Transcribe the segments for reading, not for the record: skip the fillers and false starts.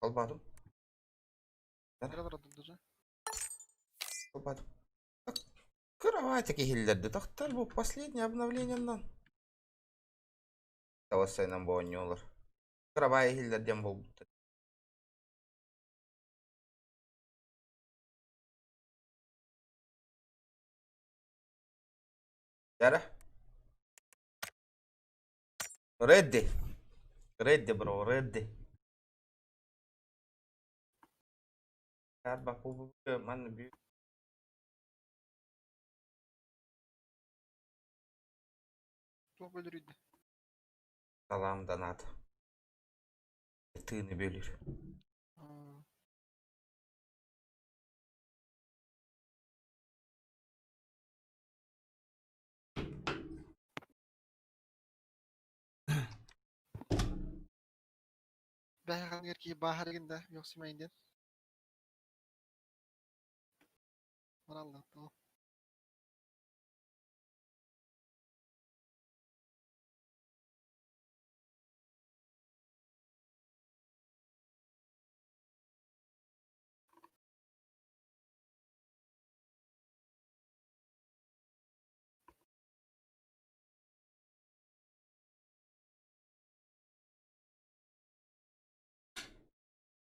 Холбоотум. Кыра барадыр. Холбоотум. Кроватик иһиллэрди. Тохтор бу последнее обновлениеннан. Тавассайынан боонньуулар. Кровать иһиллэр диэн буолбуттар. Yara. Ready. Ready bro, ready. Bak bu man büyük. Туох бөлүрүйдэ? Салам донат. Тыыны бөлүр. Бэйэҕингэр киһи бааһарыгын да үөхсүмэйин диэн. Бараллар тоҕо.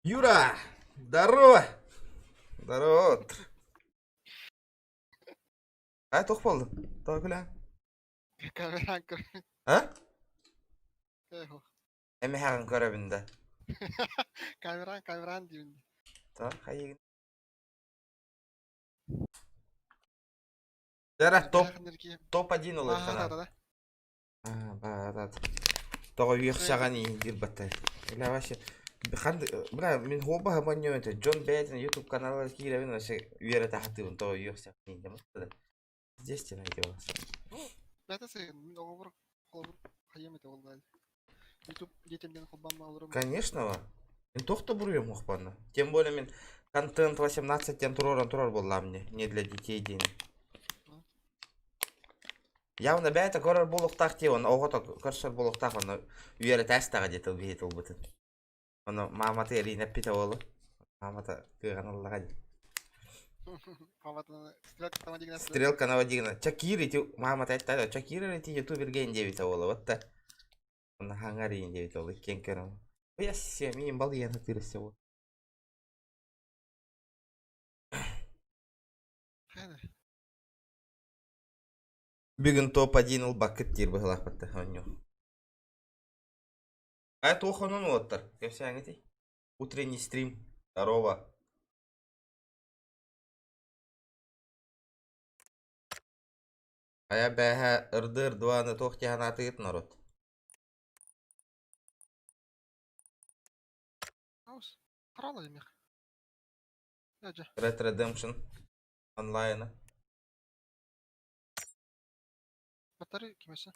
Юра! Здорово! Здорово! А туох буоллун? Тоҕо күлэҕин? Камеран көр. А? Эхо. Эмэһэҕин көрөбүн да. Камеран, камеран диибин. Тоҕо хайыгын? Дара топ топ-1 ылыаххына. Аа, Тоҕо үөхсэҕин диир баттай. Бля, вообще, бля, мин хуобаһа манньуом этэ. Дьон бэйэтин YouTube каналыгар киирэбин вообще үөрэтэ сатыыбын тоҕо үөхсэҕин диэн. Здесь тебе найдёшь. Бэйэтэ сыһын, мин оҕобор холобур хайыам этэ буоллаҕа. YouTube диэтим диэн холбоон олорум. Конечно, Мин туох да буруйум суох Тем более мин контент 18 диэн туруоран турар буоллаҕым мне, не для детей диэн. Явно бэйэтэ көрөр буолуохтаах дии, уонна оҕото көрсөр буолуохтаах уонна үөрэтээстэҕэ дии тыл биһи тылбытын. Ону маамата эриин эппитэ уолу. Маамата кыаҕын ыллаҕа дии. Маамата стрелка наводигна. Стрелка наводигна. Чакир ити маамата этtä, Чакир ити ютуберген диэбитэ уола. Вот та. Онно хаҥарыйын диэбитэ ол иккиэн көрөн. Уйассе, миин балыйан сатыырыссе уол. Бүгүн топ-1 ылбаккыт диир быһыылаахпыт да оонньуу. А туох онон уолаттар? Кэпсээҥҥитий? Утренний стрим. Здорово. Хайа бээһэ ырдыыр дуаны туох дии санаатыгыт народ? Red Redemption онлайна. Батарей кимесе?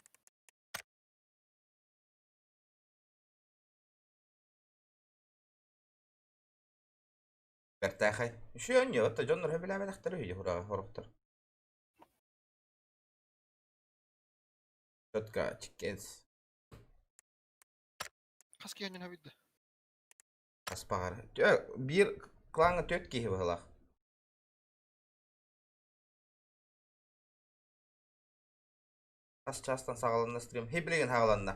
Бэртээхэй. Үчүгэй оонньуу, оттон дьоннор сөбүлээбэтэхтэрэ үһү ураҕа сорохтор. Четко чиккенс. Хас киһи оонньоон бүттэ? Хас баҕар. Биир клаҥҥа түөрт киһи быһыылаах. Хас чаастан саҕаланна стрим? Хи билигин саҕаланна.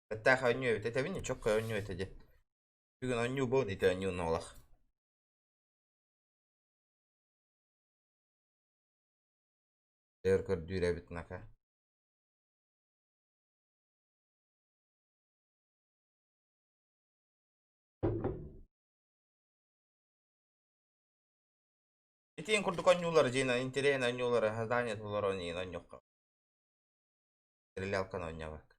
Бэттээхэй оонньуу эбит. Этэбин чоккой оонньуу этэ диэн. Бүгүн оонньуу буолун ити оонньуу олох. Өр көрдүүр эбит нака. Итиэн курдук оонньуулар дьиэн интэриэһин оонньуулары задание толорон иһин оонньуохха. Стрелялканы оонньообокко.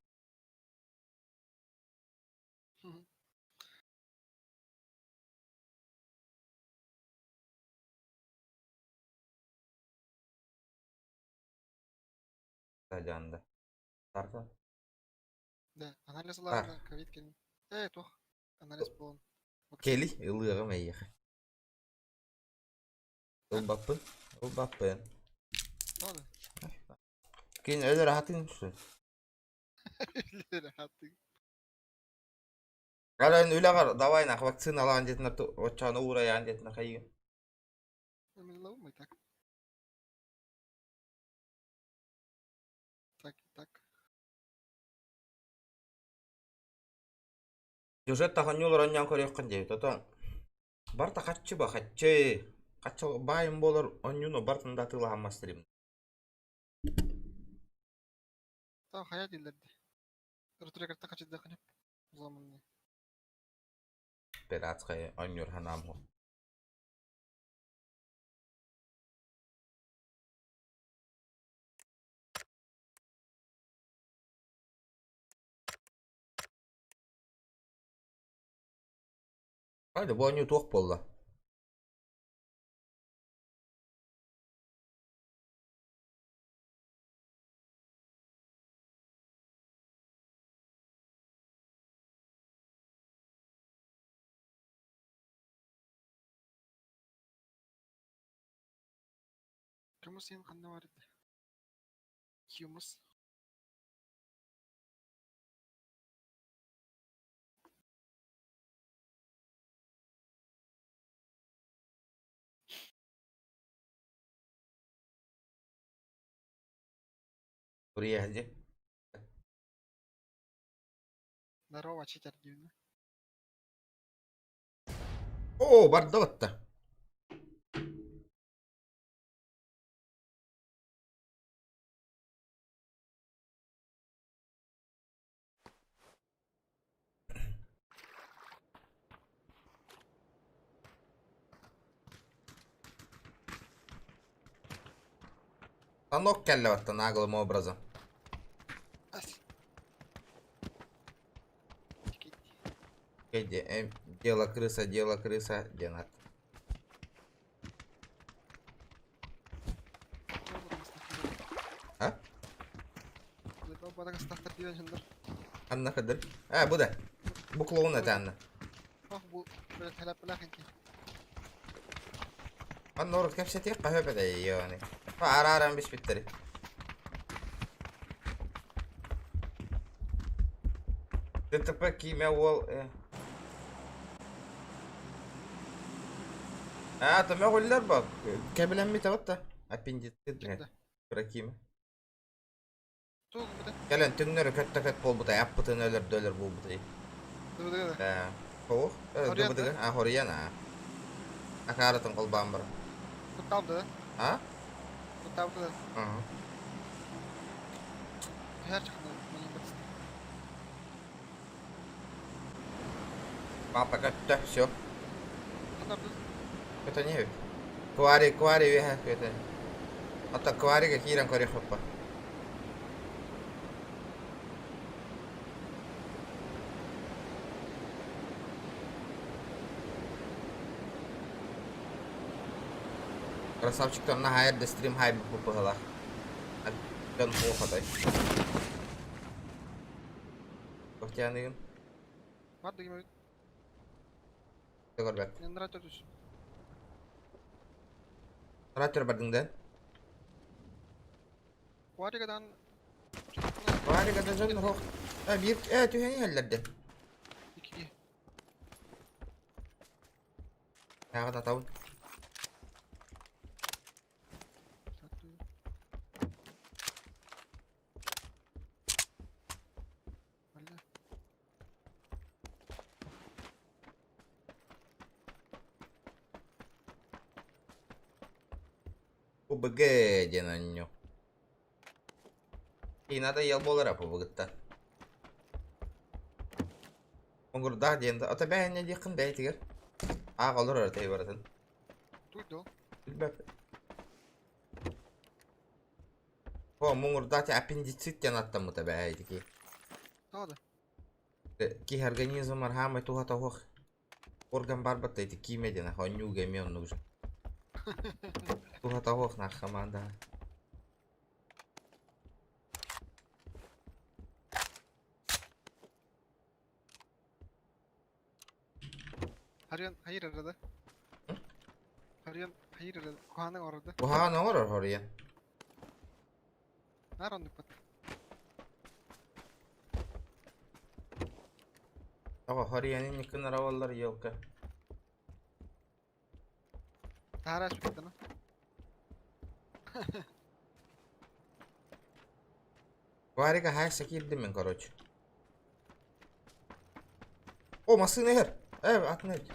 Садьаанда. Тарта. Да, анализ ылаана ковид кэлин. Ээ, туох анализ буолан. Кели ылыаҕым эйиэхэ. Ылбаппын. Ылбаппын. Ладно. Кин өлөр аһатын үсүн. Өлөр аһатын. Аран үлэҕэр давай нах вакциналаан диэтинэ оччоҕуна уурайаан диэтинэ хайыы. Милловый так. Так, так. Сюжет таханньуул оронньоон көрүөххүн диэбит. Отон барта хаччы ба хаччы. Хаччы баайым буолар онньууну бартын да атыылаһаммас дирим. Та хайа дииллэр дии. Ырытырыгар хачыдыаххын взломанный. Пиратскай онньуур ханаам хо. Хайда бу оонньуу туох буолла? Кымыс диэн ханна бар этэ? Хюмус. Приехали. Здорово, читер диэбинэ. Оо, барда батта. Станок кэллэ батта наглым образом. Дело крыса, диэн ат. А? Анна кыдыр. А, бу да. Бу клоун это Анна. Анна урут кэпсэтиэх хаһыап этэ йони. Арааран биспиттери. ДТП киимэ уол А, то мөҕүллэр ба. Кэбилэммит да. Аппендицит кыра киимэ. Кэлэн түҥнөрү көттө көт буолбутай, аппытын өлөрдө өлөр буолбутай. Э, Хоох, дыбыдыгы, а, хоруйан, а. Акаарытын холбаан баран. Куттаабыта да? А? Куттаабыта да? Ага. Түһэр чахны, мин батыстым. Папа көттө, все. Ханна бардын? Көтөн иһэбит. Квари, квари үөһэ көтөн. Оттон кварига киирэн көрүөхпүт. Красавчиктар наһаа эрдэ стрим хайбыппыт быһыылаах. Дьон хуохатай. Тохтяныгын. Бар дегим Көрбөт. Генератор түс. Генератор бардың да? Кваригадан Кваригадан дьон хоох. Э, биир э түһэн иһэллэр де. Икки. Тааҕы татабын. УБГ диэн оонньуу. Киинада ел буолара ПБГ-тан. Муҥурдаах диэн да ата бэйэннэ диэххин бэйэтигэр. Аах олорор этэй барытын. Туйду. Билбэппин. О, муҥурдаах аппендицит диэн аттаммыта бэйэтики. Тоҕо да? Киһи организмар хаамай туһата суох орган барбат да ити киимэ диэн оонньууга эмиэ оннук же. Туһата суох нах хамаанда. Харыйан хайыр эрэ да? Харыйан хайыр эрэ куһаҕаны оҥорор да? Куһаҕан оҥорор хоруйан. Наар оннукпут. Тоҕо хорияны никкын арабаллар елка. Таһара сүктана. Варика хайса киирдим мин короче. О, массыына иһэр. Э, атын эбит.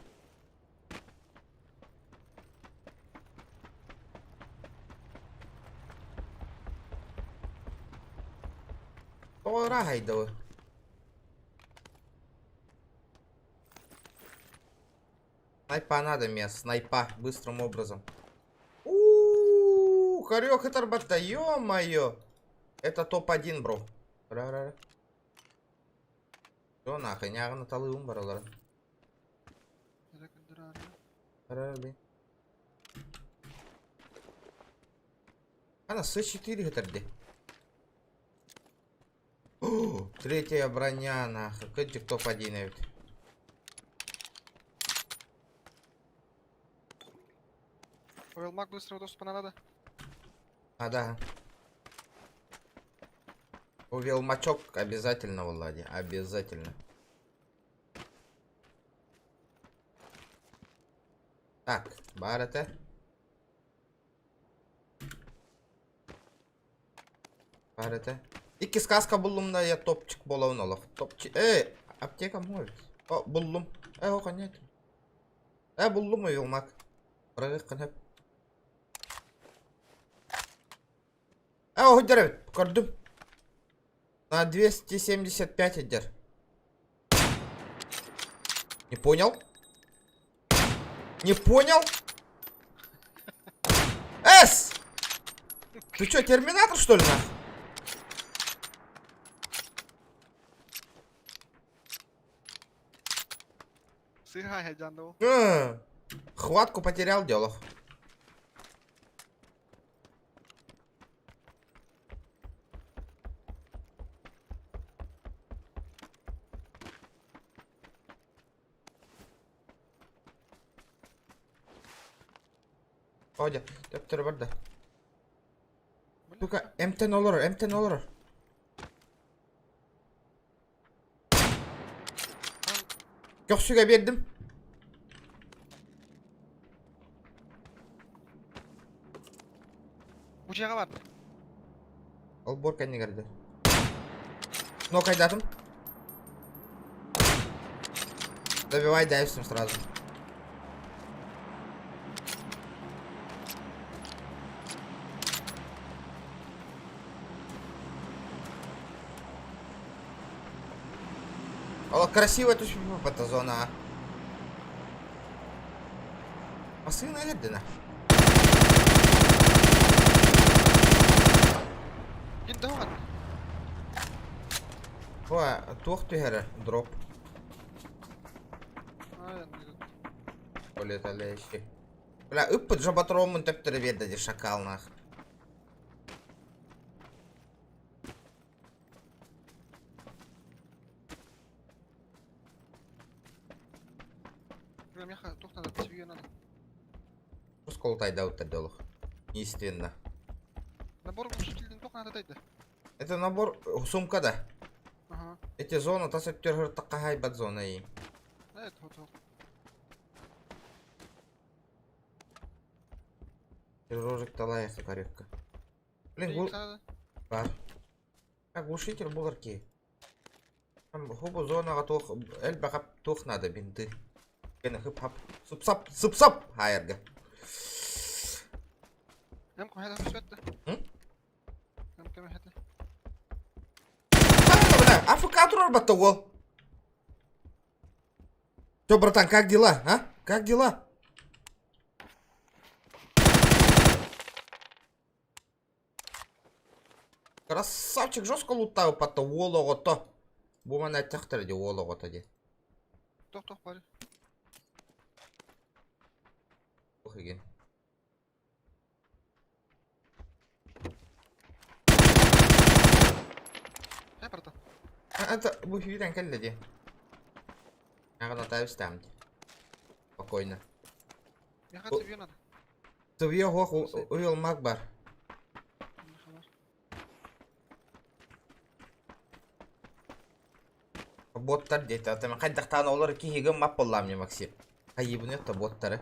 Тоҕо ыраахайда бу? Снайпа надо мне, снайпа, быстрым образом. У-у-у, хорек оторвать-то, ё-моё. Это топ-1, бро. Ра-ра-ра. Все нахуй, нягына талыым бараларын. Ра-ра-ра. Ана С4 хытарды. Третья броня, нахуй. Кыдьык топ-1 эбит. Павел быстро доступа надо. А, да. Увелмачок обязательно, Влади, обязательно. Так, бар это. Бар это. Икки сказка буллум да я топчик боловун олох. Топчик. Эй, аптека может. О, буллум. Э, о, нет. Э, буллум уйулмак. Бырагык хып. Э, оһудер эбит, көрдүм. На 275 идер. Не понял? Не понял? С! Ты что, терминатор, что ли, нахуй? Сыгай хайдянда М, Хватку потерял, делов. Одя, төптөрө барда. Тука, эмтен олорор, эмтен олорор. Көхсүгэ биэрдим. Бу дьиэҕэ бар. Олбуор кэннигэр да. Нокайдатым. Добивай дайвсим сразу. О, красиво тут эта зона. а. Массыына эрдина. Ким да О, туох түһэрэ дроп. Полеталяющий. Бля, ыппыт жабатромун төптөрө биэрдэ ди шакал нах. Бля, меха, туох надо, тебе надо. Сколтайда уттар Естественно. Набор глушителей туох надо дайда. Это набор сумка да. Ага. Эти зона тас өттөр таккахай бат зона и. Да, это вот. Рожик талая корюкка. Блин, гул... Бар. А глушитель булар ки. Там хубу зонага туох элбэҕэ туох надо бинты. Кene хып хап. Сып-сап, сып-сап хайырга. Эм ком хәдә сөтте. М? Эм кем хәдә. Бля, АФК турар батта уол. Чё, братан, как дела, а? Как дела? Красавчик, жестко лутаю патта уол оҕото. Бу мана эттэхтэрэ ди уол оҕото ди. Тох тох бар. Ох, игин. Хэ, братан. А, это бу хүйрэн кэллэ ди. Ягына табыстам ди. Спокойно. Меха О. тебе надо. Тывье хох уйулмак бар. Боттар диэтэ. Ата хайдахтаан олор киһигэ мап боллаам не Максим. Хайыбын это боттары.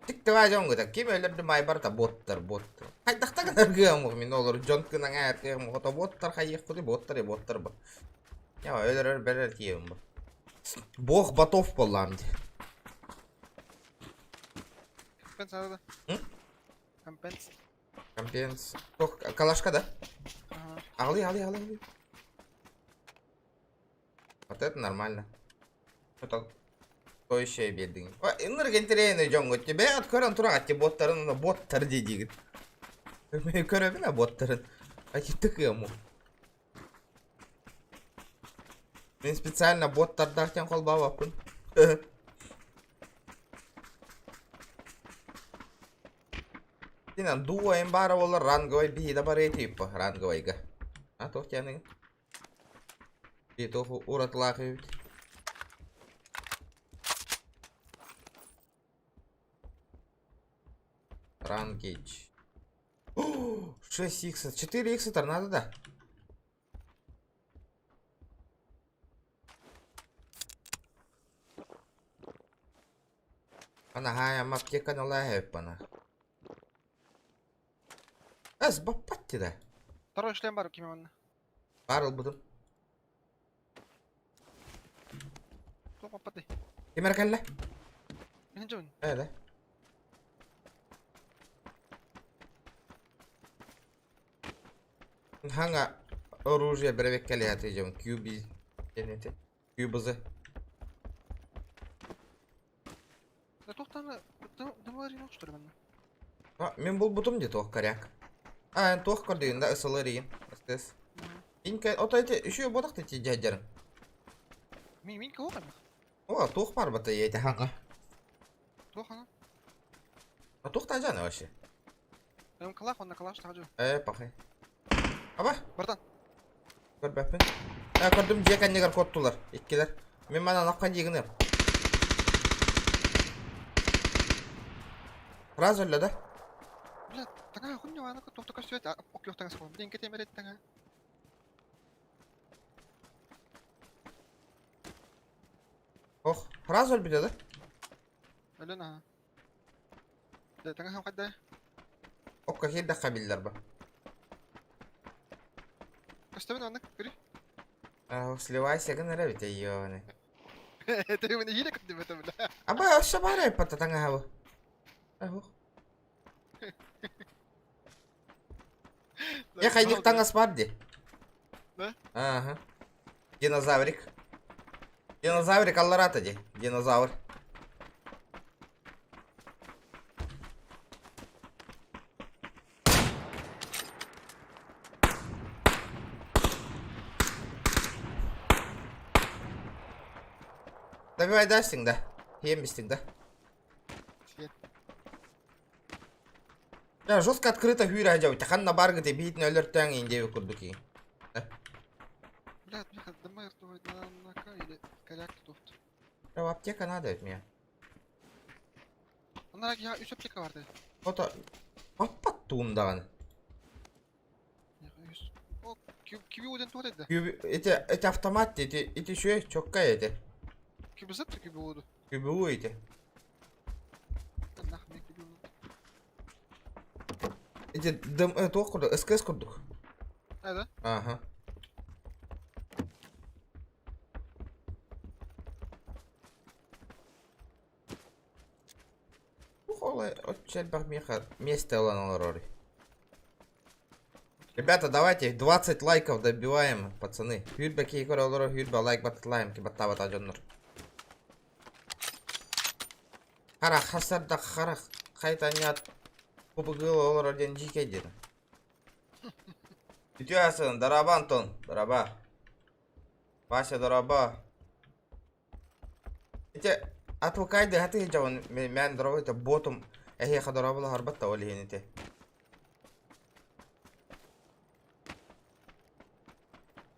Тиктава дьон гыта ким өлөрдү май барта боттар боттар. Хайдахта гынар гыамух мин олор дьон кынан аартыам хото боттар хайыах кути боттар боттар бу. Я өлөрөр берер тием бу. Бог ботов боллаам ди. Компенс надо. Компенс. Компенс. Тох калашка да? Ага. Алы, алы, алы, алы. Вот это нормально. Это то еще и бедный. Ынырык интэриэһинэй дьоҥҥо тебе от көрөн тураҕат ти боттарын боттар дии диигин. Көрөбүн а боттарын. Ачыттык ыаму. Мин специально боттардаах диэн холбообоппун. Тинан дуо баара буоллар ранговай биһи да барыа тииппа ранговайга. А туох диэниҥ? Туох уратылаах эбит. Ранкич. 6 икс, 4 икс торнадо да? Ана хаайам аптеканы ылаа Эс баппат да. Второй шлем бар ким манна. Бар ылбытым. Туох баппатый? Ким эрэ кэллэ? Мин дьон. Ээ да. Хаҥа оружие бэрэбиэккэлиһэ дьон QB диэн QBZ. Да туохтан дымларыйын что ли манна? А, мин булбутум дии туох коряк. А, эн туох көрдүгүн да ысылырыйын. СТС. Инка, ото эти еще бодах ты ти дядерин. Мин мин кого кайма? О, туох бар бата эти хаҥа. Туох ана? А туох тажаны вообще? Эм калах онна калаш тажу. Э, пахай. Аба? Братан. Көрбөппүн. Э, көрдүм дьиэ кэннигэр куоттулар. Иккилэр. Мин манан акка диигинем. Сразу өллө да? Бля, таҥаһа хунньу аана туохта көстүбэт, окуох таҥас буолан. Блин, кэтиэмэр таҥаһа. Ох, сразу өлбүтэ да? Өлөн аха. Да, таҥаһым хайда? Окко киирдэххэ биллэр ба. Көстөбүн оннук, көрүй. Сливайся гын эрэ бит ёны. Это мен иһире көрдүм это бля. Аба, өссө баар эппата таҥаһа бу. Ох. Я хайдык таҥас бар ди. Да? Ага. Динозаврик. Динозаврик алларата ди. Динозавр. Добивай дастиң да. Иембистиң да. Свет. Да, жестко открыто хүйрэ дьабыт. Ханна баргыты биитин өлөртөөҥ иин диэбит курдук иин. Бля, бля, дымар на или коряк тут. Да, аптека надо от меня. Онна я үс аптека барды. Ото аппат туундаҕаны. Үс. О, киби уден туот эдде. Эти, эти автомат, эти, эти шуэ чокка эти. Кибизет киби уду. КБУ эти. Нах мен киби уду. Эти дым, туох курдук, СКС курдук. А, да? Ага. Ухолай, отчельбах меха место олорор. Ребята, давайте 20 лайков добиваем, пацаны. Хүрбэ кейкор олоро хүрбэ лайк батталаем ки баттабата дьоннор. Хара хасарда хара хайтанят кубыгыл олоро диэн дьиикэй диэн. Үтүө асын, дорообо Антон, дорообо. Вася, дорообо. Ити атвыкайды хаты дьон мен дорообо это ботум эһиэхэ дорооболоһорбот да ол иһин ити.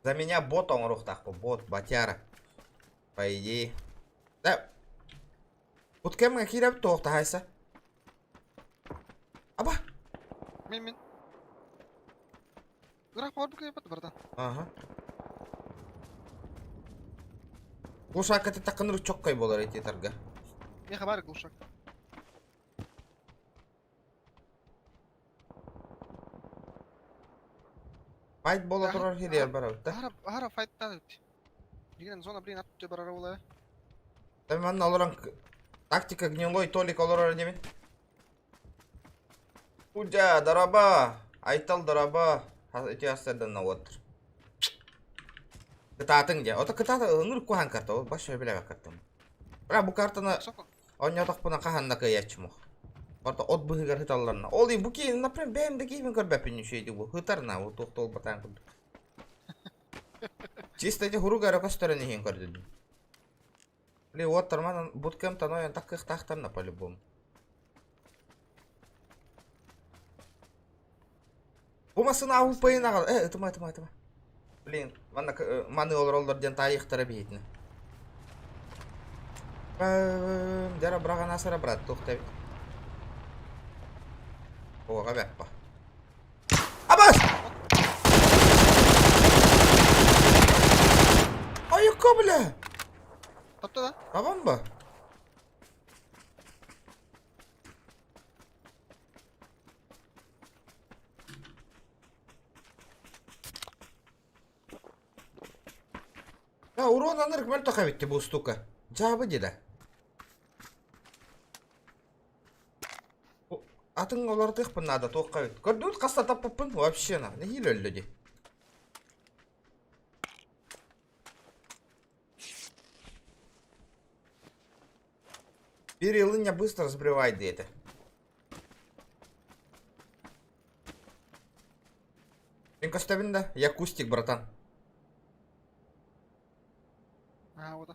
За меня бот оҥоруохтаахпын, бот, батяра. По идее. Да. Буткемҥэ киирэбит туохтаһайса. Аба! Мин мин. Ыраах бар бу кыайбат братан. Ага. Глушакка таттаххына чоккай буолар ити тарга. Миэхэ баар глушак. Файт буола турар хириэр барабыт да. Аһара, аһара файттаан эбит. Билигин зона, блин, ат барара буолара. Та манна олорон тактика гнилой Толик олорор инибин. Удя, дороба! Айтал дороба! Ити астардан уоттар. Кытаатыҥ дьэ. Ото кытаата ыныр куһаан карта. Ол баш билэбэ картам. Бра бу картаны оонньоотохпуна хаһан да кыайааччым Орто от быһыгар хыталларна. Ол бу киин, например, бэйэм да киһибин көрбөппүн үчүгэйдик бу. Хытарна, бу туох туолбатаан курдук. Чисто ити хурук эрэ көстөрүн иһин көрдүм. Били уоттарман буткемтан ойон таккыахтаахтарна по-любому. Бу массыына аһыппайын аҕал. Э, ытыма, ытыма, ытыма. Блин, манна маны олороллор диэн таайыахтара биһитинэ. Дьара быраҕан асара брат, туох да эбит. Оҕа бэппа. Абас! Айыкка бля! Тапта да? Табан ба? А, урон анырык мөлтөх эбитти бу устука. Дьаабы дии Атын олордуохпун наада туохха эбит. Көрдүгүт хаста таппыппын вообще на. Нэһиилэ өллө дии. Бери быстро сбривай диэтэ. Мин көстөбүн да, я кустик, братан. А, вот.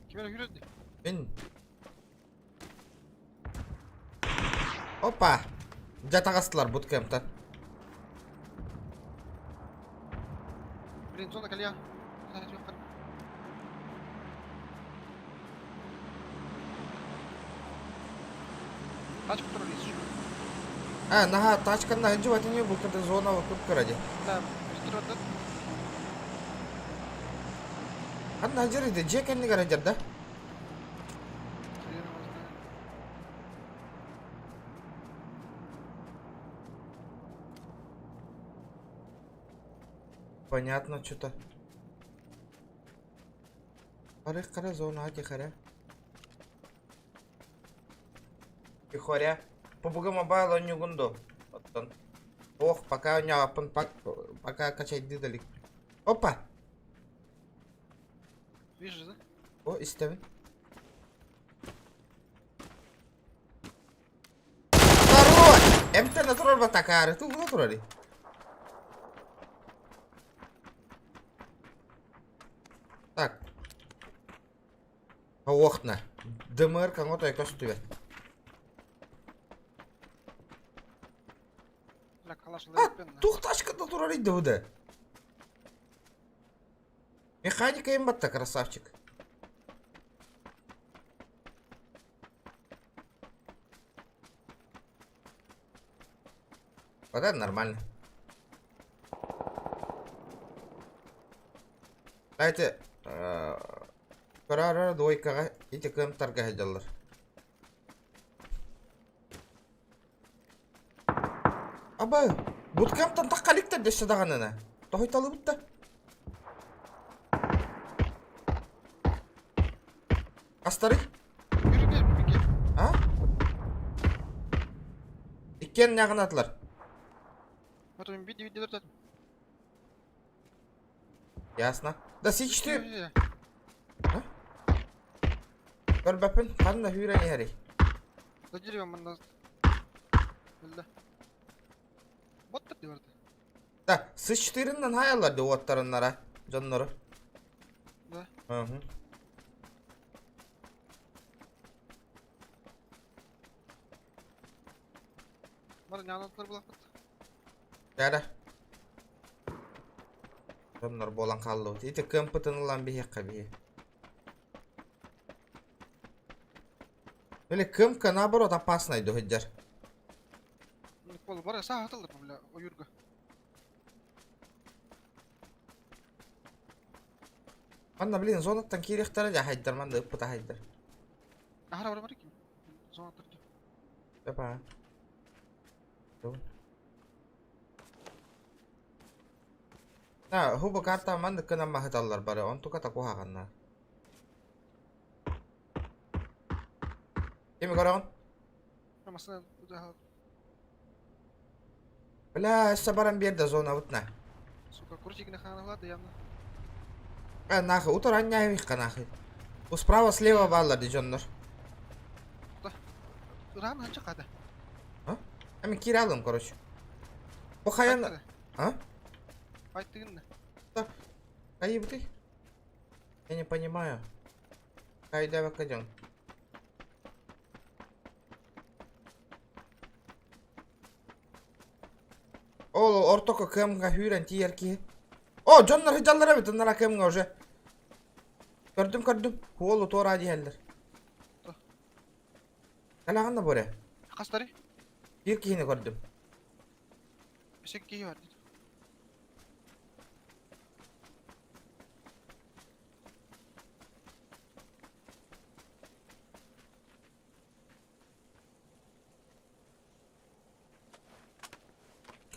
Ким эрэ хүрэрди? Мин. Опа! Дьэ таҕыстылар буткемптан. Блин, зона кэлиэ. Тачка турар еще. А, наһаа тачканна сылдьыбат ини бу кыта зона кып-кыра дии. Да, түрөттөн. Ханна сылдьар ити дьиэ кэннигэр сылдьар да? Понятно что-то. Хара зона тихоря. Тихоря. PUBG Mobile оонньуугун дуо? Оттон. Ох, пока оонньообоппун, пока качайдыы да илик. Опа! Вижу, да? О, истэбин. Второй! МТ турар батакаары. Тугуна турарый? Так. Оохна. ДМР коҥото көстүбэт. Бля, калаш А, туох тачката турар да бу Механика им батта, красавчик. Вот это нормально. Давайте Көрө двойкаҕа ити кыамтарга сылдьаллар. Аба, буткемптан тахха иликтэр дөссө даҕаныны. Тоһуйталыбыт да. Астарый? А? Иккиэн ньаҕынатылар. Ясно. Да сичти. Көрбөппүн, ханна хүүрэн иһэрий? За деревом манна. Билде. Боттар диyordu. Да, сычтырынан хаялар ди уоттарыннара, дьоннору. Да. Hı. Бар не анатылар булаппыт. Дара. Дьоннор буолан хааллыбыт. Ити кымпытын ылан биһиэххэ биһи. Или кымка наоборот опасный дуһуйдьар. Ол бары сааһытыллар бля ойуурга. Манна блин зонаттан киириэхтэрэ дьэ хайдар манна ыппыта хайдар. Аһара бар бар ким. Зона турду. Опа. Да, хубу карта маннык гынан маһыталлар бары, онтука та куһаҕанна. Кими көрөҕүн? Масына Бля, өссө баран биэрдэ зонабыт на. Сука, крутик на ханалады явно. Э, нахуй, утар анньаайыхха нахуй. У справа слева бааллар ди дьоннор. Ыраан ханча хата. А? Эми киирэ алым, короче. Бу хайан... А? Айттыгын Хайыбытый? Я не понимаю. Хайда дьон. Ол ортоко кэмҥэ сүүрэн тиийэр киһи. О, дьоннор сылдьаллар эбит, ыннара кэмҥэ уже. Көрдүм, көрдүм. Уолу туораа диһэллэр. Кэлэҕин да Боря? Хастары? Биир киһини көрдүм. Өссө киһи бар.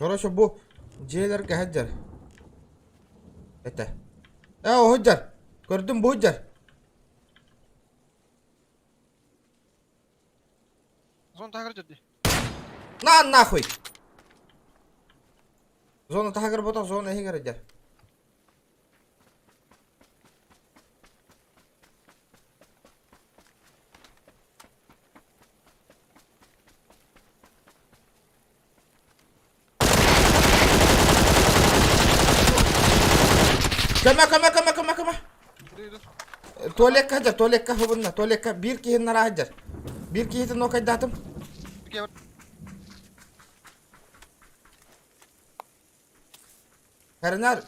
Короче, бу дьиэлэргэ сылдьар. Это. Э, сылдьар. Көрдүм бу сылдьар. Зона таһыгар дьэрди. На нахуй! Зона таһыгар ботох, зона иһигэр сылдьар. Көмө, көмө, көмө, көмө, көмө. Туалекка сылдьар, туалекка хубунна, туалекка биир киһини наraa сылдьар. Биир киһитин нокайдаатым. Хэринар.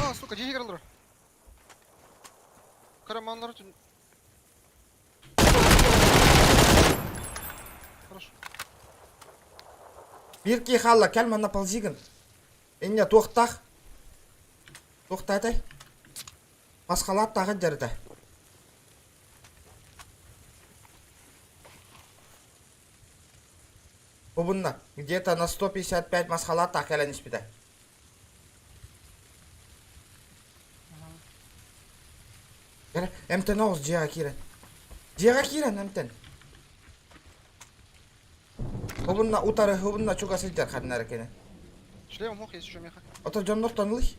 А, сука, дьиэ олорор. Караманнар үчүн. Хорошо. Биир киһи хаалла, кэл манна ползигын. Инньэ туохтаах? Туохтаатай? Масхалааттааҕын дьарыта. Бубунна, где-то на 155 масхалааттаах кэлэн испитэ. Кэрэ, эмтэн оҕус дьиэҕэ киирэн. Дьиэҕэ киирэн эмтэн. Хубунна утары, хубунна чугас сылдьар ханна эрэ кини. Шлем мох есть еще меха. Ото дьоннортон ылый.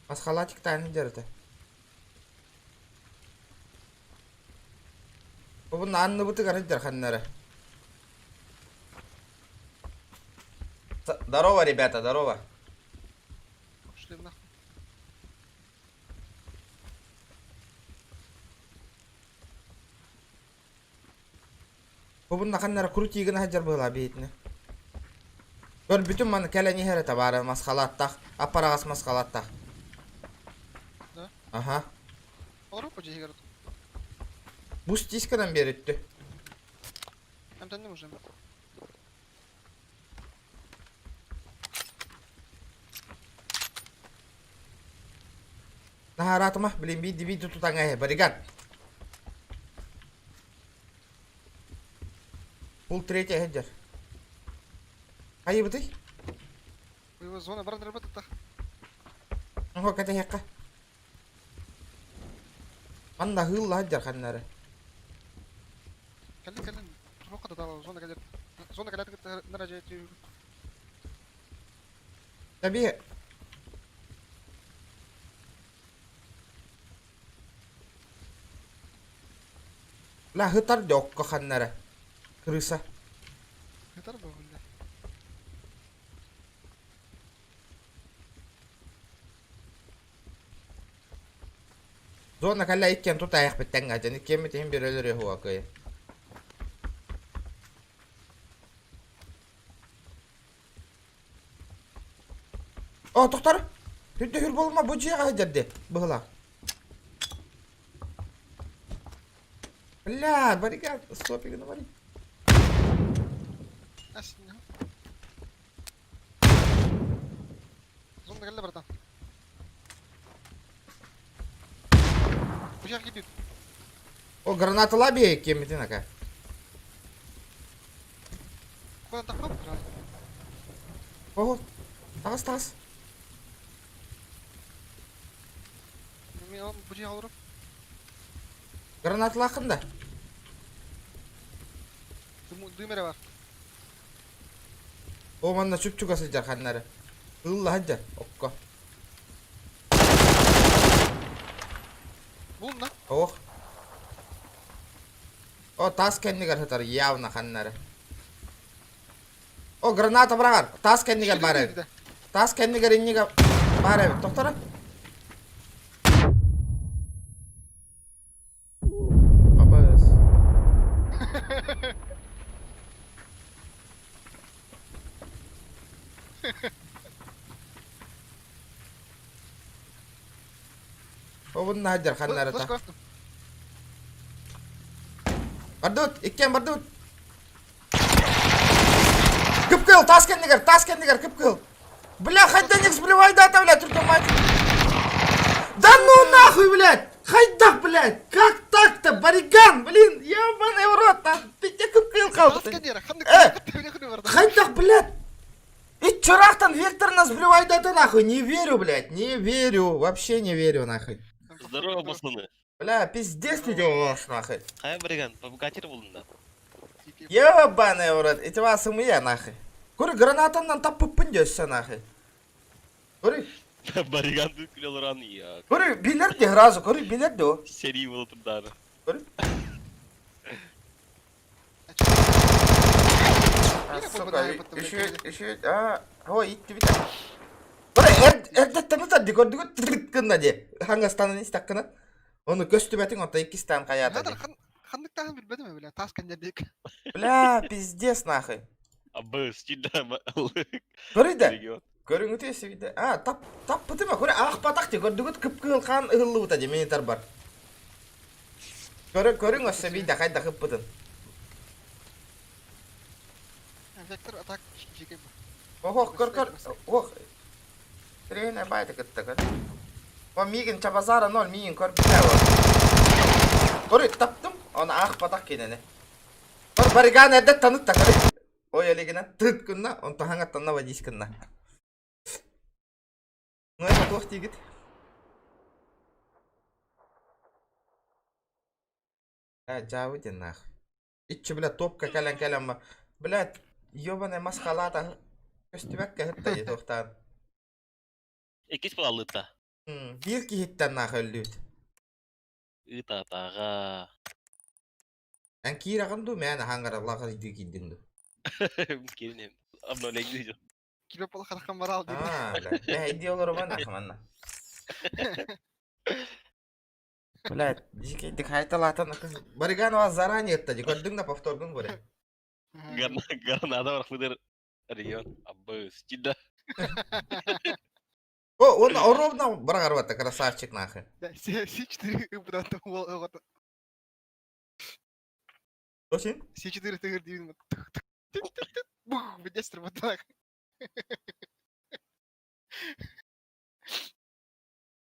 Масхалатик тайны дьарыта. Бу анныбытыгар сылдьар ханна эрэ. Здорово, ребята, здорово. Пошли нахуй. Бу ханна эрэ крутигын сылдьар быһыылаах биһитинэ. Көрбүтүм маны кэлэн иһэр этэ баара масхалааттаах, аппараҕас масхалааттаах. Да? Аха. Олоруп дьиһигэр. Бу стисканан биэриттү. Эмтэнним уже. Наһаараатыма, блин, биирди биирди тутаҥа иһэ, баригат. Пул третья сылдьар. Хайыбытый? Его зона баран работает. Оһо кэтэһиэххэ. Манна хыылла сылдьар ханна эрэ. Кэлин кэлин. Туохха да зона кэлэр. Зона кэлэр кытта наражает. Таби Ла хытар дьокко ханна эрэ. Крыса. Хытар бу бля. Зона кэллэ иккиэн тутаайахпыт тэҥҥэ дьэн иккиэммит иһин биир өлөрүө уһуга кыайа. О, тохтор! Хүрдэ хүр болма бу дьиэҕэ сылдьар дии быһылаах. Бля, барыга стопиганы бari. Зонда кэллэ братан. Быһах киирбит. О, гранатала бие кемитин ака. Куда тахпап сразу. Ого, тағыс тағыс. Мен ол бу жиһа олорор. Гранаталааххын да? Дым эрэ бар. О манна чуп-чугас сылдьар ханнары. Ылла сылдьар окко. Булна. Ох. О таас кэннигэр сытар явно ханнары. О граната быраҕар. Таас кэннигэр баар эбит. Таас кэннигэр иннигэ баар эбит. Тохторо. Абас. Обунна сылдьар ханнарыта. Бардыбыт, иккиэн бардыбыт. Кып-кыһыл, таас кэннигэр, таас кэннигэр, кып-кыһыл. Бля, хайдах сблевайдата, блядь, только мать. Да ну нахуй, блядь! Хайдах, блядь! Как так-то, бариган, блин, ебаный в рот, нахуй, ты кып-кыһыл хаалбыт. Хайдах, блядь! И чурахтан Вектор нас сблевайдата, нахуй, не верю, блядь, не верю, вообще не верю, нахуй. Здорово, пацаны. Бля, пиздец ты делаешь, нахуй. Хайа бариган, побогатир булдун да. Ебаный в рот, эти вас я нахуй. Көрү гранатаннан таппыппын дьөссө нахуй. Көрү. Бариган күле олоран я. Көрү билер де сразу, көрү билер де о. Сэрии буола турдаары. Көрү. Сука, еще, еще, а, ой, иттибит. Көрү, эрдэттэн ытар ди, көрдүгүт тырыт гынна ди. Хаңастанан истаккына. Ону көстүбэтиҥ онто иккистээн хайаата ди. Ханныктааһын билбэтим бля, таас кэннэрдик. Бля, пиздец нахуй. Абы, стильда Көрүйдэ. Көрүҥүтэ сибидэ. А, тап таппытыма, көрө аахпатах ди, көрдүгүт кып-кыһыл хаан ыһыллыбыта ди мини тарбар. Көрө көрүҥ өссө биирдэ хайдах ыппытын. Вектор атак жеке бу. Ох, көр көр. Ох. Тренер байты кытта көр. О, миигин чабазара ноль, миигин көрбүтэ ол. Көрү, таптым, оны аахпатах кинини. Көр, бариган эрдэ танытта, көрү. Ой, элигинэ тыт гынна, онтон хаҥаттанна водись гынна. Ну, это туох диигит? Бля, дьаабы диэн наах. Иччи, бля, топка кэлэн кэлэн ба. Блядь, ёбаный масхалаата көстүбэккэ сытта дии туохтаан. Иккис балалыта. Биир киһиттэн наах өллүүт. Ыытаатаҕа. Эн киирэҕин дуу, мээнэ хаҥараллаах дии киирдиҥ дуу? Кииринем. Обновление Кило полхархан барал диэн. Аа, бля, мэһэйдии олорума нахуй манна. Блядь, дьикэйдик хайталаатан Бариганова заранее ытта дии, көрдүҥ да повторгун көрө. Граната барахпытыр регион абы стильда. О, он ровно быраҕар красавчик нахуй. С4 ыбыдан уол оҕото. Очень? С4 тыгыр диин. Бух, бедестр баталак.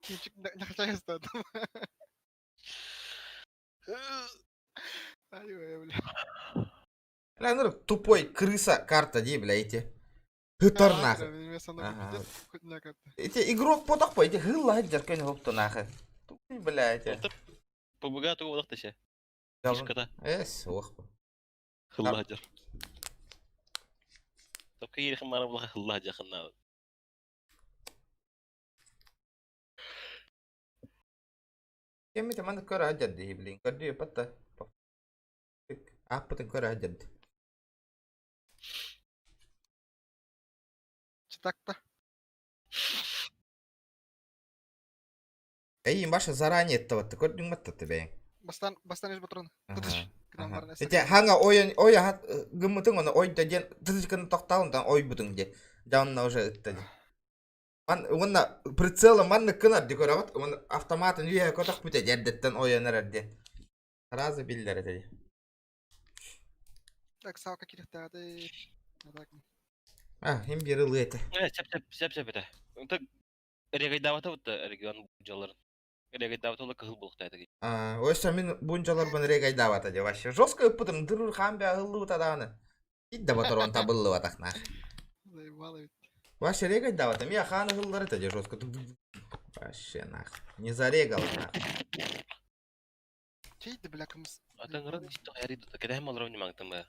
Кинчик нахачайста. Ай, бля. Бля, ну тупой крыса карта дии, бля, эти. Хытар нахуй. Эти игрок потох по, эти хылла дьаркын хопту нахуй. Тупой, бля, эти. ПБГ тугу бодох тэшэ. Фишката. Эс, ох. Хылла дьар. Топка киирихин бара булаха хылла дьахынна. Кеммите маннык көрө сылдьар дии, блин, көрдүү патта. Ааппытын көрө сылдьар дии. Читакта. Эйин баша заранее еттабатты көрдүҥ баттатты бэйэҥ. Бастан бастан ис батрон. Ити хаҥа ойон ой аһат гыммытыҥ оны ойда диэн тытычканы тохтаал онтон ойбутуҥ диэ. Дьэ онно уже ытта диэ. Ман уонна прицела маннык гынар дии көрөҕүт уонна автоматын үөһэ көтөхпүтэ эрдэттэн ойон эрэр диэн. Сразу биллэр этэ дии. Так, саалка кириэхтээҕи. Так. А, им биир ылыы этэ. Э, сөп сөп сөп сөп этэ. Онто регайдаабата бутта регион дьалларын. Регайдаабата ола кыһыл буолуохтаата. А, өссө мин бунжаларбын регайдаабата дии вообще. Жестко ыппытым, дырыр хаан бээ ыһыллыбыта даҕаны. Ит да батарон табыллыбатах нах. Заебало ведь. Вообще регайдаабата, мия хаан ыһыллар этэ дии жестко. Вообще нах. Не зарегал нах. Чей да бля кымыс. Атаҥыран истэх ярыйда кэдэһим олорон ньымаҥтым баа.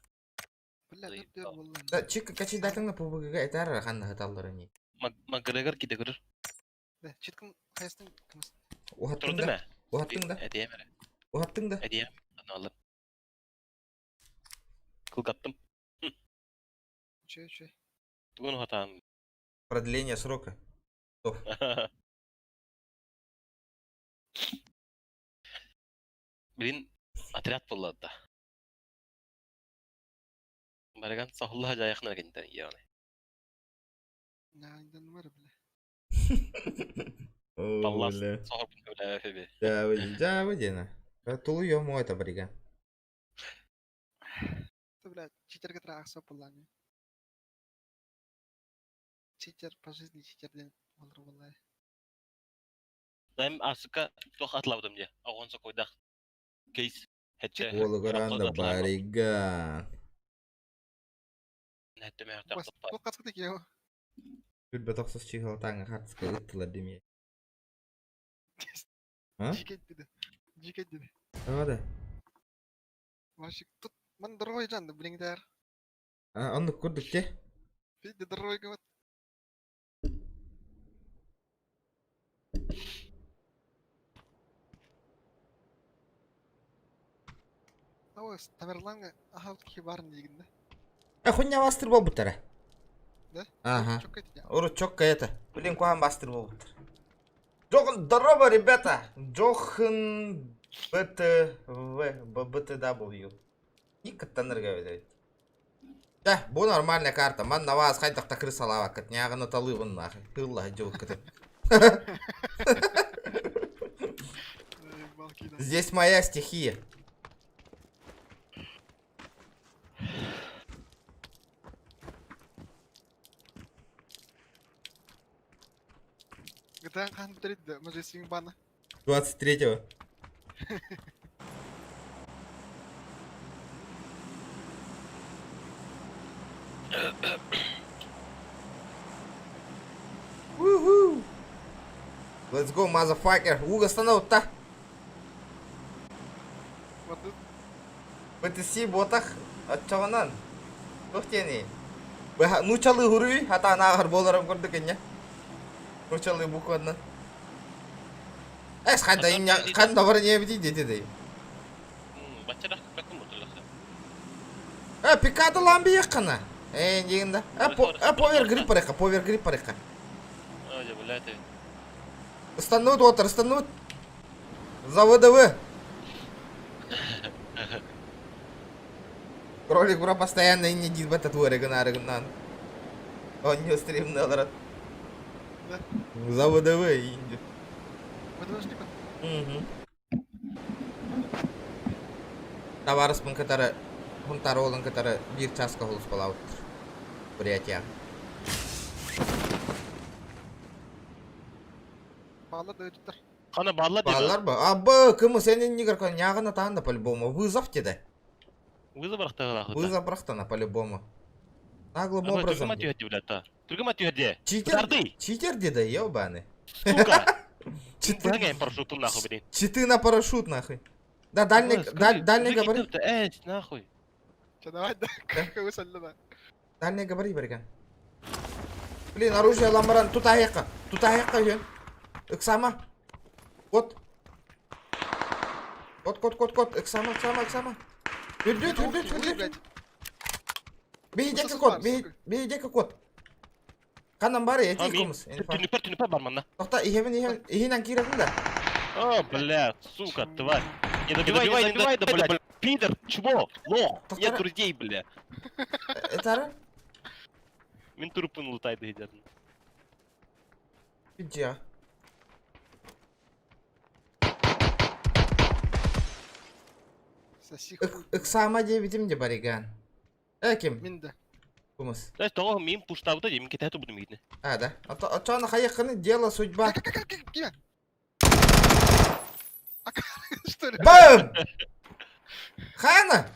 Бля төрдүөр буолла. Да, чик качайдатыңна ПВГ-га этэр ханна хыталлары не. Макгрегор киде көрөр. Да, читкин хайастың кымыс. Уһаттың Турду да? мэ? Уһаттың да? Этиэм эрэ. Уһаттың да? Этиэм. Аналым. Кылгаттым. Үчүгэй үчүгэй. Тугун уһатаан. Продление срока. Стоп. Блин, отряд буолла да. Барыган соһулла жайахна кентен яны. Наайдан бар бля. Паллас Бля. соһорбун көбүлээбэ Дьаабы, дьаабы диэна. Тулуйуом это барыга. Ты, бля, читерге тра ахса булланы. Читер по жизни читер диэн болор буоллаа. Дайм асыка туох атлабытым дии. Оҕон сокуйдах кейс хэтчэ Уолугар анда барыга. Нэттэ мэхтэх Бас туох хатык киһи Сүрбэ тохсус чыһылатааҥҥа хартыска ыттылар димиэ. А? Дьиикэй диди. Дьиикэй диди. Тоҕо да? Машик тут ман дорогой жан блин дэр. А, оннук курдук те. Види дорогой говорит. Ой, Тамерланга аха киһи баар диигин да. Э, хуйня бастыр буолбуттара. Да? Ага. Чокко этиня. Урут чокко это. Блин, куһаҕан бастыр буолбуттар. Джохан, здорово, ребята! Джохан БТВ, БТW. И кыттанырга эбит. Да, бу нормальная карта. Ман наваас хайдах та крысалаабаккыт. Ньааҕына талыыбын нахуй. Тыыллаһа дьыбыккытын. Здесь моя стихия. GTA хаһан бүтэрий да, может свинг бана. 23-го. Woohoo! Let's go, motherfucker. Уга станов-та. Вот тут BTC буотах оччоҕунан туох диэний? Быһа нуучалыы хуруй хатаан ааҕар буоларым курдук инньэ. Нуучалыы букваннан. Эс ханна инньэ ханна баран иэбитий диэти дэй. Бачча бакым бутуллахса. Э, пиката ламбиеххана. Э, диэн да. Э, по, э, повер грипп барыха, повер грипп барыха. Ой, блядь. Ыстанныбыт уоттар, ыстанныбыт. За ВДВ. Кролик бро постоянно инне диир татуары гынаары гыннаан. Онньу стримналара. Да. За ВДВ инди. ВДВ штука. Угу. Табаарыспын кытары Хунтаар уолун кытары биир чааска холуспалаабыттар. Бурятия. Бааллар да ыдыттар. Хана бааллар дии. Бааллар ба? Абы, кымы сен иннигер кон ньааҕына таан да по-любому. Вызов деде. Вызов бырахтаҕалаах. Вызов бырахтана по-любому. Наглым образом. Түргүм түһэрди блядь. Түргүм түһэрди. Читер, читер деде, ебаный. Сука. Читы, Быһаҥ парашютун нахуй, блин. читы на парашют нахуй. Да, дальний, дальний габарит. Эй, нахуй. Че, давай, да, как вы да. Дальний габарит, бариган. Блин, оружие ламбаран. Тут аяққа. Тут аяққа үйен. Ыксама. Кот. Кот, кот, кот, кот. Ыксама, ыксама, ыксама. Үрдүт, үрдүт, үрдүт. Бейдекі кот, бейдекі кот. Ханан бары, эти кумус. Түнүпер, түнүпер бар манна. Тоқта, ихемин, ихемин, ихинен кииретін да. О, бля, сука, тварь. Не добивай, не добивай, да, бля, пидор, чмо, лох, нет друзей, бля. Это Мин трупын лутайды едерін. Где? Соси хуй. Ыксаама диэбитим де бариган. Э ким? Мин да. Кумыс. Знаешь, тоҕо мин пуштаабыта дии, мин кэтэһэ турбутум миигитинэ. А, да. Оччоҕуна хайыаххыный? Дело судьба. Киме? Что ли? Бам! Хана!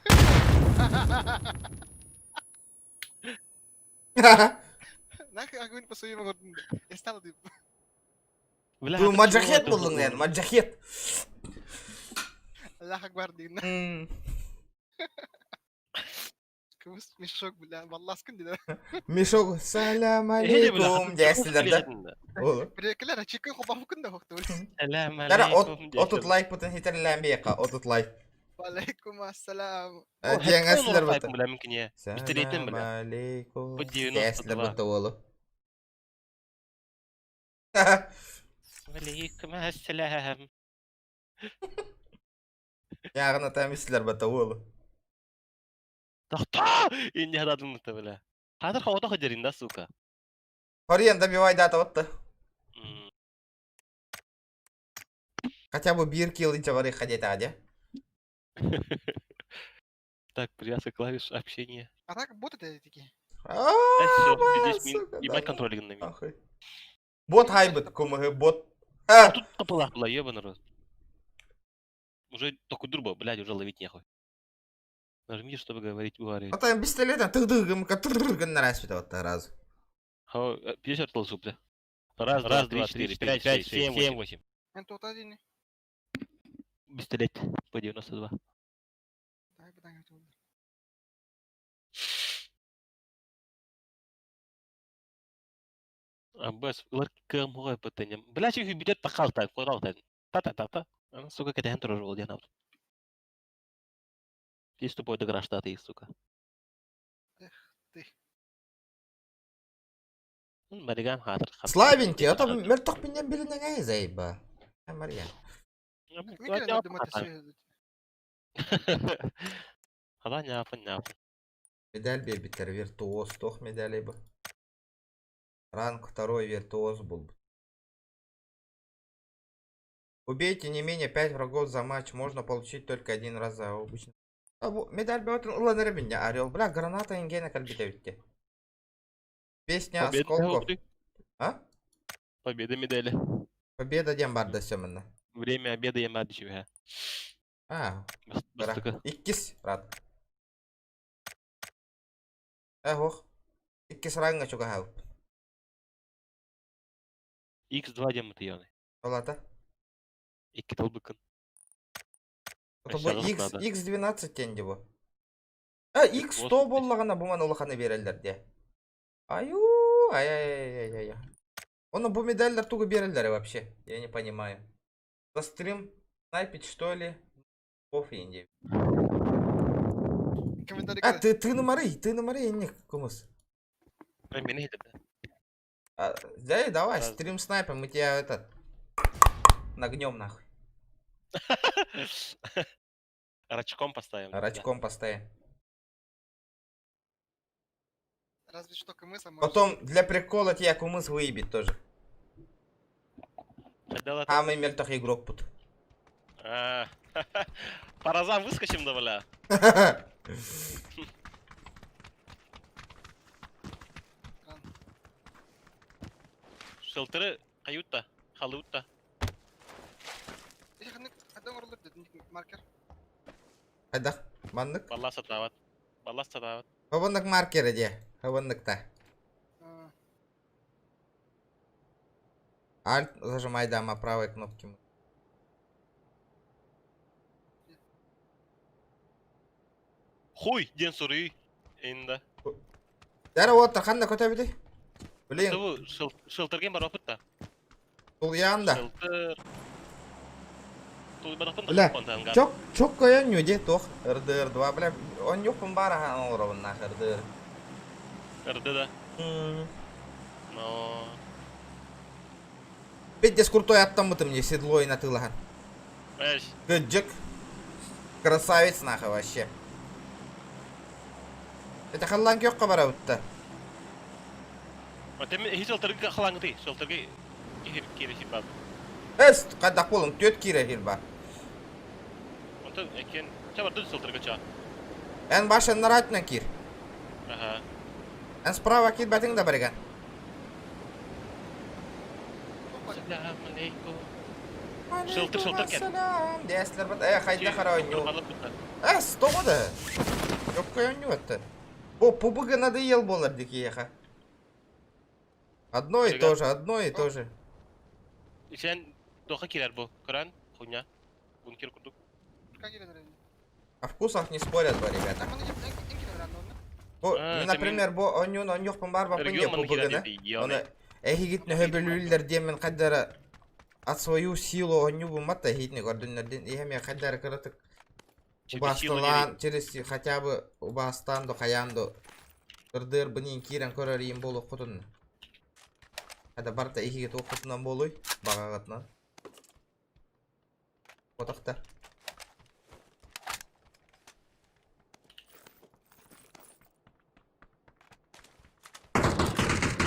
Нахуй огонь по своим огородам. Я стану ты. Бля, Бу маджахет буллуҥ эн, маджахет. Аллах Акбар диин. Кымыс мешок, бля, балласкын диде. Мешок, салям алейкум, дээстилэр да. Ол. Бирекелер чикин хобамыкын да хохту. Салям Тара алейкум. 30 лайк бутын хитерлээн биэхэ, 30 лайк. Алейкум ассалам. Диэҥэсилэр бутын. Бля, мин Пистолетин, Салям бля. алейкум. По 92. Дээстилэр бутын уолу. Алейкум ассалам. Яғына тамислер бата уолу. Тохтоо! Инне хададым бля. Хатыр хавата хадерин да, сука. Хориен добивай дата вот Хотя бы бир килл инча бары ходить аде. Так, привязка клавиш общения. А так боты такие. Да все, здесь мин ебать контроль на мин. Бот хайбыт, кумыгы бот. А тут топала была, ебаный рот. Уже только друба, блядь, уже ловить нехуй. Нажми, чтобы говорить уари. А там пистолет, тык-тык, тык-тык, вот раз. 50 лзу, бля. Раз, раз, два, три, четыре, пять, пять, семь, семь, восемь. Эн тут один. Пистолет по 92. Дай бадан это. Аббас, лар кэм хугай патэнем. Бля, чи битет тахал так, кодал так. Та-та-та-та. Она, сука, кэтэхэн турар бол диэн аут. Здесь тупой дограш ты, сука. Эх, ты. Мариган хатыр. Славенький, а то мертох меня билинеге заеба. Мария. Хала няпын няпын. Медаль бебитер виртуоз, тох медали бы. Ранг второй виртуоз был. Убейте не менее 5 врагов за матч, можно получить только один раз за обычно. А, бу медаль бөтен ыланыр меня, орел. Бля, граната ингена кальбите битте. Песня осколков. А? Победа медали. Победа дем барда семена. Время обеда я мадичу. А, Иккис, рад. Эх, иккис ранга чугахау. X2 дем это Олата. Икки толбыкын. Это бу X, X12 тенди бу. А, X100 боллаҕына бу маны улаханы биэрэллэр диэ. Аю, ай-яй-яй-яй-яй. Оны бу медальлар тугу биэрэллэр вообще? Я не понимаю. За стрим снайпить что ли? Кофе инди. А, ты, ты номары, ты номары, не кумыс. А, да, давай, стрим снайпер, мы тебя этот нагнем нахуй. Рачком поставим. Рачком поставим. Разве что кумыс, а может... Потом для прикола тебя кумыс выебет тоже. Самый мертвый игрок пут. По разам выскочим, да, бля? Шелтеры каютта, халутта. Маркер. Хайдах, маннык? Балла сатават. Балла сатават. Хабаннык маркер де, хабанныкта. Альт зажимай дама правой кнопки. Хуй, ден суры. Инда. Дәрі оттыр, қанда көтә бити? Блин. Шелтерген бар опытта. Тулуян да. Шелтер. Бля, чок, чок көйөн нүде тох. РДР 2, бля, он юқпын бар ахан олоробун нах РДР. РД да. Но... Пиздец крутой аттаммытым мне седло и натылахан. Кыджык. Красавец нахуй вообще. Это халлан кёкка барабытта. А ты хи шелтерге халаңды, шелтерге. Киһи киирэ сир баар. Эс, хайдах буолуҥ, түөрт киирэ сир баар. Онтон эккен, ча бардын сылтырга ча. Эн баш аннараатынан киир. Аха. Эн справа киирбэтиҥ да барыган. Салам алейкум. Шылтыр шылтыр кет. Салам. Дээслер бат, э, хайда хара ойнуу. Эс, тоҕо да? Жокко ойнуу этте. Бу пубыгы надоел буолар дикиэхэ. Одно и то же, одно и то же. Сен тоха кирер бу? Кран, хуйня. Бункер курдук. О вкусах не спорят бо, ребята. Бу, например, бу онньуун онньуохпун баар баппын диэ пубыгыны. Оны эһигит нөһөбүлүүллэр диэммин хайдара от свою силу онньуубун матта эһигитни көрдүннэрдин иһэмиэ хайдара кыратык убаасталаан через хотя бы убаастаан до хайаан до ырдыырбын киирэн көрөр иим буолуоххутун хада барта иһиги туоххутунан буолуй баҕаҕытынан Отахта.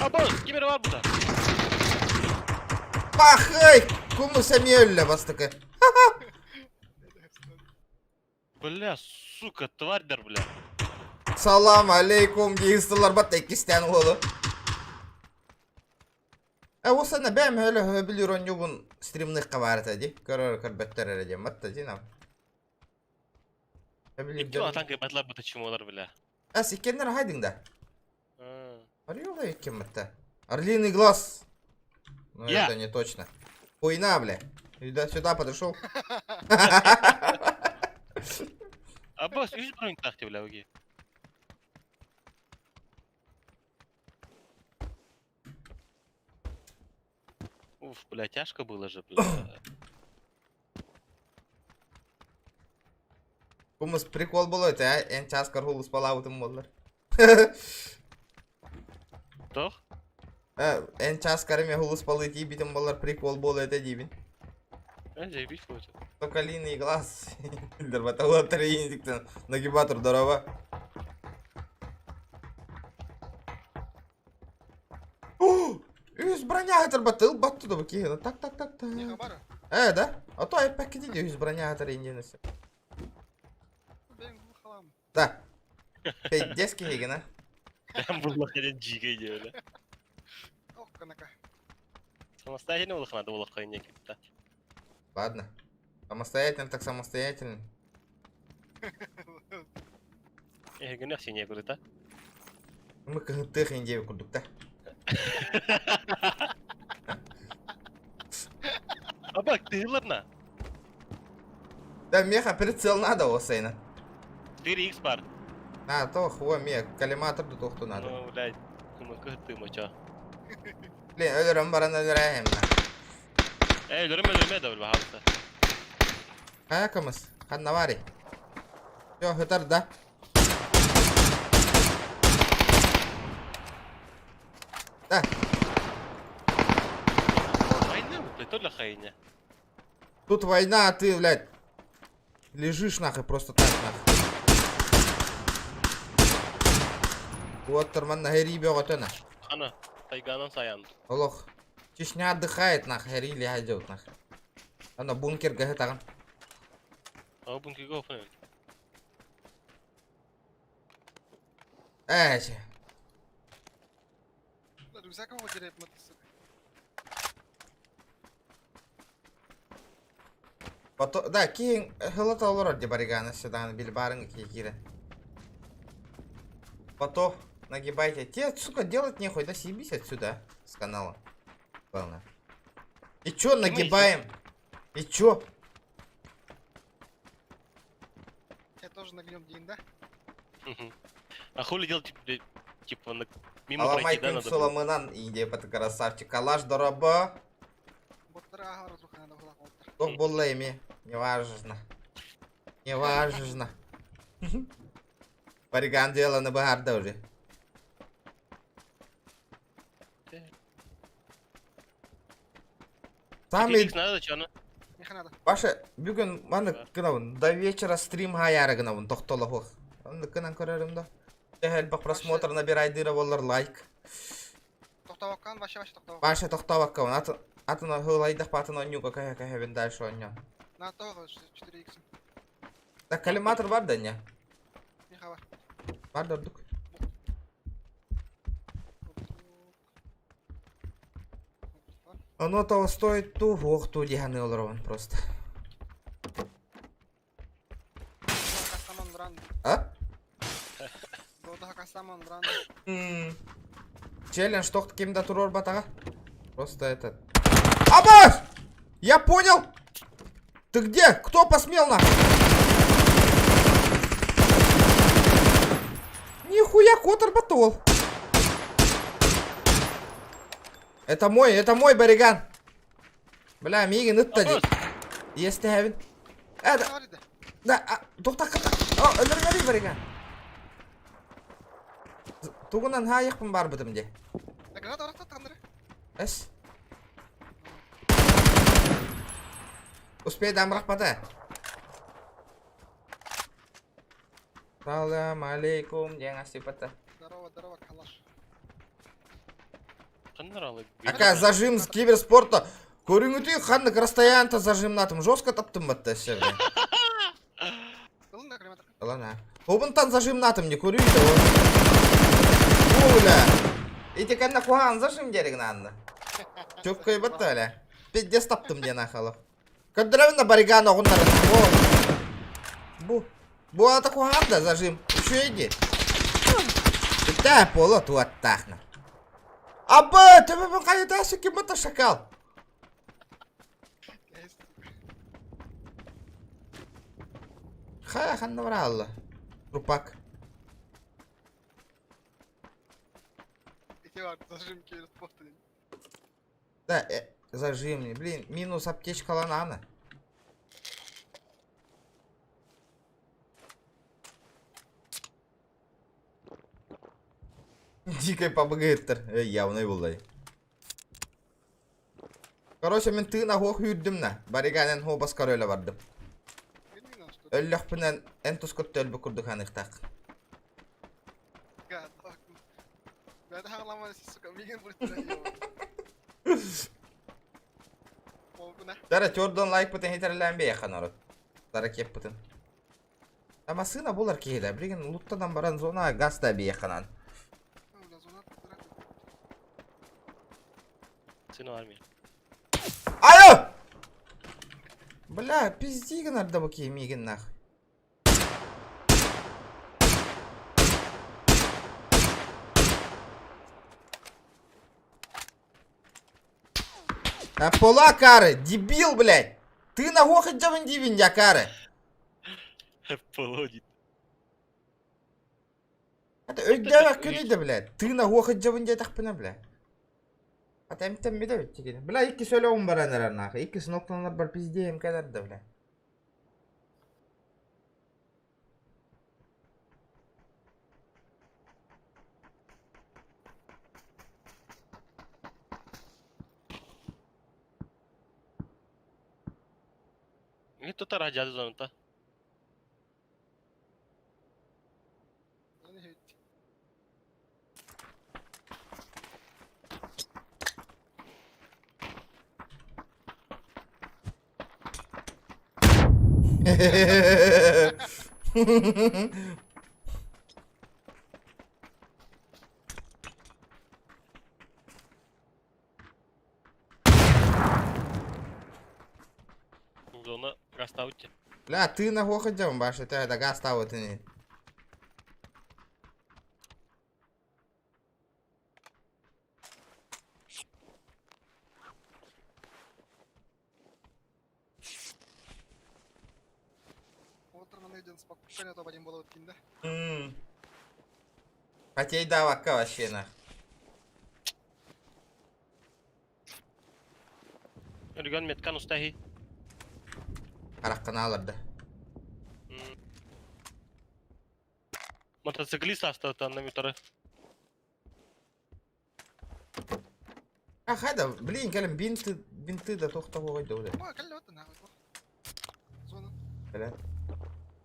Абы, ким эрэ баар бута. Пахай! Кумус эмиэ өллө бастакы. Бля, сука, тварьдар, бля. Салам алейкум дии бат иккистээн уолу. Э, осана бэм өлө хөбүлүр онньубун стримныхха баар этэ ди. Көрөр көрбөттөр эрэ диэн батта ди нам. Хөбүлүр Икки атан кыйбатлар быта чумолар, бля. Эс иккеннер хайдың да. Орел иккен батта. Орлиный глаз. Ну это не точно. Хуйна, бля. Сюда, сюда подошел. Аббас, үс бронь тахты, бля, уги. Уф, бля, тяжко было же, бля. Кумус прикол было это, а? Эн час кархулус палаутым боллар. Тох? Эн час карыме хулус палы тиибитим боллар прикол боло это диибин. Заебись будет. Соколиный глаз. Дербаталла тренингтен нагибатор здорово. Үс броня батыл батты да бу Так, так, так, так. Э, да? А то айпак иди үс броня индианысы. Да. Пиздец киһигин, а? Буллах один жигей диэбилэ. Самостоятельно улах надо улах не да. Ладно. Самостоятельно так самостоятельно. Эһигин сине курыта. Мы кыһыттыах индиэби курдук да. Абак, ты ладно. Да, меха прицел надо осайна. 4х бар. А, то хуа ме, коллиматор да тохту надо. Ну, блядь, мы кыһыттыы моча. Блин, өлөрөн баран өлөрөйм. Э, өлөрүм өлөрүмэ да баһаалыста. Хайа кымыс, ханна барый? Всё, хытар да. Да. Война, блядь, то для хайня. Тут война, а ты, блядь, лежишь нахуй просто так нахуй. Вот Торман на Хэри беготена. Ана, тайганан саян. Олох. Чечня отдыхает нахуй, Хэри лягает нахуй. Ана бункер гахетаган. А бункер го фэн. Эй. Рюкзак его теряет, сука. Потом, да, киин хылата олорор ди баригана сюда, бильбарын кире. Потом нагибайте. Те, сука, делать нехуй, да съебись отсюда, с канала. Главное. И чё нагибаем? И чё? Я тоже нагнем день, да? А хули делать, типа, на... мимо пройти, да, надо было? Суламынан, индия, пат красавчик. Калаш дороба. Тох болла ими. Неважно. Неважно. Бариган дело на багарда уже. Самый... Паша, бүгүн маны гынабын, до вечера стрим хаяра гынабын, тохтола хух. Онны кынан көрөрүм да. Тэхэл просмотр набирай дыра боллар лайк. Тохтаваккан, вообще вообще тохтаваккан. Паша тохтаваккан, атын Атын ылайдах атын оонньууга көһө-көһөбүн дальше оонньоон. На того 4x. Так, коллиматор бар да не? Миха бар. Бар да ордук. Оно того стоит ту, ох ту диханы олоробун просто. А? Челлендж тохт ким да турор батаға. Просто этот. Абас! Я понял! Ты где? Кто посмел на? Нихуя котор батол. Это мой бариган. Бля, миигин ытта дии. Иэстэһэбин. Э, да, да, а, туохтаххыта. О, өлөрүмэри бариган. Тугунан хаайыхпын барбытым дии. Эс. Успей дамрахпата. Салам алейкум, диэн астыпата. Здорово, здорово, калаш. Ака зажим с киберспорта. Көрүҥүтүй ханнык расстояние зажимнатым. Жестко таптым батта өссө. Ылан а. Обынтан зажимнатым не көрүй да Оля. Ити кэннэ куһаҕан зажим деригин анна. Чөккөй батта эле. Пиздец таптым диэн ахалов. Көрдөрөбүн да бариган оҕуннарын. Бу. Бу ата куһаҕан да зажим. Үчүгэй дии. Бүтэ поло туаттаахна. Аба, төбөбүн хайыта ким это шакал? Хая ханна бараалла. Рупак. Зажим киберспорта. Да, зажим, блин, минус аптечка ланана. Дикой пабыгыттар. Эй, явный буллай. Короче, мен тыына хуох үүрдүм на. Бариганен хуобас көрөлө бардым. Өллөхпүнэн эн тускут өлбү курдук ханыхтаах. Дара төрдөн лайкпытын хитерлээн бэйэхэн орот. Дара кеппытын. А массыына булар киһилэ. Билигин луттадан баран зона газ да биэханан. Сына армия. Айо! Бля, пизди гынар да бу киһи миигин нах. А полакары, дебил, блядь! Ты на хохотжабын дибин, якары! Полодит. Это өйдөөбөккүн да, блядь. Тыына хуохыдьабын диэтэхпинэ, блядь. Ата эмтэммитэ бүттигин. Бля, икки сөлөҕүм баран эрэр нахуй. Икки сноктаннар бар пиздеем кэлэр да, бля. Не тутар ажады зонута. Зона гаставыте. Бля, тыына хуохыдьабын баша, это газ тавытыни. Потейдавакка вообще нах. Өргөн меткан устахи. Хараххын ааларда. Мотоциклист астатан на мютары. А хайда, блин, кэлэн бинты, бинты да тохтоһуой да Бля.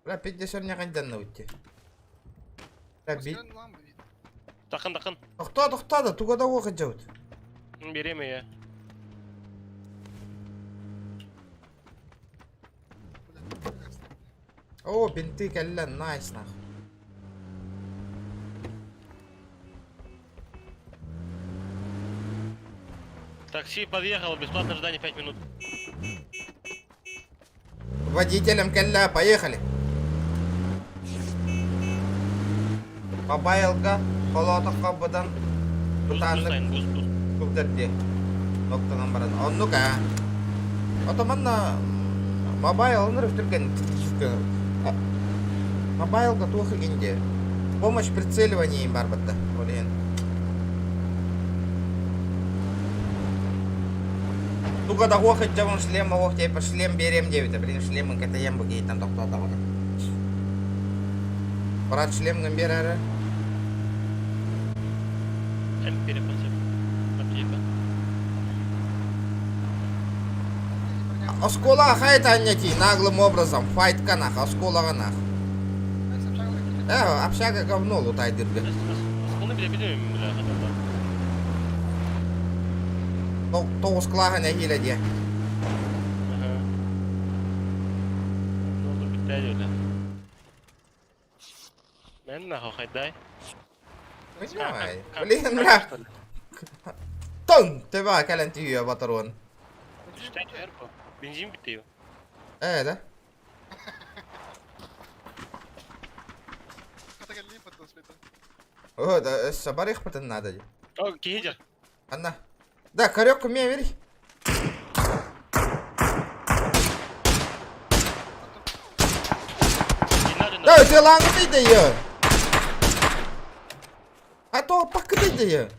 Бля, 50 не уйти. Бля, би... Такын такын. Тохтоо, тохтоо да, туга да уох дьабыт. Берем я. О, бинты кэллэ, найс нах. Такси подъехало, бесплатное ожидание 5 минут. Водителем кэллэ, поехали. Мобайлга холоотоххо быдан бытааннык кубдар дии. Ноктанан баран. Оннук аа. Ото манна мобайл ынырык түргэн Мобайлга туох игин Помощь прицеливании бар батта. Ол иһин. Туга да хуох итчабын шлем оһох тиэппэ шлем биэриэм диэбитэ. Блин, шлемын кэтэйэн бу киһиттэн тохтоотоҕуна. Брат шлемгын биэрээри. Эн перепасеп. Аптека. Оскуола хайт анньати наглым образом файтка нах, оскуолаҕа нах. Э, общага говно лутайдырга. Оскуоланы билэ билэм бля хатата. Тоҕус кылааһын эһиилэ диэ. Аха. Доллар бүттээ диэлэ. Мен нахуй хайдай. Понимай. Блин, бля. Тон, төбө кэлэн түһүө батаруон. Бензин бүттэ Ээ да. О, да, өссө барыахпытын наада дии. О, киһи дьэр. Анна. Да, корёк мне бери. Да, ты лаңы да ее. А то пакыты да ее.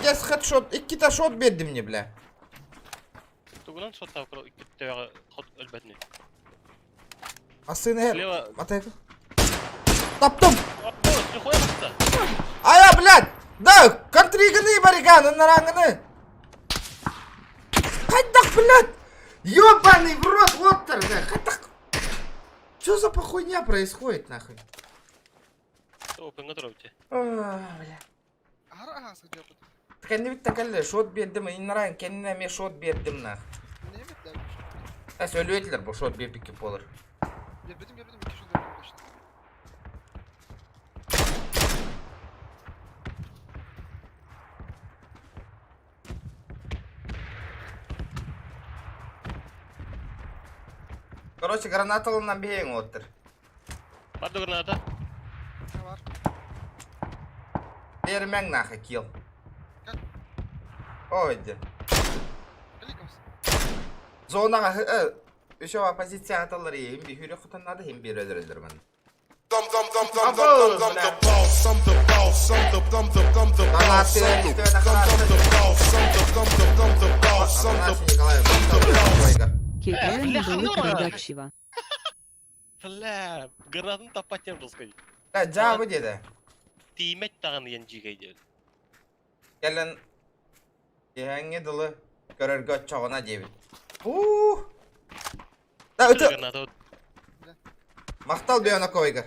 Пиздец, хедшот, иккита шот берди мне, бля. Тугунан шоттаах икки хот өлбөтүнүй. Ассыына Слева. Атайка. Таптым! Нихуя тахта. Ая, блядь! Да, контриганы бариган, нараңыны! Хайдах, блядь! Ёбаный в рот, вот торга! Хайдах! Что за похуйня происходит, нахуй? Опенга туробите. А, бля. Кэннибит кэллэ, шот биэрдим, иннаран кэннэ эмиэ шот биэрдим нах. Э, сөйлүөтүлэр бу шот биэрбикки буолар. Биэрбитим, биэрбитим, икки шот биэрбитим точно. Короче, граната ылынан биһиэҥ уоттар. Бар да граната. Не бар. Биэримэҥ нахуй килл. Ой, де. Зонаҕа еще оппозиция аталлар иһин биһүрэ хотон надо иһин биир өлөрөллөр манна. Бля, Бля, гранатын таппат диэн жесткой. Да, жаабы диэтэ. Тиимэт даҕаны диэн дьиикэй диэн. Кэлэн иһэҥҥи дылы көрөргө оччоҕуна диэбит. Уу! Да, ыты Граната Махтал Бионаковыгар.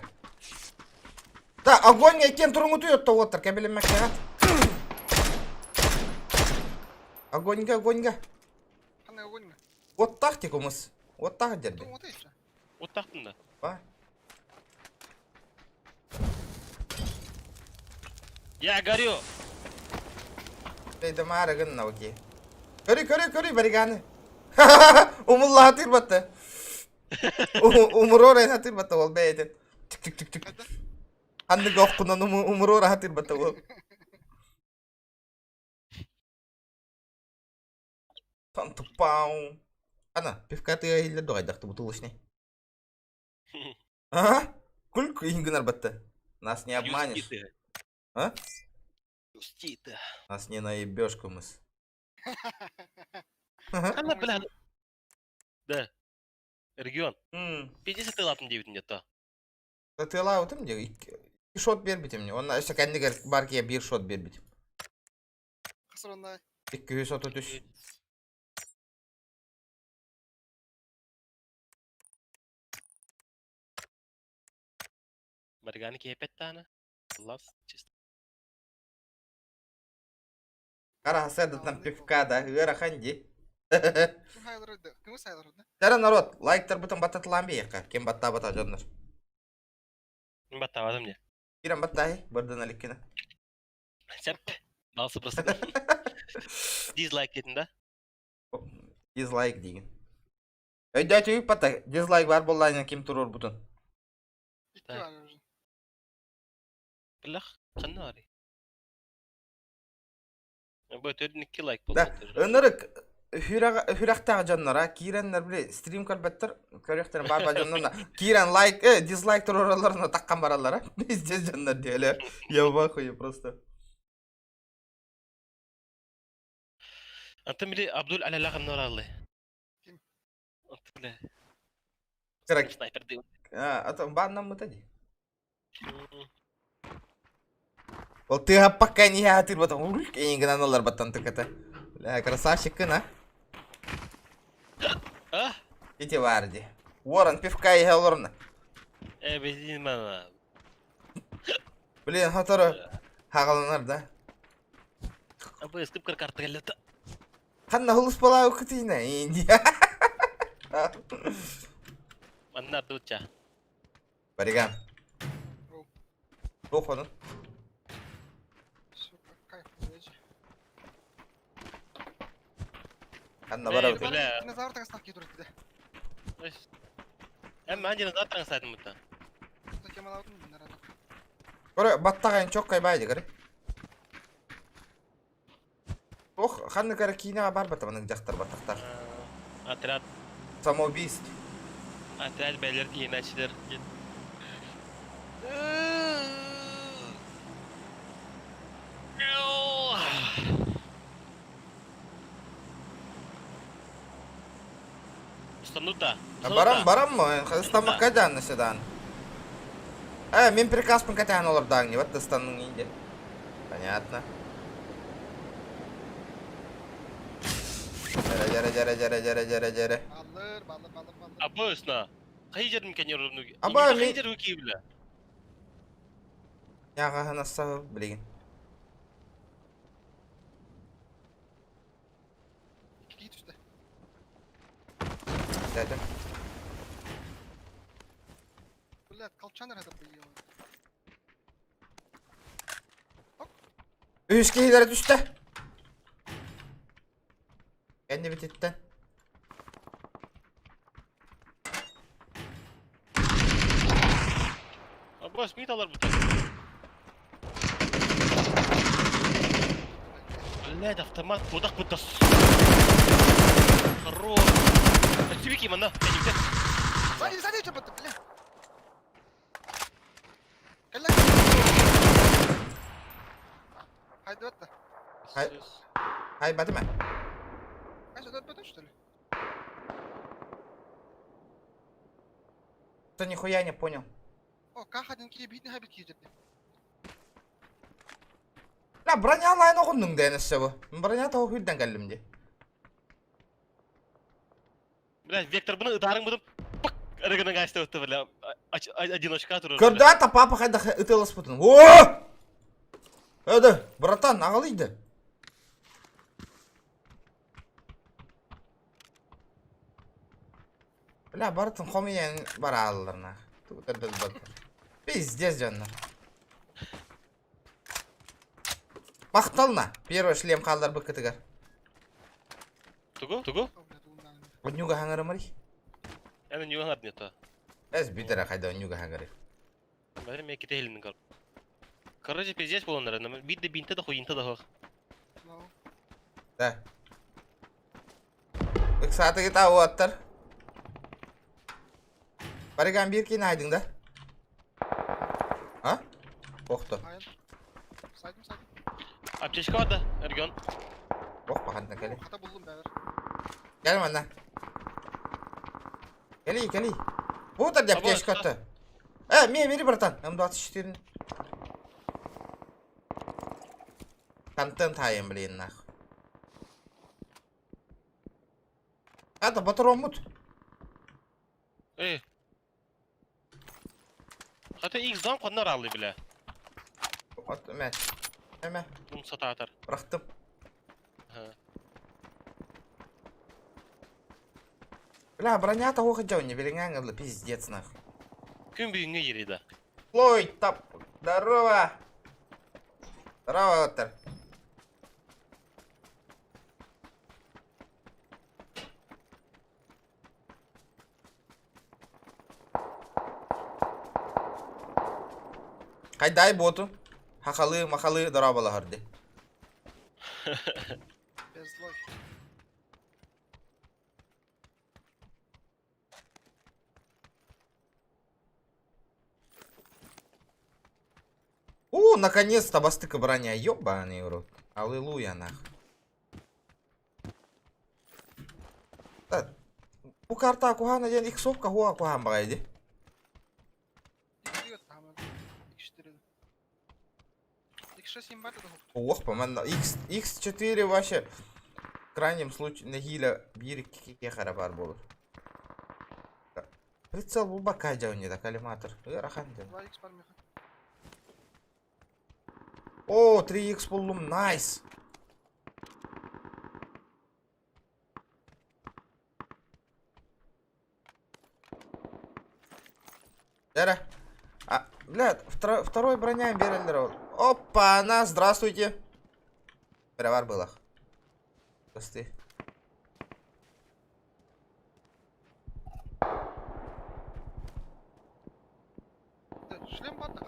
Да, огонь иккиэн туруҥутуй отто уоттар кэбилиммэккэҕит. Огоньга, огоньга. Ханна огоньга? Уоттаах тикумус. Уоттаах дьэрби. Уоттаахтын да. Ба. Я горю! Дайдамаары гынна окей. Көрүй, көрүй, көрүй бариганы. Умуллаха тырбатты. Умуруор эһэ тырбатты ол бэйэтин. Тик тик тик тик. Ханнык оххунан умуруор аха тырбатты ол. Тан-тупау. Ана, пивка тыа иһиллэр дуҕайдахты бутылочный. А? Кульк иһин батта. Нас не обманешь. А? Юстита. Нас не наебешь, кумыс. Ханна, бля. Да. Регион. 50 тылатын диэбитин дьэ Тылаабытым дии. Икки шот биэрбитим дии. Онно өссө кэннигэр бар киһи биир шот биэрбитим. Хасыроннай. 233. Барганы киһипэт таана. Лас чисто. Хара сырдытан пивка да ыарахан дии. Ким хайлар Ким сайлар да? Тара народ, лайктарбытын баттатылаан биһиэхэ. Ким баттаабата дьоннор. Баттаабатым дии. Кирэн баттааһы, бырдан аликкина. Сеп. Балсы просто. Дизлайк диэтин да? Дизлайк диигин. Өйдөөтүгүт бата, дизлайк бар буоллаҕына ким туруорбутун. Икки бар уже. Биллах, ханна барый? Бу 4-2 лайк Да, буолбут. ынырык хүрэхтээх дьоннор, а киирэннэр били стрим көрбөттөр, көрүөхтэрин баар баар дьоннор киирэн лайк, дизлайк туруоралларына таххан бараллара. Пиздец дьоннор диэлэр. Я в ахуе просто. Антон били Абдул Алялах норалы. Ким? Антон бля. Кыра- Снайпер дыы. А, а то бааннаммыта дии. Ол тыаһаппакка ниһэ атыырбатан улк эйин гынан ылларбаттан тыката. Бля, красавчиккын, а? А? Ити баар дии. Уоран пивка иһэ олорно. Э, бензин мана. Блин, хотору хагаланар да. Абы скып карта келлета. Ханна хулус балаа укытыйна Индия. Манна дуча. Бариган. Туох онун? Сука, кайф, блядь. Ханна барабыт. Бля. Динозавр таҥастаах киһи турар да. Эм мен динозавр таҥастаатым бутта. Темалаабытын нарада. Көрө баттаҕайын чоккай баайды көрө. Ох, ханна көрө киинэҕэ бар бата манык дьахтар баттахтар. Отряд Самоубийств. отряд бэлэр иначилер. Устанута. Барам, барам мы, ыстаммакка даанна седан. Э, мин приказпын кэтээн олордааҥ, вот ыстанның инде. Понятно. Дьэрэ, дьэрэ, дьэрэ, дьэрэ, дьэрэ, дьэрэ, дьэрэ. Баллыр, баллыр, баллыр, баллыр. Абысна. Хайжердин кенерумну. Аба, мен- Хайжер уки бля. Яҕаһын ассаһы билигин. Киһи түстэ. Дәтем. Блядь, колчан эрэ быйыл. Үһүс киһилэрэ түстэ. Кэннибититтэн. Абас мит алар бутта. Блядь, автомат кудак будто. Хорош. Тебе манна. Сзади, сзади, что бля. Кэллэ. Хайдыбат да. Хай. Хайбаты ма? Кайсы өтпөтө, что ли? Что нихуя не понял. О, К1 киһи биитин хабит киһи дьэрди. Бля, броня лайн оҕуннуҥ дээн өссө бу. Броня тоҕо хүрдэн кэллим дии. Блядь, вектор бұны ыдарың бұдым. Пык! Ырыгының айста өтті, бля. Одиночка турur. Көрдөөн та папа хайдах ытыаласпытын. О! Эді, братан, аҕалыйды. Бля, барытын хомуйан бараалларна. Пиздец дьоннор. Махтална. Первый шлем хааллар быккытыгар. Тугу? Тугу? О, блядь, ууннаан. Онньуга хаҥарымарый. Әні нюган не то. Эс бүтэрэ хайда онньуга хаҥары. Бәрі мен кете көр. Короче, пиздец болондар. Бит де бинте да хуинта да хох. Ну, Да. Ыксааты кита уоттар. Барыган биир киин айдың да? А? Охто. хайын. Сайдым, сайдым. Аптечка бар да, Эргон. Ох, бахантан кели. Хата булдум бәбер. Кел манна. Кели, кели. Бу да аптечка атты. Э, ме, бери, братан. М24. Контент хайын, блин, нахуй. Это батаромут. Эй. Хата X дан қоннар алды, бля. Вот, мә. Мә, Бун сататар. бырахтым. Ага. Бля, бронята уох дьоне, билиҥҥээҥ ылла, пиздец нахуй. Күн бүгүҥҥэ ереда. Флойд, тап, здорово! Здорово, доктор. Хайдай боту. Хахалы, махалы, дорооболоһор ди. Безлой. У, наконец-то бастыка броня, ёбаный в рот. Аллилуйя, нах. Бу карта куһаана диэн иксовка хуа куһаан баҕайы дии. Уох манна X X4 вообще в крайнем случае нэһиилэ биир икки киһиэхэ эрэ баар буолар. Прицел булбакка дьэ да коллиматор ыарахан диэн. О, 3X буллум, найс! Эрэ. А, бля, второй броня береллер ол. Опа, на, здравствуйте. Перевар было. Прости. Шлем бар да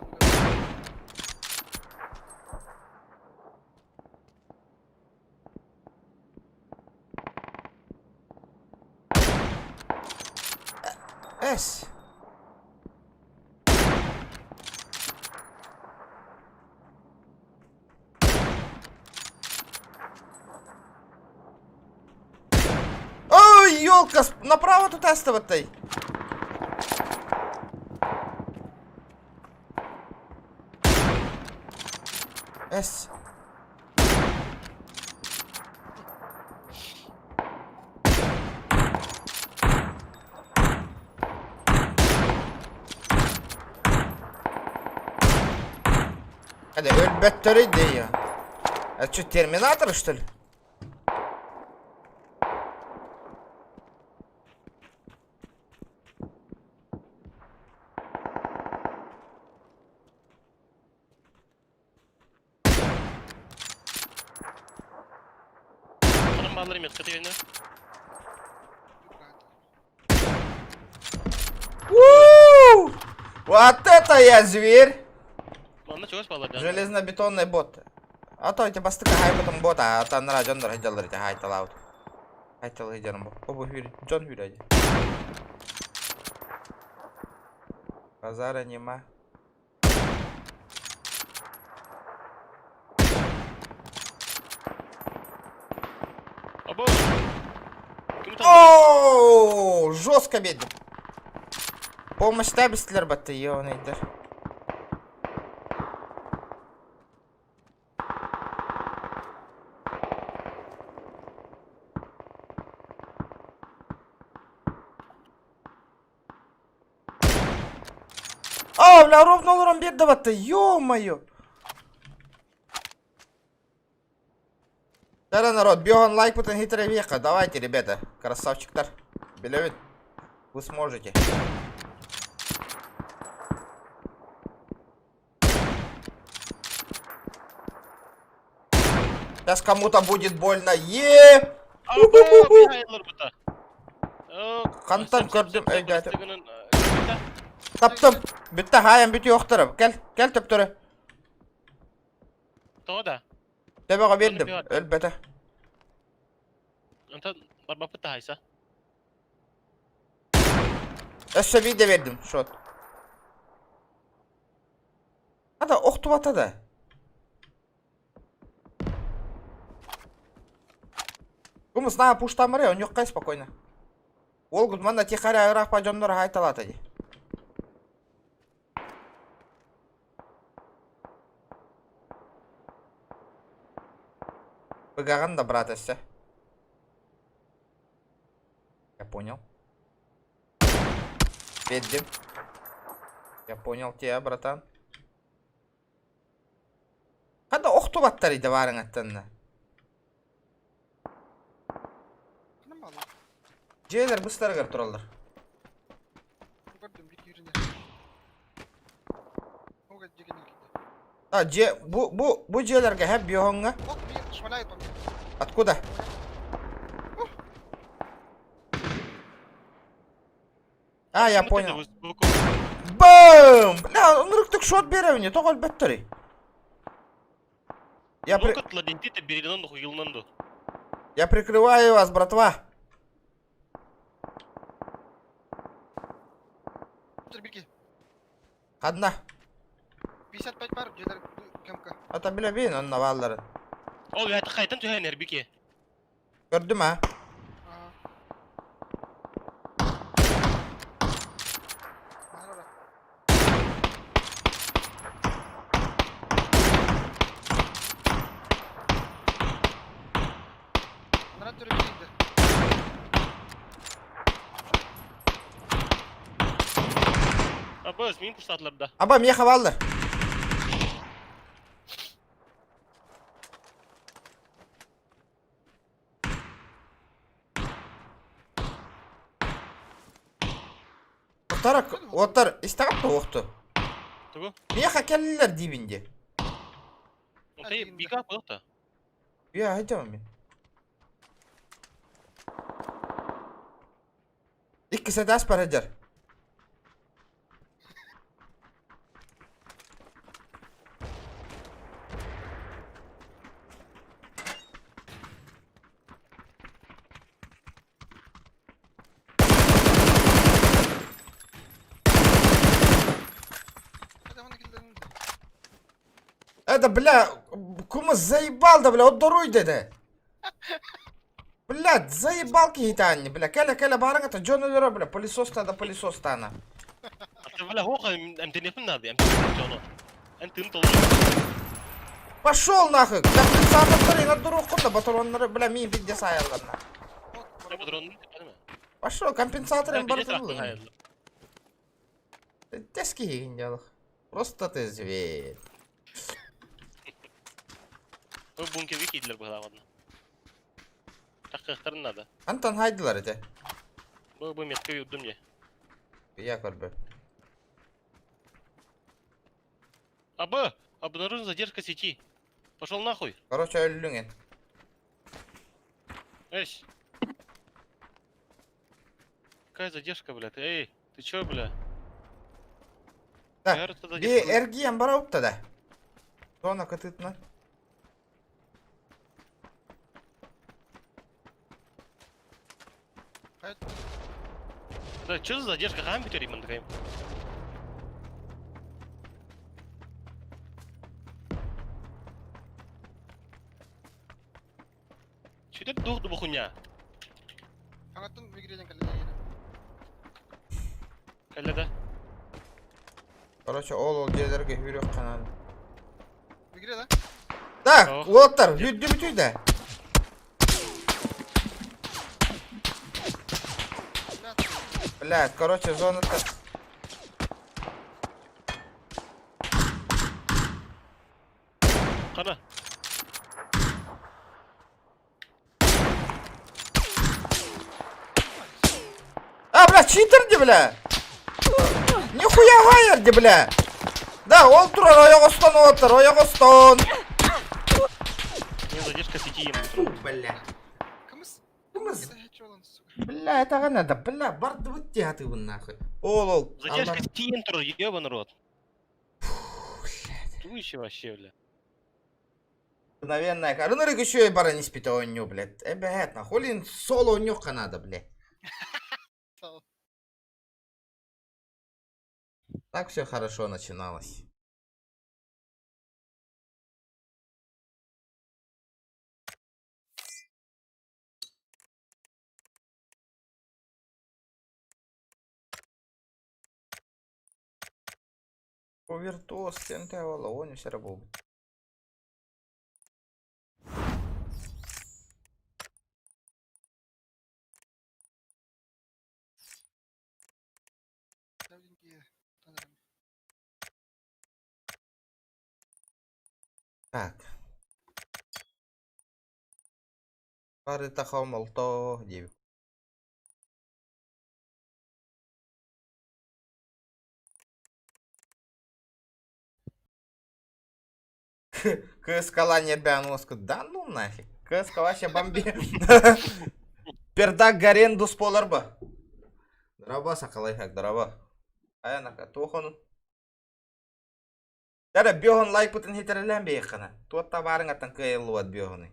Эс. Ой, елка, направо тут астываттай. Эс. Hadi өлбөттөрүй дейі. Это что, терминатор, что ли? Ханан бааллар метка дегенне. У! Вот это я зверь! Манна чугас бааллар да. Железнобетонный бот. А то эти бастыка хай потом бота, а там нара дьоннор сылдьаллар ити хайталаабыт. Хайталы сылдьарым бу. Обу хүрү, дьон хүрэ Базара нема. Або! Ким там? О, жестко бедим. Помощь табистилер батты, ёбаныйдар. А, бля, ровно олорон биэрдэ батта, ё-моё! Да, народ, бегон лайк потом хитрая века. Давайте, ребята, красавчиктар. Белевит, вы сможете. Сейчас кому-то будет больно. Е! Хантан көрдүм, өйдөөтүм. Таптым. Бүтте хаайан бүтүөхтөрө. Кэл, кэл төптөрө. Тоҕо да? Төбөҕө биэрдим. Өлбөтө. Онтон барбаппыт таһайса. Өссө биирдэ биэрдим, шот. Ада охтубата да. Кумус на пуштамары, оньюккай спокойно. Ол гудман тихаря ыраах дьоннор хайталаата дии. Быгаҕын да, брат, өссө. Я понял. Биэрдим. Я понял тебя, братан. Хата охтубаттар иде баарыҥаттанна. Дьиэлэр быстарыгар тураллар. Көрдүм биир кииринэ. Ога дьиэ А, дьиэ, бу дьиэлэргэ хэп биоһоҥҥа. Вот мне шмаляет по мне. Откуда? А, я понял. Бэм! Бля, ынырыктык шот беребине, тоҕо өлбөттөрүй? Я прикрываю вас, братва. Ханна? 55 бар, дьиэлэр кемка. Ата билэбин, онно баалларын. Ол это хайтан түһэн эрбики. Көрдүм а. Абыз, мин пустатлар да. Аба, меха бааллар. Оттар, оттар, истэҕит да уохту. Тугу? Миэхэ кэллилэр диибин дии. Ты бика куда-то? Я айдам мин. Икки сэтээс парадьар. Это, бля, кумыс заебал да, бля, отдоруй деді. Блядь, заебал киһитаанни, бля, кэлэ кэлэ баарыҥ ата дьон өлөрө, бля, пылесос да пылесос тана. Бля, хоха, эмтениэхпин наада, эмтениэхпин Эн тыын толору. Пошел нахуй! Компенсатордары инаддуруоххун да батароннары, бля, миин пизде саайалларна. Пошел, компенсаторын барытын Тэс киһигин дьалых. Просто ты зверь. Бу бункерге киирдилэр быһалаах одна. Таххыахтарын надо. Антон хайдылар ити. Бу метка юрдум же. Я көрбөп. Абы! Обнаружена задержка сети. Пошел нахуй. Короче, өллүҥ эн. Эсь. Какая задержка, блядь? Эй, ты чё, бля? Да, би эргийэн барабыт да. Зона кытытынан. Да, что за задержка? Хаһан бүтэр именно Что это дух хуйня? Хаҥаттан мигренен кэллэ Кэллэ да? Короче, ол ол дьиэлэргэ хүрүөх ханан. Мигре да? Да, уолаттар, үрдү бүтүй да. Блядь, короче, зоната... Хана. А, бля, читер ди, бля! Нихуя гайер ди, бля! Да, ол турар, ойоҕостон уолаттар, ойоҕостон! Мне задержка сети ем. Фу, бля. Кымыс. Кымыс. Это Бля, это надо, бля, бардыбыт театыбын нахуй. Ол, ол. Задержка сети ем турар, ебаный рот. Тующий вообще, бля. Мгновенная Ынырык еще и баран испите оонньуу, блядь. Эбэһээт, нахуй соло оонньуохха надо, блядь. Так все хорошо начиналось. По виртуоз тенте ола, он все работает. Так. Барыта хомолто диэбит. Кыскала нербян уоску. Да ну нафиг. Кыска вообще бомби. Пердак гарендус болар ба. Дороба сакалай хак, дороба. Аянака, туох Дара биоһун лайкпытын хитерелээн биэххана. Туот табаарыҥ аттан кыайыллыбат биоһуну.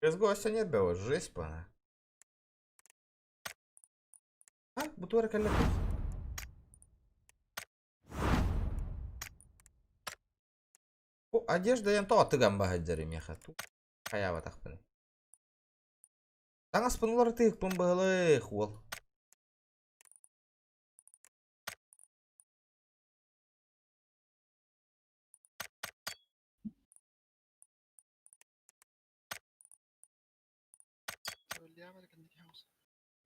Кызгы өссө нербе жесть бана. А, бу туора кэллэ. Бу одежда диэн тоҕо тыган баһыйдар миэхэ. Хайаабатахпын. Таҥаспын уларытыахпын быһылыах уол.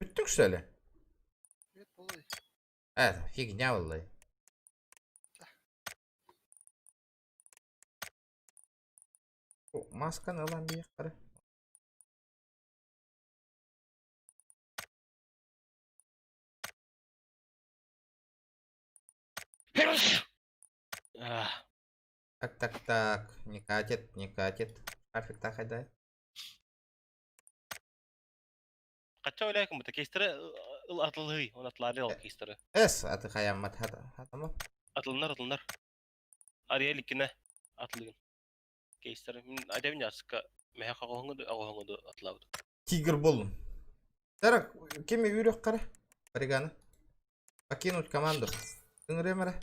Бүттүк что ли? Это фигня буоллай. Масканы ылан биэхтэрэ. Так, так, так. Не катит, не катит. Трафик тахайдай. Хачча ойлайкын бу кейстері атылыы, он атлары ол кейстері. Эс, аты хаяммат хата. Хатама. Атылынар, атылынар. Ариэль иккинэ атылыгын. Кейстері. Мин адебин ясыкка мэхэ хаҕоһоҥу аҕоһоҥу атлаабыт. Тигр боллум. Тарак, кими үрөх қара? Оригано. Покинуть команду. Ыҥырыам эрэ.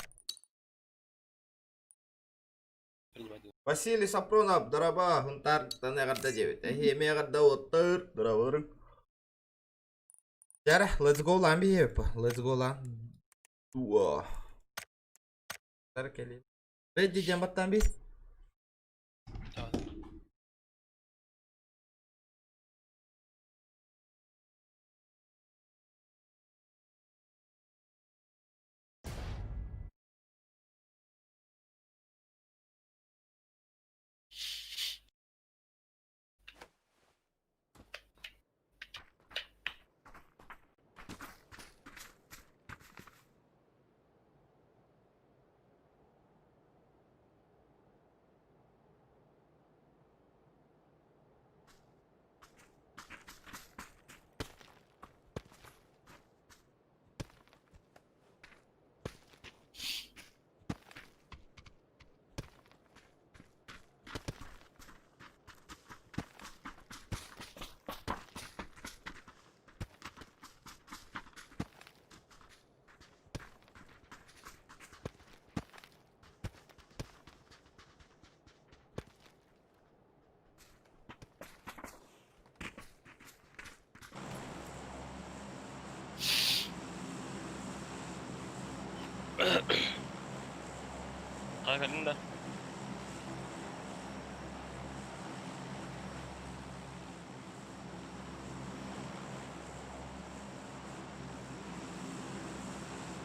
Василий Сапронов, дороба, Хунтартан эҕэрдэ диэбит. Эһи эмиэ эҕэрдэ уоттар, дорабырыҥ. Дьэ, let's go лаан биһиэбиппа. Let's go лаан. Дуо. Тар кэлин. Ready диэн баттаан бис. Хайа кэллиҥ да?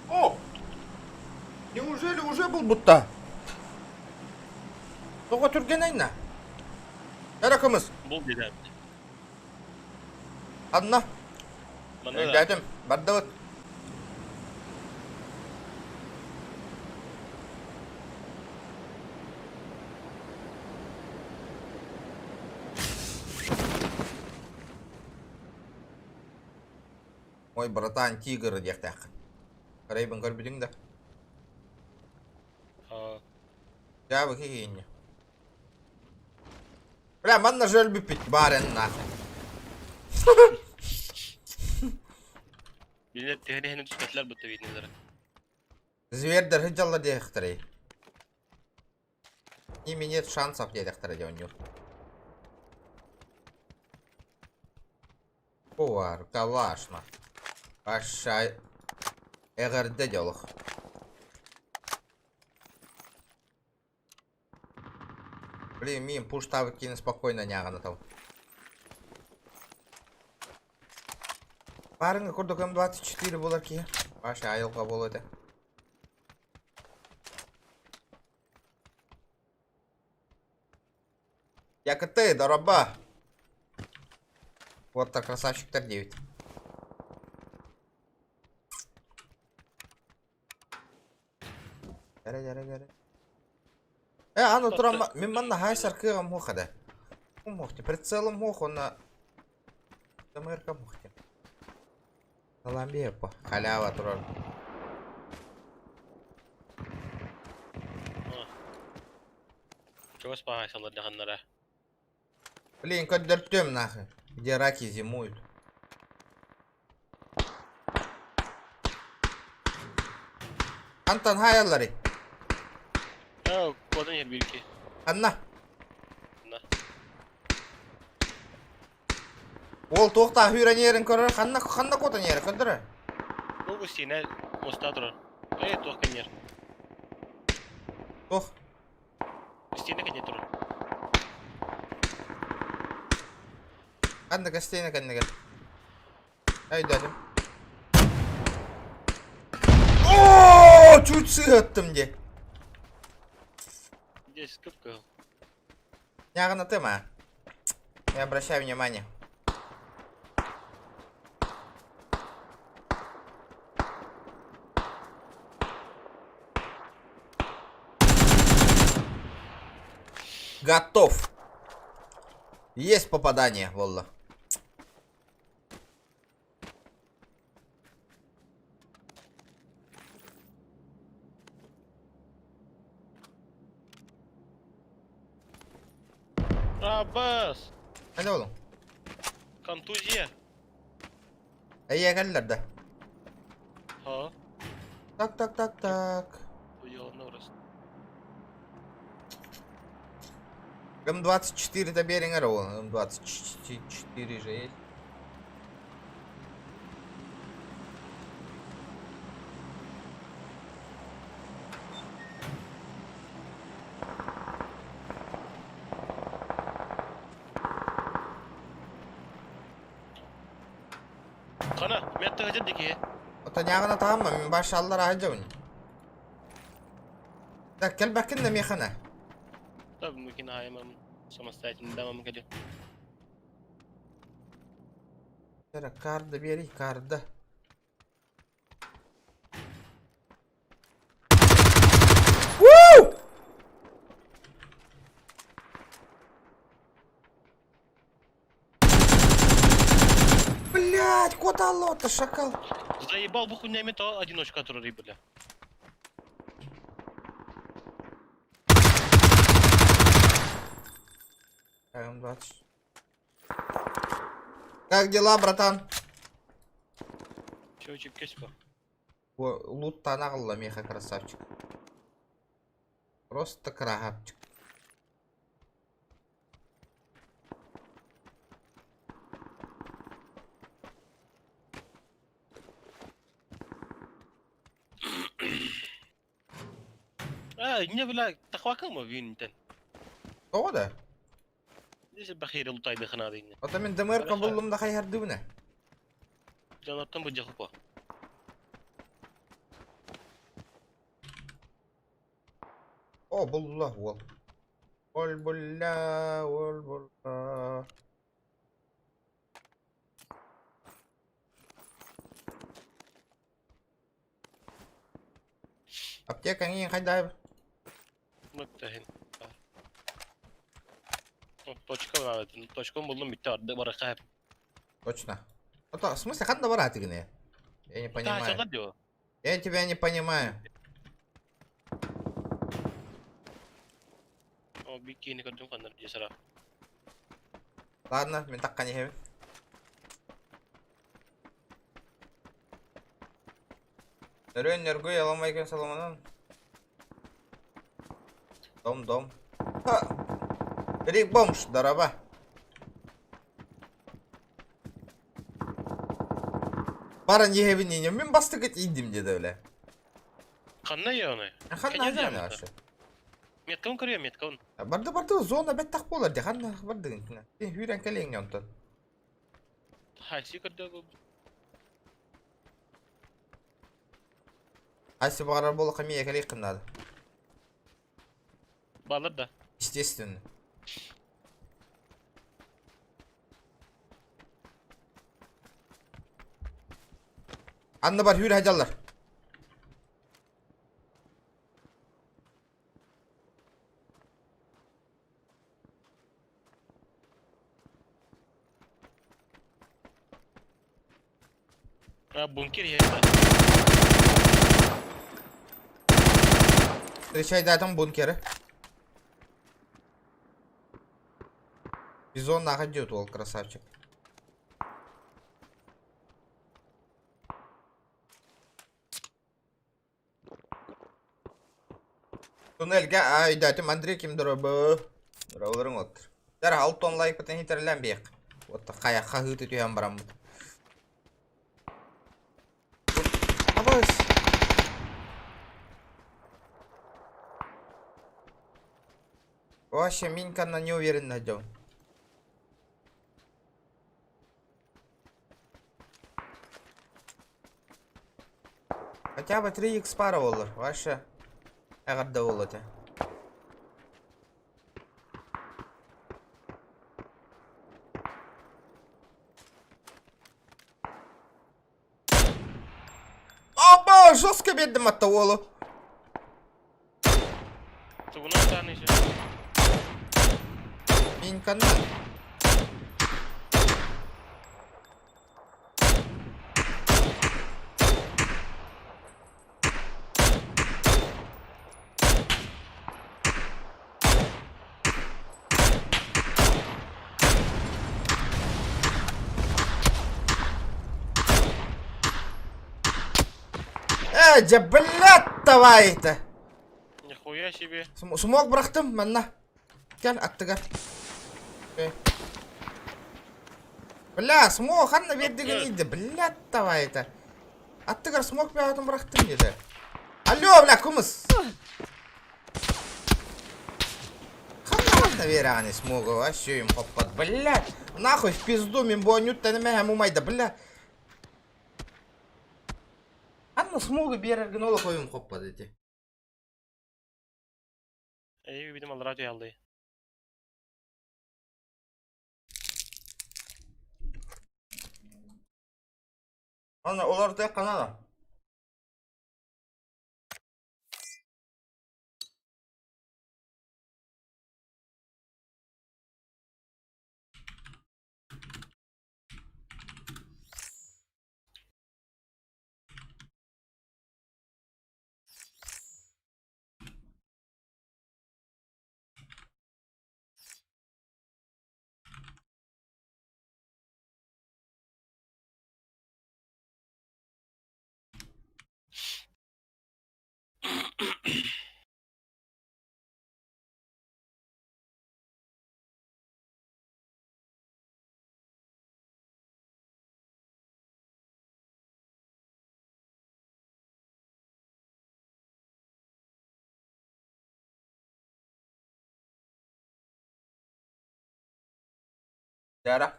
О! Неужели уже булбутта? Тоҕо түргэнэй Эрэ кымыс. Бул диэтэ. Анна. Манна да. Өйдөөтүм. Бардыбыт. Ой, братан, тигр диэхтээххин. Арайбын көрбүтүҥ да? Аа. Дьаабы киһиинньэ. Бля, манна же өлбүппүт баар нахуй. Билэр түһэн түспэтилэр бутта виднелere. Звердер сылдьаллар диэхтэрэй. Ими нет шансов диэтэхтэрэ дьонньу. Повар, калашна. Аша эҕэрдэ дьолох. Блин, мин пуштабыт кини спокойно ньааҕынатабын. Баарыҥҥа курдук М24 буолар киһи. Паша айылҕа буолуо этэ. Якты, дороба! Вот так красавчиктар 9. Дәрә, дәрә, дәрә. Э, аны туран мин манна хайсар кыаҕым суох этэ. Мохте, прицелым суох уонна ДМРК мохте. Салам биэппа. Халява турар. Чугас баҕайсалар дьаханнара. Блин, көрдөртүөм нахуй. Где раки зимуют. Антон хайаллары. Оо, куотан иһэр биирки. Анна. Анна. Уол туохтаах үүрэн иһэрин көрөр, ханна ханна куотан иһэр көрдөрөр. Бу гостиная моста турар. Э, туох кэннер. Туох? Гостиная кэннер турар. Ханна гостиная кэннигэр? Өйдөөтүм. Оо, чуть сыһыаттым дии. Здесь кып-кыһыл. Ньааҕынатым а. Не обращай внимания. Готов. Есть попадание, Волла. Рабас! Hadi oğlum. Контузия! Эйиэ кэллэр да. Ha? Так, так, так, так. М24 это Берингер, он М24 же есть. Хана, миэттэ сылдьар дии Отаняҕына таһамма, мин башаллар аһадьабын. Так, кэлбэккин да миэхэнэ. Да, мукин аайымам самостоятельно дамам кэлиэ. Эрэ, карда биэрий, карда. Уу! Блять, куда лота, шакал? Заебал бу хуйнями то одиночка турар бля. М20. Как дела, братан? Чевчик кеспа. Лут танаҕылла миэхэ красавчик. Просто красавчик. А, не бля, тахвакама винтен. Тоҕо да? Десе бахире лутайды ханадыйны. Ото мин ДМР-ка буллум да хайһардыбына. Жанаттан бу жахупа. О, булла уол. Ол булла, ол булла. Аптека эҥин хайдаа Мыттаһын. Точка бар. Точкам булдум битте арды барака. Точно. А то, в смысле, ханна бараатыгын Я не понимаю. Я тебя не понимаю. О, бикини көрдүм ханнар десара. Ладно, мин такка не Нөрүөн нөргүй аламай күн саламанан. Дом дом. Ха! Рик бомж, дараба. Баран иһэбин иинэ мин бастакы тиийдим диэтэ бile. Ханна яны? Ханна хажаны вообще? Меткаун көрүө, меткаун. Барды барды зона бэттах буолар дии ханна бардыгын Сүүрэн кэлиэҥ онтон. Хайси көрдө бу. Айсы баҕарар буоллахха эмиэ кэлиэххин наада. Балар да. Естественно. Анна бар хүүрэ сылдьаллар. А, бункер есть, да? Встречайдаатым бункеры. Бизон нахуй идет, ол красавчик. Туннельга айдатым Андрей ким доробо. Дорабыларың оттыр. Дәр 6 лайк бытын хитерлән бек. Вот кая хаһыты түһэн бараммыт. Абыс. Вообще Минка на не уверен найдем. Хотя бы 3х пара болар. Вообще эҕэрдэ буолуо этэ. Опа, жестко биэрдим атта уолу. Тугунан дааны еще. Минканнан. Э, дьэ, блядь, давай это. Нихуя себе. Смог бырахтым, манна. Кэл, аттыгар. Бля, смог, ханна биэрдигин иди, блядь, давай это. Аттыгар смог бэҕэтин бырахтым диэтэ. Алло, бля, кумыс! Ханна биэрэҕиний смогу, вообще им хоппот, блядь! Нахуй в пизду, мин буонньуттан эмэһэм умайда, бля! Ханна смогу биэрэргин олох ойум хоппот ити. Эй, видимо, радио алды. Аны олордуохха наада. Дара.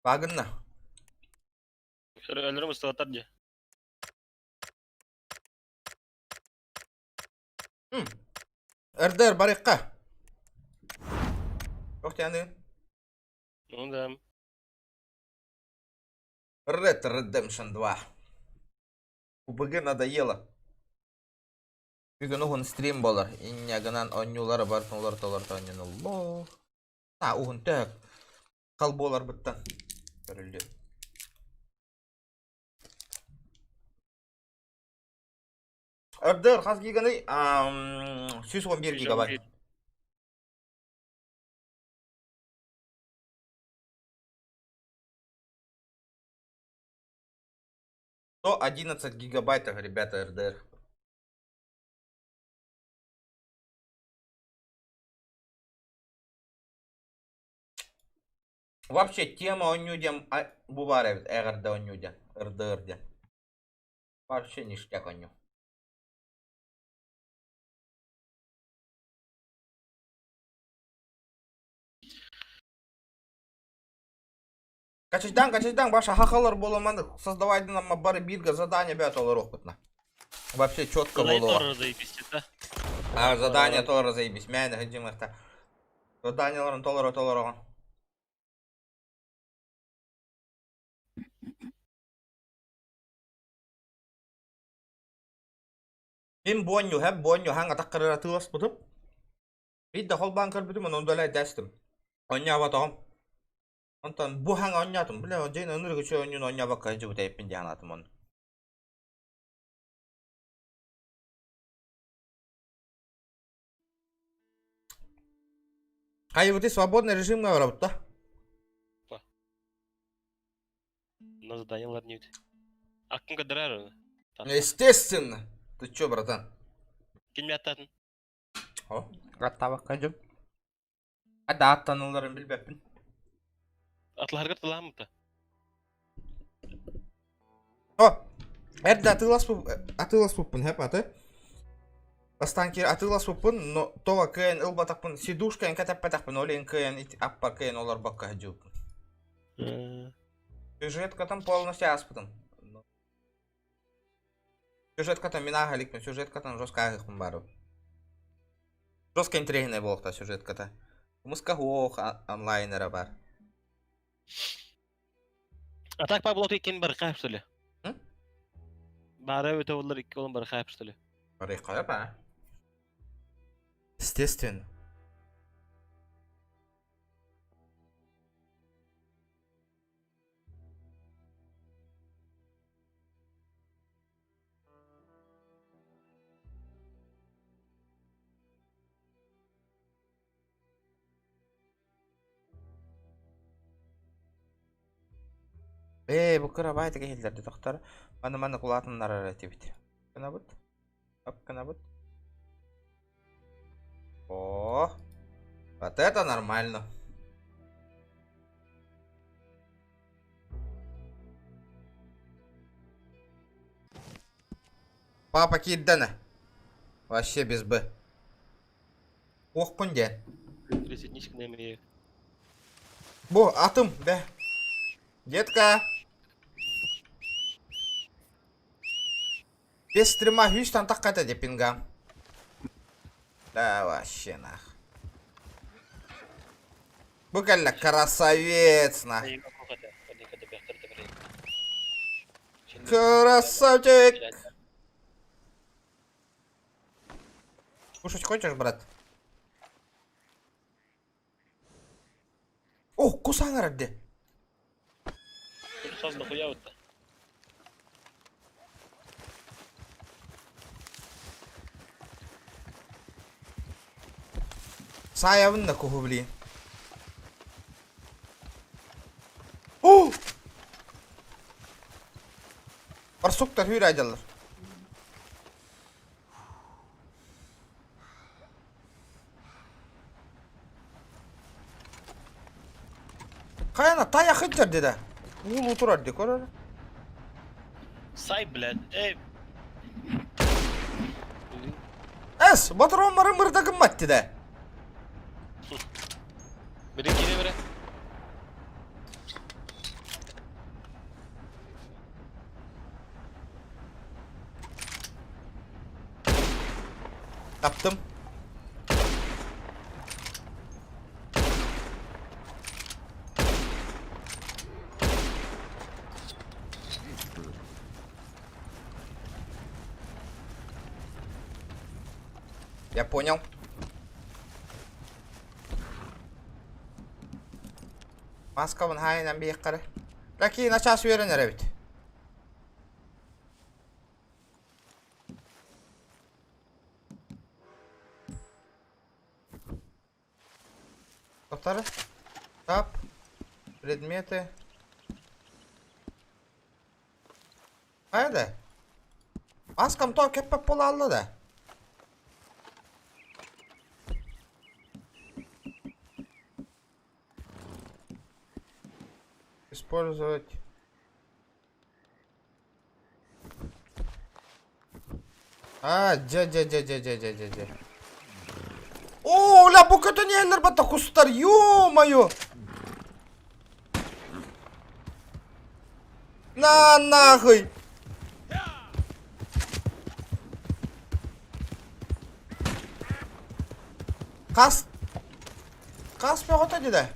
Багынна. Өлөрүм ыстыбаттар дии. РДР барыахха. Туох диэний? Ну да. Red Redemption 2. УБГ надоело. Бүгүн уһун стрим буолар. Инньэ гынан оонньуулары барытын уларыта-уларыта оонньонуллуох. А, уһун төһө хал буоларбыттан көрүллүө. RDR хас гиганый? 111 гигабайт. 111 гигабайтов, ребята, РДР. Вообще тема оонньуу диэн бу баар эбит эҕэрдэ оонньуу диэн РДР диэн. Вообще ништяк оонньуу. Качайдаҥ, качайдаҥ, Баша хахалар буоламаны создавайдын ама бары бииргэ задание бэт олоруохпутна. Вообще четко Задание буолуо. тоже заебись, да? А, задание тоже заебись. Мээнэ сылдьымыахта. Заданиеларын толоро толороҕун. Мин буонньу, һэп буонньу хаҥ атаххарыгар атыыласпытым. Биирдэ холбоон көрбүтүм, онон дэлэйдээстим. Оонньооботоҕум. Онтон бу хаҥа оонньоотум. Бля, дьиҥ ынырык үчүгэй оонньууну оонньообокко сылдьыбыт эбиппин дии санаатым ону. Хайыбыты свободный режимҥа барабыт да? На заданиялар не Аккын көрдөрөр. Естественно. Ты чё, братан? Ким аттатын? О, аттаабакка дьон. Ада аттанылларын билбэппин. Атларга тылаамыта. О, эрдэ атыыласпыппын хэп аты. Бастаан киир атыыласпыппын, но това кыайан ылбатахпын, сидушкайын кэтэппэтэхпин, ол иһин кыайан аппар кыайан олорбокко сылдьыбыппын. Сюжеткатын полностью ааспытым. Сюжеткатын мин ааһа иликпин, сюжеткатын жестко ааһыахпын баарым. Жестко интэриэһинэй буолуохтаах сюжетката. Кумуска суох онлайн эрэ баар. А так Пабло ты кин барыхаев что ли? Баара өтө боллар икки олон барыхаев что ли? Барыхаев а? Естественно. Ээ, бу кырабай киһилэрди тохтор. Маны маны кулаатыннарар этибит. Гынабыт. Оп гынабыт. О, вот это нормально. Папа киирдэнэ. Вообще без Б. Уоххун диэн. Присоединись к нам и... Бу атым, бэ. Детка. Без стрима хүйстан таққата деп пингам. Да вообще нах. Бу кэллэ красавец нах. Красавчик! Кушать хочешь, брат? О, кусаҥар эрдэ. Саз нахуя вот-то? Саайабын да куһу блин. О! Барсуктар хүүр айдаллар. Хайана тайа сылдьар дедэ. Уул утурар дии көрөр. Сай, блядь, эй. Эс, ботуруоннарын бырда гыммат дедэ. Бiri кире бере. Таптым. Я понял. Маскабын хаайынан биэххэрэ. Раки начаас үөрэнэр эбит. Повтор. Тап. Предметы. Хайда? Маскам то кэппэт буолаалла да? Использовать. А, дьэ дьэ дьэ дьэ дьэ дьэ дьэ дьэ. Оо, ля бу көтөн иһэллэр батта кустар, ё-моё! На нахуй! Хас хас бөҕөтө дии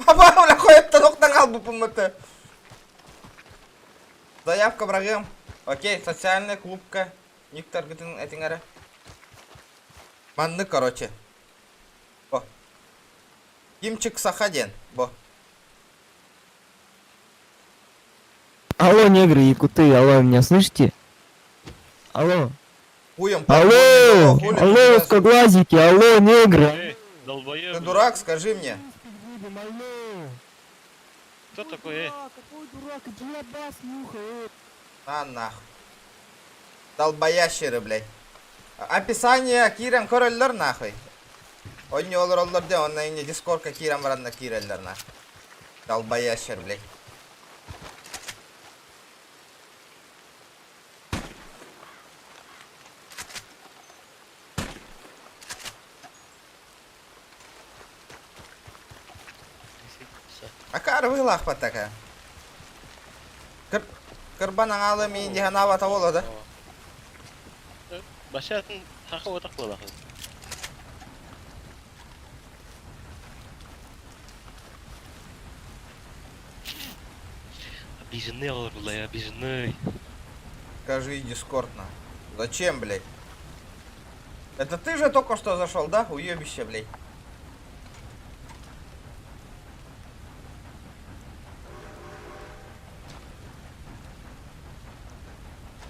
Аба, бля, хойоттан охтан хаалбыппын маты. Заявка быраҕыам. Окей, социальный клубка никтаргытын этиҥ эрэ. Маннык, короче. Бо. Кимчик Саха диэн. Бо. Алло, негры, якуты, алло, меня слышите? Алло. Хуем Алло, алло, узкоглазики, алло, негры. Эй, долбоеб. Ты дурак, скажи мне. Кто такой, эй? Какой дурак, иди лоба слухай, эй. На нахуй. Долбоящеры, блядь. Описание киирэн көрөллөр нахуй. Онньуолар оллор де, онно инне дискорка киирэн баранна киирэллэр нахуй. Долбоящер, блядь. Акаары быһыылаахпат такая. Кыр кырбан аҥаалы миин дии санаабата буолуо да. Башатын хаха отак буолахын. Обиженный олор булла, обиженный. Скажи дискордно. Зачем, блядь? Это ты же только что зашел, да? Уебище, блядь.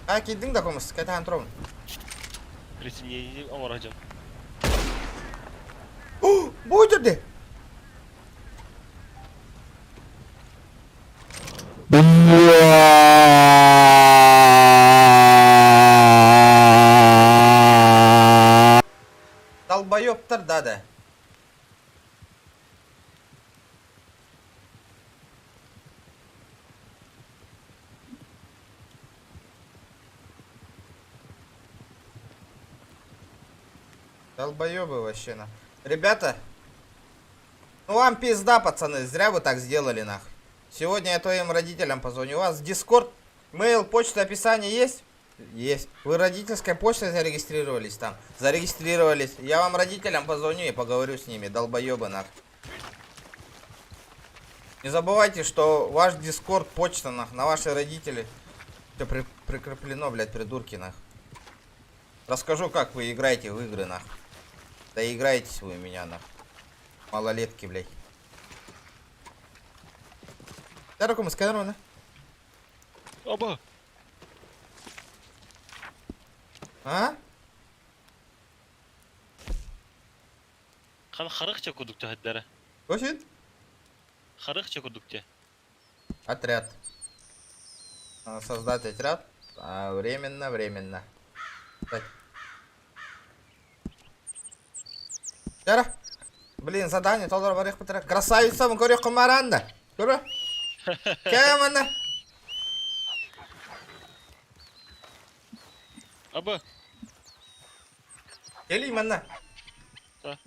А, киирдиҥ да комус, кэтэһэн турабын. Присоединение оҥорожон. О, бу өтөрдө! Долбоебтар да да. Долбоебы вообще на. Ребята, ну вам пизда, пацаны, зря вы так сделали нах. Сегодня я твоим родителям позвоню. У вас Дискорд, мейл, почта, описание есть? Есть. Вы родительской почтой зарегистрировались там? Зарегистрировались. Я вам родителям позвоню и поговорю с ними, долбоебы нах. Не забывайте, что ваш Дискорд, почта нах, на ваши родители все при прикреплено, блядь, придурки нах. Расскажу, как вы играете в игры нах. Да играетесь вы у меня нах. Малолетки, блядь. Дорогому сканеру, Оба! А? Хан харахча курдук түһэрдэрэ. Көсүн? Харахча курдук те. Отряд. Создать отряд. А, временно, временно. Так. Жара. Блин, задание толор барыах бытара. Красавица, көрүөх кумараанда. Көрө. Кэмана. Аба. Кэлий манна. Да.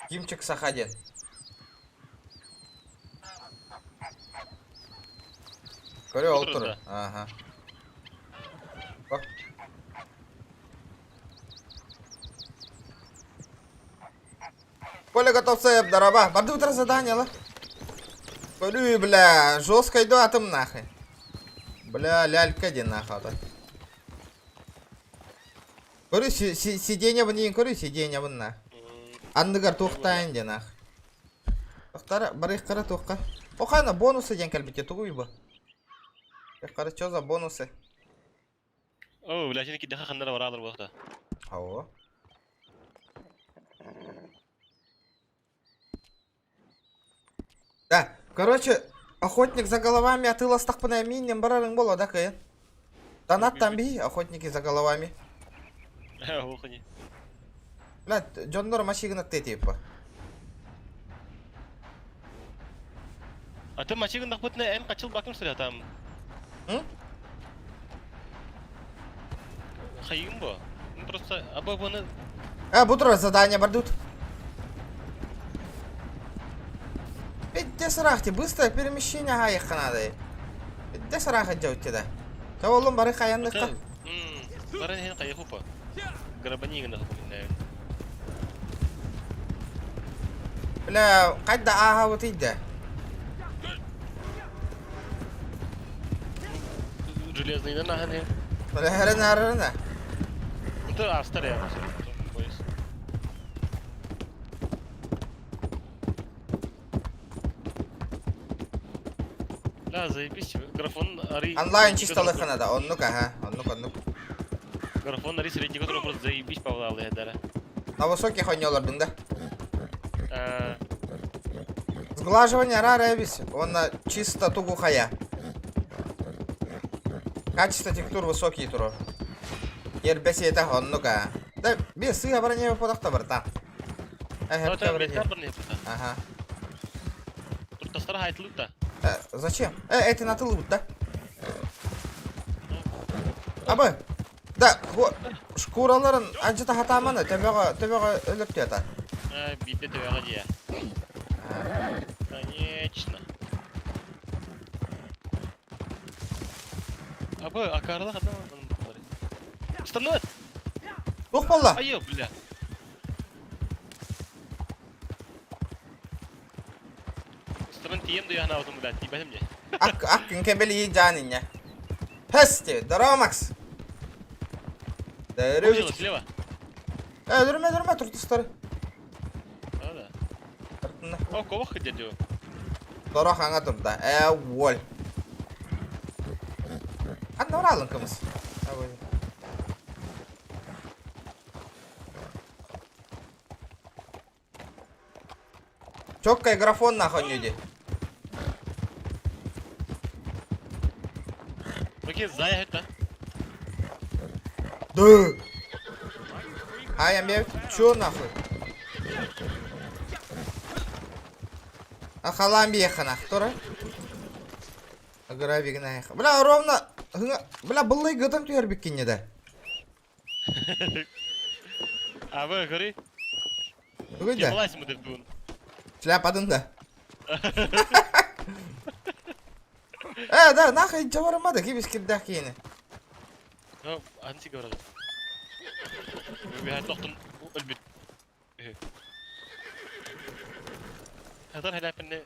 Кимчик Саха диэн. Көрө ол тур. Ага. Коля Готовцев, дороба. Барды утро задание, ла. Көрүү, бля, жестко иду атым нахуй. Бля, лялька ди нахуй. Көрүү, сиденье бын көрүү, сиденье бын нах. Анныгар туохтаан диэн ах. Тохтара, барыахтара туохха. Охана бонусы диэн кэлбитэ тугуй бу? Хара, что за бонусы? О, бля, сени кидеха ханнара бараалар буохта. Ао. Да, короче, охотник за головами атыыластахпына мииннэн барарыҥ буолуо да кыайан. Донаттан бии, охотники за головами. Охуни. Бля, дьоннор машигына типа. А ты мачигын нахпытна эн качыл бакым сыря там. М? Хайым бо. Ну просто аба бұны А, бу задание бардут. Пиздец рахти, быстрое перемещение аҕайыхха надо. Пиздец ыраах дьэ да. Тоҕоллун бары хайанныхха. Бары хен хайыхупа. Грабани гына хупа. Бля, хайда ааһабытый да? Железныйдан ааһан иһэн. Бля, хэрэн аарарына. Это астар я поезд. Да, заебись. Графон ари... Онлайн чисталыхына да, оннук аха, оннук оннук. Графон ари средний, который просто заебись павлалы дара. На высоких онньолордуҥ да? Сглаживание рара эбис, он чисто тугу хая. Качество текстур высокий туру. Ербес это оннук а. Да, без сыга броня подахта барта. Ага. Туртастар хайтылык да. Зачем? Это на тылы да? Абы, Да, бу шкураларын адьыта хатааманы төбөҕө төбөҕө өлөртүөтэ. Э, биирдэ төбөҕө дии. Конечно. Абы, акаарылах адам Станет! Туох буолла? Айы, бля. Станан тиийэн дуйаһанаабытым, бля, тиийбэтим дии. Ак ак кэбили жаан инньэ. Пэс диэбит. Здорово, Макс. Увидела слева. Э, өлөрүмэ, өлөрүмэ, туртустары. Да, да. О, кого дядю? Дорох аңа турда. Э, уоль. Анна уралын кымыс. Чоккай графон нахуй люди. Окей, зая это. Да. А я мне чё нахуй? А халам бехана, кто Агра Бля, ровно. Бля, быллай гытым түһэр биккинне да. А вы, говори. Тугуйда. Кемалайсың деп бүгін. Шляпадын да. Э, да, нахуй жабарымады, кибис кирдах кийини. Ну, анси говорят. Выбегает тоқтын өлбүт. Хатар хәләпинне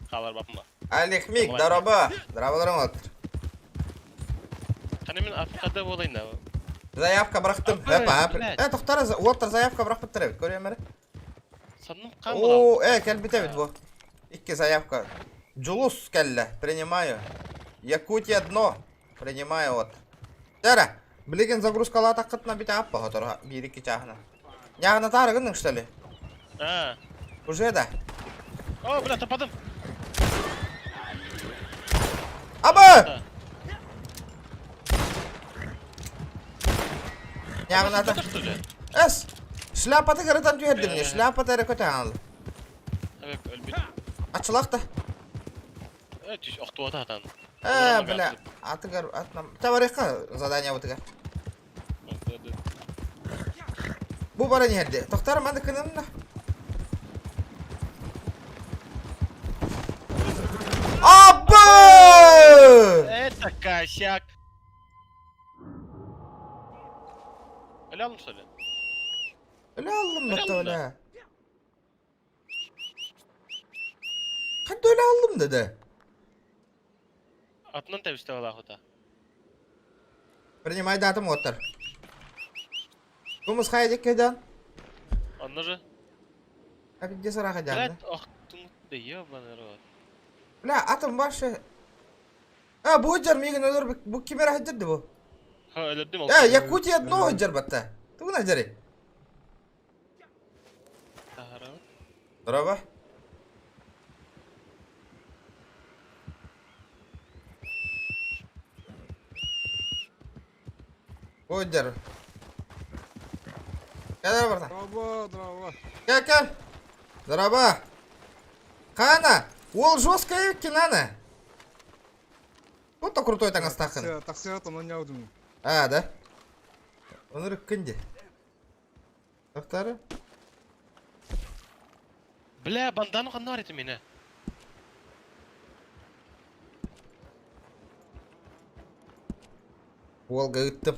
қалар бапыма. Алих Мик, здорово. Здорово, отыр. Қане мен Африкада болайын да. Заявка бырахтым. Эпа, э, тохтар, уоттар заявка бырахпыттар эбит, көрүөм эрэ. Санным кан О, э, кэлбит эбит бу. Икки заявка. Джулус кэллэ, принимаю. Якутия дно. Принимаю вот. Тара, билигин загрузкалаатаххытына бит аппа хоторо биир икки чааһына. Ньааҕына таарыгынныҥ что ли? А. Уже да. О, бля, тападым. Аба! Ньааҕыната. Что ли? Эс! Шляпаты кырытан түһэрдим не, шляпаты эрэ көтөҕөн. Өлбүт. Ачылах да. Э, түс охтуата хатан. Э, бля, атыгар атнам. Табарыхха задание бутыгар. Бу баран иһэрди. Тохтар маны кынымна. Абы! Это косяк. Өлө алдым что ли? Өлө алдым Өлө да алдым өлө. Ханды өлө алдым dedi. Атынан тәбісті алахута. Принимай датым оттар. Кумыс хай деккеден. Онно же. Апидде сараха жанды. Блядь, ох, да ебаный рот. Бля, атым башы. А, бу жар мигин өлөр бу кимер хаджырды бу. Ха, өлөрдүм ол. Э, Якутия дно хаджыр батта. Тугуна жары. Здорово. Бу жар. Кел барта. Здорово, здорово. Кел, кел. Здорово. Хана, ол жесткая кинана. Тут-то крутой таҥастааххын. Таксига тонон яудум. А, да? Оны күнде. Тоқтары? Бля, бандану ханна бар мені. Уолга ыттым.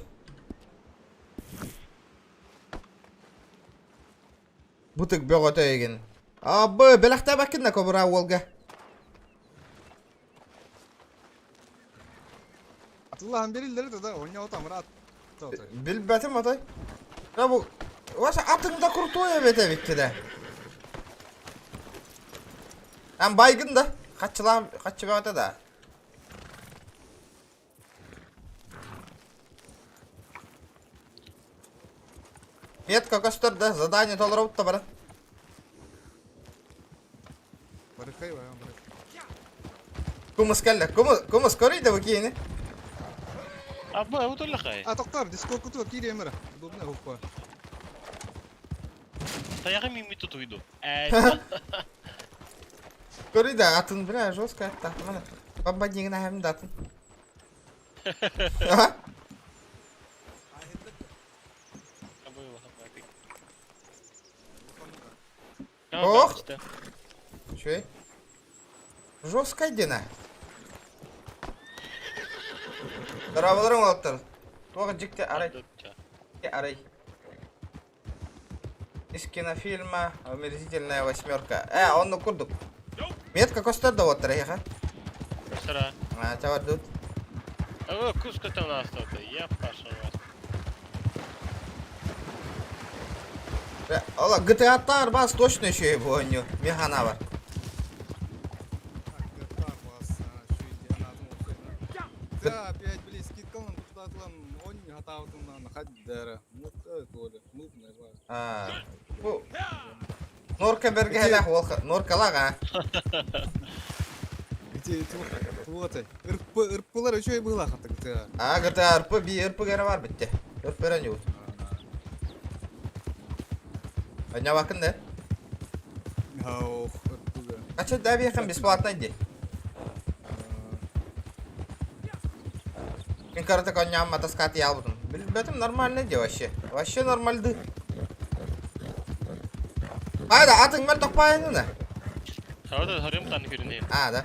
Бутык бөҕөтө эгин. Абы, бэлэхтээбэккин да кобура уолга. Атыллаһан бериллер да оонньоот амыра Билбэтим отой. Я бу Ваша атың да крутой эбит эбикки да. Ан байгын да. Хаччылаан хаччы бөҕөтө да. Метка көстөр да, задание толоробут да баран. Барыкай баран барык. Кумус кэллэ. Кумус, кумус көрүй да бу киини. Абба, утуллахай. А токтор, дискорд куту киириэм эрэ. Удобно хоппа. Таяҕы мииммит тутуйду. Көрүй да, атын бля, жестко атта. Мана, бомбардиҥин аһым да атын. Ага. Ох! Үчүгэй. Жесткай диэн аа. Дорооболоруҥ уолаттар. Туох дьикти арай арай. Из кинофильма «Омерзительная восьмерка». Э, оннук курдук. Метка көстөр да уоттар эһиэхэ. Көстөр А, чабардут. О, куска там остался. Я пошел. Ола GTA бас точно еще и бойню. Механа бар. Да, опять, блин, скидкалан туттаатылан он хатаабытынан хаддара. А, бу Норка бэргэһэлээх уол норкалаах а. Ити вот ырпылар үчүгэй быһыылаах GTA. А GTA РП би РП гэрэ бар битте. РП эрэ ньуут. Анньабакын да? Ох, РП. Кача да биэхэн бесплатно ди. Мин карата конням матаскат ялбытым. Билбэтим нормально ди вообще. Вообще нормальды. Хайда атың мэр тохпайын Хавада харым тан хүрүнэ. А, да.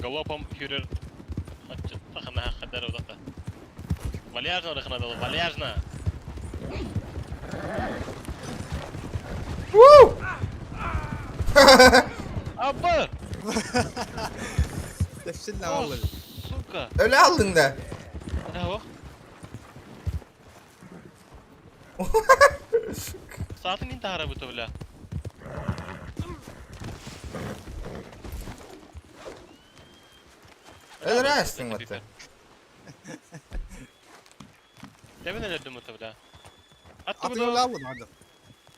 Галопом хүрэр. Хаччыттахына хадар удата. Вальяжно рахна вальяжно. Вуу! Абба! Тәфсил алды. Сука! Өлө алдың да. Да, Саатын интахара быта бля. Өлөрөөстүң батта. Тебен өлөрдүм быта бля. Аты өлө алдым ады.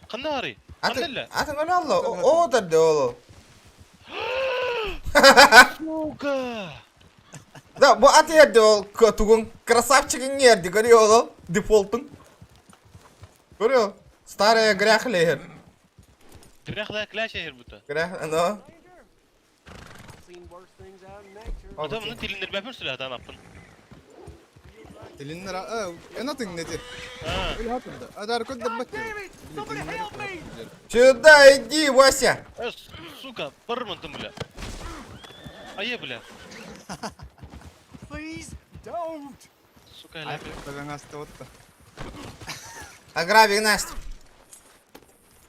Кандай Аты аты өлө алды. О дарды олу. Сука! Да, бу аты ерди ол тугун красавчигин ерди көрү ол дефолтун. Көрү. Старая гряхлер. Гряхла кляша хер бута. Грях, но. Адам муну тилинер бәпер сүлә дан аппын. Тилиннер эн атың нети. А. Өл хатында. Адар көт даббат. Сюда иди, Вася. Э, сука, бармын бля. Ае, бля. Please don't. Сука, ля. Багаңасты отта. Аграбик Настя.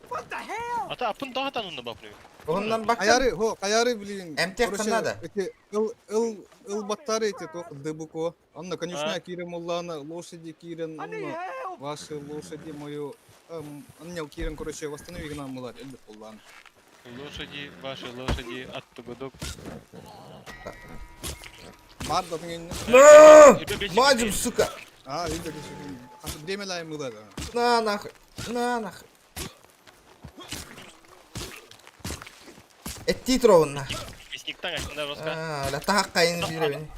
What the hell? Ата аппын тагатан унда бапны. Оннан бак. Аяры, хо, аяры, блин. МТ кыннада. Эти ыл ыл ыл баттары эти тох дыбуко. Анна, конечно, кирен муллана, лошади кирен, I need анна, help. ваши лошади мою, анна кирен, короче, восстанови нам мулар, эльбе куллан. Лошади, ваши лошади, от тугудук. Марда тыңын. На! Мажем, сука. А, видите, время лай мулар. На нахуй. На нахуй. Этти троунна. Песниктан астында роска. А, ла тахаккайын биребин.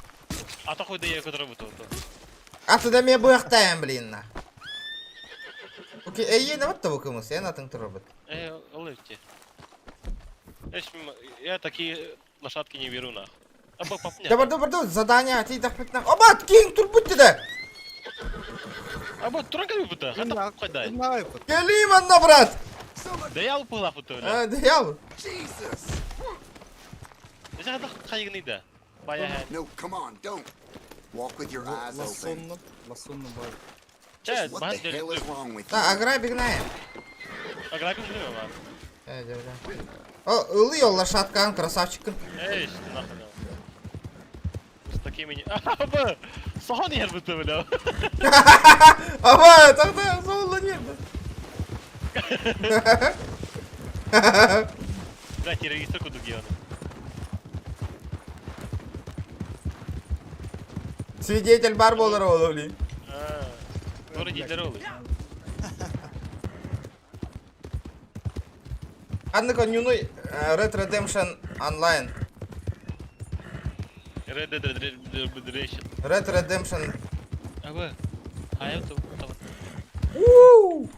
Ата койда я көтөрө буту. Аты да мен буяктайын блин на. Окей, эй, не вот того кымыс, я атын турбут. Э, олывте. Я такие лошадки не беру нахуй. Аба папня. Да барду барду, задание ати дахпит на. Оба, кин турбут да. Аба туран калби бута. Хата койдай. Келим анна, брат. Да я упыла буту. А, да я. Да хата кайгны да. Бая. No, come on, don't. Walk with your eyes open. Лассонно, лассонно бар. Just what the hell is wrong with Да, you? аграбик на. Аграбил билим ама. Э, дьэ, бля. О, ылый ол лошадкаҕын, красавчиккын. Эй, нахуй. С такими не... Аба! Соһон иһэр бытты, бля. Аба, тогда золото нет. Бля, террористы кудук ебаный. Свидетель бар болар ол, блин. Тоже не здоровый. Ханнык нюнуй Red Redemption Online. Red Dead Redemption. Red Redemption. Аба. Хайа Уу!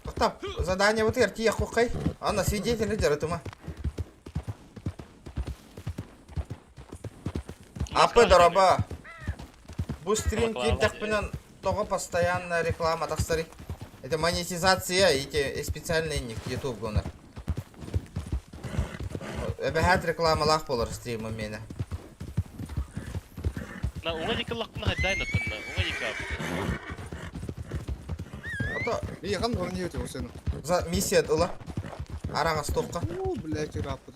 Тоқтап, задание вот эр тиэх хухай. Анна свидетели дьарытыма. Апы дороба. Бу стрим киирдэхпинэн тоҕо постоянно реклама тахсарый? Это монетизация эти специальный ник YouTube гонор. Эбэһээт рекламалаах буолар стримым миэнэ. На уҥа диэки ыллахпына хайдаан оттонно уҥа диэки Ото И хан горни өте осену. за миссия ыла. Араҕас туохха. О, блядь, раппыт.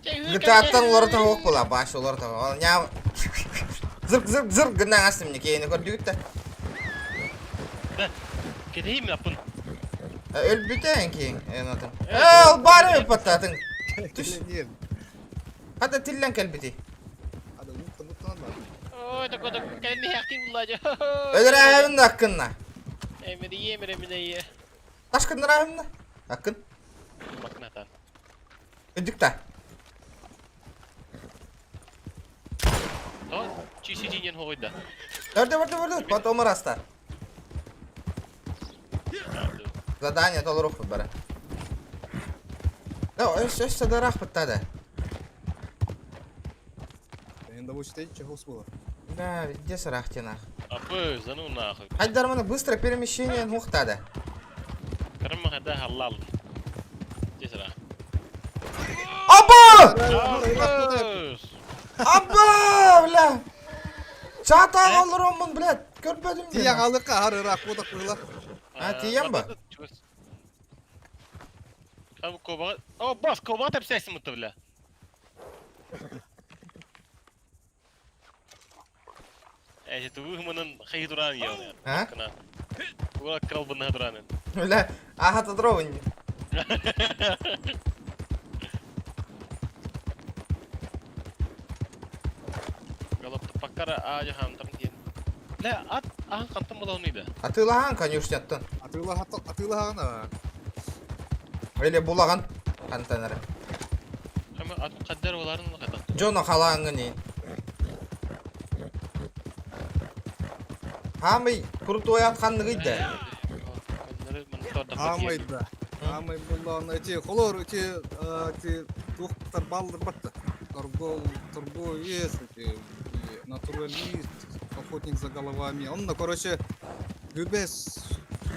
GTA-ттан уларыта суох була, баш уларыта. Ол ньаа зырк зырк зырк гынан астым не кейини көрдүгүт да. Кэтэһиим аппын. Өлбүтэ киин энатын. Ээ, ол бары өлбөттатын. Түс. Хата тиллэн кэлбити. Ой, такой такой кэлин иһээхтии булла дьэ. Өлөрөөһүн да аккынна. Эмири емире мине Ташкыннарааһын да. Аккын. Макнатан. Өдүк та. То, чиси динен хоойда. Өрдө өрдө өрдө. Потом раста. Задание толоруохпут бары. Да, өс өс садараахпыт да. Да, везде сарахтинах. Апы, за ну нахуй. Хайдармана быстро перемещение нухтада. Карма хада халал. Тесера. Аба! Аба, бля! Чата олороммун, блядь, көрбөтүм Тиийэн диэн. хаалыкка аһар ыраах куотах быһыылаах. А, тиийэн ба? Кобаҕа... О, бас, кобаҕа тэпсээсин мытты, бля. Эти тугу мынан хайы туран ел. А? Ура крал бы на туран. Бля, ага, тадровын. Галопты паккара а жахан там диэн. Бля, ат ахан хантан була да. Атыылаһаан конюшняттан. Атыылаһаҕын аа. Или булаган хантан эрэ. Хама ат каддар боларын кадак. Дьоно халааҥҥын иин. Хаамый крутой ат ханныгый да? Аамай да. Аамай буллаҕына ити холор ити ити туохтар бааллар батта. Торгол, торговец, эти натуралист, охотник за головами. Онно, короче, үбэс,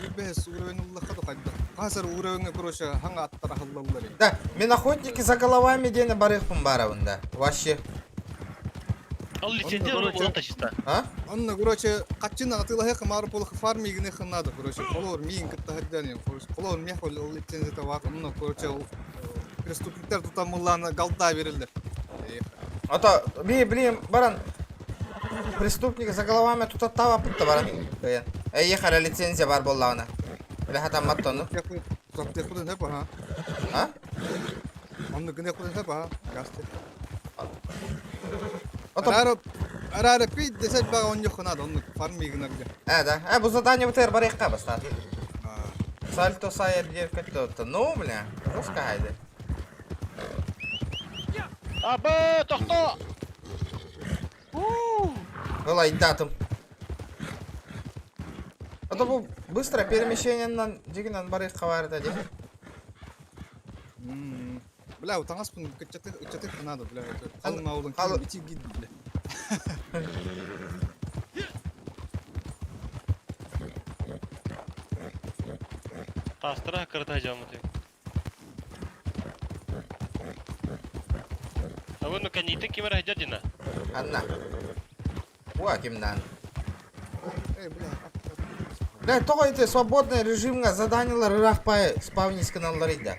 үбэс уровень уллаха да хайда. Хазар уровеньҥэ, короче, хаҥа аттара аһыллаллар. Да, мен охотники за головами диэни барыахпын баарабын да. Вообще. Ол лицензия Короче, ол чисто. А? Онно, короче, хаччына атыылаһыахха маары буолуох фармигын наада, короче, холоор миин кытта сылдьан, короче, холоор миэх ол лицензията баар, онно, короче, ол преступниктар тутан муллааны галда береллер. А то, би, блин, баран, преступника за головами тутаттаабаппыт да баран. Кыйан. Эйиэхэ эрэ лицензия баар буоллаҕына. Бile хатаммат да ону. Тохтуохпутун сөп аха. А? Онно гыныахпытын сөп аха. Гасты. Ото... Араара араара пить десет баҕа онньуохха наада, оннук фармигынарга. Э, да. Э, бу задание бытыгар барыахха бастаан. Сальто сайер диэбиккэ Ну, бля, жестко хайды. Аба, тохто! Ылайдаатым. А то бу быстро перемещениеннан дьигинэн барыахха баар этэ дии. Бля, таҥаспын ыччатых ыччатых надо, бля. Халыҥ аулын ити гид, бля. Таастара кырата дьоммутуй. Абы ну канитын ким эрэ сылдьар дина. Анна. Уа кимнан. Эй, бля. Да, тоҕо ити свободный режимҥа заданиелар ыраах пай спавнис гыналлар да.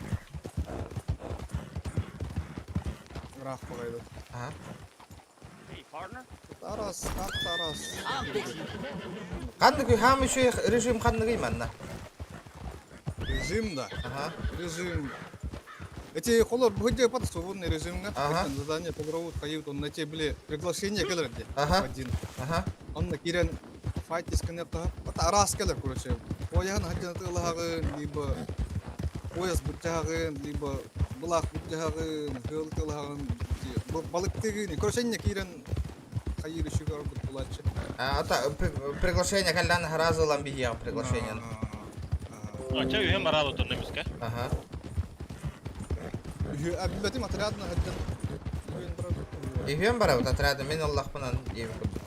Ыраах баҕайы. Ага. Тарас, Тарас. Ханнык хаам үчүгэй режим ханныгый манна? Режим да. Ага. Режим. Эти холор бу под свободный режимҥа. Ага. Задание толоробут хайыыбыт онно эти били приглашение кэлэр дии. Ага. Один. Ага. Онно киирэн файт исканер араас кэлэр, короче. Пояһын хадьан тылаһаҕын, либо пояс бутчаһаҕын, либо былаах бутчаһаҕын, хыл тылаһаҕын, балыктыгын. Короче, инне киирэн хайыр үшүгэр оргут булааччы. А, это приглашение кэллэн сразу ылан биһиэҕ приглашение. А, ча үһэ марал отон немиске. Ага. Үһү абилати отрядна хаджан. Үһүн барар. Үһүөн барабыт отряды мин ыллахпынан диэбит курдук.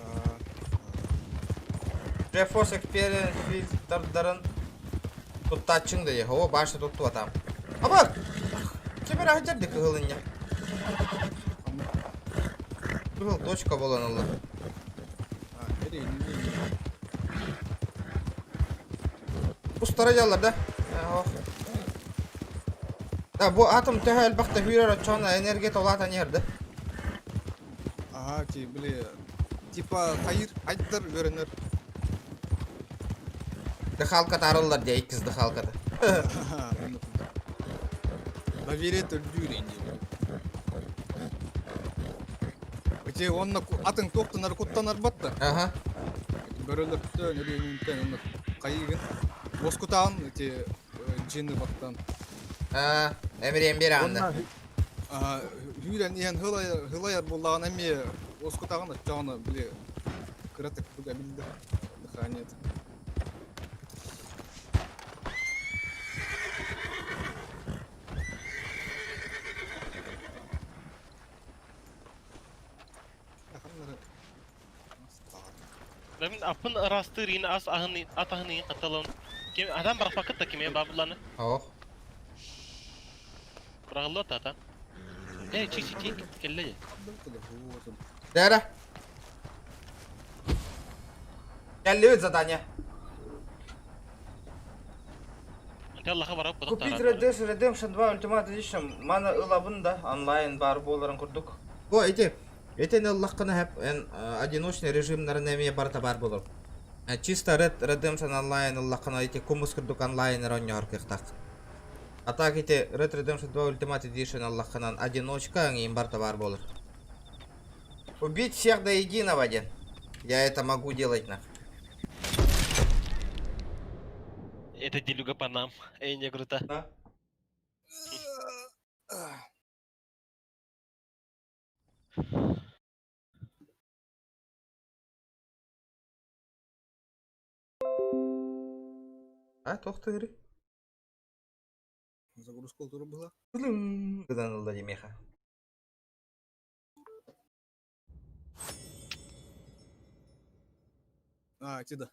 GeForce Experience фильтрдарын туттааччыҥ да О, башта туттубатам. Аба! Ким эрэ сылдьар кыһыл инньэ. Кыһыл точка буолан ылла. А, эри, Устара дьаллар да? Ох. Да, бу атом төһө элбэхтэ хүүрэр оччоҕуна энергия толаатан иһэр да. Ага, ти, били, типа хайыр, хайдар көрөнөр. Дыхалка тарыллар дии, иккис дыхалката. Доверие үрдүүр инди. Эти онно атын туохтанар куттанар батта. Ага. Бөрөлөртөн, өрүөнүнтэн онно хайыгын. Воскутаан эти джинны баттан. А, эмириэн бир анда. Хүүрэн иһэн хылайар хылайар буллаҕын эмиэ воскутаҕын оччоҕуна били кыратык туга билдэ. Дыхание. Да мин аппын ырастыр ин ас аһын ат аһын каталон. Ким адам барахпакыт та киме бабыланы. Ох. Бырағылла тата. Э, чи чи чи келле. Дәрі. Кэллибит задание. Аллаха барап кудак Купить Red Dead Redemption 2 Ultimate Edition маны ылабын да онлайн бар буоларын курдук. Бу эти этен ыллаххына хэп эн одиночный режимнарын эмиэ барыта бар буолар. Чисто Red Redemption онлайн ыллаххына эти кумус курдук онлайн оонньоһор кыахтаах. А так эти Red Redemption 2 Ultimate Edition ыллаххынан одиночка эҥин барыта бар буолар. Убить всех до единого один. Я это могу делать нах. Это делюга по нам. Эй, не круто. Да? А, тохтыры. Загрузка тура была. Гынан ылла демеха. А, эти да.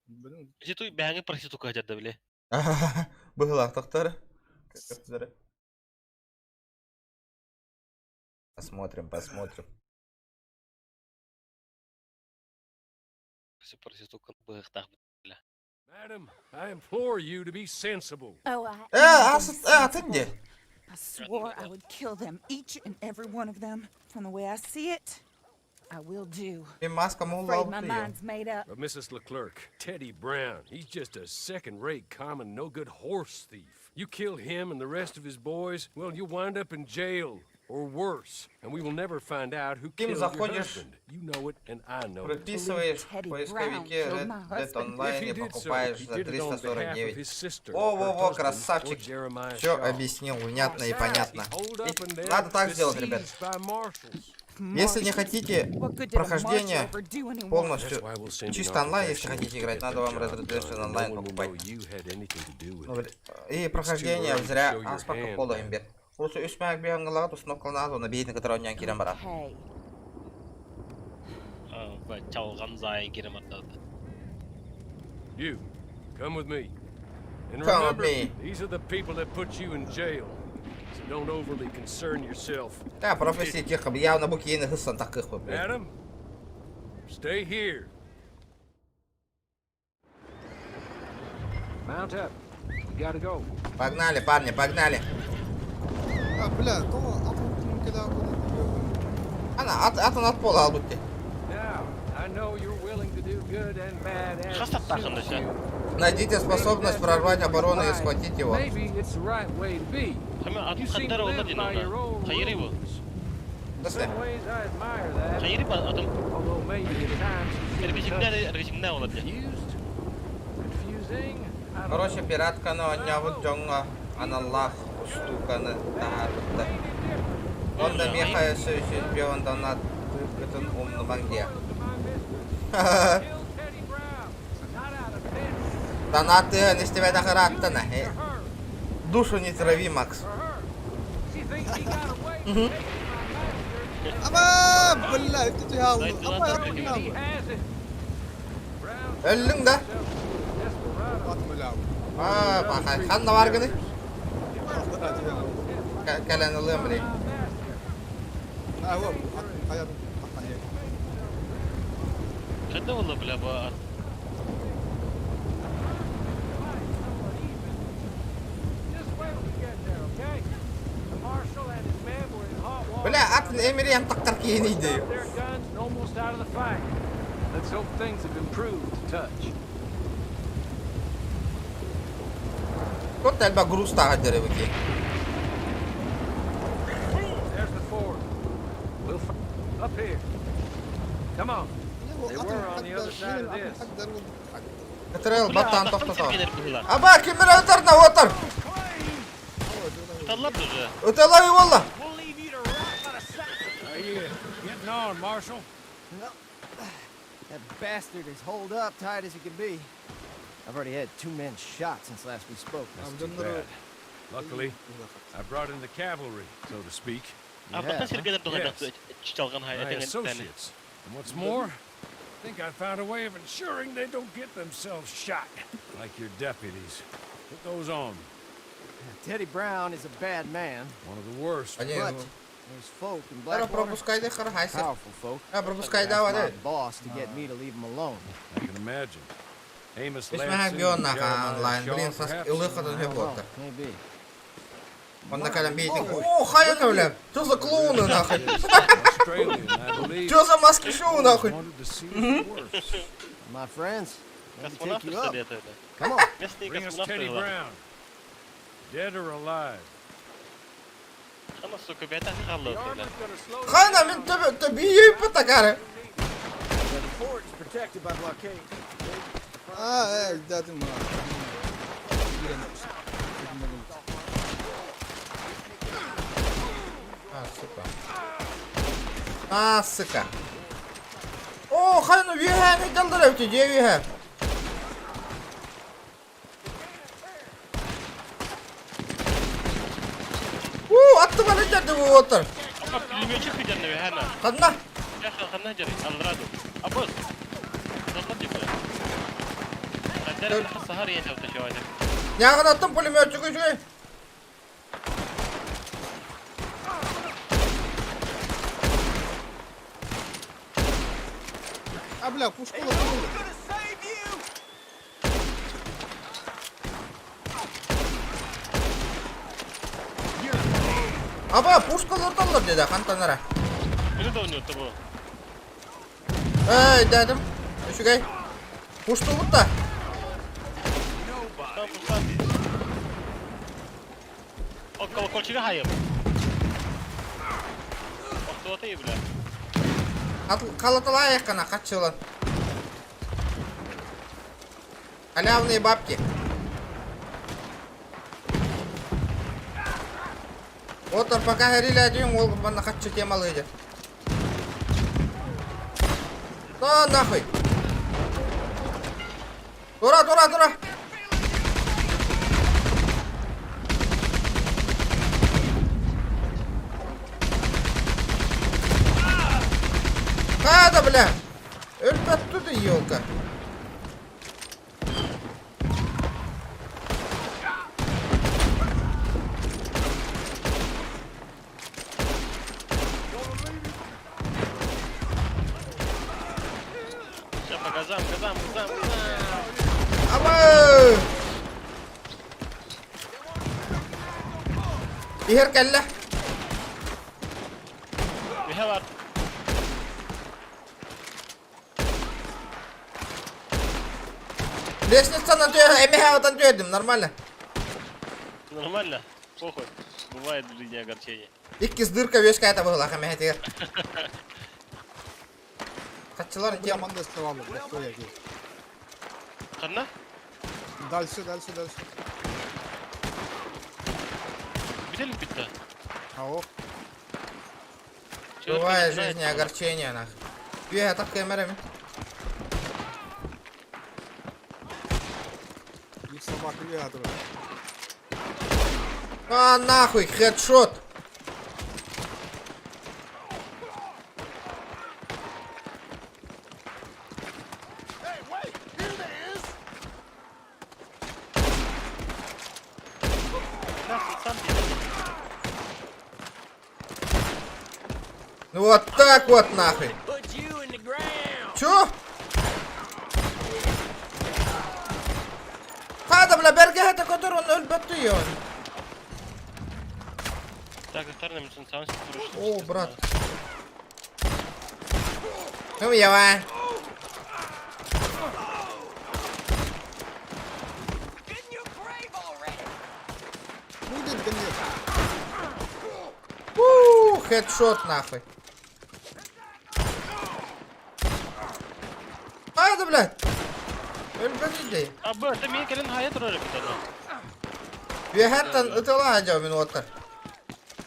Блин, Эти туй бэңи проститутка хадьарда биле. Быһылаах тохтары. Посмотрим, посмотрим. Проститутка быһыктаах. Madam, I implore you to be sensible. Oh, I Э, am ас, being э, атын sensible. де. I swore I would kill them, each and every one of them. From the way I see it, I will do. Мин маска Afraid my мууллаабыт mind's made up. But Mrs. Leclerc, Teddy Brown, he's just a second-rate, common, no-good horse thief. You kill him and the rest of his boys, well, you'll wind up in jail or worse, and we will never find out who Ким killed your заходишь, husband. You know it, and I know it. Прописываешь в Teddy Brown поисковике killed Red my Dead husband. If Online he и did so, покупаешь he за did it on behalf of 349. his sister, her Во-во-во, husband, or красавчик. Jeremiah Все Shaw. объяснил внятно и понятно. He's holed up in И there, надо так сделать, ребят. besieged by marshals. Если не хотите What good did a marshal прохождение ever do anyone? полностью That's why we'll send an чисто онлайн, если architect хотите to играть, get надо the вам Red job Dead done, Redemption and no Online one will покупать. know you had anything to do with Ну, it. И прохождение early to зря show your аспакка hand, пола man. имбет. Просто үс мэк биһангалаға тусноккалнаат, оны бейтин кытары оньян кирен бара. Hey, Чалган зайын кирем аттады. You, come with me. And Come with remember, me. these are the people that put you in jail. So Don't overly concern yourself. Да, профессия тихо, явно бу киһини хыссан такых блядь. Adam, stay here. Mount up. We gotta go. Погнали, парни, погнали. А, бля, то атын кэлэ Ана, ат, атын ат буола албыт дии. Now, I know you're willing to do good and bad as Хас аттаахын suits да you. Найдите способность прорвать оборону и схватить его. Maybe it's the right way to be. Хама You атын seem хаттар to олла live дин by your онда. own Хайыры бу. rules. In Nasıl? some ways, I admire that. Хайыры ба атын. Although maybe at times you seem a Эргичиңдер touch эргичиңдер ола дии. confused, confusing. I don't Короче, know. пиратканы оонньообут дьоҥҥо аналлаах устууканы таһаарбыттар. Онно миэхэ өссө үчүгэй донат тыырбытын умнумаҥ диэ. Kill Teddy Brown, not out of vengeance, Донаты истибэтэх ырааттана. for her, Душу не трави, Макс. for her. She thinks he got away with taking my master. Ама, бля, это ты Дайдылар Ама, He has it. Brown Өллүҥ да? desperado. Атым бля. Аа, бахай. Ханна баргыны? Кэлэн ылыам билей. А, вот, хайа, хайа. Ханна ола бля бу ат. Just wait till we get there, okay? The marshal and his men were in hot water. Бля, атын эмириэн таххар киһини дии. Their guns and almost out of the fight. Let's hope things have improved a touch. Кот элбэх груз тааҕа дьэрэ бики. There's the ford. We'll up here. Come on. They were on the other side of this. Кытырыл Бля, баттаан аттан тохтото. сиргенер быһыылар. Аба, кимир өтөр на отор. Таллар уже. Өтөлөй буолла. Are you getting on, Marshal? That bastard is holed up tight as he can be. I've already had two men shot since last we spoke. Bad. Luckily, I brought in the cavalry, so to speak. Аттан Yeah, сиргенер туһа Yes. чалган хай My этең associates. And what's more, I think I found a way of ensuring they don't get themselves shot, like your deputies. Put those on. Teddy Brown is a bad man, One of the worst. Они, but there's folk in Ара Blackwater, пропускай хар хайса. powerful folk. А пропускай Asked давай. my boss to get me to leave him alone. I can imagine. Amos Үс Lamson, мэһэ бион Jeremiah онлайн. Shaw, Блин, сас perhaps. ылыхатын I don't know, хөп maybe. Онно кэлэн биитин. О, хайа бля. Что за клоуны нахуй? Australian, I believe. Что за маски шоу нахуй? Wanted to see if it works. My friends, let me take Космонавт you up. советует. Come on. Местные Bring us космонавты Teddy была. Brown. Dead or alive. Хана сука бэта халла бля. Хана мин төбө төбүйе патакары. The fort is protected by blockade. А, э, дядим. А, сука. А, сука. О, хайна виһэ далдара өтө же виһэ. У, атты бара жарды бу отыр. Ама пулеметчик хидерне хана. Ханна. Я хана жери алраду. Абос. Таллар ди бля. Хаддар хасахар ете өтө шуа. Нягын аттым пулеметчик үчүгэй. А, бля, пушку лопнули. Аба, пушкалар деди хантанара. Били да ойнот бу. Эй, дедим. Үчүгэй. Пуштулбут да. Там пустан. О, колокольчига хайым. Охтуаты бля. Калаталай кана качылан. Халявные бабки. Вот он пока горили один, ол банна хатчы темалы иде. Да нахуй. Тура, тура, тура. Када, бля. Өліп оттуда, елка. Иһэр кэллэ. Үһэ бар. Лестницанан түө, эмиһэ отан түөрдүм, нормально. Нормально. Похуй. Бывает в жизни огорчение. Иккис дырка үөскээтэ быһылаах эмэһэтигэр. Хаччылар Бля, манна оставалось, да, что я здесь. Ханна? Дальше, дальше, дальше. Видели битта? Ау. Бывает в жизни огорчение, нах. Үөһэ так кэмэрэ Их собака ядра. А нахуй, хедшот! Ну вот так вот нахуй. Чё? Хада, бля, бэргэһэтэ көтөр он өлбөттү он. Так, вторым сам О, брат. Ну, я Будет конец. У, хедшот нахуй. А, да, блядь. Өлбөт А, б, это мен кэлэн хайа турар эбит аны. Үөһэттэн ытылаа дьэ мин уоттар.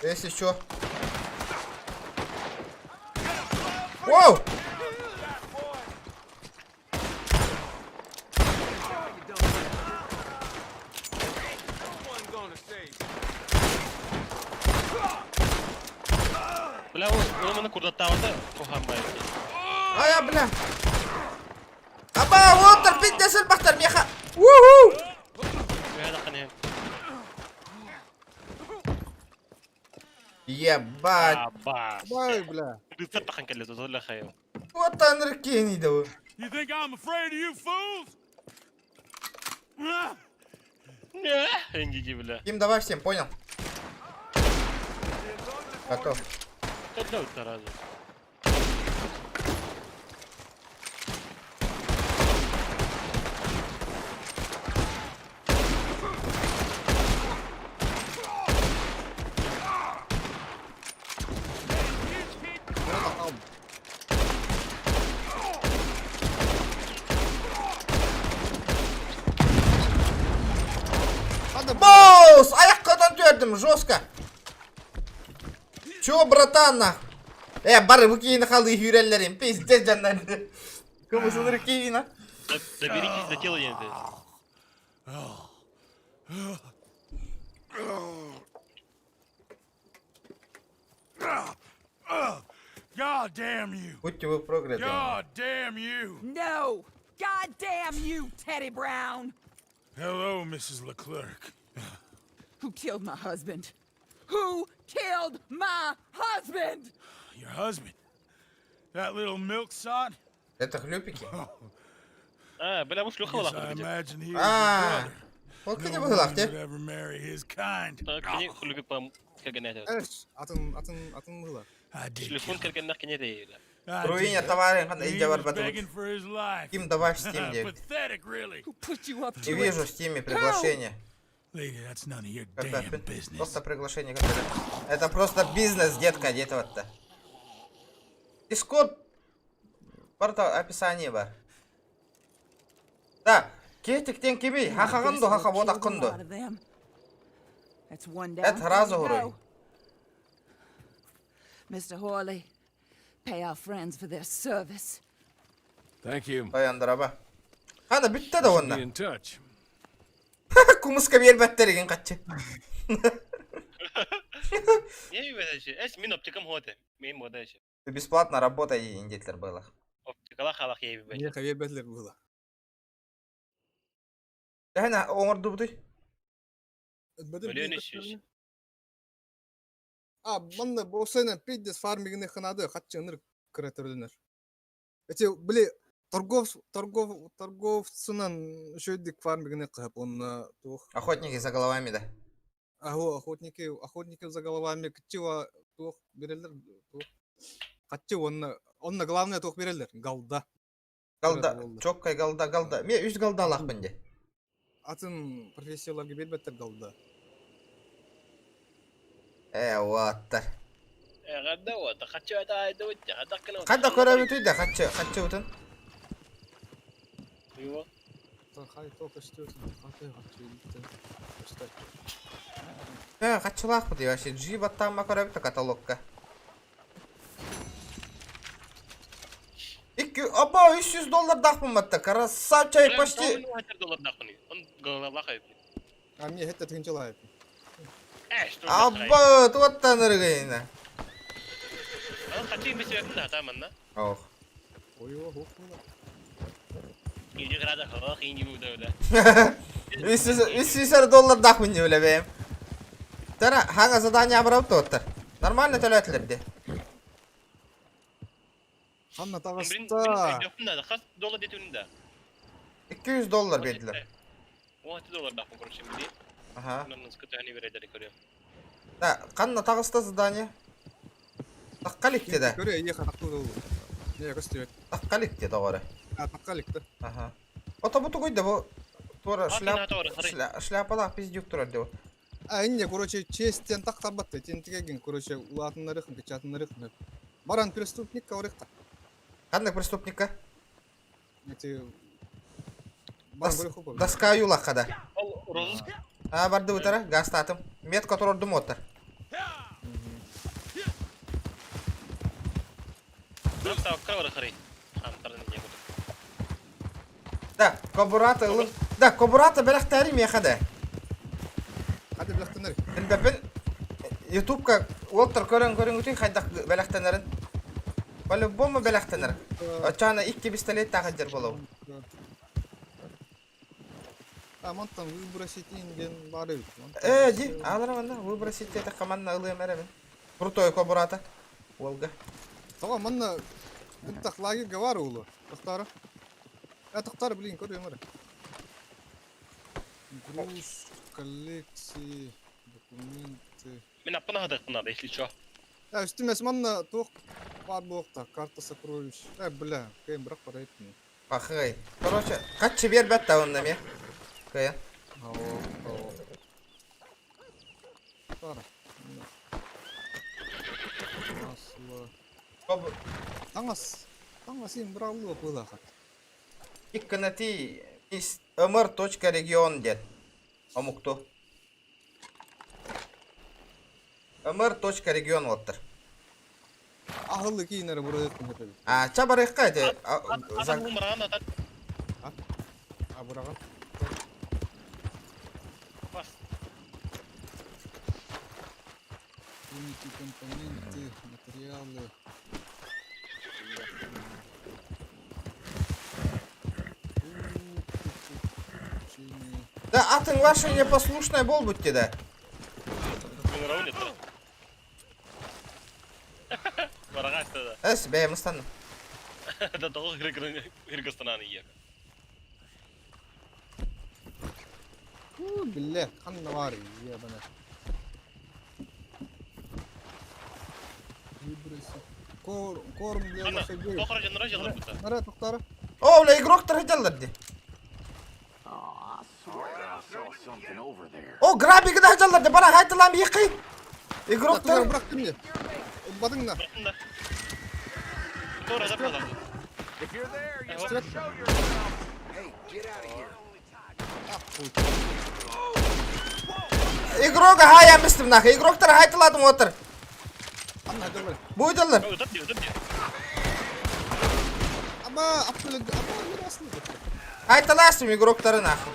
Если чё. Воу! Бля, ол маны курдаттаабата куһаан баайы. Ая, бля. Аба, уоттар пиздец элбэхтэр миэхэ. Уху! Үөһэ таххан иһэн. Ебать. Аба. Бай, бля. Рыцарь тахан кэллэ, тотолла хайа. Вот анркени да. You think I'm afraid of you fools? Эндиди, бля. Им давай всем, понял? Готов. Кэллэ сразу. Боус! Аяққадан түрдім, жестко. Чё, братан, нах? Э, бары выкини халы хүреллерин, пиздец жаннар. Кымысыныр киина. Доберитесь до тела, я God damn you! Будьте вы прокляты. God damn you! No! God damn you, Teddy Brown! Hello, Mrs. Leclerc. Who killed my husband? Who killed my husband? Your husband? That little milksop? Это хлюпики? А, бля, бу шлюха Yes, была I где. imagine he was А, your brother. ол No кини woman быһылаах would ever marry his kind. Кини хлюпик пам кэргэнэ. Эш, атын, атын, атын мыла. I did Телефон kill him. кэргэннэх кини дейла. I Руиня did. товарын хан He илдьэ was барбатыбыт. begging for his life. Ким добавь в Steam диэбит. Pathetic, really. Who put you up Не to вижу it? в Steam приглашение. Lady, that's none of your Когда damn business. Просто приглашение которое. Это просто бизнес, детка, где-то вот-то. Дискорд. Барта описание бар. Да, кетиктен кими, хахаган ду, Guess хаха we'll вот kill the аккын ду. lot of them. That's one down. Это three to сразу говорю. go. Mr. Horley, pay our friends for their service. Thank you. Баяндыраба. Хана бүтті да Be онна. in touch. Кумыска бербәттер катчы. Не бәдәші. Эс мин оптикам хоте. Мен бодаши. Бесплатно работа индетлер было. Оптикала халах ей бәдәші. Мне хаве было. Дәһәнә оңырды буды. Миллион үч А, манна босайна пиздец фармигini ханады, хатчы ыныр кыратырдынар. Эти, били, торгов, торгов, торговцынан шөйдик фармигini кыһып, онна тух Охотники за головами, да. Аһу охотники, охотники за головами кыччыва туох береллер туох хаччы уонна онно главное туох береллер галда. Галда, чоккай галда, галда. Мен үс галда алаахпын де. Атын профессияларга бербеттер галда. Э, уаттар. Эҕэрдэ уота, хаччы атаайды уття, хадаккына. Хадда көрөбүтүй да, хаччы, хаччы утун. Его. Э, хаччылаахпыт вообще G баттаама көрөбүт каталогка. Икки, опа, 300 доллардаахпын батта, красавчик почти. А мне это тынчалает. Абба, туоттан ырыгайна. Хачи бисиэкин да таманна. Ох. Ой, ох, ох, Иди града хох, инди буда да. 300 доллардаахпын не билебем. Тара, хага задание абырап туоттар. Нормально төлөтүлэр де. Ханна таҕыста. Хас доллар детүн да. 200 доллар бердилер. 16 доллардаахпын короче били. Ага. Онон скытыһани берелери көрүөм. Да, ханна таҕыста задание? Таққалик да. Көрө эйиэхэ тахтуу долу. Не көстүбэт. Таққалик де доҕоро. А таққалик да. Ага. Ото бу тугуй да бу туора шляп шляпалаах пиздюк турар деп. А инне короче честен тахтарбат тентигеген короче улаатыннарыхын кычаатыннарыхын. Баран преступникка орыхта. Ханнык преступникка? Эти Доска юлахха да. А барды бутара гастатым. Метка турордум оттар. Да, кобурата ылын. Да, кобурата бэлэхтээри миэхэ да. Хады бэлэхтэнэр. Билбэппин Ютубка уолтар көрөн көрүҥүтүн хайдах бэлэхтэнэрин. По-любому бэлэхтэнэр. Оччоҕуна икки пистолет таахыдьар буолуо. А мантан выбросить инген баар эбит. Ээ, ди, аалара манна выбросить диэтэххэ манна ылыам эрэ мин. Крутой кобурата. Уолга. Тоҕо манна бынтах лагерьга бар уулу. Тохторо. Э, тохторо, блин, көрүөм эрэ. Груз, коллекции, документы. Мин аппын аһатыахпын наада, если чё. Э, үстүмэс манна туох баар буолуохтаах, карта сокровищ. Э, бля, кыайан бырах барайт мне. Пахай. Короче, хаччы биэрбэт да онно эмиэ. Кыайан. Оо, Тара. Масло. Таҥас. Таҥас им быраллыа быылаахат. Иккынати mr.region диэн омукту. mr.region уоттар. Аһылы киинere бурайык мөтөбүт. А, ча барыахха эти. Атын быраҕан атан. А быраҕан. Бас. Уники компоненты, материалы. Да, атын ваша непослушная буолбут да. Эс, бэйэм ыстанным. Да тоҕо Кыргызстананы иек. Биллэ, ханна баар ебана. Выброси. Корм для лошадей. Нара, тохтара. О, бля, игроктар хотеллар ди. О, грабик да хотеллар ди, бара хайтылам иқи. Игроктар. Бырахтым мне. Бадың на. Игрога хая мистим нахуй. Игроктар хайтыладым отыр. Буйдалар. Аба, Хайталастым игроктары нахуй.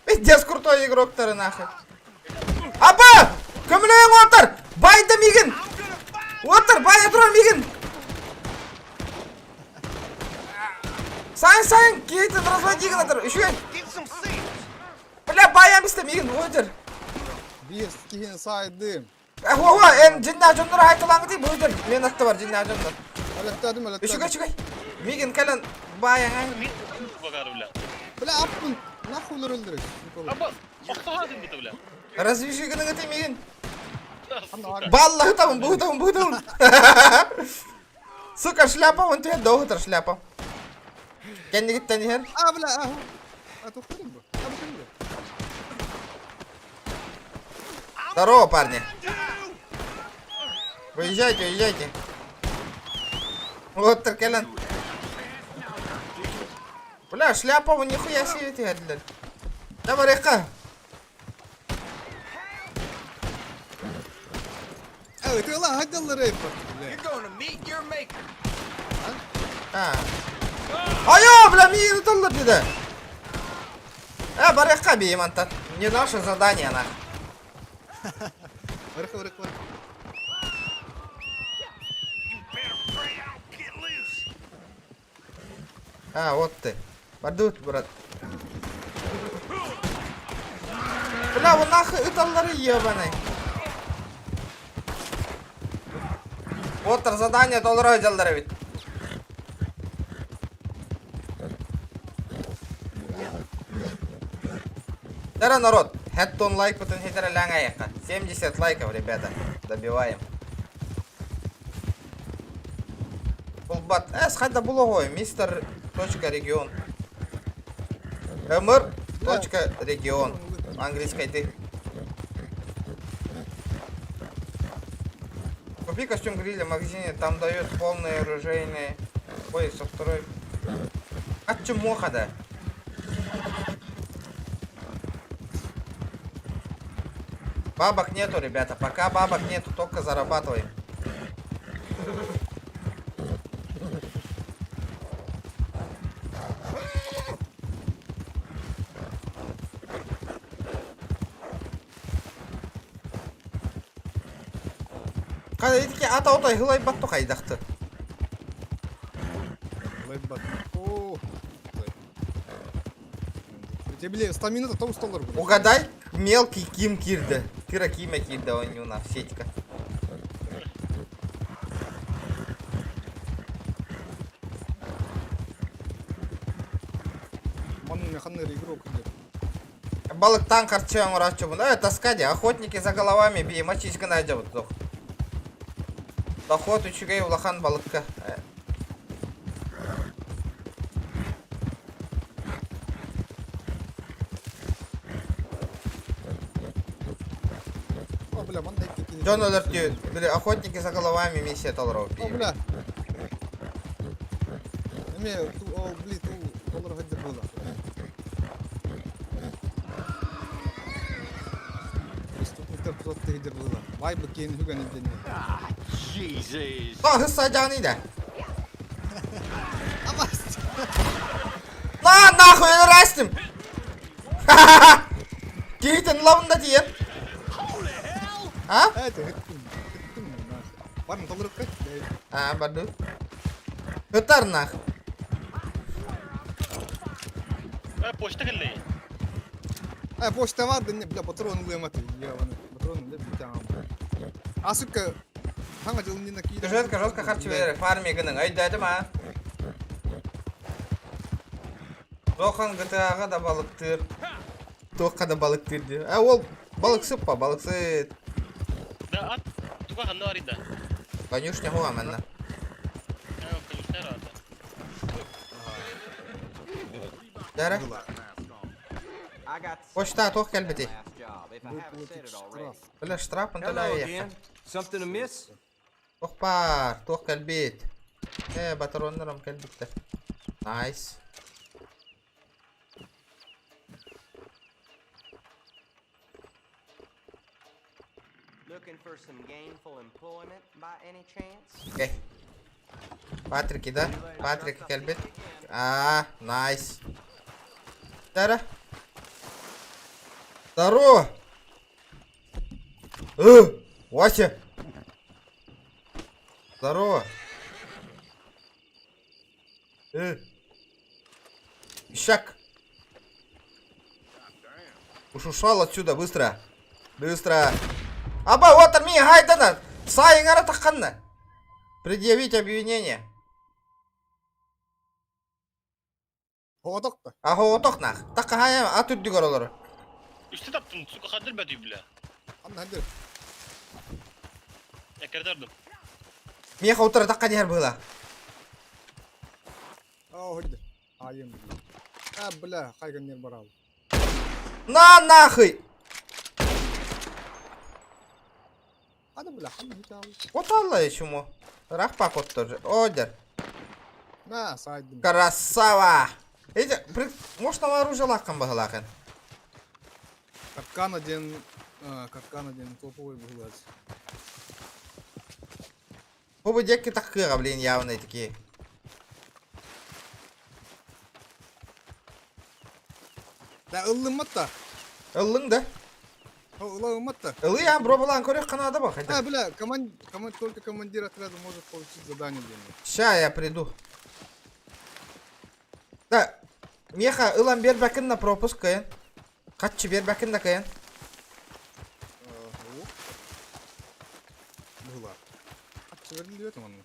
Пиздец крутой игроктары нахуй. Аба! Көмөлөйүҥ отыр! Байды мигин! Отыр, бай турар мигин! Сайын сайын кейтин разводи гынатыр. Үшүгэй. Бля, бай эмисте мигин отыр. Биир киһини саайдым. Ого, эн жинна дьоннор хайталаҥы дии бу Мен атты бар жинна дьоннор. Өлөттөөдүм, өлөттөөдүм. Үчүгэй, үчүгэй. Мигин кэлэн баайаҥа. Богар, бля. Бля, аппын. Нахуй олор өлдөрөй. Аба, охсоһаатын бит, бля. Развяжи гыныгыты мигин. Сука. Баллаһытабын, буһутабын, буһутабын. Сука, шляпа, вон тебе доҕутар шляпа. Кэннигиттэн иһэр. А, бля, а, а, тухтарым бу. А, бу Здорово, парни. Выезжайте, уезжайте. Вот кэлэн. Бля, шляпа, вы нихуя себе түһэрдилэр. Да барыахха. Эй, ты ла, хаддаллар эй, бля. А. Айо, бля, миигин ыталлар деді. Э, барыахха бии мантан. Не наше задание, нах. Барыха, барыха, барыха. А, вот ты. Бардут, брат. Бля, вот нахуй ыталлары ебаный. Вот задание толору дьаллар эбит. Здорово, народ! Хэттон лайк потом хитер 70 лайков, ребята. Добиваем. Булбат. Эс хайда булоҕой. Мистер точка регион. Мр точка регион. Английской ты. Купи костюм гриля в магазине, там дают полные оружейные. Ой, со второй. А чумоха да? Бабок нету, ребята. Пока бабок нету, только зарабатываем. Ити ата отой хылайбат хайдахты. Хылайбат. О. Тебе стамина том столар. Угадай, мелкий ким кирде. Кира киме кирде ойнюна сетька. игрок Балыктан харчы оҥорооччубун. Э, таскади, охотники за головами бии, мачись гына дьабыт Доход үчүгэй улахан балыкка. О, бля, манна икки Дьон өлөртүү, били охотники за головами миссия толору. О, бля. Эме, о, бли, ту толору хаддыр була. Преступниктер тузатты хидер була. Вай бы кейин хүгэн идени. Jesus. А, хысса жаны да. Абас! На, нахуй, өлөрөстүм. Киһитин лабында тиен. А? Это, хыттым, хыттым, нахуй. Барым толору кайт. А, барды. Ытар нах. Э, почта кэллэй. Э, почта бар, да не, бля, патрон ылыаматы. Ебаный, патрон, бля, битям. А, сука, хаңа жылын киир. Жестко, жестко харчы берер, фарми гының. Өйдөдүм, а? Жохан GTA-ға да балыктыр. Тоққа да балыктыр ди. А, ол балыксып па, балыксыт. Да, ат, туга ханна барида. Конюшня хуа манна. Э, конюшня рада. Дәрі. Почта тоқ кэлбити. Штраф. Бля, штраф Hello again. Something amiss? Тоқ бар, тоқ кэлбит. Э, батароннарым кэлбиттер. Найс. Looking for some gainful employment by any chance? Окей. Патрики, да? Патрик кэлбит. А, найс. Дәрі. Здорово. Э, Вася. Здорово. Э. Ищак. Уж ушел отсюда, быстро. Быстро. Аба, вот армия, гайдана. Сайыңара таққанна. Предъявить обвинение. Оҕотох да. А оҕотох нах. Так хаһаайа ат үрдүгэр олорор. Үстэ таптым, сука, хадыр бөтүй, бля. Анна хадыр. Эккердердим. Миэхэ утары такка диһэр быһыла. Аа, хадыр. Айым. А, бля, хайган нер барал. На нахуй! Хана бля, хана хитал. Вот алла чумо. Рах пакот тоже. Одер. На, сайдым. Красава! Эти, может, на оружие лаком багалахан. Капкан один, капкан один топовый был. Бу дьэкки таккыаҕа, блин, явно такие. Да ыллыммат да. Ыллыҥ да? Ыллыммат да. Ылый, бробалаан көрүөх ханаада ба, А, бля, команд, команд, только командир отряда может получить задание для меня. Ща я приду. Да, меха ылан бербәкин на пропуск кыйын. Хатчы бербәкин да кыйын. Была. Чыгырын диэт онно.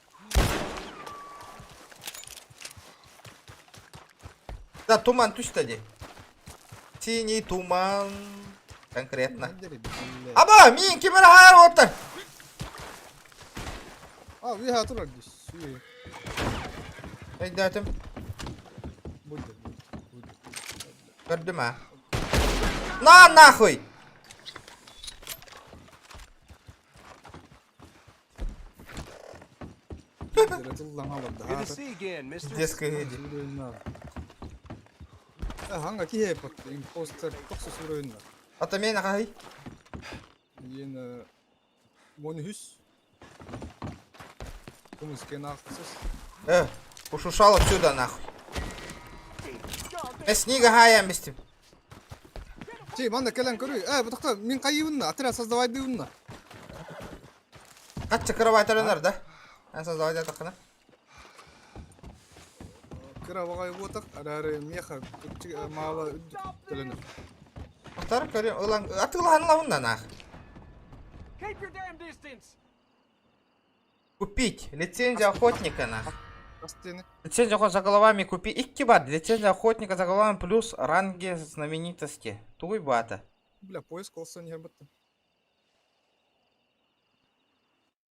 Да, туман түстэ дии. Синий туман. Конкретно. Аба, мин кимэр хаайар уоттар. А, уйха турар дии. Өйдөөтүм. Будет, будет. Көрдүм а. На нахуй! Детская иди. Ханга киһи пот импостер тохсус уровень. Ата мен ахай. Иен монүс. Кумыскен ахсыз. Уж ушел отсюда нахуй. Снига хая местим. Ти, манна кэлэн көрүй. Бу мин кайыбынна, отряд создавай дыбынна. Катчы кровать өрөнөр да? Эн создавай датакына. Кыра багай ботак, арары меха мала төлөнөр. Ахтар көрүм ылан атылахан лавында нах. Купить лицензию охотника нах. Лицензию охотника за головами купи. Икки бар. Лицензия охотника за головами плюс ранги знаменитости. Туй бата. Бля, поиск олса не батта.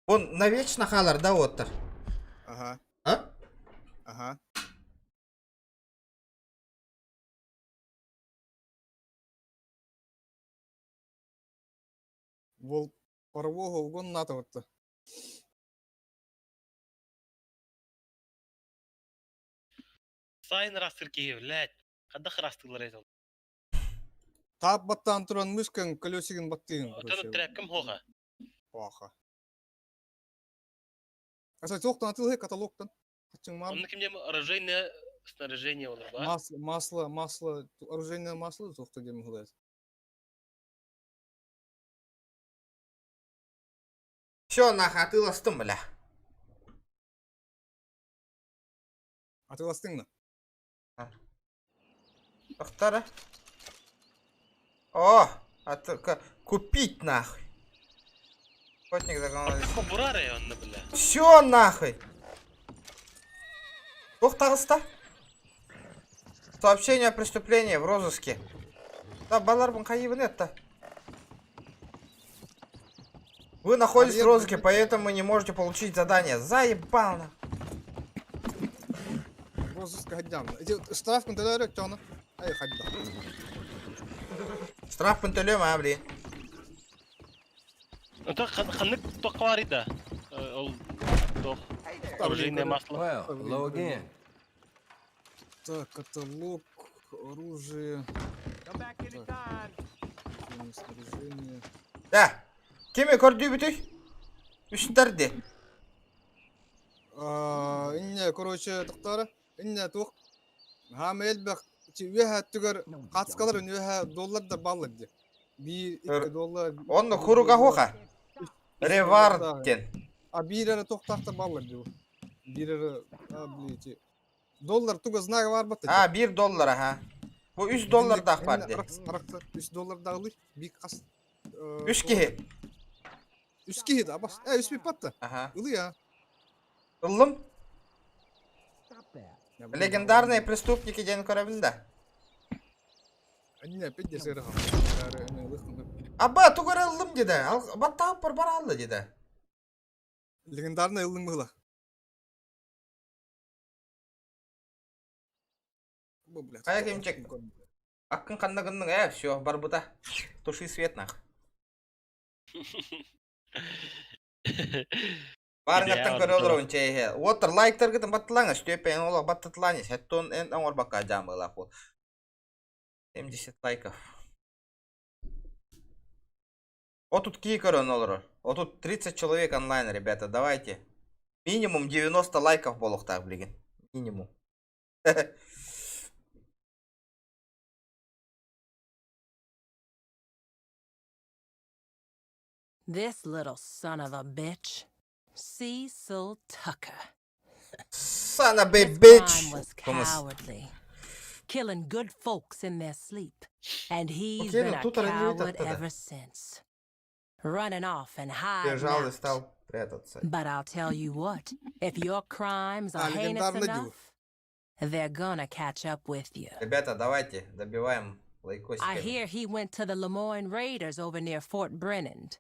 Он навечно халар, да, оттар? Ага. А? Ага. Вол парового угон НАТО вот. Сайн растыр киһи, блядь. Хадах растылар этен. Таап баттан туран мышкан колесигин баттыгын. Отон тряпкам хоха. Хоха. Аса тоқтан атылы каталогтан. Онны кимдем оружейное снаряжение олар ба? Масло, масло, масло, оружейное масло тоқта дем хылайт. Все, нах, атыластым, бля. Атыластың на? Ахтара. О, а купить нахуй. Охотник за головой. Все нахуй. Ох, тағыста. Сообщение о преступлении в розыске. Да, балар қайыбын это. Вы находитесь в розыске, поэтому не можете получить задание. Заебал на. Розыск гадям. Штраф контролер тёна. Ай, хадда. Штраф контролер, а, блин. Это ханнык тоққа да. Ол тох. Оружейное масло. Well, hello again. Так, каталог, оружие. Так, снаряжение. Да. Кими көрдүү бүтүй? Үстәрди. Инне, короче, тоқтары. Инне тух. Хам элбэх үөһэ түгэр хацкалар үөһэ доллар да баллар ди. Би 2 доллар. Онно хуруга хоха. Ревардтен. А биир эрэ тохтаахта баллар ди. Биир эрэ а блин доллар туга знага бар бат. А, 1 доллар, ага. Бу 3 доллар дах бар ди. 3 доллар дагылы би кас. 3 киһи. 3 киһи да бас. Э 3 би патта. Ага. Ылы я. Ыллым. Легендарные преступники диэн көрөбүн да. Анне опять десеры Аба тугу эрэ ыллым диде. Баттааппар бараалла диде. Легендарный ыллым было. Хайа кимчик? Аккын ханна гынныҥ ээ, все, барбыта. Туши свет нах. Баарыҥаттан көрө олоробун чэйиһэ. Уоттар лайктаргытын баттылаҥа, Степа эн олох баттатылаан ис. Хэттон эн оҥорбакка дьаамыылаах буол. 70 лайков. Отут киһи көрөн олорор. Отут 30 человек онлайн, ребята, давайте. Минимум 90 лайков буолуохтаах билигин. Минимум. This little son of a bitch, Cecil Tucker. Son of a His bitch! crime was Thomas. cowardly, killing good folks in their sleep, and he's Окей, been ну a тут они coward тогда. ever since, running off and hiding Бежал и out. стал прятаться. But I'll tell you what, if your crimes are А, heinous легендарный дю. enough, they're gonna catch up with you. Ребята, давайте, добиваем I лайкосиками. hear he went to the Lemoyne Raiders over near Fort Brennan,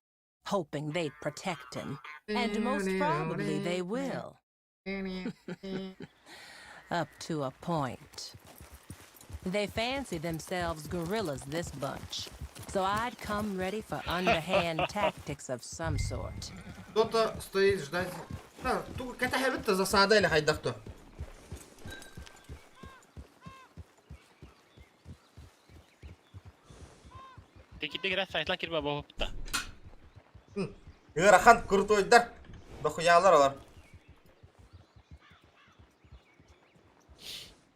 hoping they'd protect him. And most probably they will. Up to a point. They fancy themselves gorillas, this bunch. So I'd come ready for underhand tactics of some sort. Кто-то стоит ждать. Да, ту кэтэһэбит да засада или хайдах то. Теките кирэ сайтлан кирбэ бопта. Ыарахан крутойдар. Дохуялар олар.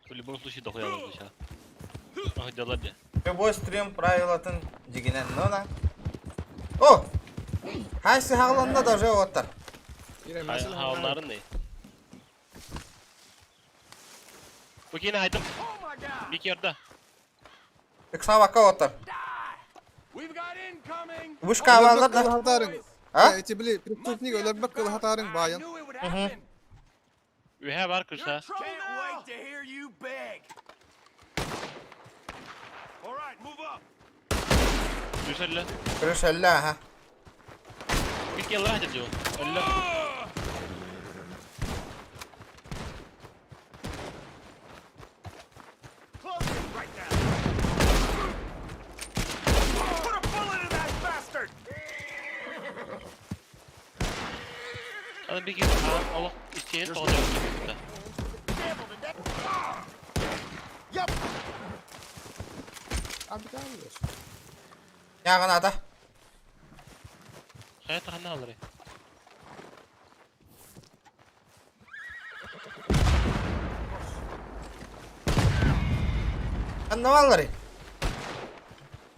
В любом случае дохуялар сейчас. Ах, дела де. Любой стрим правилатын дьигинэн ну О! Хайсы хааланна даже оттар. Хаалнарын не? Бу киһини айтым. Бик ярда. Ыксабакка оттар. Вышка алалар да. Хатарың. А? Эти били преступник өлөрбөк кыл хатарың баян. Үһэ бар кырса. Крышалла. Крышалла, ага. Бик яллар хатыр жол. Өллө. Аны бик олох истиэн тоҕо Яҕыната. Хайа таханна алары. Анна баллары.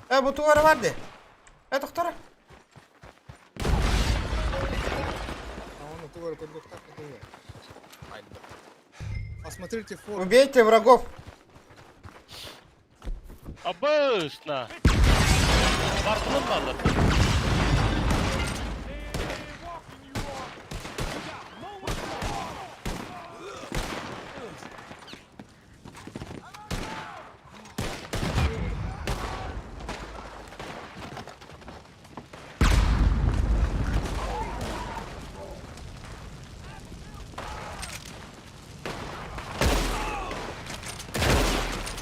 Э, бу тугара бар де. Э, тохтора. Осмотрите форт. Убейте врагов. Абысна. Бартылын баллар.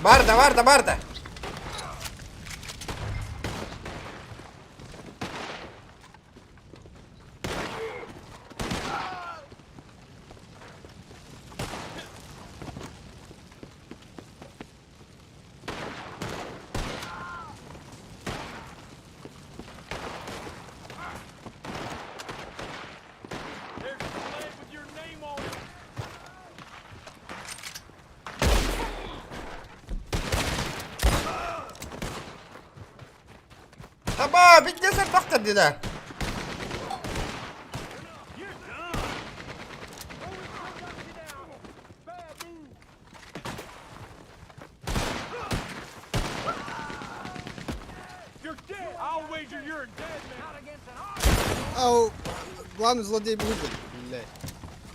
Барда, барда, барда. Таба, биттесер тохтор деді. Ау, главный злодей был убит, блядь.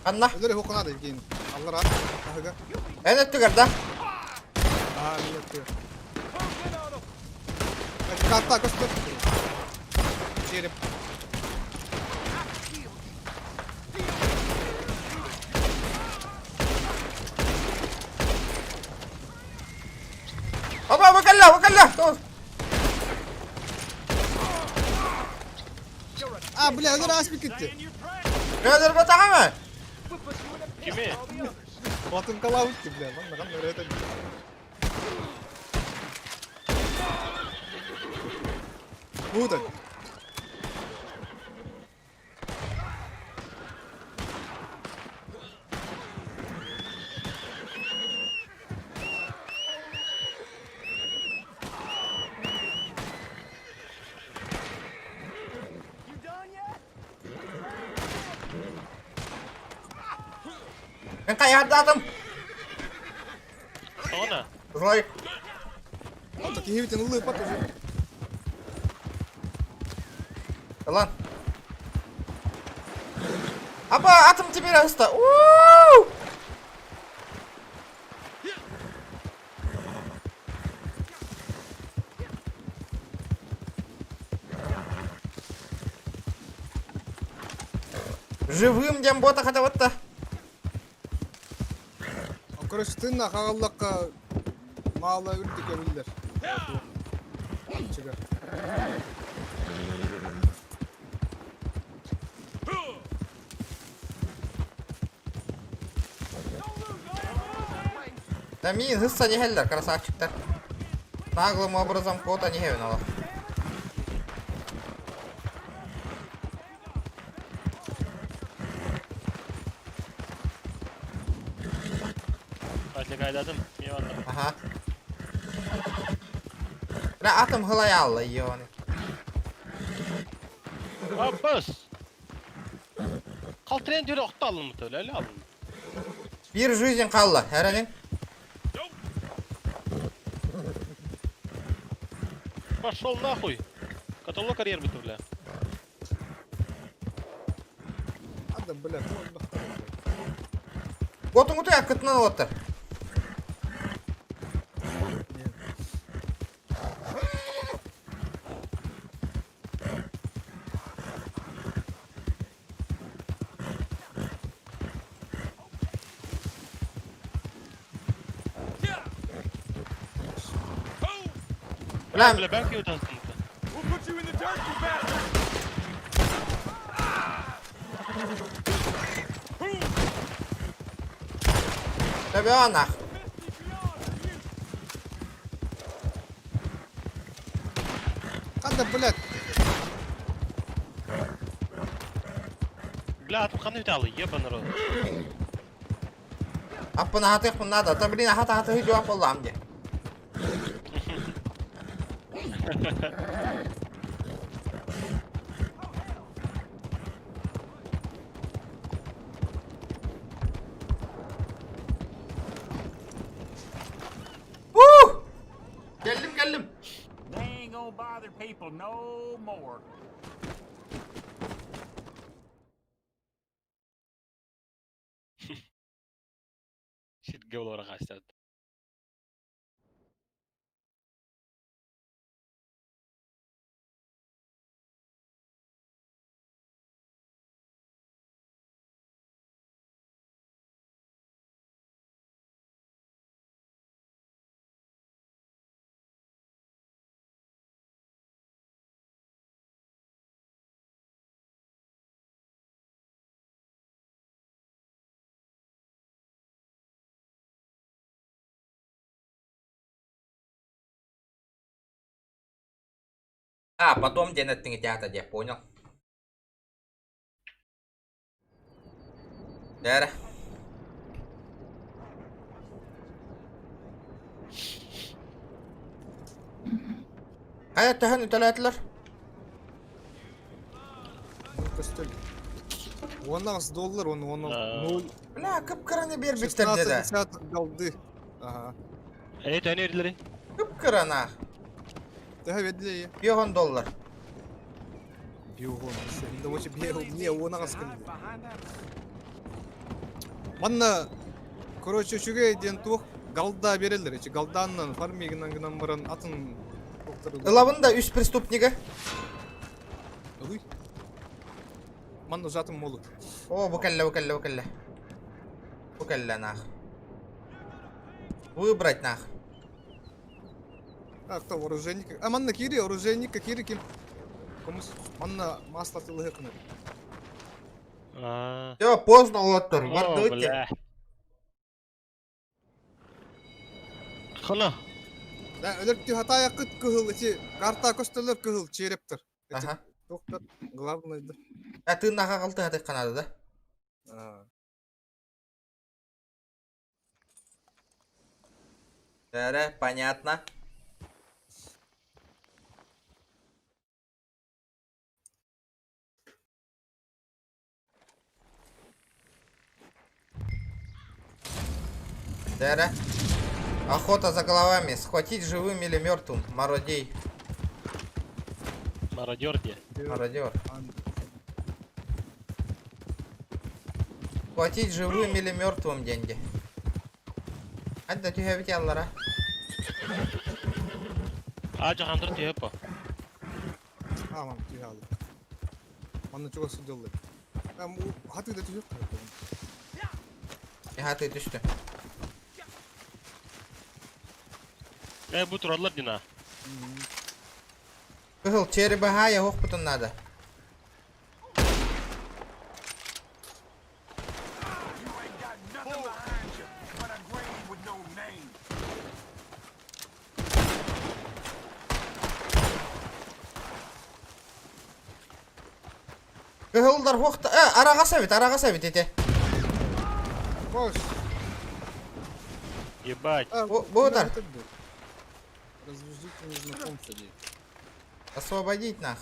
Анна. Өлөр хокунады Евгений. Аллара аһыга. Эн өттүгэр да? Аа, мин өттүгэр. Карта көстөр. Череп. Опа, бу кэллэ, бу кэллэ. А, бля, өлөр ааспыт китти. Өлөрбөтөҕө ме? Кими? Батынкалаабыт ки, бля, манна ханна өрөтө. Будан. Мин хайаардаатым. Тоҕо Злой. Ото киһибитин ыллыыппат уже. Ылан. Апа, атым теперь аста. Уу! Живым диэн буота хатабатта. Короче, тыынна хааллахха маала үрдүк эбиллэр. Чыга. Да мин хысса нехеллер, красавчиктар. Наглым образом кота нехевин олох. Отвлекайдадым. Eyvallah. Аха. Бля, атом хылайалла, ёны. Аббас! Калтырен түрі оқты алын мұты, әлі алын. Bir жизнь қалла, әрене. Пошел нахуй! Каталог карьер бітті, бля. Ада, бля, Готун гуту якытынан оттар. Бля, Бля, бәнки өтәсің. We'll put you in the dirt, you bastard! Тебе нах. Ханда, блядь. Бля, атым қандай өте алды, ебан народ. Аппына хатых надо. Та блин, хата хата жауап болам де. Woo! Geldim geldim. They ain't gonna bother people no more. Shit, оларға істеді. А, потом ден еттің театр я понял. Дәрі. Қая түһін үтелетілер? Көстөл. 18 доллар, он он 0. Бля, кып-кыраны бер биттер деді. 16 голды. Ага. Эй, тәне өрділері. Кып-кырана. Төһө бердиле. 10 доллар. Биогон. Да вообще био не он ағас кім. Манна Короче, үчүгэй диэн туох голда биэрэллэр. Ичи голданнан фармигынан гынан баран атын туохтары Ылабын да үс преступнига. Ылый. Манна ужатым молут. О, бу кэллэ, бу кэллэ, бу кэллэ. Бу кэллэ нах. Выбрать нах. А, кто оружейник? А манна кири, оружейник кири ким? Комус манна масло тылыһы А. Все, поздно олоттор. О, Бардыбыт бля. Хана. Да, өлөр хатаякыт кыһыл ити карта көстөлөр кыһыл черептер. Эти Аха. доктор главный да. А тыыннаха қалты хатык канады да. А. Бәрі, понятно. Дара. Охота за головами. Схватить живым или мертвым. Мародей. Мародер где? Мародер. Схватить живым или мертвым деньги. Hadi tühe аллара. А, жахандыр түйе по. А, мам, түйе алды. Манна чуга судылды. Там хаты да түйе Хаты түстү. Э, бу тураллар дина. Кыһыл черебаха я хохпутун надо. You ain't got nothing behind you but a grave with no name. Кыһылдар хохта... Э, арагаса бит, арагаса бит эти. Кош. Ебать. А, Бу удар. Развяжите незнакомца дейді. Освободить нах.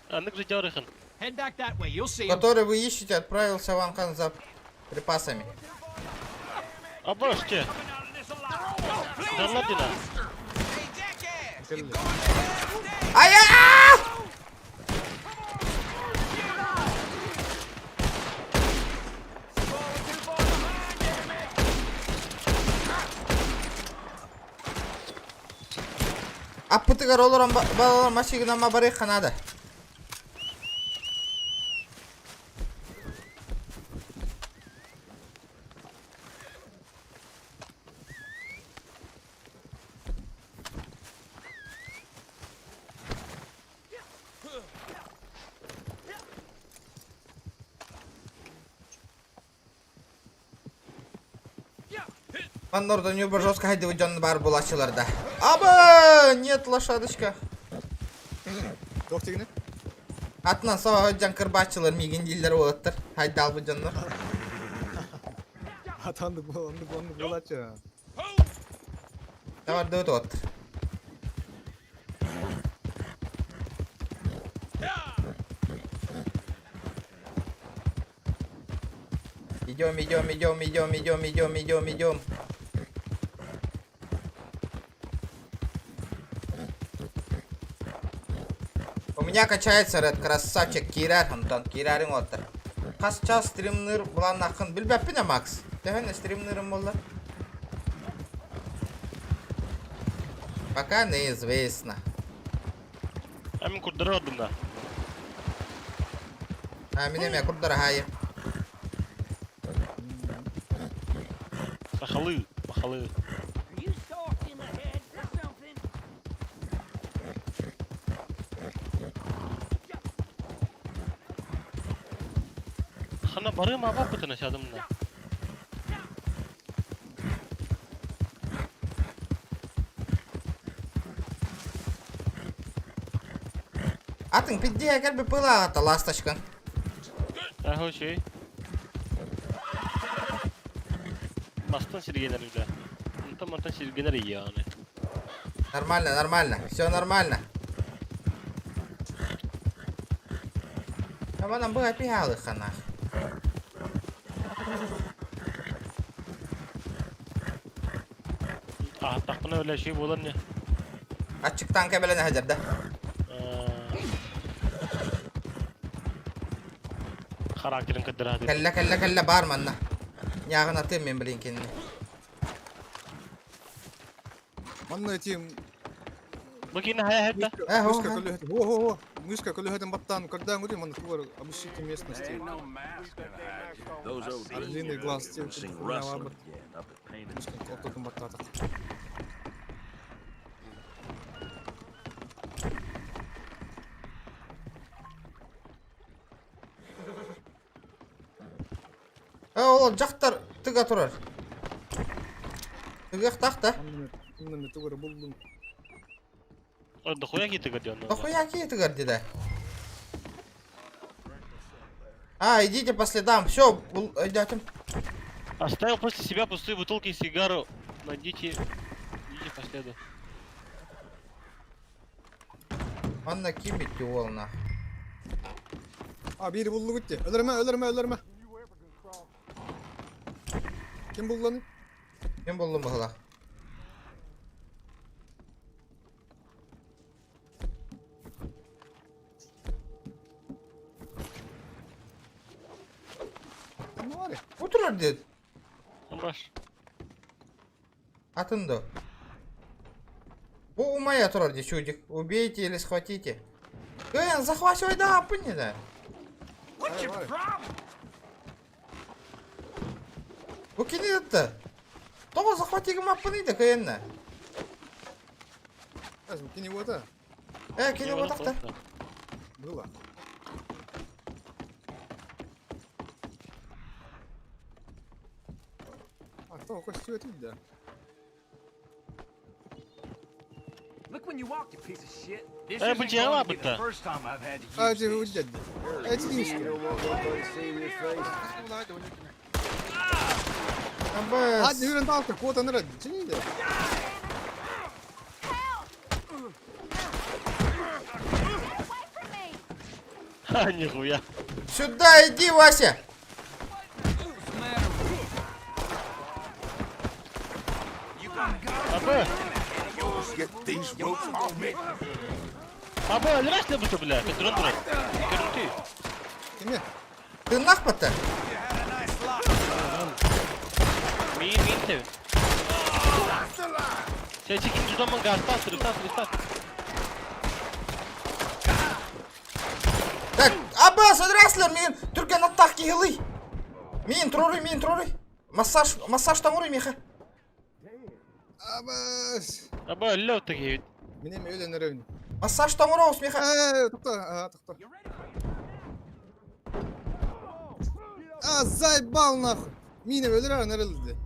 Анык же жарыхын. Head back that way. You'll see 'em. Который вы ищете, отправился в Анкан за припасами. Абаш, че? Жарлар дина. Келле. Ая! Аппытыгар олорон балалар машигынан барый ханада. Маннорда не жестко хайды жон бар булачыларда. Аба, нет, лошадочка. Туох тигини? Атынан саба жан кырбачылар мигин дилдер болаттыр. Хайды албы жоннор. Атанды бу, онды бу, онды булачы. Давар дөт от. Идем, идем, идем, идем, идем, идем, идем, идем. У меня качается ред, красавчик, кирер, Антон, кирерин оттыр. Хас час стримнер булан нахын, билбеппин Макс. Төһөн стримнерым болла. Пока неизвестно. А мен курдыра алдым да. А, меня меня курдара хай. Сахалы, махалы. Are you soft in the head or something? Хана барым аба бутына сядым да. Атын пидди кәлбі пыла ата ласточка. Ахо şey. Бастан сиргенер бile. Онтон мантан сиргенер yani. Нормально, нормально. Все нормально. А нам было пиалы хана. А тақпына öyle şey болар не? Ачыктан кәбелене хаҗарда. Характерин кыдыра. Кәллә, кәллә, кәллә бар манна. Ньааҕын атыам мен блин кинини. Манна эти Бу кини хайа хэтта? Э, Мышка көлөһөт. О-о-о, мышка көлөһөтүн баттаан когда говорю, манна тугар обыщите местности. Орлиный глаз тем, Мышка ортотун баттаатах. Э, ол дьахтар тыга турар. Тыгыахтаах да. Онно тугу булдум. Дохуя кии тыгар диэн. Дохуя кии тыгар дида. А, идите по следам. Все, идем. Оставил после себя пустые бутылки и сигару. Найдите, идите по следу. Манна ким ити уолна? А, биир буллугут дии. Өлөрүмэ, өлөрүмэ, өлөрүмэ. Ким булланы? Ким буллум быһыла? Ким Утурар дед. Амраш. Атын да. Бу умая турар дии, чудик. Убейте или схватите. Эн, захватывай да, пыни да. Бу кини да. Тоҕо захвати гыммаппыный да кыйынна. Кини буота? Э, кини буотахта. Было. А кто костюет да? Э, бу дьиэҕэ бытта. А, дьэ, дядя. Эти нишки. А, дьүрэн талта, кот анырад. Чини да? Ха, нихуя. Сюда иди, Вася! Абы! Абы, өлөрөс не буту, бля. Көтүрэн турар. Көрүнтүй. Кими? Ты нахпата? Миин, миин тэбин. Сэ, чикин тутаммын газтан, сырыктан, сырыктан. Так, Аббас, өлөрөслөр, миин түргэн аттаах киһилий. Миин туруруй, миин туруруй. Массаж, массаж тоҥоруй миэхэ. Абас. Абы, өллө отта киһибит. Минем өлөн өрөбүн. Массаж тоҥороус миэхэ. Э, тохто, а, тохто. А, заебал нахуй. Минем өлөр өлөрүлдү.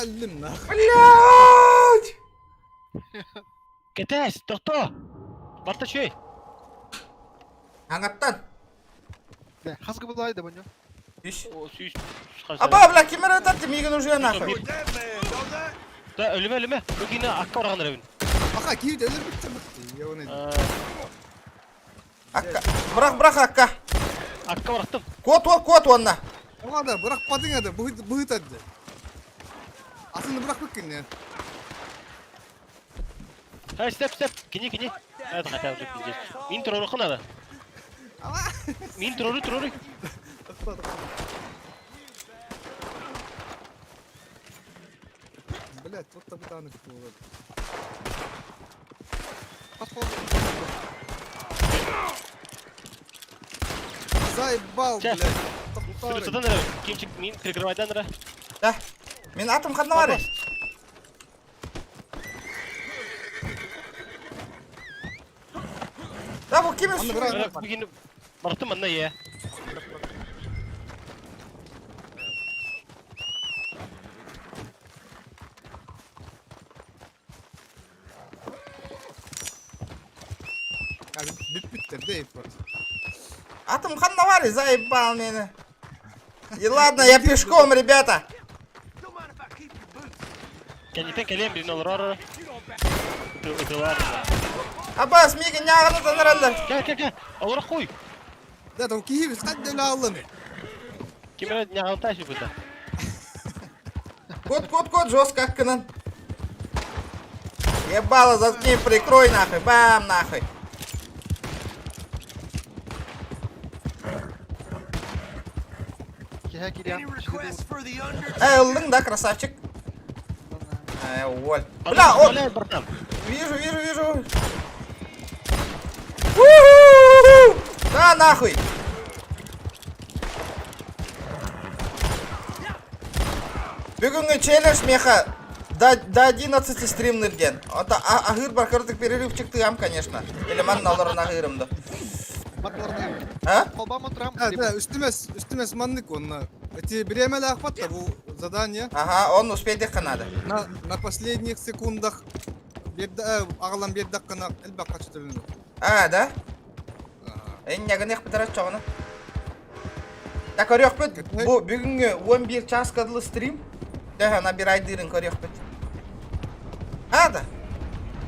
Өллүм нахуй. Блядь! Кэтэс, тохто! Барта чүй. Аҥаттан. Да, хас гыбылай да бонё. Үс. О, сүүс. Аба, бля, ким эрэ ытар миигин уже нахуй. Да, өлүмэ, өлүмэ. Бу киинэ акка урахан эрэбин. Аха, киһи өлөр бүттэ бүттэ. Я оны. Акка. Бырах, бырах акка. Акка барахтым. Куот, уот, куот уонна. Ладно, бырахпатыҥ ады, быһыт ады. Асыны бырахпыт кине. Эй, степ, степ. Кини, кини. Это хотя уже пиздец. Мин турору надо. Мин турору, турору. Блять, вот там танк был. Заебал, блядь. Сырытыдан эрэ. Кимчик мин прикрывайдан эрэ. Да. Мин атым ханна бары. Да бу ким Бүгүн барытым манна е. Бүппүттэр да иппат. Атым ханна бары, заебал меня. И ладно, я пешком, ребята. Кэнниттэн кэлиэм билин олорор. Ытылар. Абас, миигин ньааҕына танараллар. Кэл, кэл, кэл. Олоро хуй. Да, там киһи хат дэлэ алланы. Ким эрэ ньааҕынтай сүппүтэ. Кот, кот, кот, жестко аккынан. Ебало, заткни, прикрой нахуй, бам нахуй. Э, ыллыҥ да, красавчик. Э, уволь. Бля, он... Вижу, вижу, вижу. У-ху-ху! Да, нахуй! Бүгүҥҥү челлендж меха до, до 11 стримныр диэн. Ото аһыыр баркырдык перерывчик тыам, конечно. Или манна олорон аһыырым да. А? Да, да, үстүмэс, үстүмэс маннык онно. Эти бириэмэлээх да бу задание. Ага, он успейдеххэ надо. На, на последних секундах биэрдэ аҕалан биэрдэххинэ элбэх хаччы А, да? Энньэгин бүтэрэ чоҕуна. Да көрүөхпүт. Бу бүгүҥҥү 11 чааска дылы стрим. Төһө набирайдыырын көрүөхпүт. А, да.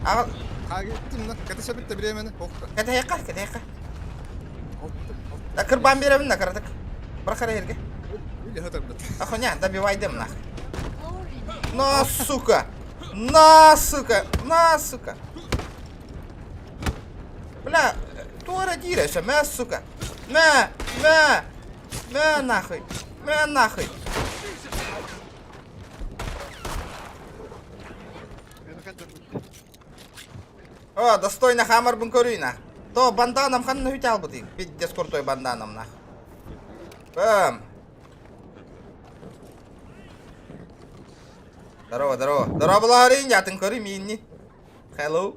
Аҕал. Кеттим на, кэтэсэбит да бириэмэни. Кэтэһиэххэ, кэтэһиэххэ. Да кырбаан биэрэбин да кыратык. Бырах эрэ эргэ. Ахуня, добивайдым нах. На, сука! На, сука! На, сука! Бля, туора диир өссө, мэ, сука! Мэ, мэ, мэ нахуй, мэ нахуй! О, достойно хамарбын көрүй нах. То банданам ханна үтэ албытый? Пиздец крутой банданам нах. Бэм. Здорово, здорово. Здорово, благодарю, атын көрүй миинни. Hello.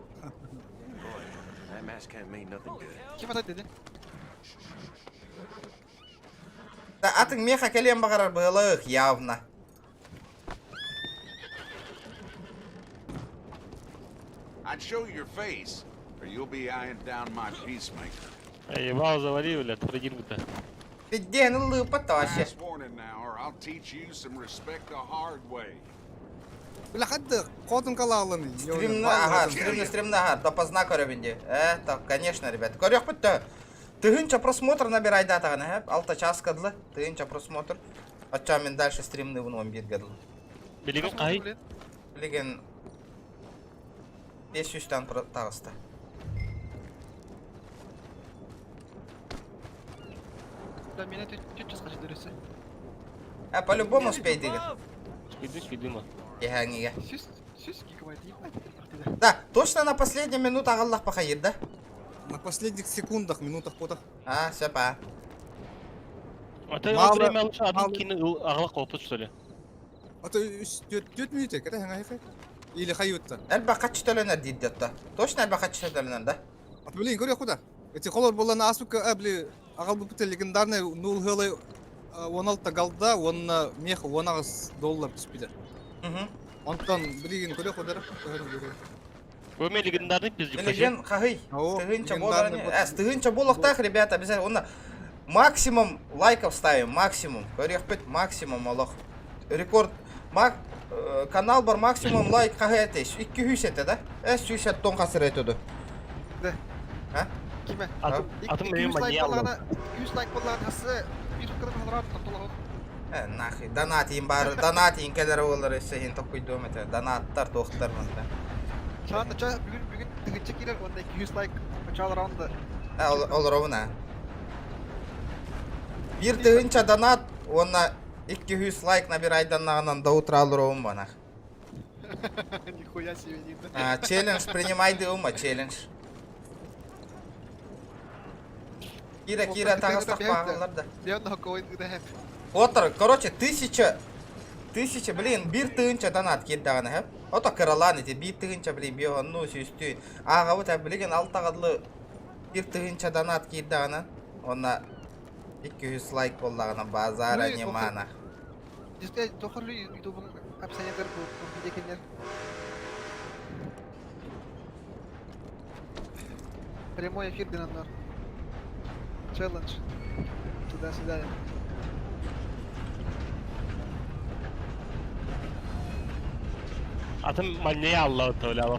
Ким атай dedi? Да, атын меха кэлиэн баҕарар быһылык явно. I'd show your face, or you'll be eyeing down my peacemaker. Ебал, завали, бля, пройди будто. Пизден ыллыыппат вообще. Last warning now, or I'll teach you some respect the hard way. Бля, хадды хотун калааланы. Стримна, ага, стримна, стримна, ага, допоздна көрөбүн дии. Э, так, конечно, ребят. Көрүөхпүт да. Тыһыынча просмотр набирайдаатаҕына, э, алта чааска дылы, тыһыынча просмотр. Оччоҕо мин дальше стримныыбын 11-ге дылы. Билигин хай? Билигин 500-тан таҕыста. Да, меня тут час хочу дөрөсө. А по-любому успейдигин. Успейды, успейды ма. Киһээҥигэ. Сүс, сүс гигабайт ебать. Да, точно на последней минута аҕаллах пахайыр да? На последних секундах, минутах потах. А, все па. А ты его время лучше одну кину аҕалах опыт, что ли? А то 4 минуты, когда хаңа Или хайютта. Элбэх хаччы төлөнөр диир Точно элбэх хаччы төлөнөр да? А блин, көрө куда? Эти холор болан асука, бли, аҕалбыппыт легендарный нул хылы 16 голда, онна мех 18 доллар түспүтэ. Онтон билигин көрө кудар. Көмө легендарный пиздюк. Билигин хаһый. Тыһыынча буолар. Тыһыынча буолуохтаах, ребята, обязательно. Онно максимум лайков ставим, максимум. Көрүөхпүт максимум олох. Рекорд мак канал бар максимум лайк хаһый этэй? 200 этэ да? Э, 100 тон хасыр этэ Да. А? Киме? Атым менин лайк боллагана, 200 лайк боллагана хасы бир кылым халарат токтолого. Э, нахуй, донат бар, донат кэлэр буолар өссө иһин токкуйдуом этэ. Донаттар, туохтар манна. Чаан ча бүгүн бүгүн тыгынча киирэр уонна 200 лайк чаалар онда. Э, олоробун а. Бир тыһыынча донат уонна 200 лайк набирайданнаҕынан до утра олоробун банах. Нихуя себе, не А, челлендж принимай дыума, челлендж. Кира, Кира, таҕыстах баҕаллар да. Отыр, короче, тысяча, тысяча, блин, бир тыһыынча донат киирдэҕинэ хэп. Ото кыралаан ити, биир тыһыынча, блин, биоһонну сүүстүү. Ааҕабыт, билигин алтаҕадлы бир тыһыынча донат киирдэҕинэ, онна 200 лайк буоллаҕына базара немана. Тохорлу ютубун описаниятыгар бу видео кинилэр. Прямой эфир гынаннар. Челлендж. Туда-сюда. Атым манья Алла толяла.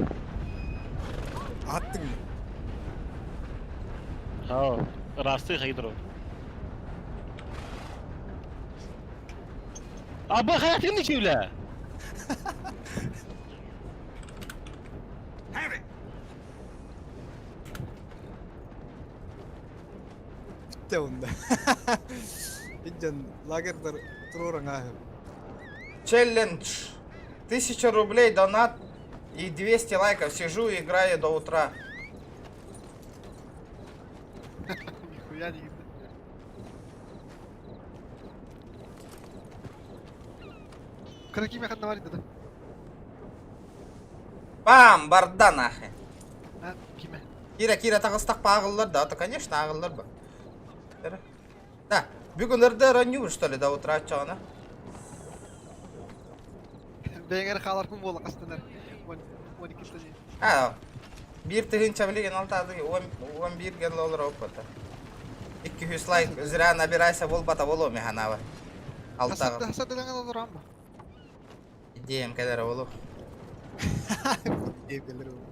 Аттың. Ха, расты хайдро. А б хаятын не чивля. Have it! Bitti onda. сылдьан лагердар туруоран ааһым. Челлендж. 1000 рублей донат и 200 лайков. Сижу и играю до утра. Нихуя не видно. Кыра кимиэхэ бар да? Бам! Барда нахуй. А, киме? Кира, Кира, таҕыстахпа ааҕыллар да, то конечно ааҕыллар ба. Да, бүгүн ырда раннюбут что ли до утра оччоҕуна? Бэйэҥэр хааларбын буола хастанар. 12 сыл. А, 1000 билигин алтаады, 11 гел олор оппата. 200 лайк зря набирайся буолбата буолуо механаба. Алтаҕа. Хасадылаҥан олорон ба? Идеям кэлэр буолуо. Идеям кэлэр буолуо.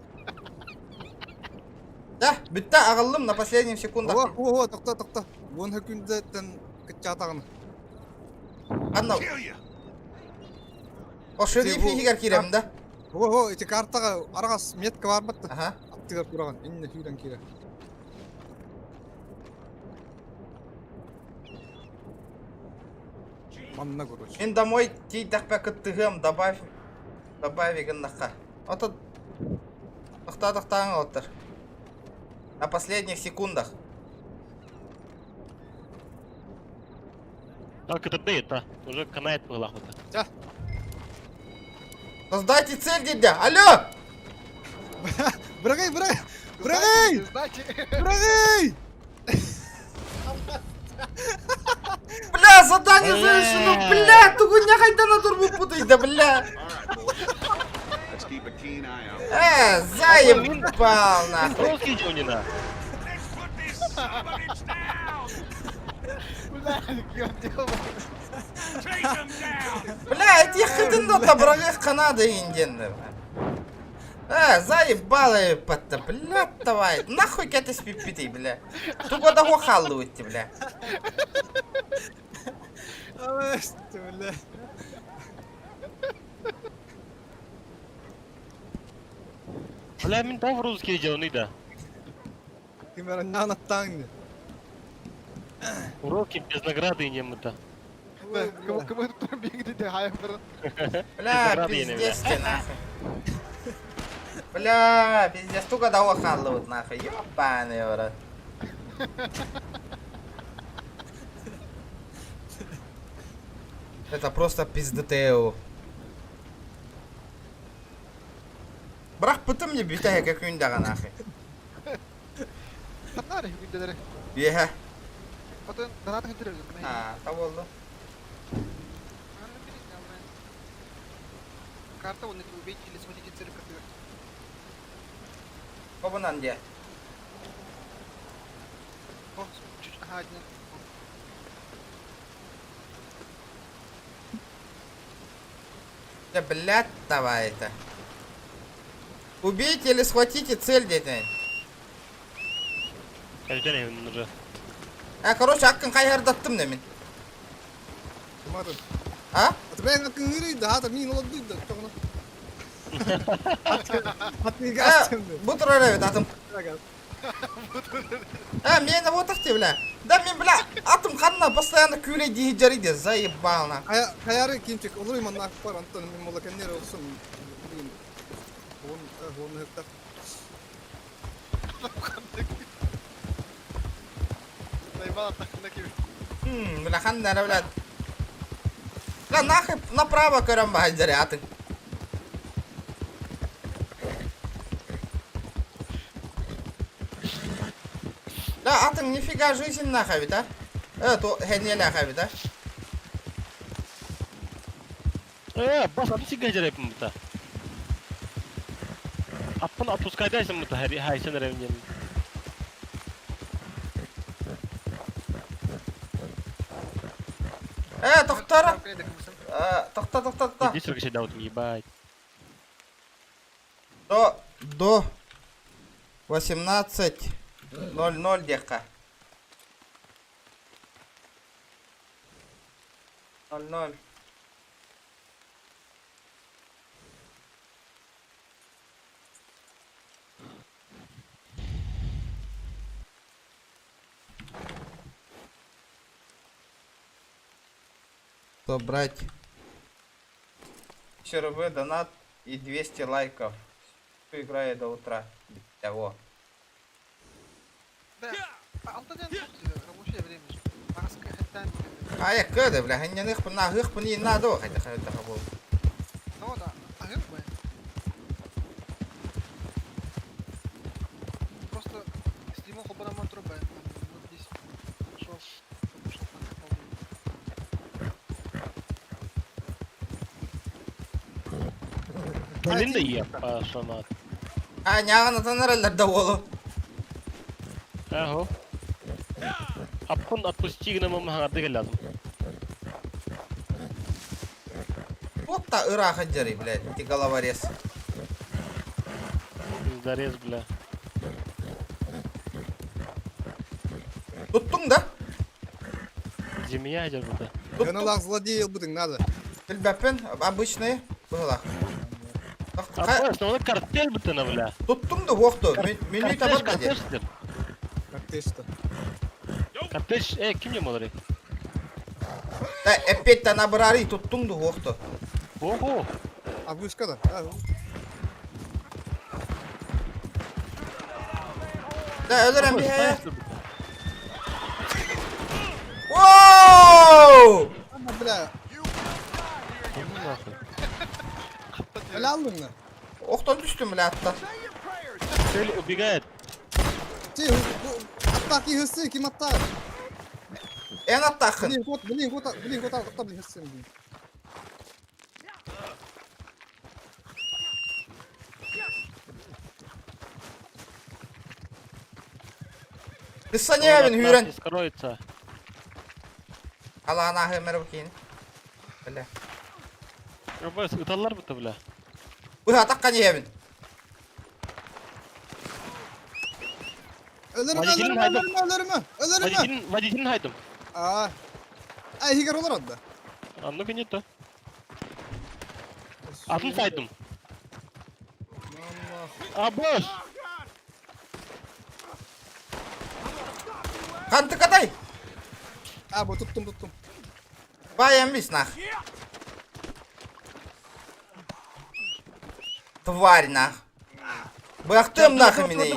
Да, бүттэ аҕаллым на последнем секундах. О, о, о, тохто, тохто. Уон хөкүндэттэн кыччаатаҕын. Анна. О, шериф иһигэр киирэм да? О, о, ити картаҕа араҕас метка бар батта. Аха. Аттыгар тураҕын, иннэ сүүрэн киирэ. Манна короче. Мин домой тиийдэхпэ кыттыһыам, добавь, добавь гыннахха. Ото тохтаа тохтааҥ оттар. На последних секундах. Так это ты, это уже канает была вот. Создайте цель, дядя! Алло! Бырагай, бырагай! Бырагай! Знаете, Бырагай! Бля, задание завершено! Бля, тугуня хайдана турбу да бля! Let's keep a keen eye out. Заебал нахуй! Русский Джонина. Let's put this son of a bitch down! бля, делал. Take him down! Бля, эти хытын да табрагых Канады инденнер. Заебало еппатта, бля, давай. Нахуй кэтес пиппити, бля. Туга да халлы бля. Бля. Бля, мин там русский Джоны да. Ким аттаң. Уроки без награды не мы-то. Кому кому тут бегает, да, Бля, пиздец ты нахуй. Бля, пиздец, туга да халлы нахуй. Ёбаный в рот. Это просто пиздетео. Бырахпытым не бүтэһэ күндэҕэ нахуй. Ханнары күнделери. Биэһэ. Потом донат хантыр. А, та болду. Карта он убейте или смотрите цель карты. Хобунан дьэ. О, чуть, ага, один. Да, блядь, давай это. Убейте или схватите цель, дети. Каждый уже. А, короче, аккын хайһардаттым да мин. Марын. А? Аты бэйэҥ аккын да, ата мин олордуй да, тоҕуна. Аты А, бу турар эбит атым. А, мен вот так бля. Да, мен, бля, атым ханна постоянно күүлэй дии жарыйды, заебал на. Хаяры кимчик, олуй манна бар, Антон, мен мола кеннер олсун. Блин. Он, он хектар. Заебал тахна киви. Бля, ханна, бля. Бля, нахуй направо көрөн баһа атын. Да, атын нифига жизнь нахуй, да? То хенеле нахуй, да? Бас аты сига жарайпын бұта. Аппын отпускайдайсың бұта, хайсен ревнен. Тоқтара. Тоқта, тоқта, тоқта. Иди сыргыша даут, ебать. До 18.00 дека. 00. Собрать ЧРВ донат и 200 лайков. Играю до утра. Того. Да, алтан рабочее время. Айа кыды, бля, ханняных на хых не надо, хотя хотя был. Ну да, а бы. Просто стриму хобарама труба. Вот здесь. Шел. Блин да епашанат. А, няҕын атан эрэллэр да уолу. Аһо. Аппын отпусти гына маһаҥарды кэллэдим. Вот та ыраах дьарый, блядь, ты головорез. Пиздарез, бля. Туттуҥ да? Змея дьарбыта. Гыналаах злодей ылбытыҥ надо. Билбэппин, обычный быһылаах. А основной картель бытына, бля. Туттуҥ да уохту, меню табар да Картеж, Картеж-то. Картеж, ким не молори? Да, опять набрали, туттуҥ да уохту. Ого! А вышка да? Да, өлөрөн биһэ. Воу! Бля. Бля алдың Охтон түстүм, бля, атта. Цель убегает. Ти, аттаки хыссы, ким атта? Эн аттахын. Блин, кот, блин, кот, блин, кот, атта, блин, хыссы, блин. Кыссаньябин хүрэн. Скроется. Алаана хэмэр букин. Бля. Абас, ыталлар быта, бля. Быһа атакка ньэбин. Өлөрүмэ, өлөрүмэ, өлөрүмэ, өлөрүмэ, өлөрүмэ. Водителин хайдым. Аа. Ай, хигер олар отда. А ну-ка не то. Атын сайдым. Абас! Хантыкатай! А, бу туттум, туттум. Баем бис нах. Тварь нах. Бахтым нах имени.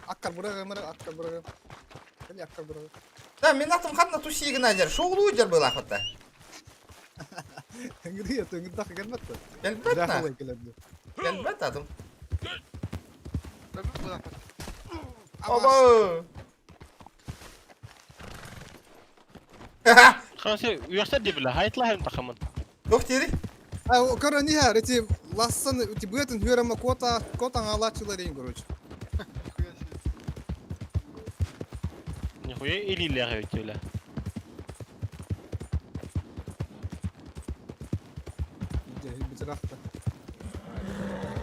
Аккар бурага, мара, аккар бурага. Кали аккар бурага. Да, мен атым хатна тусигына жер. Шоулу жер был ахватта. Эңгири, эңгир келбетте. Келбетте. Келбетте атым. Оба! Хансы, уяхса дебила, хайтла хайм тахаман. Тух тири? А, короче, не эти лассан, эти бэтен хөрема кота, кота галачылар короче. Нихуя или лягают бля.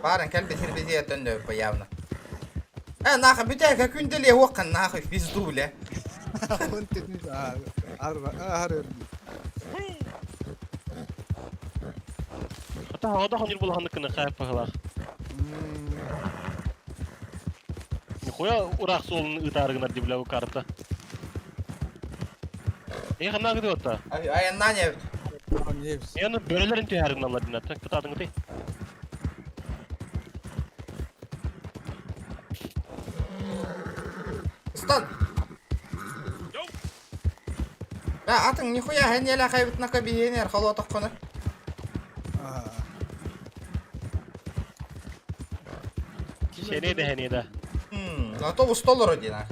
Баран кэлбит сирбитигэр төннөбүппэ явно. Э, нахуй, бүтээгэ күндэлиэ уоххан нахуй, в пизду, бля. Ата хаҕа хонир булаханнык кына хайппахылаах. Нихуя ураах суолун ыытаарыгынар ди бля бу карта. Э ханна гыды отта? Айаннаа небит. Яны бөрөлөрүн түһәригин алла дина. Так кытаатыңыты. Стан! Да, атың нихуя хэньелэ хайбытнака биһиэнэр холоотоххуна. Сене да хене да. Автобус толору дина.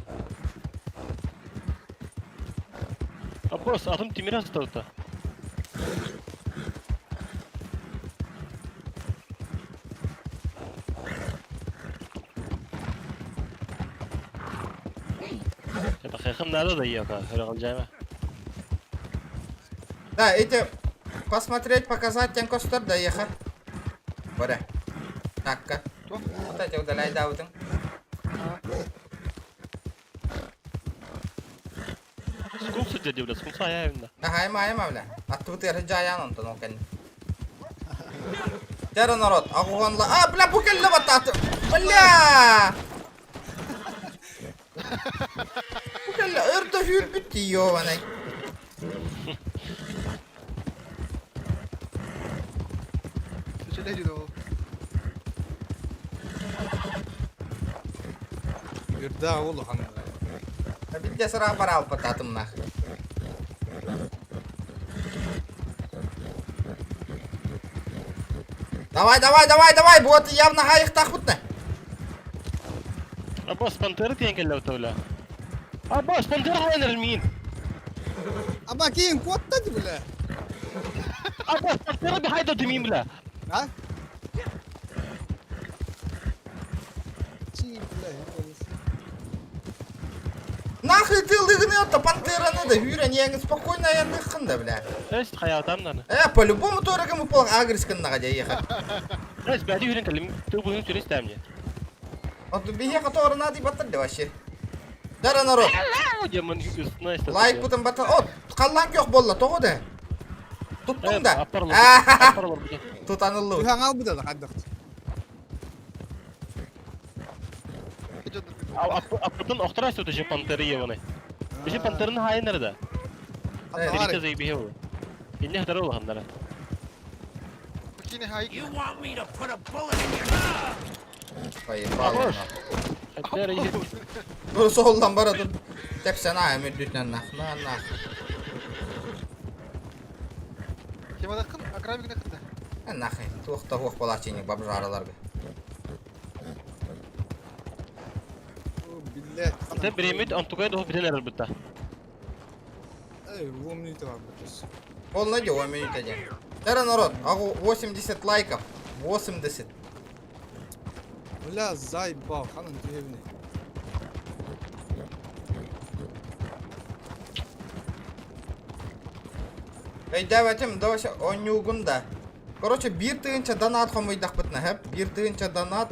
Вопрос, атым тимир астаута. Это хайхам надо да ека, хөрөгөл Да, эти посмотреть, показать тем костер да ехать. Боря. Так-ка. Вот эти удаляй да утың. Скунса дяди, бля, скунса я именно. Ага, айма, айма, бля. Аттыбыт жаян онтон ол кэнни. Тера народ, агуганла. А, бля, бу кэллэ баттааты. Бля! Бу кэллэ өрдө хүрбүт тиийо ванай. Үлэ ол. Үрдээх улахан. Битте сыраах бар алпат атымнах. Давай, давай, давай, давай, вот явно хайыктахпытна. Аббас пантера тиэн кэллэ бля. Аббас пантера хайнар миин. Аба киин куотта ди бля. Аббас пантера би хайда димин бля. А? Чи бля. Нахуй ты лыгнет-то пантера надо, Юра, не спокойно я да, бля. Эс хаятам наны. Э, по-любому торогом упал агрес кыннага ехать. Эс бәди хүрен кэллим. Ты буһун сүрес тәмне. Вот биһиэхэ тоҕо надо баттар да вообще. Дара народ. Лайк бутын баттар. О, халлаан көх болла, тоҕо да? Туттуҥ да? Тутаныллыбыт. Түһэн албыта да хайдах. Аппытын охтора сөтө же пантеры ебаный. Биһи пантерын хайыннары да. Терите заебиһи ол. Инне хатары улаханнара. You want me to put a bullet in your... Поебал. Dur soldan bara dur. Tepsen ha müddütnen nah. Nah nah. Кемадақын, аграбигіне қында. Нахай. Туохта хуох балачиник бабжаралар бе. Билле. Те бремит антугай доху битен эрер бутта. Эй, 10 минут бар бутус. Ол найди 10 минут один. Дара народ, агу 80 лайков. 80. Бля, заебал, ханан деревни. Эй, давайте, давайте, онюгун да. Короче, бир тыгынча донат хомуйдахпытна, хэп. Бир тыгынча донат.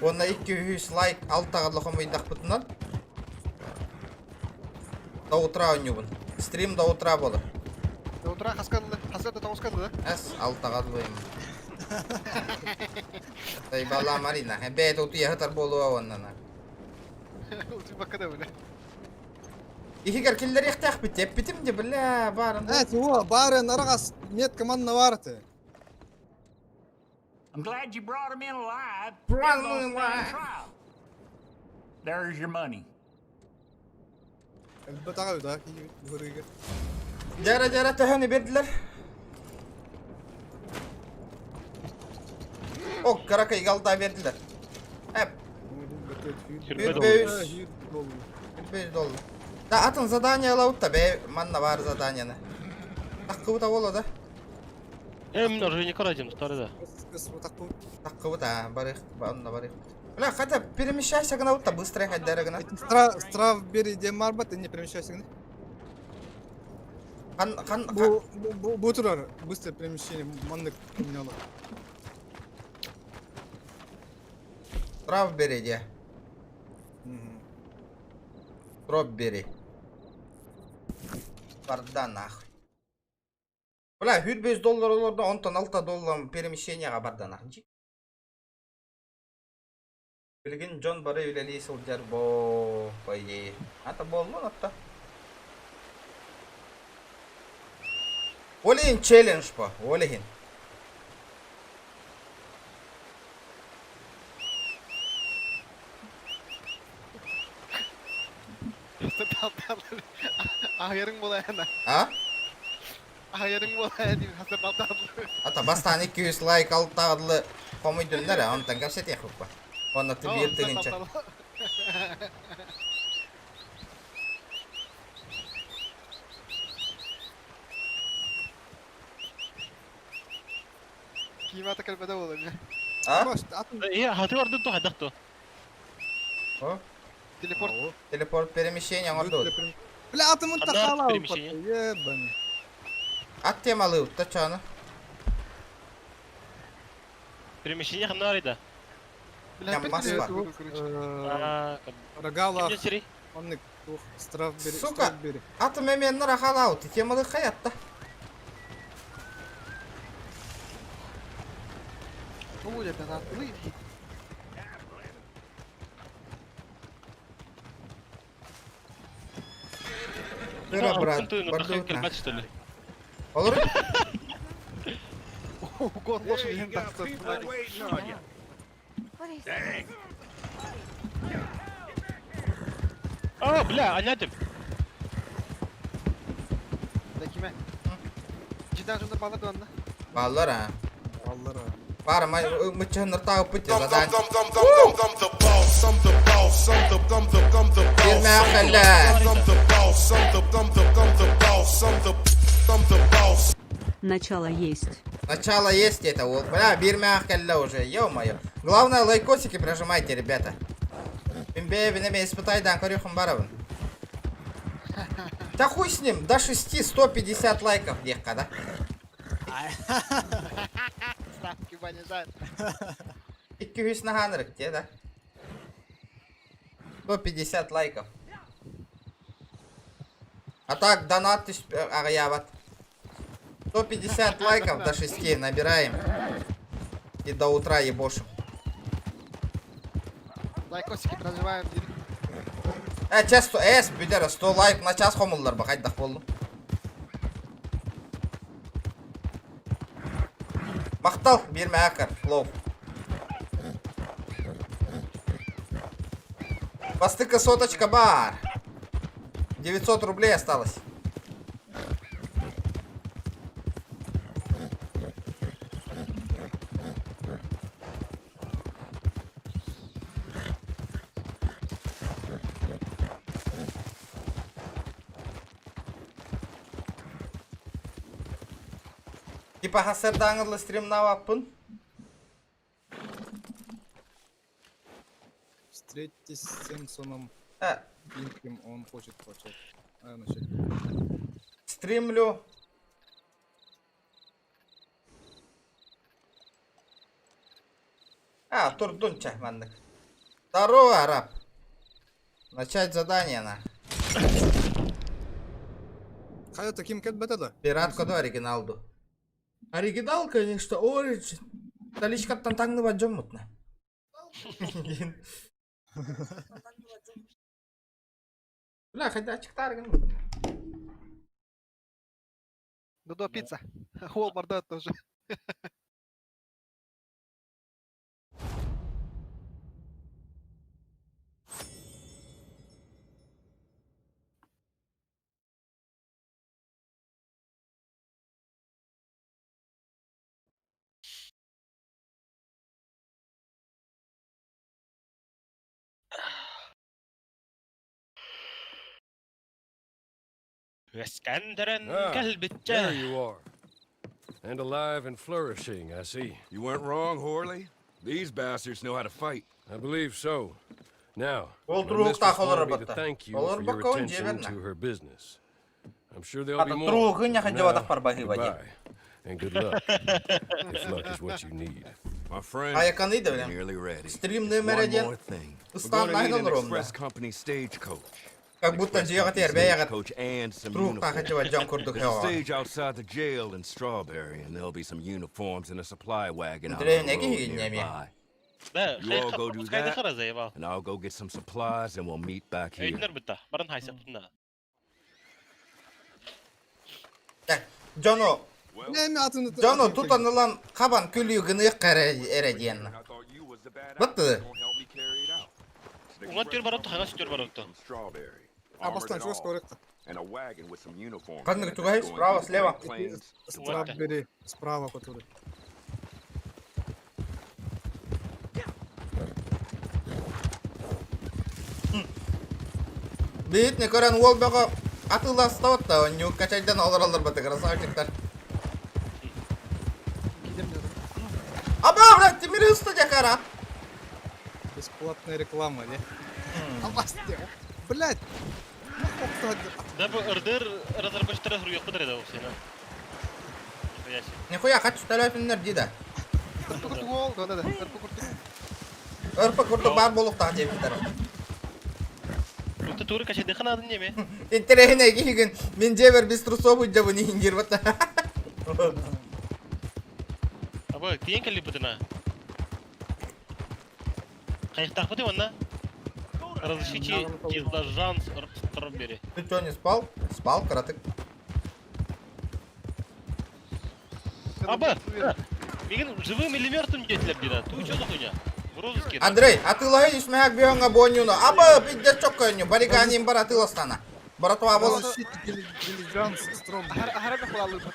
Онна 200 лайк алтагыдлы хомуйдахпытынан. До утра онюгун. Стрим до утра болар. До утра хаскадлы, хаскадлы тоғызкадлы, да? Эс алтагыдлы им. Тайбала Марина. Бэт утуя хатар болуа оннана. Утуй баккада бля. Ихигер киллер ихтах бит, эппитим де бля, барын. Э, о, бары нарагас нет командна варты. I'm glad you brought him in alive. Brought They're him in gonna stand alive. trial. There's your money. Бытага да, көрүгө. Жара жара төһөнү бердилер. О, каракай галда бердилер. Эп, Бөс. бир доллар. Да атын задание алабыт да, бе манна бар заданияны. Таккыбыта боло да. Э, мен уже не карадим, старый да. Таккыбыта, барых, онна барых. Бля, хотя перемещайся гына да быстро хайдара гына. Страв бери дем марбат, не перемещайся гына. Хан хан Бу бу бу турар, быстрое перемещение маннык поменяла. Трав бери де. Троп бери. Барда нахуй. Бля, 105 доллар олорду, онтон 6 доллар перемещениеға барда нахуй. Билигин Джон бары үлелии сылдьар бо, по идее. Ата боллун атта. Олейін челлендж по, олейін. Ахырың болайына. А? Ахырың болайына деймін, хасыр талтарлы. Ата бастан 200 лайк алтағыдлы комойдуннар, онтан кәпсет яқып ба. Онна ты бир тыгынча. Киймата кэлбэдэ буолар. А? Э, хаты барды то хайдах то. О? Телепорт. Телепорт перемещение оңорду. Бля, атымын Андар тахала. перемещение. Ебаный. Ат темалы утта чаны. Перемещение ханнар да. Бля, Москва. А, Рогала. Кимден сири? Маннык тух страв бери. Сука. страв бери. Атым эменнер ахала ут. Темалы хаятта. Ну, я бля, Ыра, брат, Ты бардуутна. что ли? Олор? Угон Hey, лошади you иһин got тахсан. people waiting on you. Dang. А, бля, анятым. Да киме? Жидан жондар балар да Баллар а. Баллар а. Баар май мыччаннар тааппыт задание. Начало есть. Начало есть это, вот, бля, биир кэллэ уже, ё-моё. Главное, лайкосики прожимайте, ребята. Бимбе, бинеме, испытай, дан, корюхам барабан. Да хуй с ним, до 6 150 лайков, диэххэ, да? Ставки понижают. 200 наһаа где, да? 150 лайков. А так, донат аҕыйаабат. 150 лайков до 6 набираем. И до утра ебошим. Лайкосики прожимаем. Э, чэ, эс, бүтэр, 100 лайк на час хомуллар ба, хайдах буоллум. Махтал, биир мэкэр, лов. Бастыка соточка бар. 900 рублей осталось. Типа хасырдаңылы стримнаваппын. Встретитесь с Сэмпсоном Пинкем, он хочет начать. А, начать. Стримлю. А, турдун чахманнык. Здорово, араб. Начать задание на. Хайа таким кэт да? Пират коду оригиналду. Оригинал, конечно, origin. Таличкаттан таңныбат дьоммутна. Бля, хотя ачыктаргын. Дудо пицца. Уол барда тоже. اسكندرن Ah, كلب There الجاه you are. And alive and flourishing, I see. You weren't wrong, Horley. These bastards know how to fight. I believe so. Now, Ол my турук mistress та wanted me to холор thank you Олор for your бакон attention жеберна. to her business. I'm sure there'll be Ата more. туругу For жабатак now, бар баһыба ди. goodbye, and good luck. If luck is what you need. My friend, Аяканы да we're билем. nearly ready. Стрим Just номер one один. more thing. We're Ыстан gonna need найдан an ромда. express company stagecoach. Как будто Express дьиэҕэ company тербэ ягат. stagecoach and some Турук uniforms. жабат дьон курдук There's a хева. stage outside the jail in Strawberry, and there'll be some uniforms and a supply wagon out on Древний the road киһи ньэмиэ. nearby. Да, You all go do хайда that, хара заебал. and I'll go get some supplies, and we'll meet back here. Өйдүнөр бутта. Баран хайса бутна. Дьону, Не, атын дьону тутан ылан хабан күлүү гынык эрэ диэн. I thought you was the bad What the? Gonna help me carry it out. It's the Уҥа express түр барытты, company хаҥас түр барытты. from Strawberry. А Armored бастан and чугас all, корректно. And a wagon with some uniforms. Ханнык in it тугай, that's going справа, through the слева. Great Plains. Strawberry справа, который. Биит не көрөн уол бөҕө атыыластават да, онньу качайдан олороллор баты красавчиктар. Кидем дедим. Аба, блядь, тимири уста дьакара. Бесплатная реклама, не? Аласте. Блять. Да бу ырдыр разработчиктар хуруйук бутар эде сена. Нихуя себе. Нихуя, хочу төлөтүннер ди да. Ырпы курдук уол, да да. Ырпы курдук. Ырпы курдук бар болуктаах диэбиттэр. Утта туры качайды ханадын неме? Интересно, киһигин мин дьиэбэр без трусов ыдьабын иһин бата. Аба, тиен кэлли бутына. Кайыктаах бути онна? Разрешите дилажан Стробери. Ты что, не спал? Спал, коротык. Аба! Мигин живым или мертвым диэтилэр диэн, туу чё за хуйня? В розыске. Андрей, атыылаһы исмэһэк биһоҥҥа буонньуну. Аба, пиздец чоккойню, бариганин бар атыыластана. Братва бол. Дилижанс стром. Ахара да кулалыыбыт.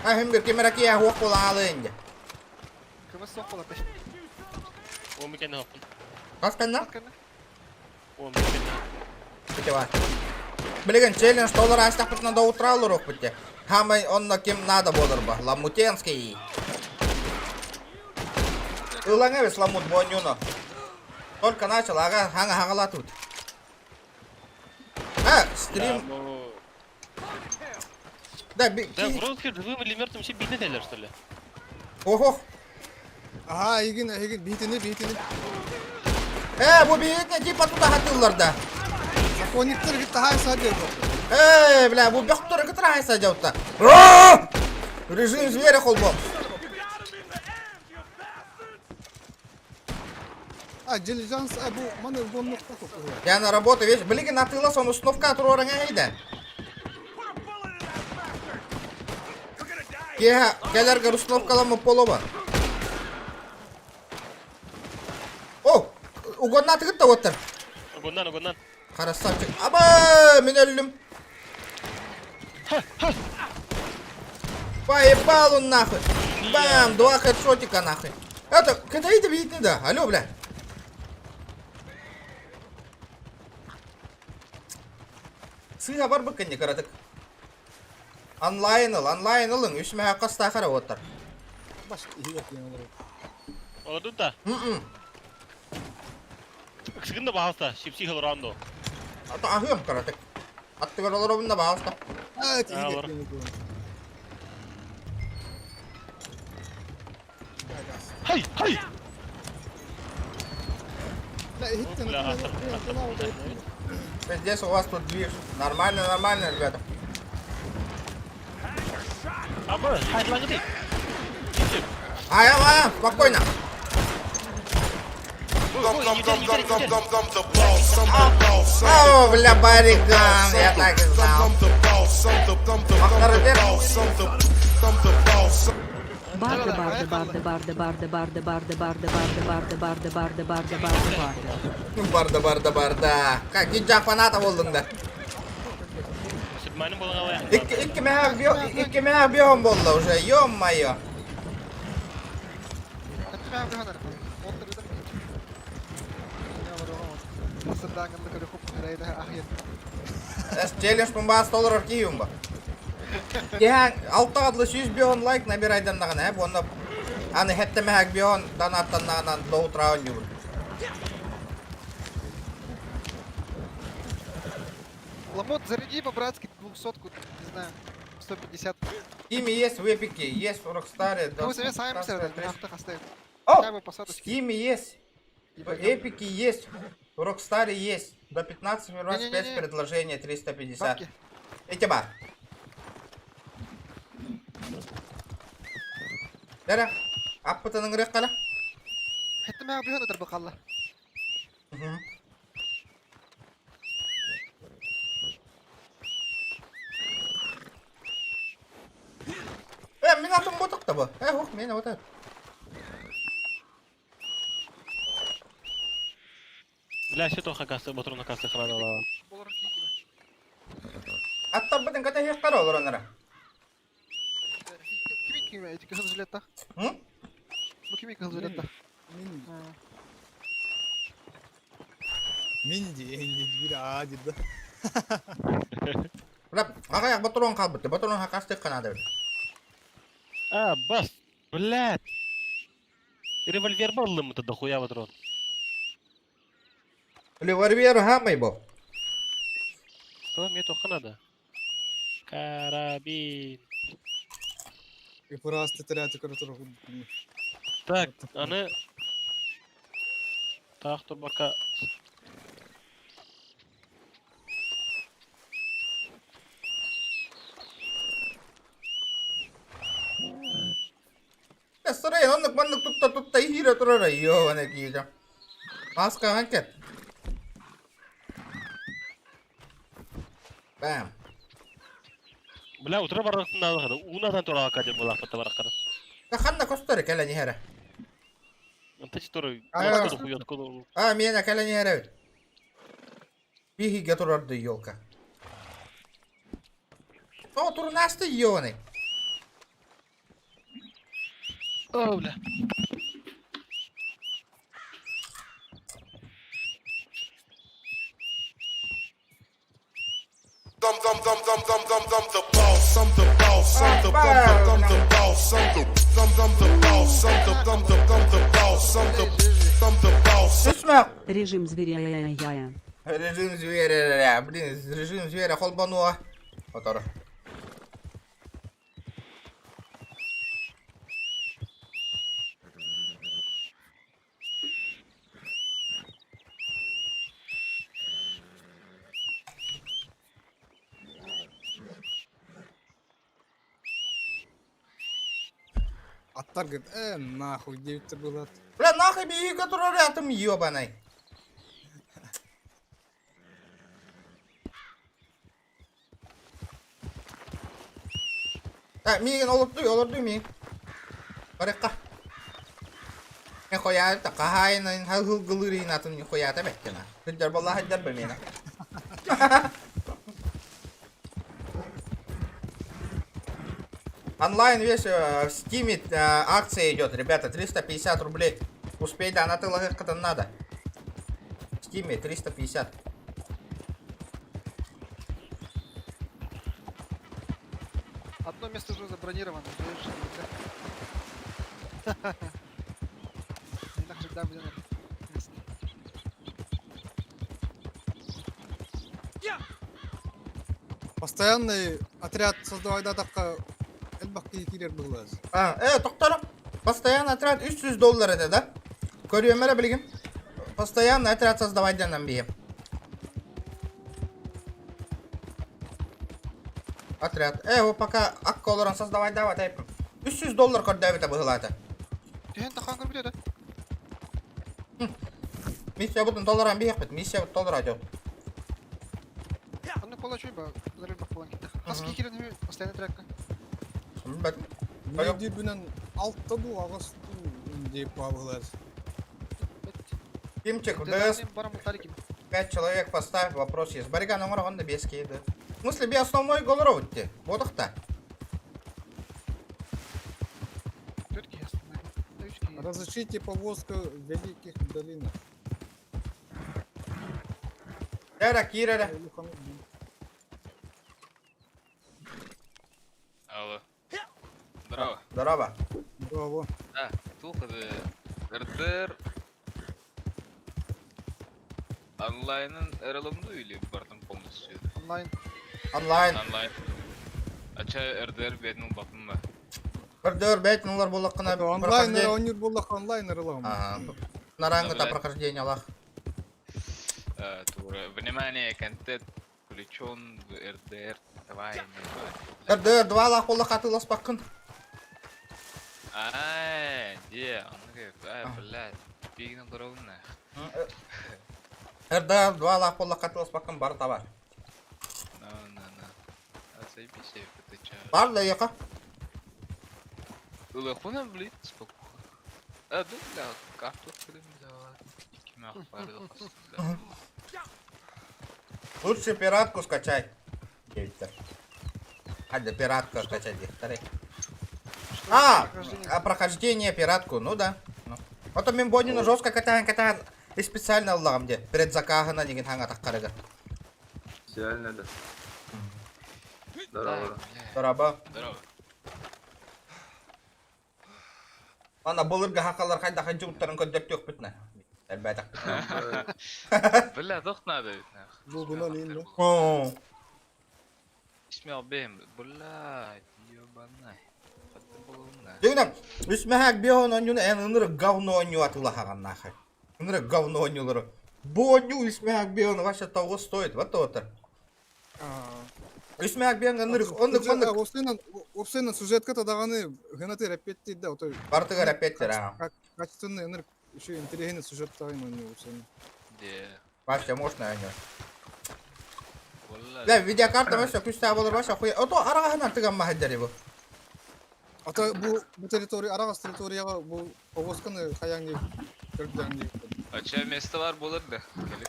Ахым bir кемера кия хуох кулаалы инде. Кымыс суох буолар. О, микэн хоппун. Хас кэннэ? Хас кэннэ? О, микэн. Ити бар. Билигин челлендж толор аастахпытына до утра олоруохпут те. Хамай онно ким надо буолар ба? Ламутенский. Ылаҥа эбис ламут буонньуну. Только начал, ага, хаҥа хаҥала тут. А, стрим. Да, би... Да, в розыске живым или мертвым все бинетелер, что ли? Ох-ох. Аха, игин, игин, биитини, биитини. Э, бу биитини типа туда хатыллар да. Законниктар кытта хай садья Э, бля, бу бөхтөрү кытта хай садья Режим зверя холбом. А, дилижанс, а бу маны угоннук Я на работу вещь. Блин, атыла сон установка туруораҥа эйдэ. Киэһэ кэлэргэр установкаламмыт буолуо О, угоннаатыгыт да уоттар. Угоннан, угоннан. Красавчик. Аба, мин өллүм. Поебал он нахуй. Бам, два хедшотика нахуй. Это, катаите видите, да? Алло, бля. Сыыһа барбыккын дии кыратык. Онлайн ыл, онлайн ылыҥ, үс мөһөөххө астаах эрэ уоттар. Баш иһигэр тиийэн олорор. Олордун да? М-м. Ыксыгын да баһалта, сипси олорон до. Ата аһыам кыратык. Аттыгар олоробун да баһалта. А, иһигэр тиийэн олорор. Хай, хай! Бля, иһиттэн Здесь у вас тут движ. Нормально, нормально, ребята. Абы, хайдлаңы Аям, аям, спокойно. О, бля, бариган, я так и знал. Барда барда барда барда барда барда барда барда барда барда барда барда барда барда барда. Барда барда барда. Как дича фаната болдуң да. Икки икки мэһээх био икки мэһээх биоһун буолла уже, ё-моё. Челлендж баас толорор киһи ба. Киһи алтаҕа дылы сүүс биоһун лайк набирайданнаҕына ээ уонна аны сэттэ мэһээх биоһун донаттаннаҕына до утра оонньуубут. Ламот, заряди по-братски двухсотку, не знаю, 150. Steam есть в Эпике, есть в Rockstar. Ну, себе сами О, Steam есть, в Эпике есть, в Rockstar есть. До 15 февраля спецпредложение 350. Бабки. Эти ба. Дара, аппытының ырыққала. Хэтти мэ быһан өтөр бакалла. Э, мин атым ботук да бу. Э, хух, мен вот Бля, все тоха кассы, батрона кассы хранала. Аттарбытын ката хехтар олоронара. Кими кими эти кызыл жилетта? М? Бу кими кызыл жилетта? Мин диэн биир аа диир да. Бля, аҕыйах батрон хаалбыт. Батрон хакастык канада. А, бас, блядь. Револьвер был это дохуя патрон. Револьвер хамай бо. Что мне только надо? Карабин. И просто теряти көрө Так, аны... Так, турбака... Сырай, оннук маннык тутта тутта иһиирэ турара йоо киирэ. Маска кэт. Бам. Бля, утра барахтын надо, уна там тура кадем была фото. Ханна костор кэлэн иһэрэ. Антон который А, откуда хуй откуда. А, миэнэ кэлэн иһэрэ. Биһигэ турарды елка. О, турнасты ёны. О, бля. I'm, I'm, I'm, I'm, I'm, I'm, I'm the boss. I'm the boss. I'm the, I'm the, I'm the boss. I'm the, I'm, I'm the boss. I'm the, I'm the, I'm the boss. I'm the, I'm the boss. Түсмәк. Режим зверя я Режим зверя, блин, режим зверя холбануа. Отор. Аттар говорит, нахуй, где это было? Бля, нахуй биһигэ турар атым ёбаный. А, миигин олордуй, олордуй миигин. Барыкка. Мен хояата кахайын хал гылырын атын хояата бэттена. Хыджар болла хыджар бе мена. Онлайн весь в Стиме акция идет, ребята, 350 рублей. Успей, да, на ты надо. В Стиме 350. Одно место уже забронировано, знаешь, нельзя. Не нахрена мне надо место. Постоянный отряд создавай да тапка элбакки кирер было. А, доктор, постоянный отряд 300 доллар это, да? Көрүөмөрө билигин. Постоянный отряд создавать нам бие. Отряд. Вот пока акколорон создавать давай, тайп. 300 доллар көрдөбүтэ быһылаата. Түһэн тахан көрбүтэ да. Миссия бутун долларан биэхпит, миссия бут доллар ажо. Анны кола чуй ба, лары бак болан кетти. Хас кикирен постоянно трекка. Бат. Мен бүнен алтта ду агас ду деп бабылар. Кимчик, ДС 5 человек поставь, вопрос есть. Бариган оңор онда 5 кейді. В смысле, би основной голор өтте. Бодықта. Разрешите повозку в Великих долинах. Кира, кира. Алло. Здорово. Здорово. Здорово. Да, тухады. РДР онлайнын РЛМ-ду или бартын полностью? Онлайн. Онлайн. Онлайн. А че РДР беднул бапын ба? РДР бәйтін олар болаққына Онлайн ойныр боллах онлайн РЛМ. Ага. Нараңгыта прохождение алах. Тура. Внимание, контент включен в РДР 2. РДР 2 алах боллах атылас баққын. А, де, он говорит, а, блядь, пигнул ровно. РДР 2 алах боллах атылас баққын бар табар. Ну, ну, ну. А заебись, я это чё? Бар да яқа. Улахуна, блин, спокойно. А, да, бля, карту открыли, да. Лучше пиратку скачай. Виктор. А, да пиратку скачать, Виктор. А, а прохождение пиратку, ну да. Ну. Потом мен бойнуну жестко катаан катаан и специально аллағым де. Перед закахына деген хаңа таққарыгы. Специально, да. Здорово. Здорово. Здорово. Ана былыргы хақалар қайда қанчы ұттарын көддеп төк бітні. Әлбәтақ. Бля, дох надо ведь, нах. Булгунан инде. Смел бэм, блядь, ебаный. Дегенем, үсмәһәк бион онюны эн ыныры говно оню атылахаган нахер. Ыныры говно онюлары. Бу оню үсмәһәк бион вообще того стоит. Вот то Үсмәһәк бион ыныры ондык ондык. Опсайнан опсайнан сюжетка тадаганы гынаты репетти да, ото. Бартыга репеттер, а. Качественный ыныр еще интересный сюжет тагын оню опсайнан. Де. Вообще можно оню. Бля, видеокарта вообще күстээх болор вообще хуя. Ото араҕаһынан тыган маһыддары бу. Ата бу бу территория араҕас территорияҕа бу повозканы хайаан диye көрдөөн диye. Ача место бар болар да. Келип.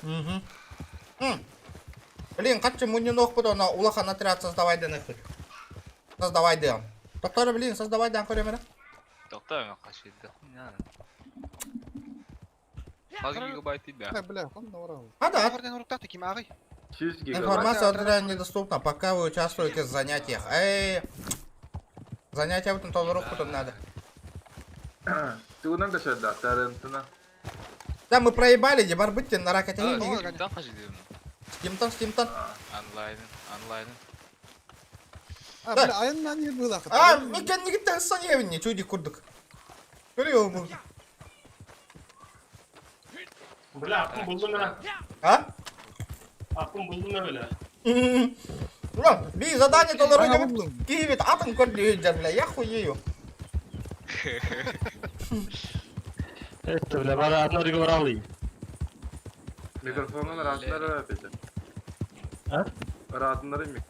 Угу. Блин, хаччы мунньунуохпут онно улахан отряд создавайданыхпыт. Создавайдыам. Токтор, блин, создавайдаан көрөмөрө. Тоқта мен қашайды. Хас гигабайт да. Бля, ханна барабын. А да. Информация отряда недоступна, пока вы участвуете в занятиях. Эй, занятия в толорухпутун надо. Тугунан да шардаахтарынтына. Да, мы проебали, дебар быттен на ракете. Кимтан қашайды. Стимтон, Стимтон. Онлайн, онлайн. А, бля, айаннан не было. А, мен кэннигиттэн саньебин, чуди курдук. Көрүө бу. Бля, аппын булдум мен. А? Аппын булдум мен бля. Ула, би задание толору киевит атын көрдүү бля, я хуею. Это, бля, бара одна договор алый. Микрофонун ыраатыннары эпите. А? Ыраатыннары мик.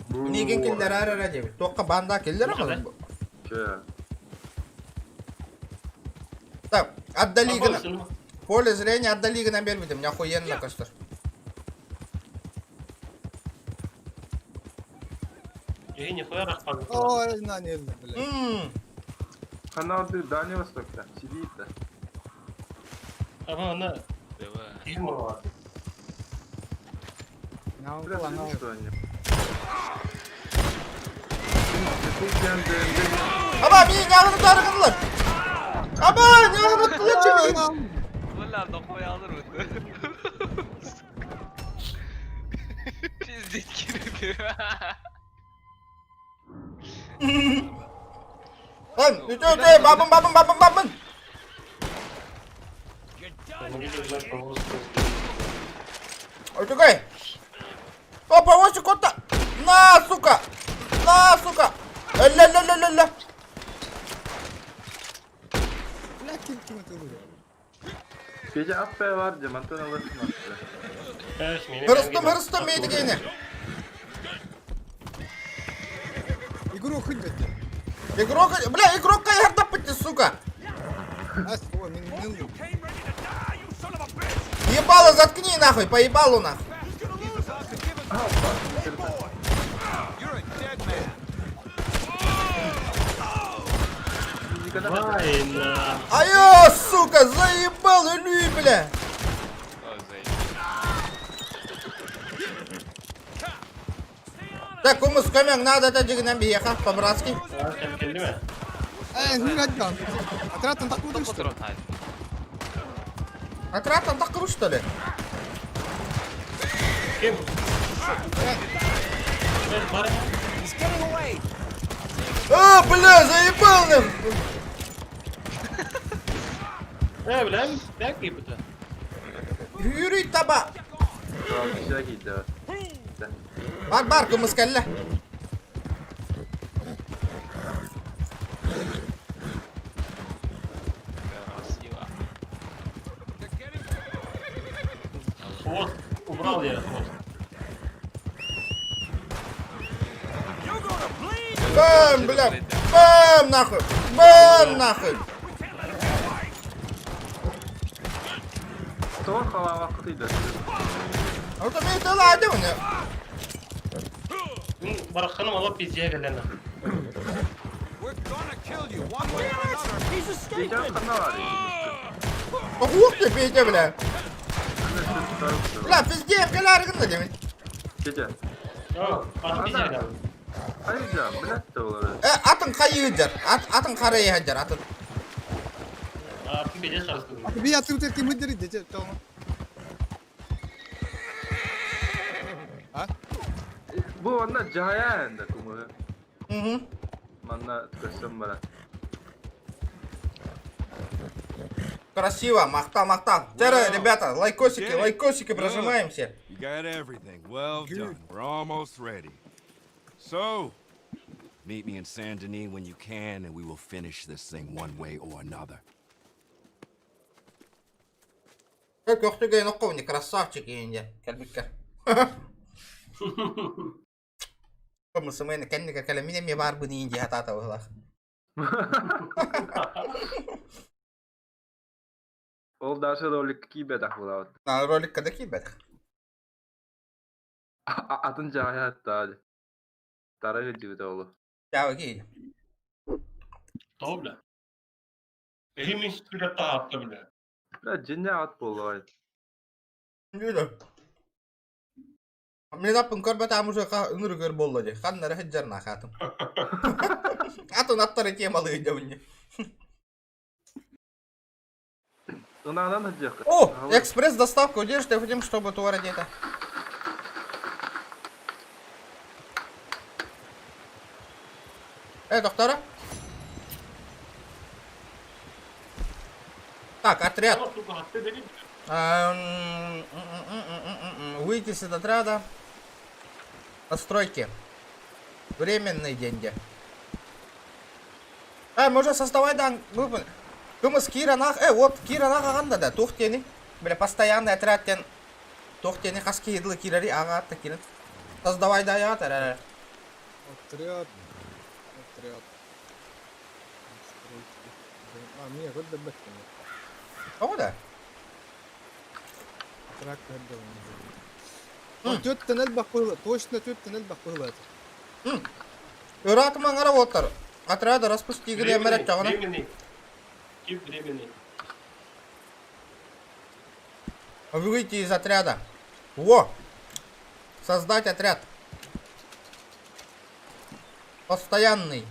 Миген киллер ара дебит. Тоққа банда киллер ама. Че. Так, отдали гына. Поле зрения отдали гына бербитим, охуенно көстөр. Эй, нихуя рахпан. Ой, на не, бля. Канал ты Дальний Восток-то, сидит да. Ама ана. Давай. Бля, сидит что они. Аба, мени нягыны тарыгынлар. Аба, нягыны тылычы мени. Бля, нахуй алыр Пиздец кирип. Эй, үтө, үтө, бабын, бабын, бабын, бабын. Үтүгэй. Опа, осы кота. На, сука. На, сука. Ля-ля-ля-ля-ля. Бля, ким ким это было? Gece appaya var diye mantan alırsın aslında. Hırıstım, hırıstım мейдігейне. Игрок хоть бля. Игрок, бля, игрок кайгардап бітті, сука. Ебало, заткни нахуй, поебалу нахуй. Вайна. Айо, сука, заебал, люй, бля. Так, кумыс көмөң надо это дегеннен биеха, по-братски. Эй, не гадган. Отряд там так что ли? Отряд там так что ли? Ким? А, бля, заебал нам! Э, бля, бяк ебута. Yürü таба. Tamam bir şey giydi. Бар, бар, кумыс кәлле. Красиво. Хвост убрал я хвост. Бэм, бля, бэм, нахуй, бэм, нахуй. Тор хала вакытıydı. Это мен тылады оны. Бараханым алып пиздея галена. Gece kanal var. Ух ты, Петя, бля. Бля, пиздея, каляргында демен. Gece. Ана. Ayrıca bilet de olabilir. Э, атын қайы Ат, атын қарай хаджар, атын. Атын беде сарысты. Би атын терки мыдыр деже, чоңо. А? Bu onda cahaya ende kumu. Hı. Manna kösem bara. Красиво, махта, махта. Теперь, ребята, лайкосики, лайкосики прожимаем все. You got everything. Well done. We're almost ready. So, meet me in Saint Denis when you can, and we will finish this thing one way or another. Как красавчик, инде. Кәлбиккә. Коммусумэн кэнника кэлэ мин эмиэ баарбын иин дии хатаата быһылаах. Ол даже ролик киирбэтэх буолабыт. А роликка да киирбэтэх. Атын дьаҕайааттаа Тара сылдьыбыта олу. Чао киир. Тоҕо бля? Эһи мин сүрэ таһаатта бля. Бля, дьиннэ ат буоллаҕай. Нүлө. Мин аппын көрбөтөм уже ынырыгыр буолла дии. Ханнара сылдьар наахаатым. Атын аттары темалыы дьабынньы. Ынаанан сылдьыахха. О, экспресс-доставка удержите хотим, чтобы туора диэтэ. Э, доктора? Так, отряд. Выйти из отряда. Настройки. Временные деньги. Э, можно создавать дан... Кымыс киранах... Э, вот киранах ағанда да. Тух тени. Бля, постоянный отряд тен... Тух тени хас киһи кирари ага атта кирин. Создавай да я тарара. Отряд. Отряд. А, мне көрдөрбөттүм. Тоҕо да? Отряд көрдөрбөттүм. Түөттэн элбэх быһыла, точно түөттэн элбэх быһыла этэ. Ыраатыма аңара буолтар. Отряда распусти гына чаҕына. Временный. Кип временный. Выйти из отряда. Во! Создать отряд. Постоянный.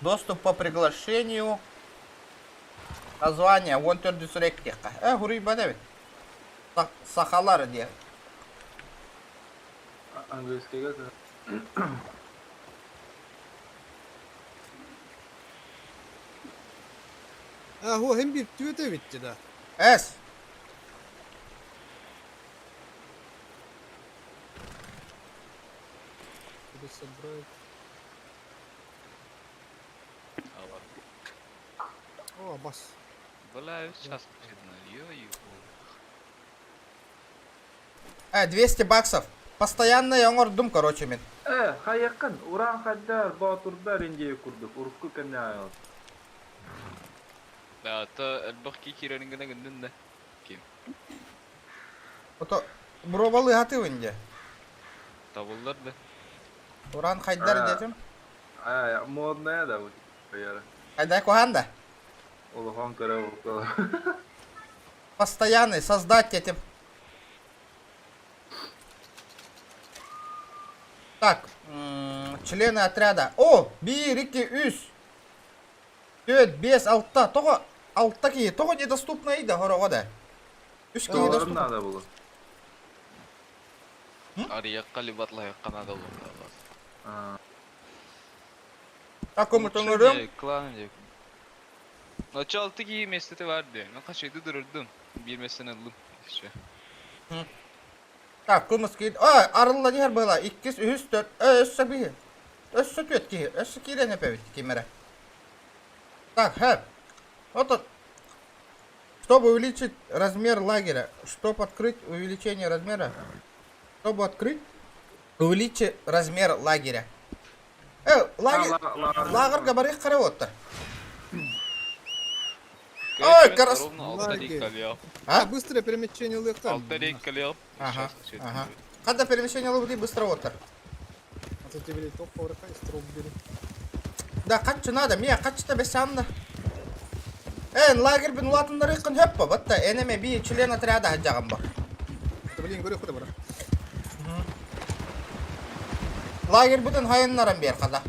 Доступ по приглашению. Название. Вон төрдү сүрэктиэххэ. Э, хуруйба эбит. Сахалар диэн. Английскийга А, хо, hem bir түөтэ битти да. Эс. Буду собрать. О, бас. Бля, сейчас налью Э, 200 баксов. Постоянно я оҥордум, короче, мин. Э, хайаккын, уран хайдар, боотурдар индия курдук, урукку кэмҥэ айыл. Да, то элбэх киирэрин гына гыннын да. Ким? Ото бробалы хатыбын дьэ. Табыллар да. Уран хайдар диэтим. А, модная да, вот. Хайдай куһаан да? Улахан көрө буолла. Постоянный, создать этим. Так, члены отряда. О, биир, икки, үс. Түөрт, биэс, алта. Тоҕо, алта киһи. Тоҕо недоступно да, хороҕо да. Үс киһи доступно. надо было. Арыйакка либатлайакка надо было. Так, көмөтөңөрүм. Клан диye. Начало тики местете vardı. Ben kaçıydı dururdum. Bir mesele aldım. İşte. Так, кымыс киһи. А, арылла диһэр была. Иккис, үһүс, төрт. Э, өссө биһи. Өссө түөрт киһи. Өссө киирэн эпэбит кимэрэ. Так, хэп. Вот он. Чтобы увеличить размер лагеря, чтобы открыть увеличение размера, чтобы открыть, увеличить размер лагеря. Э, лагерь, лагерь барых каравотта. Ой, карас... А? Быстрое перемещение лыка. Ага, ага. Когда перемещение лыка быстро вот А то тебе топ поврыка и строп бери. Да, каччы надо, мия каччы бесанна. Эн, лагерь бин улатыннары кын хөппө, батта энеме би член отряда хаджаган ба. Это блин, говорю, куда бара. Лагерь бүтүн хайыннаран бер када.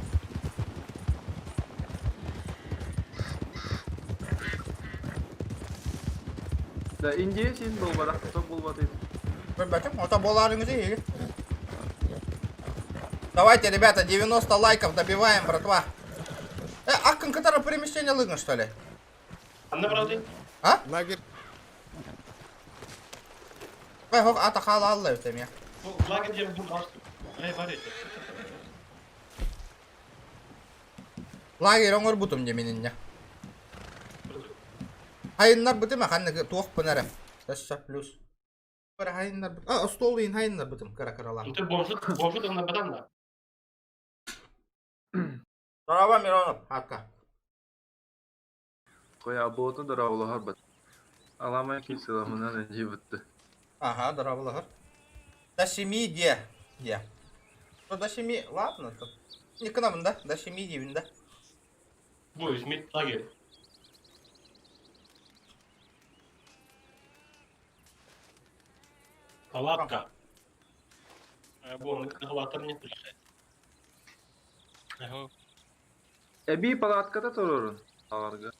Да, Индия син болбадах, топ болбады. Ребята, ото боларыңыз иһиги. Давайте, ребята, 90 лайков добиваем, братва. Э, аккын кытары перемещение лыгын, что ли? Анна правда? А? Лагерь. Ой, хок, ата хала алла өтем я. Лагерь дем бу Эй, бар эти. Лагерь оңор бутум деменинне. Хайыннарбытым ханнык туохпун эрэ. Өссө плюс. Кыра хайыннарбыт. А, остуол иһин хайыннарбытым кыра-кыралаан. Ты бомжу, бомжу тыгыннарбатан да. Здорово, Миронов, хакка. Коя аботу дорооболоһор бат. Аламай кисыламынан эдьиибитти. Ага, дорооболоһор. До семи где? Где? Ну, до семи, ладно. То. Не к нам, да? До семи дивин, да? Бу измит лагерь. Палатка. Бу оннук кыһалаатар не Эбии палатката турорун аларга.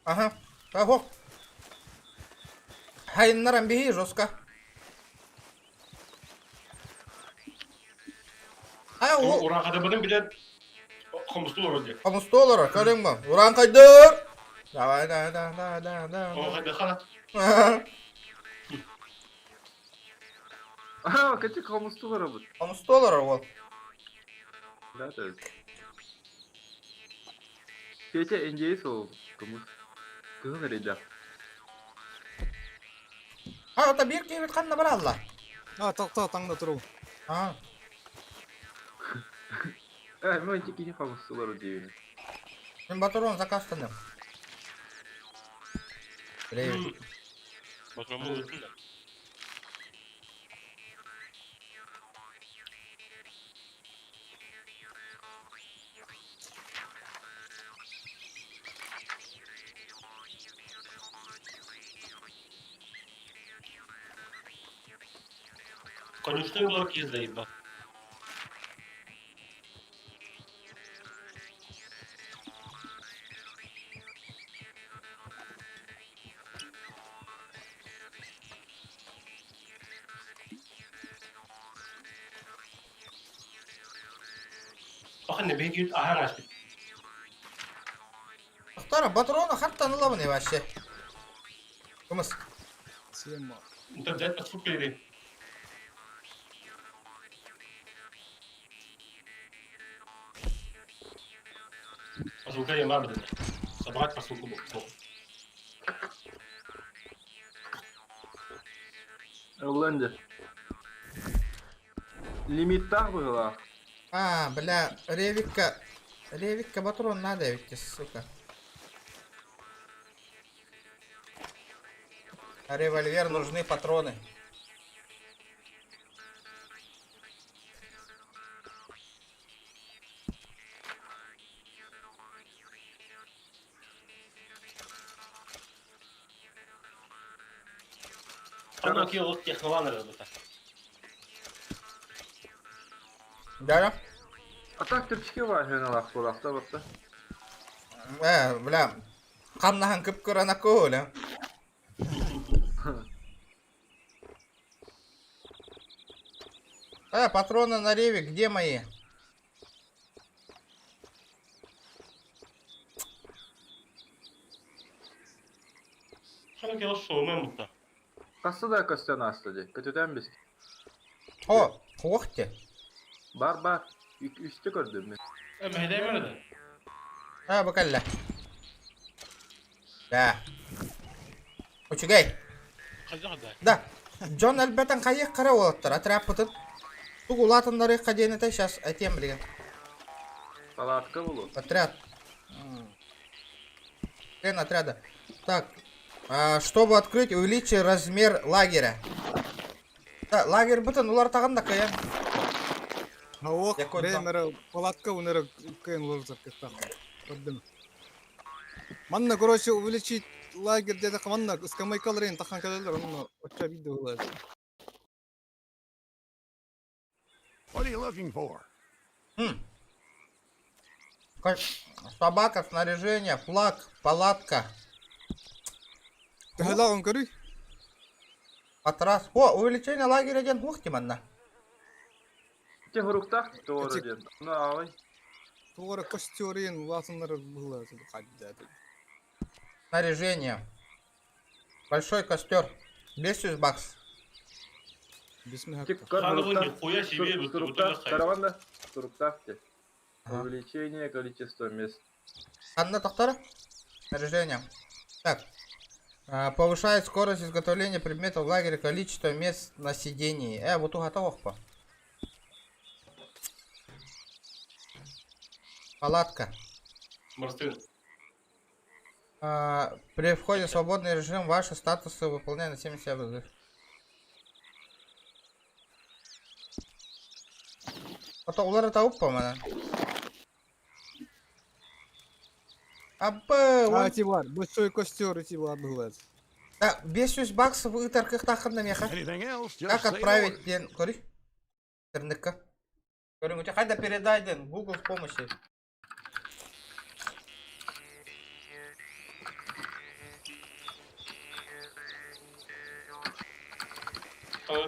Ага. Ого. Хайыннаран биһи жестко. А, ол... Урааҥхайдарбытын билэн хомустуу олорор диye. Хомустуу олорор, көрүҥ бу. Урааҥхайдар! Давай, да, да, да, да, да. Урааҥхайдахана. Аа, качы хомустуу олоробут. Хомустуу олорор уол. Да, то есть. Петя индеец ол кымыс. Кыһын эрэйдээх. А, это биир киһибит ханна баралла? А, тохтоо, таҥна туруу. А. Э, мен ити киһи хомустуулар диибин. Мин батарон заказтаным. Привет. Батарон да. Конюшный блок есть заебал. Бахан бэйгит аһаҥ аспыт. Тохтор, патрона хантан ылабын вообще? Кымыс. Сема. Инта взять подсуп или? Посылка я мабы Собрать посылку был. Ылланды. Лимиттаах быһыылаах. А, бля, Ревикка... Ревикка патрон надо ведь, сука. А револьвер нужны патроны. Аны киһи олох технолан эрэ бута. Да? А так чэпчэки баар буолаахта барта. Э, бля, хамнаһан кып-кырана коля. Э, патроны на реве, где мои? Хана киһи суумай мутта. Хаста да көстөн ааста дии. Көтүтэн бис. О, туох те? Бар бар. Үстэ көрдүм мин. Э, мэһэдэймэр да. А, бу кэллэ. Да. Үчүгэй. Хайдах да. Да. Дьон элбэтэн хайыах хара уолаттар отрядпытын. Тугу улаатыннарыахха диэн этэ сейчас этиэм билигин. Палатка булу. Отряд. Член отряда. Так, а, чтобы открыть, увеличь размер лагеря. Да, лагерь бытын улар тагын да кыйан. Ох, бэйэм эрэ палатка унера кыйан уларытар кыахтаахпын. Көрдүм. Манна, короче, увеличить лагерь диэтэххэ манна ыскамыайкалар иһин тахан кэлэллэр, онно оччо биирдэ быһыылаах. What are you looking for? Хм. Собака, снаряжение, флаг, палатка. Төһөлөөх көрүй? Матрас. О, увеличение лагеря диэн ух манна. Те хуруктах туора диэн. Ну аҕай. Туора костер улаатыннарар быһыылаах хайда. Снаряжение. Большой костер. 200 бакс. Ханна нихуя себе Суруктаах, караван да, суруктаах те. Увеличение количества мест. Анна Тохтора? Снаряжение. Так. Повышает скорость изготовления предметов в лагере, количество мест на сидении. Вот уготовок Палатка. Мартын. При входе в свободный режим ваши статусы выполняют на 70. Ото улары тауып па мана. Абы, А, ти бар, большой костер эти бар бывает. Да, 500 баксов ыытар кыахтааххын миэхэ. Как отправить диэн көрүй? Интернетка. Көрүҥүтэ хайда передай диэн Google в помощи.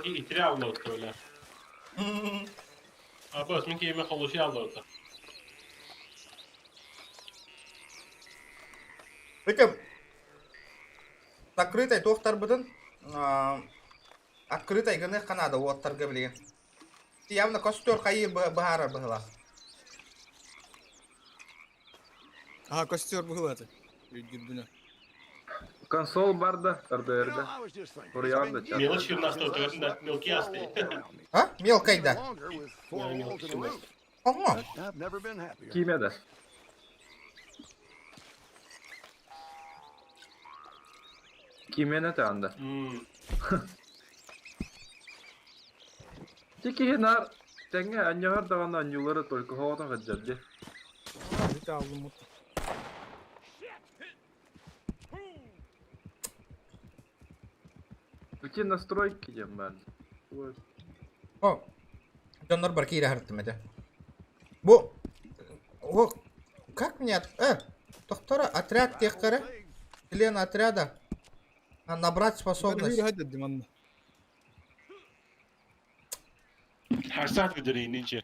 Итире аллабыт бля. Абас, мин киһиме холуши аллабыт. Ити закрытай туохтарбытын открытай гыныахха наада уоттарга билигин. Явно костер хайыыр быһаарар быһылаах. А, костер быһылааты. Өйдүүрбүнэ. Консол бар да, РДР-да. Фурьян да. Мелочи у нас тут, да, мелкие асты. А? Мелкай да. Ого. Киме да. Кимене те анда. Тики нар тэҥҥэ анньаҕар даҕаны анньуулары только хоҕотон сылдьар дии. Ити настройки диэн баар. О, дьоннор бар киирэ сырыттым этэ. Бу, о, как мне, доктора, отряд техтары, член отряда, набрать способность. Харсат гыдыры нинче.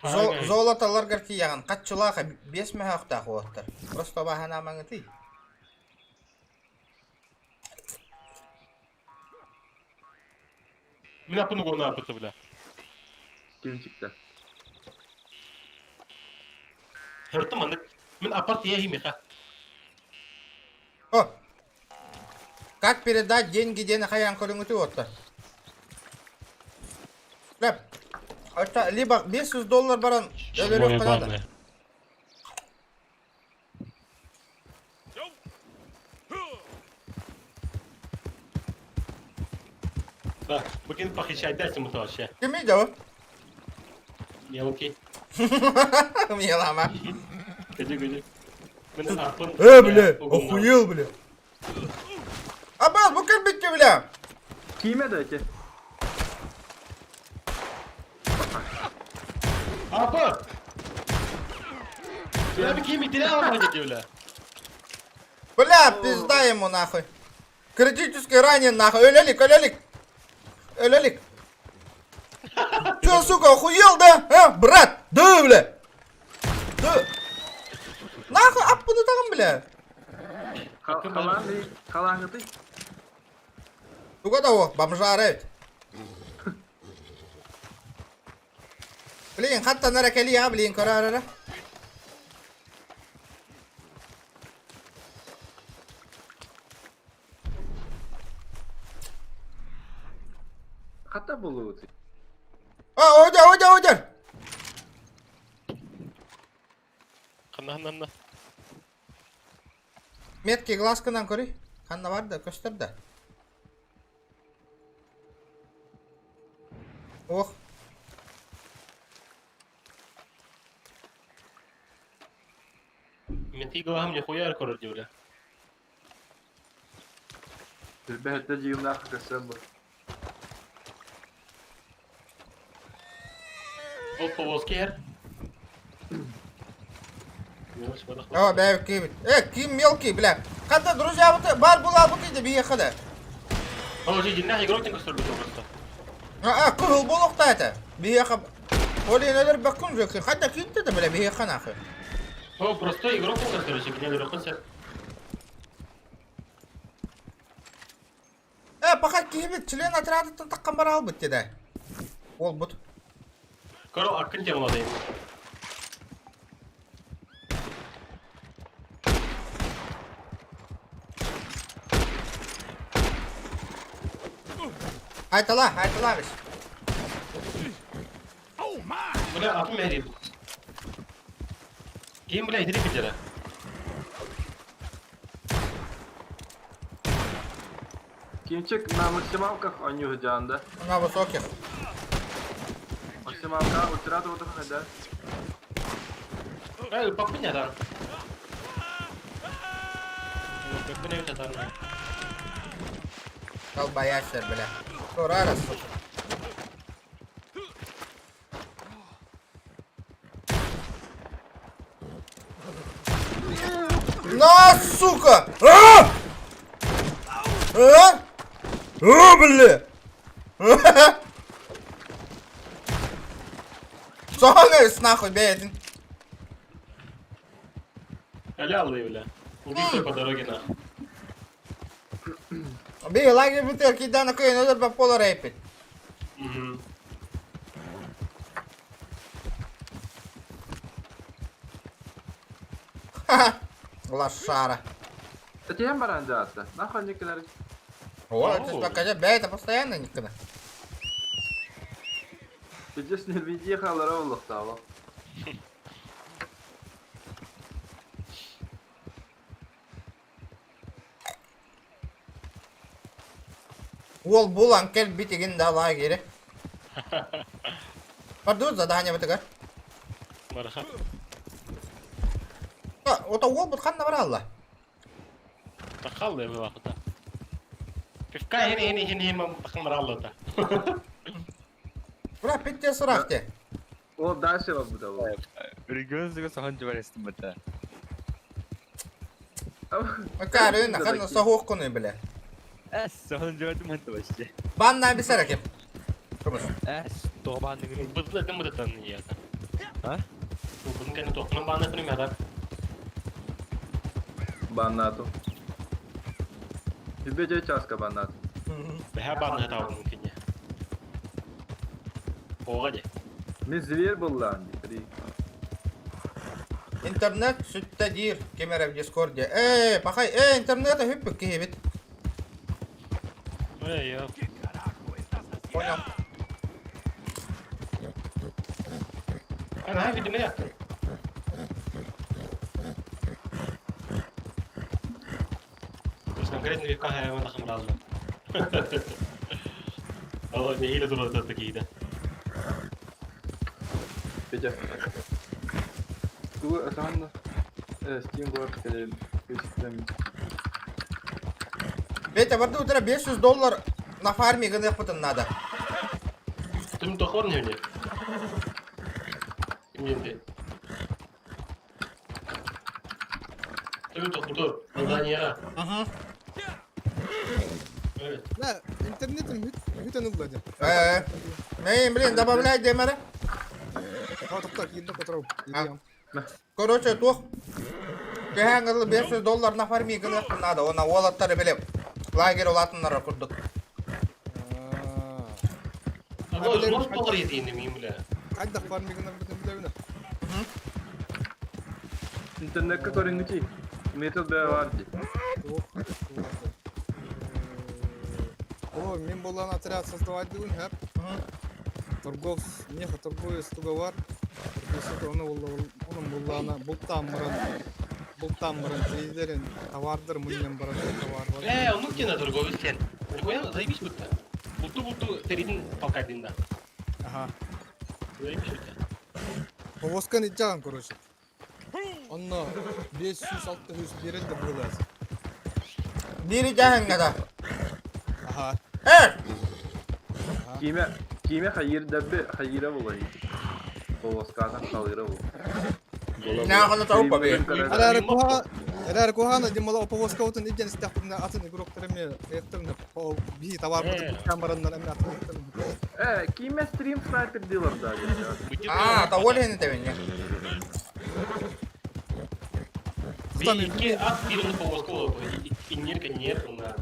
Золотоларгар тиийэҕин, хаччылаах биэс мөһөөхтөөх уолаттар. Просто баһанаамаҥытый. Мин аппын угуна аппыта бля. Кимчикте. Хыртым маннык. Мин аппар тиийэ химиха. О! Как передать деньги диэн хайаан көрүҥүтү уоттар. Леп. Это либо 500 доллар баран өлөрүөххэ наада. Да, букин похищать дайте ему вообще. Кими да? Мелкий. Мелама. Иди, иди. Э, бля, охуел, бля. Абал, бу кэлбиккэ, бля. Киимэ да эти. Апа! Бля, кими теряла бля. Бля, пизда ему нахуй. Критический ранен нахуй. Өлелик, өлелик. Өлелик. Че, сука, охуел, да? А, брат? Да, бля. Да. Нахуй, аппыны тагын, бля. Халаҥытый. Туга да о, бомжара ведь. Блин, хаттан эрэ кэлиэҕэ, блин, көрөөр эрэ. Хата булуутуй. А, ойдер, ойдер, ойдер! Ханна, ханна, ханна. Метки глазкынан көрүй. Ханна бар да, көстөр да. Ох. Менти глазам нихуя көрөр дии, бля. Билбэһэттэ дьиҥнээх көссөн бу. Ол повозки эр. О, бля, ким. Ким мелкий, бля. Хата, друзья, вот бар була бу киде биэхэ да. Ол же дьиҥнээх игрок көстөр бу просто. А, кыһыл буолуохта этэ. Биэхэ Олин өлөрбөккүн же, хата киинтэ да бля биэхэ нахуй. О, простой игрок көстөр, кине өлөрөххүн сөп. Э, пока киһибит член отрядыттан таххан бараалбыт дедэ. Уолбут. Көрө аккын темаладайым. Айтала, айталабыз. Бля, атым мэрим. Ким, бля, итирик битера. Кинчик на максималках они да? На высоких. Максималка ультра вот да? Эй, папыня да. Папыня там. Колбоящая, бля. Турара, сука. На, сука! А! А? А, бля! Соңыз нахуй бэйэтин. Алялы, бля. Убийство по дороге нахуй. Би лагерь бүтэр кидана кыйын өлөр бап болар эпит. Лошара. Тем баран жаатта. Нахуй никелер. О, это пока бля, это постоянно никогда. Пиздец не види халара олохтаала. Уол булан кел битигин да лагере. Пардон, задание бытыгар. Бараха. Ото уол бут ханна баралла. Тахаллы была хута. Пивка хини хини хини хини тахмаралла та. Бра, питте сырахте. О, дальше вам будет. Регионсыга сахан жибарестим бата. Акары ханна сахох бля. Эс, сахан жибардым ханта вообще. Банна бисерекем. Эс, тоғбанны Бызды дым быдытан я. А? Бузын кәне тоқының банны күнім ядar. Баннату. Тебе часка баннату. Бәһә банны табы мөмкин. Оға де. Мен зверь был лан. Интернет сүттә дир кемере в Дискорде. Эй, пахай, эй, интернет хүппүк киһибит. Эй, я. Понял. Ана видимо яттым. Бਸ конкретно пивка хайван тахмаралла. Алла не хиле турат такие Петя. Ту асанна Steam Guard келем. Петя, барды утра 500 доллар на фарме гынып надо. Тым тохор не мне. Кимненде. Тым тохор, задание. Ага. Да, интернетин бүтэн ыллады. Э, Мэй, блин, добавляй демере. А тоқта киинде которов. Короче, тух. Кэһэн ылы 500 доллар на фарме гынып надо. Она уолаттары билеп. Лагерь улатыннар курдук. Ага, может доллар етейін мен бля. Кайда фармигынан бүтэн билебин. Интернетке көрүнгүчи. Метод бе бар ди. О, мен болан отряд создавать бүгүн хэп. Торгов, неха торговец тугавар. Оны onun буллана бултан мырын. Бултан мырын трейдерин товардыр мыннен баран товар бар. Э, ну где на торговец сен? Нихуя заебись будто. Булту-булту теридин толкать да. Ага. Заебись будто. Повозканы итжаган, короче. Онно 500-600 берелди булас. Бири жаһанга да. Ага. Э! Киме киме хайыр дәббе хайыра булай. Повозкадан халыра бул. Нахуй таупа бе. Арар куха, арар кухана димала повозка отын иден стахтына атын игроктар эме эфтерне би товар бутып камераннан эме атын. Э, киме стрим снайпер дилер да. А, та олени тебен. Би икки ат бирин повозка болот. Иннер нет на.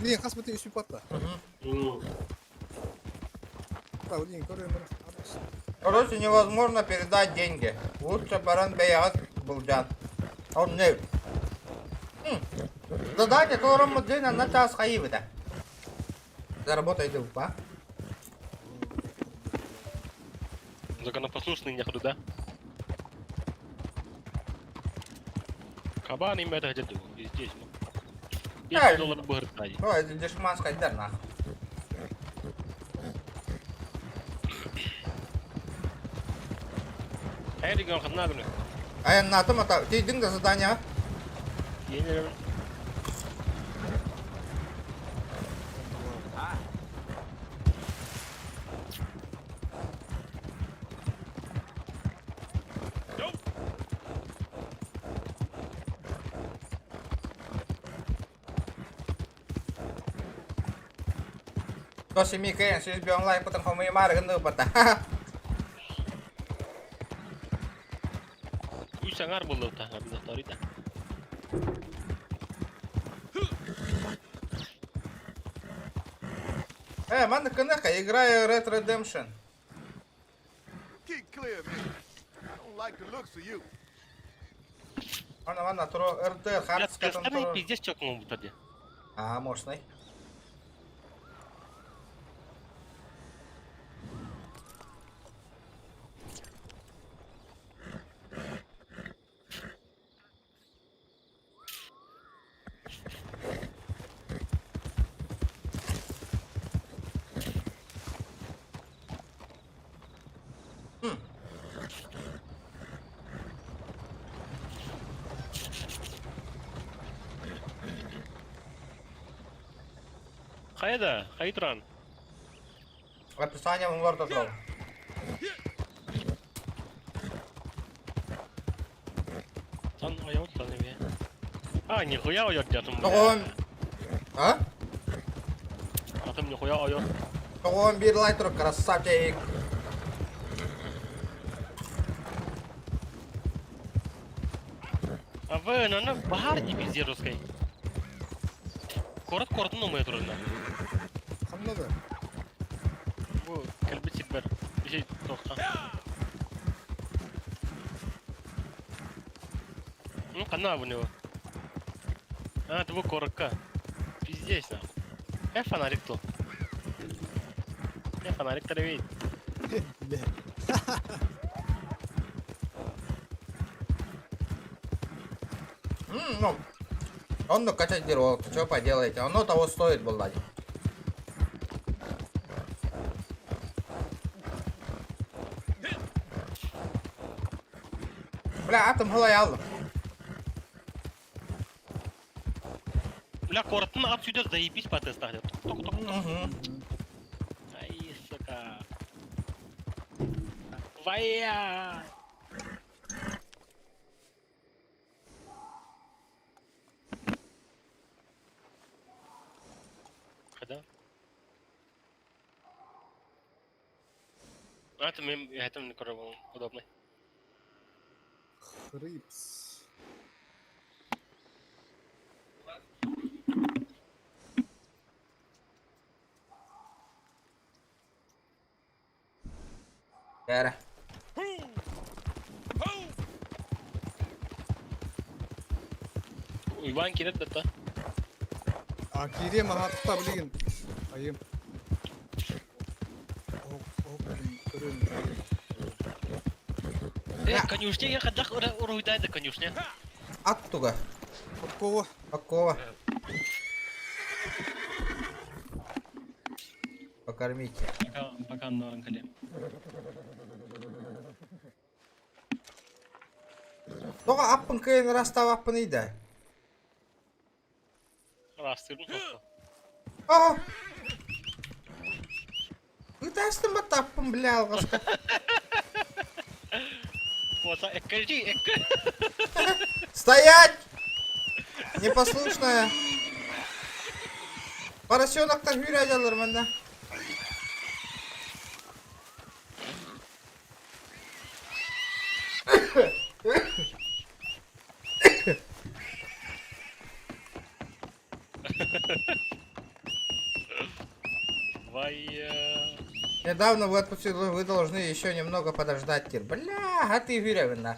Блин, хас быты үсү патта. Блин, Короче, невозможно передать деньги. Лучше баран бэйэҕит былдьаан. Он не. Задание толороммут день на час хайыбыта. Заработайте упа. Законопослушный нехуй, да? Кабан им это где-то здесь. 5 долларов быһыртаайы. Ой, дешманскай дар нахуй. Хайа регион ханна гына? Айаннаатым ата, тиийдиҥ да заданиеҕа? Тиийэн Тоси Микэн, сүүс бион лайкпытын хомуйумаары гынныбыта. Үс аҥаар буолла таһаарыта. Э, манна кыныка, играю Red Redemption. Keep clear, man. I don't like the looks of you. Ана, манна, туро, РД, хардскатын туро. пиздец чокнул бутади. А, мощный. Хайда, хайтран. Описание в Lord of Сан ойоттан эбе. А, нихуя ойот дятым. Тоҕон. А? Атым нихуя ойот. Тоҕон биир лайк турук, красавчик. А вы, ну, ну, бахар не пизде русской. Корот коротун умы турна. Ханна да? Бу кэлбит сирбэр. Иши тоқта. Ну, ханна у него. А, это бу коротко. Пиздец, нахуй. Э, фонарик тут. Э, фонарик травит. Бля. Ну, он ну качать дерево, что поделаете, оно того стоит, блядь. Бля, атом голая Бля, коротун отсюда заебись по тестах. Тук тук тук. Ай, сука. Вая! Когда? А, это мы, это мне короче, удобно. Хрипс. Кэрэ. Иван кирет да А киирем аһаатта билигин. Айым. Ох, ох, блин, көрөн. Э, конюшня, я ходах уруйдай да конюшня. Аттуга. Подкова. Подкова. Покормите. Пока, пока норм калем. Тоҕо аппын кыайан ырастаабаппын ыйда. Растырын тоқта. Аа! Ытаастым ба таппын бля алҕаска. Вот, эккажи, экка. Стоять! Непослушная. Поросенок-то hűrәҗәләр монда. Недавно вы отпустили, вы должны еще немного подождать диир. Бля, а ты үһүрэбин нах.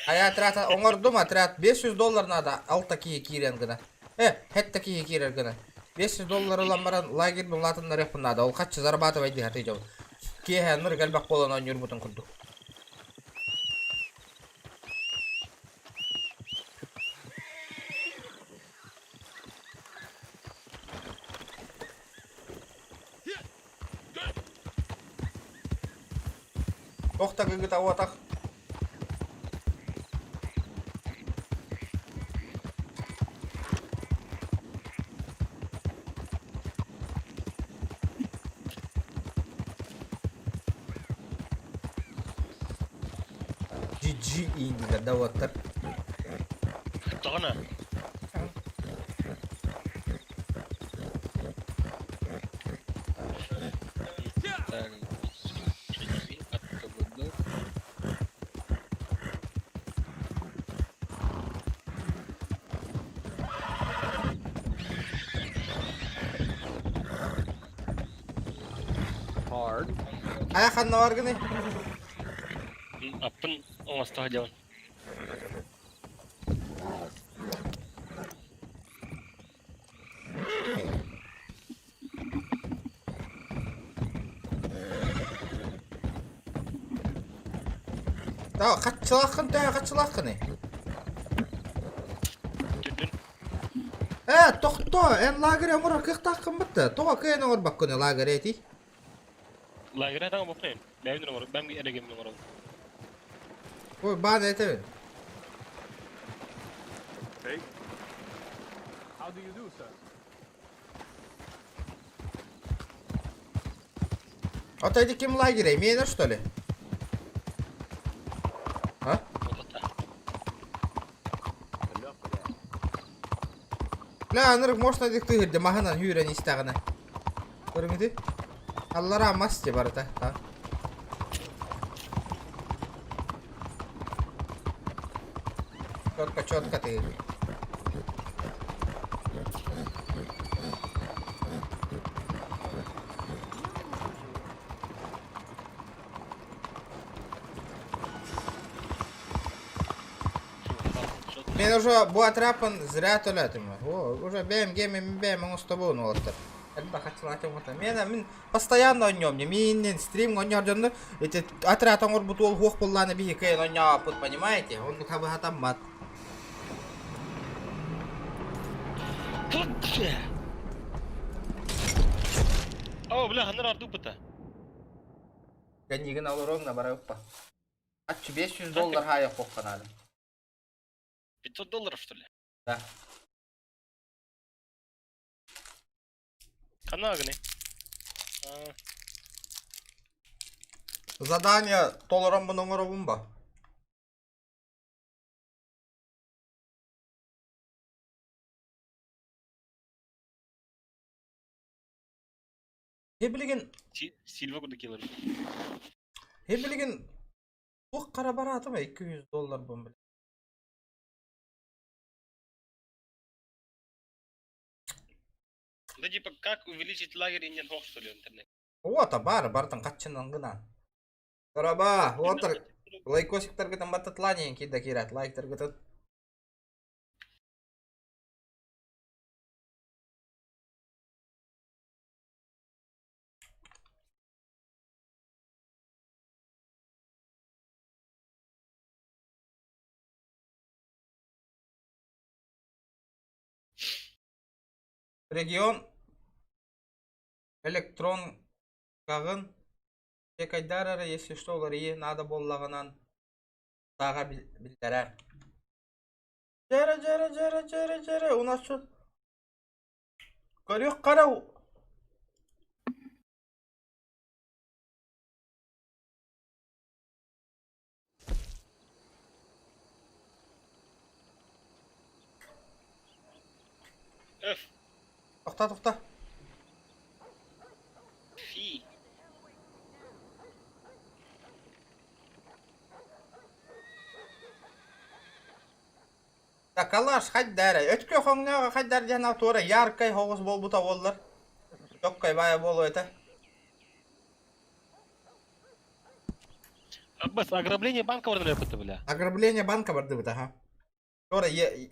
Хайа отряд оҥордум отряд 500 доллар надо алта киһи киирэн гына. Э, хэттэ киһи киирэр гына. 500 доллар ылан баран лагерь улаатыннарыахпын наада. Ол хаччы зарабатывай дии сатыы дьон. Киэһэ ныр элбэх буолан оонньуурбутун курдук. Туох да гыгыта уотах. GG ииндилэр да уоттар. Тоҕо Так, АКБД. Hard. Хайа ханна баргыный? Аппын оҥосто сылдьабын. Таа хаччылааххын төһө хаччылааххыный? Түрдүн. Ээ, тохтоо, эн лагерь оҥорор кыахтааххын бытта. Тоҕо кыайан оҥорбоккун лагерь этий? Лагеря таҥа боппайым. Бэйэм оҥорор, бэйэм эрэгимин оҥоробун. Ой, баан этэбин. Hey. How do you do, sir? Ото ити ким лагеря? Миэнэ что ли? А? Бля, анырык можно дик тыһырды маһынан үүрэн истэҕинэ. Көрүҥүтүй? Аллараа мас дии барыта. Четко, четко ты. Мен уже бу отряпан зря төлөтүм. О, уже бэйэм гемим бэйэм оҥостобун уолаттар. Элбэх хаччылаатым Мен мин постоянно оонньуом дии. Мииннин стрим оонньоор дьоннор эти отряд оҥорбут уол хуох буоллаана биһи кыайан оонньооппут, понимаете? Оннук хабыһатаммат. О, бля, ханнар ардыыппыта. Кэннигин олоруоҥ да барыппа. Аччы 500 доллар хаайыахха наада. 500 долларов, что ли? Да. Ханна гыный? Задание толороммун оҥоробун ба? Билигин Сильва курдук килер. Билигин туох хара бараатым 200 доллар бун бile. Да типа как увеличить лагерь иннен хох что ли интернет? Уота баар бартын хаччынан гынан. Дороба, уотар лайкосиктаргытын баттатланиен кида кират лайктаргытын. Регион электрон каҕын чекайдар эрэ если что уларыйыы наада буоллаҕынан тааҕа биллэрэр. Дьэрэ дьэрэ дьэрэ дьэрэ дьэрэ у нас что көрүөх хара F. Тохта тохта. Фи. Да калаш хайдара. Өткө хоҥнооҕо хайдар диэн туора яркай хоҕус буолбута буоллар. Чоккай баайа буолуо этэ. Аббас, ограбление банка баран бля. Ограбление банка бардыбыт, аха. Тора, е...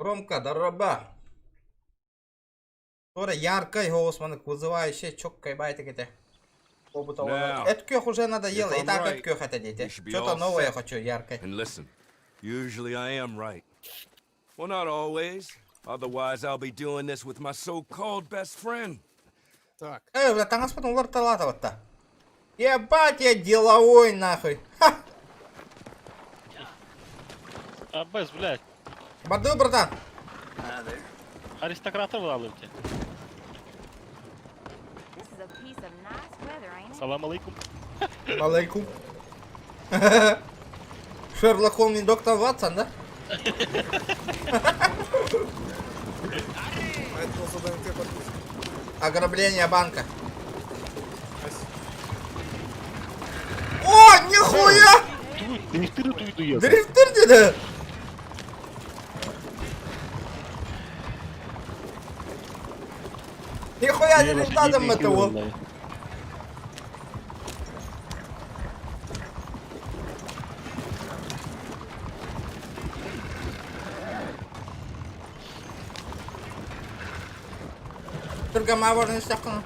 Ромка, дороба. Тора яркай голос маннык вызывающий, чоккай байтик этэ. Now, Эт күөх уже надоело, if и так I'm эт күөх это right, дети. we should be Что-то all новое set. хочу, яркое. And listen, usually I am right. Well, not always. Otherwise, I'll be doing this with my so-called best friend. Так. Э, бля, таҥаспытын уларыталаата Ебать, я деловой нахуй. Ха! Аббас, блядь. Барды, братан. Аристократы валывте. This is a piece of nice weather, ain't it? Салам алейкум. Алейкум. Шерлок Холмс не доктор Ватсон, да? А это был ДНК подписка. Ограбление банка. О, нихуя! Дрифтыры туйду ехал. Дрифтер dedi. Нихуя не надо это ол. Только маборны сақын.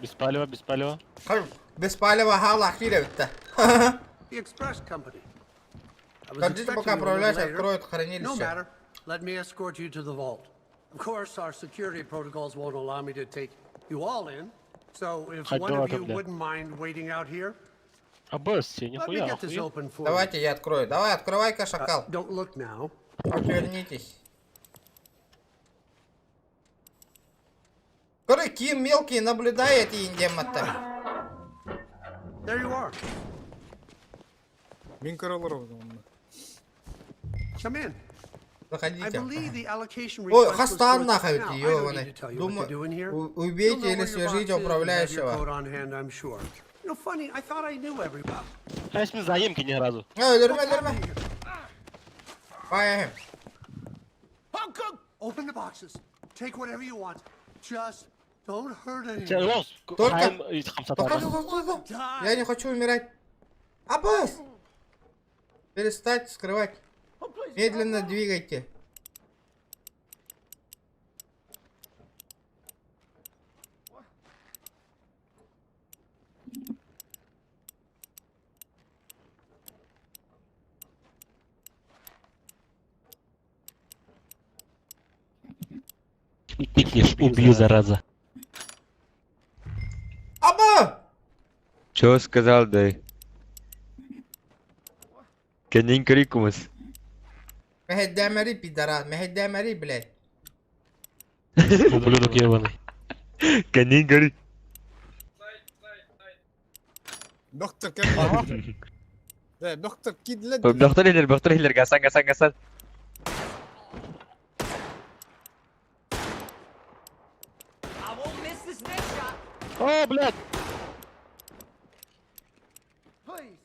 Без палева, без палева. Без палева хала хире бітті. The Express Company. I was Подождите, expecting пока you a little управляющий later. откроет No хранилище. matter. Let me escort you to the vault. Of course, our security protocols won't allow me to take you all in. So if one of Ходила you бля. wouldn't mind waiting out here, Аббас, тебе let me нихуя, get this охуел? open for you. Давайте я открою. Давай, открывай-ка, шакал. Don't look now. Отвернитесь. Короче, Ким мелкий наблюдает индемата. There you are. Мин көрөлөр онно. Come in. I Заходите. believe the allocation Ой, request was хастан for- нахуй, Now, I don't need ёбаный. to tell you what to Думаю, do in here. у- You'll убейте know или where your свяжите box is and have your управляющего. coat on hand, I'm sure. You know, funny, I thought I knew everybody. Хайс мен заемки ни разу. Эй, өлөрмө, өлөрмө. Бай. Open the boxes. Take whatever you want. Just don't hurt anyone. Только- Только, только, только. Я не хочу умирать. Аббас! Перестать скрывать. Медленно двигайте. Пикнешь, убью, зараза. Аба! Чё сказал, дай? Кенин крикумас. Мехеддемери, пидорас. Мехеддемери, блядь. Ублюдок ебаный. Кенин гори. Доктор кем? Да, доктор кидле. Бахтар хиллер, бахтар хиллер, гасан, гасан, гасан. I won't miss this next shot. О, блядь! Please,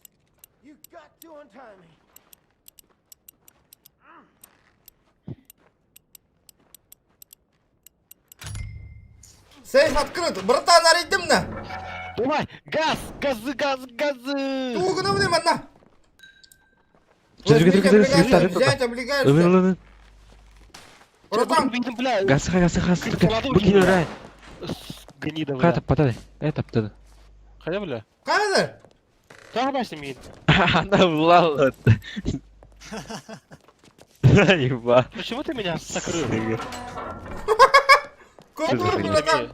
you got to untie me. Сейф открыт. Братан, арыйдым на. Давай, газ, газы, газ, газы! Тугуна манна. Чё, Возьмите чё, чё, чё, облигающие, чё, чё, взять облигающие. Братан, бля. Гаса, гаса, гаса. Букин, рай. Гнида, бля. Хата, потадай. Это, потадай. Хотя, бля. Кайда? Тағы басым мейін. Она влала. Еба. Почему ты меня закрыл? Культура, братан.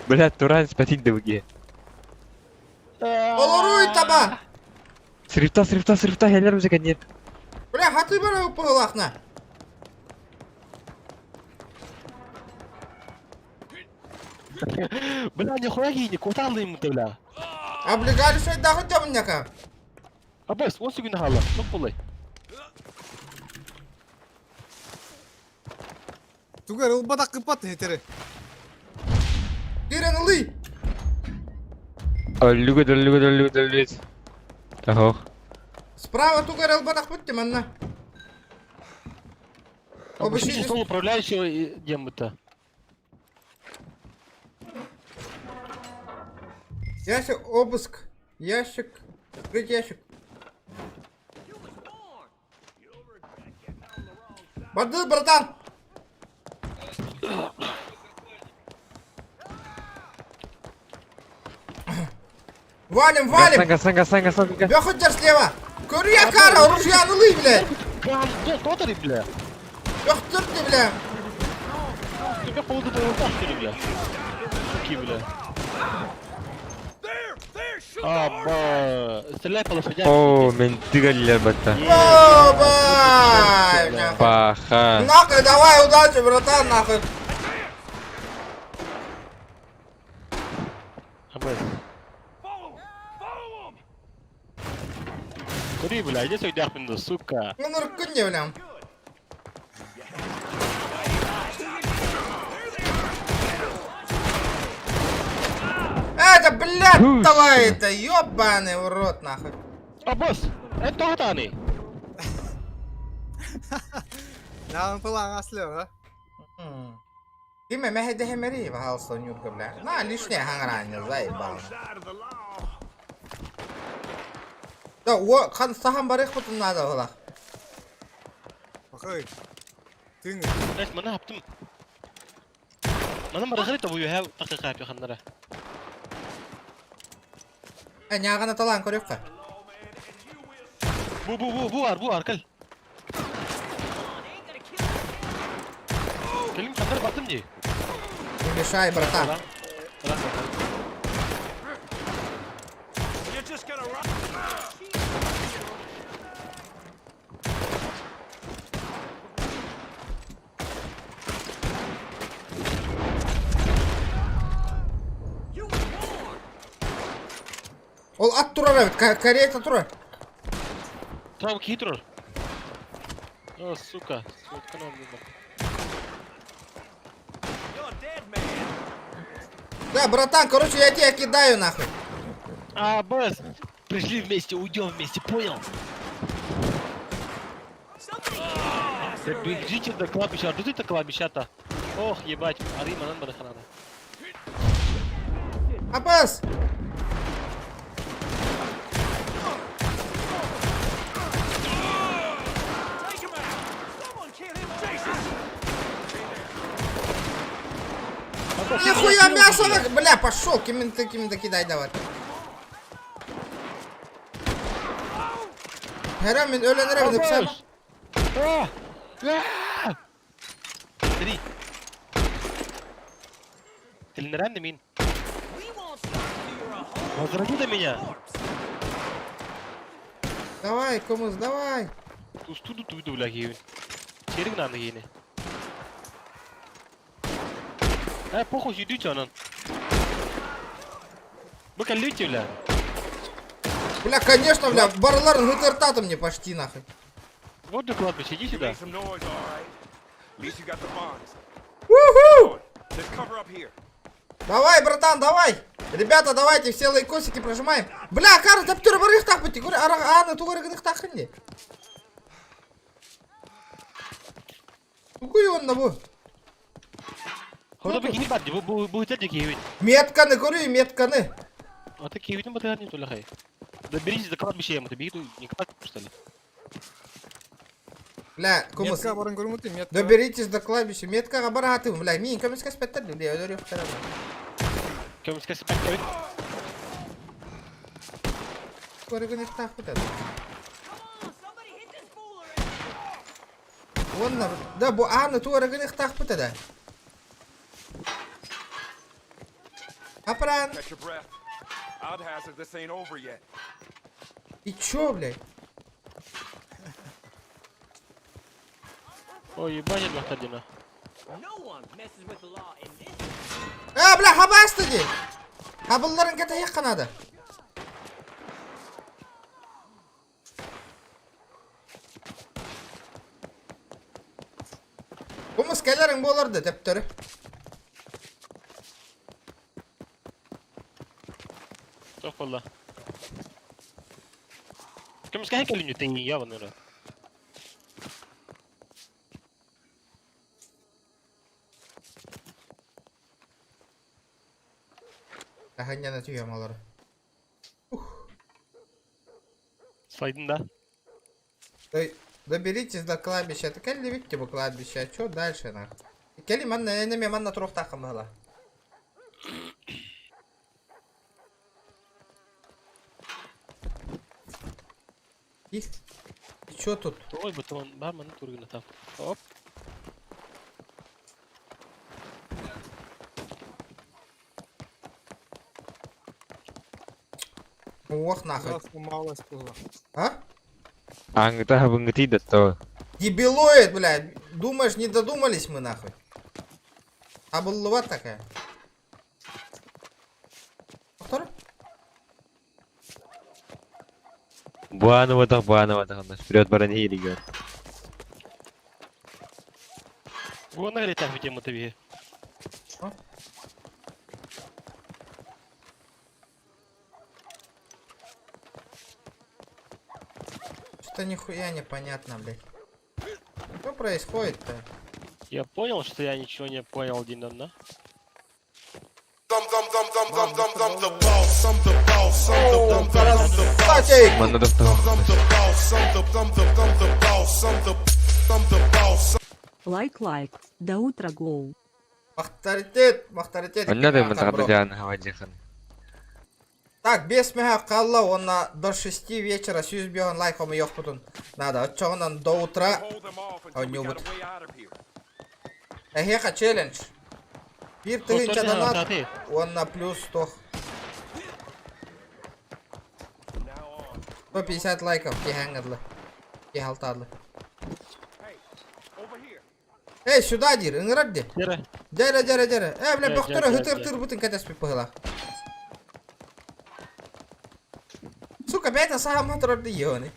Бля, Туран, спасите ДВГ. Олоруй таба. Срифта, срифта, срифта, хелер музыка нет. Бля, хаты бара упылахна. Бля, нихуя гейни, куда ему ты, бля? Облигающие дахы темняка. Аббас, он сегодня хала, ну пулай. Тугар ылбадак кыпат хетере. Дирен ылый. Люгут, люгут, люгут, люгут. Ага. Справа тугар албанах бутты манна. Обыщите стол управляющего и дембыта. Ящик, обыск. Ящик. Открыть ящик. Барды, братан! Валим, валим! Гасан, гасан, гасан, гасан. Бөхөттер слева! Көрү кара, оружие ылый, блядь! Кто бля? Бөхтөрдү, бля! Тебя полу до что ли, бля? Суки, бля. Аба, стреляй по лошадям. О, мен тыгалилер батта. Бай! Паха. Нахуй, давай, удачи, братан, нахуй! Абас. Кури, бля, иди сюда, сука. Ну, нуркунья, бля. Это, блядь, давай это, ёбаный в рот, нахуй. Абас, это кто они? Наан пылаң аслы, а? Киме мәһәдә хәмәри, пожалуйста, Нюрка, бля. На, лишнее хаңрание, заебал. Да, о, хан сахан барых потом надо было. Бахай. Тың. Блядь, мана хаптым. Мана марахри табу юһә такыка апи ханнара. Э, нягана талан көрөккө. Бу бу бу бу ар бу ар кел. Келим ханнар бардым ди. Не мешай, братан. Ол ат турар эбит, карета турар. Там хитро. О, сука, сотканам Да, братан, короче, я тебя кидаю нахуй. А, босс, пришли вместе, уйдем вместе, понял? Да бегите до кладбища, а тут это кладбища-то. Ох, ебать, ары манан бараханада. Аббас! Нихуя мясо, бля, пошел, кем ты кем кидай давай. Херам мен ölenere bir sen. Три. Ты мин? Возроди до меня. Давай, комуз, давай. Тустуду туйду, бля, гейвин. Черик надо гейне. Э, похуй, идите анан. Вы колите, бля. Бля, конечно, бля, барларын гытыртаты мне почти нахуй. Вот же кладбище, иди сюда. Уху! Давай, братан, давай! Ребята, давайте, все лайкосики прожимаем. Бля, кара, таптыр барых так бути. Гори, ара, аны тугары гных тахынди. Тугуй он на бу. Хода бы кини барды, бу бу бу хитер киевин. Метканы көрү, метканы. А ты киевин батыр не тулахай. Доберитесь до кладбища, ему, ты беги, не кладбище, что ли? Бля, кумыс. Метка барын көрүңүт, метка. Доберитесь до кладбища. Меткага баратым, бля, мин көмүскө спеттер, бля, өлөр yok Көмүскө спеттер. Көрү гных так бутады. Онна, да бу аны тугары гных так бутады. Апран. Catch your breath. I'd hazard this ain't over yet. И чё, блядь? Ой, ебать, бахтадина. А, бля, хабасты ди. Хабылларын кете якканады. Кумыс келериң болорду тептери. Çok valla. Көмүскө хекелин үтең я ваныры. Таһынньана түһүөм олору. Слайдын да. Доберитесь до кладбища. Это кэллибит типа кладбище. А чё дальше нах? Кэли манна энеме манна туруохтааххын баһыла. И? И чё тут? Ой, бутон, бар манна тургuna там. Оп. Ох нахуй. Сломалась была. А? Аңгыта хабынгытый да то. Дебилоид, блядь. Думаешь, не додумались мы нахуй? А была такая. Повтор? Буанова буанова вперед баран иһиригэр. Вон на так тему тебе. Что-то нихуя непонятно, блядь. Что происходит-то? Я понял, что я ничего не понял, Динан, да? I'm, I'm, I'm, I'm, I'm, I'm, I'm the boss. I'm the boss. I'm the, I'm the, I'm the boss. Манна да I'm the boss. I'm the, I'm the, I'm the boss. I'm the, I'm the boss. Лайк-лайк. До утра, гоу. Авторитет, авторитет. Онна да мантаҕа дьаан хавадьыхан. Так, без меха қалла, онна до 6 вечера сүүс бион лайк хомуйуохпутун. Надо, оччоҕунан до утра оонньуубут. Эһиэхэ челлендж. Биир тыһыынча донат уонна плюс 100. 150 лайков киһээҥҥэ Киһи алтаалы. Эй, сюда диир, ыҥырар дии. Дьэрэ, дьэрэ, дьэрэ. Э, бля, бөхтөрө хытыр тырбытын кэтэспит быһыылаах. Сука, бэйэтэ саһамма турар дии йони.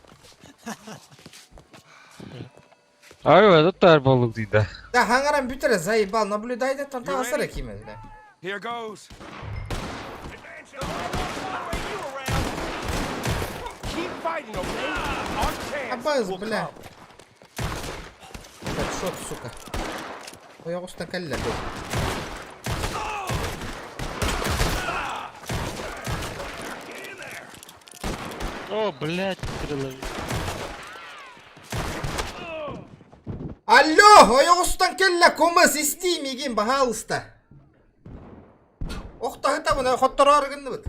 Ай, туттар боллук дии да. Да, хаҥаран бүтэрэ, заебал, наблюдай да таҕысар киме, бля. Here goes. Keep fighting, okay? Our chance Абаз, will бля. come. Headshot, сука. Ойоҕустан кэллэ бу. О, блядь, перелови. Алло, ойоҕустан кэллэ, кумыс, истиий миигин, баһаалыста. Охтоһутабын, хоттороор гынныбыт.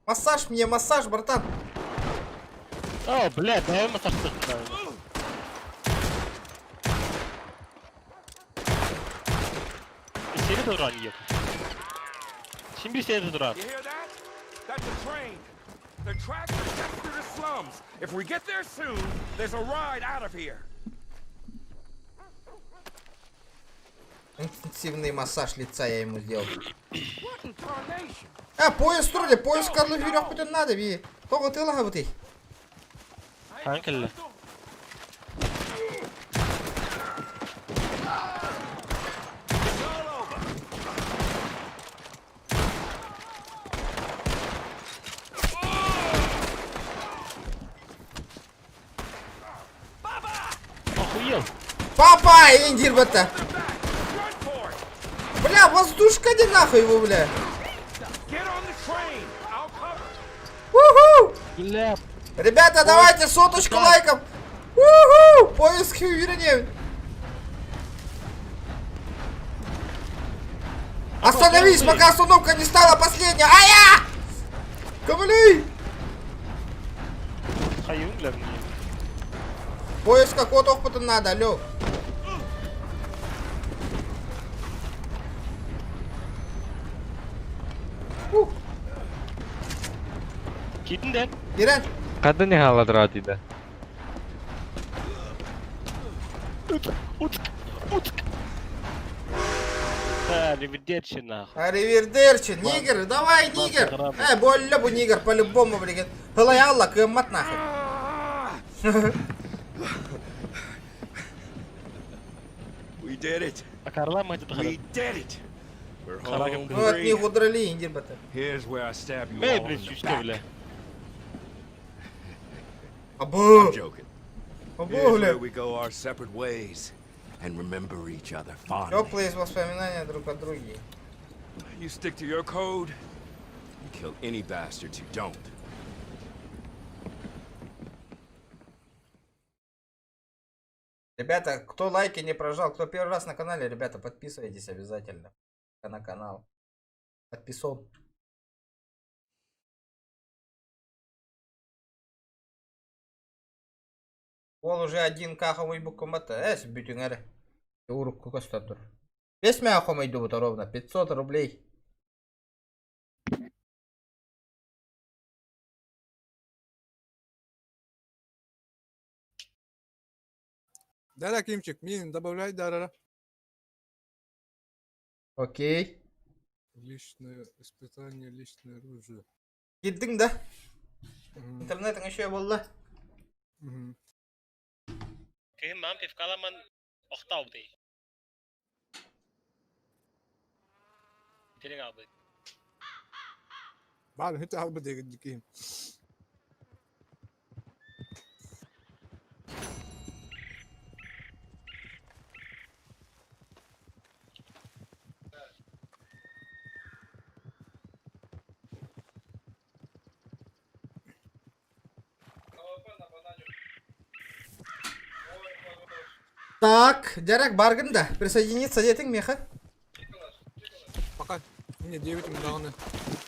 Массаж мне, массаж, братан. О, блядь, дай массаж Сeri durан ехать. Şimdi seri durан. You hear that? That's a train. The tracks are just through the slums. If we get there soon, there's a ride out of here. Интенсивный массаж лица я ему сделал. What in tarnation? А, поезд строили, поезд Карлы бүтүн надо, би. Тоҕо тыалаһабытый? Хаан кэллэ? Охуел! Папа, индир бата. Бля, воздушка где нахуй его, бля. Get on the train. I'll cover. Уху! Бля. Ребята, давайте соточку лайков. Уху! Поиск вернее. Остановись, пока остановка не стала последняя. Ая! Ковали! Хайын, бля, мне. Поиск какого-то опыта надо, алло. Ух. Киирдин да? Ирен. Ханна не хаалла да. Утк, утк. Arrivederci нахуй. Arrivederci, нигер, давай, нигер. Э, больно бу нигер, по-любому, блядь. Алла, кыммат нахуй. We did it. Акарла мать We did it. We're home Ну, от free. них удрали, индир бата. Here's where I stab you Эй, all блядь, in the чучка, back. бля. Абу. I'm joking. Абу, Here's бля. where we go our separate ways and remember each other fondly. Теплые воспоминания друг о друге. You stick to your code, And kill any bastards who don't. Ребята, кто лайки не прожал, кто первый раз на канале, ребята, подписывайтесь обязательно на канал. Подписон. Ол уже один к хомуйбуккун батта. Эс бүтүҥ эрэ. Урукку көстөн тур. Бес мэ хомуйдубут ровно 500 рублей. Да-да, Кимчик, мин добавляй, да-да-да. Окей. Личное испытание, личное оружие. Киирдиҥ да? Интернетиҥ үчүгэй буолла? Кыһын маам пивкаламан охтаабытый. Итилиҥ аалбыт. Баар үһү таалбыт дегин киһим. Так, Дярак баргын да, присоединиться диэтиҥ миэхэ. Пока мне 9 даҕаны.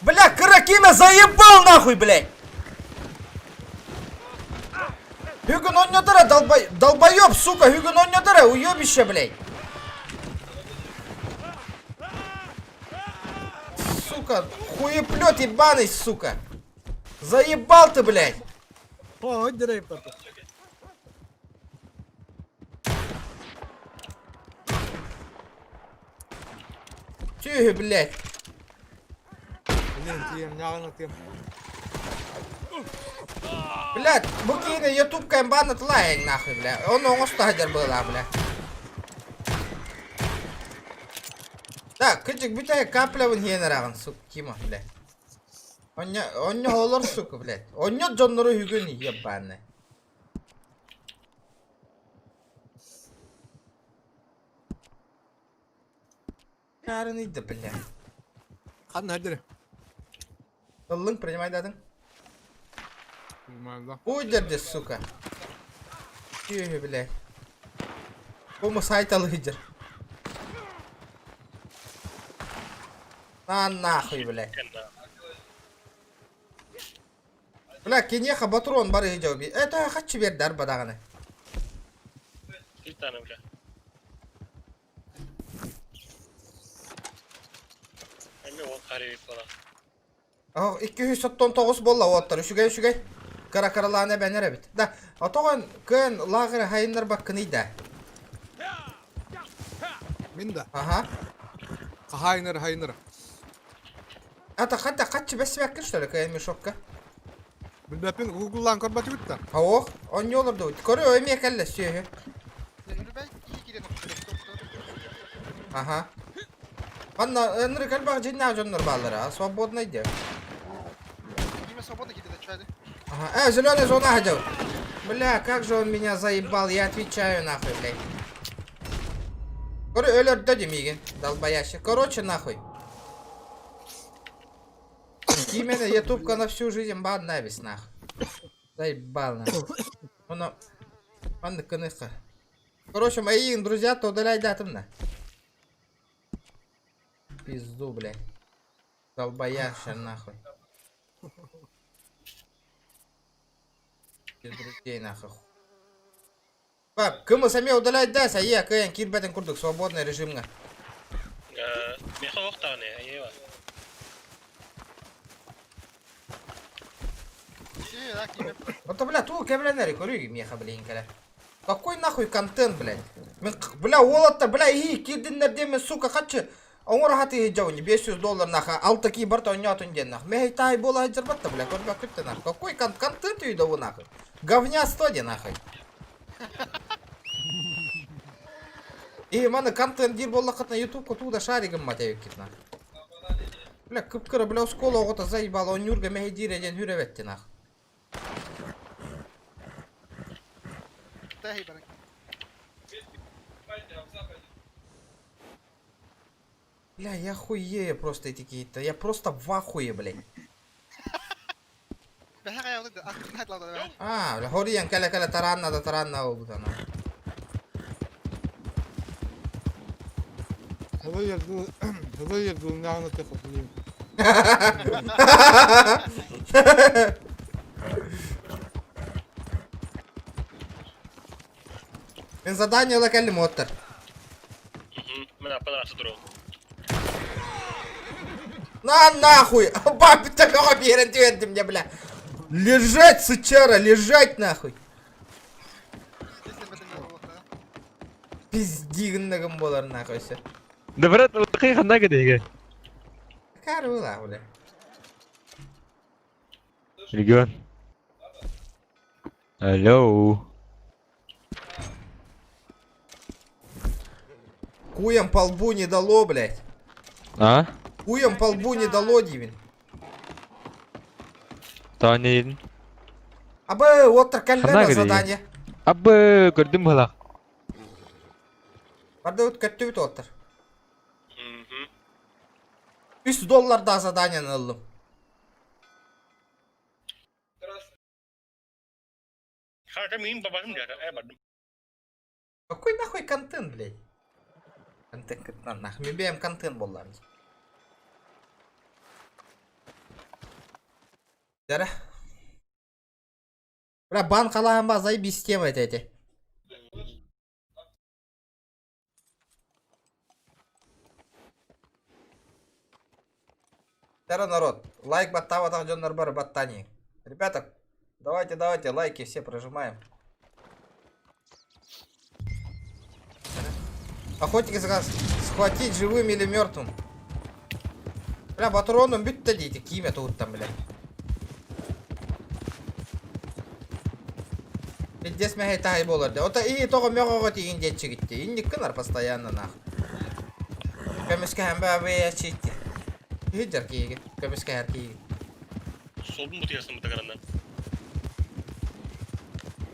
Бля, Каракима заебал нахуй, блядь! Бүгүн оонньотор долбой... долбоеб, сука, бүгүн оонньотор уебище, блядь! Сука, хуеплет ебаный, сука! Заебал ты, блядь! О, дерей потом. Тюхи, блядь! Блин, тиэм, ньаҕын тиэм. Блядь, бу киинэ ютубка баана тылаайын нахуй, бля. Он оҥосто сылдьар быһыылаах, бля. Так, кырдьык бүтэһик каплябын иһэн эрэҕин, сука, Кима, бля. Онньо, онньо олор, сука, блядь. Онньо дьоннору үһүгүн ебаный. Карыный да, бля. Ханна хадыр. Ыллыҥ, принимайдатыҥ. Принимаю, да. Уйдерде, сука. Түйе, блядь. Кому сайт алыдер. На нахуй, блядь. Бля, кинеха батрон бар иһдьэби. Это хаччы бердар бадаҕаны. Килтаны, бля. Эми ол харибит була. Ох, 299 буолла уоттар. Үчүгэй, үчүгэй. Кыра кыралаан эбэнэр эбит. Да, отоҕон кыан лааҕыры хайыннар баккыный да. Мин да. Ага. Хайнер, хайнер. Ата хата хаччы бэссибэккин что ли кыан мешокка? Билбэппин гугллаан көрбөтүбүт да. Ох, онньуолар да Көрү эмиэ кэллэ сүөһү. Аха. Манна ынырык элбэх дьиннээх дьоннор бааллара, свободный де. Имя свободно кидай, чай, Ага. Э, зеленая зона ходил. Бля, как же он меня заебал, я отвечаю нахуй, блядь. Көрү өлөрдө димигин, долбоящий. Короче, нахуй. Именно ютубка на всю жизнь бан навис нах. Заебал нахуй. Он, он кыныха. Короче, мои друзья то удаляй датым на. Пизду, блядь. Долбояща нахуй. Без друзей нахуй. Пап, кымыс эмиэ удалять да, сайя, кыйан киирбэтин курдук свободный режимҥа. Меха охтааны, айева. Вот, бля, туу кэбилэнэри көрүүй миэхэ билигин кэлэ. Какой нахуй контент, блядь? Мин, бля, уолаттар, бля, иһии киирдиннэр диэммин, сука, хаччы оҥоро хатыы дьоуни 500 доллар нахуй, алта кии барта оонньоотун диэн нахуй. Мэһэй таай буола сылдьарбат да, бля, көрбөккүт да нахуй. Какой кон контент үйдэ нахуй? Говняство диэн нахуй. И маны контент диир буоллаххытына ютубка туу да шаригым эбиккит нах. Бля, кып-кыра, бля, оскуола оҕото заебал, оонньуурга мэһэйдиирэ диэн хүрэ нах. Бля, я хуею просто эти какие-то. Я просто в ахуе, блядь. А, бля, хоруйан кэлэ-кэлэ тараанна да тараанна буолбут ана. Мин задание ыла кэллим уоттар. Мен аппан турабын. На нахуй! Баб такого биэрэн түһэрдим мне, бля. Лежать, сучара, лежать нахуй. Пиздигиннагым болар нахуй все. Да брат, лакай ханна кедеге. Карула, бля. Регион. Алло. Куям по лбу не дало, блядь. А? Куям по лбу не дало, Дивин. Таня. Абы, оттар Ханна кэллэ кедеге. задание. Абы, көрдүм бала. Барды өт көттүбүт оттар. 3 доллар да задание ыллым. Хака мин бабаһым дьара, э бардым. Какой нахуй контент, блядь? Контент, на, нахуй. Мен бэйэм контент буоллаҕым. Дара. Бля, бан халаһан ба, заебись тема это эти. Дара, народ, лайк баттаабатах дьоннор бары баттаани. Ребята, давайте, давайте, лайки все прожимаем. Охотники за схватить живым или мертвым. Бля, патроном бүттэ диэти, ким тут там, бля. Пиздец мэһэй таһай буолар дии. Ото и тоҕо мөҕөҕө тиийин диэччигитти. Инник гынар постоянно нах. Көмүскэһэн баабыйаччитти. Иһдэр киһигит, көмүскэһэр киһигит. Солбун бутуйасың бутагарынан.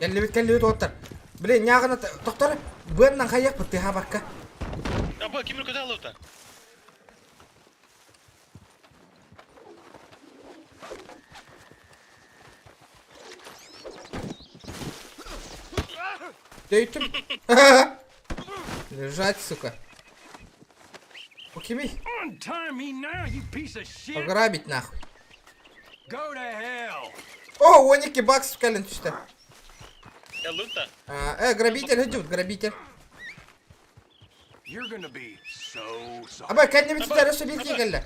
Кэллибит, кэллибит уоттар. Блин, ньааҕына тохтор быаннан хайыахпыт тыаһаабакка. Аба, ким көтө алыта? Дөйтүм. Лежать, сука. Покими. Untie me now, you piece of shit! Ограбить нахуй. Go to hell! О, 12 баксов кэлэн түстэ. Ыллыта. Грабитель идет, грабитель. You're gonna be so sorry. Аба, кэннибит ситэрэ сөбиир кэллэ.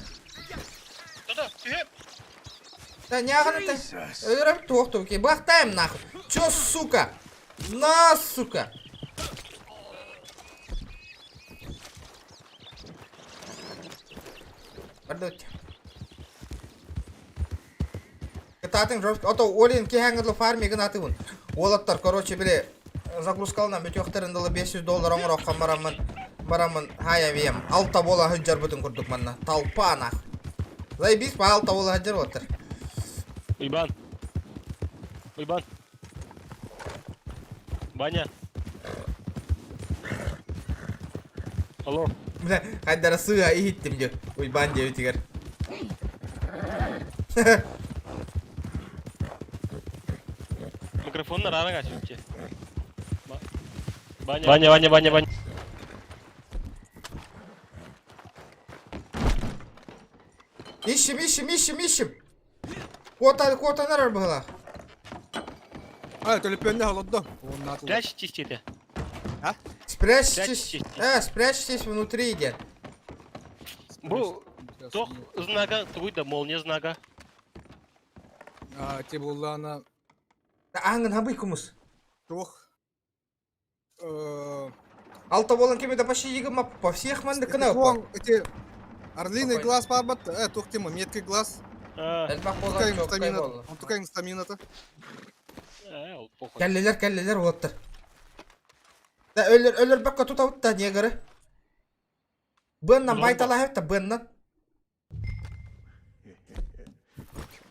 Да-да, түһэ. Да ньааҕына өлөрөм туох туки. Бахтаем нахуй. Чё, сука? На, сука. Бардут. Кытаатыҥ жестко. Ото Олин киһээҥҥи фармигын атыбын. Уолаттар, короче, били загрузкалынан бүтүөхтэрин дылы 500 доллар оҥороххо бараммын бараммын хая вием. Алта буола сылдьарбытын курдук манна. Толпа нах. Заебись, по алта буола сылдьар уолаттар. Уйбан. Уйбан. Ваня. Алло. Бля, хайдара сыа иһиттим дьэ. Уйбаан диэбитигэр. Микрофон рано гасите. Ваня, Ваня, Ваня, Ваня, Ваня. Ищем, ищем, ищем, ищем. Куота, куотанар быһыылаах. А, төлөпүөннэ олордо. Прячьтесь это. А? Спрячьтесь. Спрячьтесь внутри, дед. Бу тох знага, тугуй да молния знага. А, те буоллаана Аңын хабый кумус. туох Алта болан кеме да почти егема по всех манды кына. Эти орлиный глаз баабат, туох тема, меткий глаз. Элбэх буолан чоккай буолла. Онтукайын стамината. Кэллилэр, кэллилэр уолаттар. Да өлөр өлөр бакка тутабыт да негры. Быаннан байталаһып та быаннан.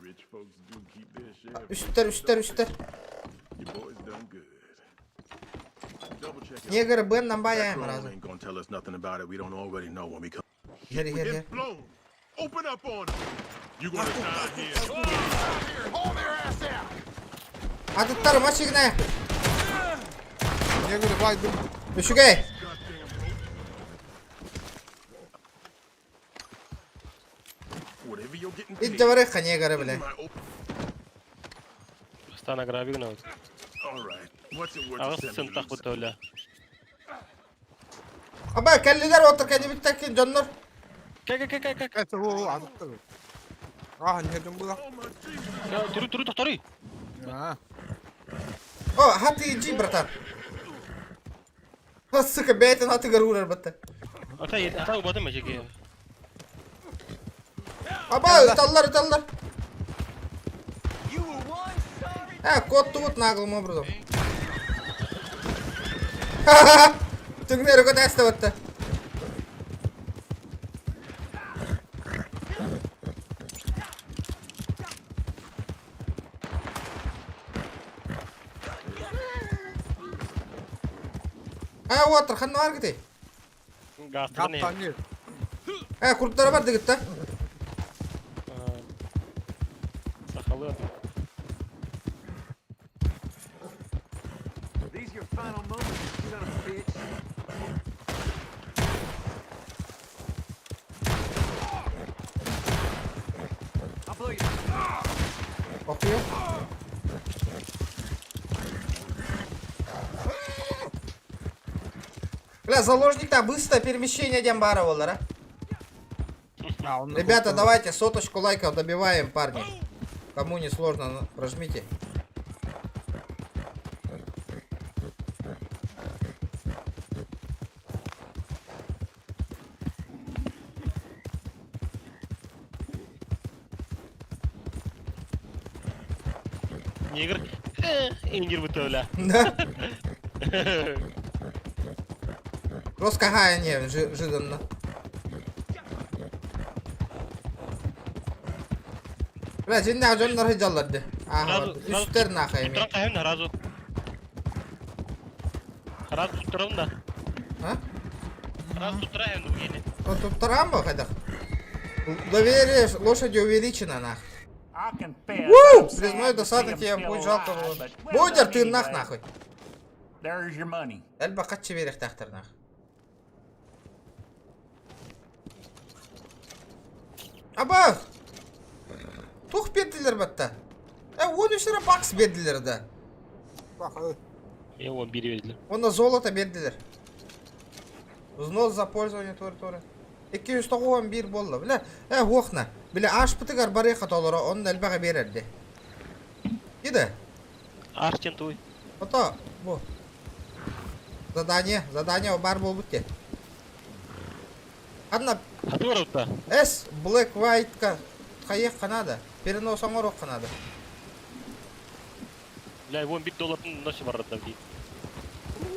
Rich folks do keep their share. Үстер, үстер, үстер. Your boy's done good. Double check it. Негры быаннан That баяйым drone разы. ain't gonna tell us nothing about it. We don't already know when we come. Хери, хери. Get blown. Open up on 'em. You gonna die here. Атыттар машина. Я говорю, бай, Үчүгэй. Илдьэ барыахха негры, бля. Бастаан аграби гынабыт. Аҕыс сынтах бутта бля. Аба, кэллилэр отыр кэннибиттэн кин дьоннор. Кэ кэ кэ кэ кэ. Это о, атыттар. А, не дьон была. Туру туру тохторуй. А. О, хаты иди, братан. А, сука, бэйтин атыгар уурар батта. Ата ата убатым эжеге. Аба, ыталлар, ыталлар. Э, кот тут наглым образом. Ха-ха-ха! Түҥнэри көтөөстө батта. А, вот, ханна бар кити. Гаптан Э, курттара бар дигитта. Сахалы. These your final moments, you son of a bitch. I'll blow you. Bakıyor. Бля, заложник-то быстро перемещение диэн баара буолар, а. Ребята, давайте соточку лайков добиваем, парни. Кому не сложно, ну, прожмите. Негр. Ингир бутта бля. Да. Просто не, жиданно. Бля, дьиҥнээх дьоннор сылдьаллар дии. Ааһа, үстэр нахай Туттаран хаһын сразу. Сразу туттарам да. А? Сразу туттаран гени. Туттарам ба хайдах? Доверие лошади увеличено нах. Уу! Признаю, досадно тебе будет жалко было. Будер ты нах нахуй. There's your money. Элбэх хаччы биэриэхтээхтэр нах. Аба! Туох биэрдилэр батта? Э, 13 эрэ бакс биэрдилэр да. Е, он бири бердилер. Онно золото биэрдилэр. Взнос за пользование тур-туры. 291 буолла. Бля, э, уохна. Бля, ааспытыгар барыаха толоро, онно элбэҕи биэрэрди. Киде? Аш чем туй. Ото, бу. Задание, задание бар буолбут те. Ханна Хатыгар С Black White-ка хайыахха надо. Перенос оҥоруохха надо. Бля, вон бит долларын носи барар да дии.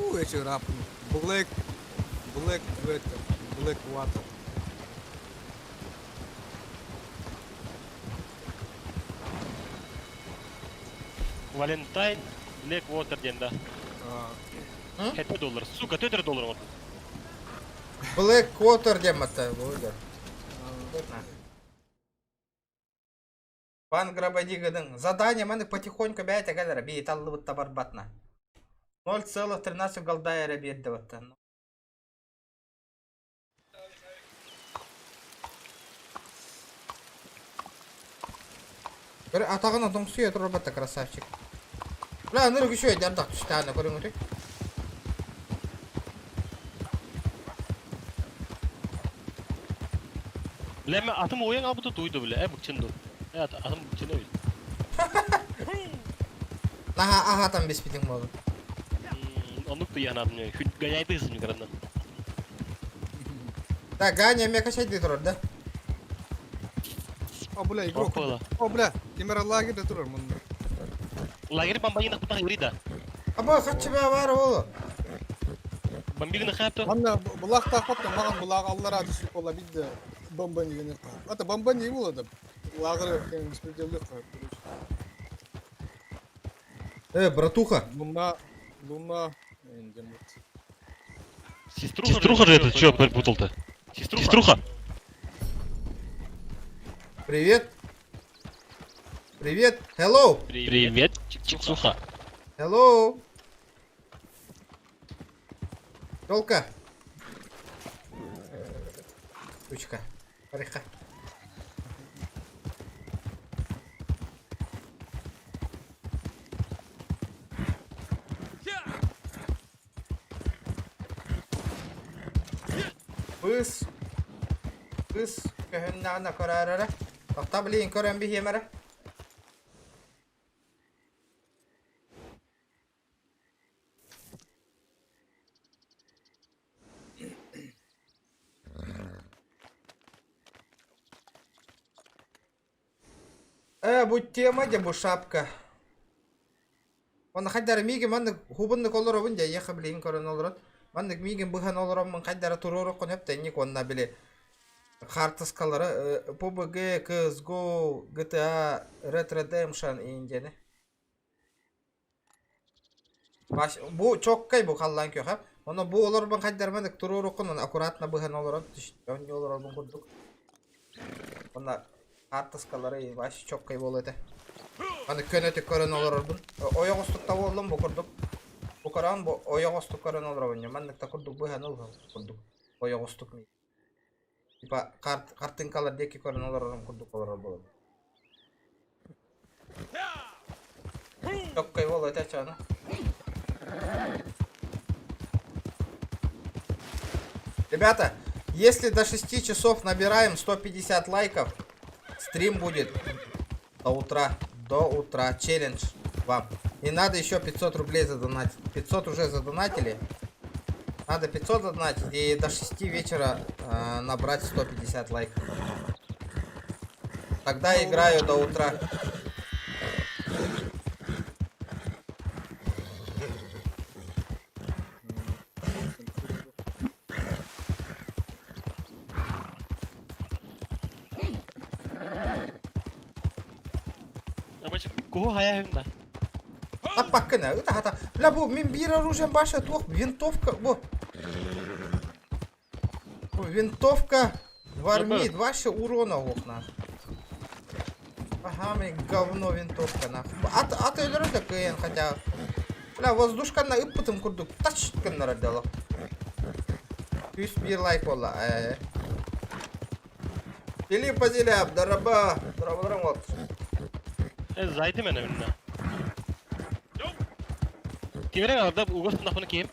У, эти рап. Black, Black, это, Black Water. Валентайн Black Water диэн да. Хэттэ доллар. Сука, төтөр доллар оҥордум. Black Water диэн матта буолар. Пан Грабадигадын. Задание маны потихоньку бэйэтэ кэлэр бии таллыбыт табарбатна. 0,13 голда эрэ биэрдэ баттан. Көр атаҕын тоҥсуйа турар батта красавчик. Бля, ынырык үчүгэй ардах түстэҕинэ көрүҥүтүй. Бля, мен атым уйан албыты туйду, бля. Э, быкчын ду. Э, атым быкчын өй. Наһаа аһаатан биспитиҥ буолун. Оннук туйанаатын өй. Гоняйды ысым карандан. Так, Ганя эмиэ качайдыы турар да? О, бля, игрок. О, бля, Тимир лагерь турар мунна. Лагерь бомбагина кутах юрида. Аба, хаччы баа баар оолу. Бомбигина хапты. Манна булах тахпатта, маған булах аллара түсіп бола бидде бомба деген Это бомба не было да. Лагерь беспределлик короче. Э, братуха. Луна, луна, эндемут. Сеструха, Сеструха же это, чё перепутал-то? Сеструха. Сеструха. Привет. Привет. Hello. Приветчик. Чиксуха. Hello. Елка. Ручка. Барыха. Быс. Быс көһүннэҕинэ көрөөр эрэ. Тохто блин көрөн биһиэм эрэ. Э, бу тема дьэ бу шапка. Уонна хайдары миигин маннык хубуннук олоробун дьэ эйиэхэ билигин көрөн олорон маннык миигин быһан олороммун хайдары туруоруккун сөп уонна били хаартыскалары PUBG, CSGO, GTA, Red Redemption иин диэни. Бу чоккай бу халлаан күөхэ. Онно бу олорбун хайдары маннык туруоруккун уонна аккуратно быһан олорон оонньуу олорорбун курдук. Уонна хаартыскалары вообще чоккай буолуо этэ. Аны көнөтүк көрөн олорорбун. Ойоҕостук да буоллум бу курдук. Бу көрөн бу ойоҕостук көрөн олоробун. Маннык да курдук быһан ылһын курдук. Ойоҕостук Типа карт картинкалар диэки көрөн олорорум курдук олорор буолабын. Чоккай буолуо этэ чаана. Ребята, если до 6 часов набираем 150 лайков, стрим будет до утра. До утра. Челлендж вам. И надо еще 500 рублей задонатить. 500 уже задонатили. Надо 500 задонатить и до 6 вечера набрать 150 лайков. Тогда играю до утра. Куһу хайа да. Аппаккына, ыта хата. Бля, бу мин биир оружием баша туох винтовка, бу. Бу винтовка вармит, вообще урона ох нах. Ага, мне говно винтовка нах. Ат ат өлөрө да кыайан хотя. Бля, воздушканы ыппытым курдук тач гыннарар дало. 101 лайк буолла. Э. Филипп Базилев, дороба, дорабаларың вот. Э, зайдым мен önüne. Кимерен алда угос нахуны ким?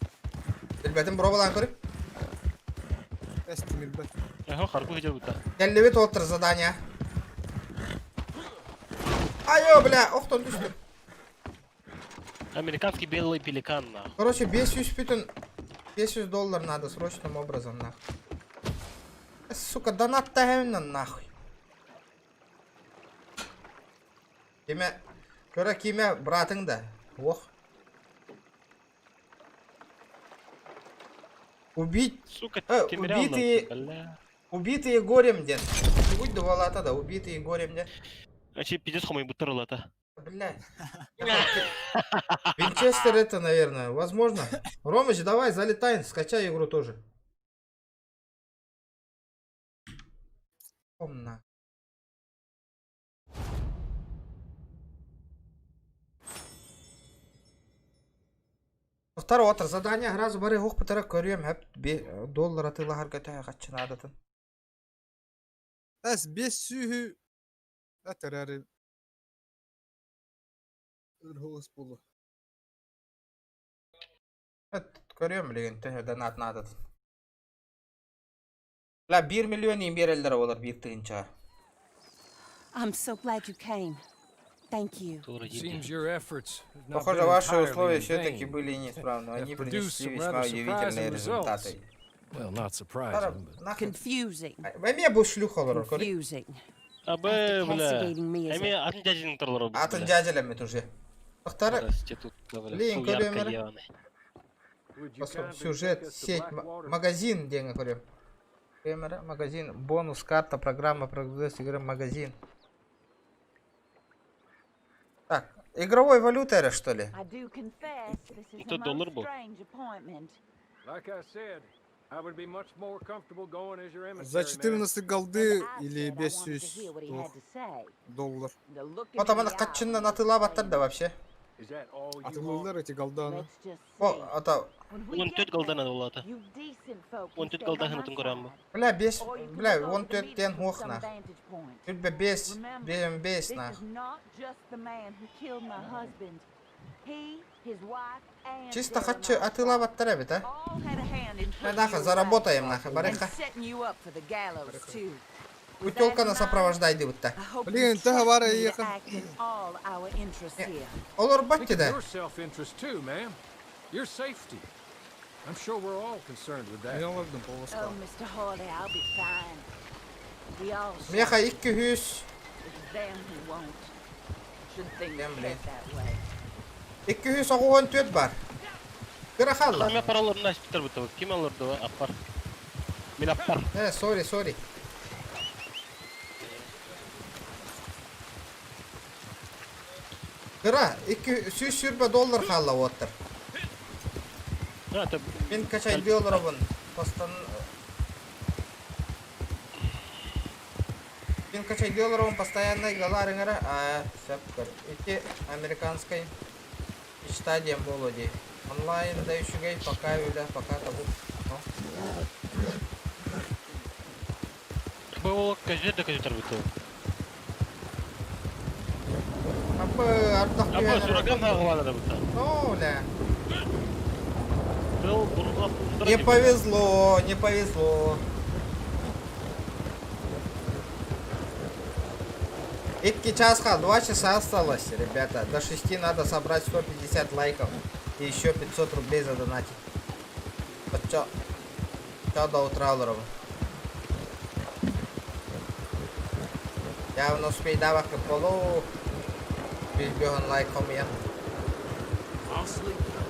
Билбэтим бробалаан көрүп. Эстимирбет. Эхо харбы хыжар бута. Кэллибит отыр задание. Айо, бля, охтон түстүм. Американский белый пеликан нахуй. Короче, 500 бүтүн 500 доллар надо срочным образом, нахуй. Сука, донат нахуй. Киме, көрө киме братың да. Ох. Убить. Сука, Э, убитые, бля. убитые горем ден. Будь дувалата да, убитые горем ден. Ачи пиздец хомой буттар Бля. Винчестер это, наверное, возможно. Ромыч, давай, залетай, скачай игру тоже. Помна. Второй отыр задание сразу бары ох пытара көрүөм хөп доллар атыылаһарга төһө хаччынаадатын. Эс бес сүүһү әтэрээри ырһылыс буолу. Көрүөм билигин төһө донат наадатын. Ла 1 миллион имбереллер олар бир тыынча. I'm so glad you came. Thank you. Seems your efforts have not Похоже, been ваши entirely условия in все-таки vain. были неисправны. Они Have produced принесли some весьма rather удивительные surprising результаты. results. Well, not surprising, but Нахрен. Confusing. Эме бу шлюха олорор, көрү. Confusing. Абы, бля. Castigating me as Эми a атын дядин торлор Атын дядялемит уже. Тохтары Проститутка, бля. Блин, Суярка көрүөм эрэ. ебаный. Сюжет, сеть, магазин диэн көрүөм. Көрүөм эрэ, магазин, бонус, карта, программа, прогресс игры, магазин. Так, игровой валюта эрэ, что ли? I do confess this is Это a most доллар был. strange appointment. like I said, I would be much more comfortable going as your emissary За man. 14 голды или I wanted to hear what he 500 had to say. доллар. The look in Вот the амана eye каччыннан атыылаабаттар да вообще. Is that all you want? Атылылар эти голданы. О, ата 14 голдан олата. 14 голдан хынытын көрәм бу. Бля, 5, бля, 14 тен хух нах. Түрбе 5, 5 нах. Чисто хочу атылабаттар эбит, а? Нахуй, заработаем нахуй, барыха. Утелканы сопровождай дебитта. Блин, та бара ехал. Олор Think батты of да. your self-interest too, ma'am. Your safety. I'm sure we're all concerned with that. Oh, Mr. Hawley, I'll be fine. We all shall. Меха 200. It's them who won't. Should things Damn, head that way. 294 бар. Кыра халла. Мен параларını açtılar bu tabi. Kim alırdı o? Appar. Мен аппар. Э, сори, сори. Кыра, 200 сүрбе доллар халла оттыр. Мен качай доллар абын. Постан... Мен качай доллар абын постоянно галарыңара. А, сәп көр. Эти американской мечта дем болоди. Онлайн да еще пока юля, пока табу. Бу ол көздөр да көздөр бу tabi. Апы, ардақ Апа сураган хагылады да бу tabi. Ну, ля. Был бурга Не повезло, не повезло. Икки час 2 часа осталось, ребята. До 6 надо собрать 150 лайков. И еще 500 рублей задонатить. Вот чё? Чё до утра, Лорова? Я успей давак полу. Бил лайк я. I'll sleep now.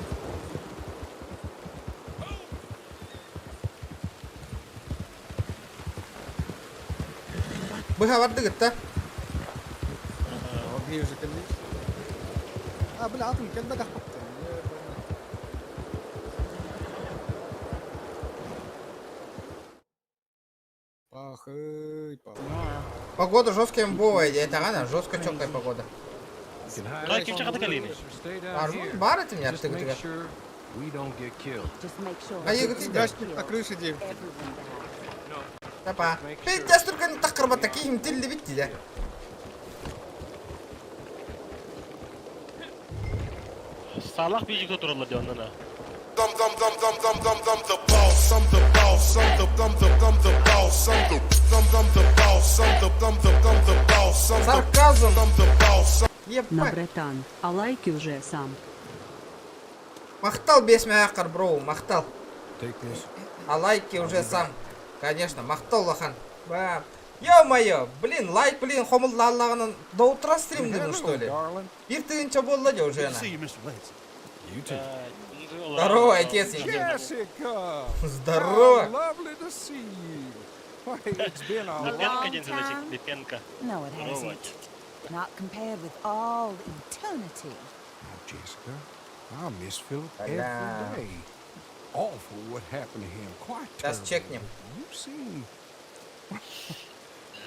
Быһа барды да? Уже кэллэ. А, бля, атын кэлбэтэх. Пахай, пахай. Погода жесткая имбовая, это она, жестко четкая погода. Давай ким чакаты калини. Бар этим не Just make аттыгы. sure we don't get killed. Just make sure. А егы ты На крыше девки. Тапа. Пиздец, только не так карбата, кихим тилли битти да. Салах бижик туралар диyor ondan ha. I'm, I'm, I'm, I'm, I'm, I'm, I'm the boss. I'm the boss. I'm the, I'm the, I'm the boss. I'm the, I'm, I'm the boss. I'm the, I'm the, I'm the boss. I'm the, Сарказм. I'm the boss. На, братан, а лайки уже сам. Махтал без мягкар, бро, махтал. Take this. А лайки уже сам. Конечно, махтал лахан. Ба. Ё-моё, блин, лайк, блин, хомул лаллаганын до утра стримдим, что ли? Бир тыгынча болла же уже. See you, Mr. Lance. You too. Здорово, отец. Jessica! Здорово. How lovely to see you. Why, it's been a Лепенка long ден значит, Лепенка. No, it Здорово, hasn't. отец. Not compared with all eternity. Jessica, I miss Philip Бля. every day. Awful what happened to him. Quite Сейчас terrible. чекнем. You seem...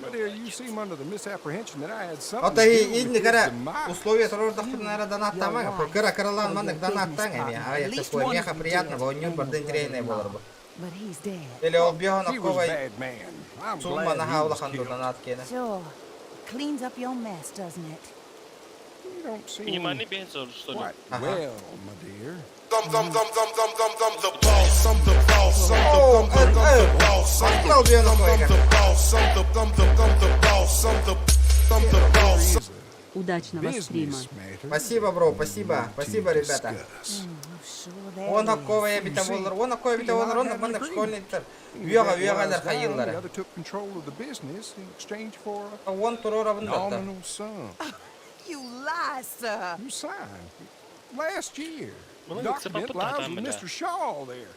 My dear, you seem under the misapprehension that I had something Вот to и do with инни his кара demise. условия турордахпын нара донаттамага. Кыра кыралан маннык донаттаң эми. А я такой меха приятного, он бардын трейный болар бу. But he's dead. Или ол биоһон He was a акковай bad man. I'm сумма glad наха he was улахан killed. донат кене. Sure. Cleans up your mess, doesn't it? You don't seem Минимальный бензин, что ли? quite Ага. well, my dear. I'm, I'm, I'm, I'm, I'm, I'm, I'm the boss. I'm the boss. I'm the, I'm the, I'm the boss. I'm the, Махтал биоһон I'm, I'm акковай. the boss. I'm the, I'm the, I'm the boss. I'm the, I'm the boss. Удачного стрима. Business matter. Спасибо, бро, спасибо. Спасибо, ребята. Discuss. Он акковай бите болар, он акковай бите болар, он маннык школьниктер. Үйага үйагалар The хайыллары. other took control of the business in exchange for a Он турорабын датта. nominal sum. You lie, sir. You signed last year. Well, The it's about document the lies time, with да. Mr. Shaw there.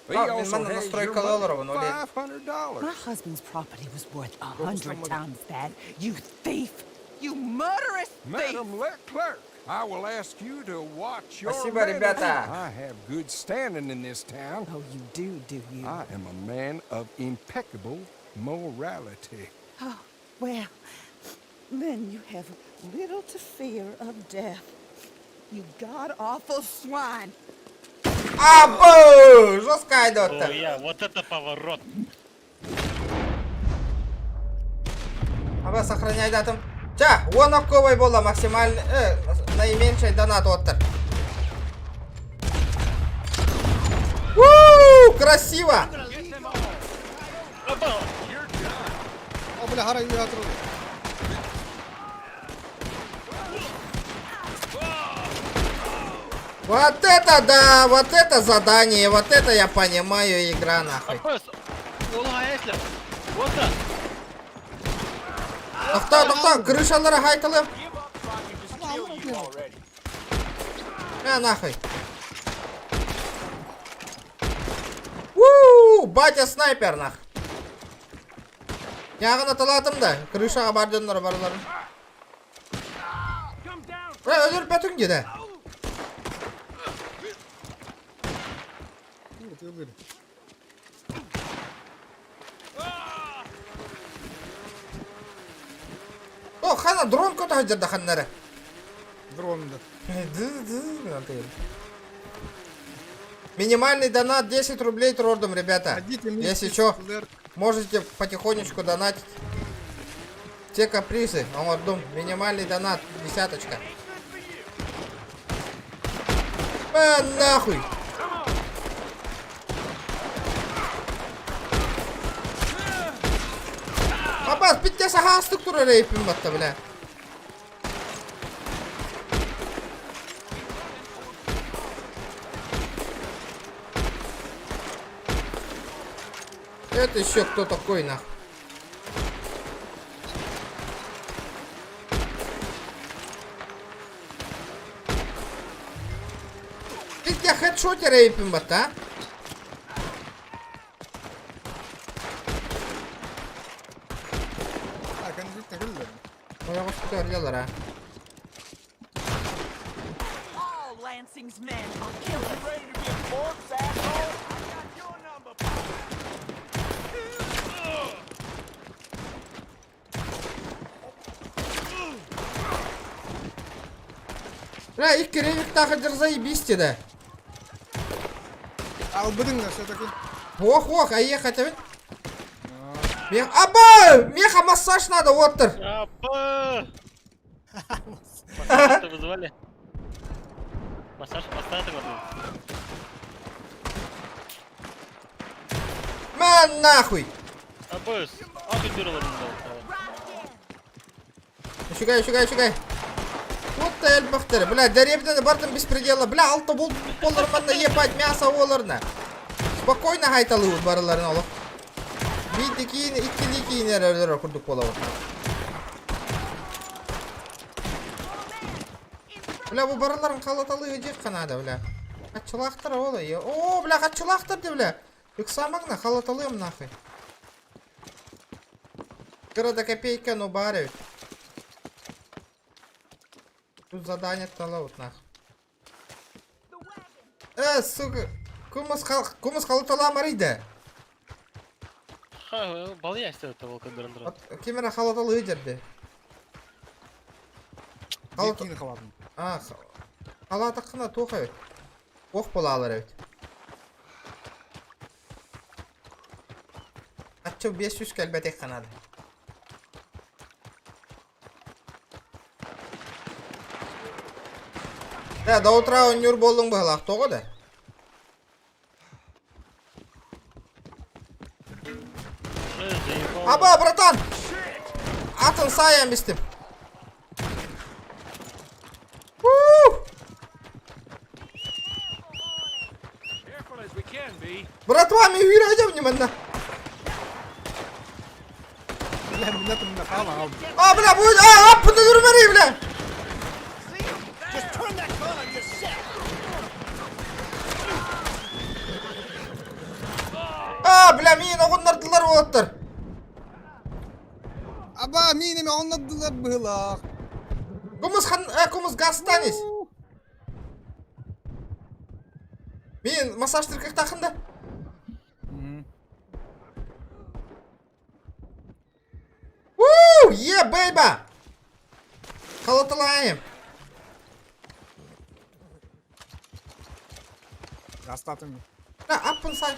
He А, мен also манна has your настройка money, долларов, но ли. $500. My husband's property was worth 100 times that. You thief! You murderous thief! Madam Leclerc, I will ask you to watch your Спасибо, manners. ребята. I have good standing in this town. Oh, you do, do you? I am a man of impeccable morality. Oh, well, then you have little to fear of death. You god-awful swine. Абы! Жестко айдотта. Ой, я, вот это поворот. Аба, сохраняй датым. Ча, уон окковай буолла максимальный, э, наименьший донат оттар. У, красиво! О, бля, хара юатру. Вот это да, вот это задание, вот это я понимаю игра нахуй. Тохтоо, тохтоо, крышалары хайталым. Э, нахуй. У, батя снайпер нах. Яғын аталатым да, крышаға бар дьоннор барыларын. Э, өлөрбөтүҥ дии О, хана дрон көтө сылдьар да ханнары. Дрон да. Минимальный донат 10 рублей трордом, ребята. Если что, можете потихонечку донатить. Те капризы, оҥордум, минимальный донат, десяточка. Э, нахуй! Абас, питте сахаастык турар эйпин батта, бля. Это еще кто такой, нахуй? Питте хедшотер эйпин батта, а? Ойоҕоспутугар дьаллара. All Lansing's men are killers. Бля, икки ревиктаах дьэр заебись да. Албыдың все-таки. Ох, ох, а ехать а Мех... Аба! Меха массаж надо, оттыр. Аба! Массаж вызывали? Массаж поставь Мэн нахуй! Абыс, а ты Үчүгэй, үчүгэй, үчүгэй. Вот та элбэхтэр. Бля, дэриэбинэни бардым беспредела. Бля, алта бол боллар манна ебать мясо олорна. Спокойно хайталыбыт барыларын олох. Биир киин, иккилии киин эрэ өлөрөр курдук буолабыт. Бля, бу барыларын халаталыы дьиэххэ наада, бля. Хаччылаахтар ол О, бля, хаччылаахтар дии, бля. Ыксаамаҥна, халаталыам нахуй. Кыра да копейка, но баар эбит. Тут задание талабыт нах. Э, сука, кумыс хал, кумыс халаталаам арыйда. Ха, балыйа это волкодыр Ким эрэ халаталыы дьэрдэ. Халат... А, халатаххына туох эбит? Ох буолаалар эбит. Ачча 500 кэлбэтиэххэ наада. Э, до утра оонньуур буоллуҥ быһалаах, тоҕо да? Аба, братан! Атын саайан бистим. Братва, мен үйрәдем не манна. А, бля, будет, а, а, бля, бля. А, бля, миин оҕуннардылар уолаттар. Аба, миин эмэ оннордулар быһылаах. Кумыс хан, э, кумыс гастанис. Мин массаж тыркыктахын да. Уу, е, бейба! Халаталаем. Гастатым. Да, аппын сай.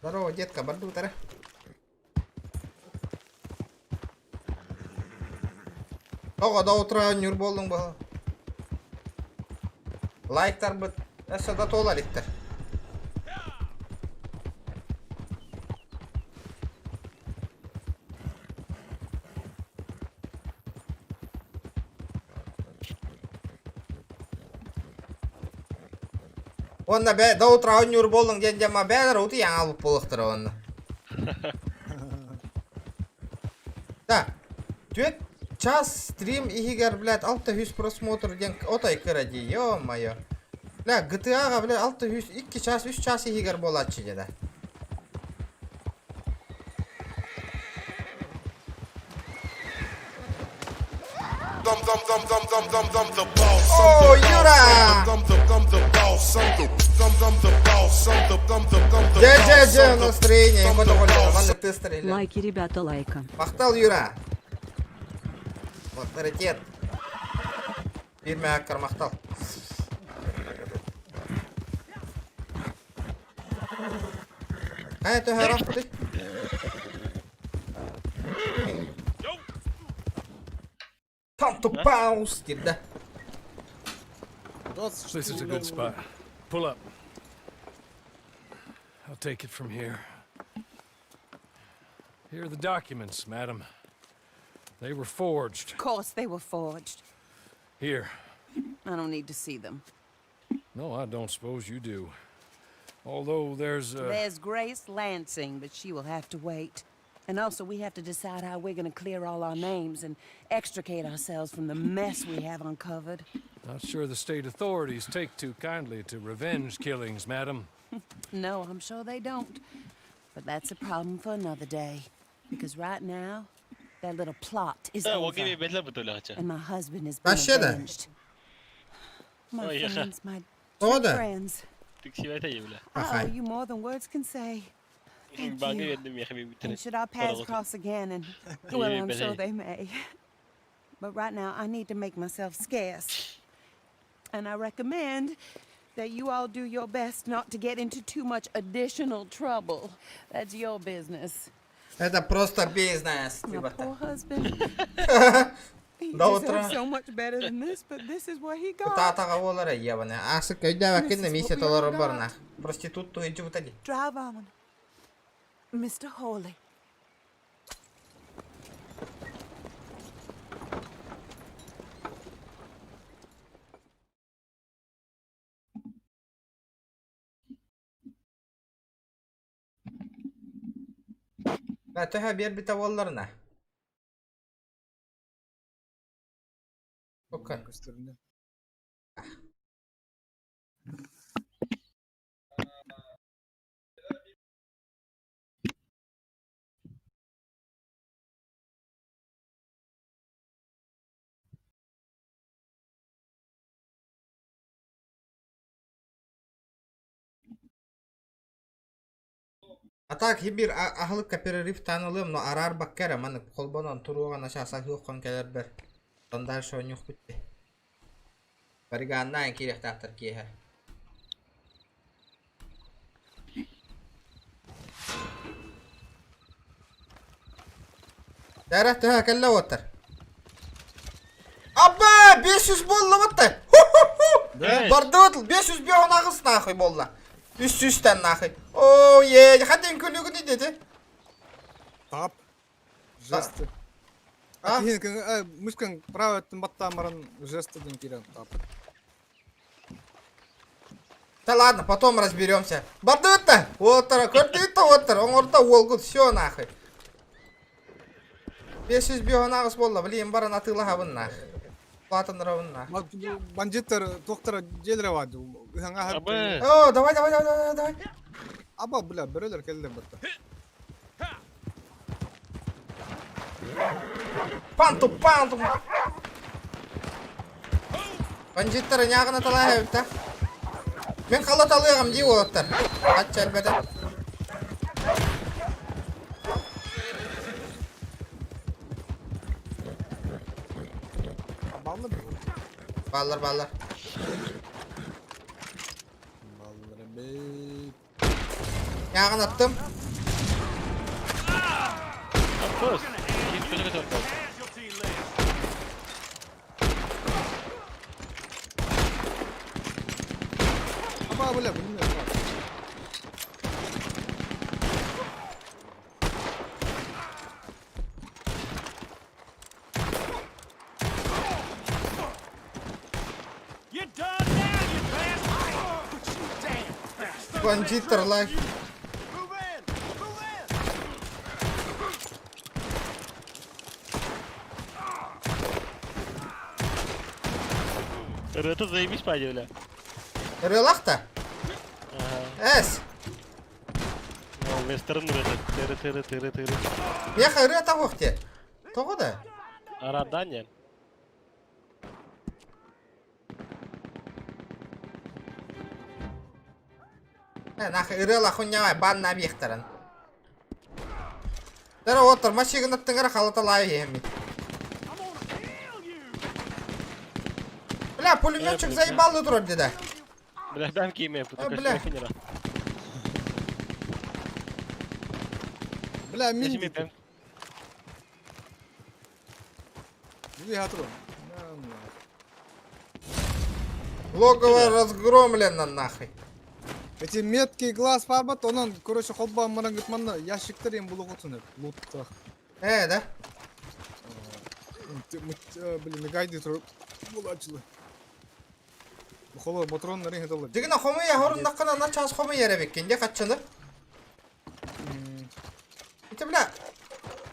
Здорово, детка, бардутара. Тоҕо до утра ньур буоллуҥ бу. Лайктарбыт өссө да туола иликтэр. Уонна бэ до утра оонньуур буоллуҥ диэн дьамма бээлэр утуйан аалбыт буолуохтара уонна. Да, түөрт час стрим иһигэр, блядь, 600 просмотр диэн отой кыра дии, ё-моё. Бля, GTA-ҕа, бля, 600 2 час, 3 час иһигэр буолааччы дьэ да. О, Юра! Дьэ, дьэ, дьэ, настроение, маннык тыстарыйлар. Лайки, ребята, лайка. Махтал, Юра! Авторитет. Биир мэһэккэр махтал. Хайа төһө Time to bounce кирдэ. This is a good spot. Pull up. I'll take it from here. Here are the documents, madam. They were forged. Of course they were forged. Here. I don't need to see them. No, I don't suppose you do. Although there's a... There's Grace Lansing, but she will have to wait. And also, we have to decide how we're gonna clear all our names and extricate ourselves from the mess we have uncovered. Not sure the state authorities take too kindly to revenge killings, madam. No, I'm sure they don't. But that's a problem for another day. Because right now, that little plot is over. And my husband has been Вообще да. avenged. My Ой, я- friends, my О, true да. friends. I owe Ахай. you more than words can say. Thank you. And should our paths cross again, and well, I'm sure they may. But right now, I need to make myself scarce. And I recommend that you all do your best not to get into too much additional trouble. That's your business. Это просто бизнес, My ребята. poor husband. He До deserves утра. So much better than this, but this is what he got. Кутаатаҕа буолара ебаный. Аасык өйдөөбөккүн да миссия толорор барна. Проститут туһуйдьубута дии. Drive on. Mr. Hawley. Да, төһө биэрбитэ буолларына. Окей. Көстөрүнэ. А так хибир аһылыкка перерыв таанылыам, но араарбакка эрэ маннык холбонон туруоҕа начаас аһыаххон кэлэрбэр оттон дальше оонньуохпут дии. Барыгааннаан киириэхтээхтэр киэһэ. Дара төһө кэллэ уоттар? Абба! 500 буоллубут Бардыбыт 558 нахуй буолла. 300-тэн нахуй. Оо, е, хатын күлүгүн идети. Тап. Жесты. А мышкаң право өттүн баттаан баран жесты диэн киирэн тап. Да ладно, потом разберемся. Бардыбыт-то! Уоттара, көрдүгүт-то уоттар, оҥордо уолгут, все нахуй. 558 буолла, блин, баран атыылаһабын нах. Платанырабын нах. Бандиттар туохтара дьиэлэрэ баар ыһаҥа О, давай, давай, давай, давай, давай. Аба, бля, бөрөлөр кэллэр батта. Панту, панту. Бандиттары ньааҕына талааһа эбит Мин халаталыаҕым дии уолаттар. Ачча элбэтэ. Баллар Баллар, баллар. Ньааҕын аттым. Of Ким көтө көтө ордор. Аба, бля, блин. Бандиттер лайф. Это заебись пойди, бля. Ырыалах та? Ага. Эс. Ну, вестерн ырыата. Тыры тыры тыры тыры. Меха ырыа табуох те. Тоҕо да? Араданья. Э, нахуй ырыала хуйнявай бан набиэхтэрин. Тара оттор машигын аттыҥара халаталаайы иһэммит. Бля, пулеметчик заебал турар деді. Бля, бэм киимэ, Э, бля. Бля, мин Мин бэм. Били хатрон. Логово разгромлено нахуй. Эти меткий глаз парбат, онон, короче, холба маран гытманна ящиктер им булугутун луттах. Э, да? Блин, гайды тур булачылы. Холо патрон нарын хеталар. Дигина хомуя хорун на час хомуя эребиккин, де каччыны. Ити бля,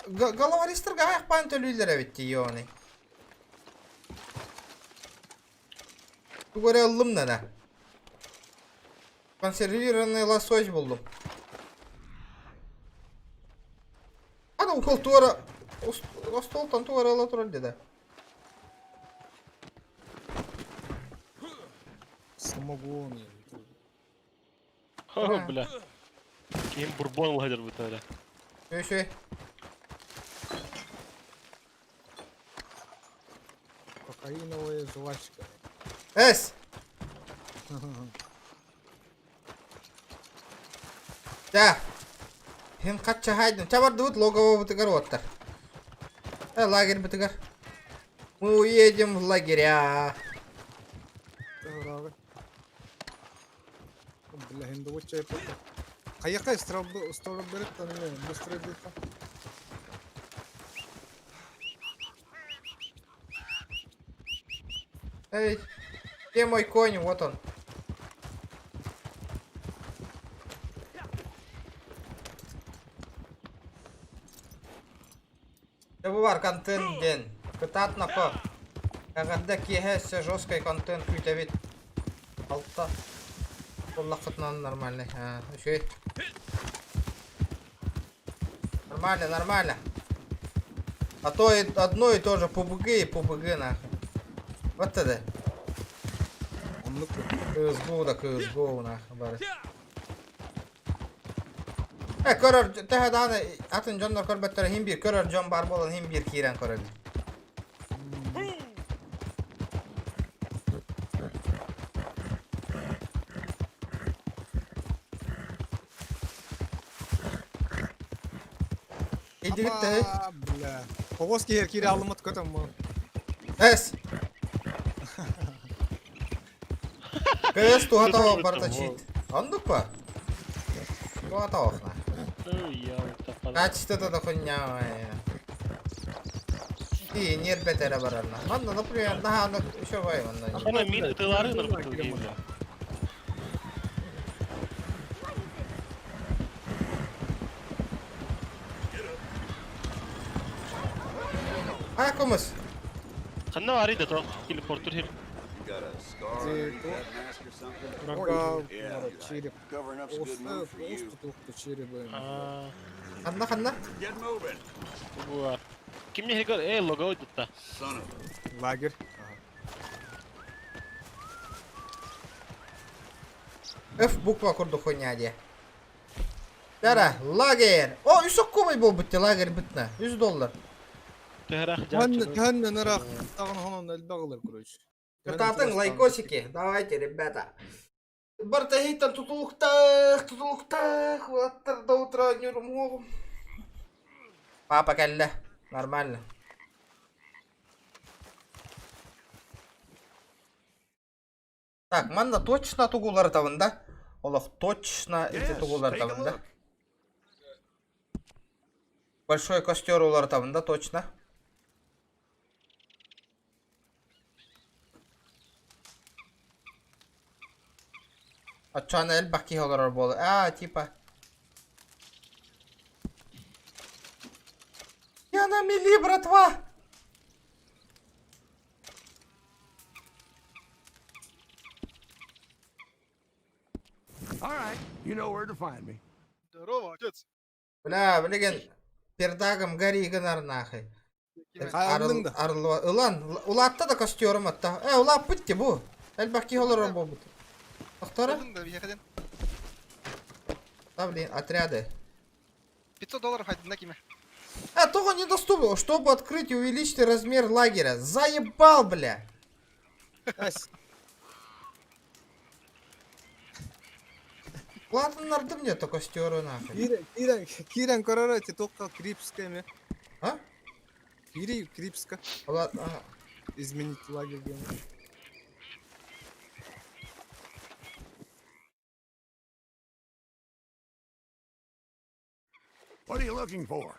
головористер гаяк пан төлүйлер эбитти йоны. Тугоре ыллым нана. Консервированный лосось булдум. Ана укол туара остолтан туара ала турар деди. Самогон. О, бля. Ким бурбон лагер бутара. Өшө. Кокаиновая жвачка. Эс. Да. Хим качча хайдым. Чабардыбыт логово бытыгар оттар. Э, лагерь бытыгар. Мы уедем в лагеря. Бля, хинду чай Каяка строберит там быстро бит. Эй, где мой конь? Вот он. Бар контент ден. Кытат напа. Эгэрдэ киэһэ өссө жесткий контент күүтэбит. Алта. Уллахытынан нормальный. А, үчүгэй. Нормально, нормально. А то и одно и то же PUBG и PUBG нахуй. Вот тогда. CSGO да CSGO нахуй бары. Э, көрөр, төһө даҕаны атын дьоннор көрбөттөрө иһин биир көрөр дьон баар буолан иһин биир киирэн көрөбүн. Идигит төһүй? Бля. Когос киһер кире алымат көтөм бу. Эс! КС туһата оох барыта чит. Оннук па? Туһата оох на. Ну, я вот Качеството да хуйня. И нербет эрэ барарна. Манна, например, наһааны еще бай манна. Ана мин ытылары нырбытыл бля. А комус? Ханна вари да то телепортер хир. Рога, череп. Оста, тухта череп. Ханна ханна? Буар. Ким не хигар э лого дутта. Лагерь. F буква курдук хуйня дии. Тара, лагерь. О, үс оккубай буолбут лагерь бытна. 100 доллар. Төннө нырах тагын хонон элбагылар, короче. Кытаатыҥ лайкосики. Давайте, ребята. Барыта иһиттэн тутулуктаах, тутулуктаах, уолаттар до утра ньурумуоҕум. Папа кэллэ, нормально. Так, манна точно тугу уларытабын да? Олох точно ити тугу уларытабын да? Большой костер уларытабын да точно? Оччоҕуна элбэх киһи олорор буолуо. Аа, типа. Я на мели, братва! All right, you know where to find me. Здорово, отец. Бля, билигин пердагым гори гынар нахуй. Хааллыҥ да? Арылла ылан улаатта да костюм атта. Э, улааппыт ти бу. Элбэх киһи олорор буолбут. Тохтора? Ылын да биһиэхэ Да, блин, отряды. 500 долларов хайдына киме. А, того недоступно, чтобы открыть и увеличить размер лагеря. Заебал, бля. Улаатыннардым мне то костеру нахуй. Киирэн, киирэн, киирэн көрөр эти туохха Крипска эми. А? Киири Крипска. Ула... ага. Изменить лагерь диэн. What are you looking for?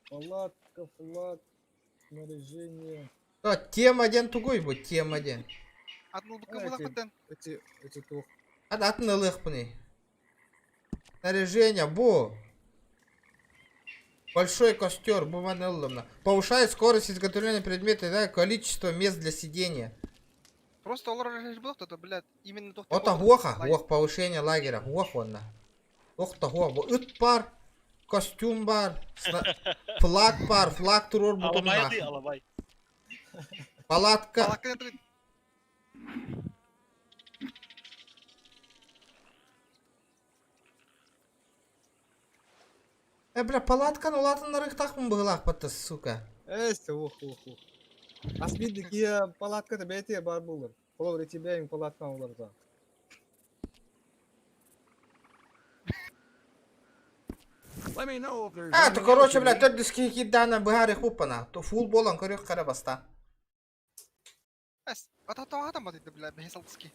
Палатка, флаг, снаряжение. А, тема один тугуй бу, тема один. Атын ылбыкка А, булахпыттан. Эти, эти туох. Ат атын ылыахпыный. Снаряжение, бу. Большой костер, бу маны ыллымна. Повышает скорость изготовления предмета, да, количество мест для сидения. Просто олорор эрэ буолуох блядь, именно туох Ото хуоха, хуох повышение лагеря, хуох онна. Охта хуох, бу ыт бар, костюм бар, флаг бар, флаг туруор Алабай бутунна. дыы, алабай. Палатка. Э, бля, палатканы улаатыннарыахтаахпын быһыылаах сука. Эс, ух, ух, ух. Ас биир киһи палатката бэйэтэ баар буолар. Холобур, ити бэйэҥ палаткаҥ уларыта. Let me know if there's А, то anything else короче, you бля, need. төрдүс киһи киирдэҕинэ быһаарыы хуппана. То фул буолан көрүөх хара баста. Эс, ата тоҕо батыйда, бля, бэһи салтыски.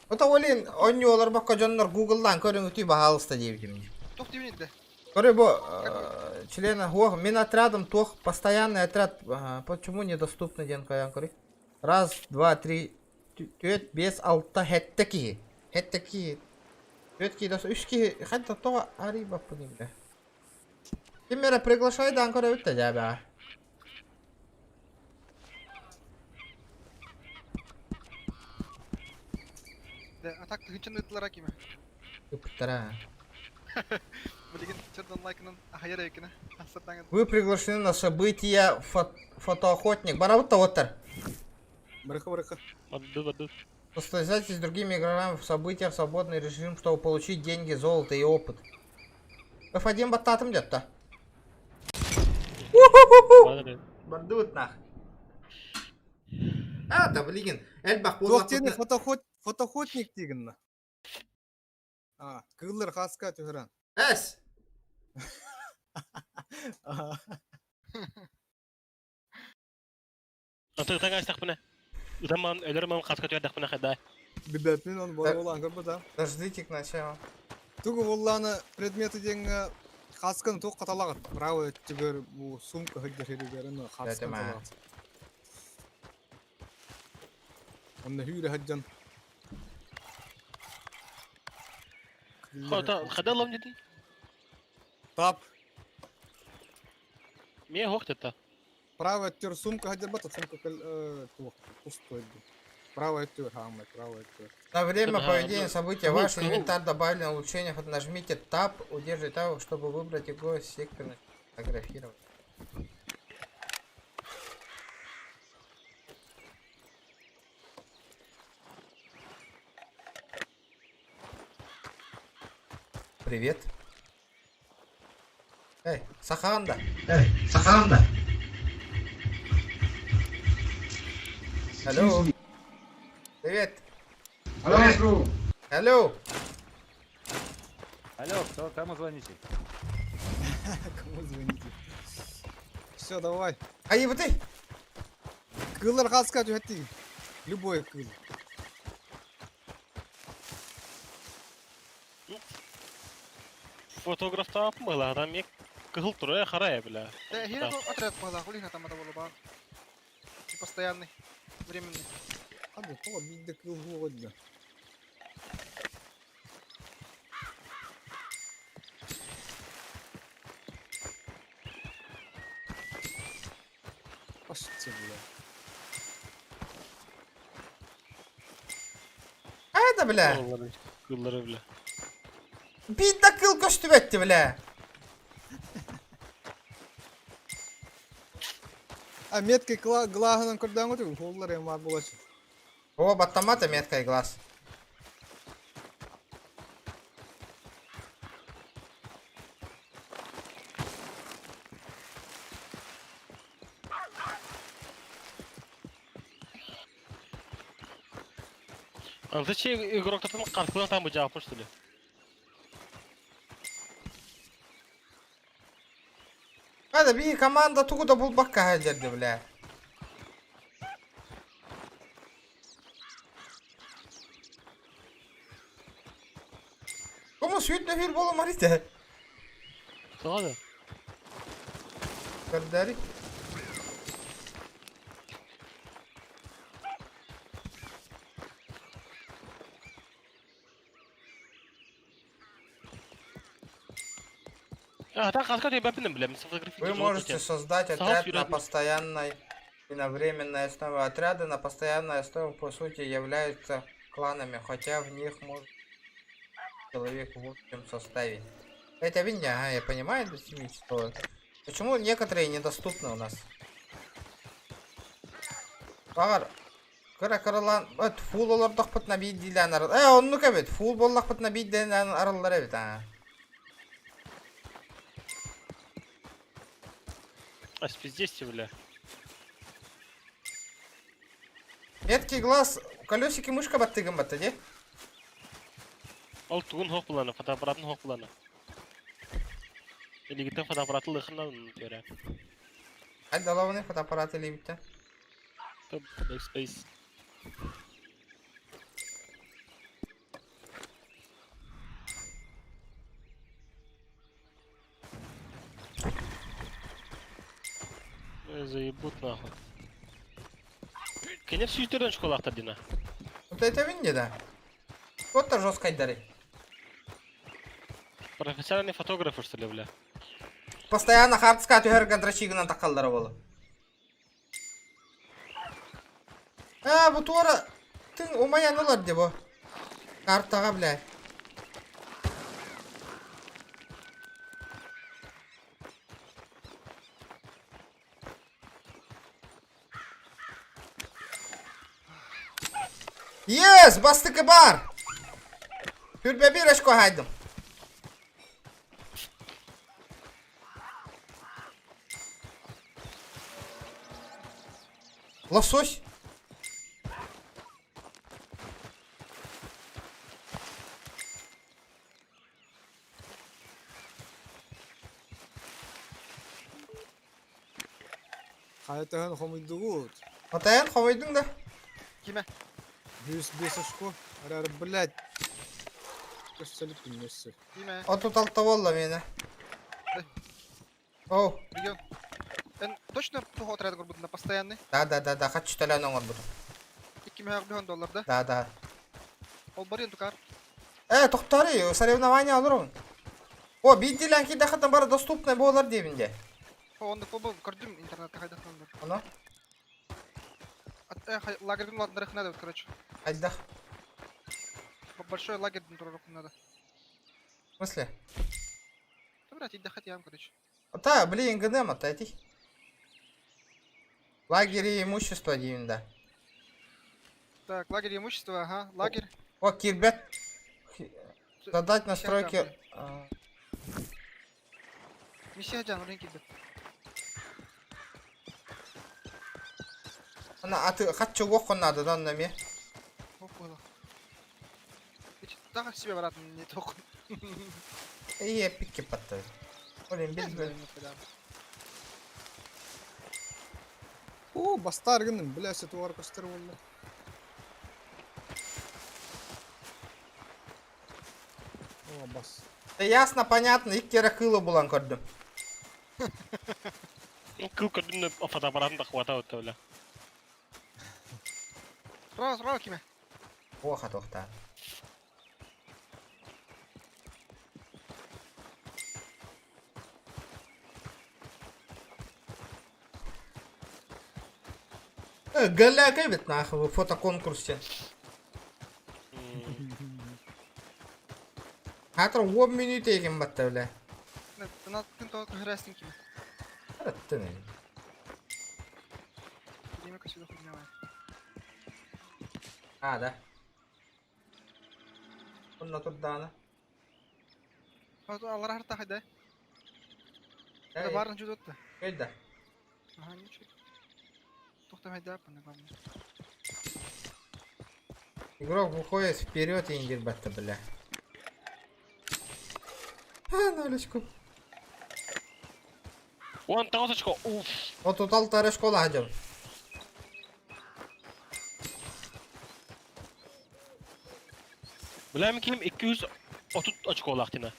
Ото олин онньу олорбокко дьоннор гугллаан көрүҥ үтүй баһаалыста диэбитим дии. Туох диэбин да? Көрү бу члена хуох мин отрядом туох постоянный отряд почему недоступны диэн көрөн көрүй. Раз, два, три, түөрт, биэс, алта, сэттэ киһи. Сэттэ киһи. Түөрт киһи дос үс киһи хайда тоҕо арыйбаппын бля. Ким эрэ приглашайдаан көрөбүт да дьээбэҕэ. Да, а так тыһыынчаны ыыттылар киме. Ыппыттара. Билигин чердон лайкынан ахайар эбиккинэ. Ахсырдаҥын. Вы приглашены на события фотоохотник. Барабыт оттар. Барыха, барыха. Барды, барды. Состязайтесь с другими игроками в событиях в свободный режим, чтобы получить деньги, золото и опыт. F1 баттатым где-то. Бардыбыт нах. А, да блин, элбэх Туох диэни фотохот, фотоохотник диигинна. А, кыыллар хаска түһэрэн. Эс! Аты таҥастахпына. Ытаман, өлөрмөн хаска түһэрдэхпинэ хайда. Билбэппин он боруолаан көрбөтө. Дождите к началу. Тугу буоллааны предметы диэҥҥэ хасканы туох хаталаҕыт? Правый өттүгэр бу сумка сылдьар сиригэр аны хасканы Дэтимэ. талаҕыт. Онно хүүрэ сылдьан. Хота, хада лом дедин? Тап. Мие хох тета. Правый өттүгэр сумка сылдьар бата сумка кэл туох пустой дуу. Правый өттүгэр хаамай, правый өттүгэр. На время Ага, проведения ну, события ну, ваш ну. инвентарь добавлено улучшение. Фото- Нажмите Tab, удерживайте Tab, чтобы выбрать его из сектора фотографировать. Привет. Эй, Саханда. Эй, Саханда. Алло. Привет. Алло. Алло. Алло, кто, кому звоните? Кому звоните? Все, давай. А и вот ты. Кыыллар хаска түһэттиҥ. Любой кыыл. Фотографтаап мыла, там кыһыл турая харая, бля. Да, хер отряд была, хули там это было ба. И постоянный, временный. А бу тоҕо биирдэ кыыл буолла. Пошли, бля. А это, бля. Кыыллары, бля. Биирдэ кыыл көстүбэт, бля. А меткой глаһынан көрдөөн көтү, холлар эм бар булачы. О, баттамата меткой глаз. А зачем игрок там картына там бы что ли? Hadi bir команда тугу да булбакка хәдерді, бля. Кому сүйт нөхір болу марите? Тоҕо Көрдөрү. А, так, а как я бля, Вы можете создать отряд на постоянной и на временной основе. Отряды на постоянной основе, по сути, являются кланами, хотя в них может человек в общем составе. Это видно, ага, я понимаю, что Почему некоторые недоступны у нас? Багар, кыра кыралан, эт фул олордохпутуна биирдиилээн арыл. Э, оннук эбит, фул буоллахпытына биирдиилээн арыллар эбит, аа. А спиздесте, бля. Меткий глаз, колесики мышка баттыгын батты, де? Ол тугун хоқ буланы, фотоаппаратын хоқ буланы. Илигиттен фотоаппараты лыхынан көрә. Ай, далавны фотоаппарат или битте. Топ, backspace. Ой, заебут нахуй. Кенеп сүйтерден школа дина. Вот это винди, да. Вот то жестко дары. Профессиональный фотограф, что ли, бля? Постоянно хардска түһэр драчигынан такаллара болу. А, бу туара тың умаян олар де бу. Картаға, бля. Yes, бастыкы бар. Хүрбе bir очко хайдым. Лосось. Хайытаһын хомуйдугут. Атайын хомойдуң да. Киме? 105 очко. Арары, блядь. Көстөлүк күннөссө. Киме? Отут алта болла мені. Оу. Регион. Эн точно тух отряд көрбүт на постоянный? Да, да, да, да, хочу төлөн оңор буду. 2 доллар, да? Да, да. Ол барыйын тукар. Э, тоқтары, соревнования алырым. О, бидилен ки дахатын бары доступный болар дейбинде. О, онда кобо көрдүм интернетте кайда бар. Ано? Лагердин ладнары надо, короче. Айдах. Большой лагерь турар надо. В смысле? Да, брат, иди хотя короче. Та, блин, ГДМ, отойди. Лагерь и имущество дейбин, да. Так, лагерь имущество, ага, лагерь. О, кирбет. Задать настройки. Миссия жан, урен кирбет. Ана аты хаччы уох наада да онно эмиэ. Понял. Так себе брат не только. Эй, пикки патты. Олен бил О, бастаар гынным, бля, сетуар көстөр буолла. О, бас. Да ясно, понятно, икки эрэ кыылы булан көрдүм. Кыл көрдүм да фотоаппаратын да хвата отта бля. Справа, справа киме. Оха тохта. Голяк эбит нахуй фотоконкурсе. Хатыр 10 минут егин батта бля. Тын тоҕо көһөрөөстүн киме. Аттын. Время косило хуйня. А, да. Онно турдаана. Алар харта хайда. Да барын чудотта. Көлдө. Ага, ничего. Тохтамайда, главное. Игрок выходит вперед и не батта, бля. А, нолечку. Уон тоҕус очко, уф. Вот тут алтара школа ходил. Бля, мин ким 230 очколаах тина.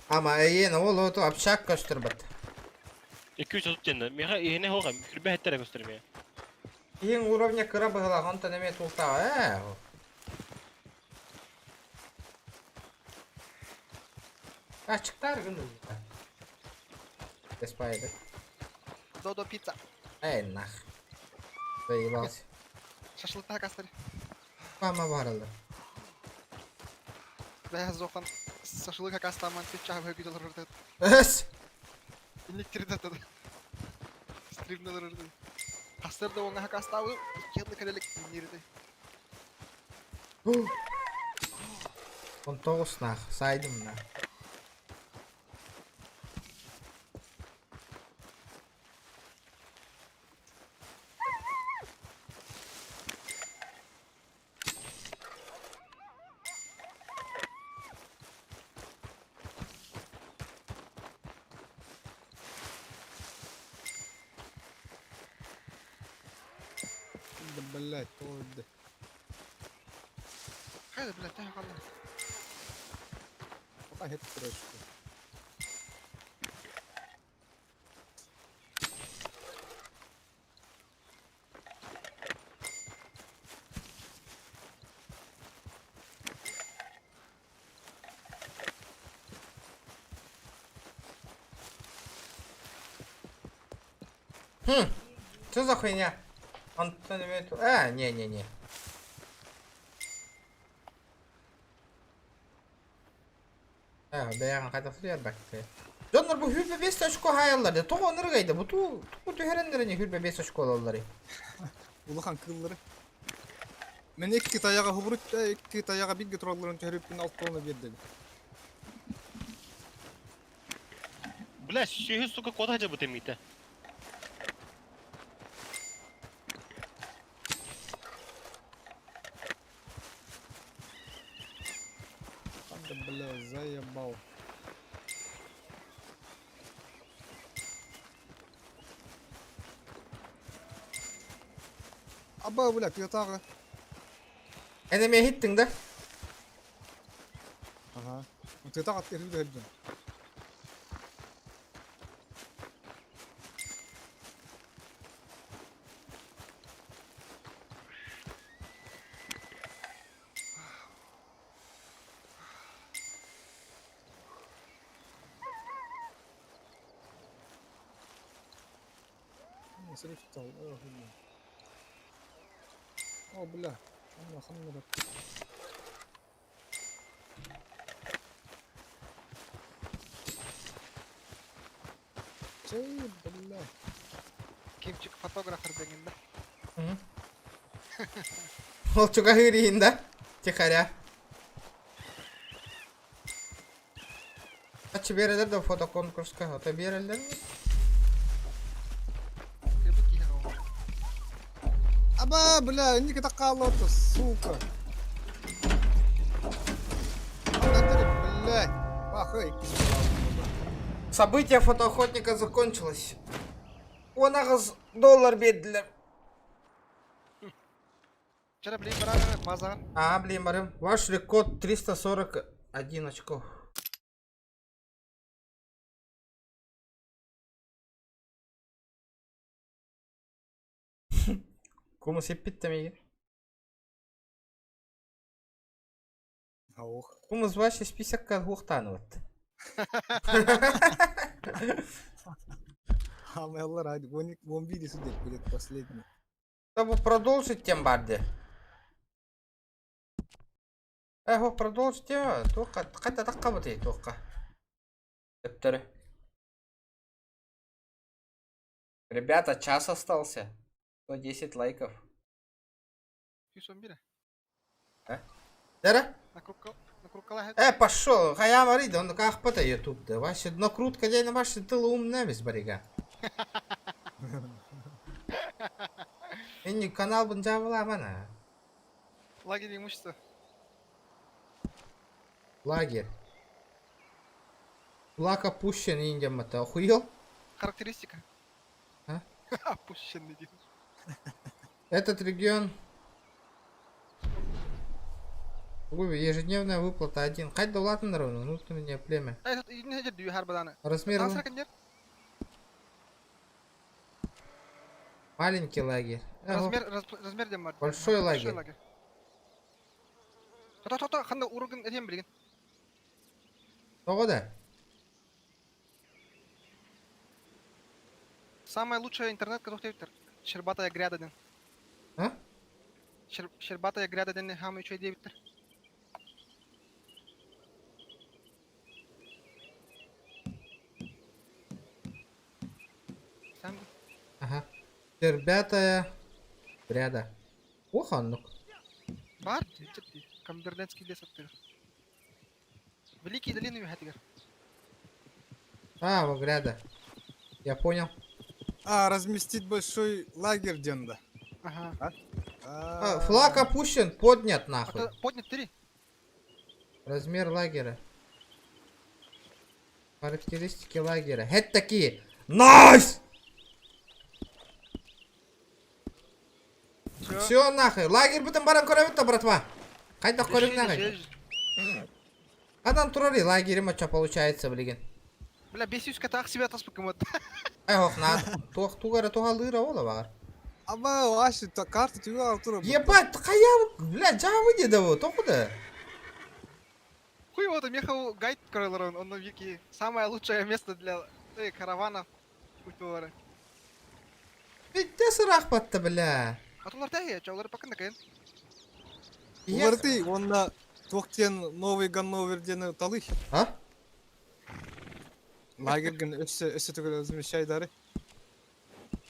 Ама эйен ол ото общак көстөр бат. 230 тенна. Миха иһине хоға, хүрбэ хеттере көстөр мия. Иң уровня кыра быһыла, онтон эме тулта. Э. Ачыктар гын. Беспайды. Додо пицца. Эй, нах. Заебался. Шашлыкта кастыр. Мама барылды. Бәя зохан шашлык кастаман чаһ бөкү доллар Эс. Инниктирде тады. Стримде олорду. Хастар да оңа хакастабы, икки кэлелик иннирде. Он тоғыз нах, сайдым на. Да, блядь, то да. Хайда, блядь, тахи қалла. Пока хет трешку. Хм, что за хуйня? Он А, не-не-не. А, бэйэн қайда сырьяр бәкті. Дьоннор бу хүрбэ 5 очко хаяллар. Тоҕо оныргайды. Бу ту ту түһэреннерини хүрбэ 5 очко олаллары. Улахан кыллары. Мен икки таяга хубурут, икки таяга бирге туралларын түһөрүппүн алтыны берди. Бля, сүйі сука кода жабы темите. Да, бля, заебал. Аба, бля, тыатааҕы. Энеме хиттиң да? Ага. Тыатааҕы аттыыр да О, бля. Ханна, ханна, Чей, бля. Кимчик фотографер деген да. Ол чуга да? Тихаря. Ачы берелер да фотоконкурска. Ото берелер ми? Аба, бля, инники таккааллыбыт, сука. Блядь. Ах, эй. Событие фотоохотника закончилось. 18 доллар биэрдилэр. Вчера, блин, баран, базар. А, блин, барым. Ваш рекорд 341 очков. Кому сеппит миги? Аух. Кому зваще список гухтаныват. Амеллар, он видит, будет последний. Чтобы продолжить тем барде. Эхо, продолжить тем, тоққа, қайта таққа бітей, тоққа. Төптірі. Ребята, час остался. 110 лайков. 111. Дара? Накрутка, накрутка Э, пошел, хайа варида, он как пата ютуб да. Ваше накрутка день на ваше тыло умнамис барига. Энни канал бунжавала мана. Лагерь имущества. Лагерь. Лак опущен, индям это охуел? Характеристика. А? Опущенный день. Этот регион... Ой, ежедневная выплата один. Хать давлатын внутреннее племя. Эй, тут не дью харбадана. Размер... Маленький лагерь. Размер, размер дем Большой лагерь. Большой лагерь. То то то ханда уругун этем билген. Того да? Самая лучшая интернет, который твиттер. Щербатая гряда ден. А? Щербатая гряда ден хам еще твиттер. Сам. Ага. Щербатая гряда. Ох, оннук. Бар, Камберленский лес аттыр. Великие долины хатигар. А, вот гряда. Я понял. А, разместить большой лагерь Денда. Ага. А? А, флаг опущен, поднят нахуй. А поднят три. Размер лагеря. Характеристики лагеря. Это такие. Nice! Все нахуй. Лагерь бүтін баран көрөбүт братва. Қайда көрөм нахуй. Адан турары лагерем что получается, блин. Бля, бесюська так себя таспыкым Ай, ох, на. Туох тугара тугалыра ола багар. Аба, вообще, та карта тебе Артура. Ебать, кая, бля, жабы деди бу, токуда. Хуй его там ехал гайд он, он вики. Самое лучшее место для каравана. Культуры. Битте сырах батты, бля. А то лартай, чаулар пока накайын. Уларты, он на туохтен новый Ганновер ден талы. А? Лагерь ген өссө өссө түгел размещай дары.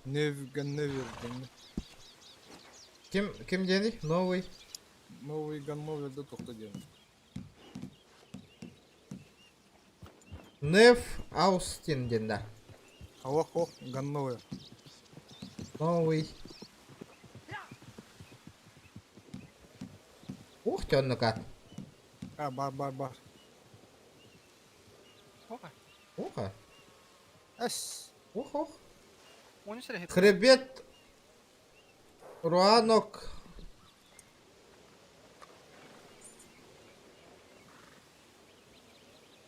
Нев Ганновер ден. Ким ким дени? Новый. Новый Ганновер да тохта ден. Нев Аустин ден да. Ох, ох, Ганновер. Новый. Ух, тённукат. А, бар, бар, бар. Оха. Оха. Эс. Ох, ох. Хребет Руанок.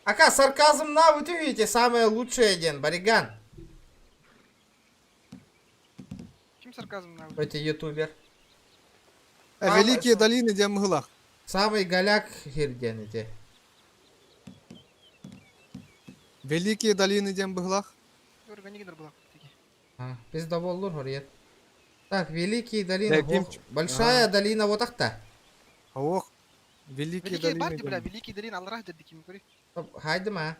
Ака, сарказм на, вы видите, самое лучшее день, Бариган. Чем сарказм на? Это ютубер. А, Великие долины дем мгла. Самый голяк херден эти. Великие долины дем быглах. А, пиздоболлур хорьет. Так, Великие долины. Ох, большая долина вот так-то. Ох, Великие долины. Барди, бля, Великие долины, Аллах дедики, ми Хайдыма.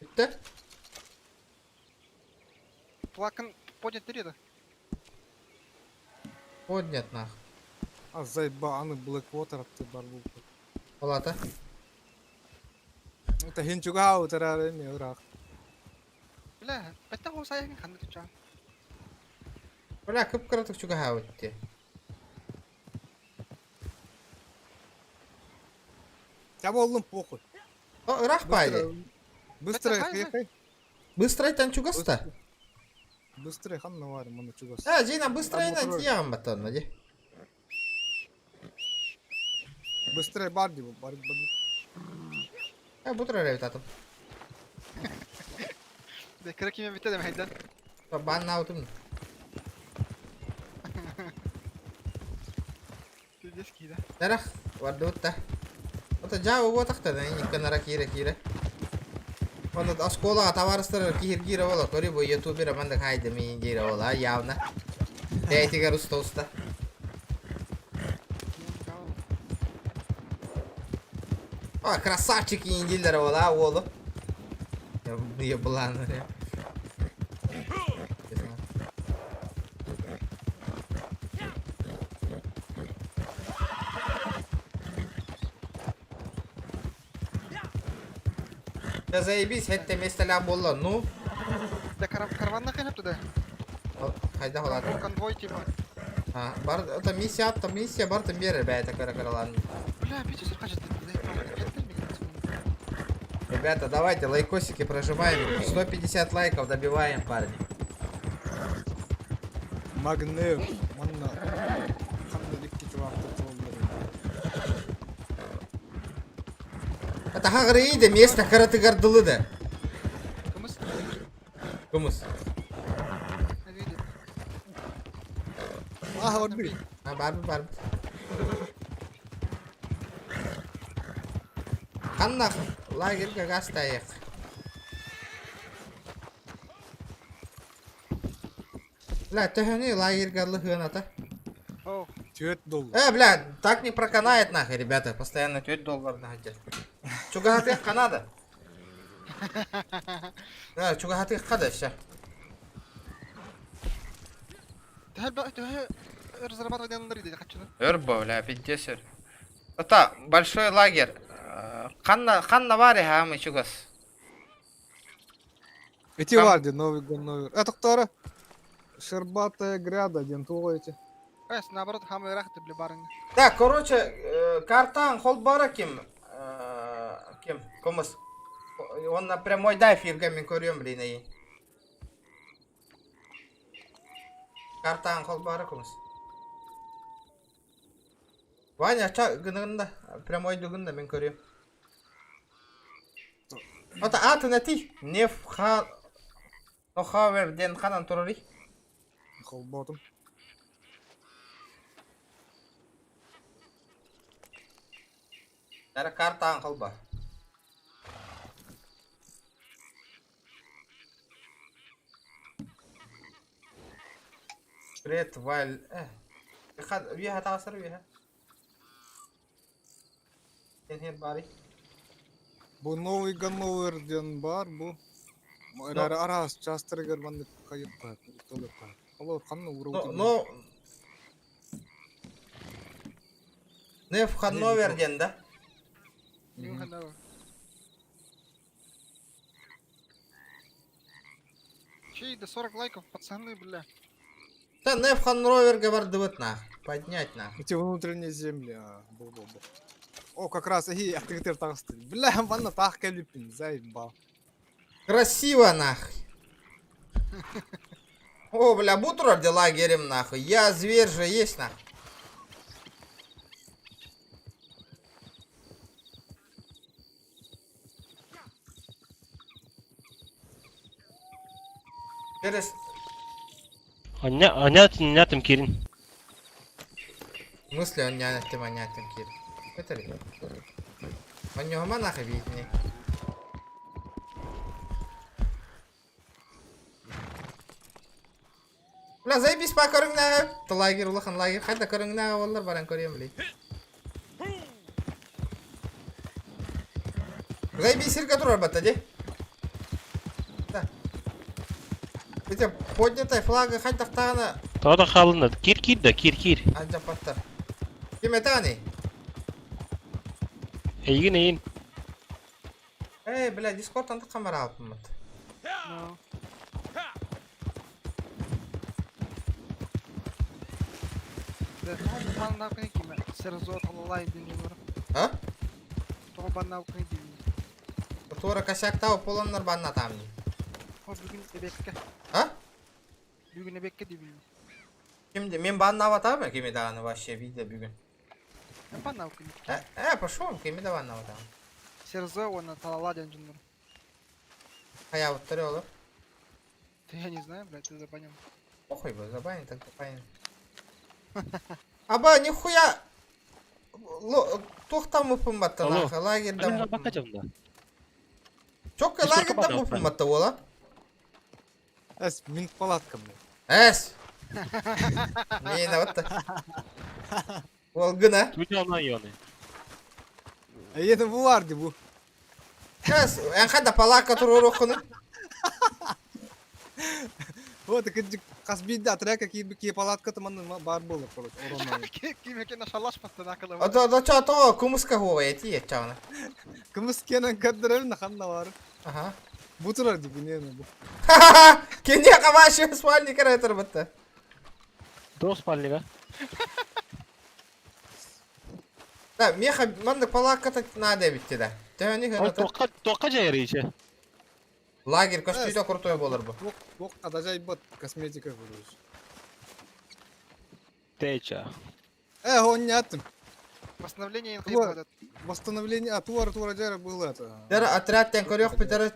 Бүтті? Плакан поднят три, да? Поднят нах. А заеба, аны Blackwater атты бар бу. Палата. Это хинчуга утарары ми урах. Бля, бәттә хо саян ханды туча. Бля, көп кыратык чуга хауытты. Я боллум похуй. О, ырах баайы. Быстро ехай. Быстро тан чугаста. Быстро ханна бар, маны чугас. А, Жина, быстро на тиягам батонна, ди. Быстро бар ди, бар бар. А, бутра ревитатым. Да, кыра киме битте дем хайдан. Бан наутум. Пиздец кида. Дарах, вардутта. Ота жаа уотахта да никканара кире кире. Онно осколага товарыстар киһир кире бола, көри бу ютубер манда хайда мин кире бола, явно. Бэйтигер уста уста. А, красавчик индилер бола, уолу. Еблан. Да заебись, это место ля было, ну. Да караван нахрен туда. Хайда холат. Конвой типа. А, бар, это миссия, это миссия, бар там бере, бля, это кара Бля, пить все хочет. Ребята, давайте лайкосики прожимаем. 150 лайков добиваем, парни. Магнев, манна. Ханна дикки чувак Это хагры место караты да. Кумыс. Кумыс. А, вот би. А, бар, бар. Ханнах, лагерьга гастайық. Бля, төһөнү лагерьга лыхыната. Түйет доллар. Бля, так не проканает нахуй, ребята. Постоянно тёть доллар нахуй. Чугахатых Канада. Да, чугахатых када все. Өрбо, бля, пиздец. Это большой лагерь. Ханна, ханна вари, ха, мы чугас. Эти варди, Новый Ганновер. Это кто? Щербатая гряда, ден эти. Эс, наоборот, хамы рахты, бля, барыня. Так, короче, картан холбара ким? Ким? Комас. Он на прямой дай фиргами көрем, блин, и. Картан холбара комас. Ваня, ча, гынында, прямой дугында мен көрем. Ота аты нати, неф ха... Нохавер ден ханан турары. Холботом. Дара картан холба. Бред валь... Хад, виха тасыр виха. Тен бари. Бу Новый Ганновер ден бар, бу. Ара арас частыргар манны кайып кайып, толып кайып. Алар ханны урау. Но... Неф Ханновер ден, да? Чей, да 40 лайков, пацаны, бля. Да Неф Ханновер говорит, нах. Поднять нах. Эти внутренние земли, а, бу бу бу. О, как раз, и актыгытер тагысты. Бля, ванна тах келипин, заебал. Красиво нахуй. О, бля, бутро где лагерем нахуй. Я зверь же есть нахуй. Через... Аня, аня, там Кирин. В смысле, он не тем, аня, тем Кирин? Это ли? Он не нахуй видит не. Бля, заебись по көрүңнәгә. Лагерь улахан лагерь. Хайда көрүңнәгә олар баран көрем, блин. Заебись сирка турар батта, де? Да. Эти поднятой флага хайда тагына Тада халына. Кир кир да, кир кир. анжа паттар. Ким это они? Эйгин эйин. Эй, бля, Дискорд анда камера алып мат. Да, ну, ман нахуй киме. Серзот аллай ден бар. А? Тоҕо баннаабыккыный диибин. Туора косяктаабы полоннор баннатаам дии. О, бүгүн эбиэккэ. А? Бүгүн эбиэккэ диибин. Ким мен баннаабатаам кими даҕаны вообще виде бүгүн. Эн баннаабыккыный. Э, э, пошел, кими да баннаабатаам. Серзо уонна Талала диэн дьоннор. Хайаабыттары олор. Ты я не знаю, блядь, ты забанил. Похуй бы, забанен так забанен. Аба, нихуя! Туох там упумматта Алло. нахуй, лагерьда Али бакка жамда. Чокка лагерьда упумматта уола. Эс, мин палатка, блядь. Эс! Не, вот Ол гына. Туйна йоны. Эйе бу бар ди бу. Эс, эн хада палатка туруоруххуну. Вот кырдьык хас биирдэ отрядка киирбит киһи палатката манна баар буолар короче ороннон. Ким экен шалашпаттан акылы. Ото доча то кумуска хуова эти еччаҕына. Кымыс киэнэн көрдөрөбүн ханна баар. Аха. Бу турар ди бу бу. Киниэхэ вообще спальник эрэ бытта. До спальника. Да, меха маннык палатката надо эбитти да. Төһөнү Ой, хыната. тоққа тоққа жайыр иче. Лагерь көстүүтэ крутой болар бу. Туох адажайбат косметика короче. Теча. Э, он не аттым. Восстановление Туар- инхайбадат. Восстановление, а туар туар жара было это. Дер отряд тен көрүөх бүтэр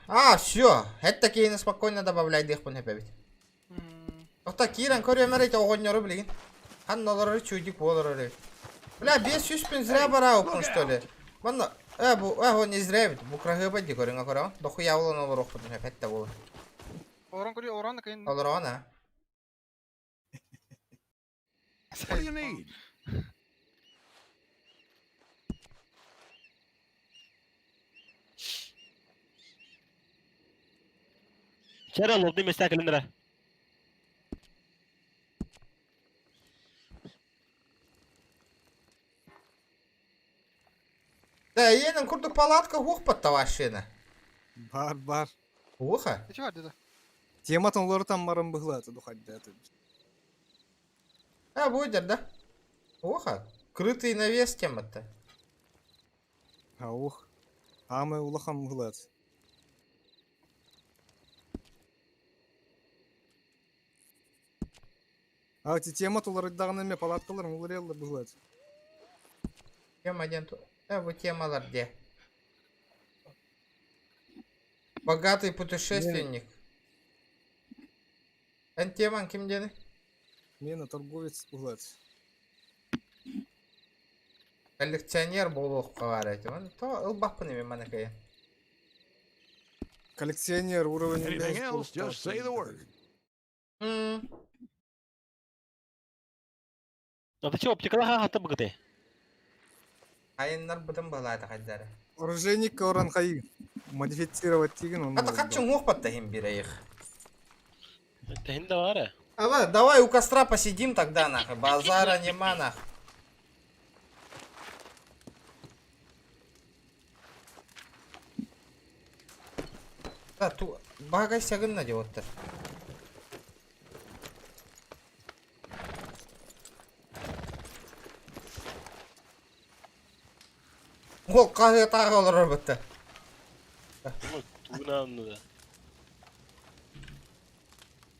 А, все. Это кейini спокойно добавляй дыхпын хэпэбит. Охта киирэн көрүөмэр эти оҕонньору билигин. Ханна олорор чуйдик буолар эрэ. Бля, 500 пин зря барауппун что ли? Манна э бу э он не зря бит. Бу крахыба ди көрүҥэ көрөҕүн. Дохуя болон олоруохпутун хэпэтте буолар. Орон көрү орон кыйын. Олороҕун а. What do you need? Чара лобны места календра. Да, иэнин курдук палатка хуохпатта машина. Бар бар. Уха? Эти бар деди. Тематын олар там баран быгла это духать это. А, будет, да? Уха. Крытый навес тема-то. А ух. Амы улахан быгла это. А эти тема тулар дагы эме палаткалар улар быгла это. Тема один. Э, бу темалар где? Богатый путешественник. Эн теман ким дени? Мена торговец быгла это. Коллекционер буолуохха баар этим. То ылбаппын эми манакая. Коллекционер уровень Anything else, just say the word. А ты чего, оптикала хата бгты? Айыннар бытын балаата хайдары. Оружейник оран хай модифицировать тиген он. Ата качын уохпатта хим бирейх. Тахин да бара. Ава, давай у костра посидим тогда нахуй. Базара нема нахуй. Да, ту багай сягын делаттар. Ол қағы тағы олар бітті. Тугуна да.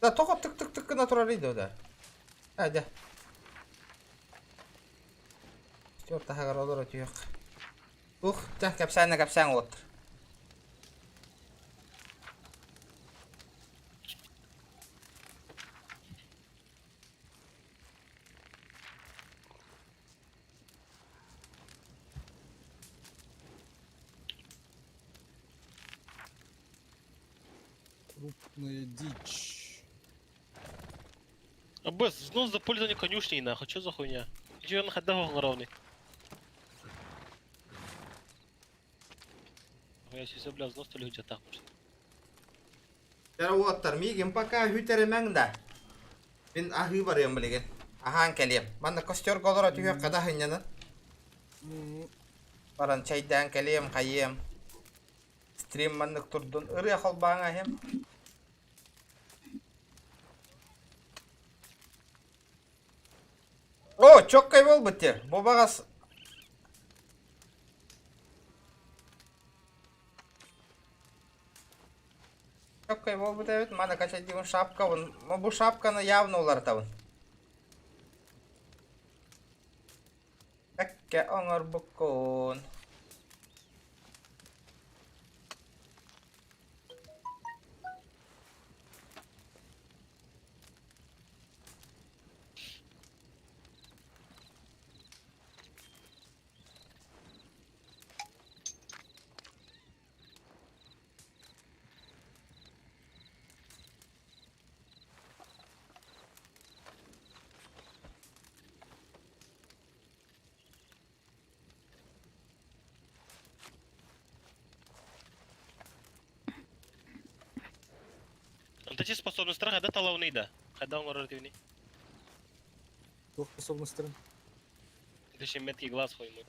Да, тоға тык тык тык гына турар иде да. Әдә. Стюарт тахагар олар өтүйек. Ух, тә кәпсәне кәпсән олыттыр. Крупная дичь. Аббас, взнос за пользование конюшней нахуй, чё за хуйня? Чё я нахуй дорогу ровный? Я сейчас, бля, взнос то люди так. Тәрі оттар, мигин пока хүтеремәң да. Мин ахы барыям билеген. Ахан кэлиэм. Манна костер голоро түһүөх када хыннянан. Баран чайдаан кэлиэм хайыам. Стрим маннык турдун ырыа холбааҥа иһэм. О, чоккай буолбут те. Бу баҕас Чөккөй буолбут эбит. Маны качайдыыбын шапкабын. Бу шапканы явно уларытабын. Бэккэ оҥорбуккун. Онто способностара хайда талауный да? Хайда оҥорор этибини? Туох способностарын? Это еще меткий глаз хуйму.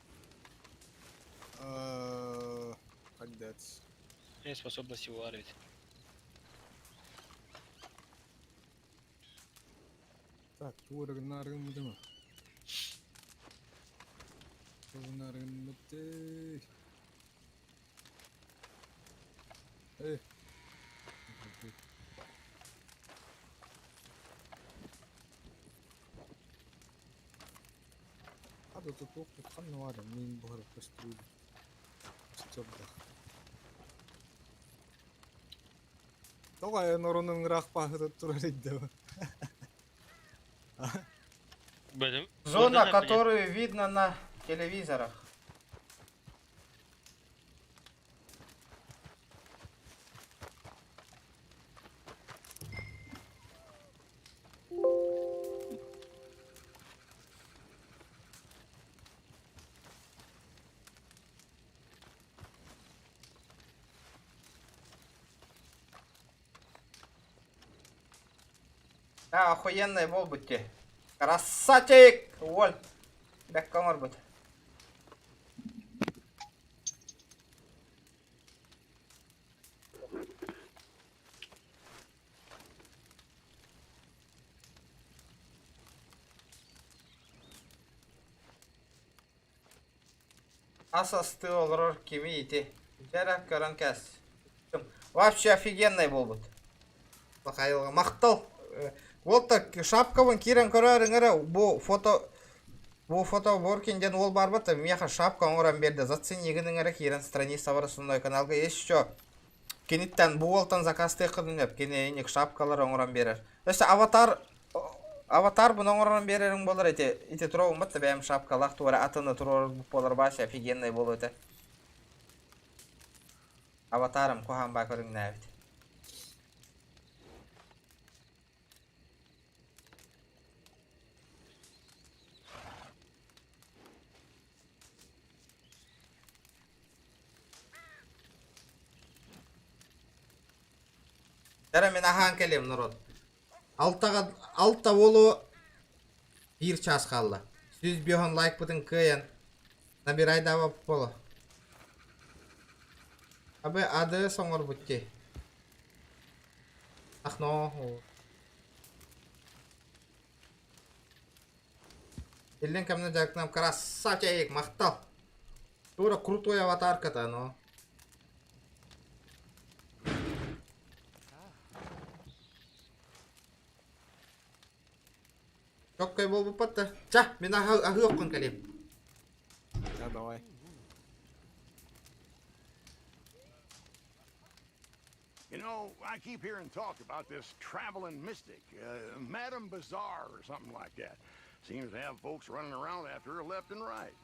Хайдат. Не способность его арить. Так, туорагынаарыгыммытыма. Туорагынаарыгыммыты. Эй. Хада тут ханна вара мин буһар кастрюль. Стёрдах. Тоҕо норонун ыраах паахыта турар иддэ. Блин. Зона, которую видно на телевизорах. Да, охуенный буолбут. Красавчик! Уол! Бэккэ оҥорбут. Ас астыы олорор кими ити? Дьэ көрөн кээс. Вообще офигенный буолбут. Айылҕа махтал. Уол так шапкабын киирэн көрөөрүҥ эрэ бу фото бу фото Воркин диэн уол баарбат миэхэ шапка оҥорон биэрдэ заценигин эрэ киирэн страница основной каналга еще киниттэн бу уолтан заказтыаххытын сөп кини инник шапкалар оҥорон биэрэр өссө аватар аватар буну оҥорон биэрэриҥ буолар ити ити туруоруммат да бэйэм шапкалаах туора атыны туруорбут буолар баася офигенный буолуо этэ аватарым куһаан баа көрүҥнээбит. Дара мин аһаан кэлиэм народ. Алтаҕа алта буолуо биир чаас хаалла. 105 лайкпытын кыайан набирайдаабап буоло. Абы АДС оҥорбут дии. Ах но. Иллэҥ кэмҥэ дьарыктанам красавчик махтал. Тура крутой аватарка-то, но. Чоккай буолбуппат да. Ча, мин аһыы оххон кэлиэм. Да, давай. You know, I keep hearing talk about this traveling mystic, Madame Bazaar or something like that. Seems to have folks running around after her left and right.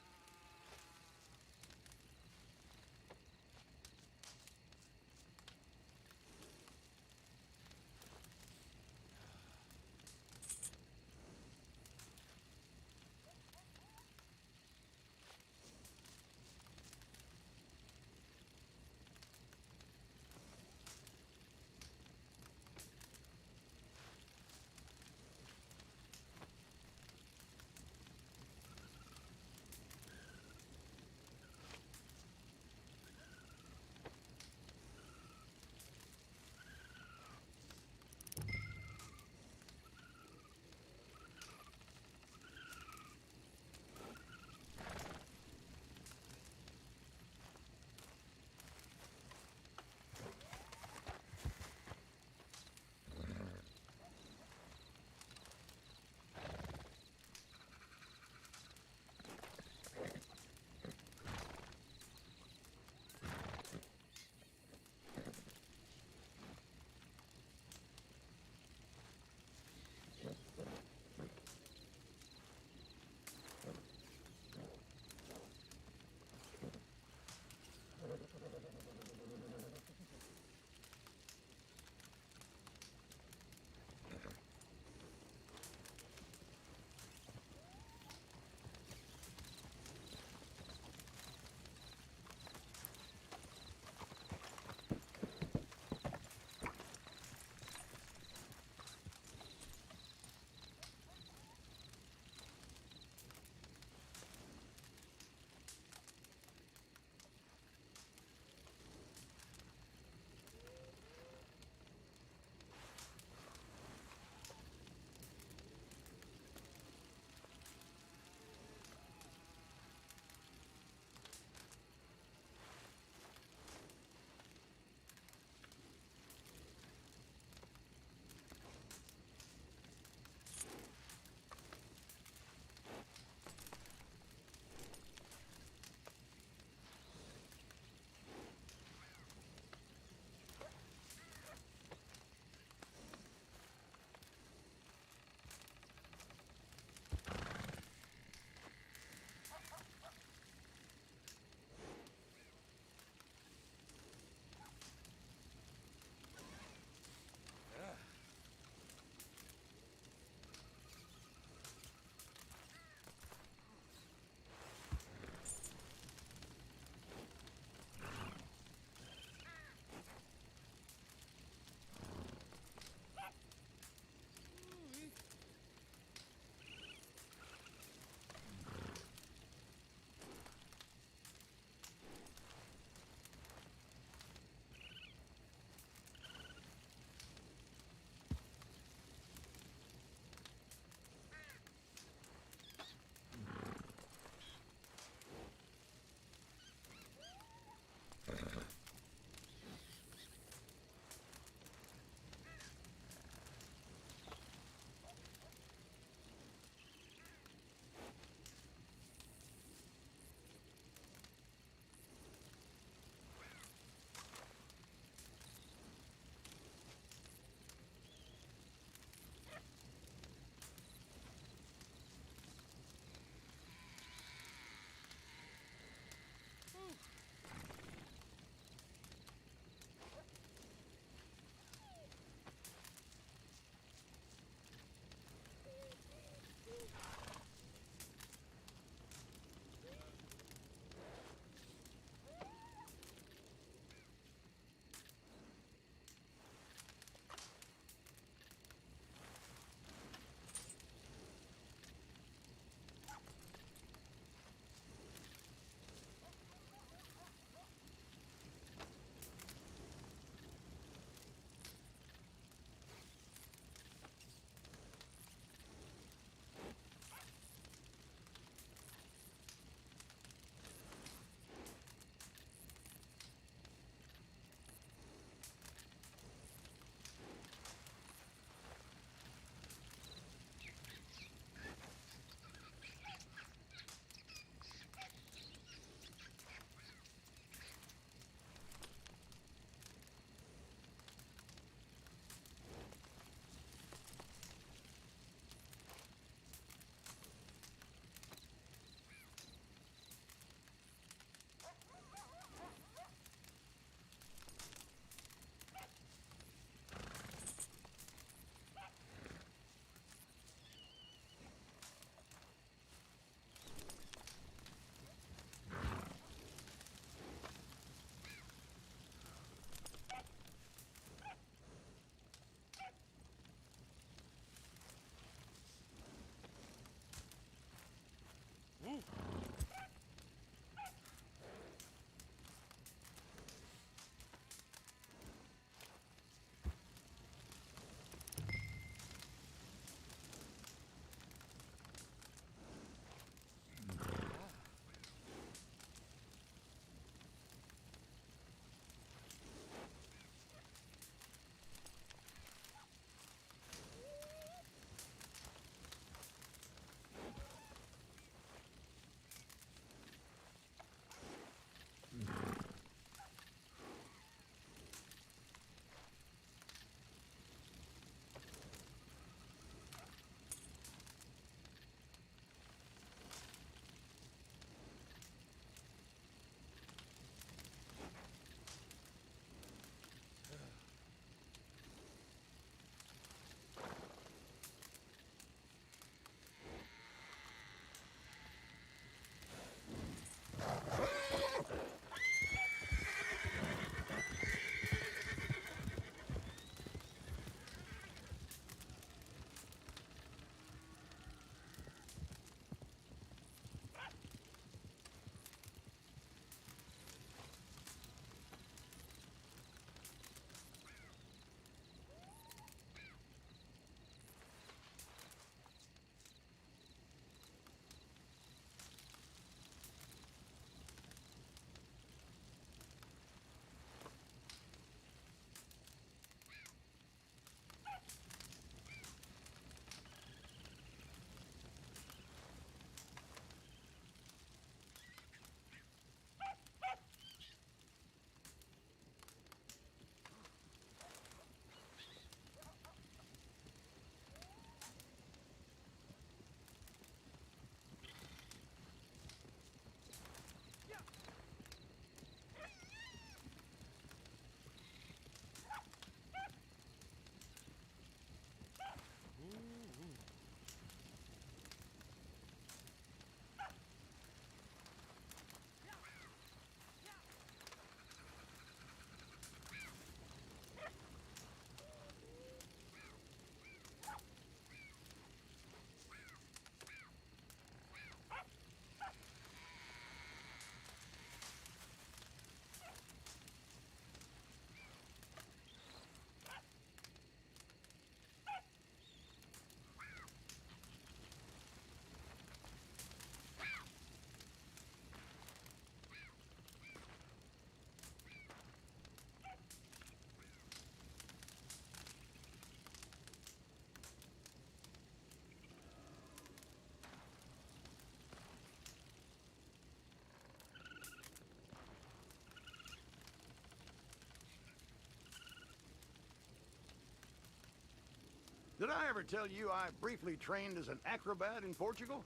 Did I ever tell you I briefly trained as an acrobat in Portugal?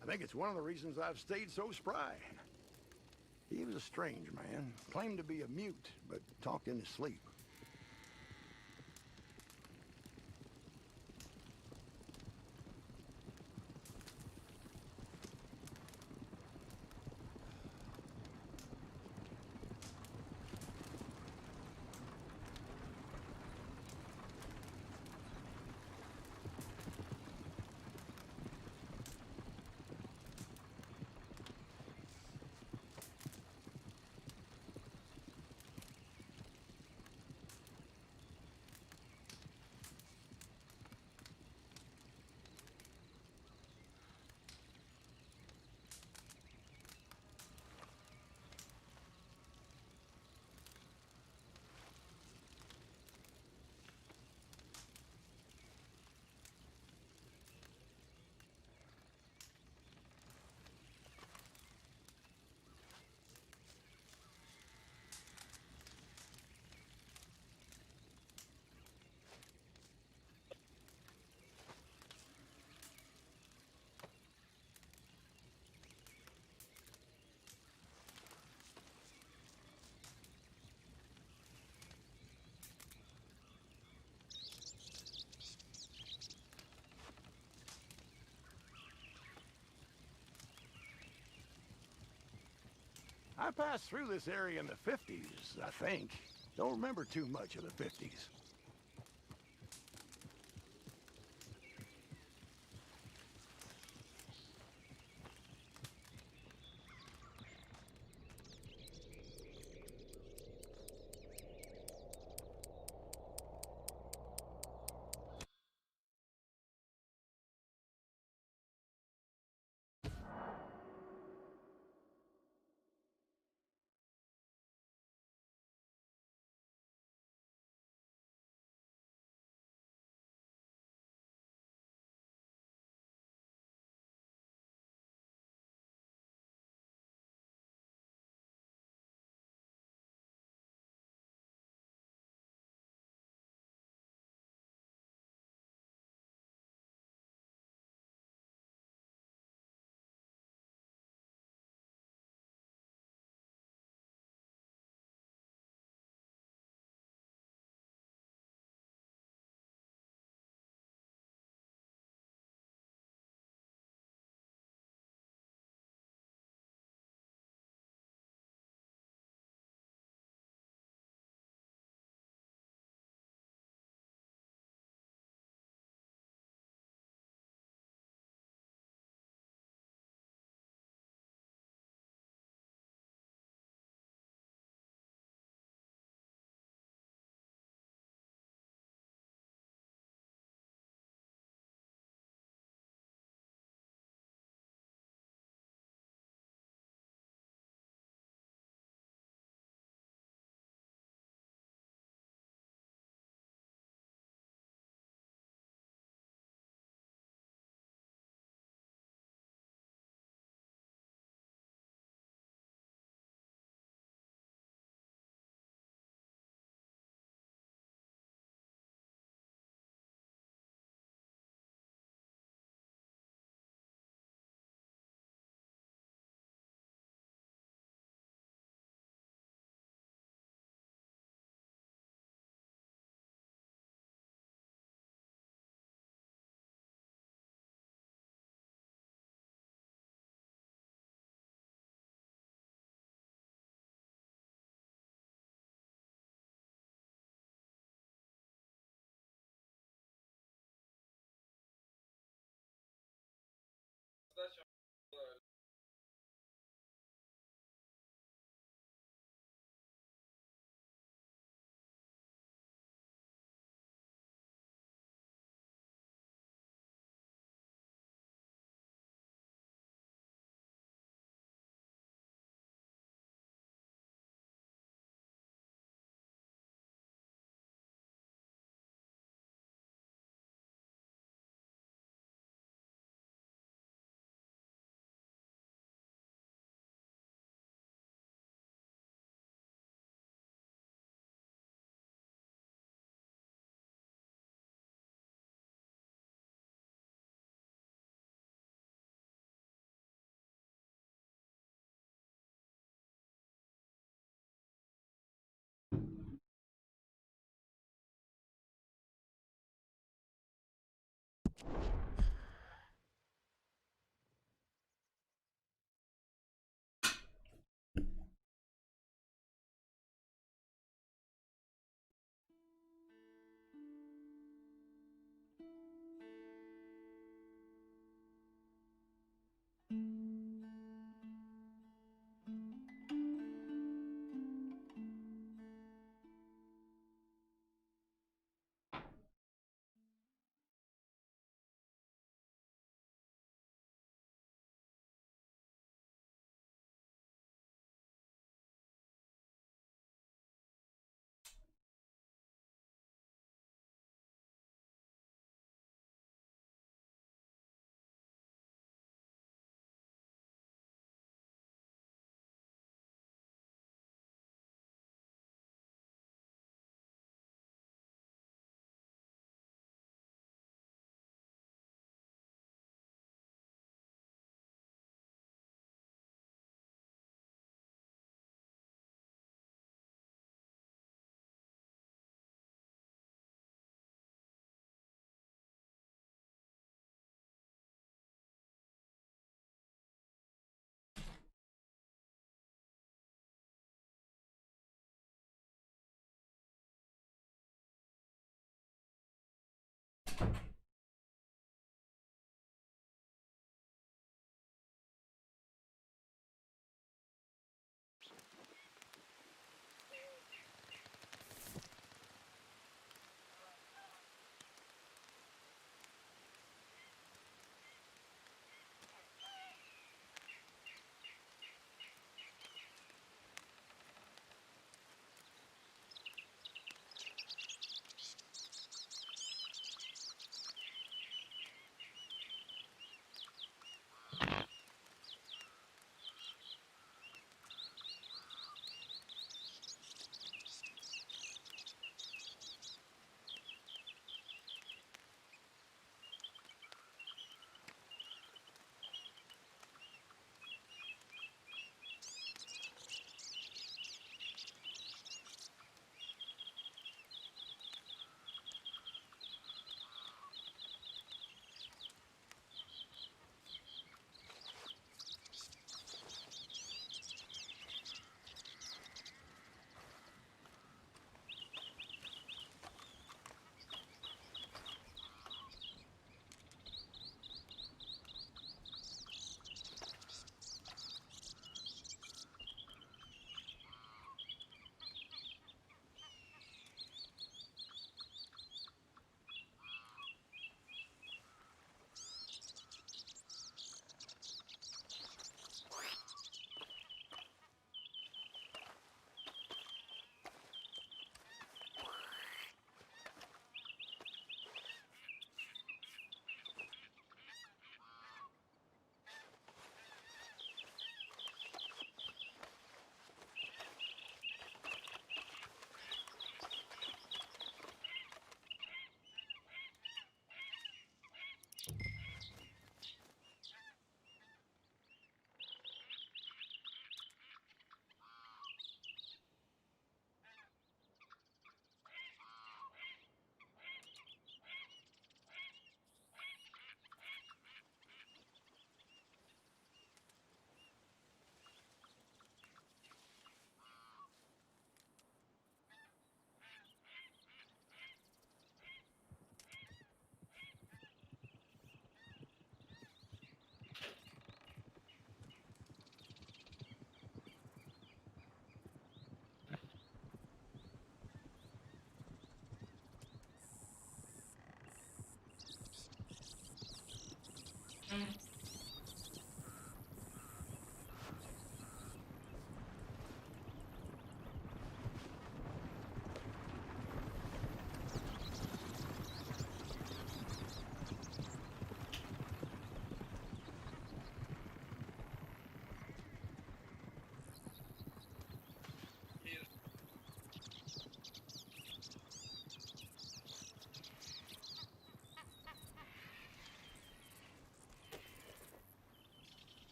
I think it's one of the reasons I've stayed so spry. He was a strange man, claimed to be a mute, but talked in his sleep. I passed through this area in the 50s, I think. Don't remember too much of the 50s.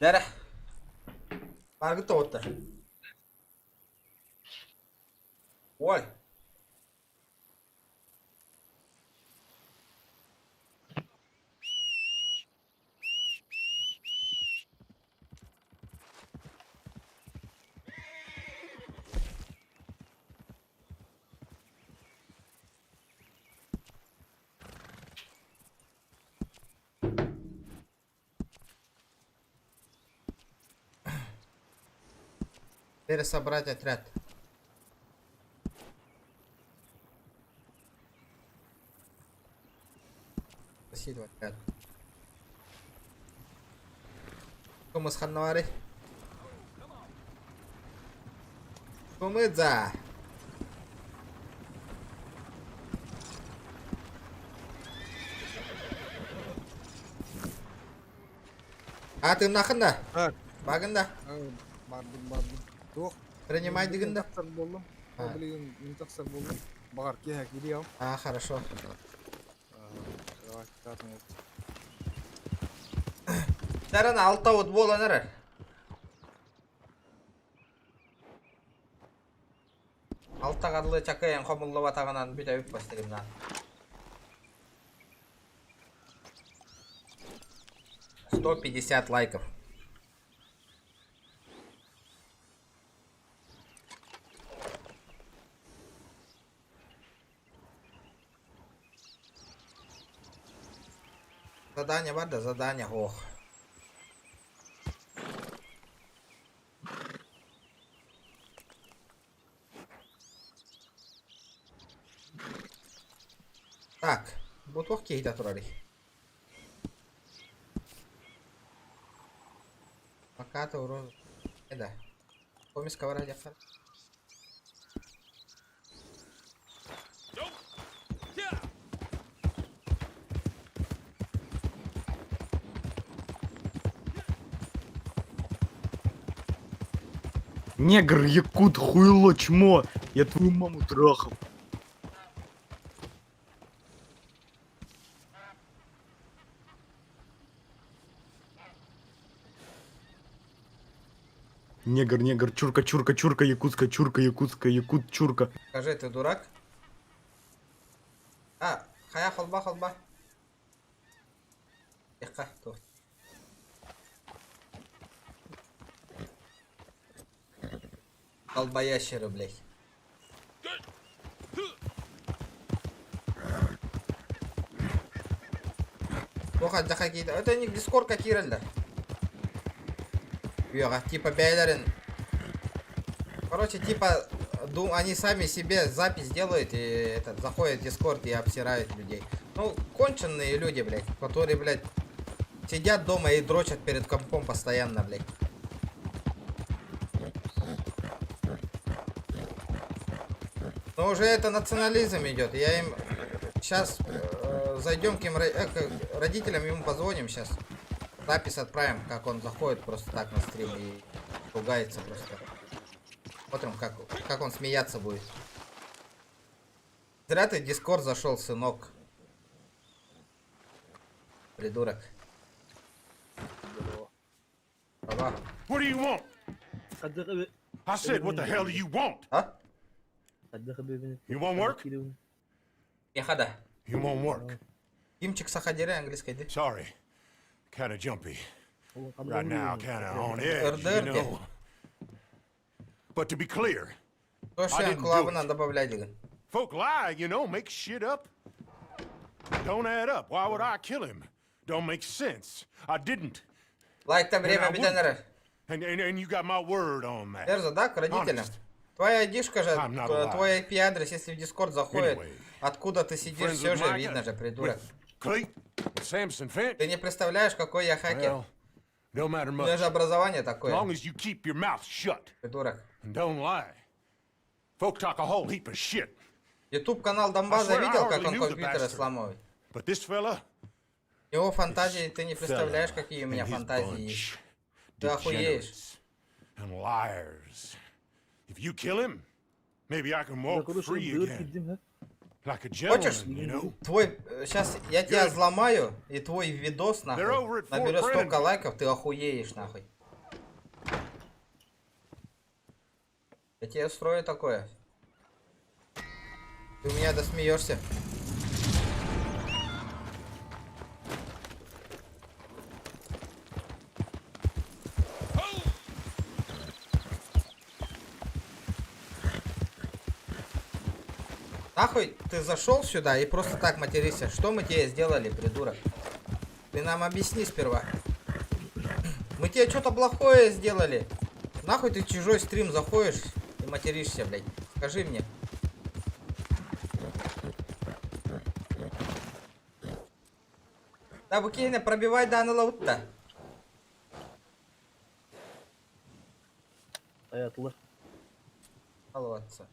Дәрэ. Баргыт тоҕуттар. Ой. Пересобрать отряд. Спасибо, отряд. Кумыс ханнавари. Кумыдза. А ты нахын да? Багын да? Бардым, бардым. Туох? Принимай дигин да? Тахсар буоллум. Билигин мин тахсар буоллум. Баҕар киэһэ киириэҕим. А, хорошо. Давай, Даран алта вот буолан эрэр. Алта қарлы чакайын хомуллубатаҕынан бүтэбит бастыгымнаан. 150 лайков. Задание бар да, задание, ох. Так, бу туох киһитэ турарый? Пока то урон... Да. Помеска бара дьахтар. Негр, якут, хуйло, чмо! Я твою маму трахал. Негр, негр, чурка, чурка, чурка, якутская, чурка, якутская, якут, чурка. Скажи, ты дурак? А, хайа холба холба. Тихо, туох. Долбоящеры, блядь. Туох алдьархай киһитэ. Это не дискордка киирэллэр. Үөҕэ, типа бэйэлэрин Короче, типа, дум, они сами себе запись делают и этот, заходят в Дискорд и обсирают людей. Ну, конченые люди, блядь, которые, блядь, сидят дома и дрочат перед компом постоянно, блядь. Но уже это национализм идет. Я им сейчас зайдем к, им, к родителям, ему позвоним сейчас. Запись отправим, как он заходит просто так на стрим и ругается просто. Смотрим, как, как он смеяться будет. Зря ты в Дискорд зашел, сынок. Придурок. Баба. What do you want? I said, what the hell do you want? А? You want work? Ехада. You want work? Димчик Сахадире английской, да? Sorry. Kinda jumpy. Right now, kinda on edge, you РДР know. But to be clear, То, I что didn't do клавына it. добавлять деген. Folk lie, you know, make shit up. Don't add up. Why would I kill him? Don't make sense. I didn't. Лайк там And I время wouldn't. беденеры. And you got my word on that. Дерзо, да, к родителям? Honest. Твоя айдишка же, I'm not a liar. твой IP-адрес, если в Дискорд заходит, Anyway, откуда ты сидишь, friends все with же Micah, видно же, придурок. with Cleet, with Samson Finch. Ты не представляешь, какой я хакер. Well, don't matter У меня much. же образование As такое, long as you keep your mouth shut придурок. and don't lie. Folk talk a whole heap of shit. Ютуб канал Донбаза I swear I видел, как hardly он knew the компьютеры bastard. сломывает? But this fella, У него фантазии, ты не fella представляешь, какие у меня and his фантазии есть. bunch, Ты охуеешь. degenerates and liars. If you kill him, maybe I can walk free again. Like a Хочешь, gentleman, you know. твой... Сейчас я тебя Good. взломаю, и твой видос, They're нахуй, over at Fort наберет столько Brennan. лайков, ты охуеешь, нахуй. Я тебе устрою такое. Ты у меня досмеешься. Нахуй ты зашел сюда и просто так материшься. Что мы тебе сделали, придурок? Ты нам объясни сперва. Мы тебе что-то плохое сделали. Нахуй ты чужой стрим заходишь и материшься, блядь. Скажи мне. Да, Букейна, пробивай Дана Лаутта. Аятылы. Молодцы.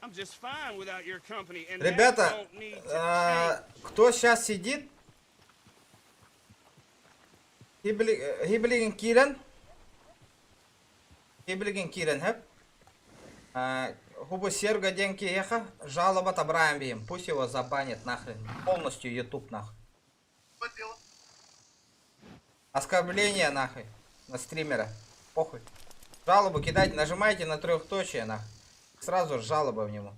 I'm just fine without your company, and that Ребята, don't need to кто сейчас сидит? Хиблигин Кирен. Хиблигин Кирен, хэп. Хубу Серго Денки Еха, жалоба Табраем Пусть его забанят нахрен. Полностью YouTube нахуй. Оскорбление нахуй на стримера. Похуй. Жалобу кидать, нажимайте на трехточие нахуй. Сразу жалоба в нему.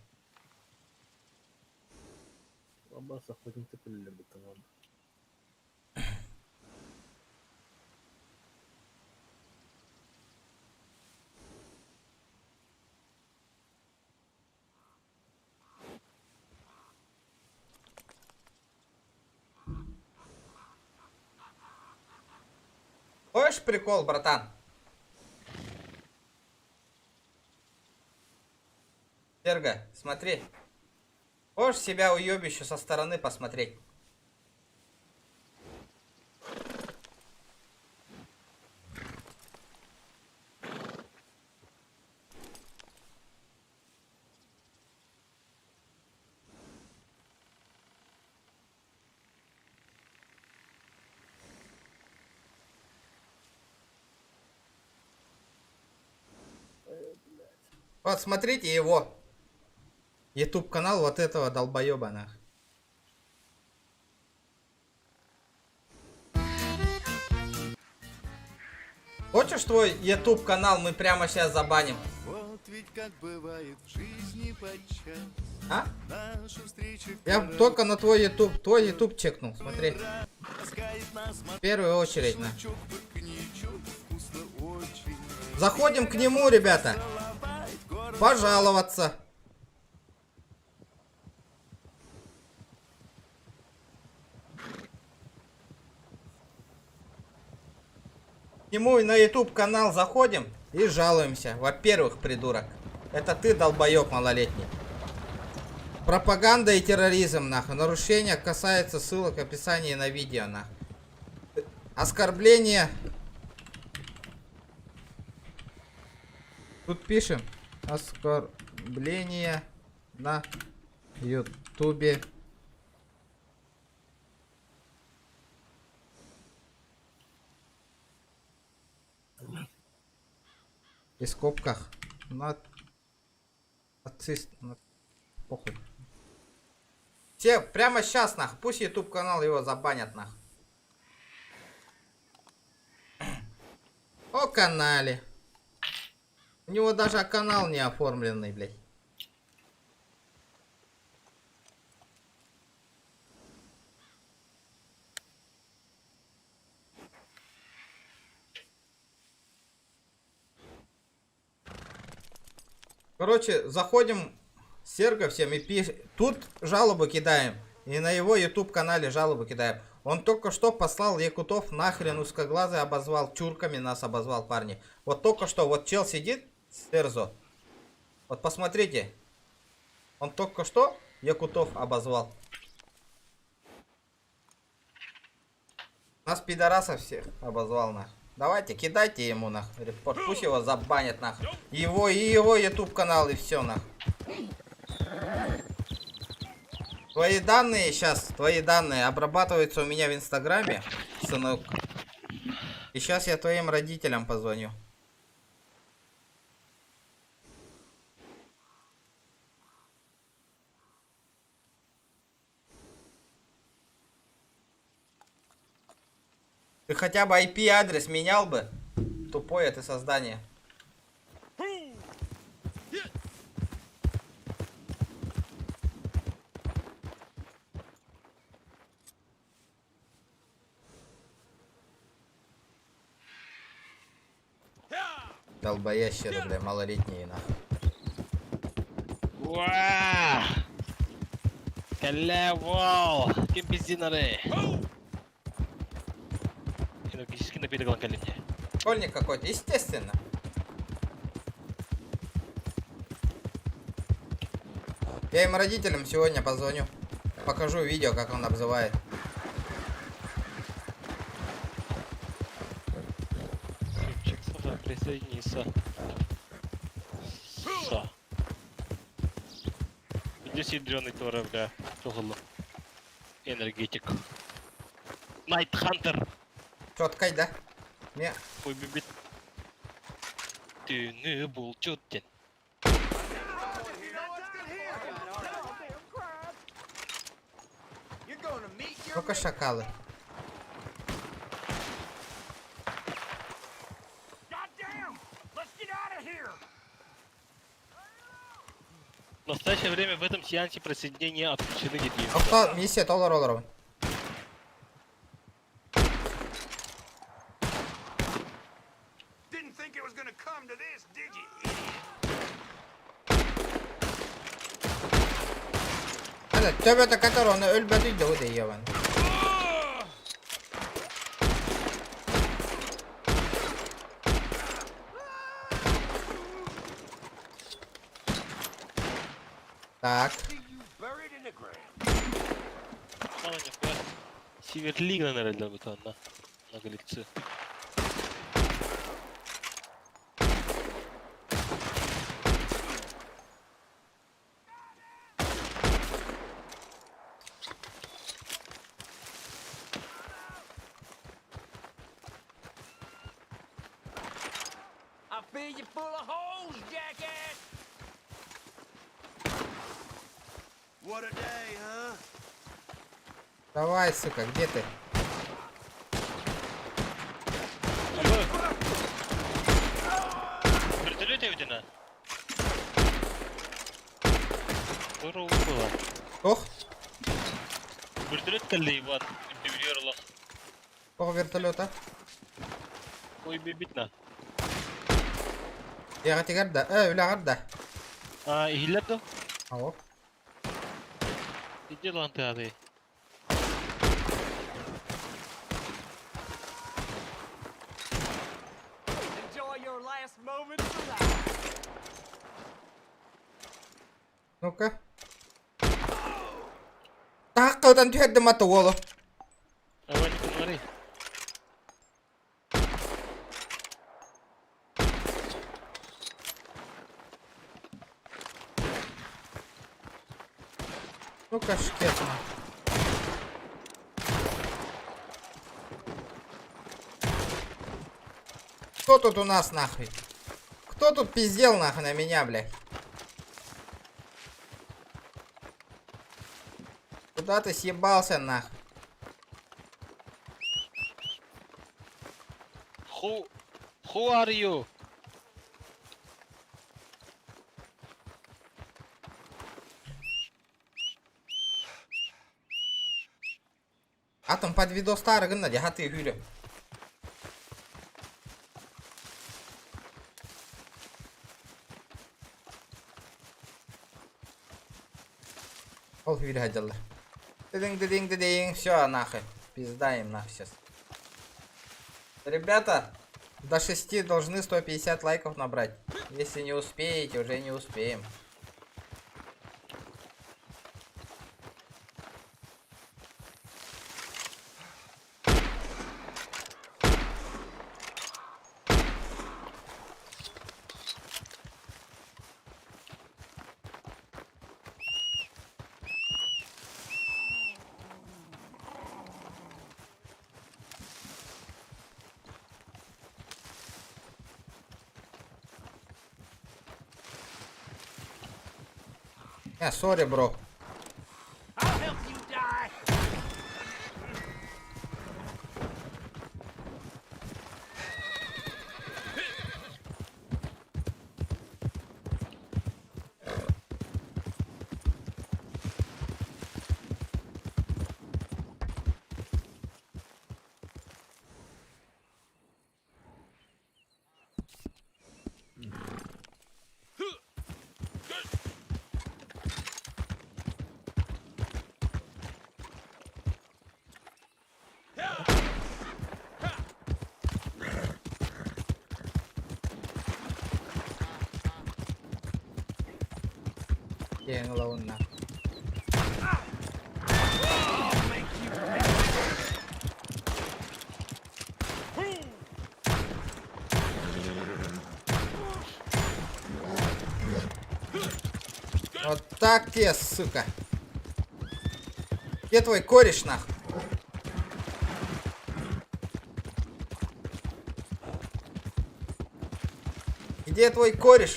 Аббас охотница любит ладно. Хочешь прикол, братан? Серго, смотри. Можешь себя уебище со стороны посмотреть? Вот, смотрите его. YouTube канал вот этого долбоеба, нах. Хочешь твой YouTube канал мы прямо сейчас забаним? Вот ведь как бывает в жизни подчас. А? Нашу встречу Я только на твой YouTube, твой YouTube чекнул, смотри. В первую очередь, на. Заходим к нему, ребята. Пожаловаться. К нему на YouTube канал заходим и жалуемся. Во-первых, придурок, это ты, долбоеб малолетний. Пропаганда и терроризм, нахуй. Нарушение касается ссылок в описании на видео, нахуй. Оскорбление. Тут пишем. Оскорбление на ютубе. И в скобках. На... Нацист. На... Похуй. Все, прямо сейчас, нах. Пусть YouTube канал его забанят, нах. О канале. У него даже канал не оформленный, блядь. Короче, заходим Серго всем и пишем. Тут жалобу кидаем. И на его YouTube канале жалобу кидаем. Он только что послал якутов нахрен узкоглазый обозвал. Чурками нас обозвал, парни. Вот только что, вот чел сидит, Серзо. Вот посмотрите. Он только что якутов обозвал. Нас пидорасов всех обозвал нах. Давайте, кидайте ему нах. Репорт. Пусть его забанят нах. Его и его YouTube канал и все нах. Твои данные сейчас, твои данные обрабатываются у меня в Инстаграме, сынок. И сейчас я твоим родителям позвоню. Ты хотя бы IP-адрес менял бы? Тупое ты создание. Долбоящеры, бля, малолетние нахуй. Уа! Кэллэ уол! Ким пиздинары? Энергетический напиток ылан кэллим дии. Школьник какой-то, естественно. Я им родителям сегодня позвоню. Покажу видео, как он обзывает. Ключик сюда присоединиться. Со. Где ядрёный тора, бля? Тоғылы. Энергетик. Найт Хантер. Четкой, да? Не. Ой, бибит. Түүнү булчут диэн. Ну-ка, шакалы. В настоящее время в этом сеансе присоединения отключены детей. Охта миссия толор олоробун. Төбөтө который оны өлбөтүй да удей ебан. Так. Северлигна, наверное, бутанна. Наглецы. I fill you full of holes, jackass! What a day, huh? Давай, сука, где ты? Вертолете видно? Здорово было. Ох. Вертолет кэллэ Иван. Дүрүөр Ох, вертолета. Ой, бибитна. Яга да. Э, үләгәр да. А, иһиллэр да? Ау. Иди лан ты ады. Enjoy your last moments alive. Ну-ка. Тааккадан түһэрдим аты уолу. Давай не говори. Ну-ка, шкетно. Кто тут у нас нахуй? Кто тут пиздел нахуй на меня, блядь? Куда ты съебался нахуй? Who are you? Атом под видос гынна де хаты хүрө. Ол хүрө хаджалла. Дидинг дидинг дидинг. Все, нахуй. Пизда им нахуй сейчас. Ребята, до 6 должны 150 лайков набрать. Если не успеете, уже не успеем. Не, сори, бро. Киэҥ ылабынна. Вот так тебе, сука. Где твой кореш, нах? Где твой кореш?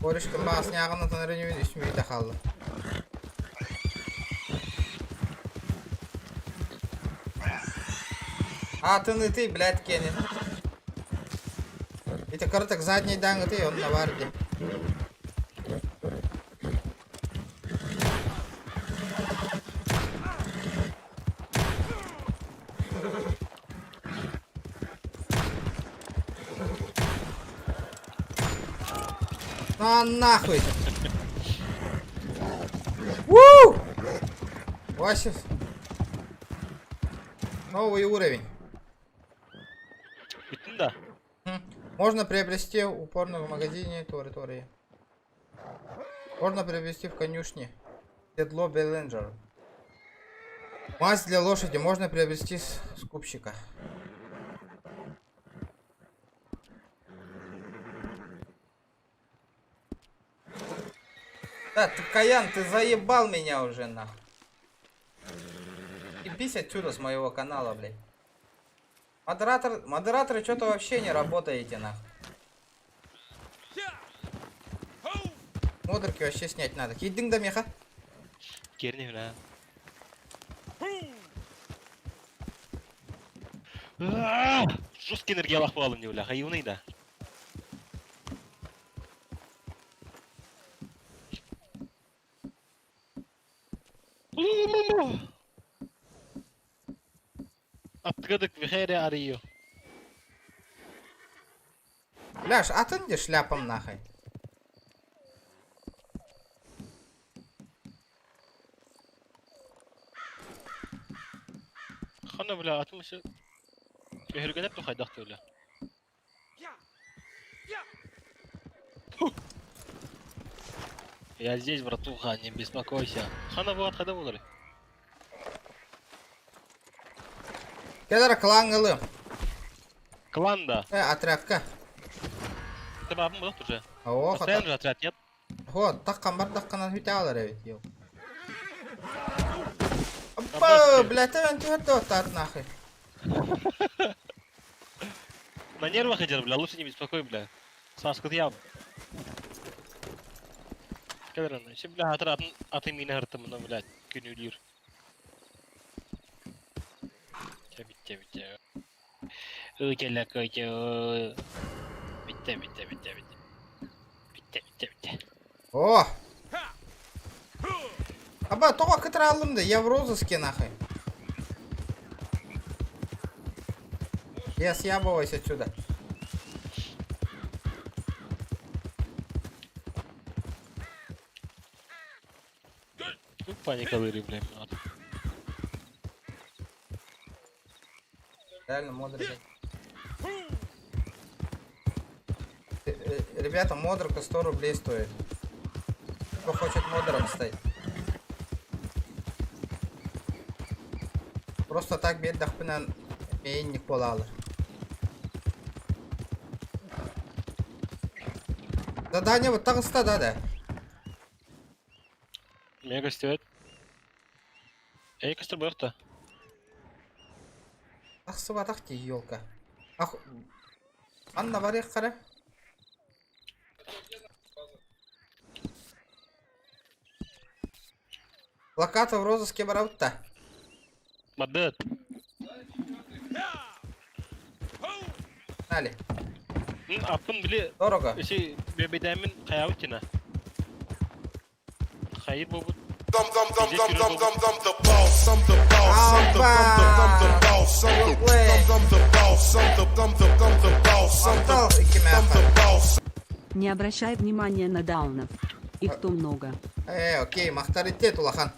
Корешкын баҕас ньааҕын отон үс мүнүүтэ хаалла. Атын ытый, блядь, кенин. Это карток задний дан ытый, он на варде. На нахуй! Ву! Вася. Новый уровень. Да. Можно приобрести упорно в магазине Тори Тори. Можно приобрести в конюшне. Седло Белленджер. Мазь для лошади можно приобрести с скупщика. Да, ты, Каян, ты заебал меня уже, нахуй. Ебись отсюда с моего канала, блядь. Модератор, модераторы что-то вообще не работаете, нахуй. Модерки вообще снять надо. Кидың да меха. Керни бля. Жесткий энергиялах буолым не бля, хайуный да. Аттыгадык вихере арыйо. Ляш, а ты где шляпом нахуй? Хана бля, атымысы. Өһүргэнэр тухайдах бля. Я здесь, братуха, не беспокойся. Хана вот хада болар. Келер клан ылым. Клан да. Отрядка. Ты бабым был уже. О, Постоянно же отряд, нет? Вот, таккан бар такканан хүтэ алар эбит, ел. Опа, блядь, мен түһәтте оттат нахуй. На нервах идет, бля, лучше не беспокой, бля. Сашка, я. Келер, ще бля, атыр атын атын мені хыртым, мына, блядь, күнүлүр. Битте, битте. Өтеле көтө. Битте, битте, битте, битте. Битте, битте, битте. О! Аба, тоҕо кытыраллым да, я в розыске нахуй. Я съябываюсь отсюда. Ну, паника лыри, бля. Реально модерка. Ребята, модерка 100 рублей стоит. Кто хочет модером стать? Просто так биэрдэхпинэн мейинник буолаалар. Задание вот таҕыста да да. Мега стоит. Эй, костер буйықта. Тахсыбатах дии елка. Ах, Анна барыах хара. Плаката в розыске барабыт да? Бардыт. Нали. Аппын били... Дорого. Эси бэбэдэмин хайабыт тина. Хайыр буолбут. I'm I'm I'm I'm I'm I'm I'm the boss. I'm the boss. I'm the I'm the I'm the boss. I'm the I'm I'm the boss. I'm the I'm the I'm the boss. I'm the I'm the boss. Не обращай внимания на даунов. Их то много. Э, окей, махтаритет улахан.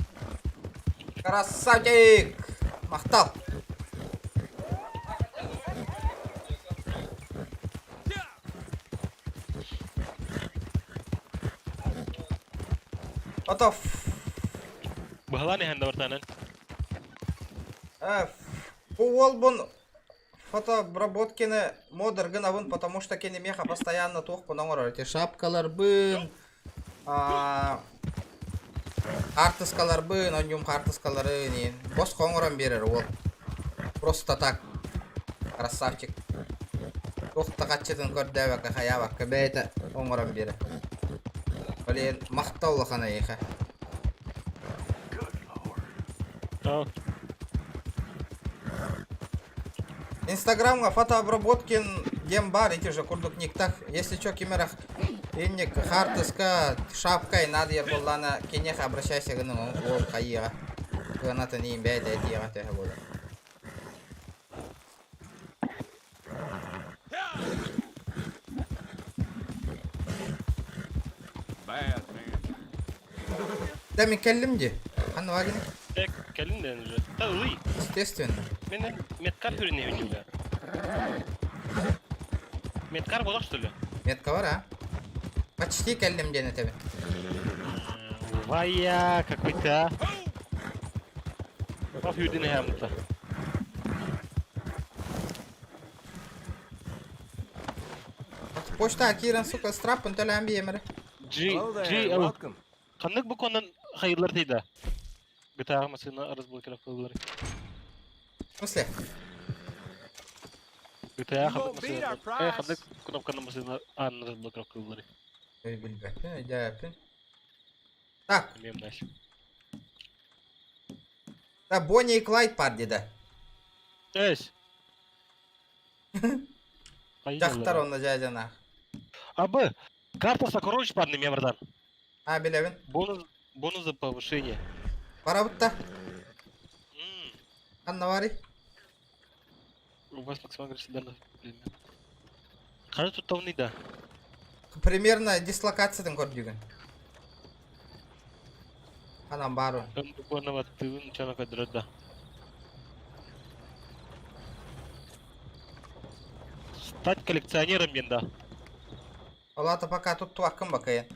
Красавчик! Махтал. What Быһалаан иһэн да бартаанан. Бу уолбун фотообработкины модер гынабын, потому что кини меха постоянно туохпун оҥорор. Эти шапкаларбын, хаартыскаларбын, онньум хаартыскалары босхо оҥорон биэрэр уол. Просто так. Красавчик. Туох да хаччытын көрдөөбөккө, хайаабакка бэйэтэ оҥорон биэрэр. Блин, махтал улахан эйиэхэ. Инстаграмҥа фотообработкин диэн баар ити же курдук никтах если чё кимэрэх инник хаартыска шапкай надо буоллаана киниэхэ обращайся гыныҥ уол хайыаҕа кыанатын иин бэйэтэ этиэҕэ төһө буолар. Да мен кэллим дии. Ханна баар Э, кэлин дэн уже. Та ылый. Естественно. Мен медкар хүрүнэ да. Медкар болар что ли? Метка бар, а? Почти кэллим диэн этэбин. Вая, какой-то. Бaf хүрүнэ хэмта. Почта киирэн, сука, страппын төлөөн биэмэрэ. G, G, L. Ханнык бу конан хайырлар тейда? GTA машина разблокировкалар. В смысле? GTA ханнык машина. Э, ханнык кнопканы машина ан разблокировкалар. Ой, билбэппин, өйдөөппүн. Так. Мем дальше. Да, Бонни и Клайд пар дида. Эс. Дьахтар онно дьаадьанаах. Абы, карта сокровищ парны мемордан. А, билэбин. Бонус, бонус за повышение. Барабыт да. Ханна баарый? У вас максимально данных предмет. Хара тут да. Примерно дислокациятын көрдүгүн. Ханан баар Буквально тыын чана кадрат да. Стать коллекционером мен да. Олата пока тут туаккын бакайын.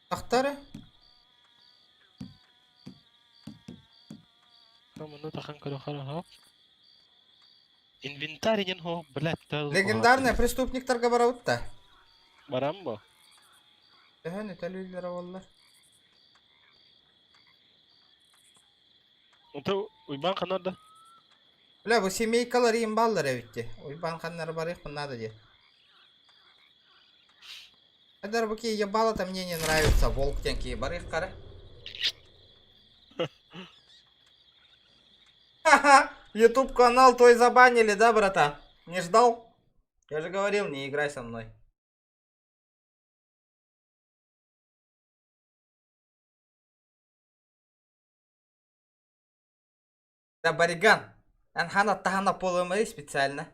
Тахтары? Инвентарь ден хо, блядь, Легендарный преступниктарга барабыт да. Барам бо. Төһөн өтөлүүллэр оллар. Онто уйбан ханар да. Бля, бу семейкалар иин баллар эбитти. Уйбан ханнары барыахпын надо де. Айдар бу ки ебало-то мне не нравится. Волк тенки барыах кара. Ха-ха! Ютуб канал твой забанили, да, братан? Не ждал? Я же говорил, не играй со мной. Да, Бариган. Анхана тахана полымай специально.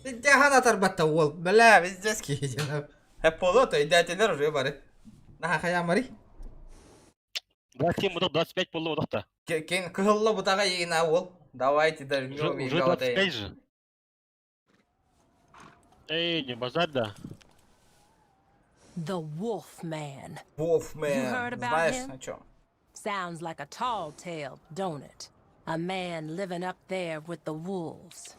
Дяхана тарбатта уол. Бля, везде скидено. Полото, идятелер уже бары. Наха хаямари. 27 мудак 25 болду удакта. Кен кыһылла бутаға егина уол. Давайте дожмем Уже 25 же. Эй, не базар да. The Wolf Man. Wolf You Man. heard about Знаешь him? о чем? Sounds like a tall tale, don't it? A man living up there with the wolves.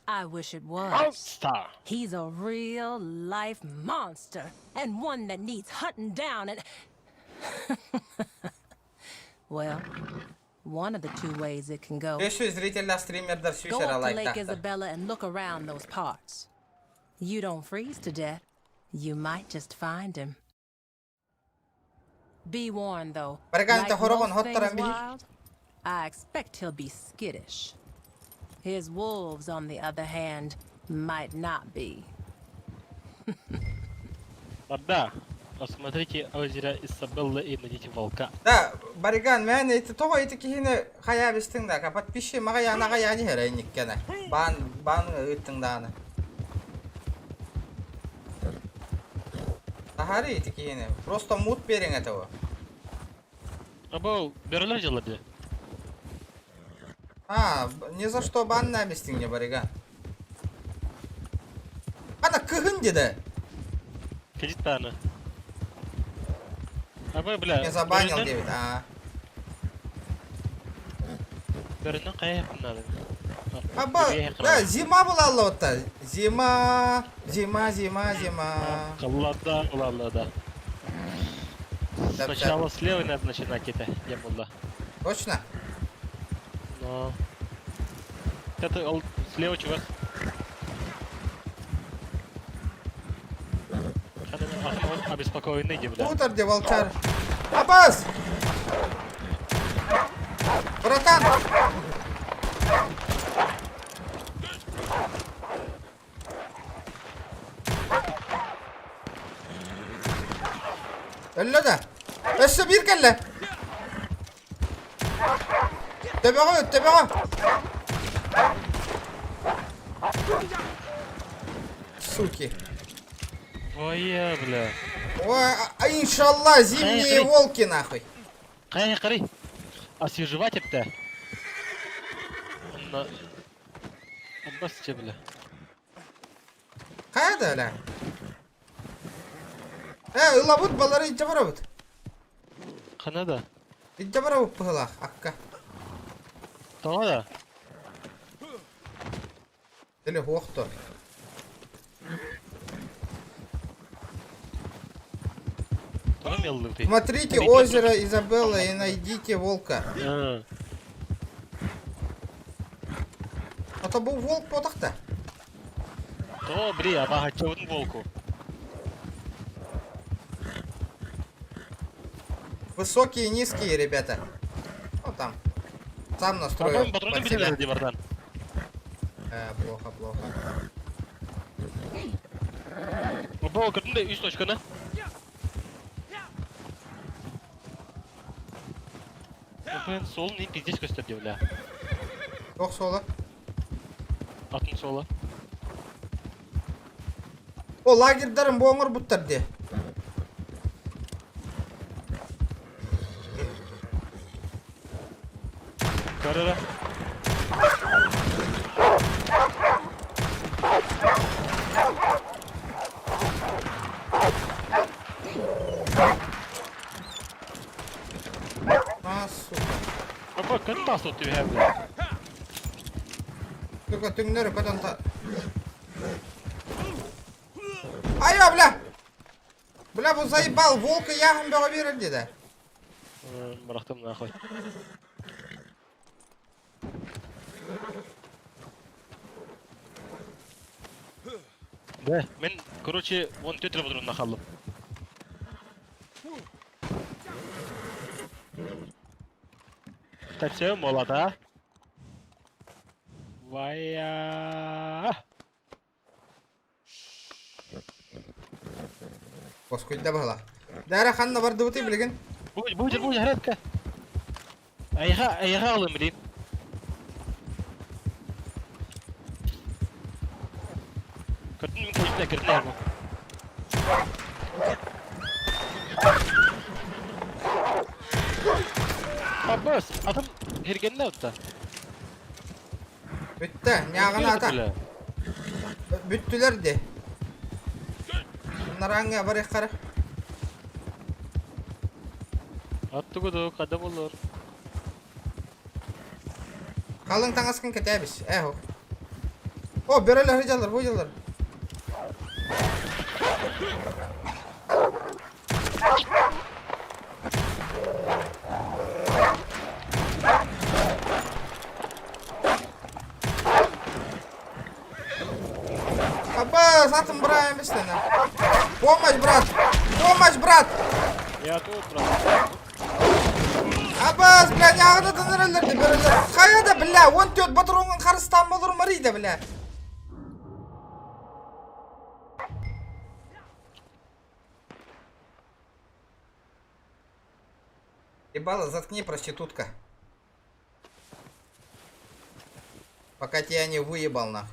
I wish it was. Monster. He's a real life monster and one that needs hunting down and. Well, one of the two ways it can go. Еще зритель стримердар Go сүүсэр up to Lake лайктаахтар. Isabella and look around those parts. You don't freeze to death. You might just find him. Be warned, though. Барыгаан Like хороҕон most things хоттаран биһи. wild, I expect he'll be skittish. His wolves, on the other hand, might not be. Барда. Осмотрите озеро Исабелла и найдите волка. Да, Бариган, мен ити тоҕо ити киһини хайа бистиҥ да, подпиши маҕайаана аҕайаани эрэ инниккэнэ. Баан баан ыыттыҥ даҕаны. Таһаары ити киһини. Просто мут бериҥ этого. Або бөрөлөр дьыллар дии. А, ни за что банна бистиҥ Бариган. Ана кыһын диде. Кредит тааны. Абы, бля. Не забанил девять, а. Бөрөннөн хайа надо. Аба, да, зима была лота. Зима, зима, зима, зима. Холода, ладно, Да, Сначала слева надо начинать это, я была. Точно? Но... Это ол слева чувак. Обеспокоенный, бля. Утор, где волчар. Абас! Братан! Өллө да. Өссө биир кэллэ. Төбөҕө, төбөҕө. Суки. Твоя, бля. Ой, а, иншалла, зимние волки нахуй. Кай, карай. Освежевать это. На... Басте, бля. Хайа да, бля. Э, ылабыт балары илдьэ барабыт. Хана да? Илдьэ барабыт быһылаах, акка. Тоҕо да? Или хуохто. Смотрите озеро Изабелла и найдите волка. А то был волк потахта. То, бри, абаҕаччабытын волку. Высокие и низкие, ребята. Вот там. Сам настроил. Патрон, патроны под себя. бери, братан. Плохо, плохо. Бо, көрдүң үс точканы. Блин, солун не пиздец көстөр бля. Ох, соло. Атын соло. О, лагерьдарым боңор буттар де. Карара. А, сука. Апа, кын тас от түһэ бля. Только түҥнэр көтөн та... Айа, бля! Бля, бу заебал, волка яхын бөҕө биэрэр диэтэ. Бырахтым нахуй. Да, мен, короче, вон төтөр бодурунна халлым. Тәпсеу молода. Вая. Боскуйда баһыла. Дара ханна бардыбытый билигин? Будь, будь, будь, харатка. Айга, айга алым, блин. Көрдүн мен көлүнө кирдим. Аббас, атым хергенне отта. Бүттэ, ньааҕына ата. Бүттүлэр де. Нараҥҥа барыаххара. Аттыгы када болор. Халыҥ таҥаскын кэтээбис, ээ О, бөрөлөр сылдьаллар, бу дьаллар. Апа, атом браем бистена. Помощь, брат! Помощь, брат! Я тут, брат. Абас, бля, нягына тынырылыр бөрөлөр. Хайа да, бля, 14 батроңун харыстан болор марийда, бля. Ебало, заткни, проститутка. Пока тебя не выебал, нах.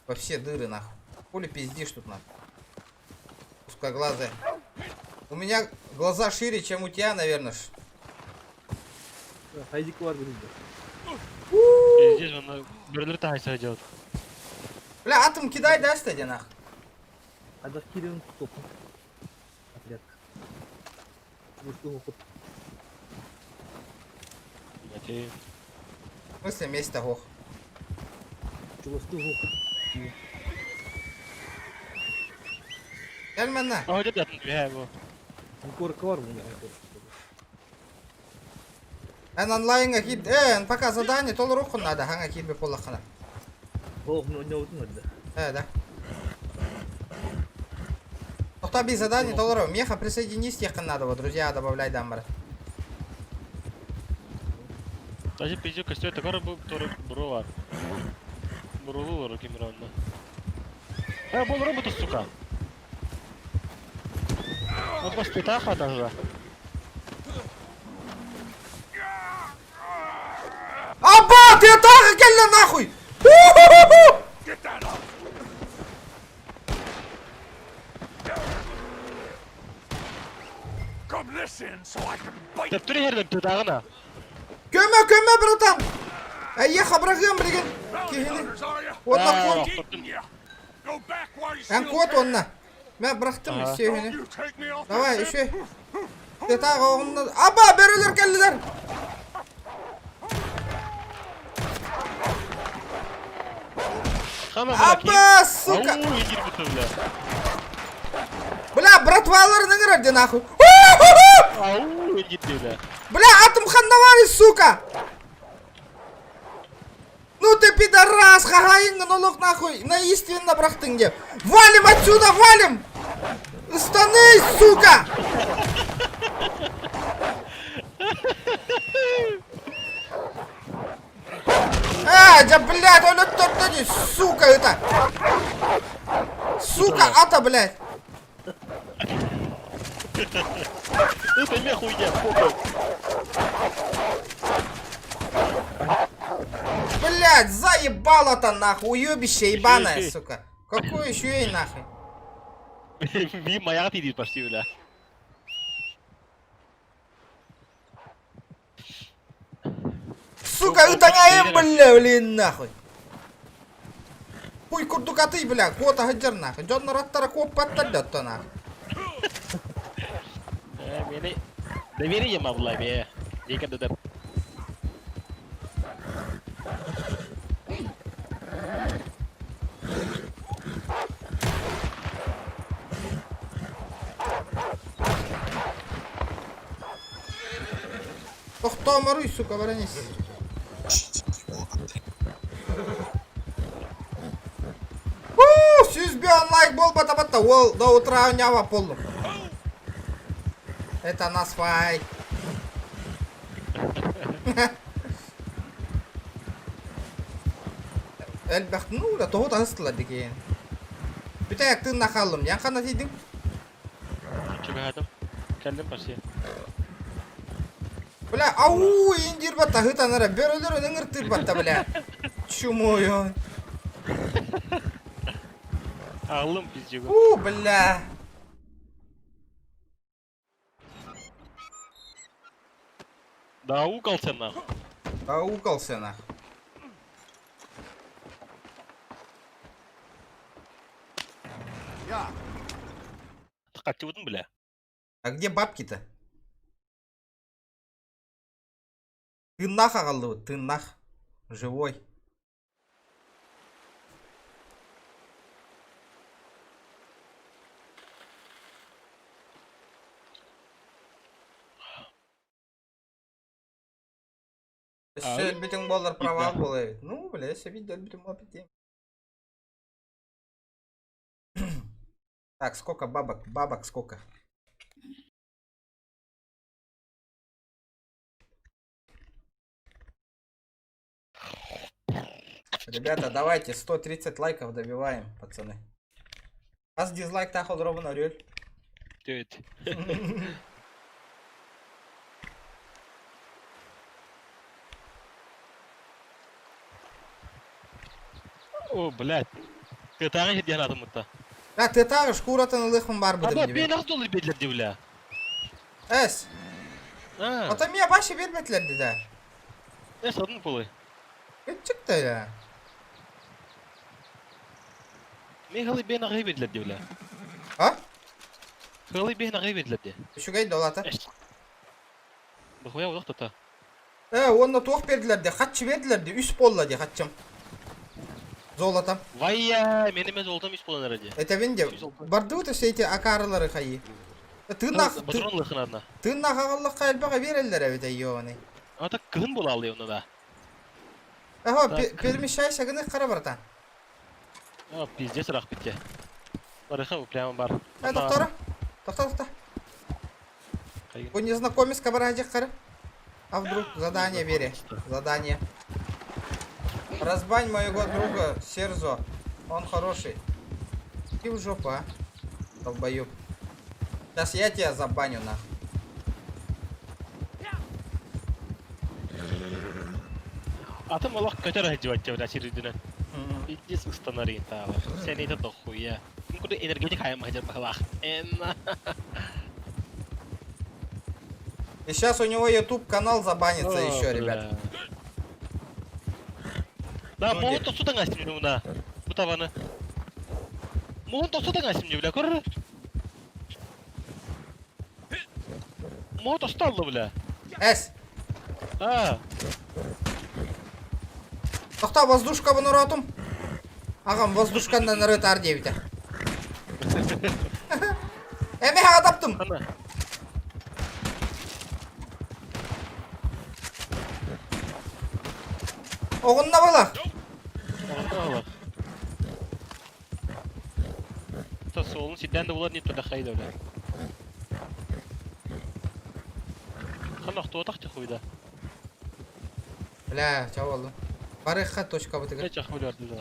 Во все дыры, нах. Хули пиздишь тут, нах. Узкоглазая. У меня глаза шире, чем у тебя, наверное. ж. Хайдик бар билде. Пиздец, он бөрөлөр тахайса делает. Бля, атом кидай, да, кстати, нах. Хайдах кирен топ. Отряд. Мусту хот. Блядь, В смысле, место гох. Чуласту хот. Кэлмэнна. А где ты бля его? Корка бар буну. Эн онлайнга кид, эн пока задание толорухун надо, ханга кидбе поллахана. Ох, ну не утун да. Э, да. Тоқтаби задание толору, меха присоединись тех надо, вот, друзья, добавляй дамбар. Даже пиздец, костер такой был, который брова. Брулу руки мирон, да. Э, был робота, сука. Ну просто таха даже. Аба, ты атака келли нахуй! У-ху-ху-ху! Come listen so I can bite. Төптүрі хердем тутағына. Көмө, көмө, братан! Әйе, хабрагым, блин. Кихини. Онна кот. Go back while you Эн still кот can. онна. Мен бырахтым Ага. сүйүнү. You take me off Давай, this еще. Тетага онна. Аба, бөрөлөр келдилер. Хама, Аба, сука! Ау, иди бля. Бля, братвалар ныңырар нахуй. У-ху-ху! Ау, иди бля. Бля, атом ханнавали, сука! Ну ты пидорас, хахаин, ну лох нахуй, наистинно брахтың деп. Валим отсюда, валим! Станы, сука! А, да, блядь, он это, сука, это! Сука, ата, блядь! Это не хуйня, похуй. Блядь, заебало-то нахуй, уебище ебаное, сука. Какой еще и нахуй? Мимо аяқ тиді почти, бля. Сука, ытаңайым, бля, блин, нахуй. Хуй курдукаты, бля, кота хаджар нахуй. Джон раттара коп паттар нахуй. Э, мени... Доверие могла бе. Никогда да. Тохтооморуй, сука, баранис. Уу, Сүзбе онлайн бол бата бата, ол до утра унява полну. Это нас файт. Элбэх, ну да, того тахыстылар деген. Бүтәк тынна халым, ян қана тейдің? Чугадым. Келдим почти. Бля, ау, индир батта, хытанара, бөрөлөр ыңыртыр батта, бля. Чумой. Ағылым пиздец. У, бля. Да уколся нахуй. Аукался нах. Катюдын, бля. А где бабки-то? Ты нах ағалды, ты нах. Живой. А, Все, бүтін болар провал болар. Ну, бля, все видел, бүтін опять. Так, сколько бабок? Бабок сколько? Ребята, давайте 130 лайков добиваем, пацаны. Аз дизлайк тахол робун орел. Түөт. О, блядь. Тытааҕы иһирдиэн атыммытта. Да, тытааҕы шкуратын ылыахпын бар бытым Аба, дибин. бен ах доллар биэдлэр ди, бля. Эс. А. Ото мия башы бербетлер ди да. Эс, одын полы. Küçük de ya. Мен халы бен ағай бердилер ди, бля. А? Халы бен ағай бердилер ди. Үчүгэй долата. Бахуя улах тата. Э, онно туох бердилер ди, хатчы бердилер ди, үс болла ди хатчым. Золотом. Вайя, мен эмес олтам үс болан ди. Этэбин де, бардыбыт өссө ити акаарылары хайы. Тыыннаах Патрон лыхын адна. тыыннаах аҕаллахха элбэҕи биэрэллэр эбит эйиэҕиний. Ата кыһын буолаалый онно да. Эһо, Так. перемещайся гыны хара братан. А, пиздец ыраах битте. Барыха прямо бар. Э, доктора. Тохто, тохто. Бу незнакомец кабарадик хара. А вдруг задание бери. Задание. Разбань моего друга Серзо. Он хороший. Иди в жопу, а. Долбоеб. Сейчас я тебя забаню, нахуй. Атым олох көтөр сылдьыбат бля сирдинэн. Пиздец ыстанар таала. Сен это дохуя. Ну куда энергетик хайма хадер бахлах. Энна. И сейчас у него YouTube канал забанится еще, ребят. Да, могут тосу даңасым мына. Бу табаны. Могут тосу даңасым бля, көр. Могут тосу бля. Эс. А. Тохто, воздушка бұны Ағам, воздушкандан ырытар диэбитэ. Эме таптым. Оҕунна була. Оҕунна Та суолун сидден да булар не туда хайда бля. Хана охтуотах хуйда. Бля, ча болду. Барыхха точка бытыгар. Чах булар да.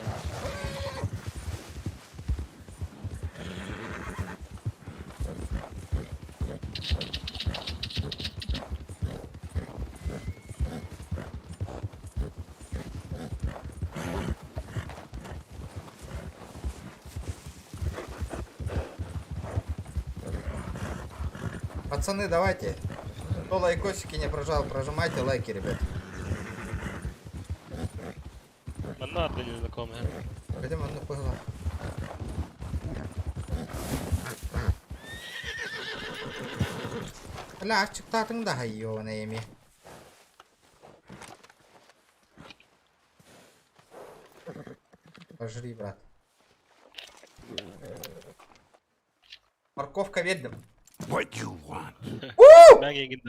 Пацаны, давайте. Кто лайкосики не прожал, прожимайте лайки, ребят. Манна да незнакомая. Пойдем, одну пыгла. Бля, ачыктаатың да хайёна эми. Пожри, брат. Морковка ведем. What you want? You're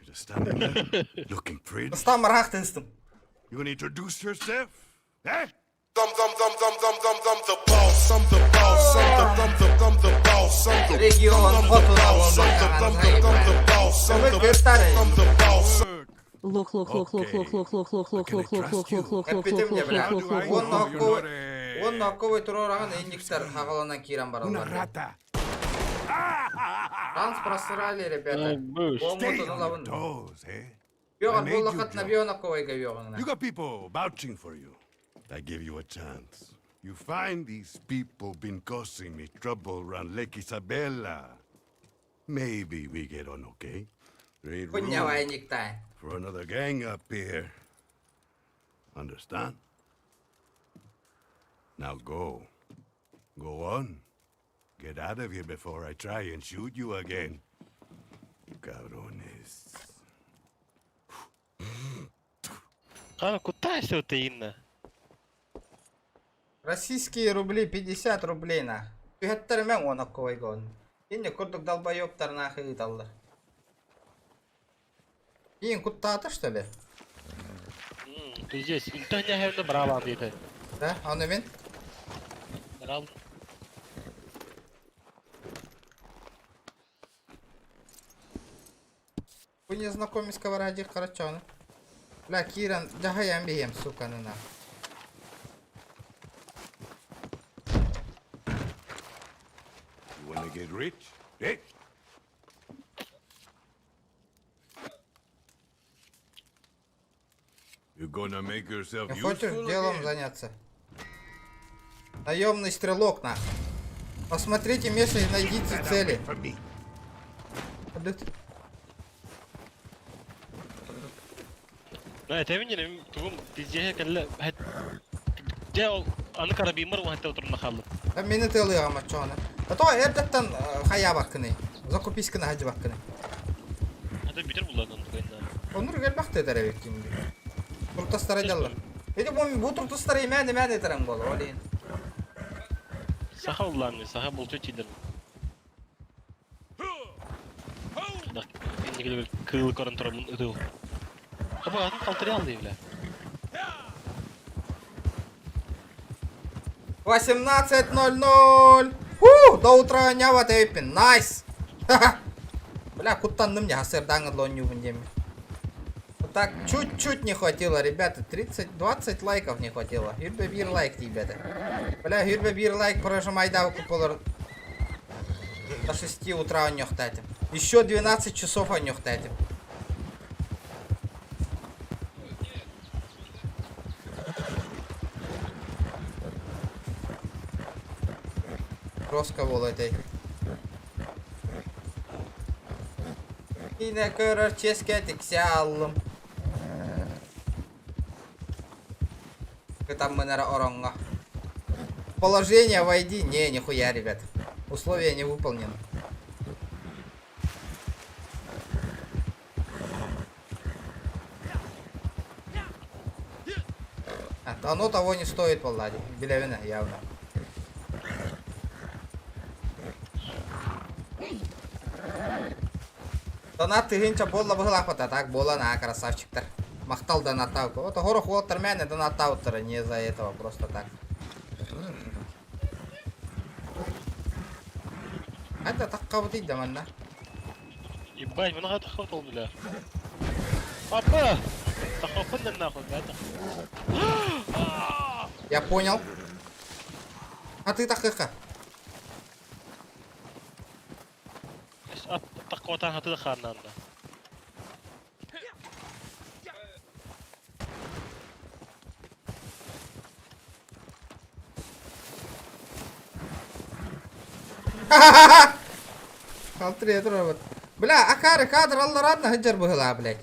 just standing there, looking pretty. Ыстам ырах тыстым. You gonna introduce yourself? Eh? I'm, I'm, I'm, I'm, I'm, I'm, I'm the boss. I'm the boss. I'm the, I'm the, I'm the boss. I'm the, Регион I'm the boss. I'm the, I'm the, I'm the boss. I'm the, I'm the boss. Лох, лох, лох, лох, лох, лох, лох, лох, лох, лох, лох, лох, лох, лох, лох, Эппитим лох, де, лох, бля. лох, лох, Уонна лох. окковой, уонна окковой туруораҕын инниктер хаҕаланан киирэн бараллар. Шанс просрали, ребята. Stay Буоммутун on your ылабын. toes, eh? I Бөҕөр made you буоллаххытына jump. бион окковойга бөҕүҥна. You got people vouching for you. I give you a chance. You find these people been causing me trouble around Lake Isabella. Maybe we get on okay. There ain't room Куннявай никтай. for another gang up here. Understand? Now go. Go on. Get out of here before I try and shoot you again. Cabrones. Хана куда все это инна? Российские рубли 50 рублей на. Түһэттэр мен уон окковойга он. Инне курдук долбоебтар нахуй ыыталлар. Иин куттаата что ли? Пиздец, инта не хевна браво дейді. Да, аны мен? Брал. Бу незнакомецка бараадьы хараччону. Бля, киирэн дьаһайан биһиэм, суканы на. You wanna get rich? Rich? You gonna make yourself Не хочешь useful делом again? заняться? Наемный стрелок, нах. Посмотрите место и найдите цели. Блядь. Да, это мин тугум пиздеһэ кэллэ дьэ ол аны карабиммар уһатта утурна хааллым. Мени тыалыаҕым оччоҕуна. А то эрдэттэн хайаабаккыный. Закупись-кына сылдьыбаккыный. Это бүтэр буллар оннук Оннур элбэхтэ этэр эбиккин дии. Туртастара дьаллар. Ити бу бу туртастара имээн имээн этэрэн буолар ол иһин. Саха уллааммын, саха булчу чиидэр. Инникилер кыыл көрөн тураммын ытыл. Аба атын қалтыры алды бля. 18.00! Фу, до утра нява тэйпин. Найс! Бля, куттанным не хасырдаңы лонюбун деме. Вот так чуть-чуть не хватило, ребята. 30, 20 лайков не хватило. Хүрбе бир лайк, ребята. Бля, хүрбе бир лайк прожимайда куполар. До 6 утра онньохтаатым. Еще 12 часов онньохтаатым. Роска буолуо этэй. Киинэ көрөр чиэскэ тиксэ ааллым. Кытаммын эрэ ороҥҥо. Положение войди. Не, нихуя, ребят. Условия не выполнены. Оно того не стоит, Паллади. Белявина явно. Донат тыһыынча буолла быһылаахпыта так буолан аа красавчиктар. Махтал донаттаабыт. Вот хорох уолаттар мээнэ донаттаабыттара не за этого просто так. Хайда таххабытый да манна. Ебать, много таххабыт бля. Папа! Таххаппын нахуй, да? Я понял. А ты тахыха. Таххотан хаты ханнанна. Халтырыйа турабыт. Бля, акары кадр аллараадна сылдьар быһылаа, блядь.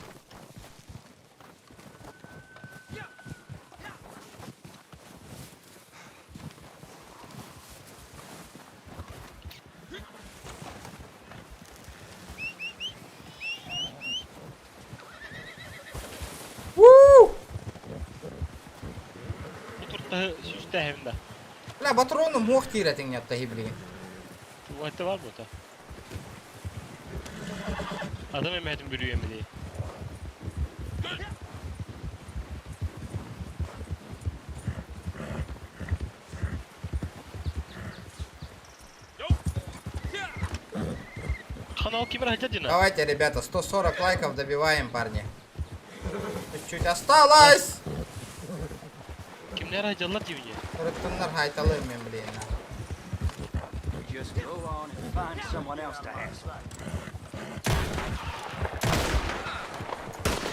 Уу! Бу туртаһы сүүстээһим да. Бля, батрону муох тиирэтиҥ ньаттаһи билигин. Тугу бар бута. Адам эмэһэтин бүрүйэм били. Канал кимер хадина. Давайте, ребята, 140 лайков добиваем, парни. Чуть-чуть осталось! Кимнер хадялар дивне. Рыттыннар хайталым мен, блин. Just go on and find someone else to hassle.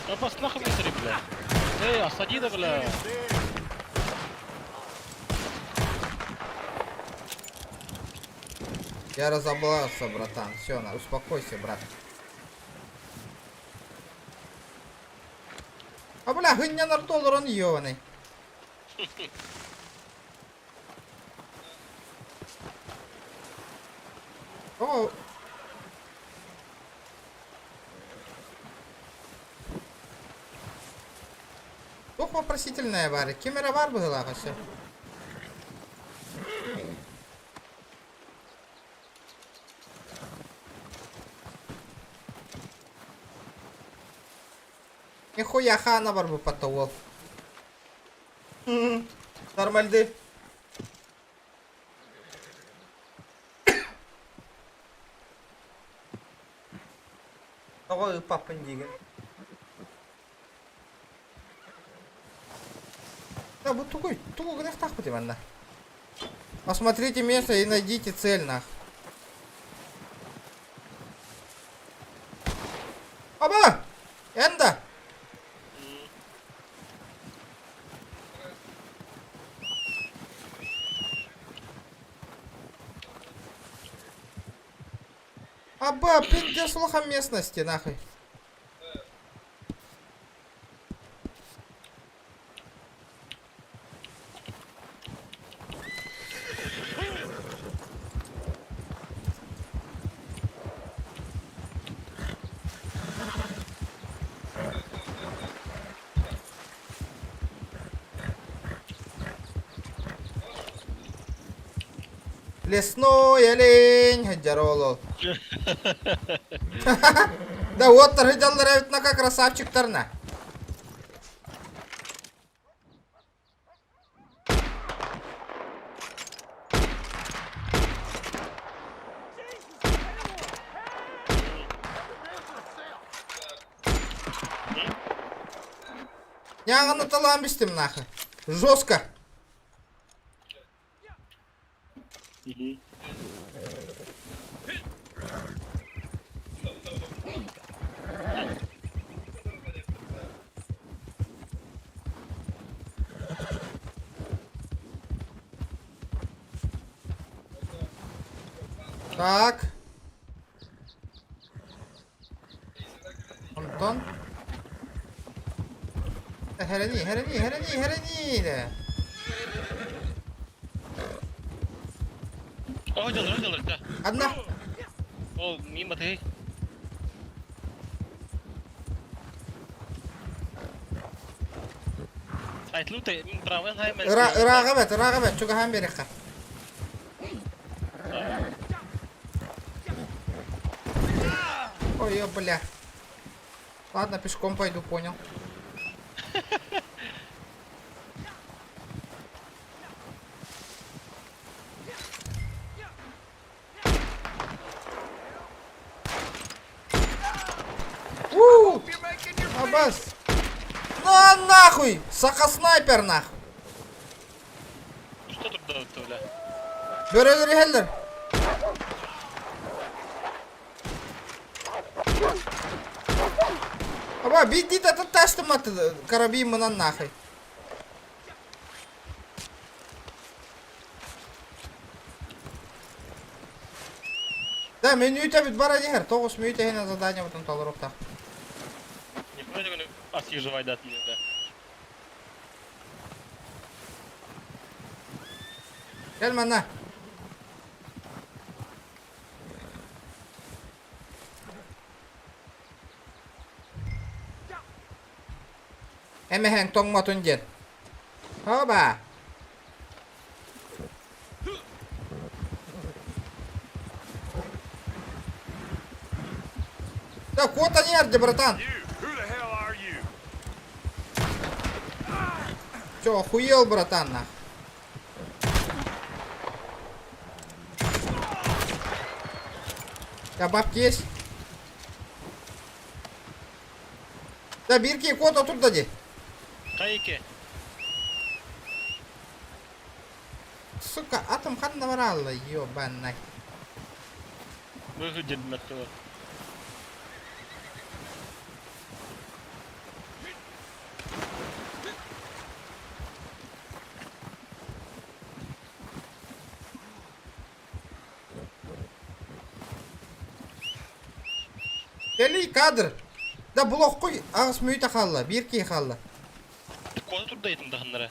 Да бас нахуй мне бля. Эй, осади да, бля. Я разобрался, братан. Все, на, успокойся, брат. А бля, хыння доллар он ёбаный. О! Туох вопросительная баар? Ким эрэ баар быһыылаах өссө. Нихуя хаана барбыппат уол. Нормальды. Тоҕо ыыппаппын диигин? Да бу тугуй? Тугу гыныахтаахпытый манна? Осмотрите место и найдите цель нах. Аба! Энда! Аба, пиздец улахан местности, нахуй. Лесной олень, дьаролол. Да вот тарыдаллар эбит нака красавчиктарна. Яғаны талаан бистим нахуй. Жестко. Так. Онтон Эһэрэни, эһэрэни, эһэрэни, эһэрэни дэ. О, дьалыр, дьалыр, да. Одна. Ол, мин батыһый. Айтлу те, мин правын хай мен. Ыра, ырааҕа бэт, ырааҕа бэт, чугаһаан биэриэххэ. Ой, бля. Ладно, пешком пойду, понял. У! Абас! На нахуй! Саха снайпер нахуй! Что тут да, бля? Бөрөлөр иһэллэр. Аба, биддит атын тастымат карабин мынан нахуй. Да, мүнүүтэ бүт бара иһэр. Тоҕус мүнүүтэ иһинэн задание бутун толоруохтаах. Не понял, осиживай дат мне, да. Кэл манна. Эмэһэҥ тоҥмотун диэн. Хоба! Да кот они арди, братан. Че, охуел, братан, нах? Да бабки есть? Да бирки кот отур да ди. Хайки. Сука, атом ханна баралла, ёбанай. Выглядит мертво. Кэлий кадр. Да булоххуй аҕыс мүйтэ хаалла, биир киһи хаалла. Куота турда этим даһаннара.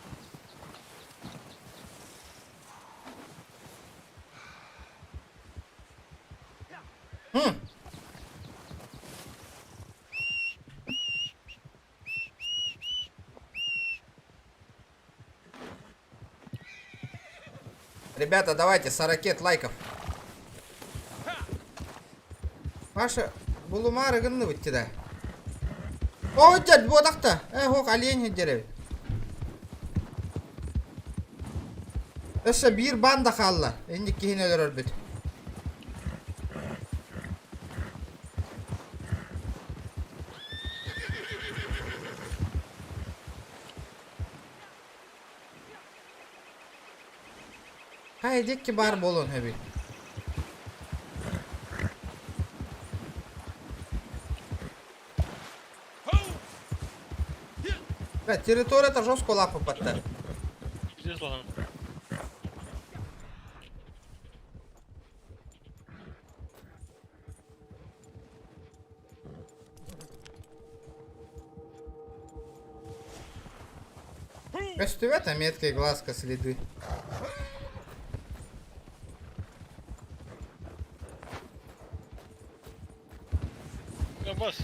Хм. Ребята, давайте, 40 лайков. Паша, булумаары гынныбыт да. О, дед, буотахта. Э, хок, олень деревит. Өссө биир банда хаалла. Инник киһини өлөрөрбүт. Хайа диэки баар буолуон сөбүй? Бля, территорията жестко лаппаттар. Пиздец лахан. Көстүбэт а меткой глазка следы. Бас.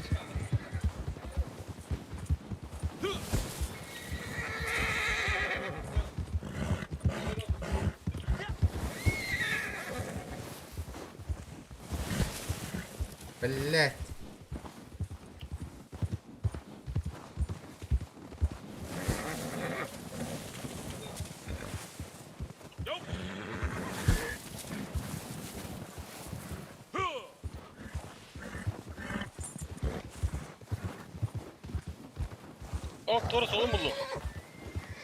Блять. О, Торос олун буллум.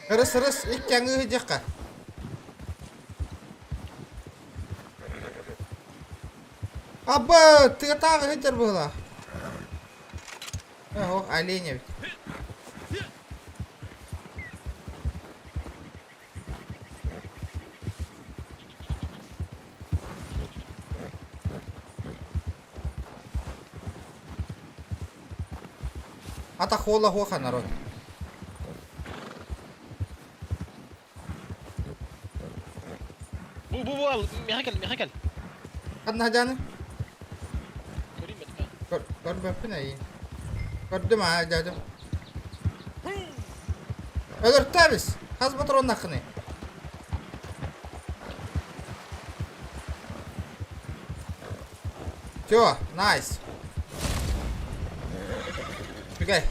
Рыс рыс икки аҥыы диэххэ. Абба, тыатааҕы сылдьар быһыылаах. Ох, олень эбит. Ата хола хоха народ. Бу бу бу ал, миэхэ кэл, миэхэ кэл. Ханна дьаны? Көрейін бе Көрбөппүн эйин. Көрдүм аа дядям. Өлөртөбүс. Хас патроннаххыный? Все, найс. Бегай.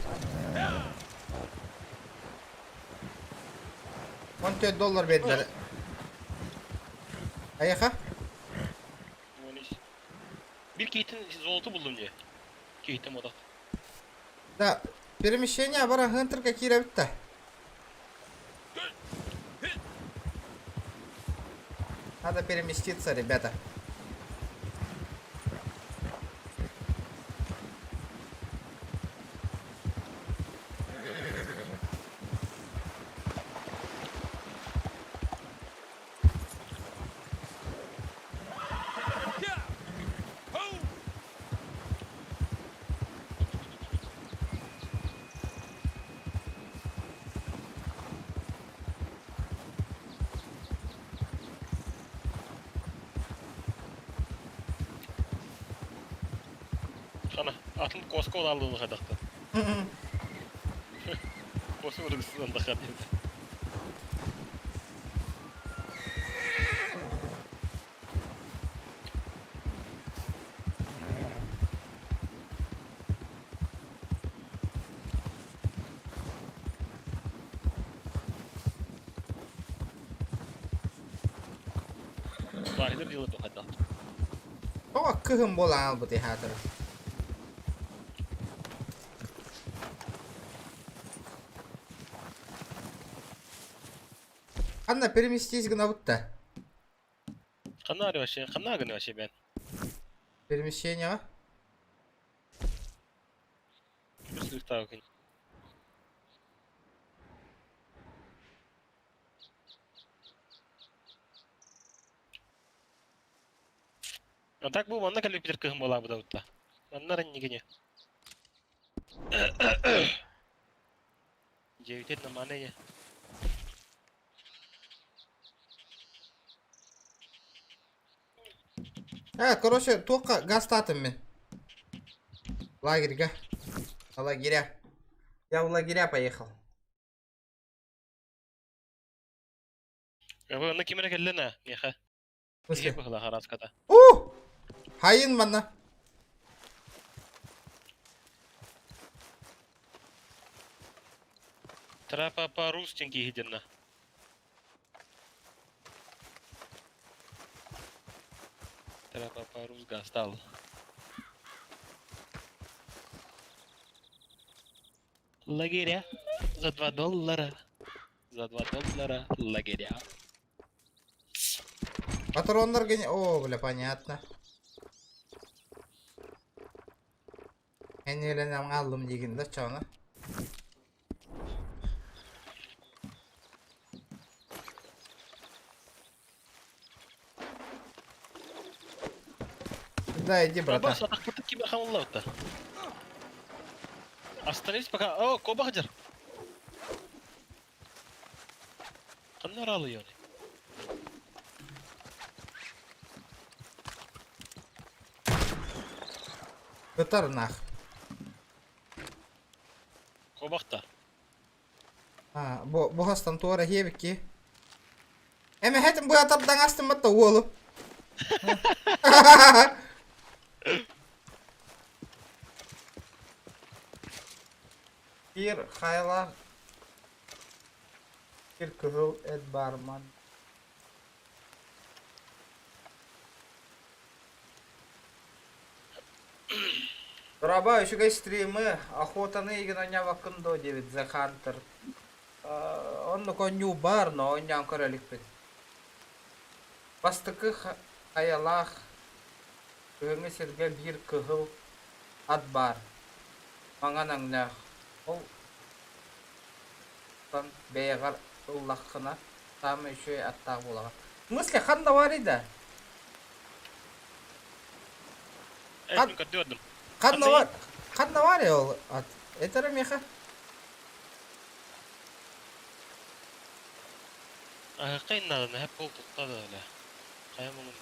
14 доллар бердилэр. Айаха? Bir киһитин золото буллум дии. Киһитим одох. Да, перемещение бара хынтырга киирэ битта. Надо переместиться, ребята. Хана, атын коска олаллыны хадахта. Коска ургысынан да хадет. Баһыдыр дьылы тухайдах. Тоҕо кыһын буолан аалбыт иһаатара. Ханна переместись гынабыт да? Ханна вообще, ханна гына вообще бен. Перемещение? Үс А так бу манна кэлбит Питер кыһын буолаабыта бутта. Манна раннигини. Дьиэбитин намааны не. Э, короче, туохха гастаатым мин. Лагерьга. Лагеря. Я в лагеря поехал. Онно ким эрэ кэллэ на, миэхэ. Смысле? Киһи быһыылаах араската. У! Хайын манна. Трапа рустин киһи дэнна. Трапа русга стал. Лагеря за 2 доллара. За 2 доллара лагеря. Патроннар гене... О, бля, понятно. Эннилэнэн хааллым диигин да чоно. Да, иди, братан. Бабас, атахпытын ким хамыллабыта. Остановись пока. О, кобах дьар. Ханна аралыйыаны? Ытар нах. Кобахта. А, бу бу хастан туора хиэбикки. Эмэһэтин быа тардан астым батта уолу. Кир хайла Кир кыһыл эт барман. Раба үчүгэй стримы, охотаны игин оонньообоккун дуо диэбит The Hunter. Оннук оонньуу баар, но оонньоон көрө иликпин. Бастакы хайалаах кыһыҥҥы сиргэ биир кыһыл ат баар, маҥан өҥнөөх. Ол бэйэҕэр ыллаххына, саамай үчүгэй аттаах буолаҕын. В смысле, ханна баарый да? Ханна бар? Ханна бар ол ат? Это меха. Кайннадын хеп бол тутта да эле. Кая муңун.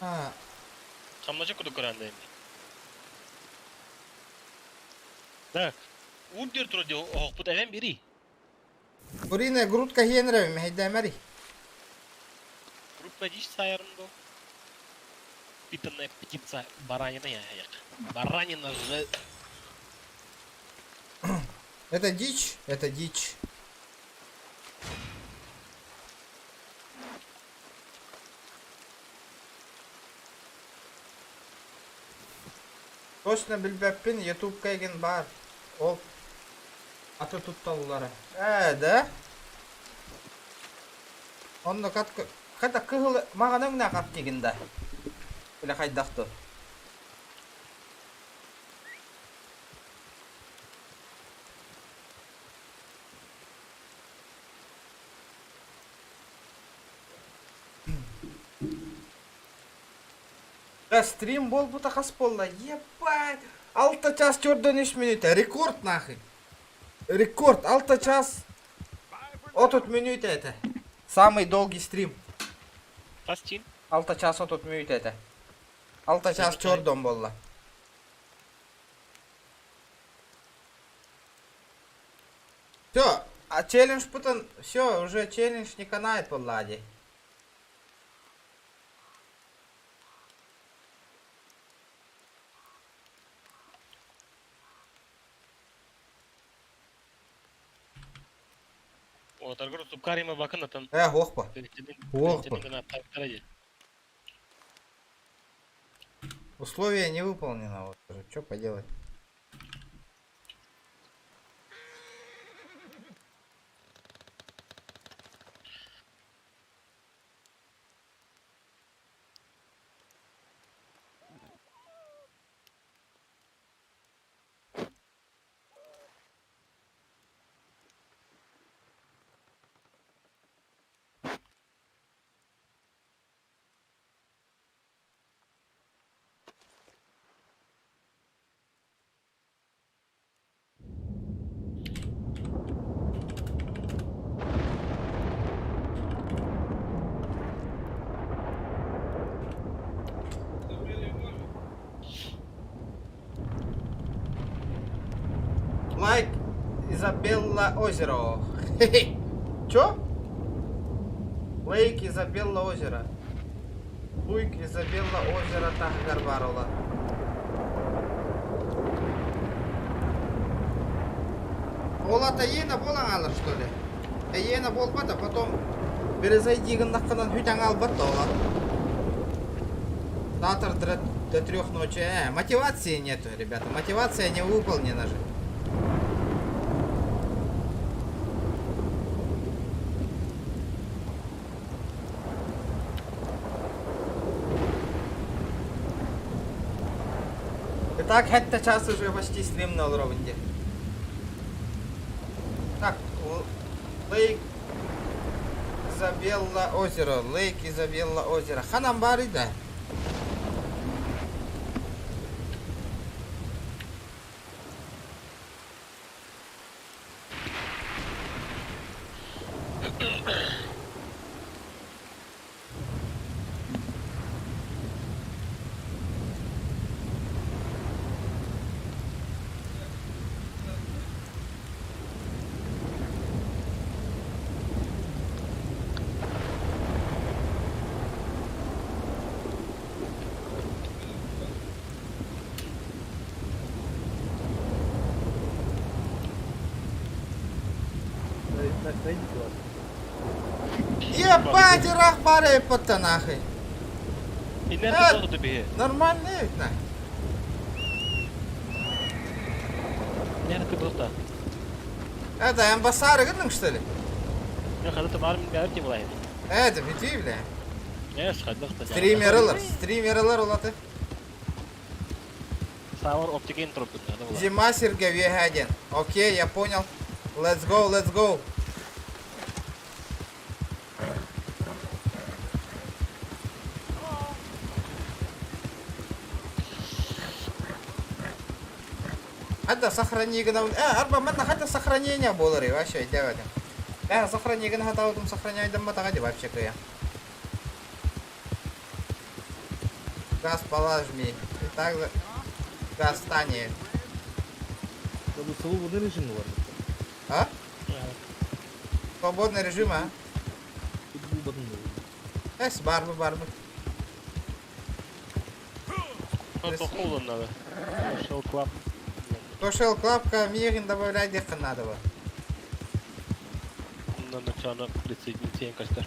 А. Хамначы кудук көрәндә инде. Да. Ун дер тура ди охпут эвен бири. Куриная грудка хенрэ мэһэйдээмэри. Группа дичь сайарым до. Питанная птица баранина я Баранина же. Это дичь, это дичь. Точно билбэппин ютубка игин баар. Ол аты тутталлара. Ээ да? Онно кат хата кыһыл маҕан өҥнөөх ат дигин да. Или хайдах ту? Да стрим буолбута хас буолла? Ебать! Алта час төрдөн үс мүнүүтэ. Рекорд нахуй. Рекорд. Алта час отут мүнүүтэ этэ. Самый долгий стрим. Хас чин? Алта час отут мүнүүтэ этэ. Алта час чордон буолла. Все, а челлендж потом, все, уже челлендж не канает по ладе. Отаргыр тупкарима бакын атын. Э, охпа. Охпа. Условие не выполнено, вот, что поделать. Лайк Изабелла озеро. Чё? Лейк Изабелла озеро. Луйк Изабелла озеро таһыгар баар ола. Ол ата иэнэ буолан хаалар что ли? Эйиэнэ буолбат, а потом перезайди гыннаххынан хүтэн хаалбат да ола. Завтра до 3 ночи. Мотивации нету, ребята. Мотивация не выполнена же. Итак, хэтта час уже почти стримна олоробун диэн. Так, Лейк Изабелла озеро, Лейк Изабелла озеро. Ханан баарый да? Ебать, ырах баар эппоттан нахуй. Нормально ведь на. Это амбассары гынның что ли? Это бити бля. Стримерлер, стримерлер олаты. Зима сиргэ үөһээ диэн. Окей, я понял. Let's go, let's go. Хадда сохрани гына... Э, арба манна хадда сохранение буолар вообще өйдөөбөтүм. Э, сохрани гына хатаабытым сохраняйдамматаҕа дии вообще кыйа. Газ положми. И так газ станет. Свободный режим бар. А? Свободный режим, а? Эс, барбы, барбы. надо. Social Club. Social Club миигин добавлять диэххин надо было. На начало присоединиться көстөр.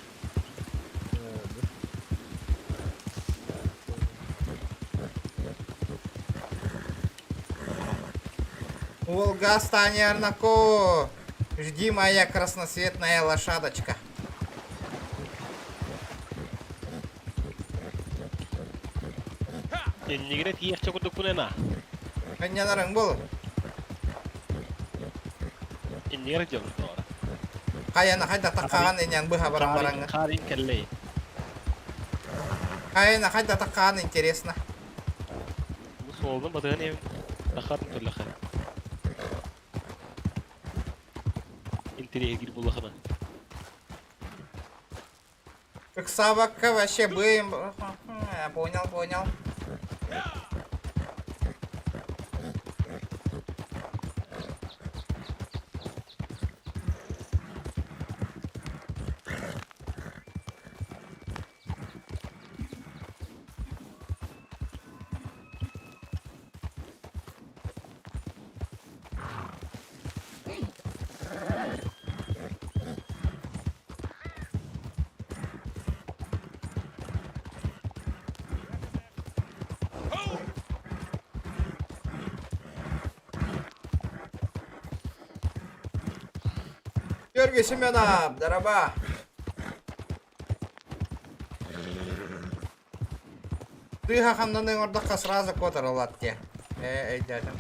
Волга Станернако. Жди, моя красноцветная лошадочка. Иннигэр тиийиэхчэ курдукпун эн аа. Ханньанарыҥ буолур. Иннигэр дьон тоҕо. Хайана хайда таккаҕан иньэн быһа баран бараҥҥа. Харин кэллэй. Хайана хайда таккаҕан интересно. Бу суолун батыһан иһин тахатын турлаха. Интэриэһиргиир буоллахына. Ыксаабакка вообще быйым. Понял, понял. Георгий Семенов, дараба. Тыга хамнаны оҥордоххо сразу куотар ылат диэ. Ээ, өйдөөтүм.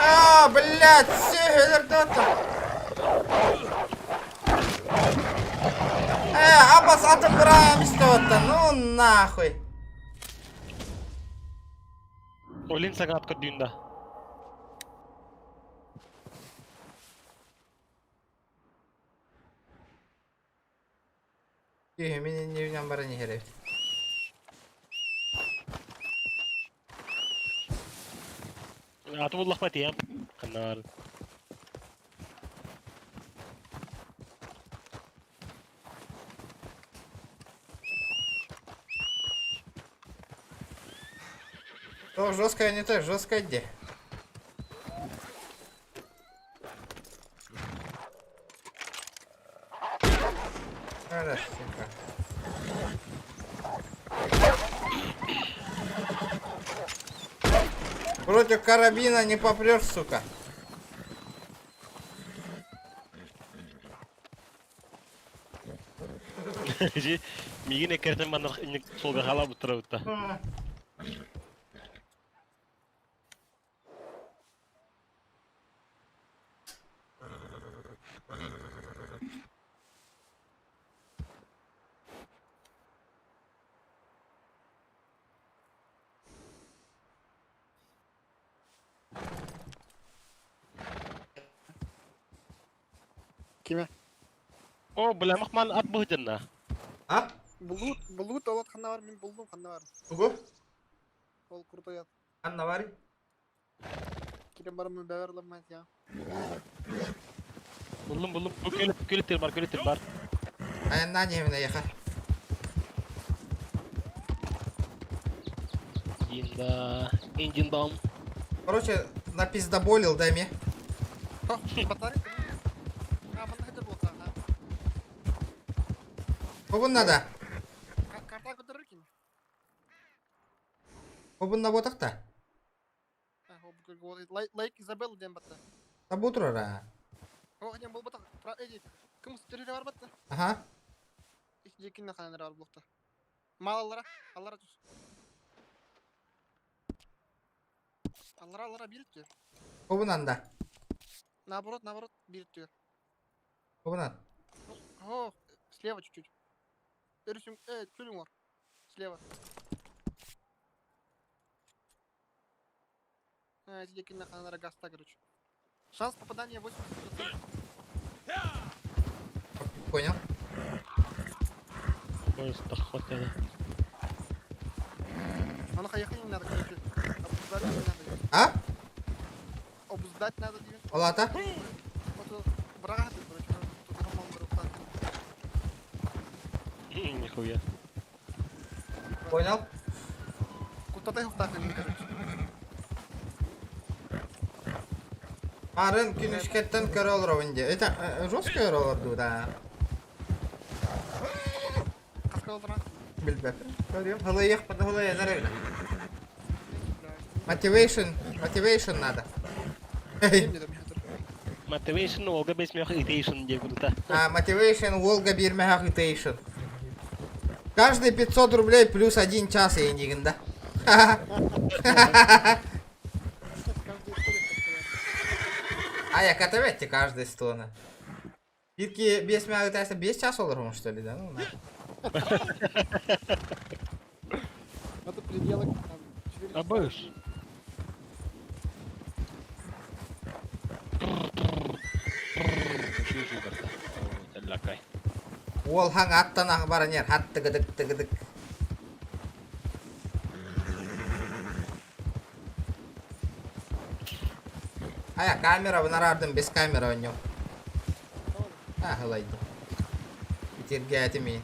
А, блядь, сүһүлэрдэ Э, абас атын быраам истэбэттэн, ну нахуй. Олин сагаат көрдүүн да. Киһи мин иннибинэн баран иһэр эбит. Аты буллахпа тиийэн ханна О, жесткая не то, жесткая где? Против карабина не попрешь, сука. Мигин эккертен манна суолга хаалаабыттара бутта. Киме? О, бля, махман ат быһытынна. А? Булут, булут олот ханна бар, мин булдум ханна бар. Тугу? Ол крутой ат. Ханна барый? Кирен барым бәвер ламмат я. Буллум, буллум. Бу көлөт, көлөт бар, көлөт бар. Айаннаан иһэбин эйиэхэ. Инда, Индин бам. Короче, напиздоболил, дай мне. Батарейка. А, манна хэтэр буолта. Хобун надо. Карта көтөрөр ким? Хобун на ботахта. Лайк Изабелла диэн батта. Табу турара. О, диэн буолбатах. Эди, кым төрүрэ бар батта. Аха. Дьикинне ханан бар буолта. Мал аллара, аллара түс. Аллара, аллара биир түөр. Хобун анда. Наоборот, наоборот, биир түөр. Хобунан. О, слева чуть-чуть. Өрүсүң, күлүң бар. Слева. А, эти дикие наханара гаста, короче. Шанс попадания 80%. Понял. Поезд тохот это. А ну ехать не надо, короче. Обуздать не надо. А? Обуздать надо, диви. Олата? Вот брага ты, короче. Тут нормально брата. Нихуя. Понял. Куда ты короче. Арын күнүскеттен көрө олоробун дии. Это жестко көрө олорду да. Хаска олорон. Билбэппин. Көрүөм. Хылыйыахпын хылыйанар эбит. Motivation, motivation надо. Motivation Волга бесмех итейшн диye круто. А, motivation Волга бирмэхэх итейшн. Каждый 500 рублей плюс один час эйнигин да. А я катаветти каждый стона. Бирки бес мягытайса 5 час олорум что ли, да? Ну, на. Это пределы там. 4 А быш. Уол хаҥ аттан ах баран иһэр хат тыгыдык тыгыдык. Айа камерабын араардым без камера оонньуу. Аһылайдым. Итиргээтим иин.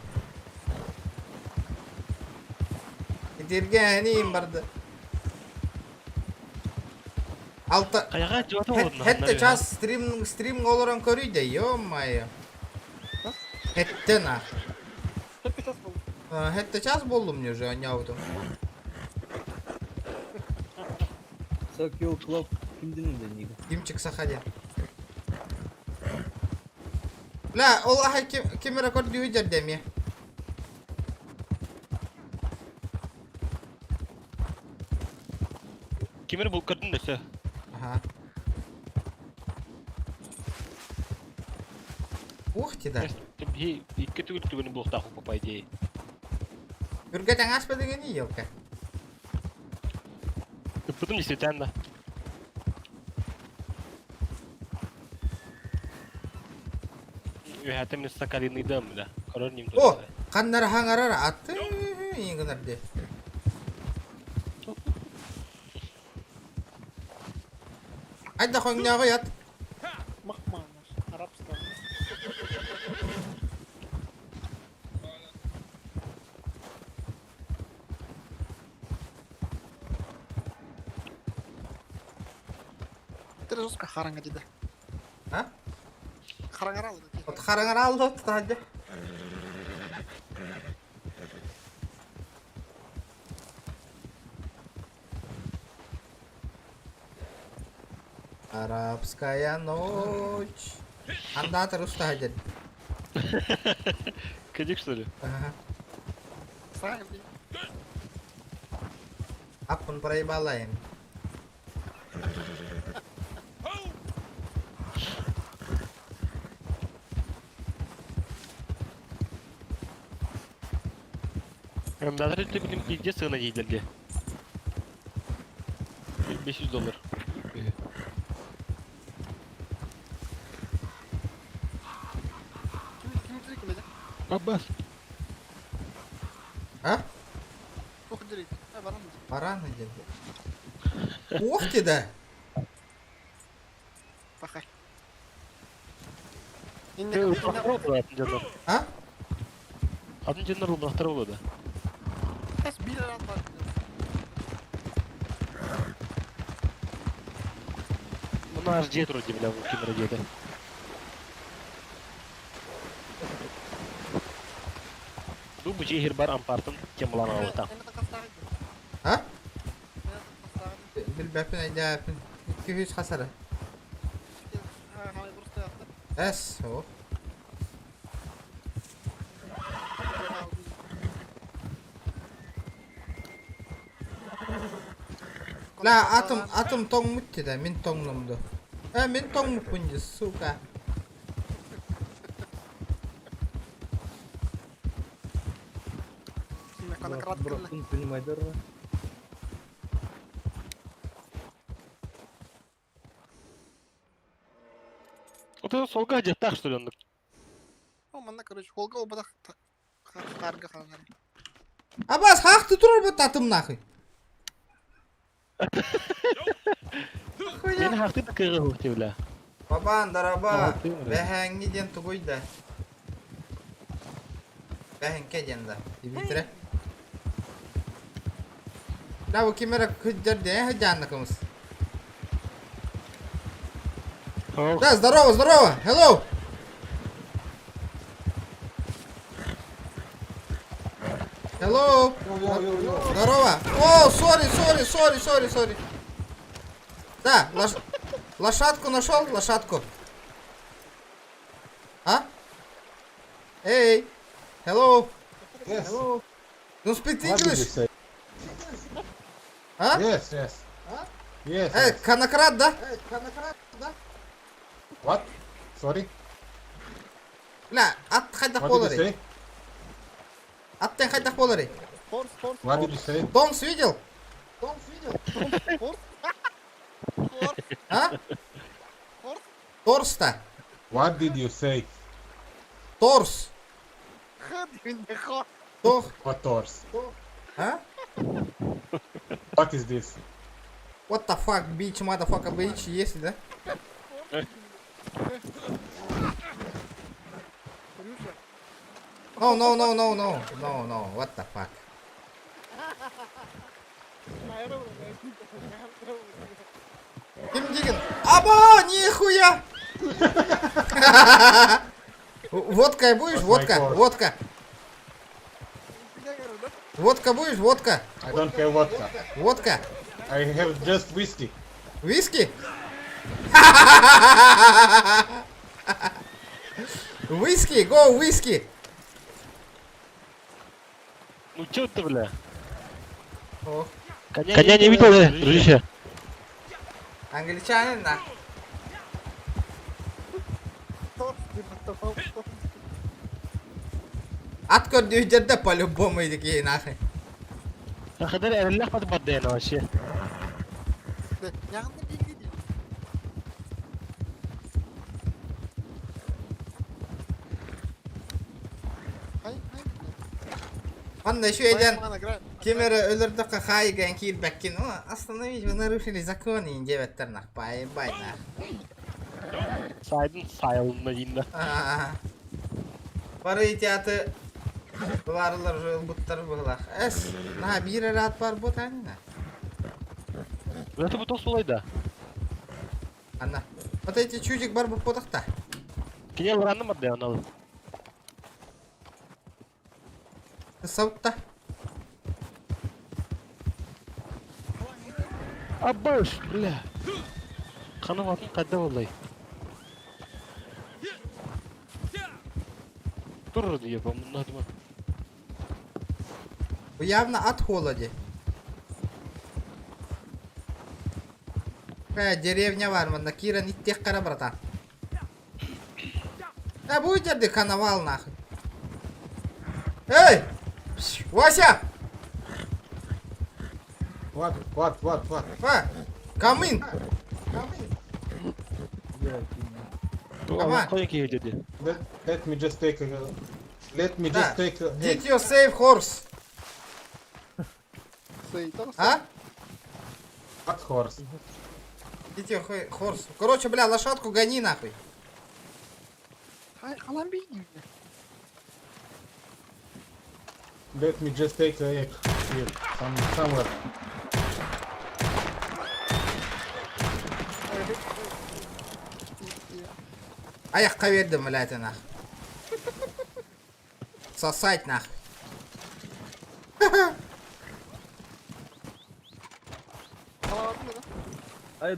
Итиргээниим барды. Алта... Хайаҕа дьуота олордо. Хэтте час стрим стрим олорон көрүй да, ё-моё. Хэтте на. Хэтте час болду мне уже оонньообутум. Сокил Клоп кимдин да Димчик Сахаде. Бля, ол аһай ким ким рекорд дүүһү дэмиэ. Кимир бул көрдүн дөсө. Ага. Ух ты да. Би икки түгүл түгүнү булуктаах по идее. Үргэ таҥас бадыгыни елка. Ыппытым действительно. Үһәтем мен сакалиныйдым да. Корор ним О, ханнара хаҥарар аты иҥгынар де. Айда хоҥнооҕу ят. Махманаш, арабская. Это жестко харанга деда. А? Харангарал. От хараҥарал да таһырдьа. Арабская ночь. Андаатар устаһа дьэн. Кадик, что ли? Ага. Аппын проебалаем. Даже ты блин пиздец сына дииллэргэ. 500 доллар. Аббас. А? Баран диэн. Уох ты да. А? Атын дьоннор улахтара буолуо да. Ну наш дед вроде, бля, ким деді. Бу бу жehir бар ампартын темалан алыта. А? Билбэппин өйдөөппүн. 200 хасара. Эс, о. Ла атым атым тоҥмут да, мин тоҥнум ду. Э, мин тоҥмуппун дии, сука. Вот это солга дьаттаах что ли оннук? Манна, короче, холга обадах харга ханар. Абас, хах ты турар атым нахуй. Мен хахты да кыгы хук бля. Бабан, дараба. Бэһээҥҥи диэн тугуй да? Бэһэҥкэ диэн да. Димитре. Да, бу кимера кыддар дэ хаджанна кымыс. Да, здорово, здорово. Hello. Hello. Здорово. О, sorry, sorry, sorry, sorry, sorry. Да, лошадку нашел, лошадку. А? Эй, hello. Yes. Hello. You speak What did you English? say? А? Yes. Yes. Эй, конокрад, да? What? Sorry? Бля, ат хайдах What did you буоларый? say? Аттан хайдах буоларый? What did you say? Тонс видел? А? Торс-то? What did you say? Торс. Тох. What torse? А? What is this? What the fuck, bitch, motherfucker, bitch, есть, да? No, no, no, no, no, no, no, what the fuck? Ким диген? Аба, нихуя! Водка будешь? Водка, водка. Водка будешь? Водка. I don't have vodka. Водка. I have just whiskey. Виски? Виски, go, виски. Ну чё ты, бля? Ох. Коня не видел, дружище? Англичанин, на. Ат көрдүүрдэ по-любому такие нахуй. Хадar эрэллэх бат баддайна вообще. Анна еще един кемере өлөрдөххө хаайган киирбэккин. О, остановить, вы нарушили закон, и диэбэттэр нах, поебать нах. Сайдын сайылына дейін да. Бары театы буларылар жойылбуттар быһылах. Эс, на биир эрэ ат бар бу таанина. Это бу тос да. Анна. Вот эти чудик бар бу потахта. Кине лранны маддай анал. Саутта. Абыш, бля. Хана атын қайда боллай? Тур дие, бу Явно от холоде. Э, деревня бар, манна киирэн иттиэх кара братан. Э, будет дерди коновал нахуй. Эй! Вася! What? What? What? What? А, come in! Come on. Let me just take a... Let me Да. just take a... Did you save horse? А? What horse? Did you horse? Короче, бля, лошадку гони нахуй. Халан бейдин. Let me just take a egg here, somewhere. Аяққа бердім, блядь, нахуй. Сосать нахуй. О,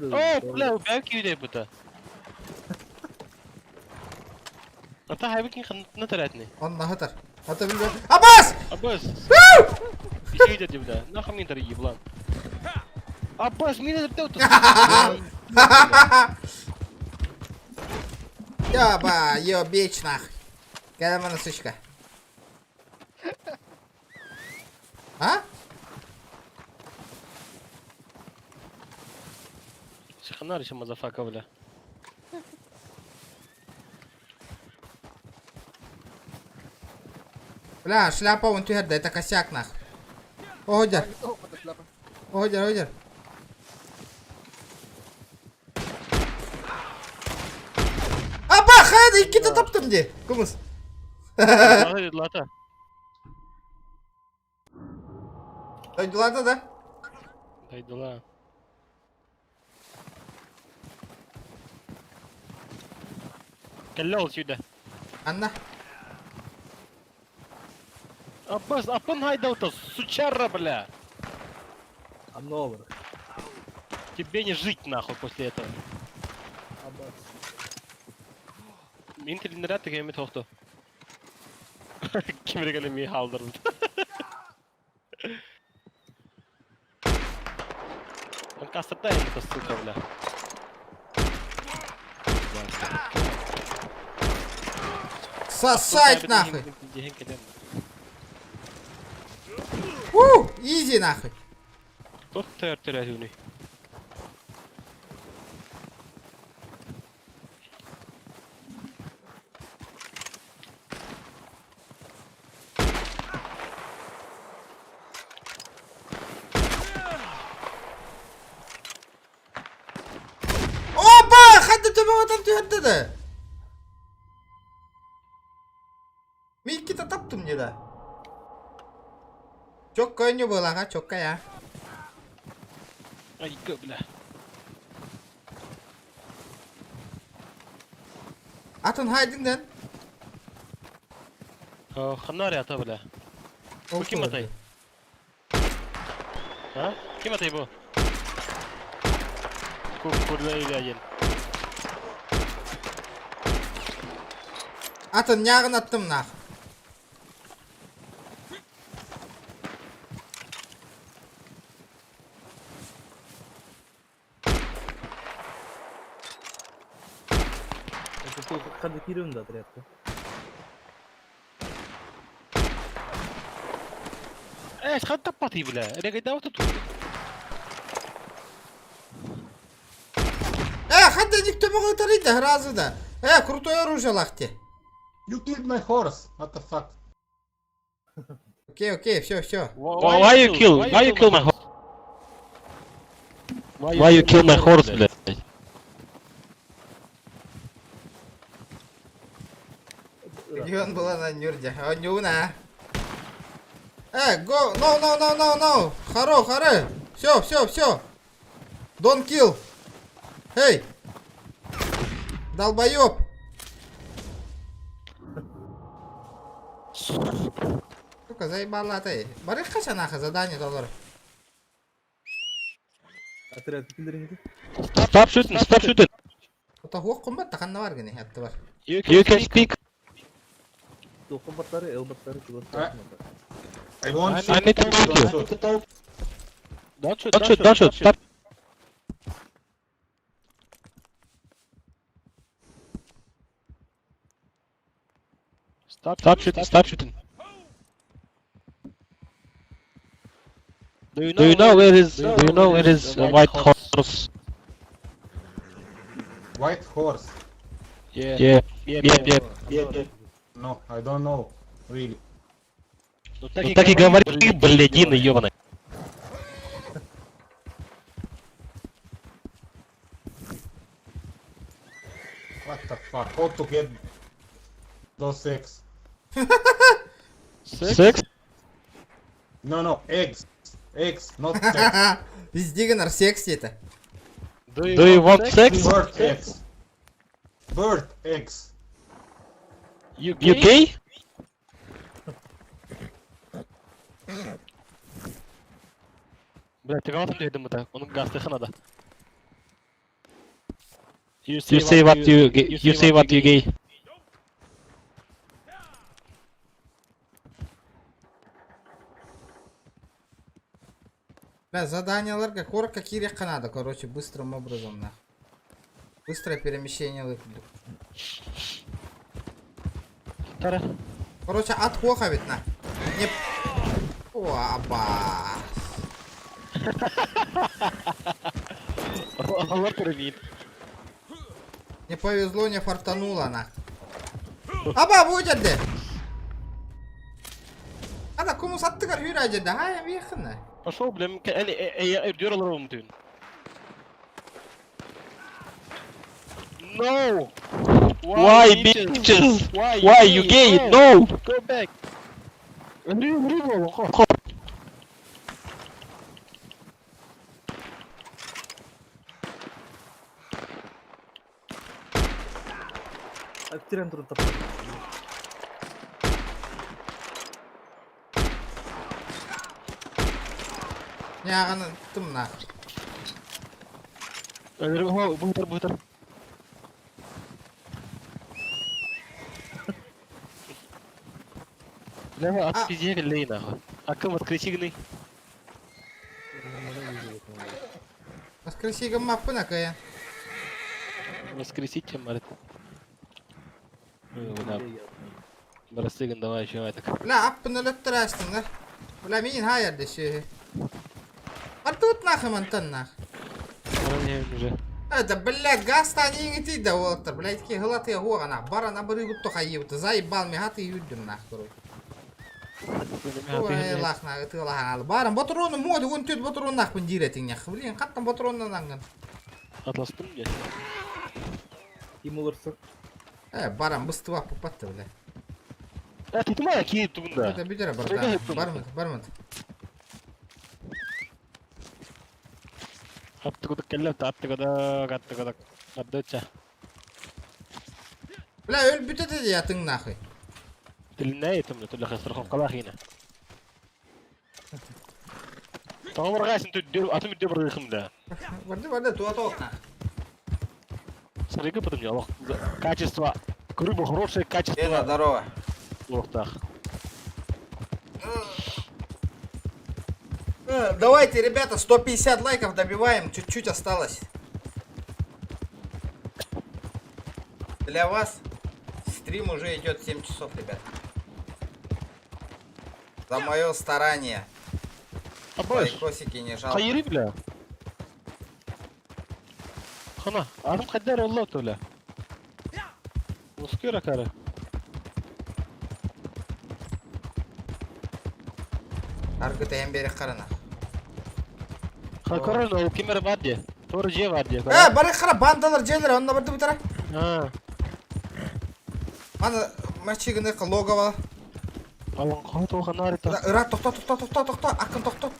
бля, бәк күйде бұта. Ата хайбекин ханна таратны. Он нахатар. Ата билбе. Абас! Абас! Ишейде деп бля. Нахуй мен тар еблан. Абас, мен деп Ёба, ё, бич нахуй. Кәле мана сучка. А? Шаханар еще мазафака, бля. Бля, шляпа вон түһәрдә, это косяк нахуй. Оһодер. Оһодер, оһодер. Аба, хайда, иккитэ таптым дии. Кумыс. Лата. Дойдулата да? Дойдула. Кэллэ сюда. Анна. Аббас, апын хайдаута, сучара, бля. I'm Тебе не жить нахуй после этого. Аббас. Мин тренерат деген тохто. Кимре ми халдырды. Он кастырда это сука, бля. Сосать нахуй. У, изи нахуй. Тот төр. Опа, хадды төбе там түһәрдә да. Мин иккитэ таптым не да. Чокка не было, ага, чокка я. Ай, бля. Атын хайдыңдан. Ханар ята, бля. Бу ким атай? А? Ким атай бу? Курда или Атын нягын аттым нах. Хады кирюн да отрядка. Э, хад таппати, бля. Регайда вот тут. Э, хадды никто могу тарыйда, разы да. Э, крутое оружие лахте. You killed my horse. What the fuck? Окей, окей, все, все. Why you kill? Why you kill my horse? Why you kill my horse, блядь? Где он была на Нюрде? А Нюна. Э, go, no, no, no, no, no. Хоро, хоро. Все, все, все. Don't kill. Эй. Долбоеб. Сука, заебала ты. Бары нахуй задание доллар. Stop shooting, stop shooting. Отоһуох кумбат ханна бар гини аттыбар. You can speak. I want I need to talk Don't you. shoot. Don't shoot, don't shoot, don't shoot. Stop. Stop shooting, stop shooting. Do you know where is do you know where is a white horse? White horse. Yeah. Yeah. Yeah, yeah. No, I don't know. Really. Ну так и говори, блядина ёбаная. What the fuck? How to get those eggs? Секс? No, no, eggs. Eggs, not sex. Везде гынар секс это. Do you want sex? Bird eggs. Bird eggs. You gay? Бля, ты кого там дедим это? Он газ надо. You say what you you say what you gay. Бля, заданияларга коротко кириэххэ надо, короче, быстрым образом нах. Быстрое перемещение лык. Тара. Короче, ат хуаха ведь на. Не... О, абас. Аллах пирамид. Не повезло, не фартануло на. Аба, будет де. Ана кому саттыгар хүрәжеде, хай вихна. Пошел, бля, я дёрал ровно тюн. No! Why, bitches? Why, you gay? No! Go back! Няганы тымна. Бутер, бутер. Бля, от пиздец лей нахуй. А кем воскресигный? Воскресигам маппына кая. Воскресите, марит. Барасыгын давай еще это. Бля, аппын өлөттөрәстиңер. Бля, мин хайыр деши. Артут нахы мантан нах. Уже. Это, блядь, газ та не идти да вот, блядь, ки гылаты гора барана бары гутто хайып, заебал ми хаты юддüm нах, короче. Ой, лах на, ты лах баран батрону мод, он тет батрон нах пын диретиң нах. Блин, каттан батроннан анган. Атластым я. Баран быстыва попатты, бля. А, ты тумая киит тумда. Это бедера барда. Бармат, бармат. Аттыгыдык келлеп, аттыгыдык, аттыгыдык. Аддыча. Бля, өл бүтеді де ятың нахуй. Тилине етімді, түлі қастырқып қалақ ені. Тоғыр ғайсын атым үдде бір ғықым да. Барды, барды, туа тоқ нах. Сырығы потом не, качество. Рыба хорошее качество. Лена, здорово. Лохтах. Давайте, ребята, 150 лайков добиваем, чуть-чуть осталось. Для вас стрим уже идет 7 часов, ребят. За мое старание. Лайкосики не жалко. Хайри, бля. Хана, арым қайдар олла толя. Ускера кара. Аргы тәйін бері қарана. Хакорон ол кемер бар де. Торы же бар де. Бары қара бандалар желер, онна барды бітара. А. Ана мачигіні логово. Алан қой тоған арита. Ыра, тоқта, тоқта, тоқта, тоқта, ақын тоқта.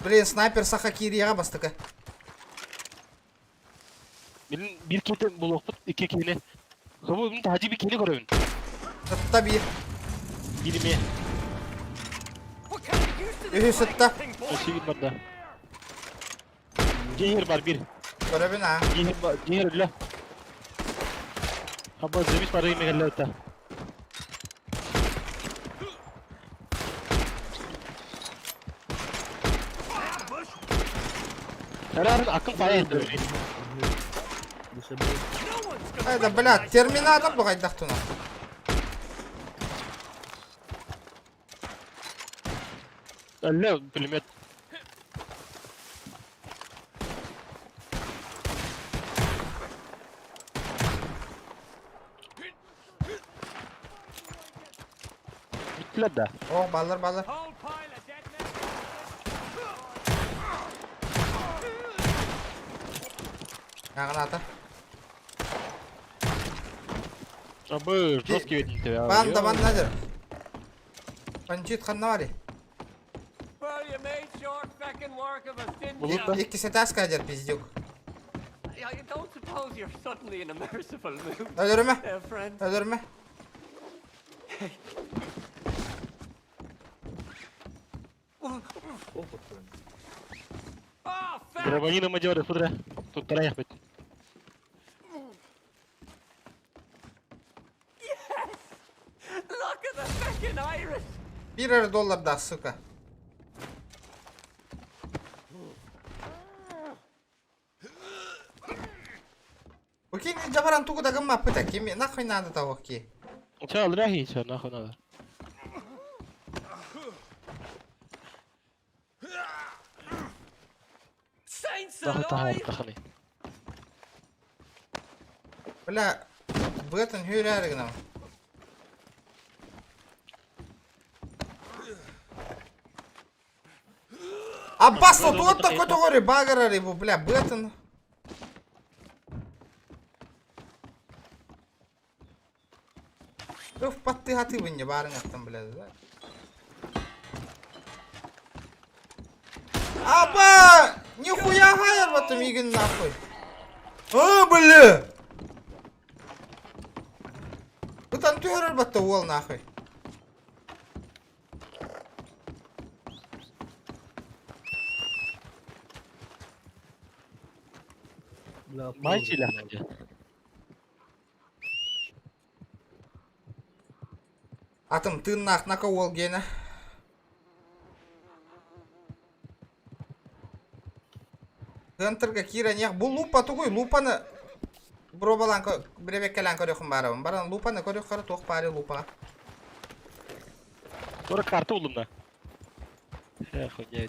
Блин, снайпер саха кирияға бастықы. Benim bir kete bulokput iki kene. Kabul bunu hacı bir kene görevin. Tabii. Birimi. Үһү сытта. Өсө гит барда. Дьиһир бар бир. Көрөбүн а. Дьиһир дьиһир үлэ. Хаба завис бары мегеллерта. Эрэр акын фая ettim. Айда, бля, терминатор бу хайдах туна. Әллә пулемет. Биттилер да. О, баллар, баллар. Граната. Абы, жесткий ведь тебя. Банда, банда, дер. Панчит ханнавари. Икки сетаска дер, пиздюк. I don't suppose you're suddenly in a merciful mood, Өлөрүмэ. Friend. Өлөрүмэ. Грабанина мадёры, смотри. Тут троих быть. Yes! Look at the feckin' Irish! Бир доллар да, сука. Окей, не жабаран тугу да гымма пыта, кими нахуй надо того ки. Че, алрахи, че, нахуй надо. Saints Нахуй тахар alive! таханы. Бля, бэтен хүрәригнам. Аббас, вот такой тогори багарари бу, бля, бэтен. Өф, патты хаты не барын аттан, бля, да. Аба! Нихуя хайр в этом игн нахуй. А, бля! Бутан түһәрер батта уол нахуй. Мальчик ляхти. Атым тыннах нака уол гена. Центрга кира нех бу лупа тугуй лупаны бробалан бребеккелен көрөхүм барабын. Баран лупаны көрөх кара туох пари лупа. Тора карта улым да. Эх, хуйня.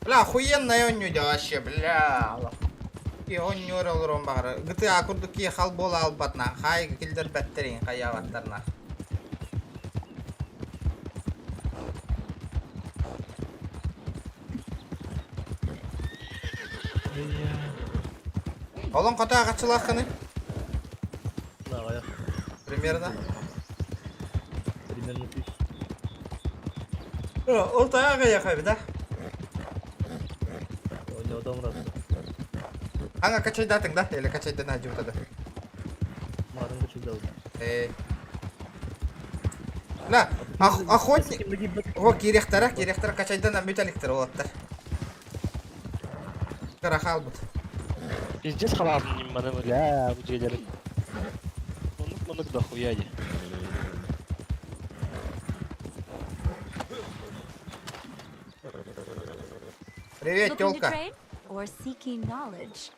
Бля, охуенная он не вообще, бля. И он не орал багара. GTA курдук ки хал бола албатна. Хай килдер беттерин хаяваттарна. Олон кота качылакыны? Давай. Примерно. Примерно тысячу. Ол таяга яхай, да? У него дом раз. Аңа качайдатың да? Или качайдан ажып да? Марын качайдал. Эй. Бля, охотник. О, кирехтара, кирехтара качайдан амбиталиктер олаттар. Карахал бут. Пиздец халазын неманы, бля, бу жерлер. Онук монук дохуя де. Привет, Looking to тёлка. trade or seeking knowledge?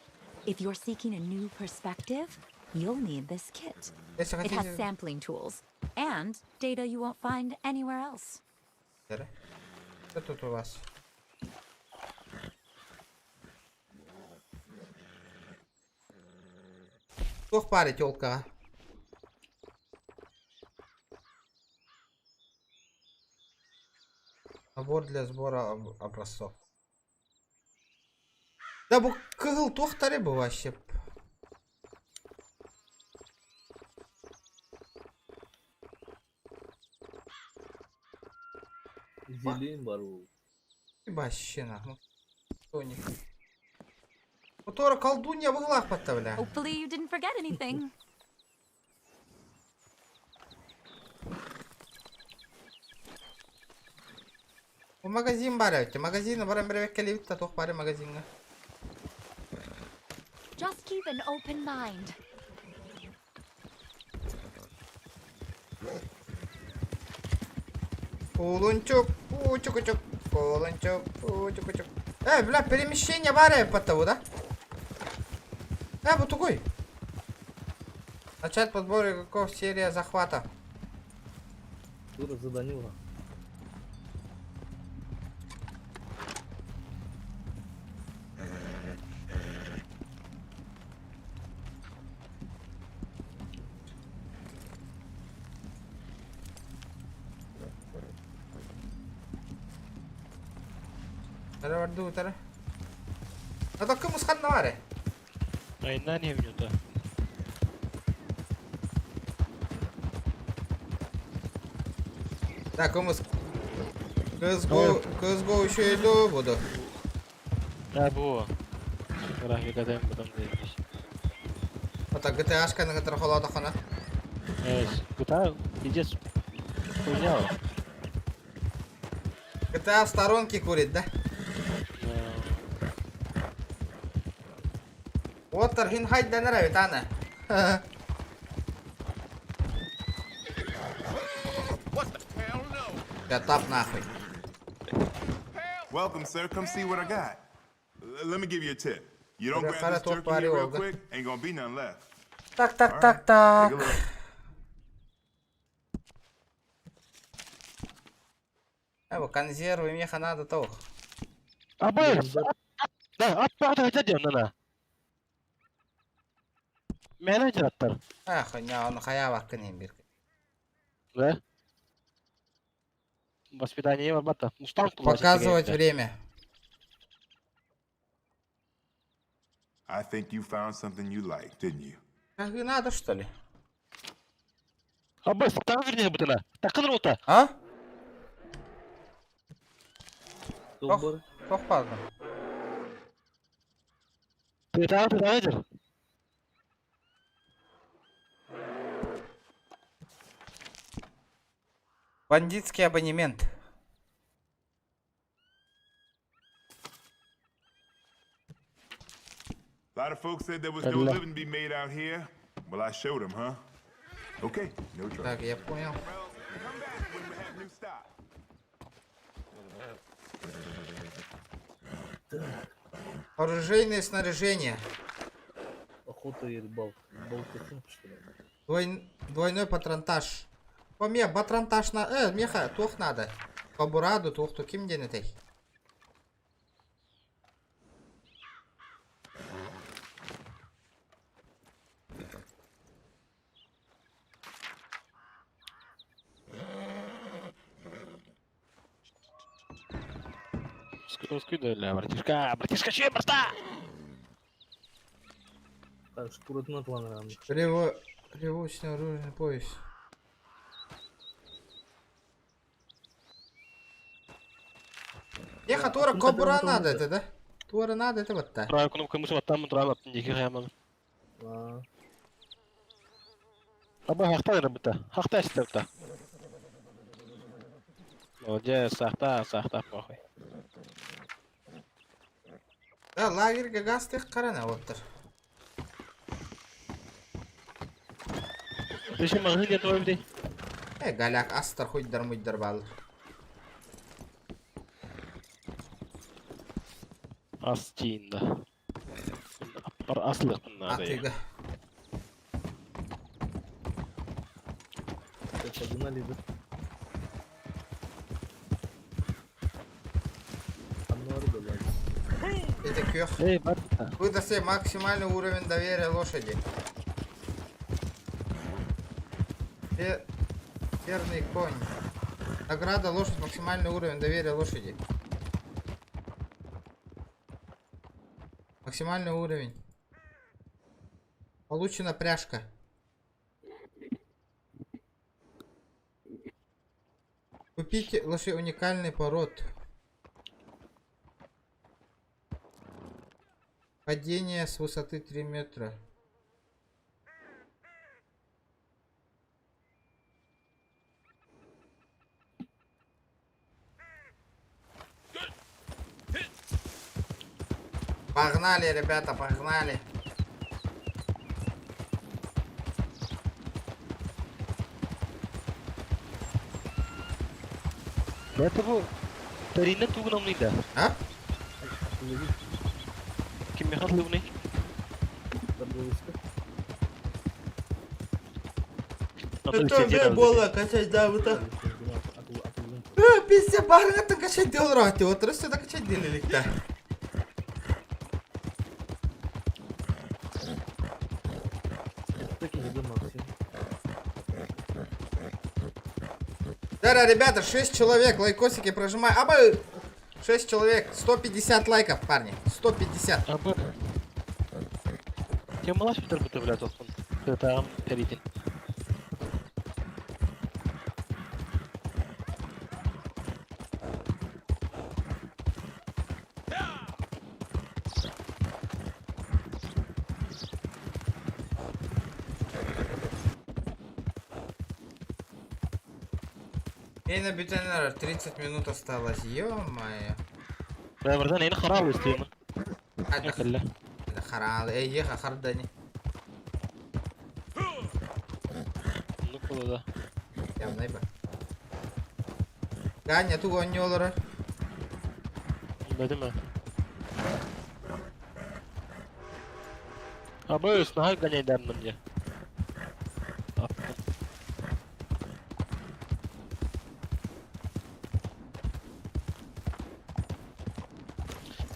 If you're seeking a new perspective, you'll need this kit. Если It has хотите- sampling tools and data you won't find anywhere else. Что тут у вас? Туох пари тёлка. Набор для сбора образцов. Да бу кыгыл туохтары бу вообще. Зелень бар ол. Вообще нахуй. Что у них? Котора колдунья в батта, бля. Hopefully you didn't forget anything. Бу магазин баар эбит. Магазины баран бэрбэккэ кэлибит да туох баар магазиҥҥа. Just keep an open mind. Кулунчук, пучук-учук, кулунчук, пучук-учук. Э, бля, перемещение баар эбит потому, да? Э, бу тугуй? Начать подбор игроков серия захвата. Дура заданила. Тара барду тара. А то кымыс ханна бар э? Айнан иһэбин Да, кымыс. Кызго, кызго еще иду буду. Да, бу. Графикатын потом дейбиш. Ата GTA-шканы кытары холоотоххуна. Э, GTA пиздец хуйня. GTA в сторонке курит, да? Уоттар хин хайданар эбит аны. Да тап нахуй. Welcome, sir. Come see what I got. Let me give you a tip. You don't Бля, grab this туох turkey баар here real уолга. quick, ain't gonna be none left. Так, так, All так, right, так. Take a look. Э, бу консервы меха надо того. Абай! Да, аттаҕыт этэ диэн нана. Менеджер аттар. А, хуйня, он хаябаккын иһин бир. Да? Воспитание барбата. Мустанг тулла Показывать время. I think you found something you like, didn't you? Как и надо, что ли? Абай, сатаҕы вернее бутына. Такын рота. А? Тох, тох бардым. Тытаҕы тытаҕы дьэр. Бандитский абонемент. A lot of folks said there was no Алла. living to be made out here. Well, I showed them, huh? Okay, no trouble. Так, я понял. Come back when we have new stock. Оружейное снаряжение. Охота и рыбалка. Рыбалка хм, что ли? Двойной патронтаж. О, ме, патронтаж на... Э, меха, туох надо. Кобураду, туох ту ким ден этэй? Скидали, братишка, братишка, че, брата? Так, шкуротна планрам. Революционный оружейный пояс. Еха, тура кобура надо это, да? Тура надо это вот так. Тура кнопка мыши вот там, тура вот не хэман. Аба хахта рабыта. Хахта истерта. Молодец, сахта, сахта, похуй. Да, лагерьга газ тех карана оттыр. Ты еще магазин где твой бди? Э, голяк астар хуйдар муйдар бал. Астинда. Аппар аслык надо. Атыга. Погнали, да? Это кёх. Выдаст максимальный уровень доверия лошади. Верный конь. Награда лошадь, максимальный уровень доверия лошади. Максимальный уровень. Получена пряжка. Купите лошадь уникальный пород. Падение с высоты 3 метра. Погнали, ребята, погнали. Это бу Тарина тугунамный да. А? Ким мехатлывный? Это не было, качать, да, вот так. Пиздец, барыгаттан качать делал рати, вот раз сюда качать делали да. Да, ребята, 6 человек, лайкосики прожимай. Абы! 6 человек, 150 лайков, парни. 150. Абы. Тем малаш Питер быты, блядь, он. Это перейти. Эй, на бютенер, 30 минут осталось, ё-моё. Да, братан, я харал истина. Это харал, эй, еха, хардани. Ну куда да. Я найба. Ганя, ту гонёлора. Бәдеме. Абы, снага гоняй дар на мне.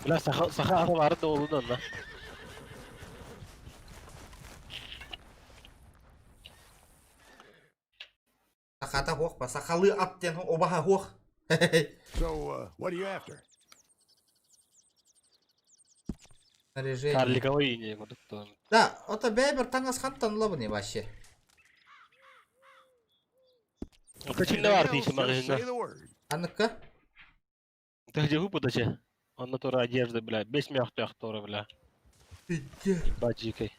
Бля, саха саха ары бары да олудан да. Сахата хох, па сахалы аттен обаха хох. So, what are you after? Снаряжение. Карликовый не вот это. Да, это бэйбер таңас хантан лобны вообще. Это чинде бар дейсің магазинда. А ну-ка. Ты где губы даче? Он натура одежды, бля. Бес мягких тура, бля. Пиздец. Ебать дикой.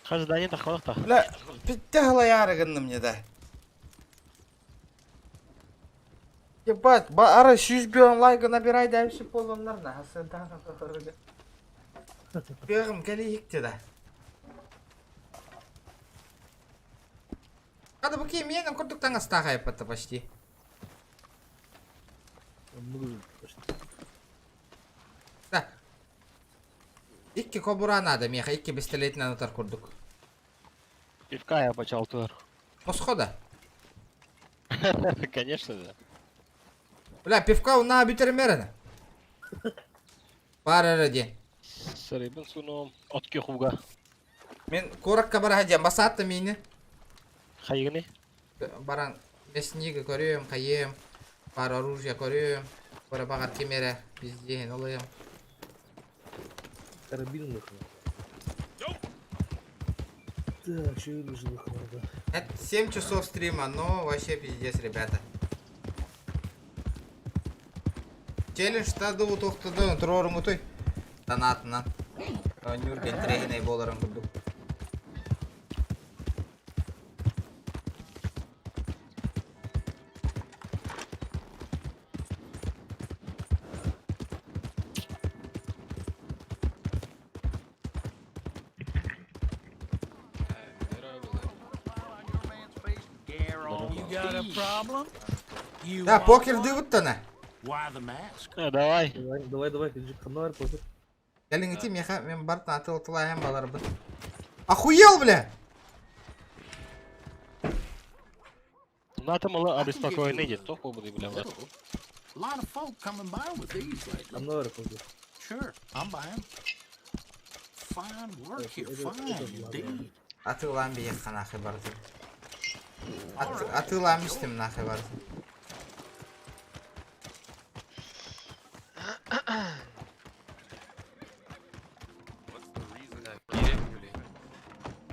Хас здание тахвахта. Бля, пиздела ярыгынным мне да. Ебать, ба ара 100 бен лайка набирай дальше полоннар на хасан Бегім кәлі да. Када бұки менің күрдік таңас тағайып почти. Да. Икки кобура надо, меха, икки пистолетин анатар курдук. Пивка я почал тур. Посхода. Конечно, да. Бля, пивка на бүтермерені. Бар әрі Сарыбын суном отке хуга. Мен коракка бара хадям, басатты мені. Хайгыны? Баран мяснига көрем, қайым. Бар оружие көрем. Бара бағар кемере, пизден олайым. Карабин нахуй. Так, что выживых надо? Это 7 часов стрима, но вообще пиздец, ребята. Челлендж таду тоқтыды, тұрорың ұтой. Танатынан. Нюрген трегіней боларын күрдік. You got a problem? You Да, want покер one? дыбыттана. Why the mask? Давай. Давай, давай, давай, ханар, покер. Кәлің меха, мен бартын атыл тылайым балар бит. Охуел, бля! НАТО мало обеспокоенный идет, то побуды, бля, вот. A lot of folk coming by with these lately. Ханар, покер. Sure, I'm buying. Fine work here, fine indeed. Атылан бейек нахай барды. Атылан истим нахай барды.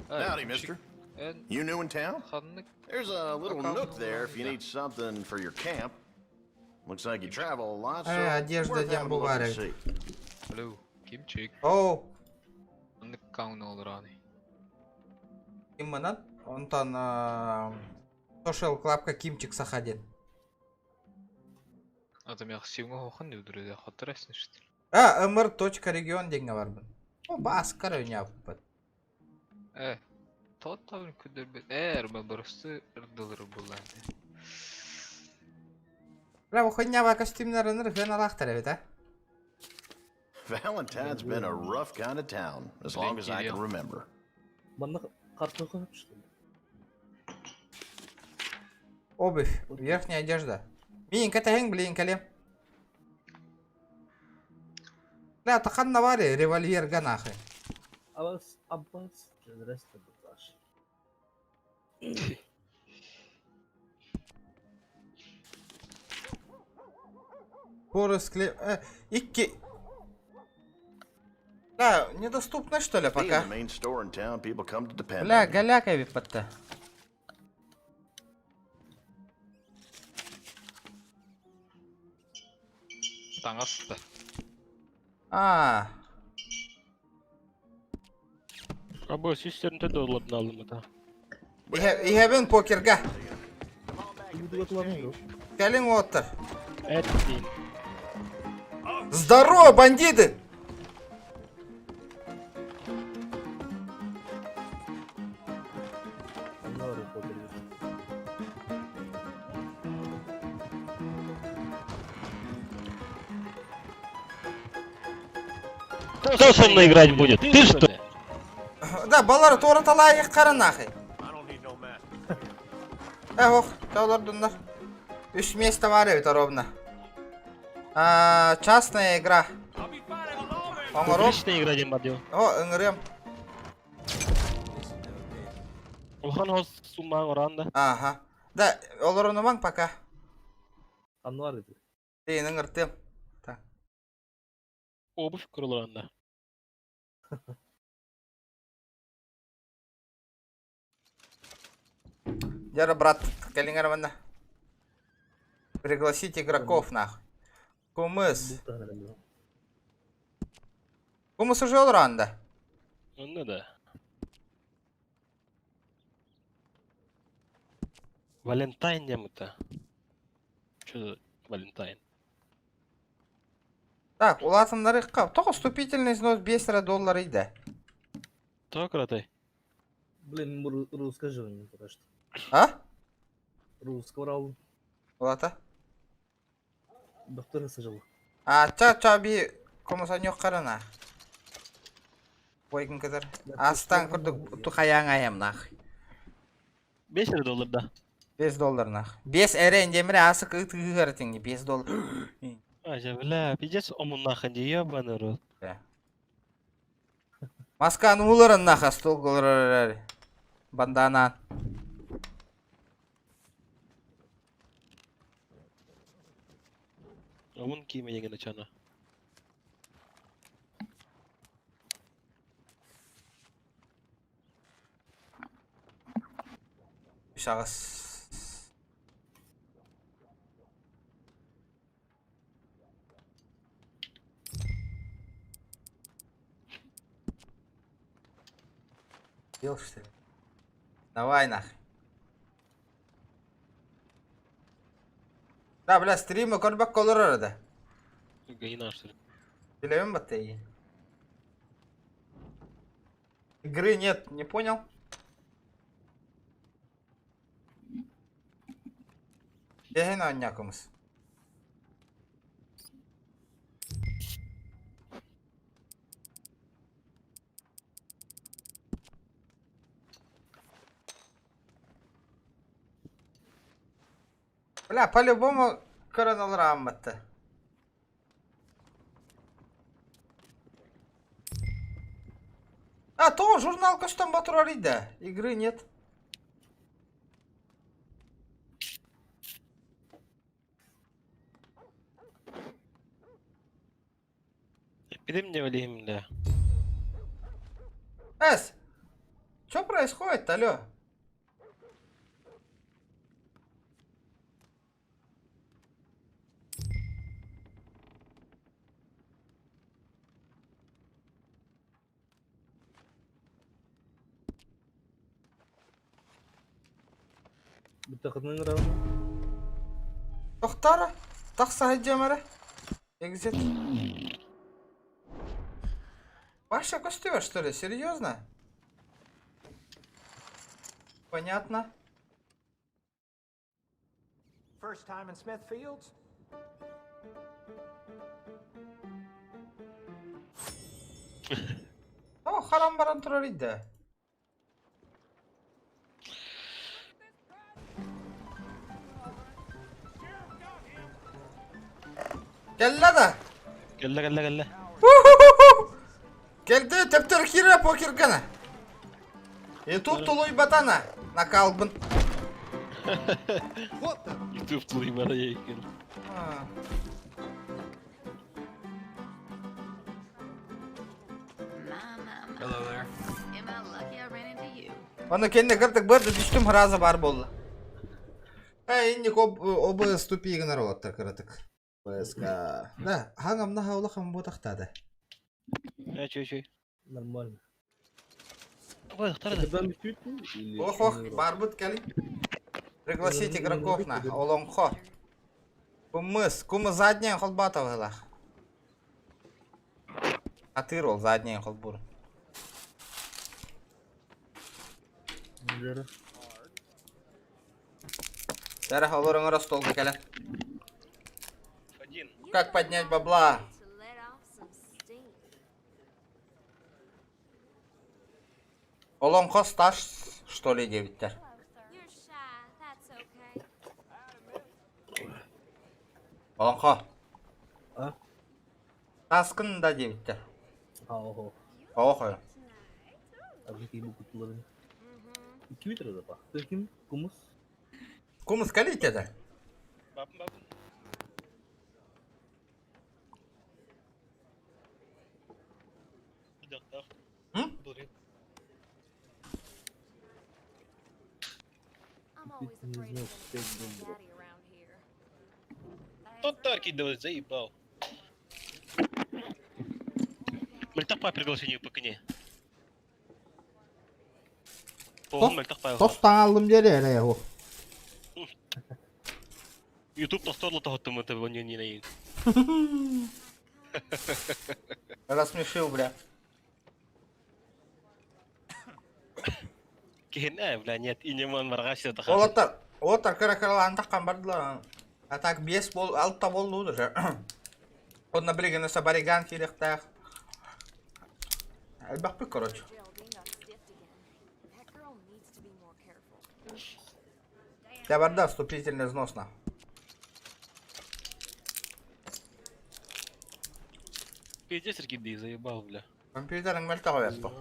Howdy, mister. You new in town? There's a little nook there if you need something for your camp. Looks like you travel a lot, so Одежда worth having a look and Дямбуварик. see. Алло, Кимчик. Оу. Онны олар Ким манан? Онтон Social Clubка Кимчик Сахадин. Атым сиңа хохан үдүрүдэ хотор эсништи. А, mr.region диэҥҥэ барбын. О, бааскар ойньооппут. Э, тот табын күдөрбүт. Э, эрме барысты ырдылыр булларды. Бля, ухынньаба костюмнарын ырыһыан алаахтар эбит, а? Valentine's been a rough kind of town as long as I can remember. Манна картоха что ли? Обувь, верхняя одежда. Миин кэтэһиҥ, блин, кэлиэм. Бля, ханна баарый револьверга нахуй. Абас, абас, здрасте, браташ. Порос кле... Икки... Да, недоступно что ли Being пока? the main store in town, people come to depend Бля, on you. голяк эбит батта. Таңасты. А, Абы сүстерин долларын алдым ата. иһэбин покерга. Кэлиҥ уоттар. Эттин. Здорово, бандиты! Кто со мной играть будет? Ты что ли? Да, балар туора қара нахуй. Э, ох, доллар Үс место бар эбит ровно. А, частная игра. Оҥорум. Публичная игра диэн бар дио. О, ыҥырыам. Улахан хос суммаң оранда. Ага. Да, олорунумаҥ пока. Анвар edi. Дейін ыҥыртыам. Так. Обувь куруларанда. Дьэ, брат, кэлиҥ манна. Пригласить игроков, нахуй. Кумыс. Кумыс уже олоранда. Онно да. Валентайн диэн Что за Валентайн? Так, улаатыннарыахха. Тоҕо вступительный взнос 5 доллар иде. Тоҕо кыратай? Блин, русская же пока что. А? Русского брал. Улата. Доктор сажал. А, ча ча би кумыс карана. Бойгын кызар. Астан курдук тухаяң аям нах. 5 доллар да. 5 доллар нах. 5 эрен демире асык ытыгыр теңге 5 доллар. Ажа, бля, пиздец омуннахан ди, ебаный рот. Масканы уларын нах стол голар. Бандана. Омун кийме деген чана. Шағыс. Ел, что ли? Давай нахуй. Да, бля, стримы көрбөк колор арада. Гайна, что ли? Билебин батты. Игры нет, не понял? Дehen оонньоокумус. Бля, по-любому көрөн олор. А, то журнал көстөн батырар иде. Игры нет. Билим не билим, да. Эс! Что происходит, алло? Бүтәхетнең рауны. Тохтара. Тахса сылдьыам эрэ. Exit. Паша көстүбэт, что ли? Серьезно? Понятно. First time in Smithfields? О, харам баран турар идэ. Кэллэ да? Кэллэ, кэллэ, кэллэ. Кэлди төптөр киирэ покергана. Ютуб тулуйбатана накалбын. Ютуб тулуйбата екен. Hello there. Am I lucky I ran into you? Оны кэннэ кырдык бырды түстүм храза бар болла. Э, инник об оба ступи гынар олаттар кыратык. ПСК. Да, хаңамна хаула хам ботахтады. Э, чөй, чөй. Нормально. Ой, Ох, ох, барбыт кэлин. Пригласить игроков на Олонхо. Кумыс, кумыс задняя холбатовылах. Атыр ол задняя холбур. Сара олорон столга кэлэн. Как поднять бабла? Олоҥхо стаж, что ли, диэбиттэр. Олоҥхо. А? Таскын да диэбиттэр. А, ого. Оохо. Аргы кутуларын. 2 метр да па. Ким кумус? Кумус калите да? Бабын, бабын. Тот тарки давай, заебал. Мөлтөх по приглашению ПК-не. Тоғын мөлтөх па. Тостан алдым дери эрэ о. Ютуб тосторлы тоғыттым это не не Рассмешил, бля. Кихин, бля, нет, и не ман маргашься Олаттар, олаттар кыра кыралаан таххан бардылар. А так бес бол, алта болду уже. Онно билигин өссө бариган киириэхтээх. Элбэхпит, короче. Дьэ барда вступительный взнос на. Пиздец, Рикиди, заебал, бля. Компьютериҥ мөлтөх эбит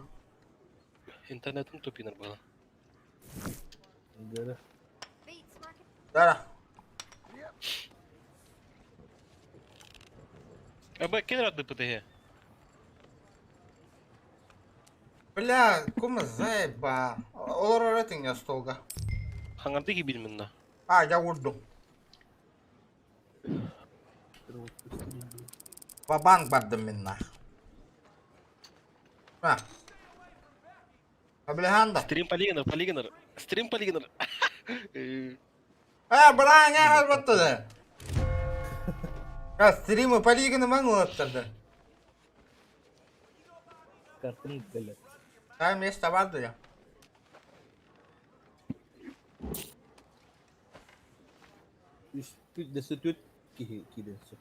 Интернетым тупинер было. Да. Да. А б кин рады ПТГ? Бля, кума заеба. Олорор этиҥ столга. Хаңарды кибил минна. А, я урду. Ва-банк бардым мин нах. А. Облиганда. Стрим полигонер, полигонер. Стрим полигонер. А, бра, не албаттады. А, стримы полигоны ман улаттарды. Картын блядь. Там место барды я. Үс киһи киирэн сөп.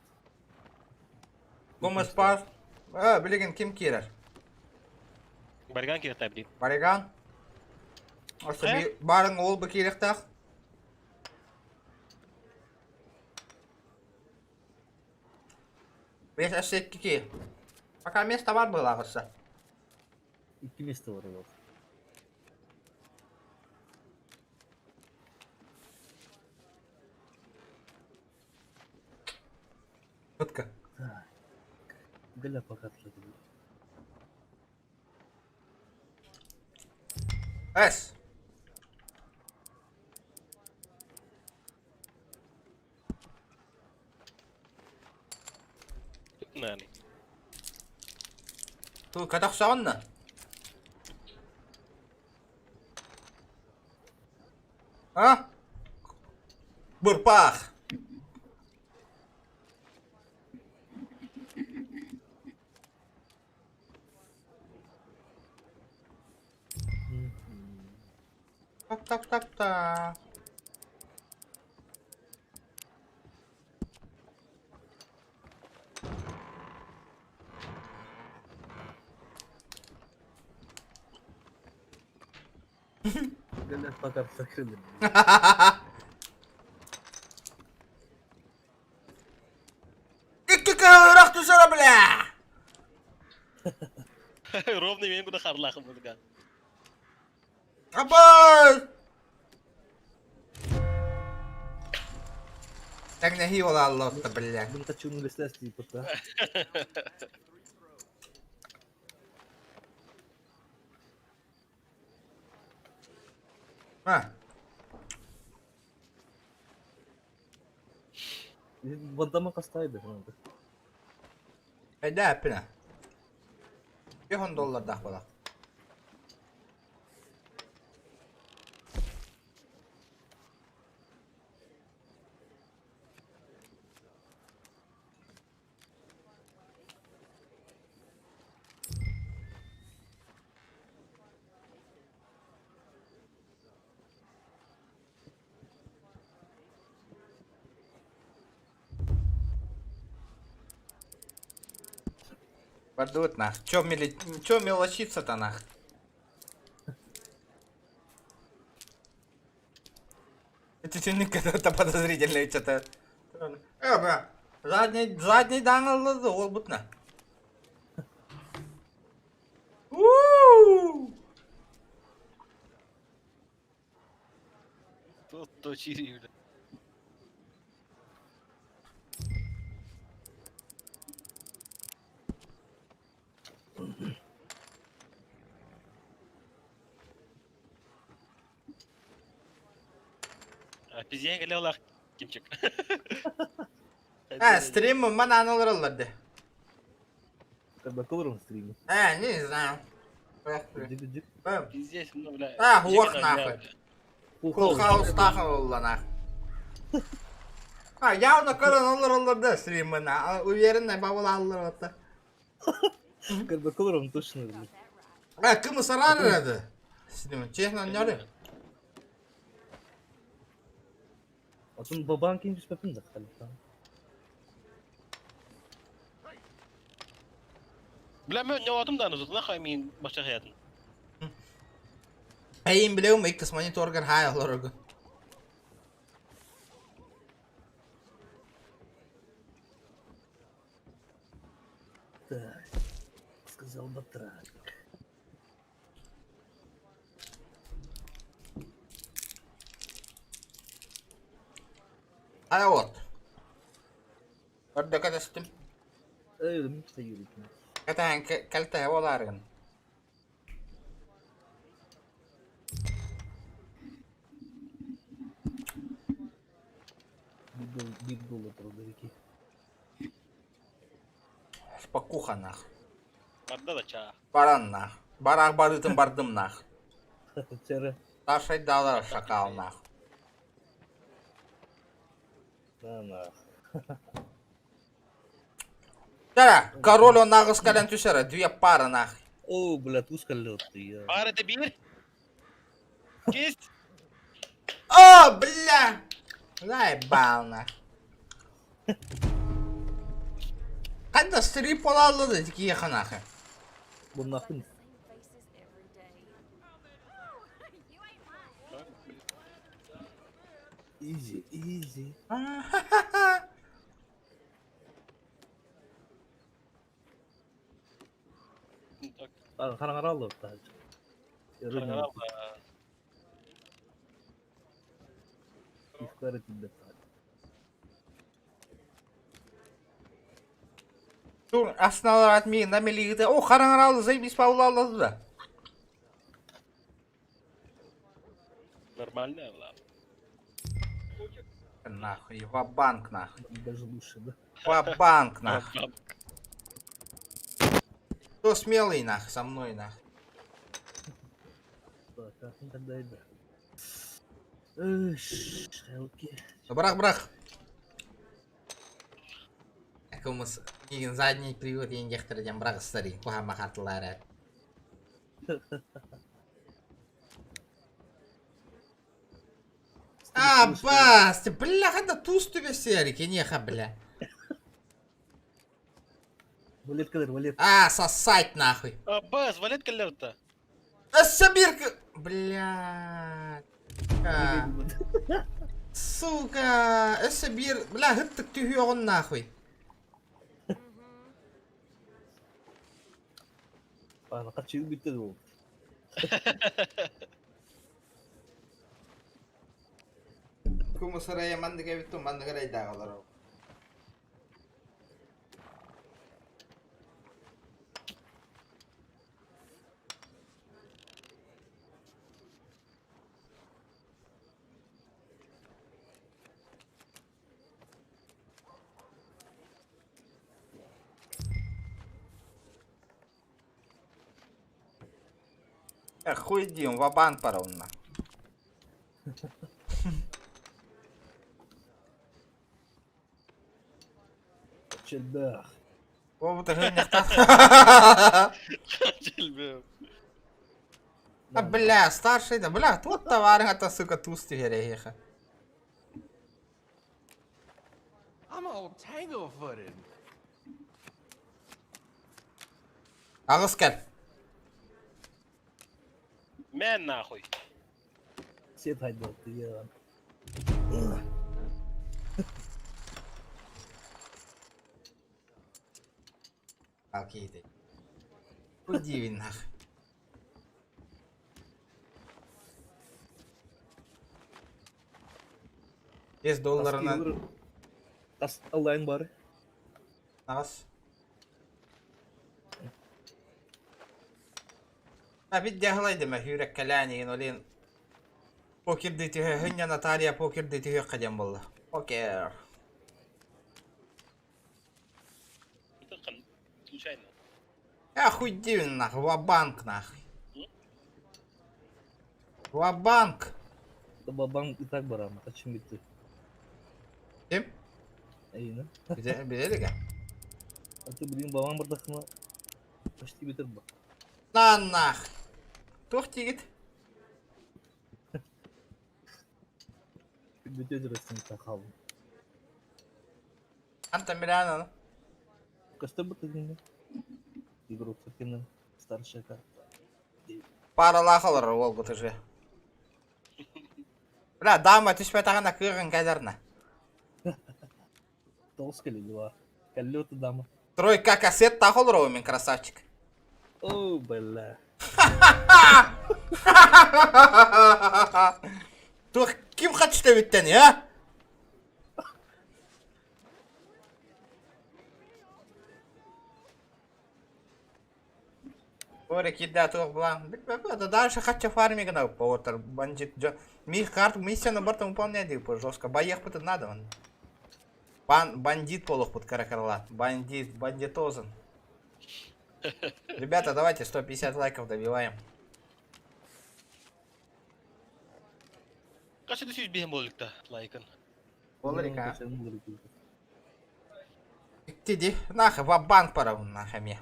Кумыс пас. А, билигин ким киирэр? Барган киирэ блин. Бариган. Осы барың ол бы киириэхтээх. Бес өссө ки. Пока место бар было ағырса. Икки место бар ол. Фотка. Бля, пока Эс. Нани. Ту катахсаҕынна. А? Бырпаах. Так, так, так, так. Гәләх пока закрыли. Икки кыһыырах түсэрэ бля! Ровно мен куда харлахым булган. Абай! Тэҥнэһии буолааллар бля. Мин хочу үлэслэс типа да. А. Вандама хастайды. Эдэ эппинэ. 10 доллардаах буолар. Бардут нах. Чё, мели... Чё мелочиться-то нах? Это когда-то подозрительное что-то. Э, бля. Задний, задний даңылды, ол бұтна. Уу! Тут точили, бля. А пиздец, кэлэ кимчик. А, стрим ман аналар алларды. Когда колором стриме. А, не знаю. Дик-дик. Пиздец, ну, бля. А, хуах нахуй. Full house тахын нах. А, явно көрөн олар олар стримына. Уверен, бабыл аллар отта. Когда колором точно, блядь. А, кым сарар еді? Стрим, честно, не Атын бабаң кийин түспөпүн да халифа. Бля, мен не атым да нузут, нахуй мин башка хаятын. Эйин билеум, иккис мониторгар хай олар Так, сказал батрак. А вот. Орда катастым. Эй, мен стоюлик. Катаан калта оларгын. Биг доллар продавики. Спокуха нах. Барда да ча. Баран нах. Барах барытым бардым нах. Чара. Ташай далар шакал нах. Да нах. Тара, король он нагыс кален түсәрі, две пары нах. О, блядь, узколет ты. я. Бар это бир. Кисть. О, бля! Заебал нах. Қанда стрип олалды киеха нахы. Бу нахуй. Изи, изи. Хараңаралы да. Хараңаралы. Iftar etinde. Тур асналар атмейін намелигіді. О, қараңаралы заебись паулалды да. Нормально, ладно. Нахуй, ва-банк нахуй. Даже лучше, да? Ва-банк нахуй. Кто смелый нах, со мной нах. Так, а ну тогда и да. Окей. Брах, брах. Кымыс деген задний привод еңгехтірден бірақ ыстари кухама хатылары. А, бас, бля, ханна туус түбэсиэри киниэхэ, бля. Валет кэлэр, валет. А, сосать нахуй. А, бас, валет кэллэр-то. Өссө Бля. Сука, өссө биир, бля, ыттык түһүөҕүн нахуй. Ана качыы бүттэ дуу. Кумусарая маннык эбит маннык эрайдаах олорор. Эх, хуй дим, ва-банк паровна. Чэлбэх. О, тыһыынньахтан. Чэлбэх. А, бля, старший, да, бля, тут товарищ, это, сука, туз теперь, эхе. I'm all tangle-footed. Аҕыс кэл. Мэн нахуй. Сет хайдат я. Окей, Уйди нахуй. Бес долларынан Тас онлайн бар. Аҕыс. А бит дьаһалайдыма сүүрэккэлээн игин олин покердыы түһэ хынньа Наталья покердыы түһүөххэ диэн буолла. Покер. Случайно. Охуй нахуй, ва-банк нахуй. Ва-банк. Ва-банк и так барам, а чем ты? Ким? Эйна. Билелиге. А ты, блин, бабам бардахына почти битер ба. На нах. Туох тигит? Бүтө жүрөсүн сахал. Анта Милана. Көстө бутыгын. Игрок кинен старшая карта. Паралаах олорор уолгут уже. Бля, дама түспэтэҕинэ кыаҕын кэлэрнэ. Тоҕус кэлиги бар. Кэллиоты дама. Тройка кассет таах олорор мин красавчик. О, бля. Туох ким хачта бүттени, а? Ори кидда туох булан. Да дальше хача фарми гына повотар бандит. Мих карт миссияны бартан выполнять по жестко. Баех пытын надо он. Бан бандит полох под каракарла. Бандит, бандитозен. Ребята, давайте 150 лайков добиваем. Kaç 105 болдукта лайкын. Болрика. Тиди, нахуй, ва-банк пора нахуй мне.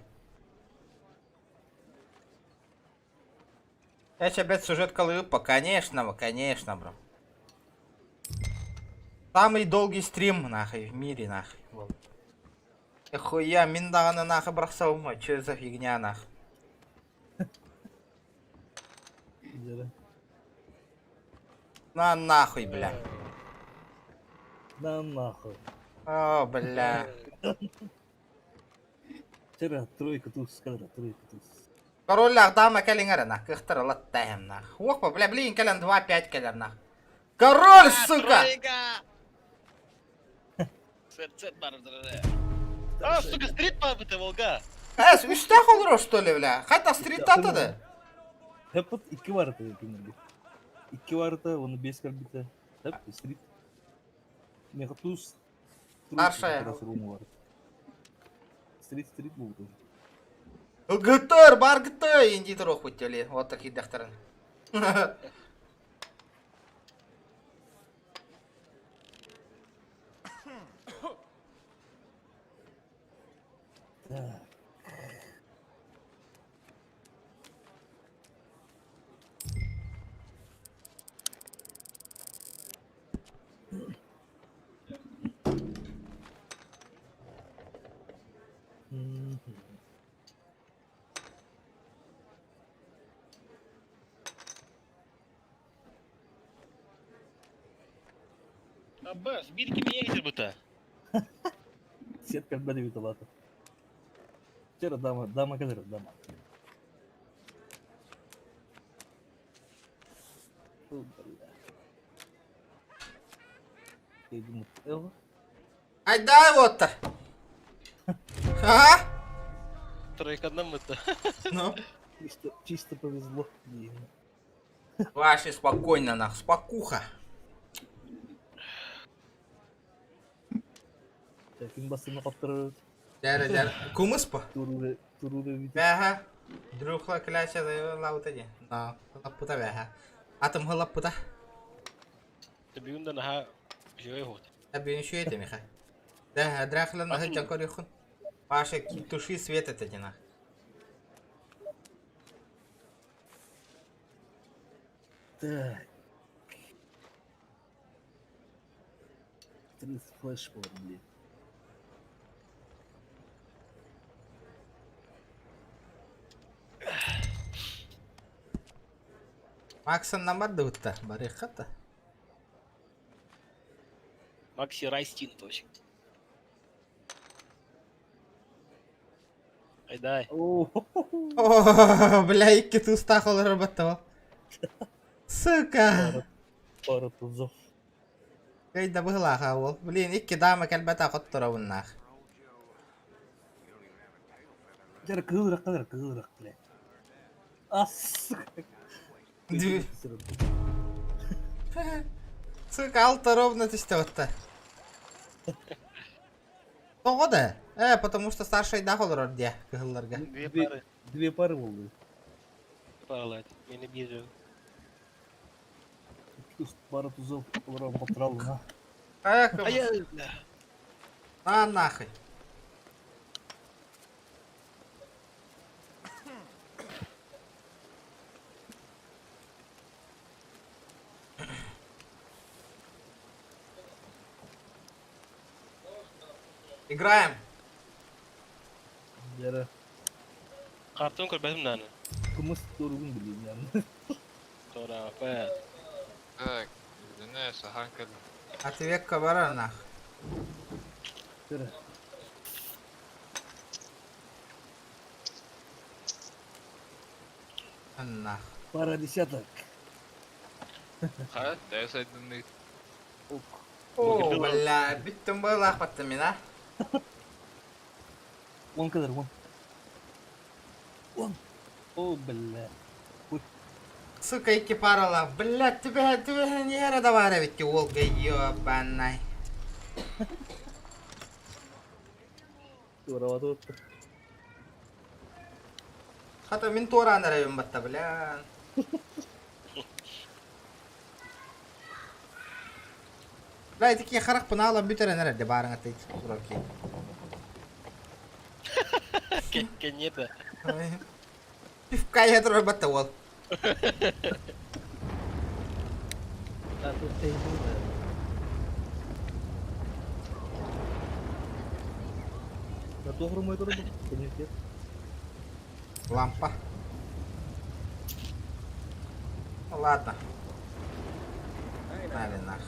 Я тебе опять сюжет колыпа, конечно, конечно, бро. Самый долгий стрим, нахуй, в мире, нахуй. Вот. Хуя, мин даҕаны нахуй бырахсабым, че за фигня, нахуй. На нахуй, бля. На нахуй. О, бля. Вчера тройка туз, скадра, тройка туз. Король дама кэлиҥ нах, кыахтар латтаем нах. Опа, бля, блин, кэлэн 2-5 кэлэр нах. Король, сука! Тройка! Сет, сет бар. А, сука, стрит бабыты, волга. Эс, үстээх олорор, что ли, бля? Хайта стриттатады. Хеппет икки барыта кинерге. Икки барыта, оны бес кэлбитэ. Хеп, стрит. Меха туз. Старшая. Стрит, стрит буолбут. Гытыр, бар гытыр, инди туруох бүттели. Вот такие дактарын. Так. Аббас, биир кимиэ киирбитэ. Сет кэлбэт эбит улаата. Чэ дама, дама кэлэр, дама. Айдай уоттар. А? Тройканнан бытта. Ну? Чисто, чисто повезло. Вообще спокойно, нах, спокуха. Ким басына каптырыр. Дәрі, дәрі. Кумыс па? Туруры, туруры бит. Бәһә. Друхла кляша лаута де. На, лаппута бәһә. Атым лаппута. Бүгүн да наһаа үчүгэй уһут. Бүгүн үчүгэй этэ миха. Да, драхлан наһы дьакор юхун. Паша, туши свет это дина. Так. 30 флеш был, блин. Максон намар да барыхата. Макси Райстин точно. Айдай. О, бля, икки тустаах олорор баттава. Сука! Пара тузов. Кыйда быһылааха ол. Блин, икки дама кэлбэтэ хотторобуннаах. Дьэ, кыыл ырах, кыыл ырах, бля. Ас. Сука, алта ровно түстэ отта. Тоҕо да? Э, потому что старшайдаах олорор диэ кыһылларга. Две пары. Две пары болды. Паралайт. Мени биир. Пара тузов олорон хоттораллар, ha. Ай, На нахуй. Играем. Дьэ, Картон көрбөтүм даҕаны. Кымыс туругун билим yani. Тора, пэ. Так, билинэ сахан кэллим. Ответка барар нах. Дьэ. Нах. Пара десяток. Ха, дай сайдынны. О, бля, бүттүм былаах баттым мин, а? Он kadar, он. Он. О, бля. Сука, икки паралаах. Бля, түбэһэ, түбэһэ ньиэрэ да баар эбит уолга, ёбанай. Туорават Хата мин туораан эрэбин батта, бля. Бля, ити киһи харахпын аалан бүтэрэн эрэрде баарыҥ ата ити турар киһи. Кэнниэтэ. Пивка иһэ турар батта уол. А тут ты На туох мой турбу? Конечно. Лампа. Ну ладно. Дали нах.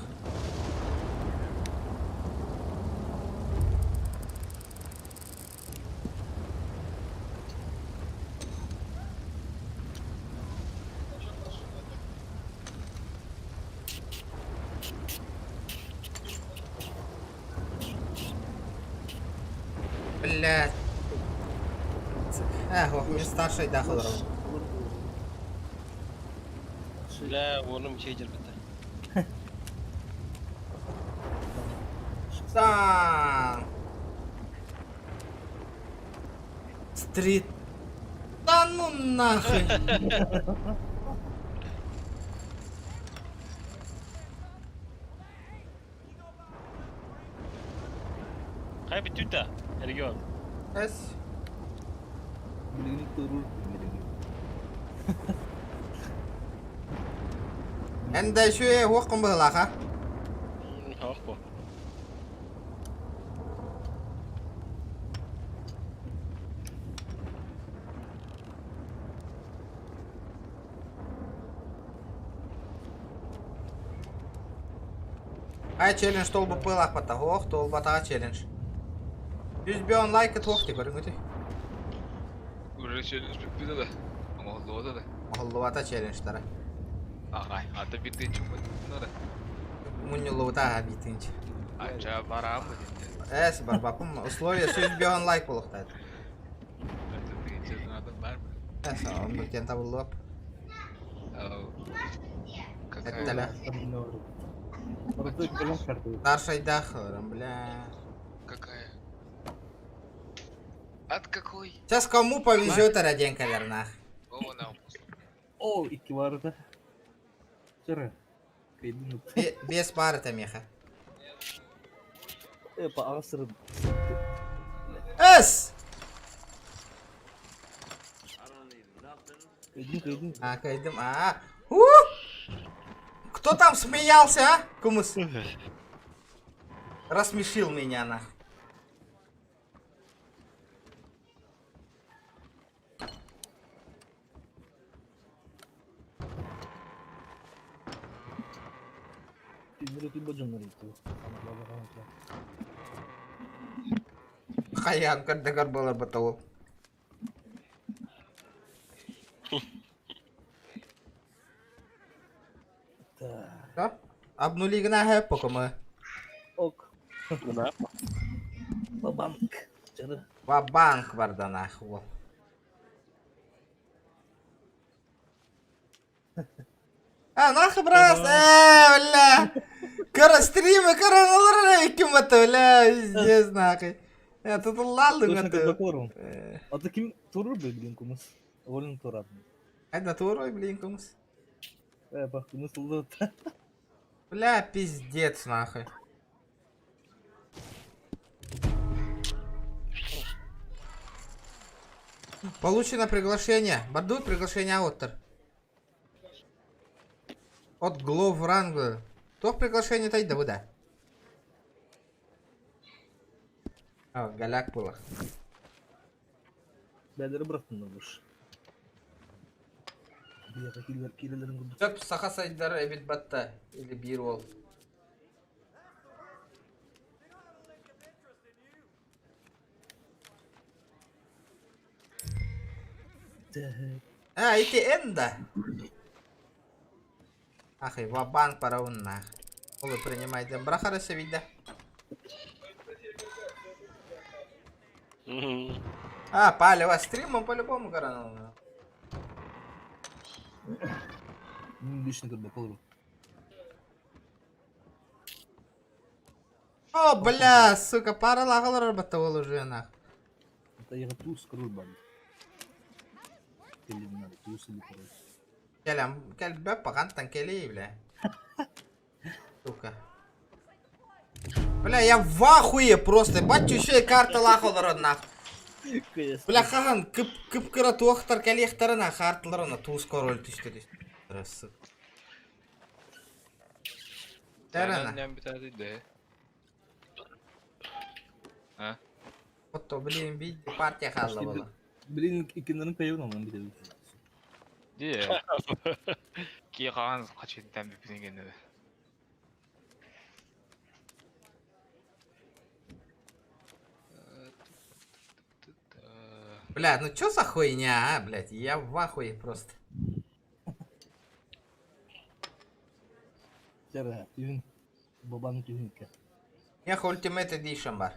Блядь. Эх, ох, мин старший дахылар. Бля, уонум чэй дьэрбитэ. Сан. Стрит. Да ну нахуй. Хайа бүтүүтэ. Регион. Эс. Билигин турur. Эн да үшүө хуоххун быһылаах, а? Ох бу. Ай челлендж толбуппылаахпата. Ох, толбатаҕа челлендж. 100 лайка туох ти көрүҥүтүй? Уже челлендж бүппүтэ да. Оҥоһуллубата да. Оһоллубата челленджтара. Аҕай, ата биир тыынча мунньуллубута да. Мунньуллубута аха биир тыынча. Ача барааммыт инде. Эс барбаппын. Условия 100 лайк буолуохтаах. Ата тыынча санаатын баар ма? Эс, оннук диэн табыллыбап. Какая? Эттэлэ. Старшайдаах, бля. Какая? От какой? Сейчас кому повезет, один кавернах. О, нам. О, икки барыта. Чыры. Кайдын. Без пары меха. Эпа, ағасыры. Эс! Кайдым, кайдым. А, кайдым, а. У! Кто там смеялся, а? Кумыс. Рассмешил меня, нах. Түннері түн бажаннар ити. Хаян кардагар болар батал. Да? Обнули гна хэп мы. Ок. Ва-банк. Чыры. Ва-банк барданах, вот. А, нахуй брас, бля. Кара стримы, кара налара ким это, бля, пиздец, нахуй. Я тут лалды Точно это. как А ты ким турur блин кумыс? Олин турар. Айда турой, блин, кумыс. Э, бах, кумыс лды. Бля, пиздец, нахуй. Получено приглашение. Бардут приглашение автор. От Глов Врангла. Тох приглашение тайда буда. А, голяк было. Бәдері бұрақтын бұш. Сөп саха сайдары эбит батта. Или бир ол. А, ити энда. Ах, и ва-банк параун нах. Олы принимайте. Брахара вида. А, палево стримом по-любому гаранул. Лишний как бы О, бля, сука, пара лагалар батавал уже нах. Это я туз король бан. Или надо туз или король. Келем, кел бе пагантан кели, бля. Сука. Бля, я в ахуе просто. Бачу еще и карта лахалар нах. Бля, хахан, кып кып кыра туохтар калехтарына хартыларына туз король түстү түстү. Сука. Терена. Ням битады да. А? Отто, блин, види, партия хазла была. Блин, икинлерин кайыбын алман бите. Дие. Ки каган качыттан бипинген Бля, ну чё за хуйня, а, блядь? Я в ахуе просто. Чара, түйін. Бабаның түйінке. Нех Ultimate Edition бар.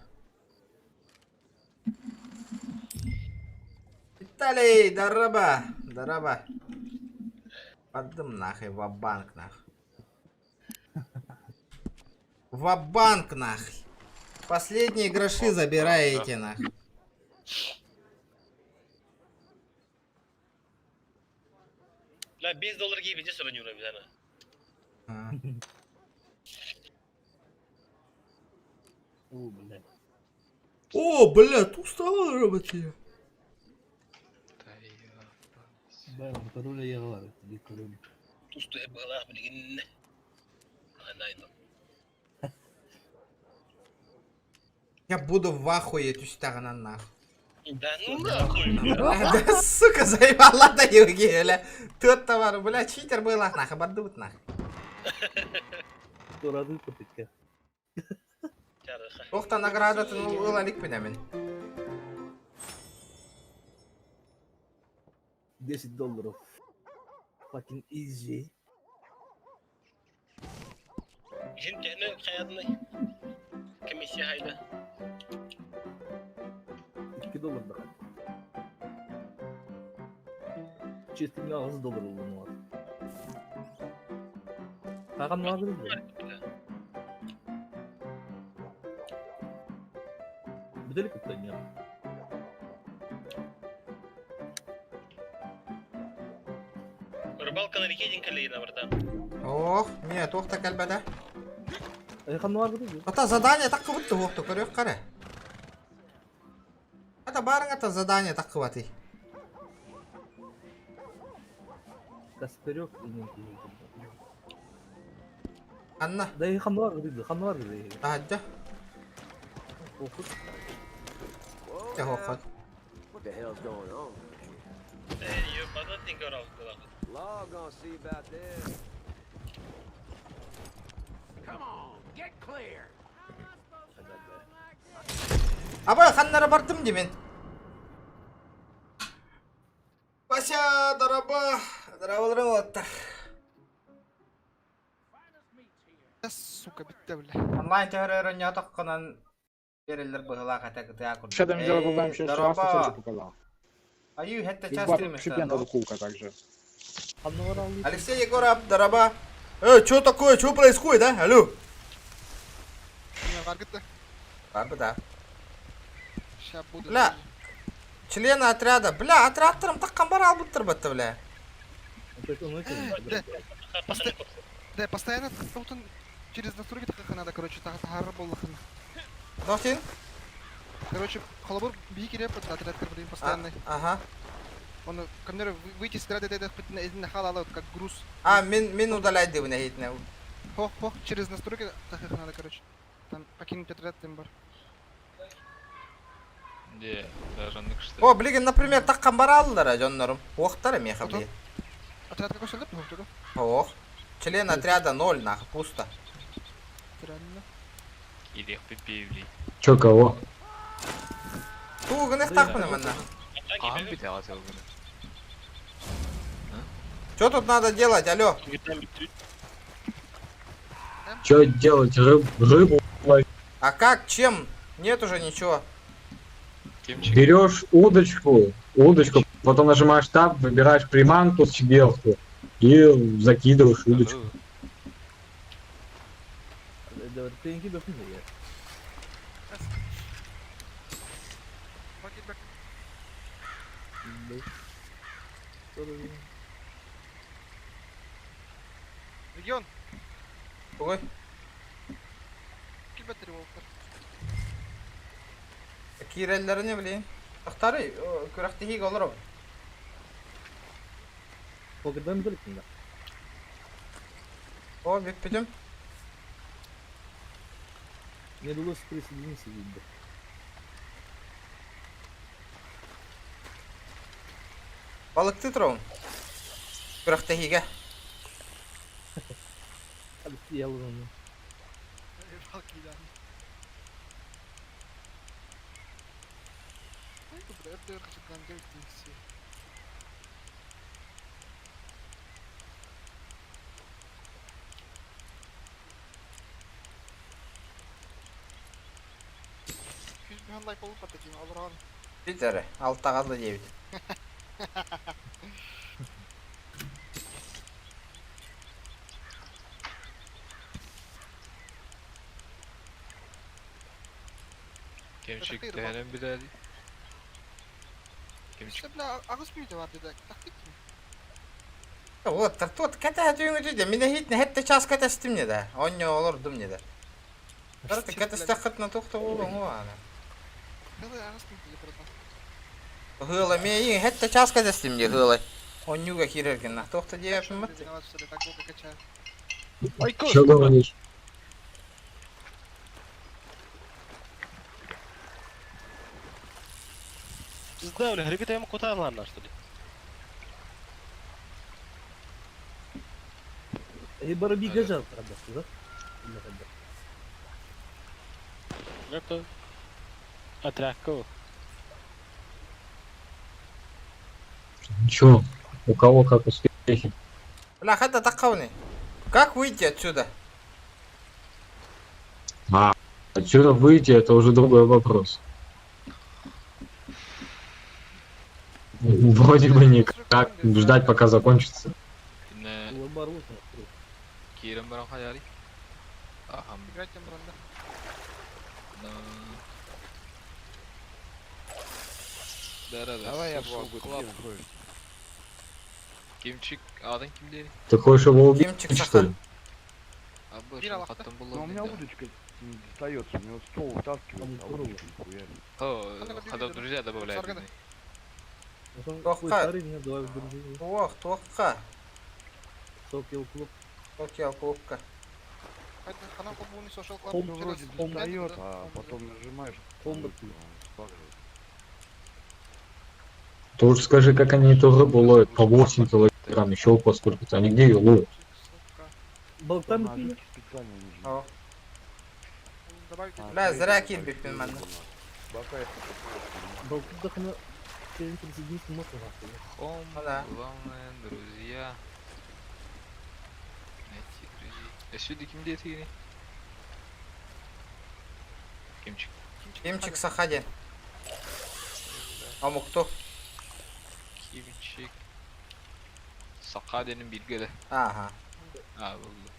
Виталий, дараба, дараба. Подым нахуй, ва-банк нахуй. Ва-банк нахуй. Последние гроши забираете нахуй. Бля, 5 доллар гейбе сұрын юра бізәні. О, блядь. О, бля, тут устала работать. Баян, пароля яғалар. Ди король. Тусту хеп бағалақ білген. Анайны. Я буду в ахуе түстэҕинэ нах. Да ну нахуй. Да, сука, заебала да Евгения. Тот товар, бля, читер был, нахуй, бардыбыт нах. Турадыы кутукка. Охта наградатын ыла иликпин мин. 10 долларов. Fucking easy. Иһин төһөнү хайадыный? Комиссия хайда? 2 доллар да. Чистый 8 доллар уллунуар. Хахан мааҕыр бу. Бүтэли кыттан Рыбалка на реке дин братан. Ох, не, туох да кэлбэтэ. Ханнуар Ата задание таккыбыт туох көрүөх кара. Ата барың ата задание таккыбаты. Костерек Анна. Да ханнуар гыды, ханнуар гыды. Таһадда. Охут. Охот. What the hell's going on? Э, ёбана ты горал была. Law gonna see about this. Come on, get clear. Аба ханнара бардым демен. Вася, дороба. Здраволрым оттар. Сука, битте бля. Онлайн төһөрөр онньоотоххунан береллер быһылаах этэ кытыа курдук. Что там дело вам еще раз Дороба. показал. Аю, хетте час Изба стримишь, Шипенко кулка также. Алексей Егоров, дороба. Э, что такое, что происходит, а? Алло. Не, Варгыт да. Барбы да. Ща буду. Бля. Члены отряда. Бля, отрядтарым таккан бар албыттыр батты, бля. Да, да, постоянно вот он через настройки так надо, короче, так тахар боллахын. Дохтин? Короче, холобур бии кире под отряд блин, постоянный. Ага. Он ко мне выйти с отряда это хоть халала как груз. А, мин, мин удалять дыбына хитне. Хох, хох, через настройки так надо, короче. Там покинуть отряд тем бар. Де, даже ныкшты. О, блин, например, таккан бар алдылар, жоннорум. Охтар меха, блин. Отряд какой сюда, походу, Ох. Член отряда ноль, нахуй, пусто. Странно. Или пипивли. Чё, кого? Тугын их тахпына манна. Кахан бите ағасы өгіні. Что тут надо делать, алло? Чё делать? Рыб, рыбу ловить? А как, чем? Нет уже ничего. Берешь удочку, удочку, потом нажимаешь Tab, выбираешь приманку сверху и закидываешь удочку. Теньки бөхүн я. Регион. Ой. Килбеттери болуптар. Киреллерини билейин. Тахтары, күрәхтихиг олороб. Покырдан билиптин да. О, бүппүтүм. Не удалось присоединиться видно. Балыкты турабын. Күрәхтихиге. Ялган. Питере, алтагазлы девять. Кемчик тәһәнен биләди. Кемчик. Бля, агыс бүйді бар деді. Тактик. Вот, тот ката түйүңү Мине хит хетте час катастым не да. Оньо олордум не да. Барты катастакытна тохто болон ана. Хылы агыс бүйді братан. Хыла ме хетте час катастым не хыла. Оньюга кирерген на тохто диэпим мат. Виноват, что ли, так долго качаю. Чё говоришь? Пизда, бля, грибы там куда ладно, что ли? И бараби гажа правда, да? Это... Отряку. Чё? У кого как успехи? Бля, хата такауны. Как выйти отсюда? А, отсюда выйти, это уже другой вопрос. Вроде бы никак. Ждать, пока закончится. Не киирэн баран хайарый. Ахам. Играть тем бранда. Да, да, да. Давай я Social буду Club. Кимчик, адан ким диэри? Ты хочешь его убить, Кимчик что ли? Абы Кира шул хаттан Но у меня удочка не достается, у меня вот стол вытаскивает, а удочка нихуя. О, когда друзья добавляют. Туохха. Туох, туохха. Сокел клуб. Сокел клубка. Ханан колбуны Social Club. Ну, вроде достает, а потом нажимаешь, Комбат. он складывает. Ты уж скажи, как они эту рыбу ловят по 8 килограмм, еще по сколько-то. Они где ее ловят? Болтами Наживки специально нужны. О. Добавить. Бля, зря кирбиппин манна. Болтудахна присоединиться можно нахуй. Хом, да. главное, друзья. Найти друзей. А сюда ким диэри? Кимчик. Кимчик Сахади. А кто? Кимчик. Сака диэн билгэ да. Ага. А, булду.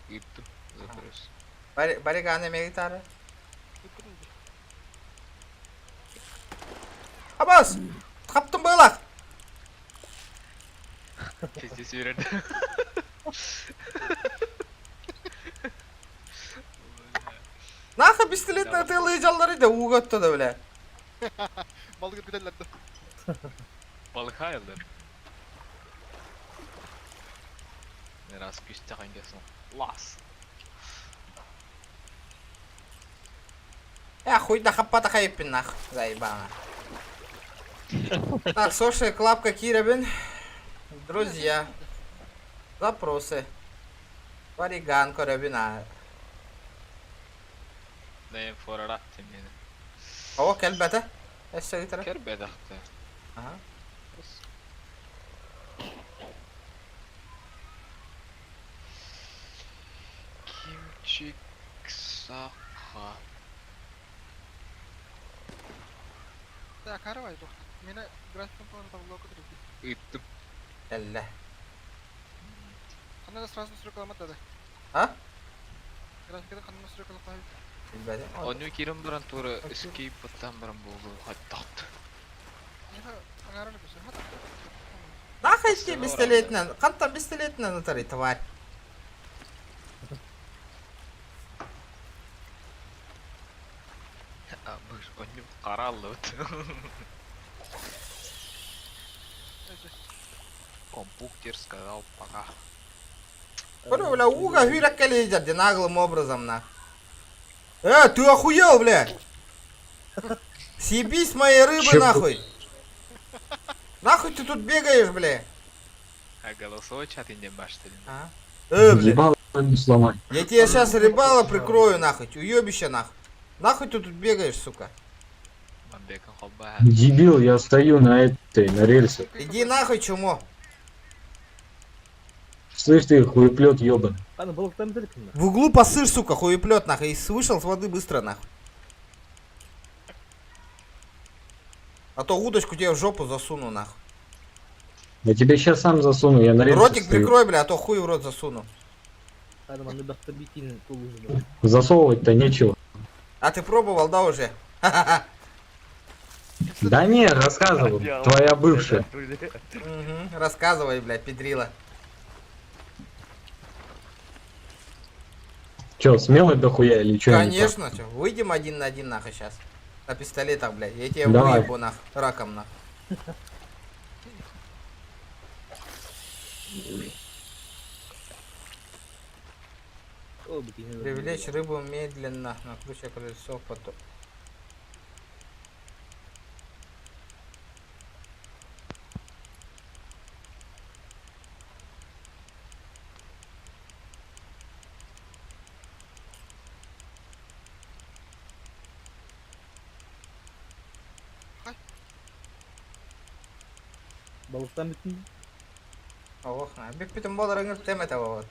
Ыыттым. Запрос. Бариганы мегитары. Абас! Хаптым быылах! Пиздец берерdi. Нахуй пистолетный тылы да уготто да, бля. Балык көтөллөрдө. Балык айылды. Раз күстәгән кесен. Лас. Я хуй да хаппата хайппин нах, заебана. Так, слушай, Клапка Кирабин. Друзья. Запросы. Вариган Карабина. Не форараттым мени. О, келбете. Эссе гитара. Кербедахты. Ага. Кимчик сака. Так, каравай, тух. Меня графиком плана табло көтөрүп. Ыыттым. Элле. Ханан сразу настройка да. А? Графикада ханан настройка кылып. Билбедим. Оню кирим баран тура escape баттан баран болду. Хаттат. Нахуй тебе пистолетнен? Кантан пистолетнен натари, тварь. А, быш, оню караллы. Компьютер сказал пока. Бля, бля, уга хюраккали наглым образом, на. Ты охуел, бля! Съебись моей рыбы, Чем нахуй! Нахуй ты тут бегаешь, бля? А голосовой чат инде баштырын. А? Бля. Ебало не сломай. Я тебе сейчас рыбала прикрою, нахуй, уебище, нахуй. Нахуй ты тут бегаешь, сука? Мамбекан холба. Дебил, я стою на этой, на рельсах. Иди нахуй, чмо. Слышь ты, хуеплет ебаный. Ана балыктан деликин. В углу посышь, сука, хуеплет, нахуй. И вышел с воды быстро, нахуй. А то удочку тебе в жопу засуну, нахуй. Я тебе сейчас сам засуну, я на рельсах Ротик стою. прикрой, бля, а то хуй в рот засуну. Ана маны бакта битин колузу. Засовывать-то нечего. А ты пробовал, да, уже? Да не, рассказывал. Твоя бывшая. Мгм, Рассказывай, бля, педрила. Че, смелый дохуя или че? Конечно, чё, выйдем один на один нахуй сейчас. На пистолетах, блядь. Я тебе Давай. выебу нах, раком нах. Привлечь рыбу медленно, накручивая колесо потом. Балыктан бүтүн. Ох, бүппүтүм буолар ыҥыртыам этэ вот.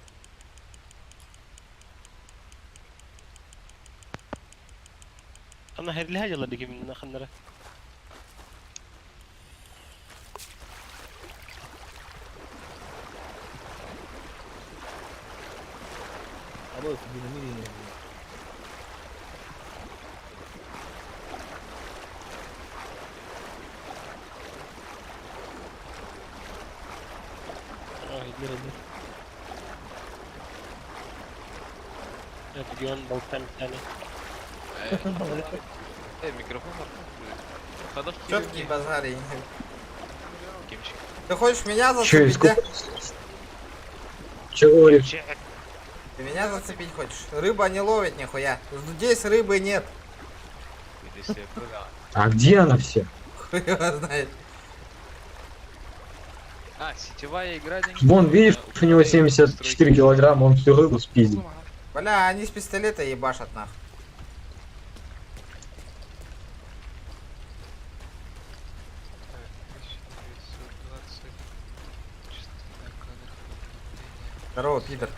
Ана херлиха дьалар дикимин ханнара. Абы динамит. Идлер идлер. Регион балыктан бүтәне. Микрофон бар. Хадах Четкий базар. Кемчик. Ты хочешь меня Че, зацепить, да? Че говоришь? Ты меня зацепить хочешь? Рыба не ловит нихуя. Здесь рыбы нет. А где она все? Хуй его знает. А, сетевая игра не Вон, видишь, у него 74 килограмма, он всю рыбу спиздит. Бля, они с пистолета ебашат нах. Здорово, пидор.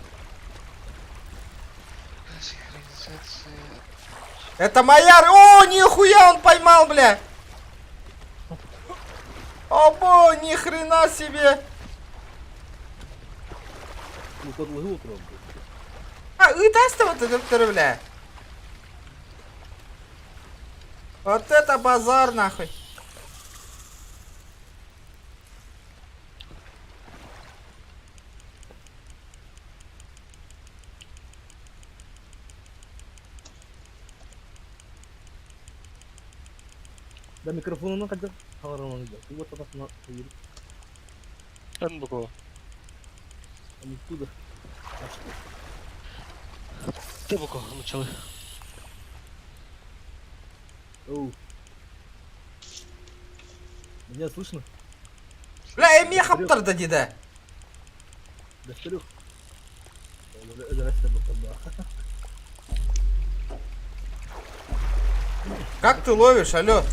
Это моя... О, нихуя он поймал, бля! Обо, ни хрена себе! А, ытас вот это, бля! Вот это базар, нахуй! Да микрофонunu kadar havalanacak. Bu tarafına hayır. Эн буку. Откуда? Ты буку, началы. Оу. Меня слышно? Бля, эми хаптар да дида. Да вперед. Как ты ловишь, алло?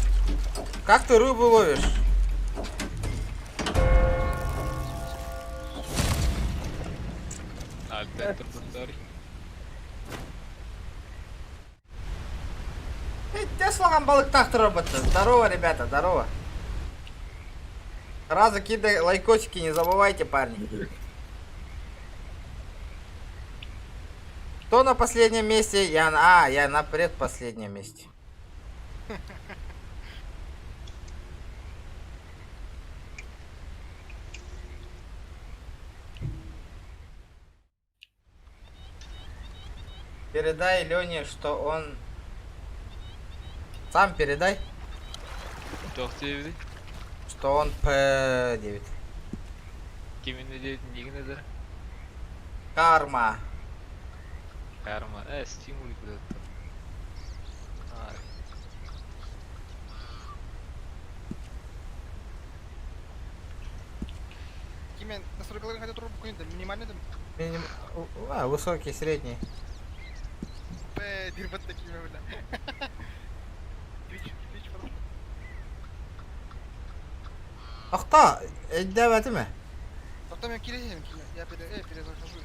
Как ты рыбу ловишь? Теслаган балыктах робота. Здорово, ребята, здорово. Сразу кидай лайкосики, не забывайте, парни. Кто на последнем месте? Я на... А, я на предпоследнем месте. Передай Лене, что он... Сам передай. Что он П9. Карма. Карма. Стимул куда-то. Кимен, настройкаларын хотя трубку не минимальный там. Миним... А, высокий, средний. П, дирбат такие, бля. Твич, твич, потом. Ахта, эддәбәтеме? Потом я кирилл, я перезахожу.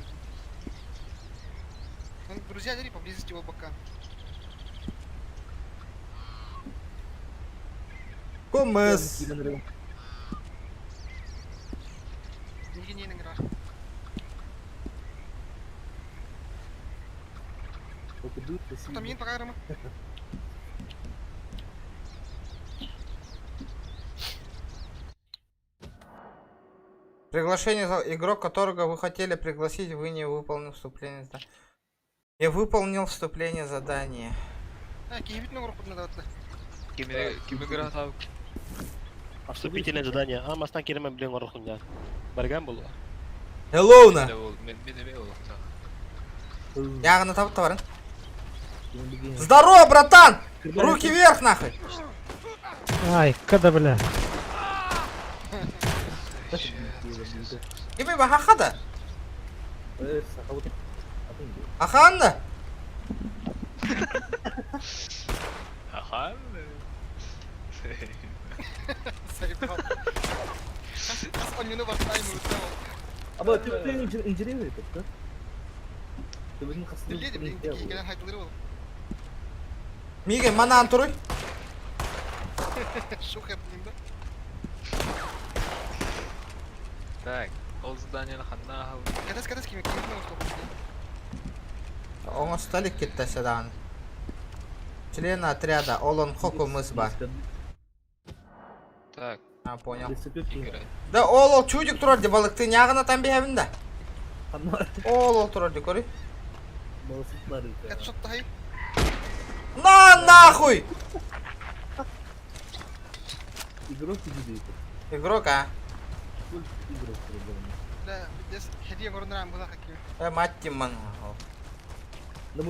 Ну, друзья, дери поблизости бока. Комес. Нигде не игра. Там ен пока Рома. Приглашение за игрок, которого вы хотели пригласить, вы не выполнил вступление. Я выполнил вступление задание. А, Вступительное задание. А, мастан кереме билен орохунда. Барган булу. Hello на. Ягны тапып табарын. Здорово, братан! Руки вверх, нахуй! Ай, когда, бля? Кими бахахада? Аханна? Ахан? Заебал. Онньуну бастайын уутта ол. Аба төбөтүн инженер да? Төбөтүн хастыы Билиэ билин киһи хайдылыр ол. Миген манаан туруй. Шух эптин да. Так, ол зданиені ханна ахал. Катас катас кими кими оңосто. Оңостолик китта седан. Член отряда Олон Хокумыс бар. Так. А, понял. Играть. Да ол ол чудик турар ди балыкты нягына там биһэбин да. Ол ол турар ди көрүй. Хедшот тахай. На нахуй! Игрок иди Игрок, а? Игрок Да, здесь хедия горнрам була хаким. Э, мать тимман. Бля,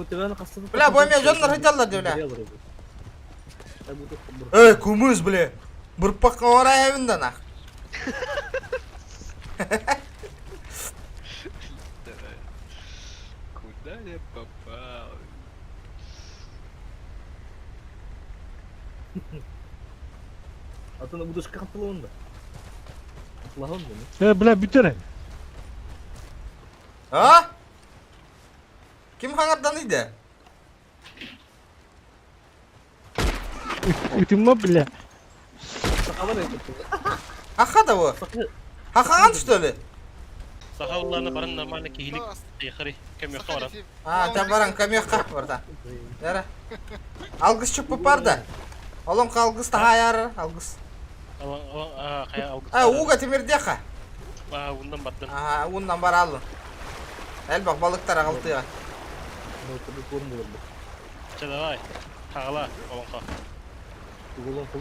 Бля, бу эмиэ дьоннор сылдьаллар дии, бля. Эй, кумыс, бля. Бырпакка барайабын да нах. Куда я попал? А то на будешь каплон да. Каплон да. Э, бля, бүтэр. А? Ким хаҥардан ыйда? Ытыма, бля. Аха да бу. Хахаҕан что ли? Саха уллааны баран нормально киһилик тыйхари көмүөххэ баран. А, та баран көмүөххэ барда. Эра. Алгыс чуппупар да. Олоҥхо алгыс таһаайар алгыс. Алан алан а хайа алгыс. А, ууга тимирдиэхэ. А, ууннан бардын. Аа, ууннан бараалын. Элбэх балыктар аҕалтыаҕа. Чэ давай. Хаҕала олоҥхо.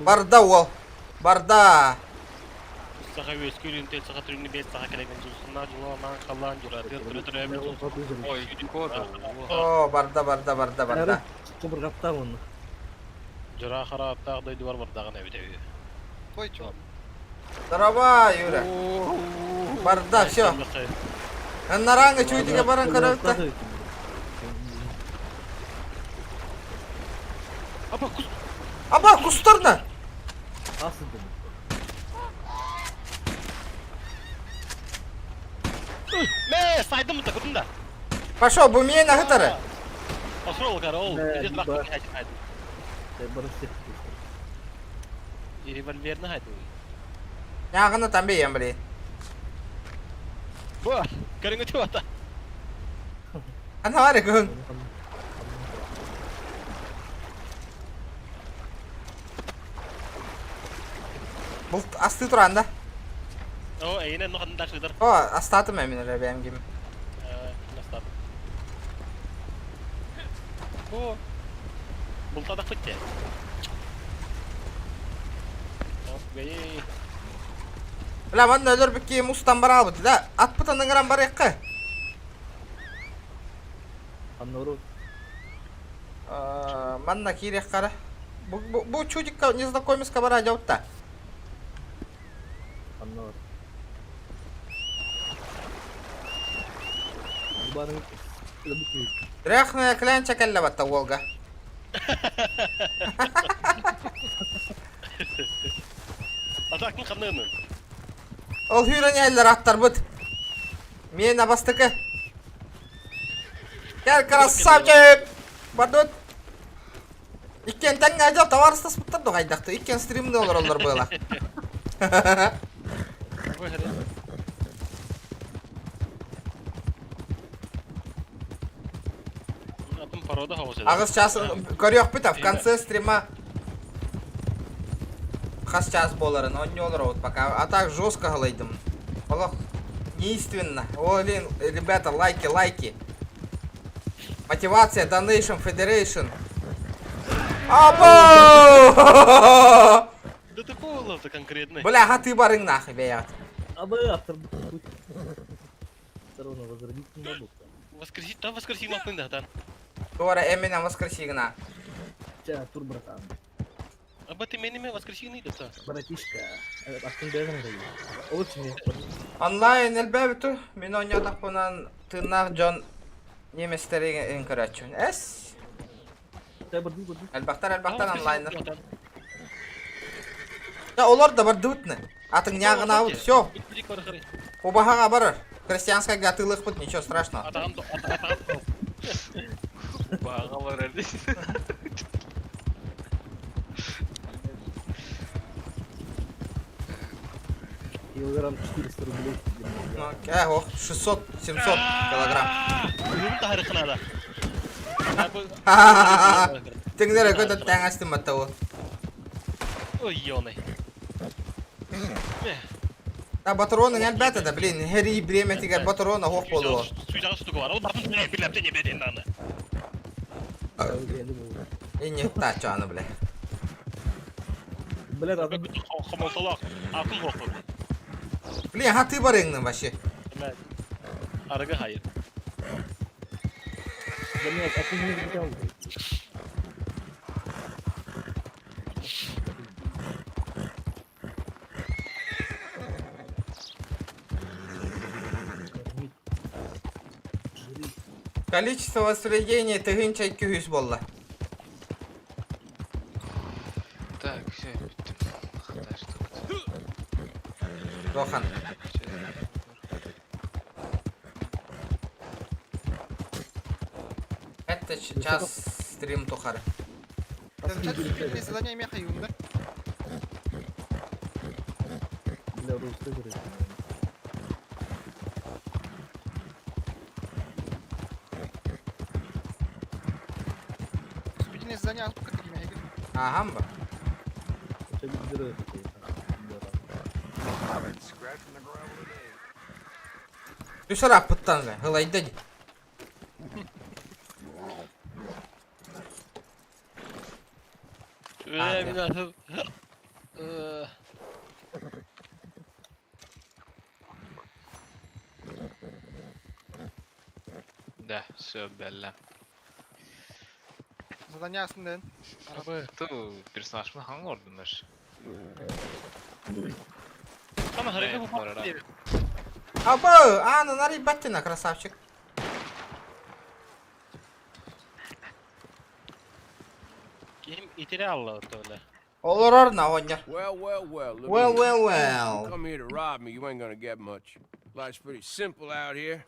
Барда уол. Барда. Саха үөскүүр үнтэй саха түрүнү бэс саха кэлэгин дьулусуннаах дьулаан халлаан дьуратыар түрө төрөөбүт Ой, кода. О, барда, барда, барда, барда. Кубыргаптан оны. Дьура харааттаах дойдубар бардаҕын эбитэ үһү. Ой, чё? Здорово, Юра. Барда, все. Наранга чуйтиге баран көрөбүт Аба кус. Аба кустар да. Мэ, сайдым да көрдүм да. Пошел, бу миэн аһытары. Пошел, караул. Да, Иди либо- нахуй хайдым. И револьверны хайдым. Нягына там бейем, блин. Бу, көрүҥү тубата. Ана бар күн. Бұл асты туран да. О, эйне нохын да шыдыр. О, астатым мен эле бэм ким. Настап. О. Бултадак битте. Окей. Бля, манна өлөр бикки мустан барабыт да. Атпытан ыңыран бар якка. Аннору. Манна киирек кара. Бу бу бу чудикка незнакомецка бара жаутта. Аннор. Барын Тряхная клянча кэллэ батта уолга. Атакын ханнын. Ол хүрен эллер аттарбыт. Мен абастыкы. Кел красавчик! Бардут. Иккен тэҥҥэ дьол табаарыстаспыттар да хайдахты. Иккен стримде олороллор быала. Атын порода хавыз Аҕыс час көрүөхпүт а в конце стрима хас час буоларын онньу олоробут пока. А так жестко галайдым. Олох неиственно. О, блин, ребята, лайки, лайки. Мотивация, Donation Federation. Або! Да ты поулов-то конкретный. Бля, ага ты барың нахуй, блядь. Абы автор Все возродить не могу. Воскресить, там воскресить мапын да, там. Тора Эмина воскресигна. Ча, тур, братан. Аба ты менеме воскресигны да. Братишка, аттың бәрін дайы. Лучше мне. Онлайн элбэбиту, мин онньоотохпунан тыыннаах дьон немецтери көрөөччүн. Эс. Элбэхтэр элбэхтэр онлайннар. Да олор да бардыбытны. Атыҥньааҕынаабыт, все. Убаһаҕа барар. Крестьянскайга атыылыахпыт, ничего страшного. Атаҕын атаҕын Убаһаҕа барар дии. Килограмм 400 рублей. Ну, ох, 600-700 килограмм. Уһун таһарыххын ада. Тиҥнэр өкө тэҥ астымматта ол. Ой, ёный. А батароны элбээтэ да, блин, хери бириэмэтигэр батарона хоох буолуо. Сүйдаҕа сутуга бар. Ол бартын билэпте не беден дааны. Инне таачааны, бля. Блядь, адам... Хомолтолоох. Атын хоох буолуо. Блин, хаты барыҥнын вообще. Блядь. Арыгы хайыр. Да нет, а ты не взял. Количество воспроизведений 1200 болла. Так, все, хата что. Рохан. Это сейчас стрим тухары. Задание меха юнда. Бля, русский говорит. Вступительное задание азбука такими. Ага, ба. Это не Түсір аппыттан бе, хылайды ди. Э, меня... Да, все, белла. Задание астында. Ту персонаж мы хангор думаешь? Ана харыгы бу. Аба, а, ну нари баттина, красавчик. Ким итире алла öyle. Олорор на онньор. Well, well, well. Look Well, here. well, well. You come here to rob me, you ain't gonna get much. Life's pretty simple out here.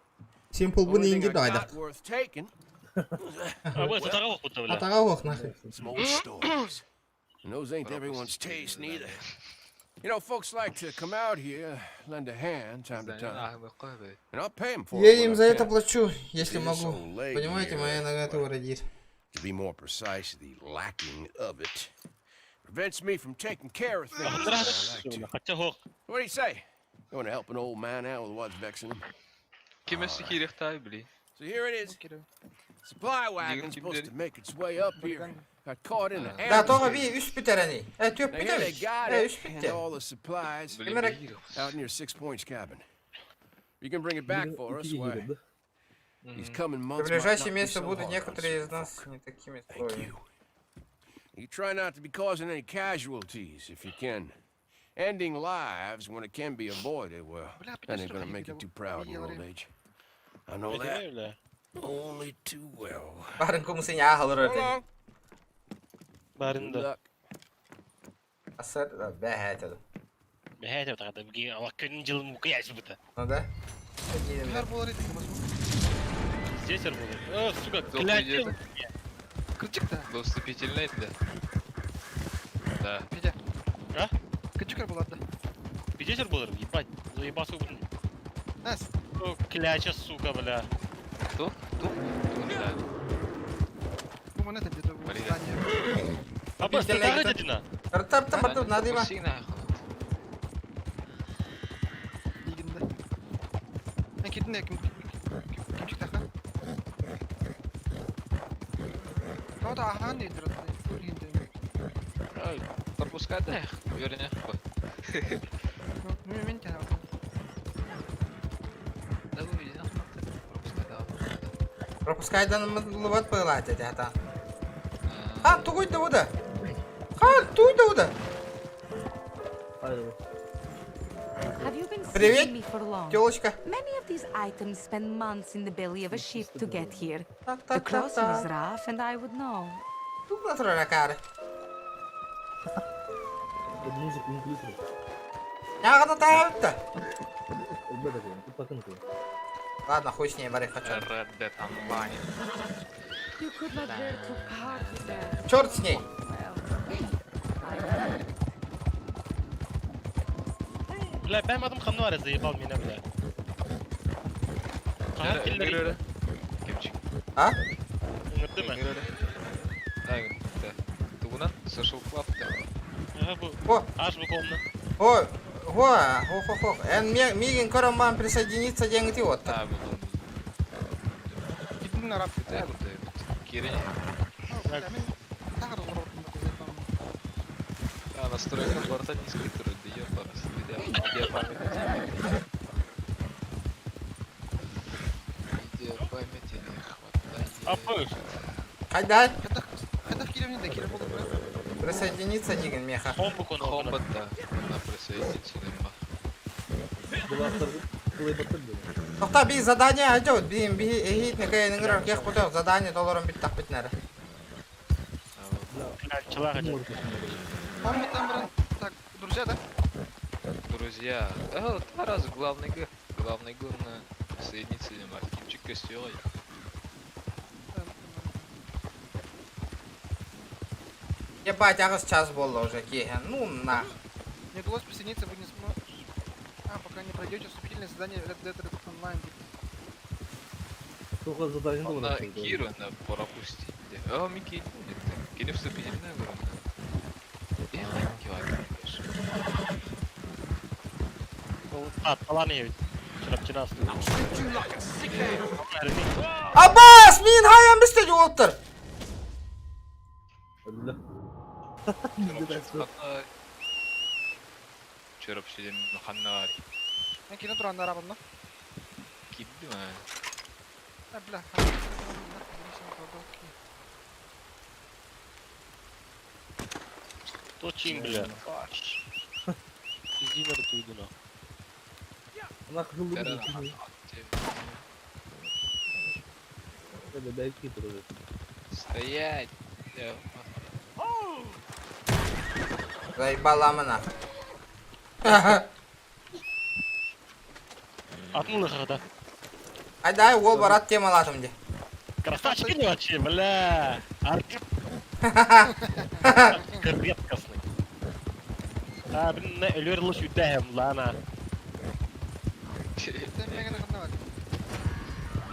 Simple bu Only thing нинги I дайда. got worth taking. Абы сатаға оқытты бля. Атаға оқ нахуй. Some old stories. And those ain't everyone's taste neither. Folks like to come out here, lend a hand time to time. And I'll pay 'em for it Я when им I за это can. плачу, если This могу. old leg Понимаете, here, моя нога well, родит. To be more precise, the lacking of it prevents me from taking care of things the way I like to. Хотя хоқ. What do you say? You want to help an old man out with what's vexing him? Ким өссө били. So here it is. Supply wagon supposed to make its way up here. Got caught in the Да, тоға ambuscade. би үс бүтерәни. Э, төп Now here they бүтерәни. got Э, it үс and бүте. all the supplies Кимерек. out near Six Points Cabin. You can bring it back for us, why? These coming В months might ближайшие not be месяцы so будут hard on некоторые из нас не такими строгими. You try not to be causing any casualties if you can. Ending lives when it can be avoided, well, that ain't gonna make you too proud in your old age. I know that only too well. Барын кумсын яғалыр So өтен. long. Барында. Good luck. Асыр, бәһәт Бәһәт тағады. Бігін ала күн жыл мұқия бұта. Ну да. Хер болар еді. Здесь болар. О, сука, Золото клятел. идет. Кырчык та. Был вступительный, да? Да. Петя. А? Кырчык болар да. Пиздец болар, ебать. Заебался блин. Нас. О, кляча, сука, бля. Кто? Кто? Кто? Да. Бу мана где-то Блин. здание. Аба, сатаға дедіна. Тап тап тап надо има. Дигинде. Мен кеттім ким ким чыкты аха? Тода аха не дұрады. Көргенде. Пропускать, да? Вернее, Ну мен те. Да вы видели, пропускать, да. Пропускайдан лыбат пылат это. А, тугуй да уда. Ха, туй да уда. Have you been Привет, seeking me for long? телочка. Many of these items spend months in the belly of a ship to get here. Так, The так, так, crossing is так. rough, and I would know. Тук на ракары. Музыку не включил. Нягана таабыта. Ылба да кыйын, уппакын кыйын. Ладно, хуй с ней, бары хочу. Red Dead Online. You could not bear to part with that. Черт с ней. Бля, бэм атым ханну заебал меня, бля. Хаһан киллэрий? Кемчик. А? Ыҥырдым ээ. Да, Тугунан Social Club да. Ага, бу. Аш бу комна. О, го, хо хо хо. Эн мигин көрөн баан присоединиться диэҥити уотта. А, бу. Китин арап. Да, бу. Кирин. А, настройка борта низкий труд, ёпарас. Где память? Где памяти не хватает. Апыш. Хайдай. Хайдах киремни да кире болду. Присоединиться дигин меха. Комбат, да. На присоединиться нема. Тохта би задание ажот би би эхит некэ нэнгэр кэх бутэ задание толорон бит тахпит нэрэ. Бля, чалага. Там там брат. Так, друзья, да? Друзья, да, вот два раза главный Г. Главный Г на присоединиться нема. Кимчик костёл. Ебать, агас час болла уже киһэ. Ну нах. Не удалось присоединиться, вы не сможете. А, пока не пройдете вступительное задание Red Dead Redemption Online. Тоға задание На Киру на пропустить. О, Микки, Кини вступительное говорю. А, талан ебит. Чырапчынас. Аббас, мин хайан бисте жуоттар. Чырап сидим ханнар. Мен кино туран арабымна. Кидди ма. А, бля. Точин, бля. Иди на ту иду на. Она хылы Belki durur. Стоять. Заебала мына. Атын лыхада. Айдай, ол барат темалатым де. Красавчик не вообще, бля. Артист. Редкостный. А, блин, өлөр лыш үтәһем, лана.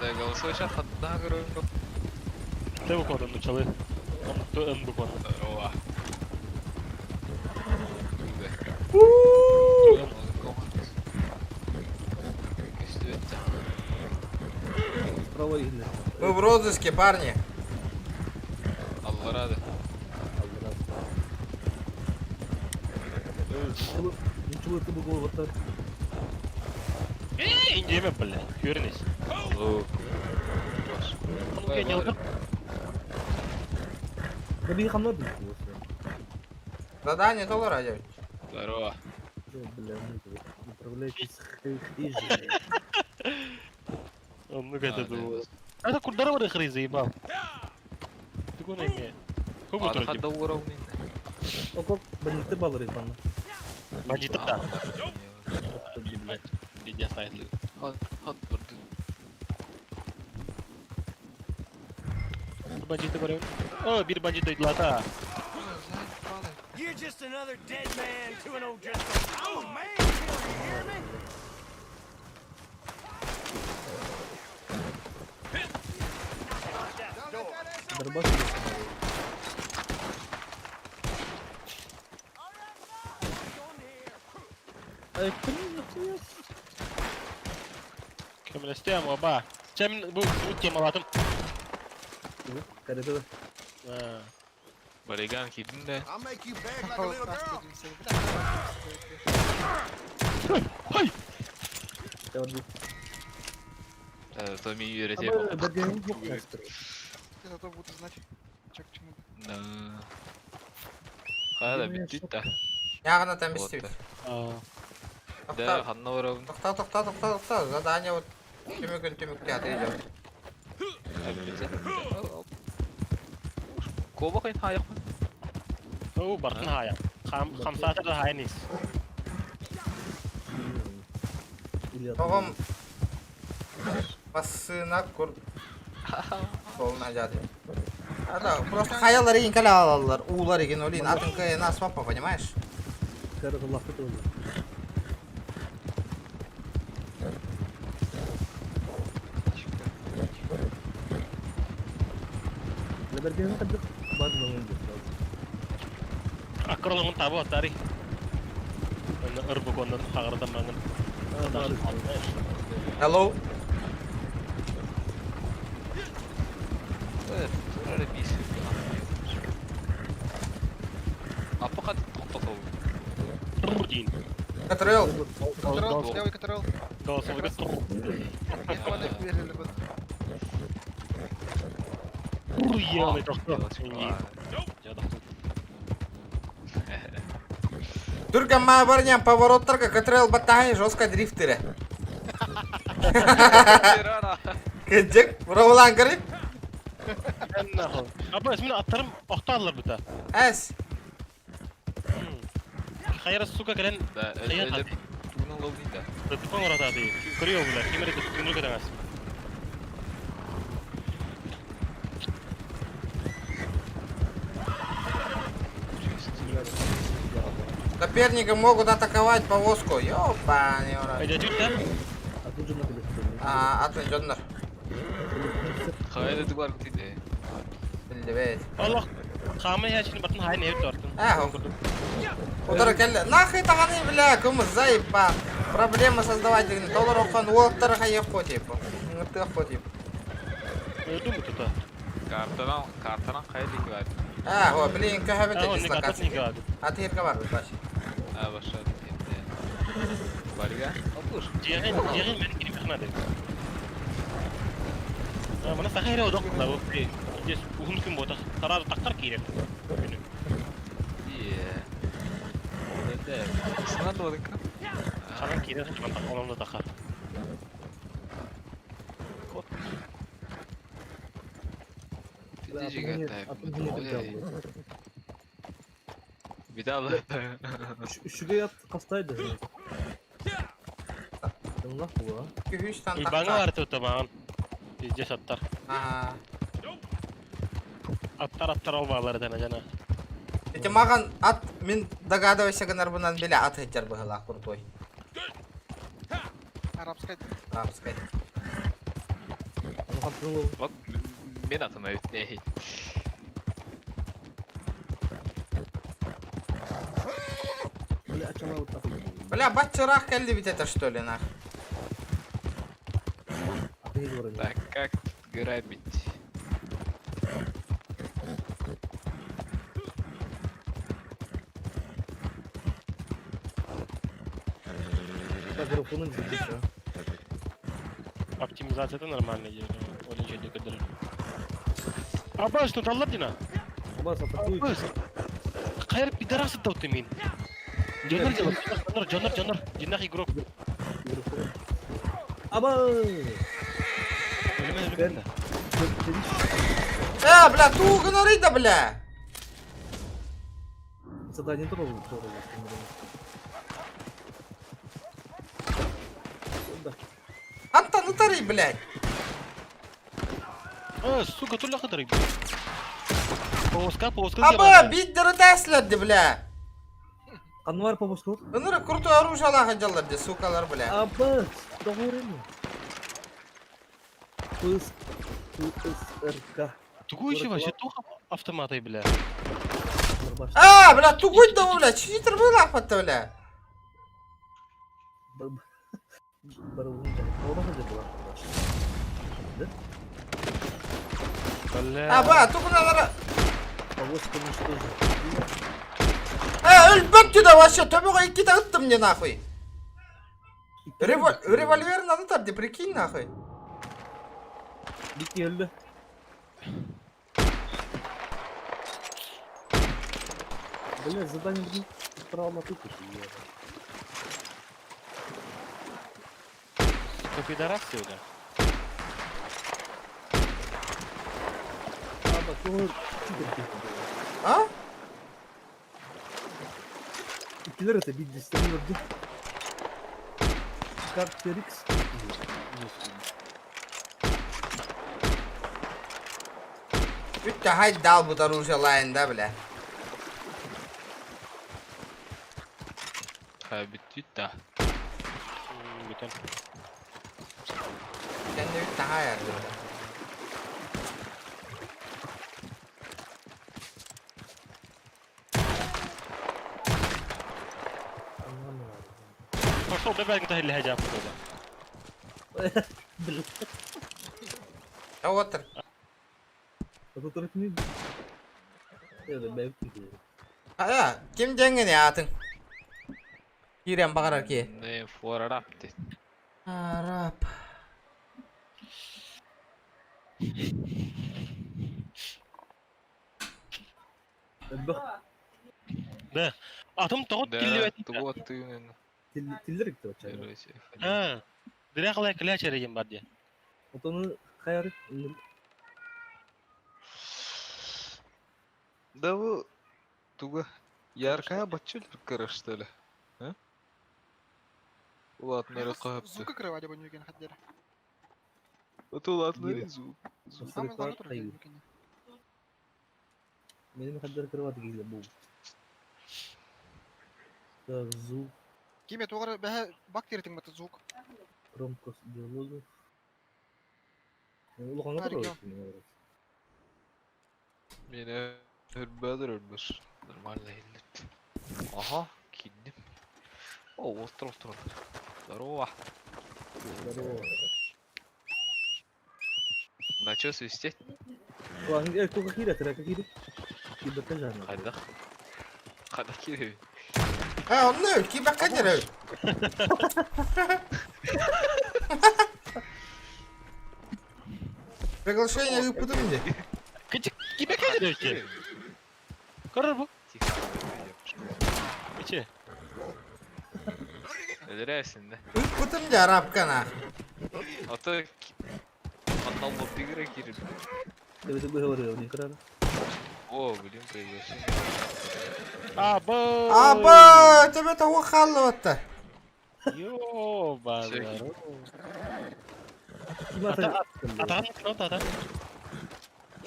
Да, голосовой чат хатта говорю. Ты выхода началы. Он кто эн выхода. Здорово. Справа видно. Мы в розыске, парни. Алла рада. Ничего это было вот так. Эй, индеме, бля. Көрнес. Да би хамнар бит. Задание толор ажабит. Здорово. Бля, управляйтесь хижей. Ну это было. Это курдара бар хрей заебал. Ты куда име? Хуй Ада хатта уровень. Окоп, бандиты баллары банна. Бандиты да. Иди сайт. Хат хат барды. Бандиты бар. О, бир бандит дойдлата. You're just another dead man to an old gentleman. Oh man, you hear me? Дробаш. Ай, блин, Кемлестем, оба. Чем бу темалатым? Карета. Бариган кидин да. I'll make you beg like a little girl. Хай! То ми үйрете. Я зато буду знать, чё к чему. Да. Хада биттит да. Ягына там бистибит. Да, ханна уровень. Тохта, тохта, тохта, тохта. Задание вот түмүкүн түмүктэ аты идет. Коба кайын хаяк. О, бартын хая. Хам хамсатыр да хая нис. Тоҕом массыына кур суолун ажаады. Это просто хаялар игин кэлэ алаллар, уулар игин олин атын кыайын аспаппа, понимаешь? Аккыралаҥын таба аттари. Ырбык оннан хаҕырдан маҥын. Hello. А пока тоқтатыл. Дин. Катрел. Контрол, левый контрол. Голосовой Ебаный тохто. Түргэн ма барням повороттарга Катрел баттаһай жестко дрифтере. Кыджык, бровлан көрү. Аба, мин аттарым охталлар бута. Эс. Хайра сука кэлэн Да, хайа тугунан ловный да. Тупан оратады. Көрüyor була. Кимери күнүр көтөңөс. Соперники могут атаковать повозку. Ёбаный в рот. А, атын дьоннор. Хайда дугар битиде. Билбэт. Аллах. Хамы яшин батын хай не тортун. Э, Удары кэллэ. Нахуй таганы, бля, кым заебал. Проблема создавать деген. Толор оқан уолттары хайып қо типа. Ңыртык қо типа. Öldü тута. Картанан, картанан хайда бар. А, о, блин, көһөбөт А, он дислокация. не гады. Атырга бар баш. А, баша. Барига. Опуш. Жеген, жеген мен кирип хнады. А, мына сахайра одок да бу. Здесь ухун күн бота. Тарар тактар киреп. Ие. Да, Сынан да Ханан киреп, мен так ономда тахар. Видал. Үчүгэй ат кастайды. Тыңлап була. Күһүстан Баңа бар тута маған. Пиздец аттар. А. Аттар аттар албалар дана жана. Эти маған ат мин догадывайся гынар бунан биле ат хеджер быһыла крутой. Арабская. Арабская. Вот мен атым өтне. Бля, батчырах кэлли бит это что ли нах? Так, как тут грабить? Оптимизация это нормально идет. Ол ничего не кадр. Аба, что таллар дина? Абас атакует. Хайр пидорасы дау ты мин. Жонор жонор жонор жонор жинах игрок. Аба! Өлемен өлемен. Э, бля, тугы нарыйда, бля. Задание тоже тоже. Антон, ну тарый, блядь. Э, сука, тула кадр. Повозка, повозка. Аба, биддері тәслерді, бля. Канвар повозка. Өнірі крутой оружие алаға жалларды, сукалар, бля. Аба, договорим. Пыс, ПСРК. Тугуй еще вообще туха автоматой, бля. А, бля, тугуй да, бля, читер был апатта, бля. Аба, тугуналара. Повозка уничтожена. Э, өлбөк туда вообще, төбөҕө иккитэ ыттым мне нахуй. Револьвер надо тарды, прикинь нахуй. Бики өлдү. Бля, задание блин, право на тупо. Сука, пидорасы, бля. Аба, кого читер А? Киллер это бить здесь, не воды. Аркаптерикс. Бүттэ хайдаал бут оружие лайында бля. Ха бүттүт да. Бүтэн. Кэннэ бүттэ хайарды. Пошел, давай где-то лежа Отыр. А, ким деңгени атын? Кирен бағарар ки. Не, фор араб ти. Араб. Да. Атым тоғыт Да, тиллебет. тугу аттыгын. Тиллер гитте бача. Ha. Direkt kalay kılaç ereyim var diye. Отону хайары. Да бу туга яркая баччыл кырыр что ли? А? Улатнары капты. Звука кровати бу нүген хаддер. Улатнары звук. Самый главный тур нүген. Менин хаддер кровати кийле бу. Так, звук, Киме тугар бәһә бактерия баты звук. громкость диалога. Улахан Регион. Мени өрбөдөр өрбөс. Нормально хиллет. Ага, киддим. О, остро остро. Здорово. Здорово. На чё свистеть? Ладно, только кире, трека кире. Кибе жана. Кайда? Кайда кире? А, онны ки бакка дерев. Приглашение выпадым де. Кибе кадыр Көрөр бу. Ичи. Өлөрөсүн да. Ыппытым де арабка на. А то аннал бигре кирип. Тебе говорил, не крара. О, блин, приглашение. Аба. Аба, тебе того халлыватта. Йо, базар. Атаҕын ата.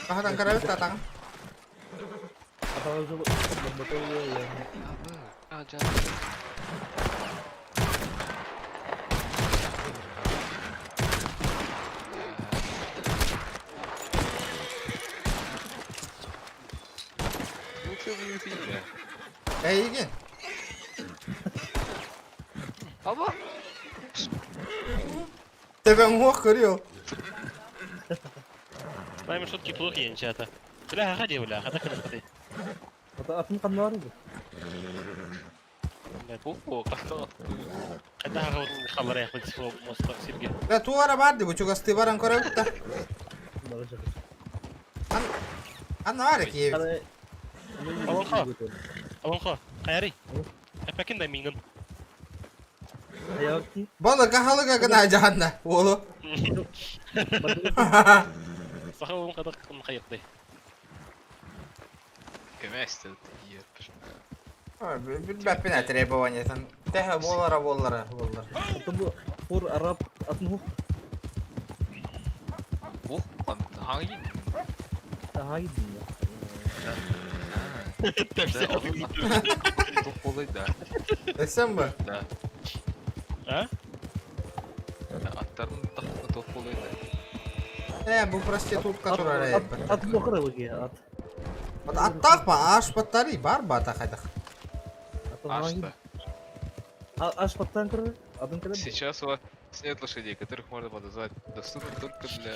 Ахадан карабит атаҕын. А, жан. Ну ты выпили. Эйген. Аба. Тебе мох көрüyor. Найм шутки плохие енчата. Бля, хади, бля, хада кына ходи. Ата атын каннары бу. О, ката. Хада хага халлар яхбыт со моста сирге. Да туара барды бу чугасты баран көрөбүт да. Анна бар ки. Алонхо. Алонхо, каяри. Эпекин да мингин. Бала кахалыга гына жаханна. Олу. Саха олун када кын кайыкты. Кеместер еп. Билбәппин требование. Тэхэ болара болара болар. Атын фор араб атын ху. Ох, hangi? Hangi Тополой да. Эсен бу? Да. А? Аттарын тахты тополой да. Э, бу проститутка турар Ат бохра бу ат. Аттак ба, аш баттари бар ба та хайдах. Ашта. Аш баттан кыры, атын кыры. Сейчас у вас нет лошадей, которых можно подозвать. Доступны только для...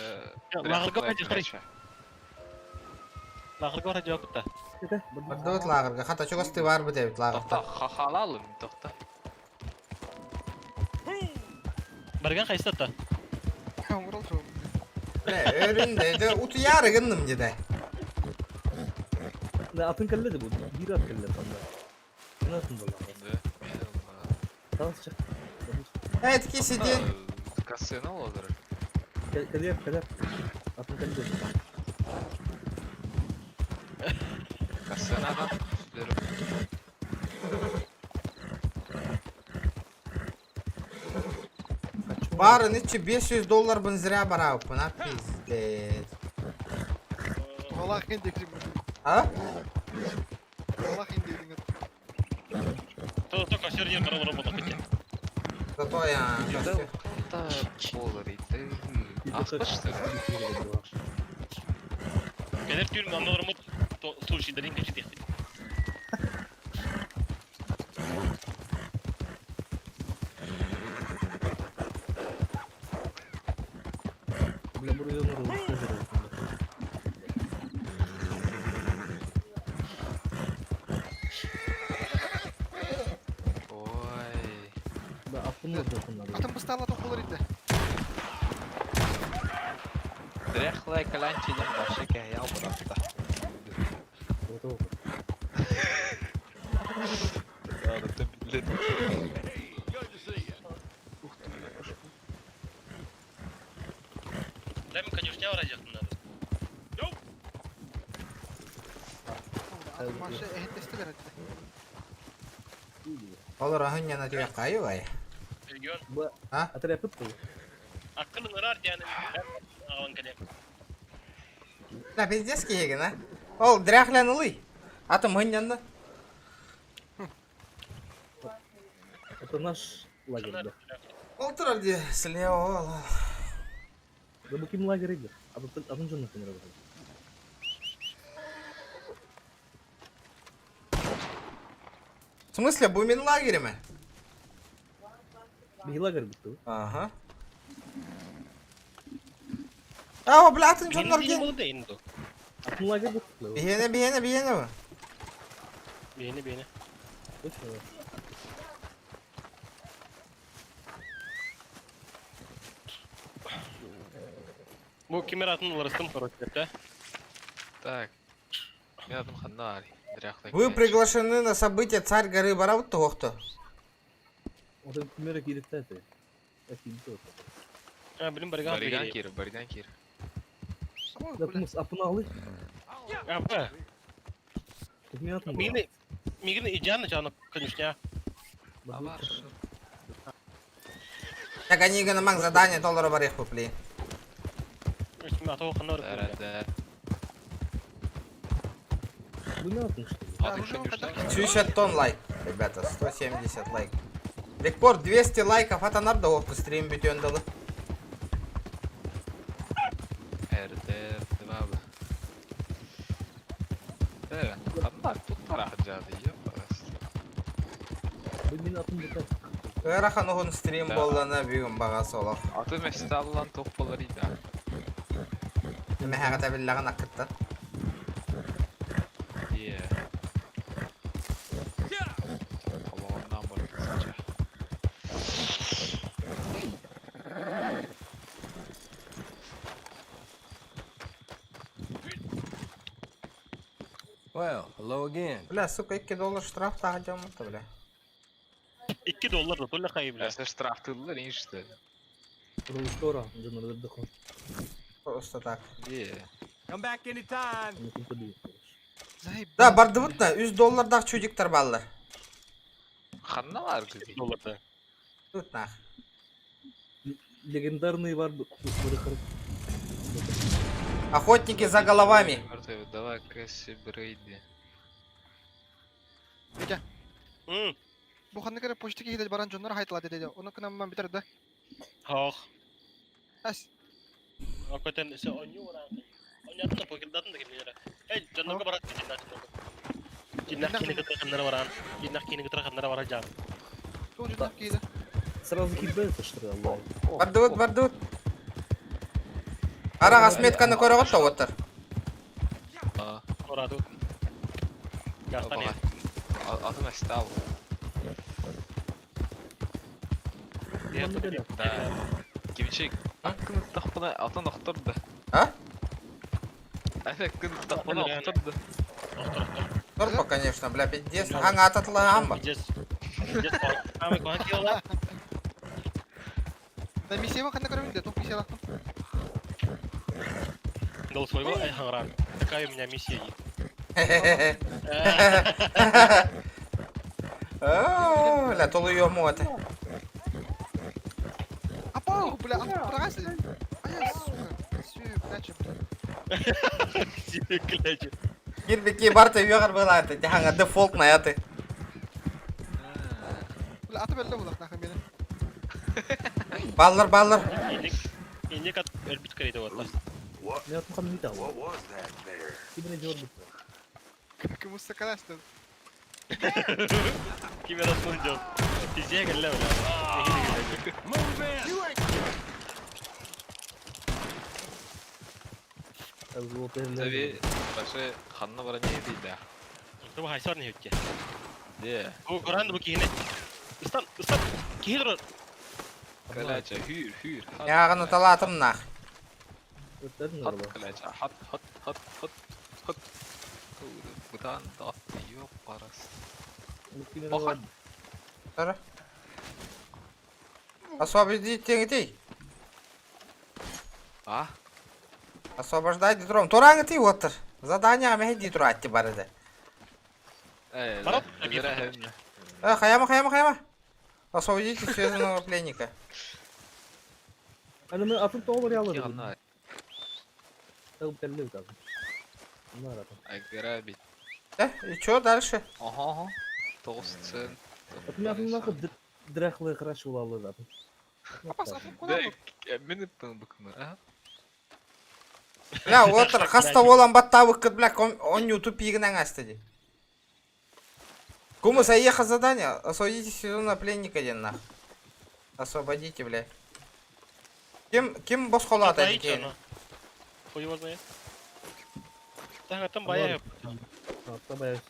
Лагерга пойди, смотри. Лагерга вроде опыта. Бардыбыт лагерга. Хата чугасты бар бу дебит лагерда. Тохта, хахалалым, тохта. Барган кайсы та? Урал жол. Бля, өрүн де утуяр гынным деде. Да атын калле бу. Бир ат калле анда. Nasıl bu? Да. Tamam çık. Evet ki сидин. Кассена олар. Калле, калле. Атын калле. Кассена да. Барын иччи 500 долларбын зря бараабыппын, а пиздец. Туһалаах индекси. А? Туһалаах индексиҥ. То костер диэн баран работа хотя. Зато я костер. Кэлэр түүн манна олороммут случайдарын кэпсэтиэхпит. Бля, буруйдан Ой. Да, аппын ордохуннар. Атын быстаала тохулар итте. Дряхлая каланча диэн вообще кэһэйэ бырахта. Да, это блин. Дай мне конюшня вроде надо. Атын маша эһиттестилер итте. Олор аһынньана түһэххэ айылай. Регион. А? Отряд был. Аккын ырар диэн аҕалан кэлиэм. Да пиздец киһигин, а? Ол дряхлян ылый. Атым һынньанна. Это наш лагерь, да. Ол турар дии слева ол. Да бу ким лагерь идет? А тут атын дьоннор ким работает? В смысле, бу мин лагереме? Биһи лагерь бүттү. Ага. А, бля, атын дьоннор кин. Атын лагерь бүттү. Биһиэнэ, биһиэнэ, биһиэнэ бу. Биһиэнэ, биһиэнэ. Бу ким эрэ атын уларыстым короче, да? Так. Мин атым ханна баарый? Дряхлая Вы приглашены на событие Царь горы барабыт тоһохто. Атын ким эрэ кииритте эти. Кииритте. А, блин, бариган Бариган киир, бариган киир. Да кумус апын алы. А, б. Тут мин атын. Мигин мигин идеально жаны конюшня. Так они гына задание доллара барых пупли. Ато ханна Да, Бу мин атын что ли? 60 тонн лайк, ребята, 170 лайк. Рекорд 200 лайков, ата нар да стрим бүтөн далы. РД 2 б. Э, ханна тут тарахджады, ёпарас. Бу мин атын бу. Ыарахан уһун стрим боллана бүгүн баҕас олох. Аты месталлан тоқ болар иде. Мэһэҕэ табиллаҕын аккыттан. Е. Толоғынан бар кызыча. Well, hello again. Бля, сука, 2 доллар штраф тағы жамылты, бля. 2 доллар да только хайы, бля. Әсі штрафтылар иншті. Рустора, дьоннор дохун. Просто так. Е. Come back anytime. Да, бардыбыт да, 100 доллардаах чудиктар баллар. Ханна бар кызы? Долларда. Тут нах. Легендарный бар Охотники за головами. Мертвый, давай Кэсси Брейди. Витя. Бу ханны кере почта киһи баран дьоннор хайтла деди. Оны кынамман битер да. Хох. Ас. Акотен се оню оран. Онятын да покирдатын да кимнere. Эй, дьоннорго барат дьоннор. Дьоннор кини кытта ханнара баран. Дьоннор кини кытта ханнара баран жан. Тоже дьоннор киһи. Сразу кидается, что ли, Аллах? Бардыбыт, бардыбыт. Араҕас метканы көрөҕүт тоҕуттар. Ораду. Гастан. Атын астал. Да. Кимчик, аккын тахпына атын охторду. А? Аккын тахпына охторду. Торпа, конечно, бля, пиздец. Аңа ататыла амба. Пиздец. Пиздец. Амы кон киола. Да миссия ханна көрөбүн де, тоқ миссия лактым. Дал своего ай хангран. Такая у меня миссия есть. Бля, толуйому это. Апау! Бля, а прагайся. А я, сука, сүү, кляча, бля. Сүү, кляча. Кирбики барта үөҕэр быһалаата, дьаһаҥа дефолт найаты. Бля, аты бэллэ булах нахуй мени. Баллар, баллар. Инник ат өлбүт кэрийдэ уотта. Мен атым хамныы таал. Кимине жор бутта. Кымысса карастан. Ким эрэ дьон. Пиздее кэллэ бля. Таби башы ханна баран иһитийдэ. Тобу хайсар не хөттө. Де. Бу көрөн бу киһини. Ыстан, ыстан. Киһи турар. Калача хүр хүр. Яғын уталаатым нах. Хат калача хат хат хат хат хат. Бутан да yok парас. Бахан. Тара. Освободите теңетей. А? Освобождайте дрон. Тураҥы ти уоттар. Задание мэһэ тураатти барыда. Э, Э, хаяма, хаяма, хаяма. Освободите связанного пленника. Аны мен атын тоҕо барыалар. Ограбить. Э, и чё дальше? Ага, ага. Тоғыз цент. Дряхлый краш улалы да. Да, мен ыптың быкны, а? Бля, уоттар, хаста болан баттабыккыт, бля, он YouTube игнан астади. Кому заехал задание? Освободите сезонного пленника ден нах. Освободите, бля. Ким, ким босхолата дикейн? Хуй его знает. Так, там бая. Там бая.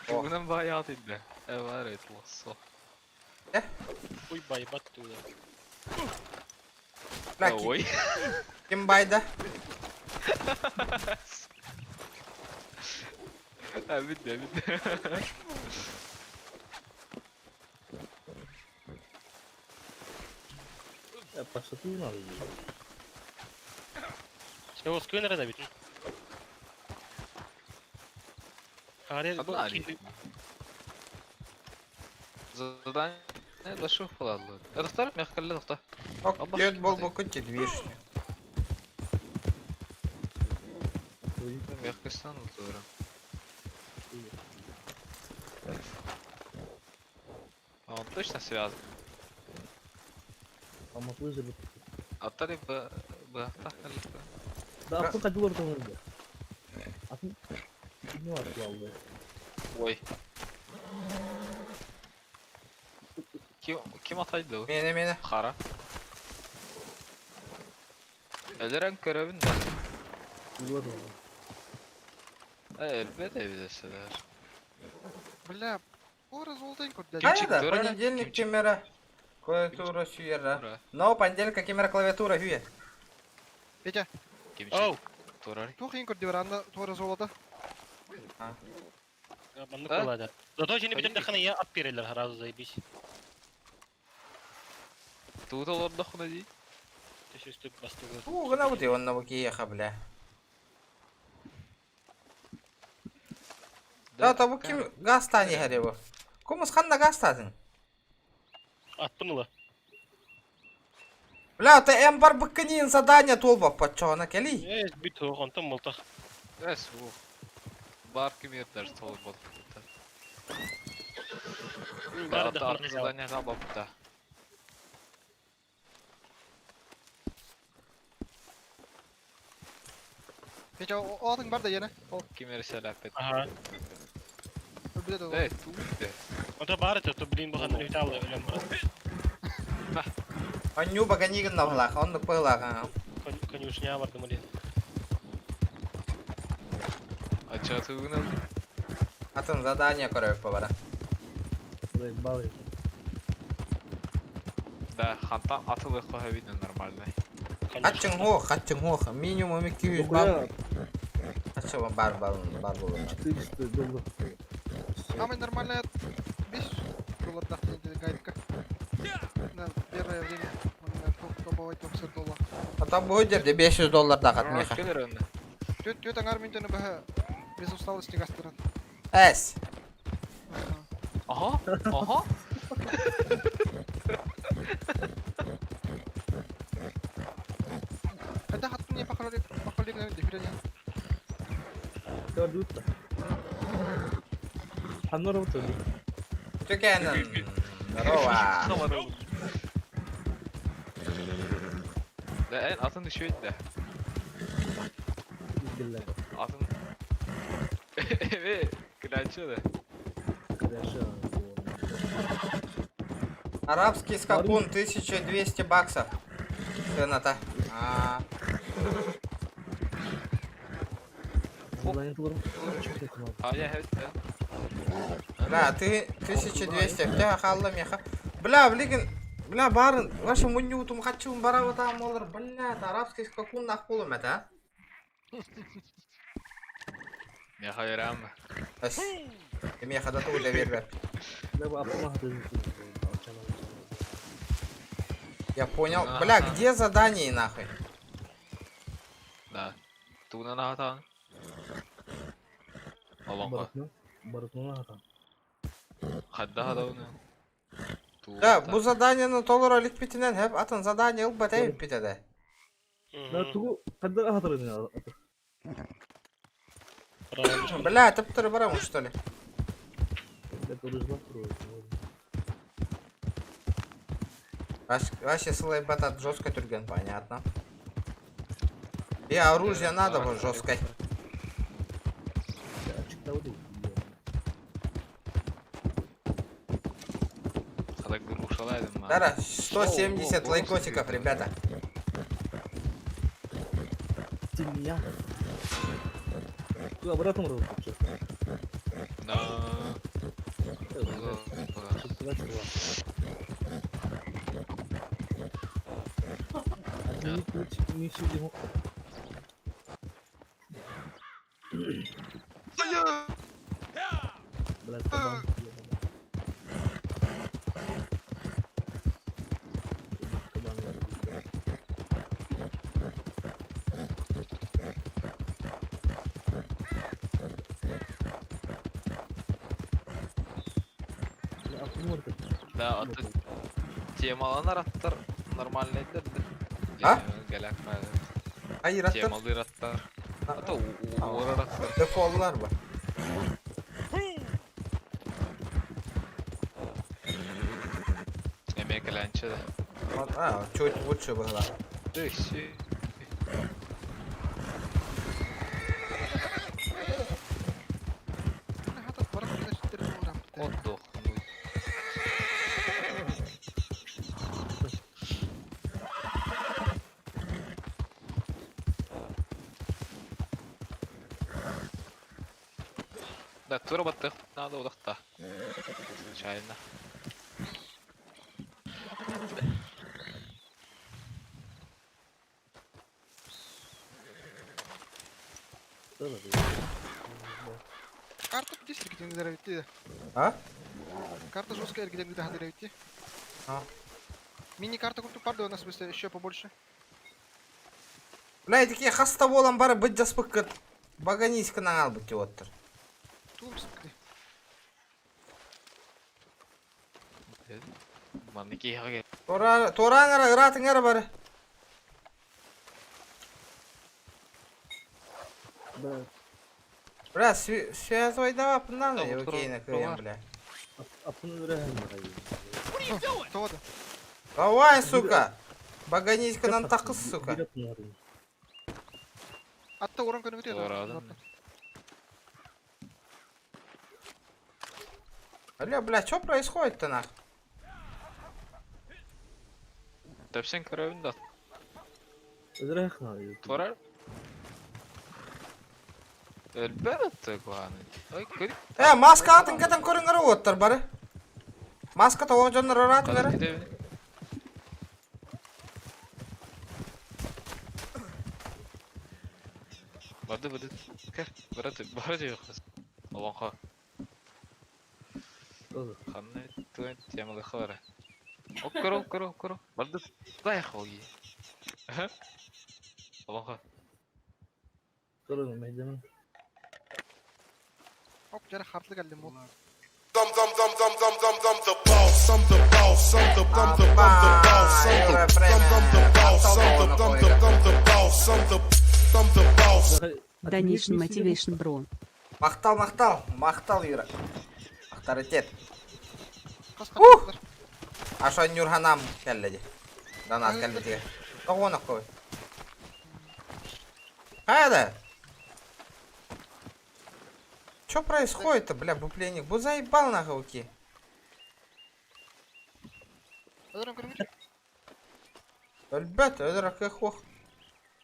Бүгүнэн бая атыйда. Эвар этлосо. Хуй байбат туда. Бля, Ой. Ким байда? А, видно, видно. Пошату надо. Все, сквинер да бит. Одна Задание дошел ладно. Расстар мягко лето. Ок, бол бу күнче вишня. Мягко стану тоже. А он точно связан? А выжили. А то ли бы бы так Да, а кто ходил там уже? А ты не отклал, Ой. Ким ким атайды? Мені, мені. Хара. Элерен көрөбүн да. Элбет эбидеселер. Бля, ора золотень көрдө. Кайда? Понедельник кемера. Клавиатура сүйера. Но понедельник кемера клавиатура хүйе. Петя. Оу. Турар. Тух ин көрдө анда тора золото. Маннык болады. Зато сени бүтүн дахына я ап берелер сразу заебись. Тут олордохуна ди. Төшөстүк бастыгы. Уу, гына бу онна бу киеха, бля. Да, та бу ким газ тани харе бу. Кумус ханна газ тадын? Аттым ыла. Бля, та эм бар быккынин задание толба патчона кели. Э, бит онтон молтах. Эс, бу. Бар ким ердер толы бол. Бар Да, задание бапта. Петя, отың бар да яна. Ким ерселәп Ага. Эй, тут. Онто бар это, то блин бахан үталы өлөм бар. Аню баганигин навлах, он пылах. Конюшня бар дымы. А чё ты выгнал? Атын задание көрөп бара. Да, ханта атылы коха видно нормально. Хатчың хо, хатчың хо, минимум 200 бар. Хатчы бар бар бар болот. 400 долларов. Самый нормальный 5 доллар гайдка. На первое время он 90 доллар. А там будет 500 доллар дагат меха. Төт төт аңар мен баха без усталости гастырат. Эс. Ага, ага. Это хаттын не похоронили, похоронили, дефирение. Көрдүт. Ханнар отыр. Түкенин. Здорово. Да, эн атын düşüyor да. Атын. Evet, kraliçe de. Арабский скакун 1200 баксов. Цена-то. А, А я evet. Бля, ты 1200. Бля, халла меха. Бля, блин, бля, барын, ваша муннютум хачум барава там олар. Бля, это арабский скакун нахулым это, а? Меха верам. Ас. Меха да ту вербер. Я понял. Бля, где задание нахуй? Да. Туна нахатан. Олонго. Хадда хадауны. Да, бу заданиены толор алик битинен хеп атын задание ыл батай битеде. Бля, тып барам что ли? Вообще сылай батат жестко түрген, понятно. И оружие надо вот жестко. Да, 170 лайкосиков, ребята. Да. Да, аты темаланар аттар нормальный да. А? Галак Hayır аттар. Темалыр аттар. Ата уорар аттар. Дефоллар бар. Эме каланча да. А, чуть лучше было. Да, все. Отдохнуть. Да, тура надо удахта. Случайно. Карта здесь где А? Карта жесткая, где где А. Мини-карта купил парды у нас в еще побольше. Бля, такие хаста болан бары быт жаспыккыт. Баганиска на албыт оттыр. Манники хаге. Тора тораңара ыратыңара бары. Бля, связь давай пындан окей на кыям, бля. Давай, сука! Баганиска нам такыс, сука. Атта уран көрүнгү Алло, бля, что происходит-то нах? Тәпсен көрөбүн да. Турар. Өлбәт куаны. Ой, көр. Маска атын кэтен көрүнгөрө оттар бары. Маска того жоннор ыратыңара. Барды барды. Кер, бараты, бары yok. Олонха. Ханны туэн темалы хара. Оккоро, оккоро, оккоро. Барды дай хоги. Олонха. Оп, жара хартлы келдим бул. I'm, I'm, I'm, I'm, I'm, I'm, I'm the boss. I'm the boss. boss, I'm the, I'm the, I'm the boss, I'm the, I'm, I'm the boss, I'm the, I'm the, I'm the boss, I'm the, I'm the boss. Donation motivation, bro. Махтал, махтал, махтал, Юра. Авторитет. Ух! Аша Нюрханам кэллэди. Данас кэлбитигэр. Тоҕуонах кой. Хайда? Чё происходит-то, бля, бу пленник? Бу заебал нахуй уки. Өлбөт, өлөр кых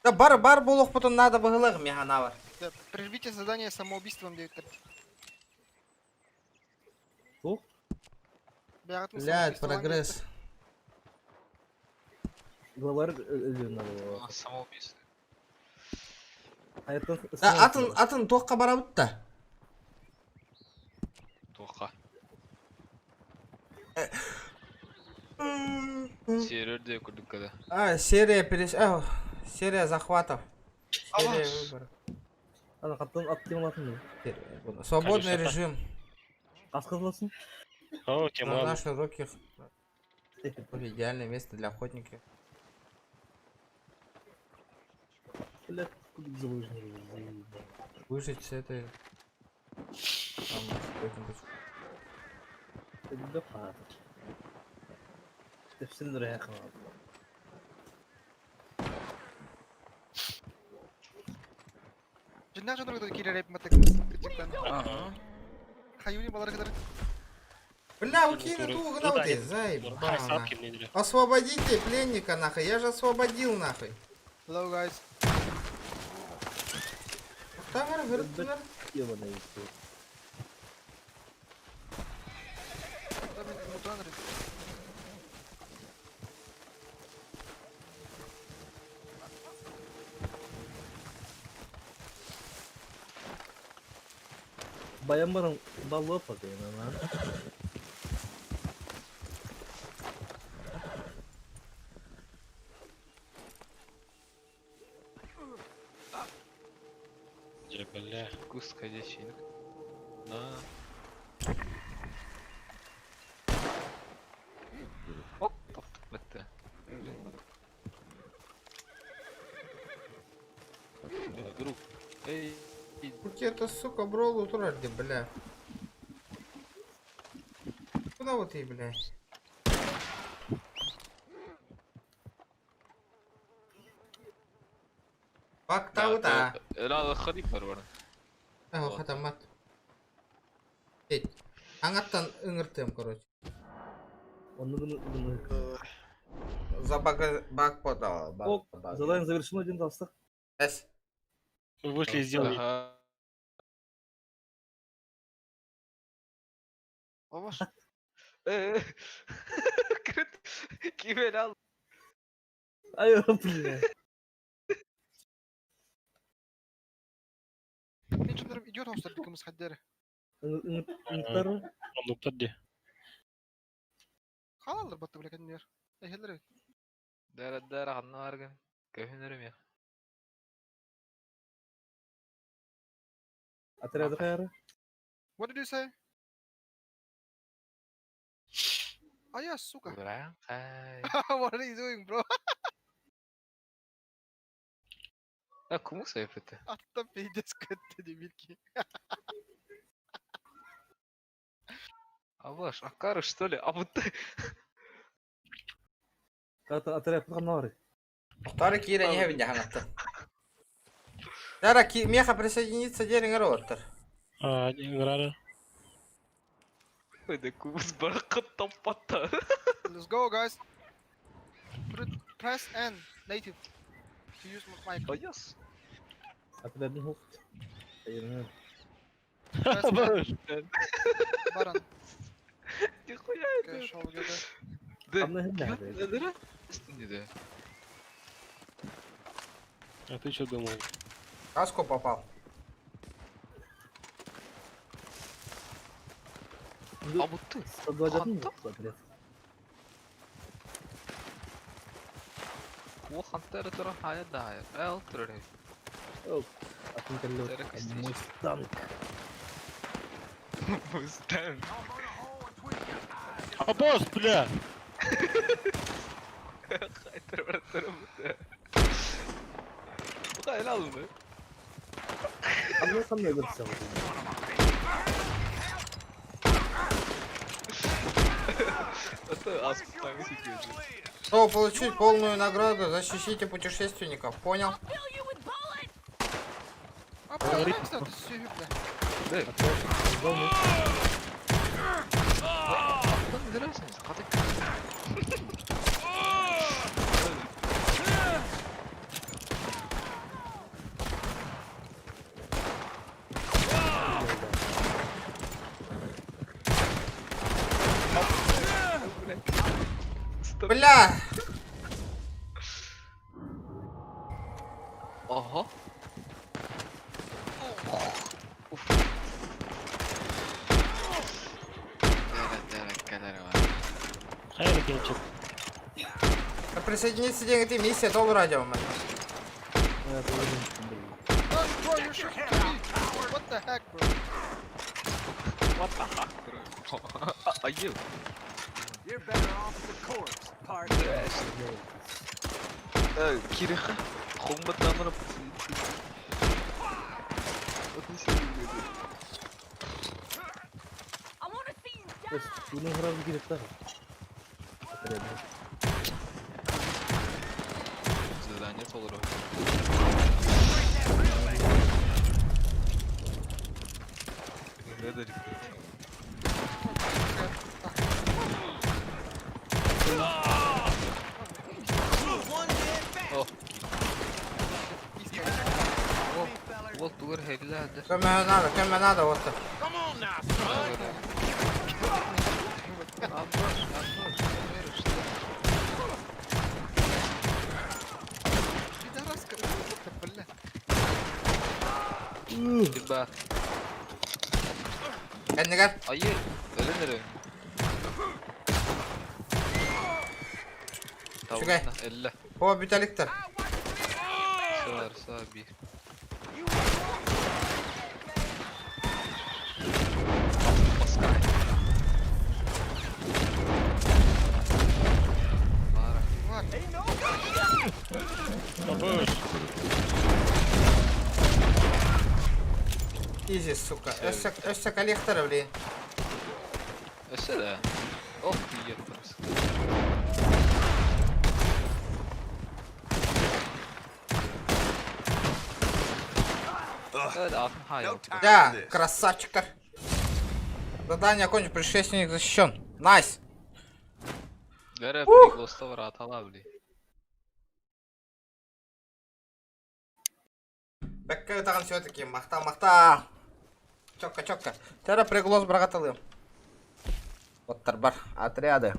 Да бар бар буолуохпутун наада быһыылаах механавар. Да, прервите задание самоубийством диэбиттэр. Туох? Блядь, прогресс. Главарь өлүөн надо было. Самоубийство. А это Да, атын атын туохха барабыт да. Туохха. Сервер де курдук когда. А, серия перес... А, серия захватов. Серия выборов. Ана каттан ат темалатын Свободный режим. Ас кызыласың? О, На тема. наши руки идеальное место для охотников. Бля, куда заложник. Выжить с этой... Там, какой-нибудь. Да пат. Тепсин рехма. Дьиҥнээх дьоннорго да киирэр эбит матык. Ага. Хайуни балар кытары. Бля, укины ту угнал ты, заебал. Освободите пленника нахуй, я же освободил нахуй. Hello guys. Тамара, говорит, Ебаный. Баян баран баллы пакайна на. Дьэ, бля. Кус ходячий. На. Оп, топ, это. Друг. Эй. Это, сука, брол утрарди, бля. Куда вот ты, бля? Бак-та-ута. Ла ходи барбар. Ага, хатамат. Аңаттан ыңыртым, короче. За баг, баг подал. О, задание завершено, один толстых. С. Мы вышли и сделали. Обаш. Кибер ал. Ай, бля. Мен дьоннорум идиот оҥостор кымыс хаддары. Ыңыттар. Оннуктар дии. Хаалалар батты бля кэннилэр. Эһэлэр эбит. Дара дара ханна аргын. Көһүнөрүм я. Отряды кайры. What did you say? А я, сука. What are you doing, bro? А кому сайпыты? Атта пиздец көттө дебилки. А ваш, Акара что ли? А вот ты. Отряд канары. Тары киирэн иһэбин дьаһанаттар. Тара ки меха присоединиться диэн ыҥырар А, ыҥырары. Ой, да кумус баракат таппата. Let's go, guys. Press N native to use my mic. Oh, yes. Отрядный хофт. Press N. Баран. Нихуя это. Шел где-то. Да. Да. А ты что думал? Каску попал. А вот ты. 121 отряд. О, Хантера тура хая да. Эл тура. Мустанг. Мустанг. А босс, бля! Чтобы получить полную награду, защитите путешественников. Понял? Бля! Ого. Присоединиться деньги ты миссия доллар радио man. Bro, you're shooting me. What the heck, bro? What the fuck, bro? Are you? You're better off as a corpse, partner. Кириха, хомбатамра. Задание толору. Кому надо, кому надо, вот так. Пидораска, бля. Тиба. Кэннигэр. Айы, өлөн эрэ. Үчүгэй. Элле. О, бүтэликтэр. Саар, саа биир. Изи, сука. Өссө, өссө коллектора, блин. Өссө да. Ох, ебать. Да, красавчиктар. Задание окончено, предшественник защищен. Nice. Бәрі приглоста бар атала, бли. Бәккә тагын все-таки махта махта. Чокка чокка. Тәрә приглос бырагаталым. Оттар бар отряды.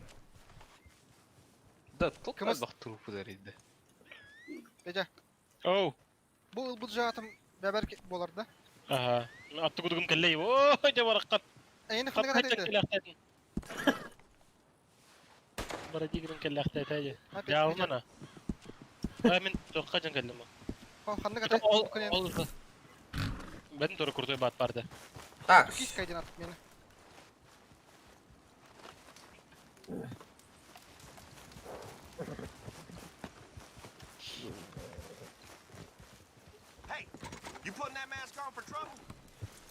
Да, тут бах трупы дариды. Беже. Оу. Бу бу жаатым бәбәр болар да. Ага. Атты кудугум келлей. О, дә бараккан. Эйни ханныгар Хатты. Бара дигрен келләхтә тәҗе. Ялмана. А мин тоққа жан келдим. Ханныгар Ол ол Бен тура крутой бат барды. Так. Кис кайден атып мени. Hey, you putting that mask on for trouble?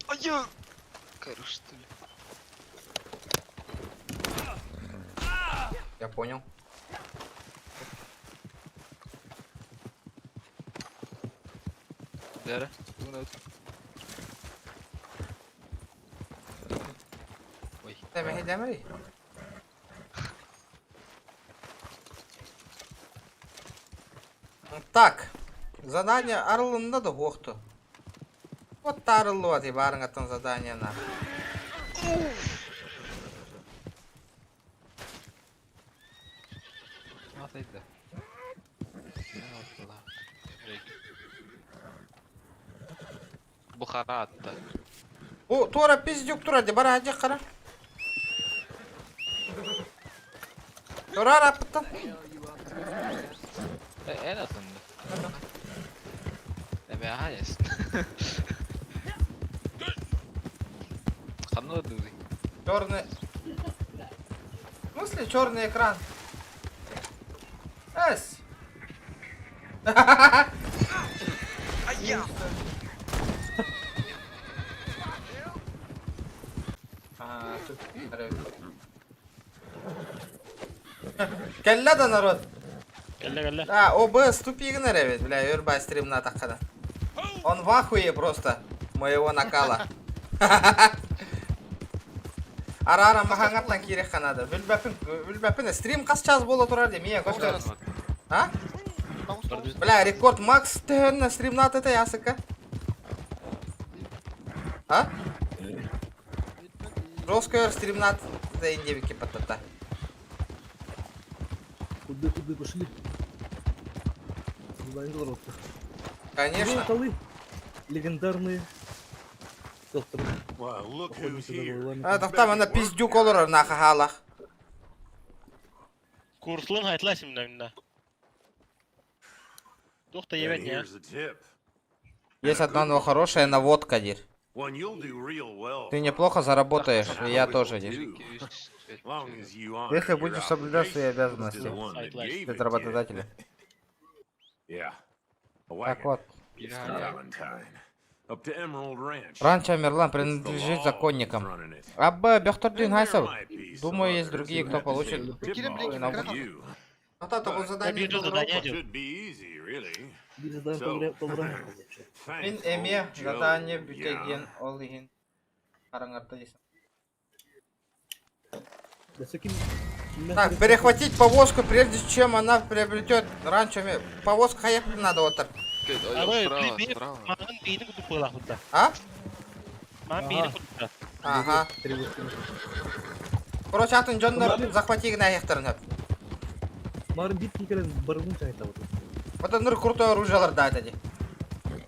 Айы! Короче, что ли? Я понял. Бәрі. Ой. Дәмәй, дәмәй. Так. Задание арылында да хоқту. Вот арылы ти барың аттан задание на. Атайды. Бухара атты. О, тура пиздюк тура де бара ажы қара. Тура рапыттан. Эн атынды. Эме ахаяс. Ханны дузы. Черный. В смысле черный экран? Эс! А, тут Кэллэ да народ? Кэллэ кэллэ. А, ОБС тупигын эрэбит, бля, өр стримна таххана. Он в ахуе просто моего накала. Арара махаңаттан киирэх надо. Билбэппин, билбэппин. Стрим хас час буола турар дии, мия көстөр. А? Бля, рекорд макс төһөннө стримнат это ясыка. А? Жестко стримнат это индивики паттата. Куды, куды пошли? Конечно. Легендарные. Доктор. А, тохтоо манна пиздюк олорор нахахалах. Курслын хайтла симна минна. Туох да ебет не. Есть одна, но хорошая наводка, дир. Ты неплохо заработаешь, и я тоже, дир. Если будешь соблюдать свои обязанности перед работодателем. Так вот. Ранчо Мерлан принадлежит законникам. Абба Бехтардин Хайсов. Думаю, есть другие, кто получит. А то задание. Мин эмиэ задание бүтэ диэн ол иһин хараҥарда дии Так, перехватить повозку, прежде чем она приобретет ранчо. Повозка хаyak надо вот так. А? Ага. Короче, атын дьоннор захвати гына хөп. Марын бит никелен баргын чайта вот. Вот ныр крутой оружиелар да это.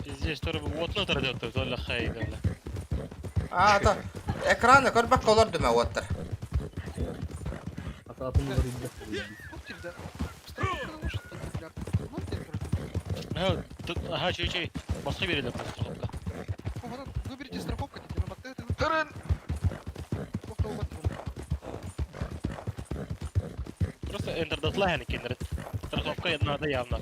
Пиздец, тоже отны традет, толя хайда. А, то экраны көрбөк колор дүмө оттар. Ага, чүй чүй. Басқа береді страховка. Выберите страховку, теперь Просто энтердатла яны кенерет. Страховка надо явно.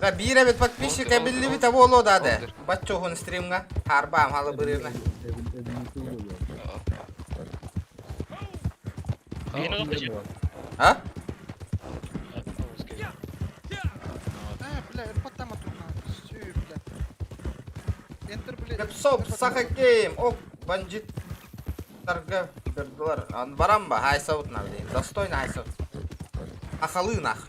Да биир эбит подписчик эбиллибит буолуо даады. Баччоһун стримҥа харбаам халы бырыына. А? Бля, потом бля. Энтер, бля. Кепсоп, Саха Гейм, оп, бандит. Тарга бердилар. Ан барамба, хайсаут на, блин. Достойно хайсаут. Ахалы нах.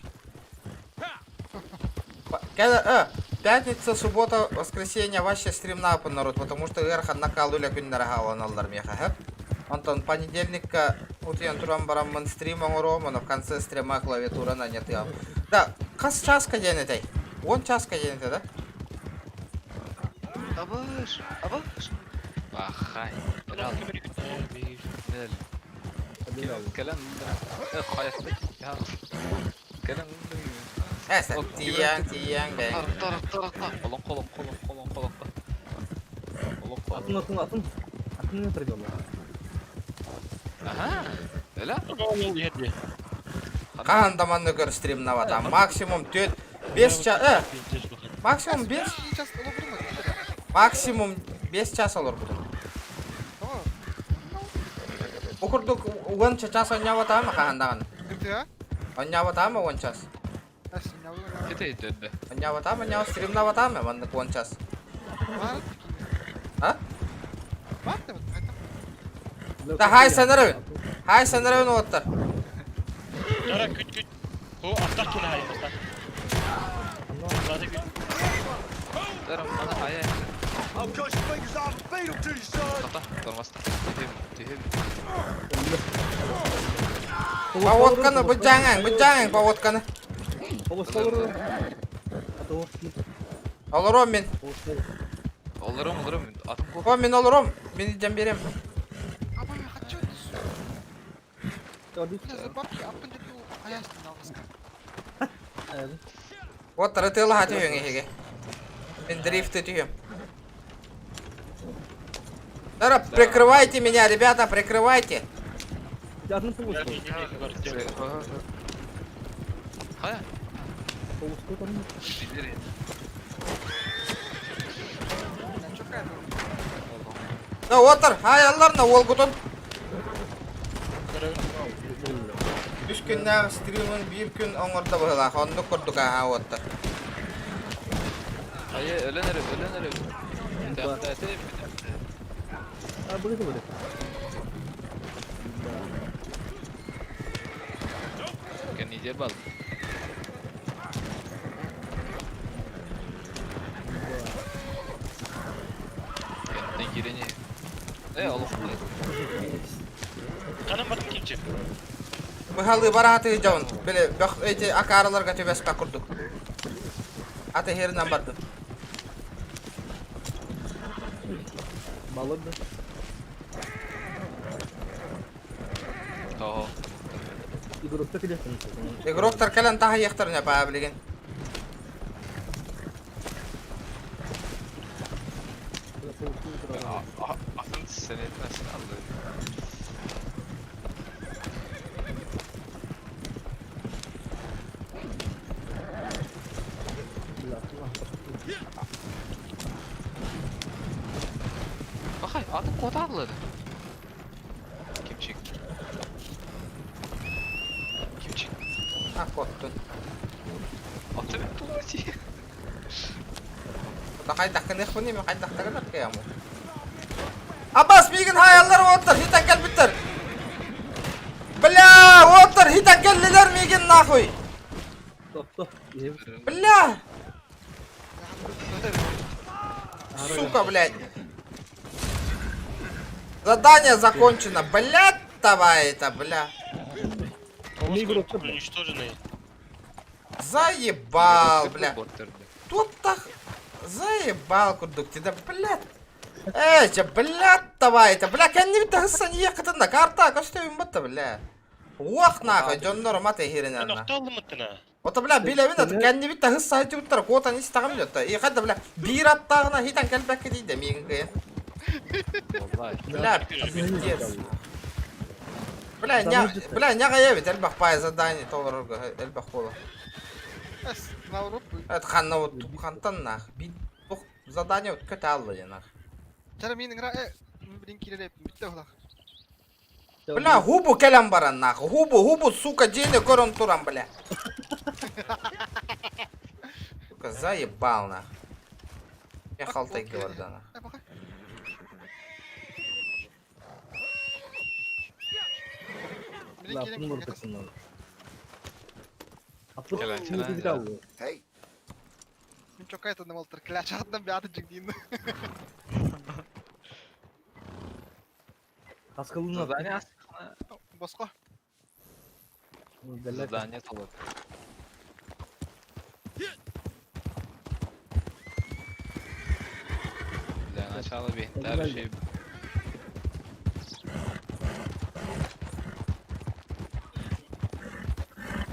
Пятница, суббота, воскресенье вообще стрим на народ, потому что ыарахан накалуля күннэр хааланаллар миэхэ хөп. Онтон понедельникка утуйан туран бараммын стрим оҥоруом, но в конце стрима клавиатура нанятыам. Да, хас чааска диэн этэй? 10 чааска диэн этэ, да? Абыш, абыш. Бахай. Кэлэн хайахта Кэлэн Эсэ, тиийэн, тиийэн, бэйэҥ. Тар, тар, тар. Колон, колон, колон, колон, колон. Колон, колон. Атын, атын, атын. Атын не трогал. Ага. Эля? Хаһан да манна көр стримнавата. Максимум түөрт 5 час, э, максимум 5 максимум 5 час олорбутум. Бу курдук уонча час оонньообатаҕым хаһан даҕаны. Оонньообатаҕым уон час. Оонньообатаҕым, оонньообат стримнаватаҕым маннык 10 час. А? Да хай санарабын. Хай санарабын уоттар. Дара күт күт. О, аттак кини хай баста. Зады күт. Дарам мана хая. I'll cut your fingers off and feed 'em to you, son. Тоқта, тормозда. Түһем, түһем. Поводканы быдьаҥаҥ, быдьаҥаҥ поводканы. Олором мин. Олором, олором. Атым кох. О, мин олором. Мин илдьэн биэриэм. Бля, за бабки аппын деду аястын алғыска. Вот ытыалаһа түһүөҥ эһиги. Мин дрифты түһүөм. Дара, прикрывайте меня, ребята, прикрывайте. Хайа? Билер Да отыр, хайаллар на уолгутун. Үс күннээх стримын биир күн оҥордо быһылаах, оннук курдук ааһа уоттар. Хайа, өлөн эрэ, өлөн эрэ. Бүтэхтээтэ, бүтэхтээтэ. А, быгы быгы. Кэннидер бал. Кэнтэн киирени. Э, олох Канам батын кимчи. Быһалыы барааты дьон, били бөх эти акаараларга түбэспэ курдук. Аты херинэн бардым. Балыр да. Того. Игрокта килесин. Игроктар кэлэн таһыйыахтарын эпаа билигин. Атын сенетмесин алды. Бахай, атын кота алды. Кимчик. Кимчик. А, коттун. Аты тулати. Хайдахкыныахпын эми хайдахтагын аркаяму. Абас миигин хаайаллар уоттар хитан кэлбиттэр. Бля, уоттар хитан кэллилэр миигин нахуй. Бля! Сука, блядь. Задание закончено. Блядь, давай это, бля. Уничтоженные. Заебал, бля. Тут так заебал курдук да, блядь. Эй, че, блядь, давай это, бля, кэннибит тахыссан иэккытын карта көстөбүн батта, бля. Уох нахуй, дьоннор мат эхирин Охтоллумуттана. Ото, бля, билэбин ат, кэннибит тахысса айтыбыттар, куотан истаҕым дьотта. И хадда, бля, биир аттааҕына хитан кэлбэккэ диидэ миигин кыйан. Бля, пиздец. Бля, ня, бля, няҕайабит элбэх паай задание толорорго элбэх буола. Эс, наоборот. Это ханна вот хантан нах. Би тух задание вот көтө алла нах. Чара мин ыҥыра э, блин киирэр бүттэ улах. Бля, хубу кэлэн баран нах. Хубу, хубу, сука, дьиэни көрөн туран, бля. Сука, заебал нах. Я халтайга барда нах. Hey. Мин чокка это намалтыр. Клячатдан бяты жигдин. Задание Боско. Задание толот. Для начала бехтар şey.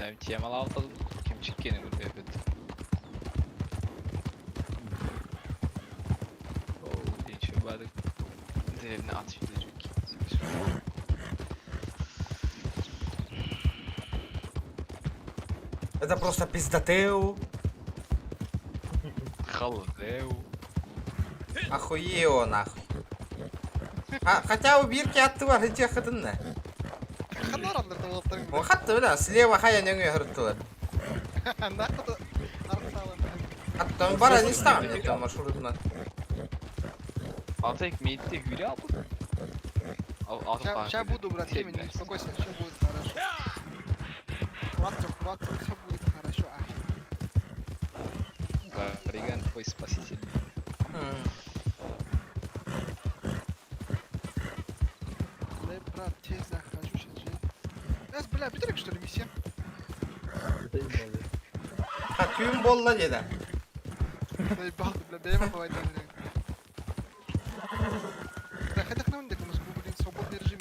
Yani темала алтадым. Кимчик кени көрбөт. О, ничего бадык. Деревне атış edecek. Это просто пиздатеу. Холодеу. Охуео нахуй. А, хотя у бирки аттылар ити хытынна. Ханар андыр болуптар. О хатты бля, слева хая нөңө хырттылар. Нахуй арсалар. Аттан бара не стам, это маршрутна. Алтайк мейтте гүле алды. Сейчас буду, брат, не успокойся, все будет хорошо. Ватсон, Ватсон, все будет хорошо. Риган твой спаситель. Бля, брат, тез захожу сейчас. Эс, бля, бүтерек что ли миссия? Ha tüyüm bolla dedi. Заебал ты, бля, бэйма бывает, бля. Да, хотя к нам блин, свободный режим.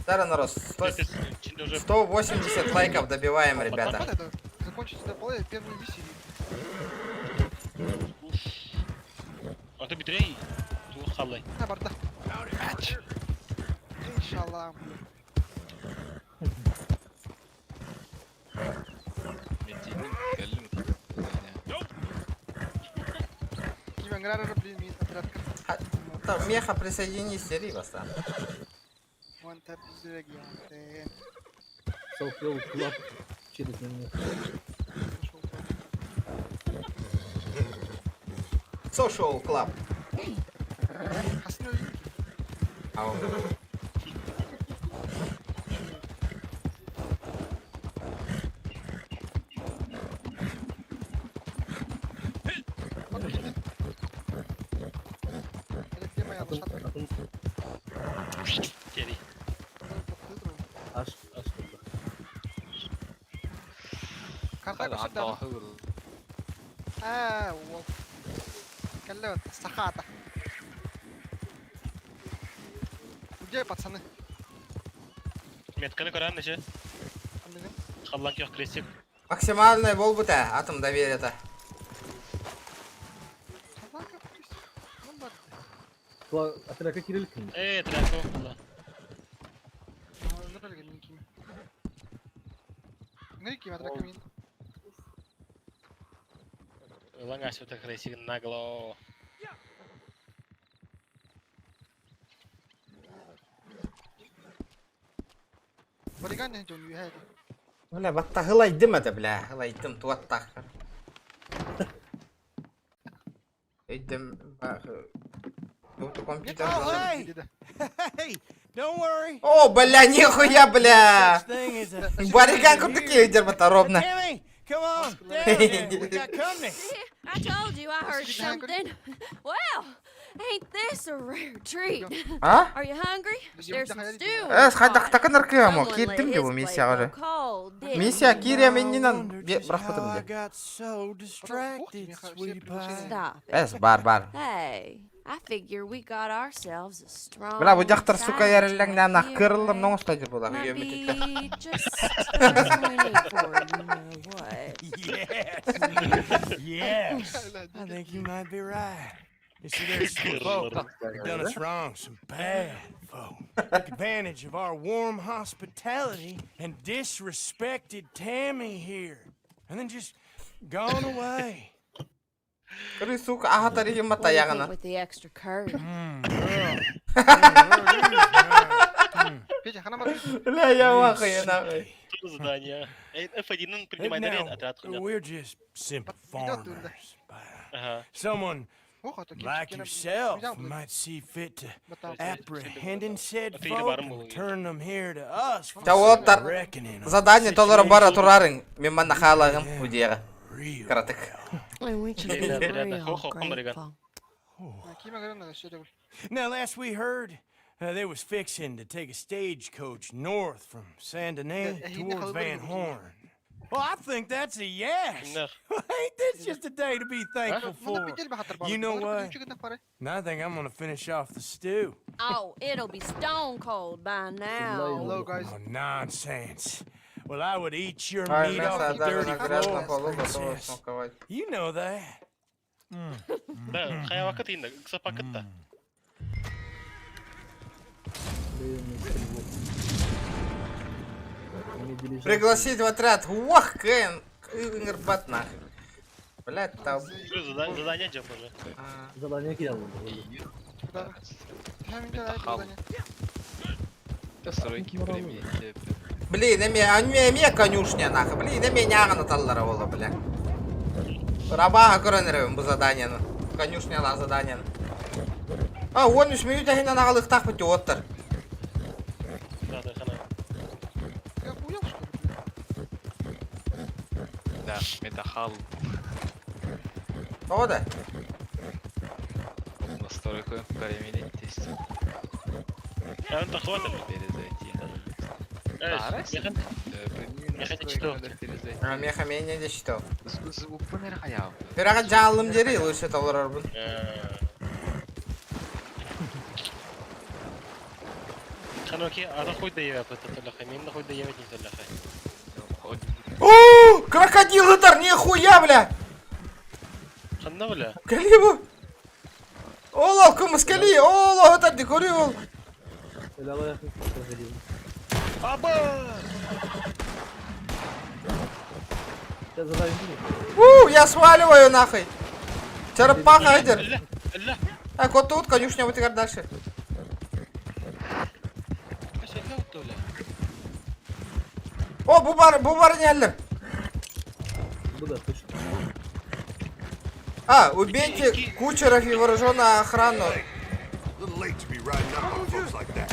Старый народ, 180 лайков добиваем, ребята. Закончить это поле первую миссию. А ты битрей? Ту халай. На барда. Иншаллах. Метини. Ыҥырар блин мин отрядка. Меха присоединись, сери бастан. One tap зрегион. Social Club через меня. Social Club. Ау. Тери. Аш, аш. Карта көстөр. Аа, уол. Кэллэ сахата. Где пацаны? Метканы көрөн неше? Халлан көх крестик. Максимальный болбута, атом доверие-то. Отрядка кирилл ким? Э, отрядка була. Ылаң асыта крестик нагло. Бля, батта хылайдым это, бля, хылайдым, туаттах. Өйдем, Тут компьютер. Hey, don't worry. О, бля, нихуя, бля! Баррикан курдук өйдер бата ровно. Timmy, come on, down here. We got company. I told you I heard something. Well, ain't this a rare treat? А? Are you hungry? There's some stew. in Эс, the хайдах pot. такын аркыамо, Someone let киирдим his де бу plate миссия go уже. cold, didn't Миссия he? киирия миннинан бирахпытым I де. got so distracted, sweetie pie. Stop it. Эс, бар, бар. Hey, I figure we got ourselves a strong. Бля, бу жактар сука side ярыллаң нанах here, кырылым eh? ноңостойдур булар. Might Үйөмүтүттэ. be just 20 for you know what. Yes. Yes. I think you might be right. You see, there's some folk who done us wrong, some bad folk. Took advantage of our warm hospitality and disrespected Tammy here. And then just gone away. Кыры сука ахатар ихим What do you think матаягына. with the extra curry? Бля, я в ахуе, нахуй. Тут задание. F1 And принимай now, отряд. we're just simple farmers. Ага. Someone like yourself might see fit to apprehend said folk and return them here to us for Та уоттар reckoning on задание толору бара турарың. Мен манна хаалағым удиэҕэ. Кыратык. And we should be real grateful. Now, last we heard, they was fixing to take a stagecoach north from Saint Denis towards Van Horn. Well, I think that's a yes. Ain't this just a day to be thankful for? You know what? And I think I'm gonna finish off the stew. Oh, it'll be stone cold by now. Hello, guys. Oh, nonsense. Well, I would eat your Ай, meat мясо off the даже dirty на грязном floor, полу готово princess. смаковать. You know that. Да, хайа вакыт инде, кыса пакытта. Пригласить в отряд. Уах, Кэн. Ырбат нахуй. Блядь, там. Задание жок уже. Задание кидал. Настройки времени. Блин, эме, эме, эме конюшня нахуй. Блин, эме нягана таллара бола, бля. Рабаха көрөнөрөбүн бу заданияны. Конюшняла заданияны. А, 13 минут ахинан агалыктак бит оттар. Да, да, хана. Да, метахал. Тоҕо да? Настройку времени тест. Ан тахват. Перезайти. А, меха менее де считал. Звук хайау. Бирага жалым жери лучше толорорбун. Ханоки, ата хуй да ебет, это төлөхэ. Мен да хуй да ебет не төлөхэ. О, крокодил ытар, нихуя, бля! Ханна бля? Кали бу. Ола, кымыс кали, ола, ытар ди көрү ол. Аба! У, я сваливаю нахуй. Черепаха идер. Өллө. А, куоттубут конюшнябытыгар дальше. Сергей оттула. О, бу бар, бу бар иһэллэр. Бу да точно. А, убейте кучеров и вооруженную охрану. Little late to be riding up on folks like that.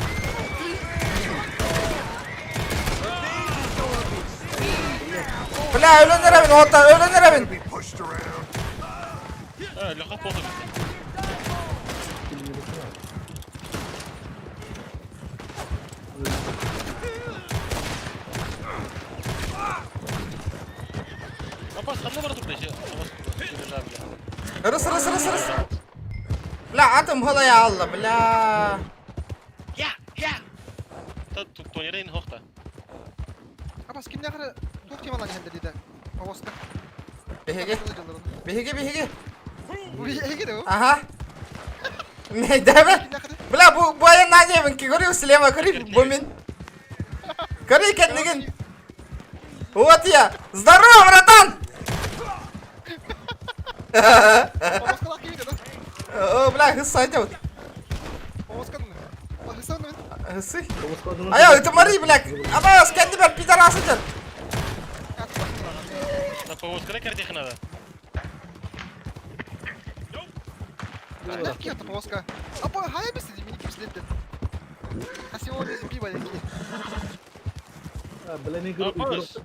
Бля, өлөн эрэбин, ота, өлөн эрэбин. Pushed around. Лөкө болду. Апас ханна бара турда же. Рыс, рыс, рыс, рыс. Бля, атым хылая алла, бля. Я, я. Та тонерин хохта. Абас кимнәхре туох темалан иһэллэр диэтэ. Повозка. Биһиги. Биһиги, биһиги. Биһиги да Ага. Мэйдэбэ. Бля, бу бу айан надебин ки көрү слева көрү бу мин. Көрү кэннигин. Вот я. Здорово, братан! Повозкалаах кимий да? О, бля, хысса вот. Повозканы. Хыссан Хыссы. Ая, это Мари, бля. Абас, кэннибэр пидорасы дьон. На повозканы кэрдиэх надо. Ким это повозка? Апа, хая бис мини ким следте. А сегодня пиво яки. А, бля, мен көрүп Апас.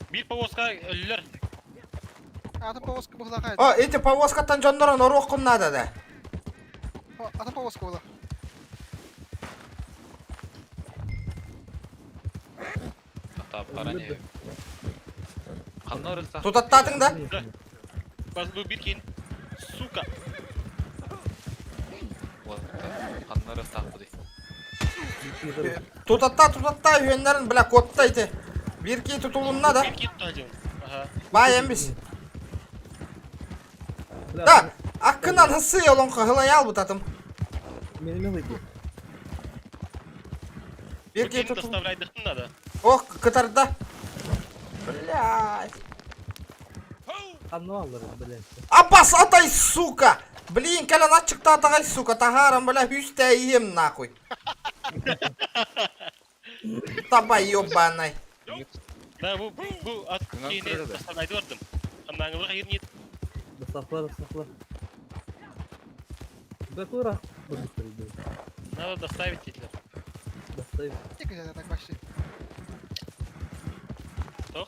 Бир повозка өллөр. Атын повозка бухлахай. О, эти повозкаттан дьоннорон оруоххун надо да. Атын повозка була. Атап баране. Ханна ырыкта. Тутаттаатыҥ да? Бас бу бир кин. Сука. Ханна ырыкта буди. Тутатта, тутатта, үөннэрин, бля, куотта ити. Биир киһи тутулунна да. Бир кин тутаадьын. Ага. Баай эмбис. Да, аккынан хыссы олоҥхо хылайаал бутатым. Мен эме Биир киһи тутул. Доставляйдыхтын надо. Ох, кытарда. Блядь. Ханна аллар, бля. Аббас, атай, сука! Блин, кэлэн аччыктаатаҕай, сука, таһааран, бля, үстэ иһиэм нахуй. Таба ебаный. Да, бу бу ат киһини доставляйды бардым. Ханнааңылык айыр нет. Доставлар, доставлар. Да кура. Надо доставить диэтилэр. Доставить. Тик так вообще. Тох?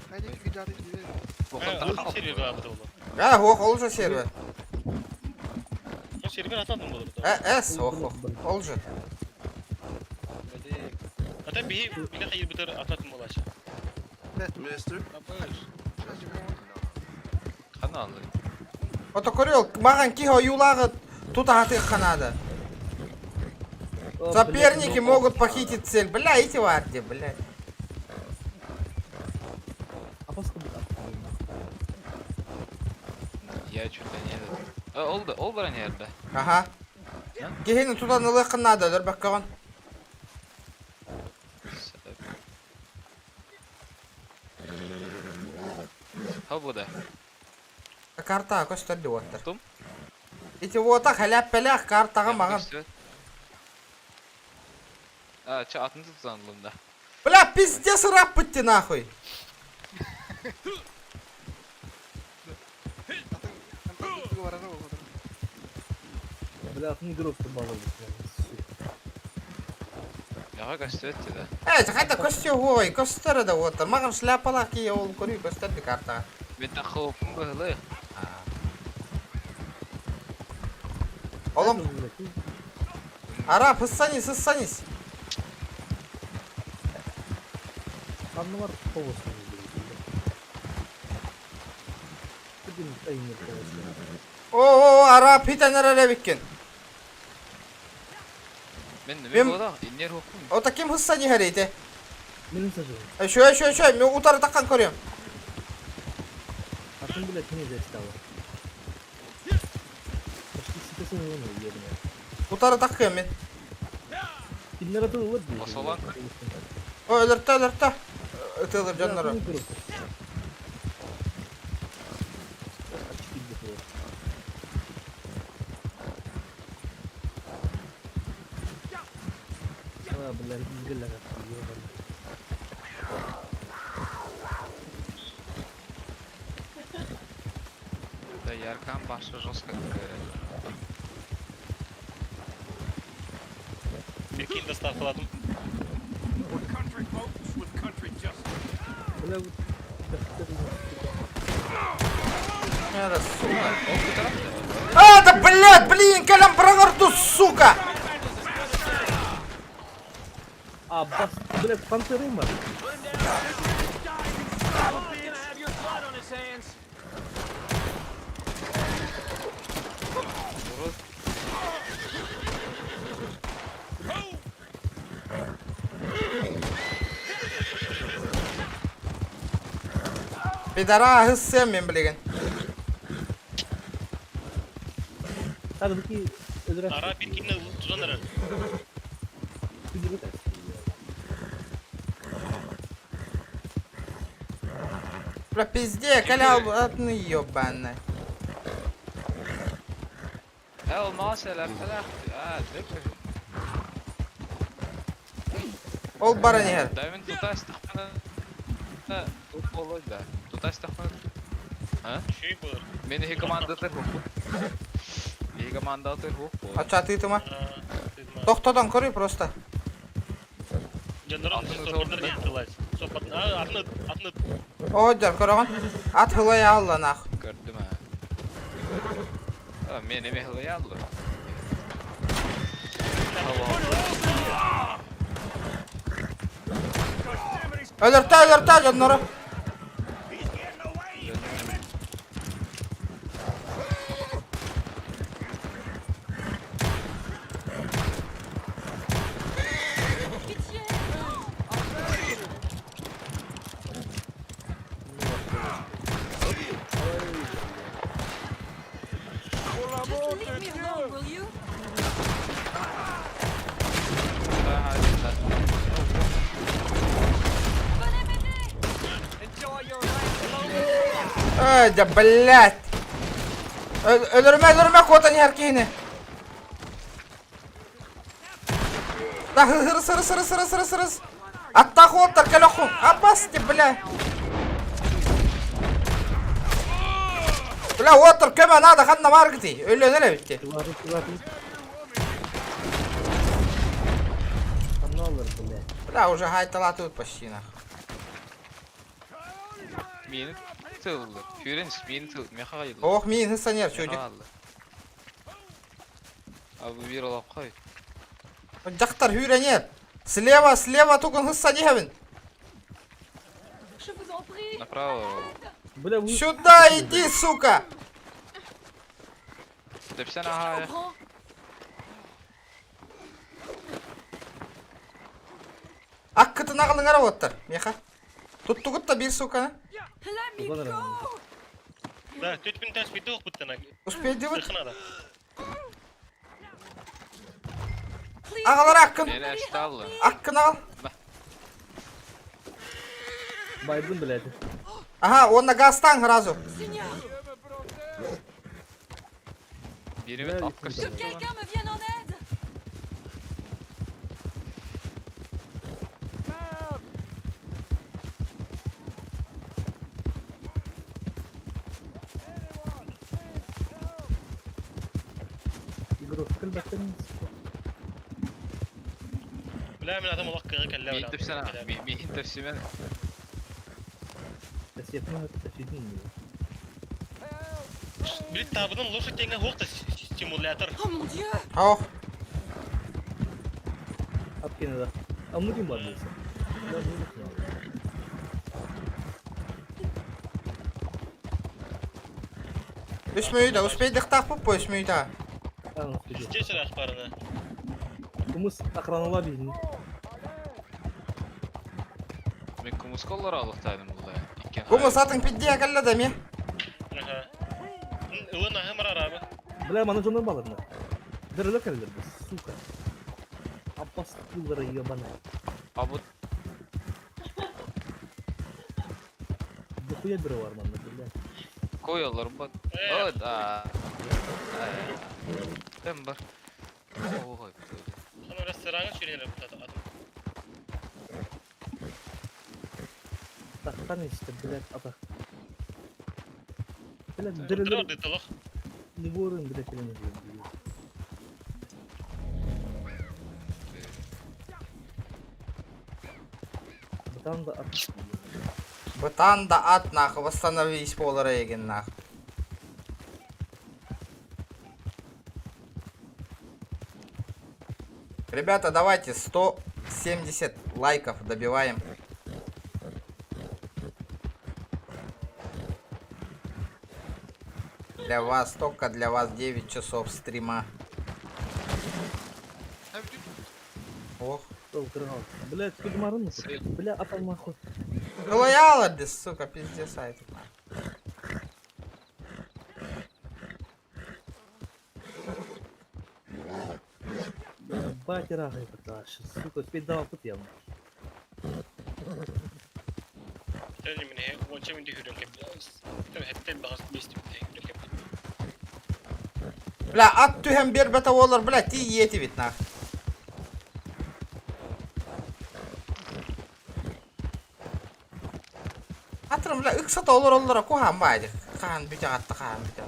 Хайди гиджары диbe. Ол сервер бар бу болду. А, ох, ол же сервер. Ол сервер атадым болду. Э, эс, ох, ох, ол же. Ата биһи биле хайыр бутар ататын болачы. Mister. Ханна аллар. Ото көрүөл, маған киһи ойуулааҕы тутаһатыахха наада. Соперники могут похитить цель. Бля, эти варди, бля. Я что-то не этот. А, ол да, ол баране эрдэ. Ага. Киһини тутан ылыаххын наада, өлөрбөккөҕүн. Ха бу да. Карта көстөр диоттар. Ити уота хэлэп-пэлэх картаҕа маҕан. А, ча атын тутан да. Бля, пиздец ыраппыт ти нахуй. Бля, атын игрок баллы. Яга көстүбэт да. Э, хайда көстө ой, көстөр да уоттар. Маған шляпалаах киһи ол көрүү көстөр ди картаҕа. Мен тахыппын быһылы. Олом. Арап, ıссанис, ıссанис. Ханна бар повозка. О, о, арап, хитен эрэ биккен. Мен мен бода, иннер хоппун. Ота ким хыссани хэрейте? Мен сажу. Шөй, шөй, шөй, мен утары таккан көрөм. Атын, блядь, не застала. Почти ситесен оны ебаный. Утары таккан мен. Киннер аты ылыр. Осолан. О, өлөртө, өлөртө. Ытылыр дьоннору. А, бля, бля, ёбаный. Да, Яркан баша жестко говорят. Прикинь, доставка ладно. We're country folks with country justice. Бля, Это, сука. А, да блядь, блин, кэлэн быраҕар сука! А, бас, бля, пантерыма. Пидора хыссыам мин билигин. Так, бики өлөрө. Ара бир кимне тузан ара. Бля, пизде, каля, ну ёбаная. Эл, мас, элэп, а, дөп. Ол баран иһэр. Да, мен тутастахпына. Тут болой, да. Тутастахпына. А? Чүй был. Мен ихи командатыр хук. Ихи командатыр хук. Ача тыытыма. Тохтотон көрүй просто. Жандарон соппатар диэн тылай. Соппат, а, атны, атны. О, дьар көрөҕүн. Ат хылай аалла нах. Көрдүм а. А, мен эме хылай алды. Өлөртө, өлөртө дьоннору. Just leave me alone, will you? Эй, да блядь. Өлөрүмэ, өлөрүмэ, куотан иһэр киһини. Да хырыс, хырыс, хырыс, хырыс, хырыс, хырыс. Аттаах уолтар кэлэ Апасти, бля. Бля, уоттар көмө надо, ханна бааргыты. Өлөн эле битти. Каналлар, бля. Бля, уже хайталатыбыт почти нах. Мени тылды. Фюренс, мени тыл. Меха кайды. Ох, мин хысанер чөдүк. А бу бир алап кой. Дьахтар хүренер. Слева, слева тугун хыссанихабин. Je vous en prie. Направо. Бля, вы... Сюда иди, сука! Депсен ага. Аккытын ағылыңара оттар, меха. Туттугут та бир сука. Let me go. Да, төт мин тәс битте ук биттен. Успей делать. Сыхнада. Ағалар аккын. Мени ашталды. Аккын ағал. Байдын, блядь. Ага, он на газтан сразу. Seigneur, Бири апкыр. que quelqu'un me vienne en aide. Игрок, кэлбэттэн. Бля, мен адам олақ кыгы кэллэ. Мин депсен мин депсемен. Кассетный, кассетный. Билет табынын лошадь теңе хоқта стимулятор. Oh mon dieu. Ох. Апкина, да. А мы не младился. Да, ну, не знаю. Үс мүйді, успей дықтақ бұп бой, үс мүйді. А, ну, успели. Здесь рахпарына. Кумыс охранала бизни. Мен кумусколлар алыктайдым булда. Иккен. Кумыс атын пидде кәлі да ме. Аха. Ылын ахымыр арабы. Бля, маны жонор балырна. Дырылы кэллер бу, сука. Апостыллары ебаная. А бу Дохуя бирі бар манна, бля. Кой олорбот. О, да. Тем бар. Ой, Хана рестораны сүйренер бутата атым. Тахтан işte, блядь, ата. Блядь, Дыры дыры дытылық. Не борын, блядь, или не блядь. Бытан да ат. Бытан да ат нахуй, восстановись полара еген нахуй. Ребята, давайте 170 лайков добиваем. Для вас, только для вас 9 часов стрима. Ох. Блядь, скудмарын, бля, ата нахуй. Лояла, сука, пиздец, а это нахуй. Ебать, рахай, пташ, сука, педал тут я. Тәне мине онча мине хүрен кеп. Хәтта багас бестим хүрен кеп. Бля, ат түһэн биэрбэтэ буоллар, бля, тиийиэтибит нах. Атырым, бля, ыксата олороллоро куһаан баайдык. Хаан бүтэ атта, хаан бүтэ.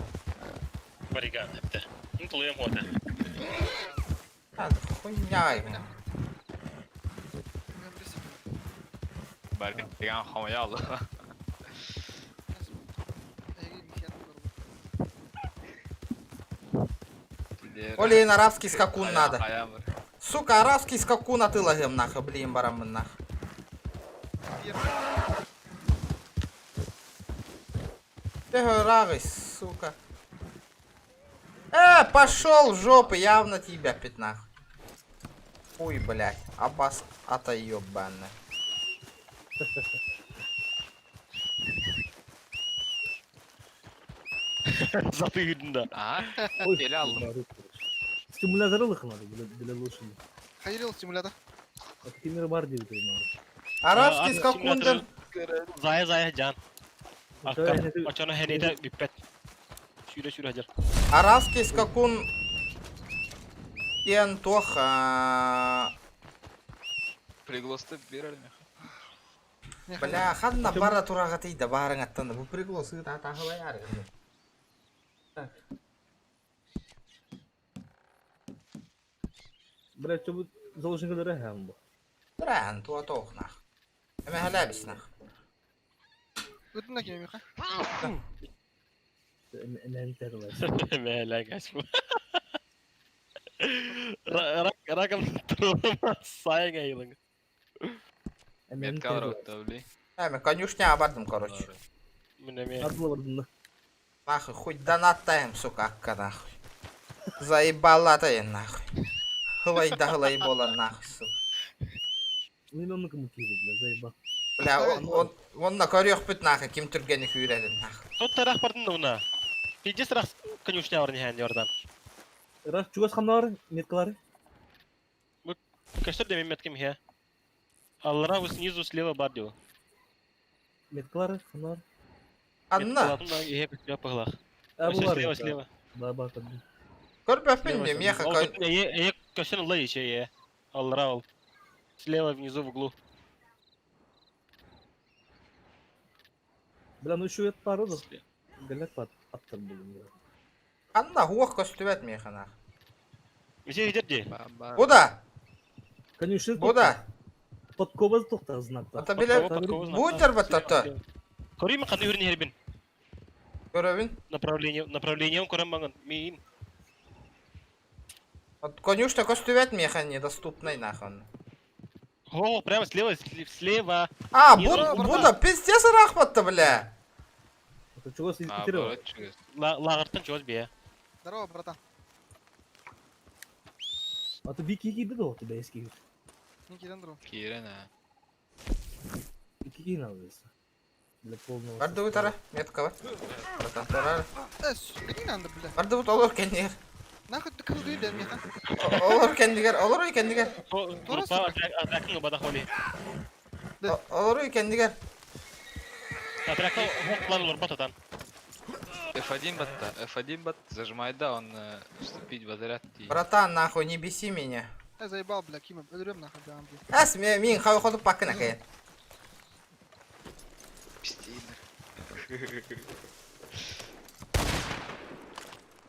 Бариган хәтта. Тулуям хота. Хуйня. Бариган хамаялы. Олейн арабский скакун надо. Сука, арабский скакун атылагым нахуй, блин, барамын нахуй. Ты сука. Пошел в жопу, явно тебя пятнах. Хуй, блядь, абас ата ебаный. Заты да. А? Ой, Эле алдым. Стимулятор ылыхмады, для лошади. Хайрил стимулятор. А какие бар деп надо. Арабский скакун Зая зая жан. Ачана хенеде биппет. Сүйрө сүйрө хажар. Арабский скакун Ен тох а, Пригласты берер Бля, ханна бара турага тейда барың аттан бу пригласы та тахылаяр. Так. Блядь, что будет заложник рэхэм бу. Туран туа тох нах. Эме халабис нах. Өтүнә кеме миха. Мә гаш бу. Ракам сайын айылың. Метка роттавли. Эме конюшня бардым, короче. Менә ме. Адлы бардым. Нахуй, хоть донаттаем, сука, акка нахуй. Заебала ты нахуй. Хылай да хылай бола нахуй, сука. Миллионны кому киде, бля, заебал. Бля, он, он, он на корёх пүт нахуй, ким түргені хүйрәдін нахуй. Тот тарах бардым да уна. Пиздец рах конюшня бар нихән ярдан. Рах чугас ханнар, меткалары. Каштыр деме меткем хе. Аллара снизу слева бар дио. Меткалары, ханнар. Анна. Ихе күтү пахлах. А, Слева, булар. слева. Да, бар табы. Көрбәппин мен, меха кон... Е, кашын лай еще е. Аллара ол. Слева внизу в углу. Бля, ну еще это пару да. Галят пат аттар булым. Анна хуах көстүбәт меха нахуй. Месе хидер Буда, Конюшня. буда. Подкова тохта знак. Ата биле, бутер баттата. Көрейм қандай өрін хербин. Көрөбүн. Направление, направлением көрем маңын. Мин. Конюшня көстүбәт меха недоступный нахуй. О, прямо слева, слева. А, буда, пиздец рахматта, бля. Это чего с А, барат чугас. Лагыртын чугас бия. Здорово, братан. А то бики киди до тебя эски. Не кирен дро. Кирен, а. Кики надо здесь. Для полного. Барды бутара, метка бар. Братан, турар. Э, сука, не надо, бля. Барды бут олор кендигер. Нахуй ты кылды да миха. Олор кендигер, олор кендигер. Группа атракын бада холи. Олор кендигер. Атракын хоклар олор бататан. F1 батта, F1 бат, зажимай да, он вступить в заряд и... Братан, нахуй, не беси меня. Я заебал, бля, Кима, өлөрөм нахуй, бля, бля. Ас, мин хай хоту паккына кайын.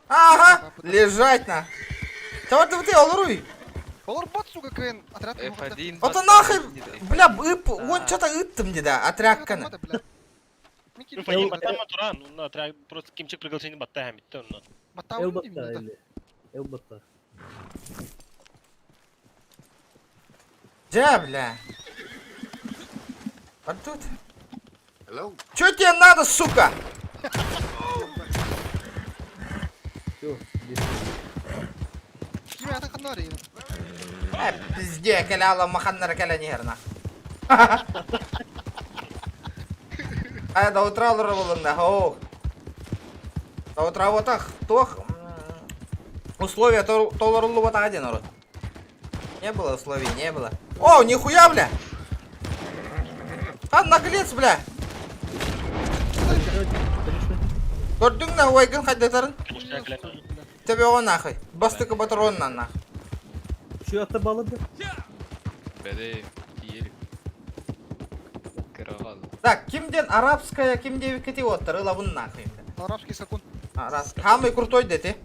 Ага, лежать на. Чего ты ты олоруй? Олор бот, сука, КН, отряд. F1 Ото нахуй, бля, ып, он что-то ыттым деда, отрядканы. F1 баттама туран, онно отряд просто кимчик приглашение батта хамитте онно. Эл батта или? Эл батта. Дя, бля. А тут? Чё тебе надо, сука? Кима, атын ханна бар Э, пизде, кэлэ ала маханнара кэлэ нихерна. Ай, до утра олорор булунна, оох. До утра вот туох условия толоруллубатаҕа диэн урут. Не было условий, не было. О, нихуя, бля! А, наглец, бля! Көрдүҥ на уайгын хайдатарын? Төбөҕө нахуй. Бастакы батароннан нахуй. Şu ata bağladı. Бэдэ, тиелик. Кыраҕал. Так, кимден арабская, ким диэбиккити уоттары ылабын нахуй. Арабский сакун. Раз. Самый крутой дети.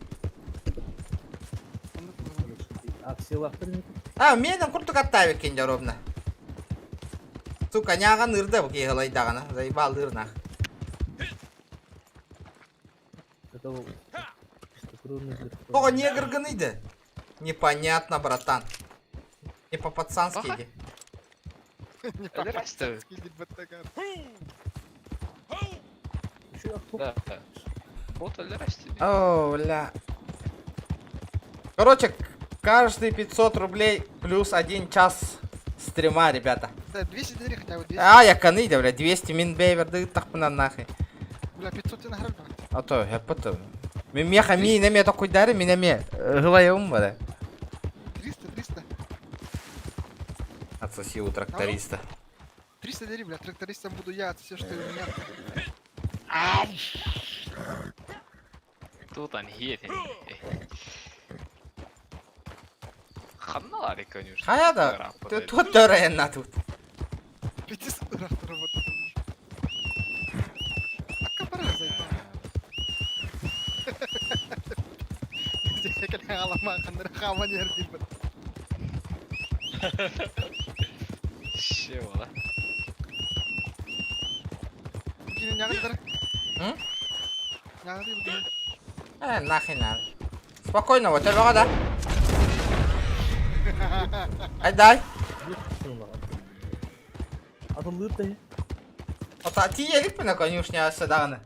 А, менен курдук аттаабыккин дьэ ровно. Сука, ньааҕан ырда бу киһи ылайдаҕына, заебал нах. Тоҕо негргыный да? Непонятно, братан. Не по-пацански иди. Не по-пацански иди, баттагар. Да. Вот өлөрөстү. О, бля. Короче, каждый 500 рублей плюс один час стрима, ребята. Да, 200 дери хотя бы, 200. А, я каны, бля, 200 мин бейверды тахпынан нахуй. Бля, 500 ты нахрен. А то, я потом. Мен меха ми неме такой дары, меня ме. Гылайым бада. 300, 300. Отсоси у тракториста. 300 дери, бля, трактористом буду я, все, что у меня. Тут он хиэтин. Ханналари, конечно. Хайа да, тут төрөйен тут. 500 работает. А капара заебал. Чего, да? Э, нахрен надо. Спокойно, вот это да. Ай, дай. Ата тиелик на конюшня саданы.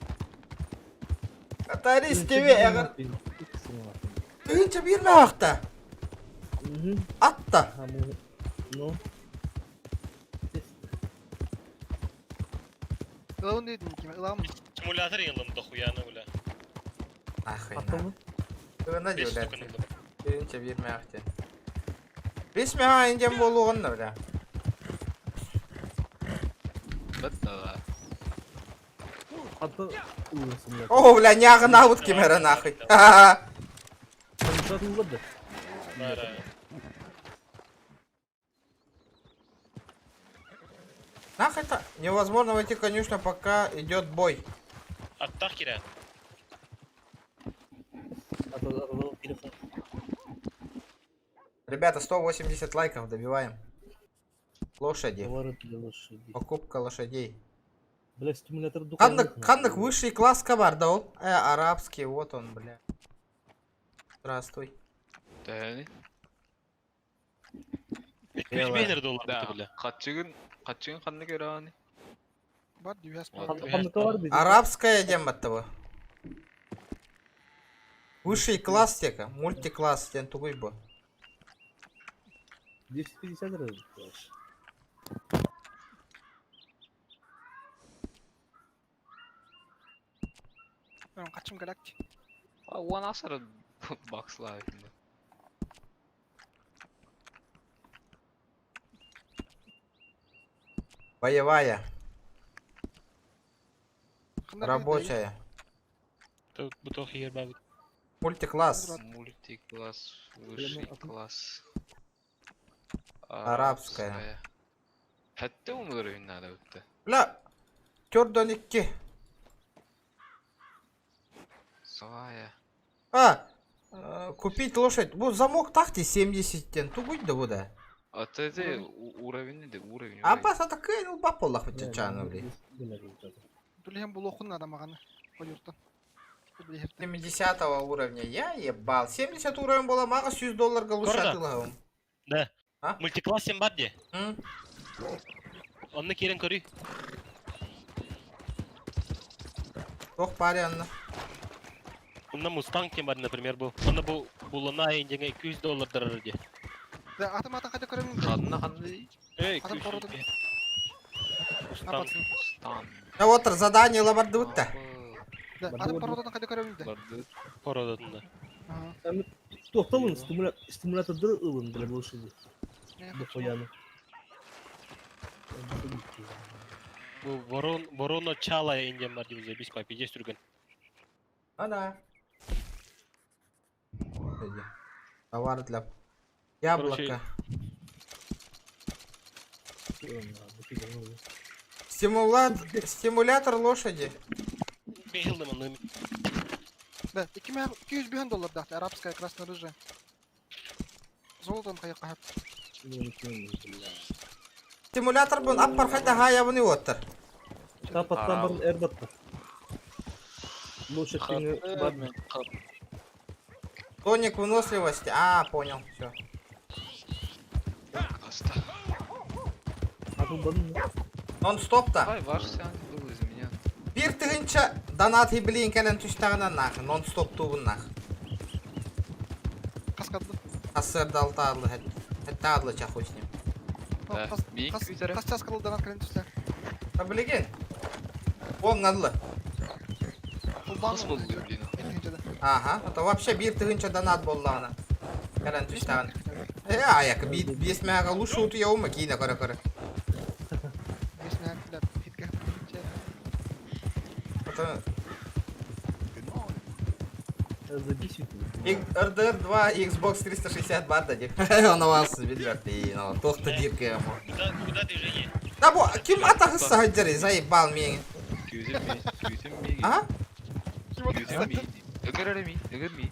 Атарис тебе эгер. Тыынча бир ахта. Атта. Ну. Ылауын дедим ким, ылауын. Симулятор йылым дохуяны, бля. Нахуй. Тыгында Бес диулер. штуканы ылдым. Тыынча бир махте. Бис меха индем болугун бля. Да. О, бля, нягына вот кемера нахуй. Нах это невозможно войти в конюшню, пока идет бой. Аттах кирә. Ребята, 180 лайков добиваем. Лошади. Покупка лошадей. Бля, стимулятор духа. Ханнык, ханнык высший класс кабар, да ол? Арабский, вот он, бля. Здравствуй. Тэни. 300 доллар Да. бля. Катчыгын, катчыгын ханны көрөни. Бар дүйәс Арабская дем от того. Высший класс тека, мультикласс, тен тугуй бу. 250 раз. Качым галакти. А уан асар баксла. Боевая. Рабочая. Бу туох иһэр баабыт? Мультикласс. Мультикласс, высший класс. Арабская. Хәтта уровень надо бітті. Бля, төрдөн икки. Свая. А, купить лошадь. Бу замок тахти 70-тен. Тугуй да бу да. А ты ты уровень де уровень. А бас атакы ну бапаллах битчаны бли. Түлэһэн булуоххун наада маҕаны. Ойууртан. 70 уровня я ебал. 70 уровень была мага 100 долларга лучше Корда. атылаҕым. Да. А? Мультикласс сен бар де. Онно киирэн көрүй. Ох пари анна. Онно Мустанг тем бар, например, бу. Онно бу булана индеңе 200 доллардар де. Да, атым атын қайда көремін? Ханна ханна. Эй, Атым 200. породын. Мустанг. Мустанг. Да вот задание лабардыбыт да. Да, атым породын қайда көремін де. Породатында. Тоқталын, стимуляторды ылын для лошади. Дохуяны. Бу ворон вороно чала индем бар деп забись папи есть түрген. Ана. Товар для яблоко. Стимулятор лошади. Бейхилдым аны. Да, 200 доллар да, арабская красно-рыжая. Золотом қайыққа. Стимулятор бун аппар хайда хаябыны оттар. Тапаттан барын эрбатта. Лошадь бар. Тоник выносливости. А, понял, все. Нон-стоп-то. Давай, ваш сеанс был из меня. Бир тыгынча донат блин кэлэн түстәгенә нах, нон-стоп тубын нах. Каскадлы. Асыр далтарлы, хәтта адлы чахуй с ним. Да. Қас час қылды донат кілен түсті. Та билеген. Он надлы. Қыз болды, блин. Ага, это вообще бир тыгынча донат боллағына. Кэлэн түстәгенә. Э, аяк, бес мәға лучше уту яума кийне кара-кара. Это RDR 2 Xbox 360 бар да деп. Он вас билбер дейін, тоқты дирка ему. Куда куда движение? Да бу ким атахысса хаджары заебал меня. Күйзім ми, күйзім ми. А? Күйзім ми. Өгөр ми, өгөр ми.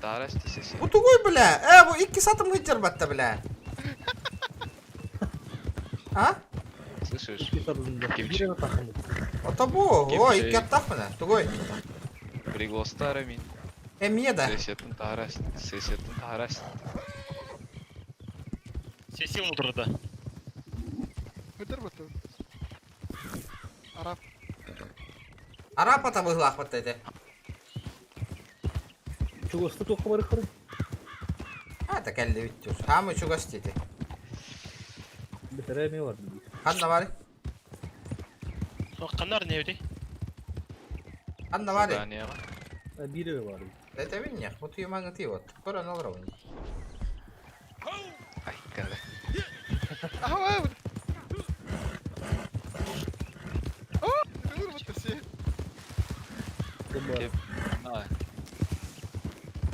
Тарас тесесі. Бу тугой бля. Бу икки сатым хаджар батта бля. А? Слышишь? Кимчик. Ата бу, о, икки аттах мына, тугой. Пригластары мин. Эмне да. Сесетін тарас, сесетін тарас. Сессия отырды. Өтір бұты. Араб. Арап ата быглах батта эте. Чугасты тоққа бар қыры. А, так әлі бүттүр. Хамы чугас дети. Бетере бар. Ханна бар. Канар не өте? Ханна бар. Бире бар. Это виньях, вот ее мангы ты вот. Кора на уровне. Ай, када. Ага, О, өтір все.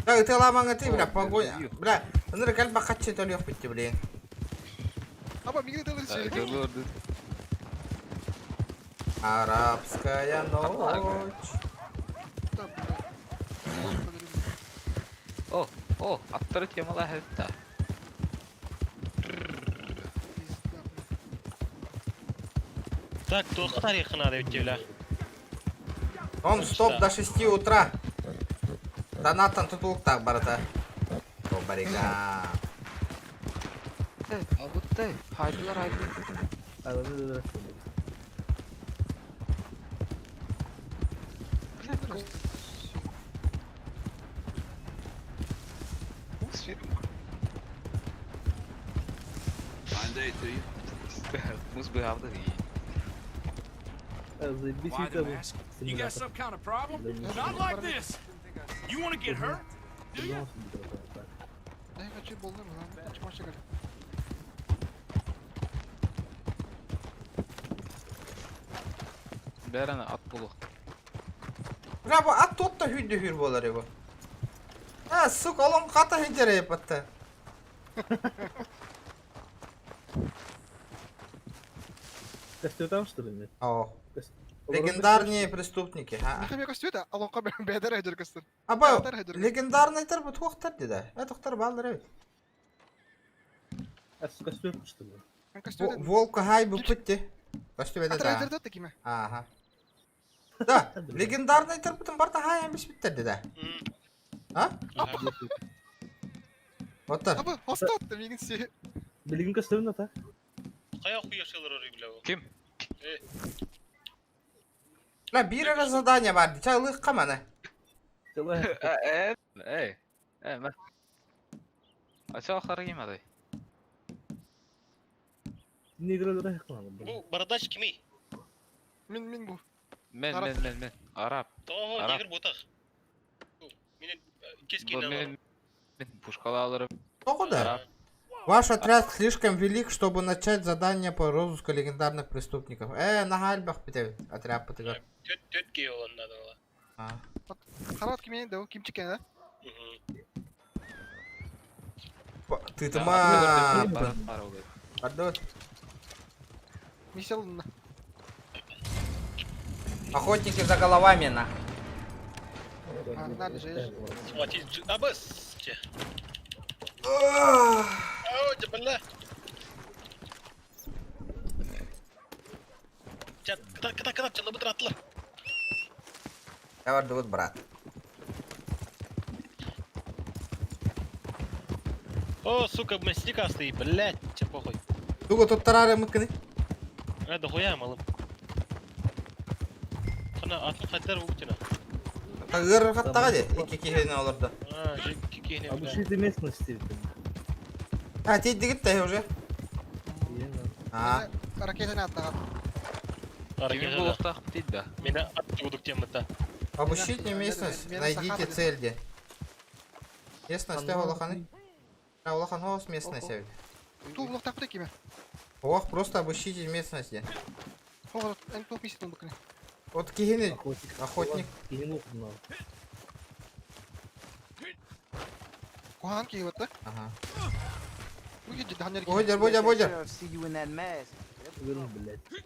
Да, ты ламаңы ты, бля, погоня. Бля, ыныры кәл бақатчы төлі бітті, блин. Аба, мигре төлі Арабская ночь. О, о, аттары темала хәтта. Так, тоққа тарихына деп бля. Он стоп до 6 утра. Донаттан тутулук так барата. О, барига. Албытты, хайдылар хайдылар. Fine day to you. Муз бы авды. Why the mask? You got some kind of problem? Not like this. You want to get hurt? Do you? Да, я хочу болным, ладно, чмаши гали. Бәріне ат болу. Бля, бу ат туох да сүүрдүһүүр буолар его. А, сука, олон хата сылдьар эппатта. Костюм что ли, нет? О. Легендарные преступники, а? Михаил костюм олоҥхо бэдэр эдэр көстөр. Аба, легендарныйдар бу туохтар деді. Э, тохтар бааллар эбит. Костюм что ли? Волка хай бу пытте. Костюм это да. Атыр такими. Ага. Да, легендарныйдар бутун барта хай эмес биттер да. А? Оттар. Аба, хостот мигин си. Билигин костюм на та. Кая хуяшылар орый бля. Ким? Ла бир эрэ задание бар. Чалык каманы. Э, эй, э, ма. А чё харгим адай? Бу бородач кимий? Мин мин бу. Мен, Араб. мен, мен, мен. Араб. Того Араб. негр ботах. Менен Бу кескин мен, мен пушкала алырым. Тоҕо да? Араб. Ваш отряд слишком велик, чтобы начать задание по розыску легендарных преступников. Э, на гальбах битебит отряд бытыгар. Төт төт кей оланнады ола. Харат кимени да, ким чикен да? Ты тыма. Пардон. Мисел Охотники за головами на. на же. Хватит абыс. Ау, бля. Чат, кыта кыта кыта чалып бытыр атлар. Давай, брат. О, сука, мясник астый, блядь, че похуй. Туго тоттарары мыкыны. Э, дохуя малым. Хана атын хаттар буктина. Ыр хаттага де. Ики кихене олорду. А, жик кихене. Обышите местности. А, тейдигит та уже. А. Ракетаны аттаган. Кимин булуктак дейт да. Меня аттудук темата. Обыщите местность, найдите цель де. Местность те олоханы. Олохан хоос местность эбит. Ту булуктак бу киме. Ох, просто обыщите местность де. Хогот, эн ту мисел букны. Вот кихене охотник. Кухан ки вот да? Ага. Бу гидди данер. Бодер, бодер, бодер.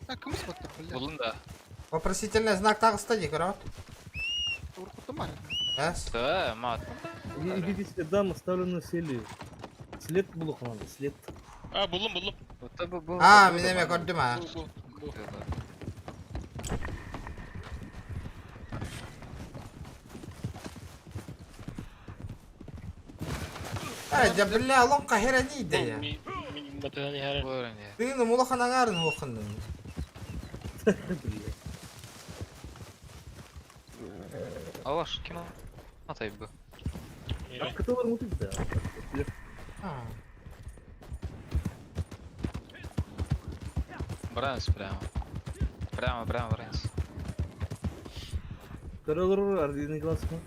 А кымыс батты, блядь. Булун да. Вопросительный знак так стади, корот. Уркутум бар. Раз. Да, мат. Идите следам, оставленную селью. След булук надо, след. А, булдум, булдум. А, меня меня көрдүм а. Ай, да бля, лон кахера не идея. Ты ну мулахан аңарын хохындын. Алаш, ким атай бу? Кытылар мутук да. Бранс прямо. Прямо, прямо бранс. Көрөлөр ардыны глазка.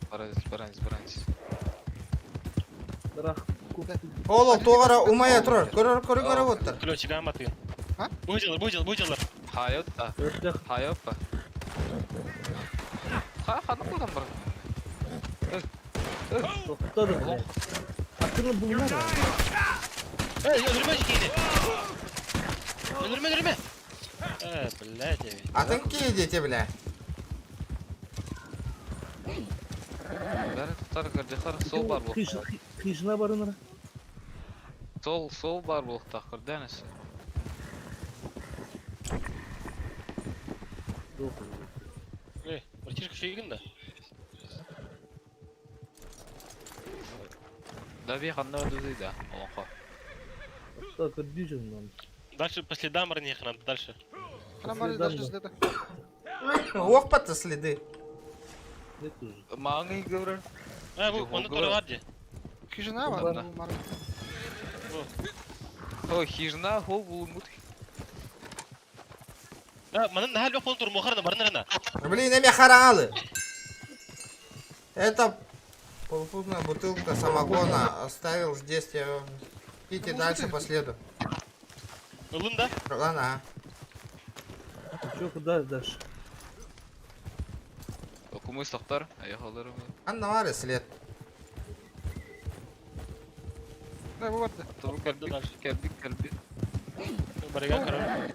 Бранс, бранс, бранс. Бірақ Оло тоғара умая турар. Көрөр көрөр көрөр оттар. Ключик аматын. Бу жыл, бу жыл, бу жыл. Хайотта. Хайоппа. Ха, ханы кылдан бар. Тоқтады, блядь. Акырын булмар. Эй, өлүрмө жикейди. Өлүрмө, өлүрмө. Э, блядь. Атын кейде бля. Бәрі тұтар кірдехар сол бар бұл. Хижина барыныр. Сол, сол бар бұл тақыр дәнесі. Эй, братишка шейгин да. Да би қанда өдізді да, олонқо. Дальше по следам ранних надо, дальше. Нормально даже следы. Ох, пата следы. Маңы говорю. А, бу, оны туры бар де. Хижина бар. О, хижина, хол булумут. А, манын нахал бек тур мохарна барнарна. Блин, эме харалы. Это полупутная бутылка самогона оставил здесь. Я... Идите дальше по следу. Улун да? Ладно. Че, куда дальше? Кумыс тохтор, айахаларым. Анна бар след. Да, bu vardı. Тобу кэлбит, кэлбит, кэлбит. Барыга көрөр.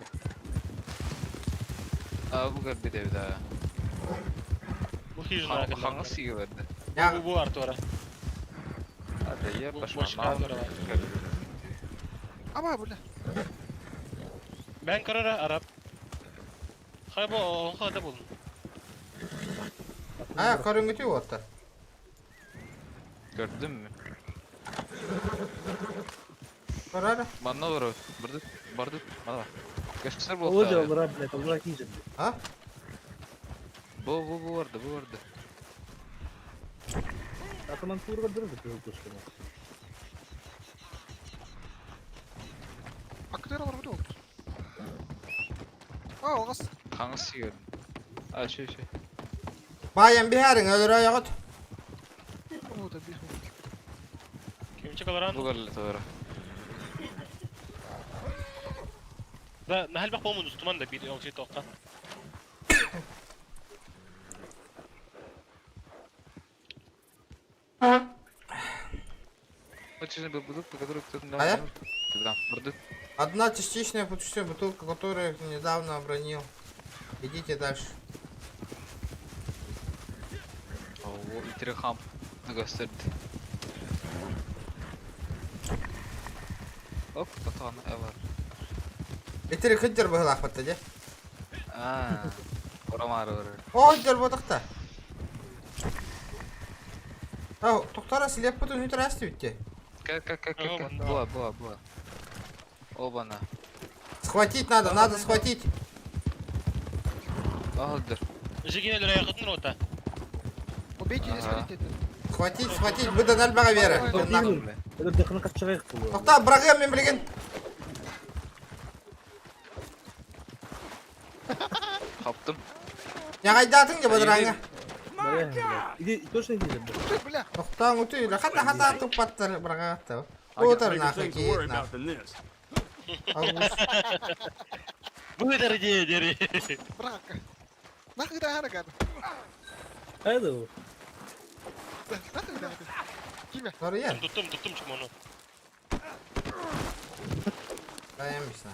А бу кэлбит эбит аа. Бу хижина. Хаңыс сиге берди. Бу бу артура. А да я Бу пошла. бочка артура. Аба, бля. Мен көрөр арап. Хай бу онха да булун. А, көрүнгүтү оттар. Gördün mü? Көрөр. Манна бар, барды, барды, мана. Göster bu. Володя, олара, блядь, олара киже. А? Бу, бу, бу барды, бу барды. Атаман курва дырды кызыл тушканы. Akıtıyor alır bu oldu. Aa, olmaz. Хаңыс сиге. А, şey şey. Баян биһәрин өлөрө ягыт. O da bir. Кимче каларан? Бу кэллэ doğru. Да, нахал бак болмун устуман да бир оңши тоққа. Очень был бутылка, которую кто-то А я? Да, барды. Одна частичная путешествие бутылка, которую я недавно обронил. Идите дальше. О, итiri хам. Gösterdi. Оп, татан эвар. Итiri кыджыр быһылаах батта же. А, орамар ор. О, кыджыр ботакта. Ау, токтара слеп бутун үтер асты битте. Как, как, как, как, була, була, була. Обана. Схватить надо, надо схватить. Ахылдыр. Жигин өлөрө якытын рота. Убейте или сходите. Схватить, схватить, быдан альбага вера. Это дыхны каччыгайык бу. Токта, брагым мен билген. Хаптым. Ягайдатын же бадыраңа. Иди, точно иди, блядь. Бля. Токта, уту, хата хата тупаттар брага. I got Отар bigger нахуй things to worry киет нахуй. about than this. Быдар дери. Bırak. Нахуй да хара Хайда бу. Нахуй да. Киме? Сория. Туттум, туттум чумону. Dayanmışsın.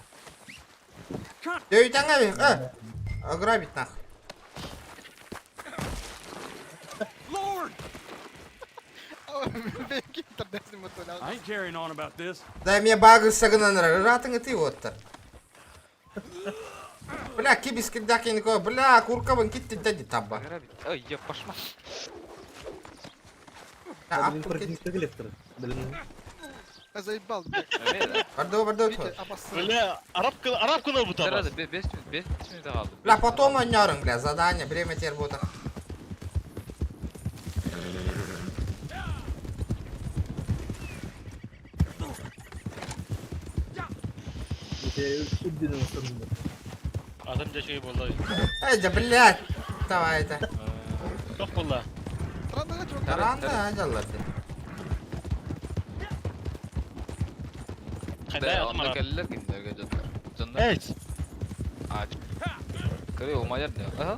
Dövüten abi. Ha. Ограбить нахуй. Lord! Benimki internetim motoru. I ain't carrying on about this. Дай мне багы сагынан ратың ты вот. Бля, кибис кидакин бля, куркабын китти дяди таба. Ой, я пошла. Блин, противник электр. Блин. Я заебал, блядь. Барды, барды. Бля, арап арап кына бу таба. Сразу 5 минут, 5 минут kaldı. Бля, потом ойнарың, бля, задание, время теперь будет. Үдден ыстырдым. Адам жашай болду. Эй, да, блядь. Давай это. Ток болду. Таранда, ажаллар. Кайда Onda атым geldiler kimler gelecekler. Canlar. Evet. Aç. Kırıyor olmayar diyor. Aha.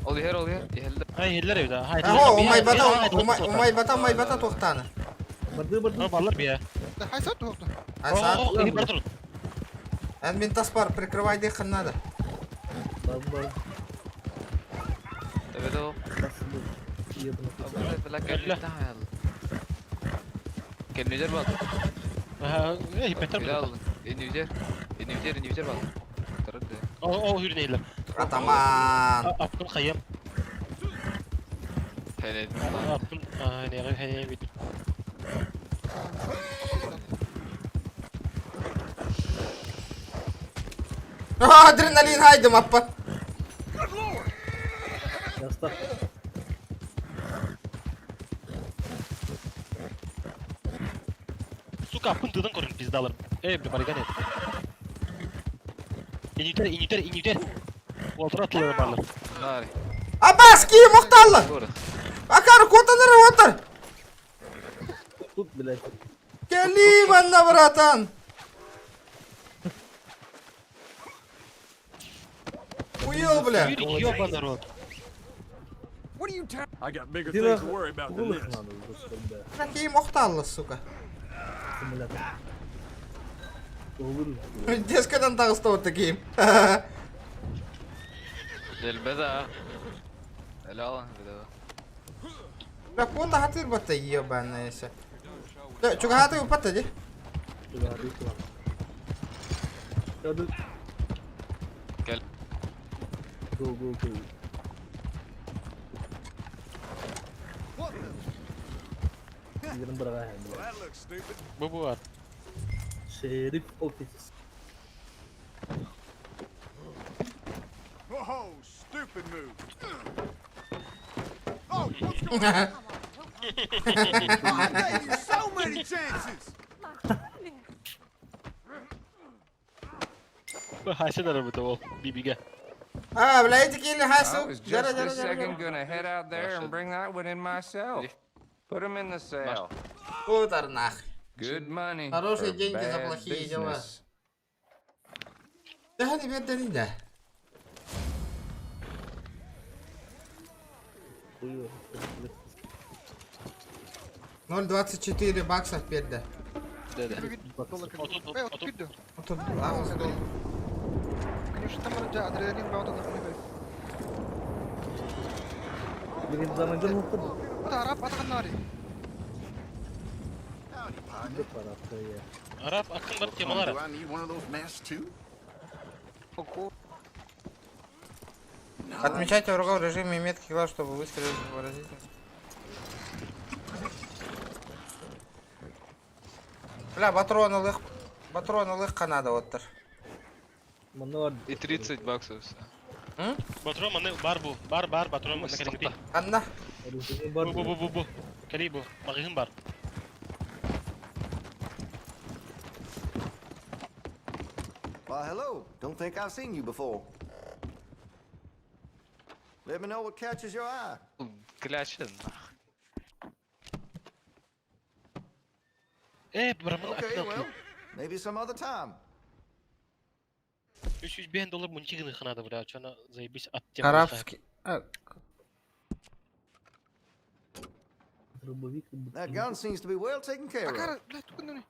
Ol yer ol yer. Yerler. Hay hiller evde. Hay. Ого, умай бата, умай бата, умай бата тоқтаны. Барды, барды. Баллар бия. Хай сат oldu. Ай, саат. О, бар тур. Ән мен тас бар, прикрывай дыхын надо. Бар, бар. Evet o. Kendine bak. Ha, ey beter. Bilal, İnücer. İnücer, inücer bak. Tarıdı. О, о, хүрнейлер. Атаман. Аптым хайым. Hele. Аптым, а, не, хәне бит. А, Адреналин хайдым, аппа. Яста. Сука, аппын тыдан көрүн пиздалар. Эй, бля, барыган эт. Инүтер, инүтер, инүтер. Олтура атылар барлар. Нари. Абас, киім оқталлы. Акар, котаныр отыр. Тут, блядь. Кели, манна, братан. Уел, бля. Юрий, ёбаный рот. What are you telling? I got bigger things to worry about than this. Какие охталла, сука. Дескадан таҕыста вот таким. Элбэда. Эле беда. Бля, куота хатыр батта ебаная ся. Да, чугахаты упатта ди. Кел. Go go go. That looks stupid. Бу бу бар. Sheriff office. Whoa, stupid move. Oh, what's going on? I gave you so many chances. Бу хасен арабыта ол. Бибиге. А, бля, эти кили I хасу. was Жара, just жара, this жара. second gonna head out there and bring that one in myself. Put 'em in the sale. Удар нах. Good money. Хорошие for деньги за bad плохие дела. business. Да, ребят, да, не да. 0,24 баксов перда. Да, да. Э, вот тут Отут аҕыс доллар. Конечно, там адреналин баҕата да Билин замандар муқта. Ата араб атаганнары. Араб акын бар темалар. Do I need one of those masks too? Отмечайте врага в режиме метки глаз, чтобы выстрелить выразительно. Бля, патроны лых... Патроны лых надо оттар. И 30 баксов все. Батрон маны бар бу. Бар бар батрон маны кэлиҥти. Анна. Бу бу бу бу бу. Кэли бу. Магыһын бар. Why, hello. Don't think I've seen you before. Let me know what catches your eye. Клячен. Э, барамын Okay, акын well, maybe some other time. 305 доллар мунчигini ханады, бля, чона заебись от темы. Арабский... А, That gun seems to be well taken care of. Акара, блядь, тугуннуни.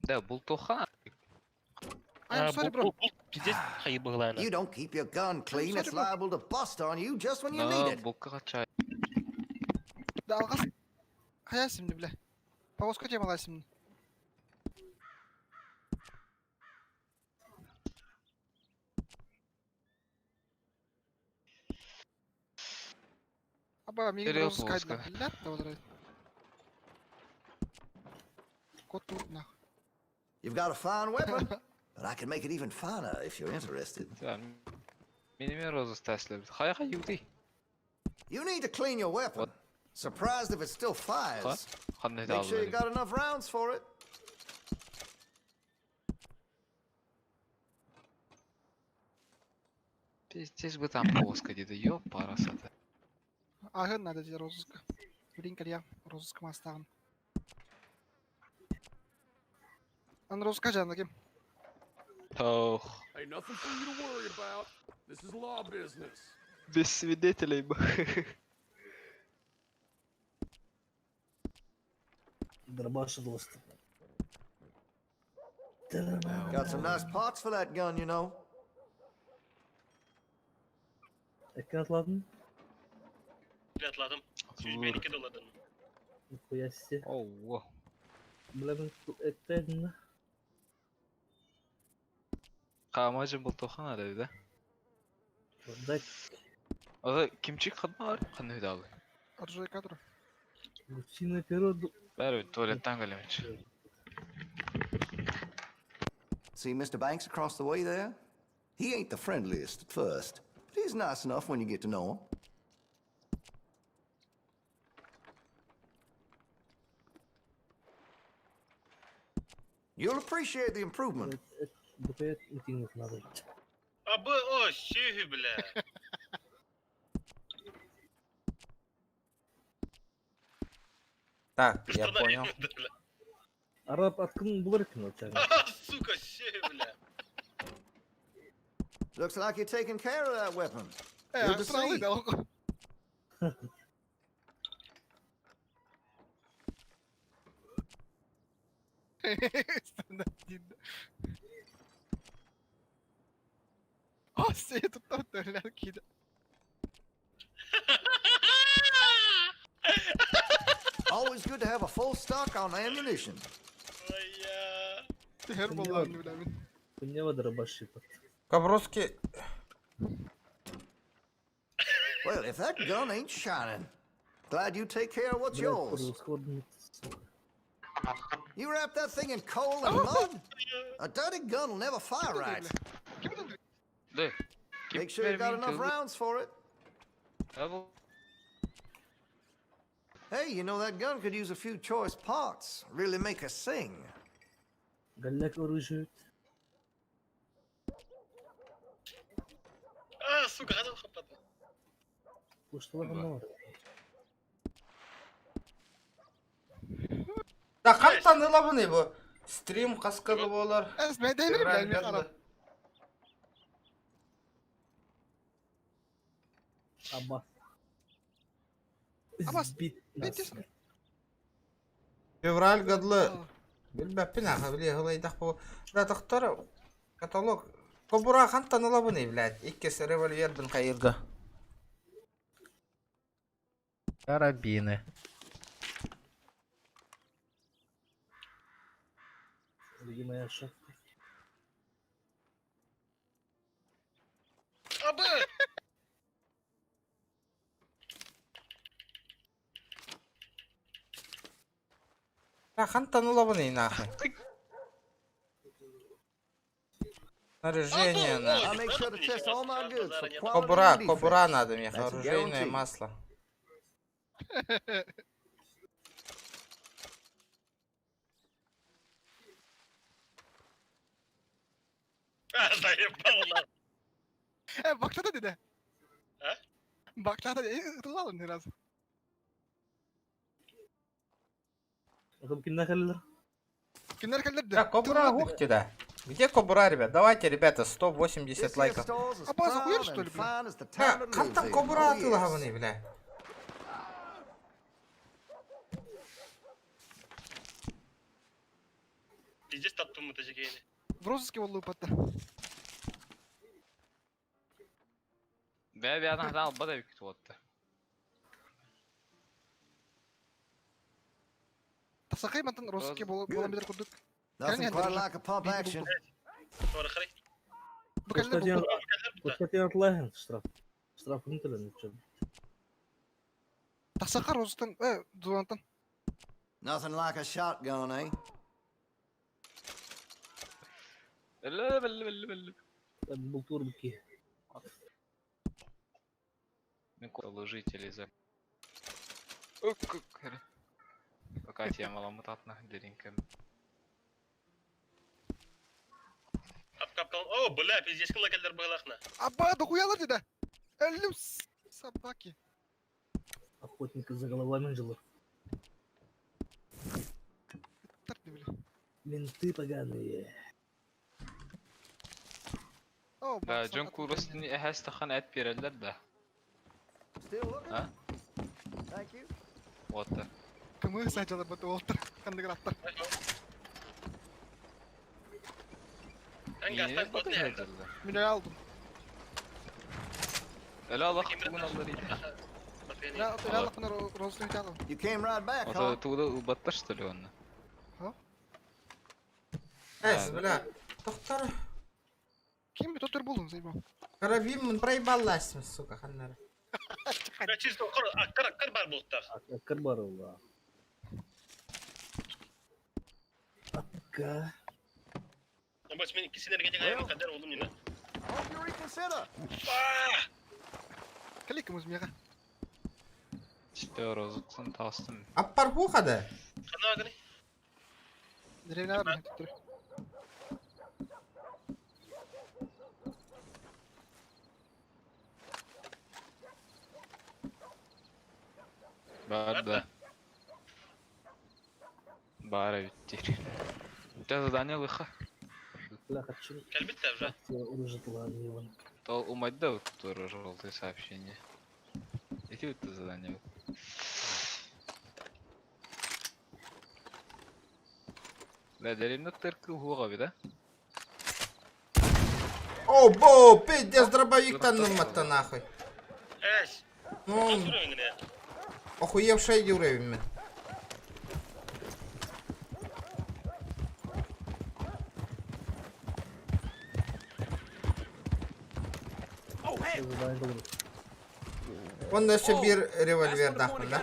Да, бултуха. I'm sorry, bro. Пиздец хайы быгылайна. You don't keep your gun clean, it's sorry, bro. liable to bust on you just when you Но need it. булка чай. Да алгас. Хаясимни, бля. Повозка темаласимни. Аба, мигин Вперед, розыск повозка. айдна, блядь, да вот Кот тут нах. You've got a fine weapon, but I can make it even finer if you're interested. Да. Минимум роза стасли. Хай хай юти. You need to clean your weapon. Surprised if it still fires. Ханны Make sure you got enough rounds for it. Пиздец бы там повозка где-то, ёп, парасата. Ахын надо тебе розыск. Блин, я розыск мастагын. Ан розыска жанна кем? Ох. Ain't nothing for you to worry about. This is law business. Без свидетелей бы. Дробаш dostu. Got some nice parts for that gun. Ekran atladın. Atladım. 352 доллардан. Нихуя себе. Ого. Бля, мен этедin. Камажын бултуха надо, да? Да. Ага, кимчик хадма бар, кандай далы. Оружие кадр. Гусиное перо. Бәрі туалеттан келемич. See Mr. Banks across the way there? He ain't the friendliest at first, but he's nice enough when you get to know him. You'll appreciate the improvement. Букет утиных надо. А б, о, сюхи, бля. Так, я понял. Араб аткын булар экен ол чагы. Сука, сюхи, бля. Looks like you're taking care of that weapon. Э, Good to сразу see. да. Стандарт. Asya'yı tuttu döller ki. Always good to have a full stock on ammunition. Her vallahi bilemin. Күнне дробаши под. Кобровский. Well, if that gun ain't shining, glad you take care of what's Блядь, yours. курва, сходный, сука. You wrap that thing in coal and mud, a dirty gun will never fire right. Да. Make sure you got enough rounds for it. Hey, you know that gun could use a few choice parts. Really make her sing. Галляк оружие. А, сука, ханан хаппатым. Ушталар бар. Да хантан ылабыный бу. Стрим каскады болар. Ez ben değilim ben bir ara. Аба. Абас, Сбит нас. Февраль годлы. Билбэппин аха били хылайдах бу. Да тохтор каталог. Кобура хантан ылабыный, блядь. Иккис револьвердин кайырга. Карабины. Любимая шапка. Абы! Да хантан ылабыный нахуй. Снаряжение I на. make sure to test all my goods for quality Кобура, and кобура defects. надо мне, That's a оружейное guarantee. масло. А, заебал нахуй. E baksana dede. Ha? Baksana dede. Tılalım biraz. Адам кимнәр хәлләр? Kimler geldi? Да, кобура ух да. Где кобура, ребят? Давайте, ребята, 180 лайков. Store's as Абаза proud хуяр, что ли, and блин? fine as the Да, town it как там lives in. кобура Oh, yes. атылабыный, бля? Пиздец таптым мытажы В розыске vallahi patta. Бә бә анаһдан алба да бик туатты. Tasakay matan розыске bolan bilir kurduk. Nothing quite like a pump action. Bu kelle bu. Костатин атлайын штраф. Штраф үтелен үчен. Tasakar rozıstan, e, duvantan. Nothing like a shotgun, eh? Әллә бәлле бәлле бәлле. Бу турбки. Положители за. Пока тема ламутатна деринкем. Капкан. О, бля, пиздец, кым лакелдер быйлахна. Аба, дохуялар dede. Öldüm собаки. Охотники за головами жилы. Менты поганые. Да, Джон Куростын әһәс тахан әт берәләр да. Still looking? А? Thank you. Вот. Кымы сачалар баты олтыр. Кандыгыр аттар. Не бата Мен aldım. Әле Аллах тугын алыр иде. Я я розыске aldım. You came right back, Ото huh? тугда убатта что ли он? Эс, бля. Тохтор. Kim bir totur buldun Zeybo? Карабин проебалась, сука, ханнара. Бля, чисто кыр, кыр, кыр бар булттар. Аккар бар ул. Акка. Бas мен икки энергетик айым кадер олдум нина. Hope you reconsider. Kalik mega. Что розыксын тастым. Аппар да? Хана гани. Деревне var mı? Tutur. Бар да. Бара биттер. У задание лыха. Бля, хочу. Кәлбетте уже. Оружие тлан, То умать да вот тоже желтые сообщения. Ити это задание. Да, деревня тыркы хуга да? О, бо, пиздец, дробовик таннымматта нахуй. Эс. Ну, охуевший уровень мен. Онда өссө биир револьвердаахпын да.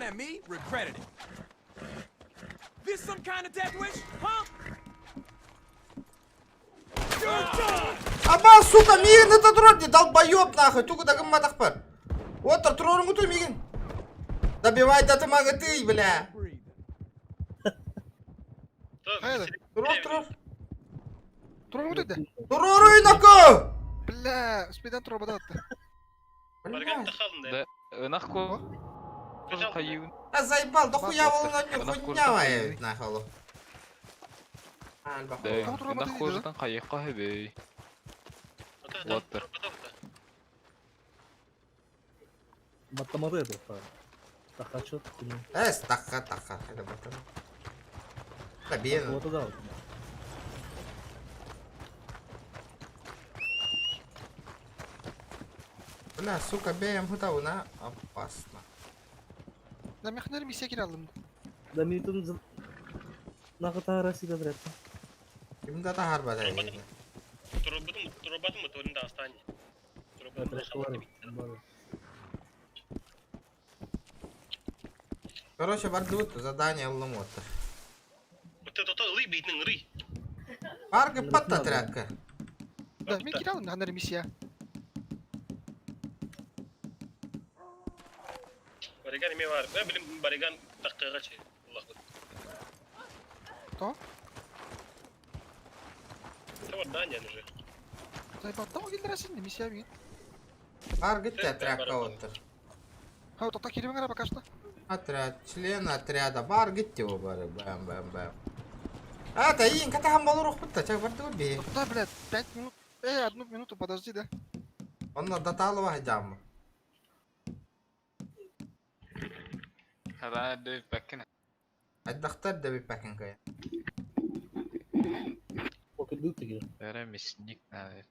This some kind of death wish, huh? You're done! Аба, сука, миигин ыта турар дии, долбоеб нахуй, тугу да гымматахпар. Отор, туруоруҥутуй миигин. Добивай да тымагытый, бля. Туруор, туруор. Туруор да. Туруоруй, ноку! Бля, успейдан туруор бада. Да, ынах ко. Хайын. А заебал, да хуя волна не хуйня моя, нахуй. Да, ынах кожутан кайыкка хэбэй. Уоттар. Баттамары это. Тахачет. Эс, таха, таха. Это баттам. Да бен. Вот да. Бля, сука, бэм хутауна опасно. Да мехнер миссия киралым. Да митун нахатара сига вряд. Ким да тахар бадай. Турбатым, турбатым моторын да астань. Короче, бардут задание ломота. Вот это то лый битнин рый. Парга патта отрядка. Да, мен киралым ханар миссия. Бариган эме бар. Мен билим бариган таккыга че. Аллах. То? Это Даня уже. Заебал, келдересин миссия мен. Парга отрядка оттыр. Ха, тоқта келебен ара пока что. Отряд, член отряда. Бар гитти о бары. Бэм, бэм, бэм. А, та ин, ката хам болур ухпытта, чак барды би. Да, блядь, 5 минут. Эй, одну минуту подожди, да. Онна даталова хажам. Хада дөй пәккин. Аддахтар да би пәкин кая. Бәрі мясник надо.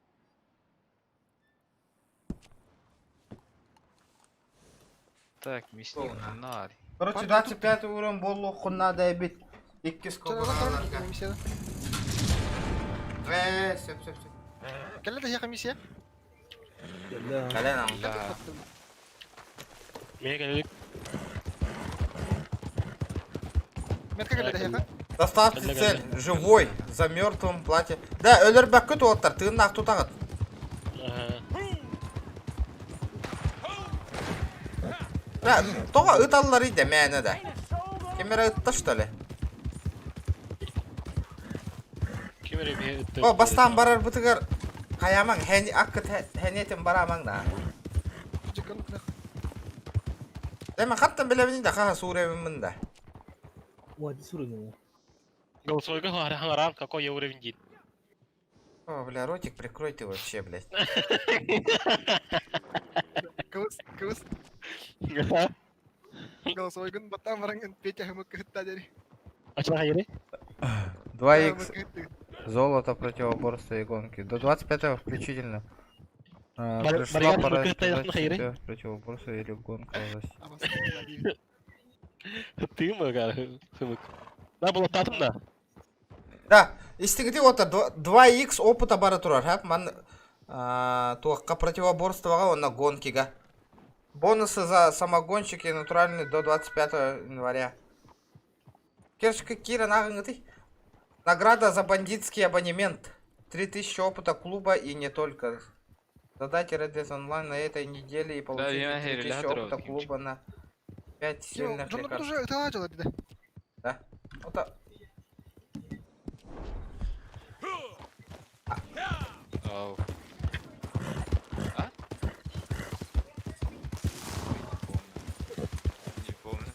Так, мясник надо. Короче, 25 уровень болу хунна да бит. Икки скобаларга. Э, все, все, все. Келе да яка миссия. Калена. Да. Мен келдик. Метка келе да яка. Доставьте цель. Живой. За мертвым платье. Да, өлөр бәккө туоттар. Тыыннаах тутаҕыт. Да, тоҕо ыталлар иде мээнэ да. Кимэрэ ытта что ли? Кимере бе ытты. О, бастан барар бытыгар хаямаң, хэни аккыт хэнетин барамаң да. Эме хаттан билебин да хаха сууребин да. Ой, сурыгын. Голосовойга харам какой я уровень дейт. О, бля, ротик прикрой ты вообще, блядь. Кылыс, кылыс. Голосовой гын баттан барангын Петя хымык кытта дери. Ачма хайры? 2х золото противоборства и гонки. До 25 включительно. А, Пришла Барьян пора хымык кытта сказать хайры? себе противоборство или гонка власти. Ты мы хымык. Да было татым да. Да, истигити ота 2х опыта бара турар, ха? Ман туаққа противоборствоға онна гонкига. Бонусы за самогонщики натуральные до 25 января. Кершка Кира нагынгыты. Награда за бандитский абонемент. 3000 опыта клуба и не только. Задайте Red Dead Online на этой неделе и получите я 3000 релятор опыта клуба на 5 сильных Жонда лекарств. уже ытала жала деди. Да. Вот Ау. А? Не помню.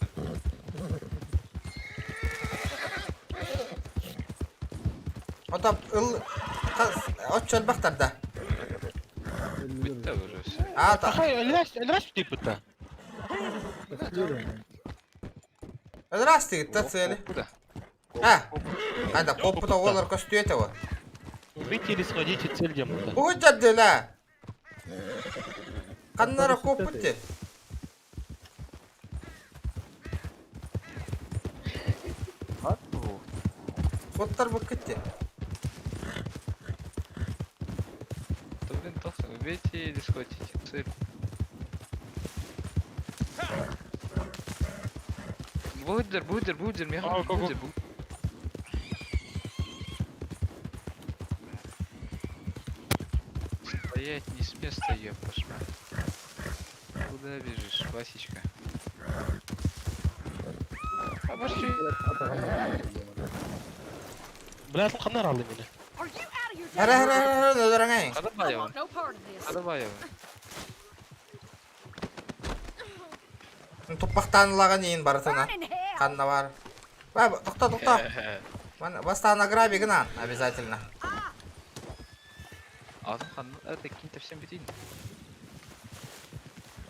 Вот ыл отчел бахтарда. Бітті уже все. А, та. Хай, өлрәш, өлрәш дип бітті. Здравствуйте, цели. А, ада коппута олар көстүөтэ вот. Убейте или схватите цель демона. Уһуджадыла. Каннара коппутте. Коттар буккытте. Да блин, тохтон, убейте или схватите цель. Будер, будер, будер, меха, будер, будер. Стоять не с места, ёпашма. Куда бежишь, Васечка? Обожди. Бля, ханар алды меня. Are you out of your Хара хара хара өлөрөҥөй. I want no part of this. Хадабаева. Туппахтаан лаган иин барытына. Ханна бар. Ба, тохто, тохто. Бастаан ограби гынан обязательно. Атын ханна, это кинь-то всем битин.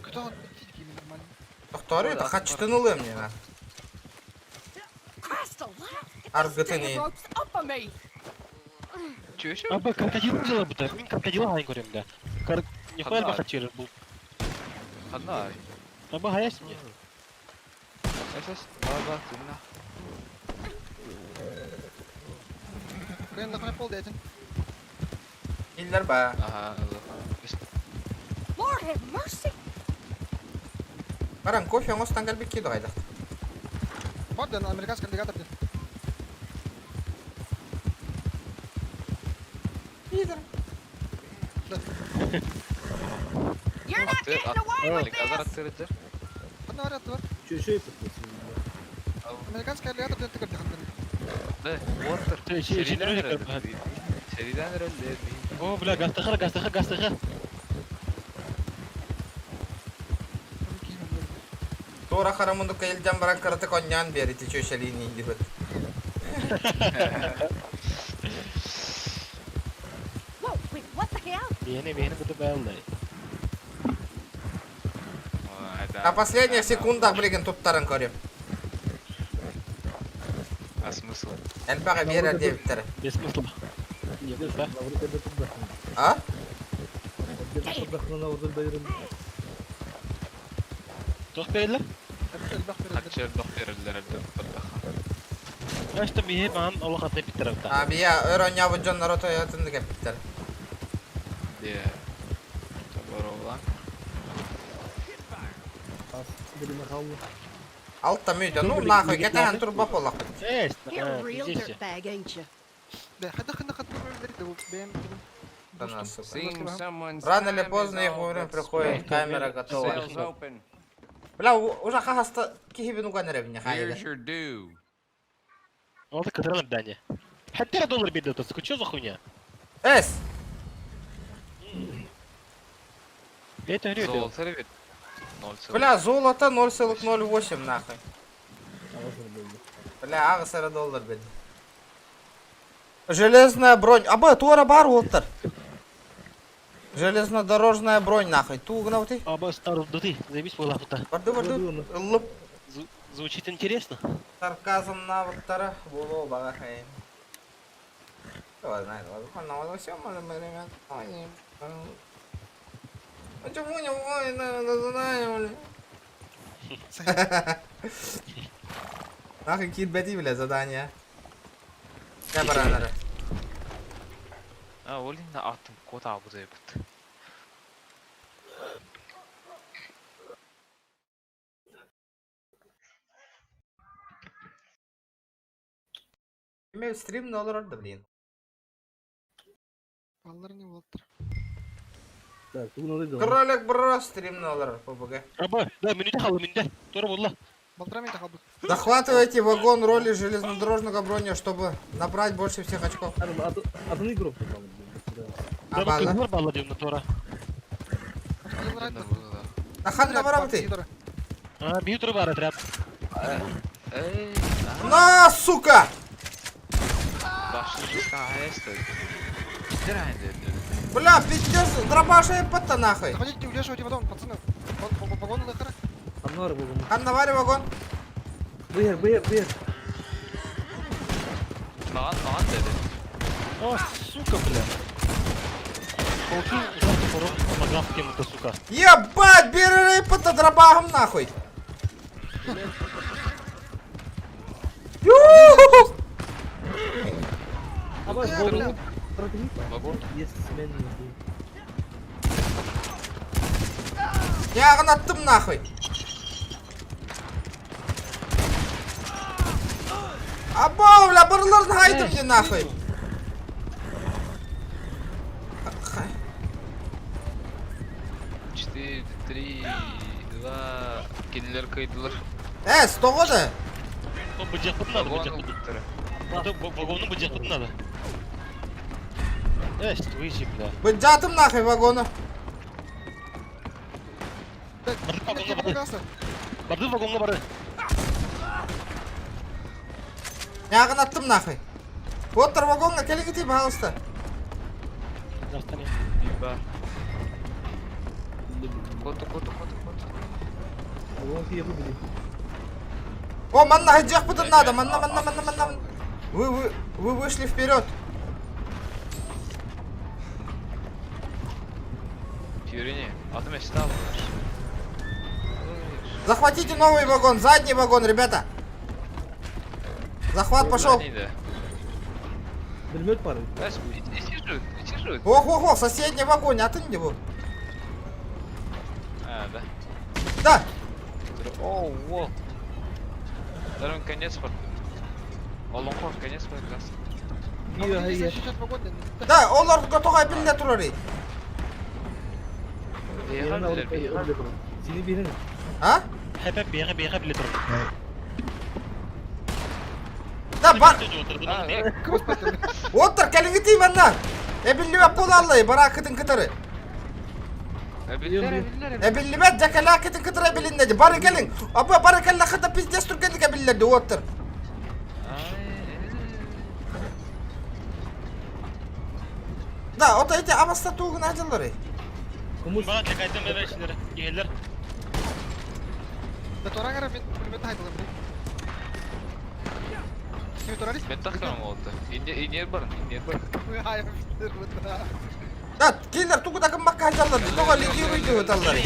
Кто он? Титки нормально. Тохтору, это хачтын ылым не на. Christ alive! Get those Аргытын damn иин. ropes off of me! Че еще? Аба крокодил взяла бы так. Мин крокодила хайн көрем да. Кар... Нихуя Ханна. баха через был. Ханна. Аба хаяс мне. Сейчас, баба, тына. Кыйын лахана пол дэтин. Иллер ба. Ага, Lord have mercy! Баран кофе оңостан кэлбит киду айдах. Бар ден американский аллигатор ден. Пидор. You're not getting away with this! Ханна бар бар. Чөшөй Американский аллигатор ден тыгыр ден. Да, Уотер. Серийден Серийден рөлле. О, бля, гастыха, гастыха, гастыха. Тура харамунду каилден баран караты коньян берити чөшелини дибет. Whoa, wait, what the hell? Бейне, бейне буду бэллай. На последних секундах, блин, туттарын көрем. А смысл? Элбаға берер дебиттер. Без смысла. А? Тох берелер? Хатчер дох берелер элде баха. Ашта бие ман олох атын биттер А бия өрөн ябы жоннор отоятынды кепиттер. Де. Таборола. Алта мүйтө, ну нахуй, кетен турба болақ. You're a real dirtbag, ain't you? Да, хада хана хада берди бэм. Да, сука. Seems someone's Рано или time is поздно их all вовремя but приходит, spent. камера готова. Sales open. Бля, уже хахаста кихибин уган ребня Here's хайда. your due. Ол кыдыран дане. Хаттера доллар берді сука, чё за хуйня? Эс! Это говорю, Золото ребят. 0,8. Бля, золото 0,08 нахуй. Бля, ағысара доллар беді. Железная бронь. Аба, туара бар олтар. Железнодорожная бронь нахуй. Ту ты. Аба, старый, да ты, заебись была хута. Барды, барды. Лып. Звучит интересно. Сарказм навыктара болу бага хайын. Кто знает, возможно, все можем ребят. Почему не воины, знаем, Нахуй кирбети, бля, задание. Я баранара. А, олин на атом кота абы бит. Имею стрим доллар, да блин. Баллар не болтыр. Так, тугун Кролик бро стрим доллар ПБГ. Аба, да, минуте халы, минуте. Тура болла. Балтыра мен тахалбы. Захватывайте вагон роли железнодорожного броня, чтобы набрать больше всех очков. Атын игрок А, Да, база. кызлар балла дейм на тура. Ахан на барабы А, бию тура бар отряд. Эй, На, сука! башны хаеста. Бля, пиздец, дробаша и пата нахуй. Заходите, удерживайте вагон, пацаны. Вагон лыхара. Нор вагон. Ханна баар вагон? Быйыр, быйыр, быйыр. Маған, маған dedi. О, сука, бля. Получил ужасный порог помогал кем-то, сука. Ебать, бери под дробагом нахуй. Ю-ху-ху! Абас, вагон. Вагон? Есть сменный. Яғын аттым нахуй. Або, бля, барларын хайдым не нахуй. 4, 3, 2, Кинилер кыйдылар. Э, стоға да. Ну, быдьяхпыт надо, Вагон быдьяхпыт. ылбыттара. Это вагону быдьяхпыт надо. Э, выйди, бля. Быдьатым нахуй вагона. Барды вагонга бары. Барды вагонга бары. Яғын аттым нахуй. Оттыр вагонга келе кетей, пожалуйста. Бар. Коту, коту, коту, коту. Вагон кие били. О, манна хайдьяхпытын надо, манна, манна, манна, манна. Вы вышли вперед. Фюрине, атым эстал. Захватите новый вагон, задний вагон, ребята. Захват пошел. Пулемет пары. Ох, ох, ох, соседний вагон, а ты не был? А, да. Да. О, во. Второй конец под. Олонхор конец под раз. Да, олар готовы биле турары. Сени бирин. А? Хепе беге беге биле тур. Да, бар. Оттыр, кәліңгітей манна. Эбиллибет болаллай, баракытын кытыры. Эбиллибет жакалакытын кытыры эбилиннеди. Бары келин. Аба бары келли хата пиздец тургендик эбиллерди, оттыр. Да, ото эти абаста тугун ажыллары. Бага чакайтын бере ишилер. Келер. Да торагара мен пулемет хайдылым. Ким торарис? Мен тахтарым oldu. İnyer бар, инер бар. Ай, бит. Да, келер тугуда кым бакка ажаллары. Тога лидируйду өталлары.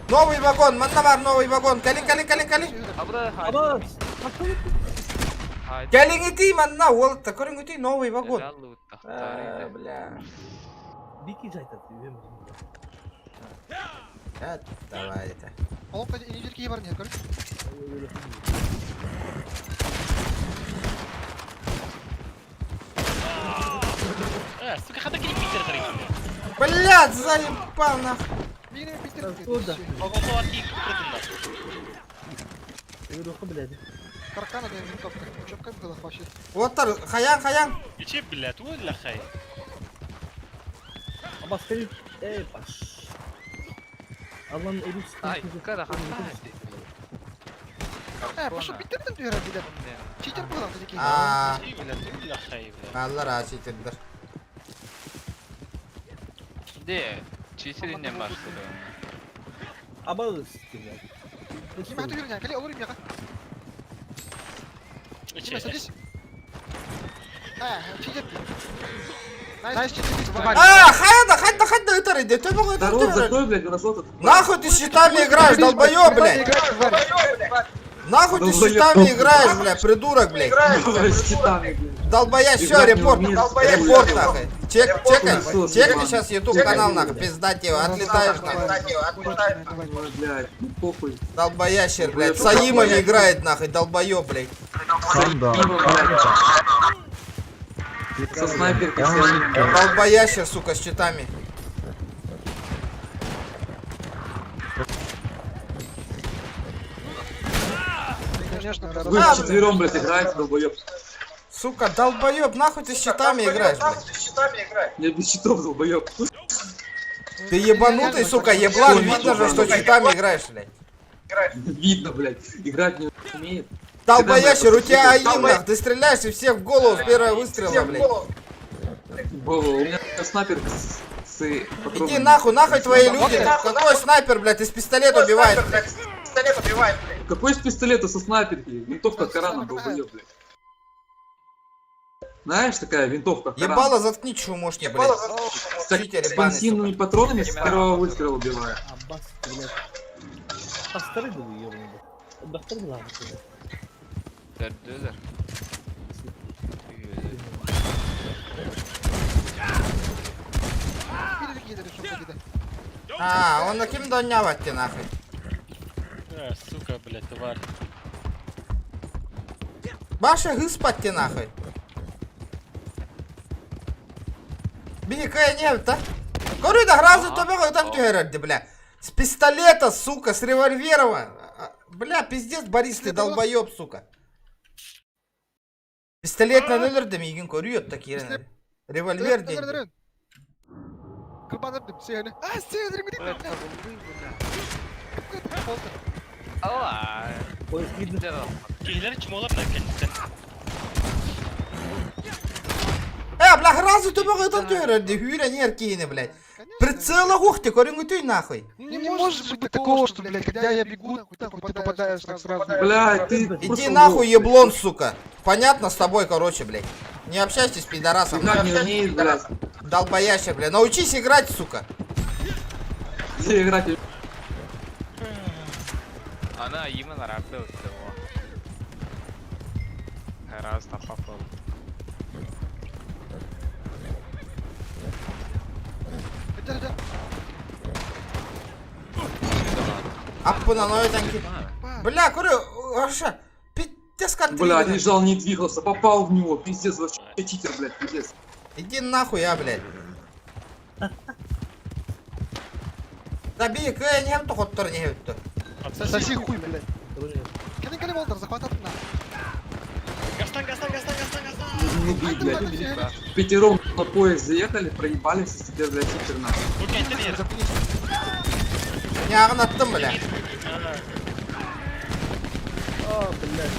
Новый вагон, манна бар новый вагон. Калин, калин, калин, калин. Абас. Калин ити манна, ол та көрүң ити новый вагон. А, бля. Бики жайтат. Давай это. Олонхо инжир кие бар не көр. Э, сука, хата кини питер тарик. Блядь, заебал нахуй. Мини питер. Вагонга бар ки кытырдым. Руку, блядь. Каркана да винтовка. Учебка была вообще. Оттыр, хаян, хаян. Ичи, блядь, ула хай. Абас, кали. Эй, паш. Аллан урус. Ай, када Э, пошел питерден дүйөрө билет. Читер булган таки. А. Ичи, блядь, ула хай, блядь. Аллар ачитендер. Де, читеринен başladı. Абас, блядь. Ким хаты жүргөн, кали олор имяга. Ичи. Садись. А, читер. Найс, читер. А, хайда, хайда, хайда, ытар иди, ты мог Здорово, закрой, блядь, красота. Нахуй ты с щитами играешь, долбоёб, блядь. Нахуй ты с щитами играешь, блядь, придурок, блядь. С щитами, блядь. Долбоя, все, Играть не репорт, умеешь. репорт, нахуй. Чек, чекай, Хуесос, чекай ебаный. сейчас YouTube канал, нахуй, пизда тебе, отлетаешь, нахуй. Ой, блядь, ну похуй. Долбоящер, блядь, с Аимами играет, нахуй, долбоёб, блядь. Со снайперкой с Аимом. Долбоящер, сука, с щитами. Конечно, Вы вчетвером, блядь, играете, долбоёб. Сука, долбоёб, нахуй ты с щитами играешь, блядь. Я без щитов, долбоёб. Ты ебанутый, сука, еблан, видно же, что щитами играешь, блядь. Видно, блядь, играть не умеет. Долбоящер, у тебя аим, нах, ты стреляешь и всех в голову с первого выстрела, блядь. Вова, у меня снайперка с С Иди нахуй, нахуй твои люди. Какой снайпер, блядь, из пистолета убивает, блядь. Какой из пистолета со снайперки? Винтовка Корана, долбоёб, блядь. Знаешь, такая винтовка Корана. Ебало заткни, чумошник, блядь. С Читер, ебаный, сука. экспансивными патронами с первого выстрела убивает. Аббас, блядь. Бастырды бу ебаный. Бастырды lan. Төрдүлэр. Бир кийлери çok gide. А, он ким донявать ты нахуй. А, сука, блядь, тварь. Баша гыспать ты нахуй. Бикая не та. Говорю, да гразу тебе там ты бля. С пистолета, сука, с револьвера. Бля, пиздец, Борис, ты долбоеб, сука. Пистолет на өлөрдүм мигин көрüyor такие. Револьвер ден. Кырбанырдым сени. А, сени Блядь, Ала. Киһилэр чумолар да кэлтен. Бля, гразу тебе там түһэрэрди, хүүрэн эр киһини, блядь. Прицела ухты, көрүҥүтүй нахуй. Не может быть такого, что, блядь, когда я бегу, нахуй, ты попадаешь так сразу. Блядь, ты Иди просто нахуй, лох, еблон, сука. Понятно с тобой, короче, блядь. Не общайся с пидорасом. Играть не умеешь, блядь. Долбоящий, блядь. Научись играть, сука. Ты играть не Она именно рабдыл всего. Раз попал. Аппына нойтанки. Бля, көрү, вообще, пиздец как ты, Бля, лежал, не двигался, попал в него, пиздец, вообще читер, блядь, пиздец. Иди нахуй, я, блядь. Да би, кэ, не тоқоттор, не өттү. Соси хуй, блядь. Кэлин кэлин болдыр, захватат на. Гастан, Гастан, Гастан, Гастан, Гастан. Не бей, блядь. Пятером на поезд заехали, проебались, и теперь, блядь, читер нахуй. Нягын аттым, бля. А, блядь.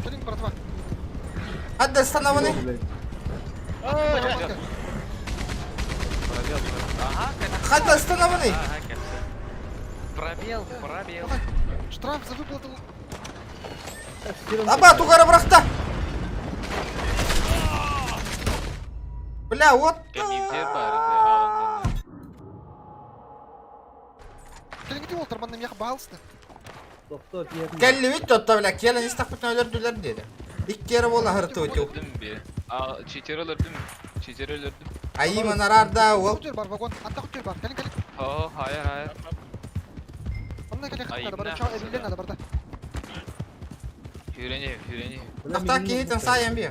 Кэлин, братва. Адда становыны. Хадда становыны. Пробел, пробел. Штраф за выплату. Аба, тугара брахта. Бля, вот. Кэлин где болдыр, манна мех балысты. Келли бит тотта, бля, келен истақпытын өлөрдүлөр деди. Иккери бола хырты өтү. Өлдүм бе. А, читер өлөрдүм. Читер өлөрдүм. Айым анарарда ол. Хотел бар вагон, атта хотел бар. Кэлин кэлин. О, hayır, hayır. Манна кэлин Айым надо бар, на. чао, эбилен надо барда. Үйренем, үйренем. Тахта кейтен сайын би.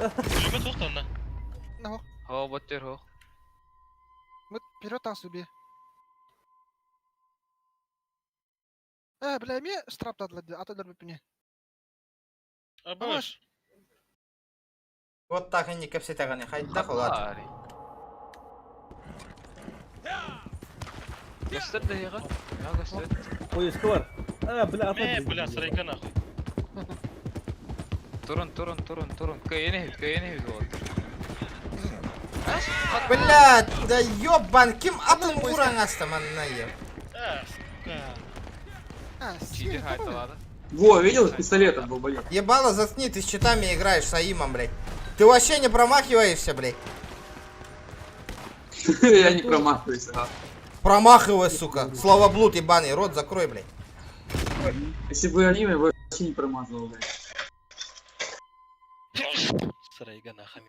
Үлүмө тоқтонна. Нахуй. Хо, боттер, хо. Мы вперед там себе. Бля, мне штраф дадла, а то дөрбү Абаш. Вот так и не кепсетаганы хайда холат. Göster de yaga. Ya göster. Поезд бар. А, бля, Э, бля, сырайка нахуй. Турун, турун, турун, турун. Кыйны, кыйны вот. Бля, да ёбан, ким атын уран аста манна еб. А, сука. Читер хайталады. Во, видел, с пистолетом, долбоёб. Ебало, заткни, ты с читами играешь, с Аимом, блядь. Ты вообще не промахиваешься, блядь. Я не промахиваюсь, ага. Промахивай, сука. Словоблуд ебаный, рот закрой, блядь. Если бы аниме, я бы вообще не промазывал, блядь. Сырайга нахуй.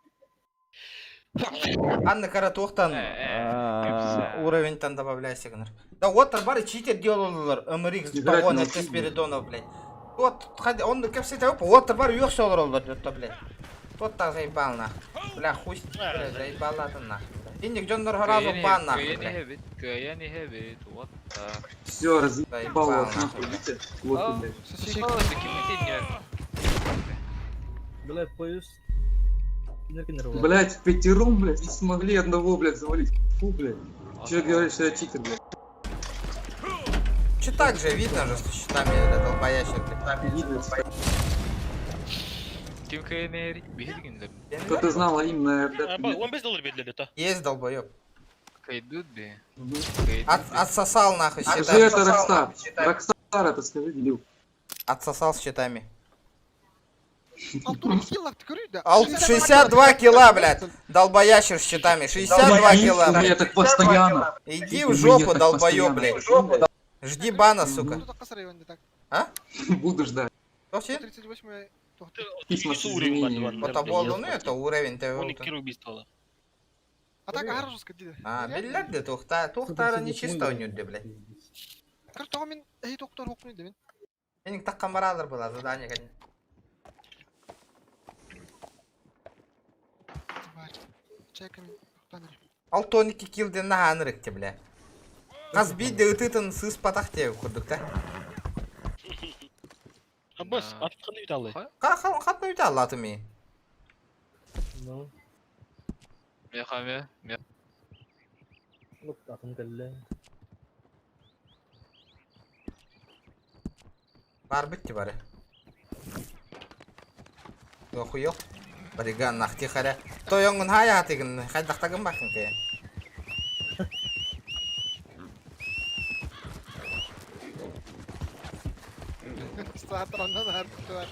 Анна Каратухтан уровень там добавляйся, гнр. Да вот бары читер делалар, МРХ Играть погон, научись, это Спиридонов, блядь. Вот, он кепсете оп, вот бар юх олар это, блядь. Вот так заебал нах. Бля, хуй, бля, заебал это нах. Инник Джон Разу бан нахуй, Кыйны блядь. хебит, кыйны хебит. What the... Все, разъебал вас Заебал, нахуй, видите? Лохи, блядь. Соси. О, ким Бля, поезд. Блять, пятером, блядь, не смогли одного, блядь, завалить. Фу, блядь. Человек говорит, что я читер, блядь. Че так же видно же, что щитами, бля, долбоящер, блядь. Видно, Ким кэйнери биһигиндер. Кто ты знал, а именно А, 15 доллар бердилер это. Есть, долбоёб. Кайдут бе. Отсосал нахуй Скажи счетами. это Rockstar. Rockstar это скажи, дебил. Отсосал с счетами. Алтын килл көрүй да. Ал 62 килла, блядь. Долбоящер с щитами. 62 килла, У меня блядь. так постоянно. Иди У в меня жопу, так долбоёб, постоянно. блядь. Жди бана, сука. А? Буду ждать. Тоқси? 38 Письма с извинениями. Вот оболду, это уровень Он икки убийство. А так аржуска диде. А, биллер де тухта, тухтара не чисто үнүрдө, блядь. Кыр тоғы мен әй тоқтар оқмайды мен. Менин таккан баралар была задание, конечно. Чайка мен тоқтан 6-12 килден наханырык те, бля. Каз бидде ытытын сыс патах те курдук та. Аббас, атканы үталы. Ка хатны үтә аллаты ми. Ну, Мехаме, ме. ну, атын кэллэ. Бар битти бары. Охуел. Бариган нахти харя. Тойоңун хая тигин хайдактагын бакын ке. Саатраннан артыктылар.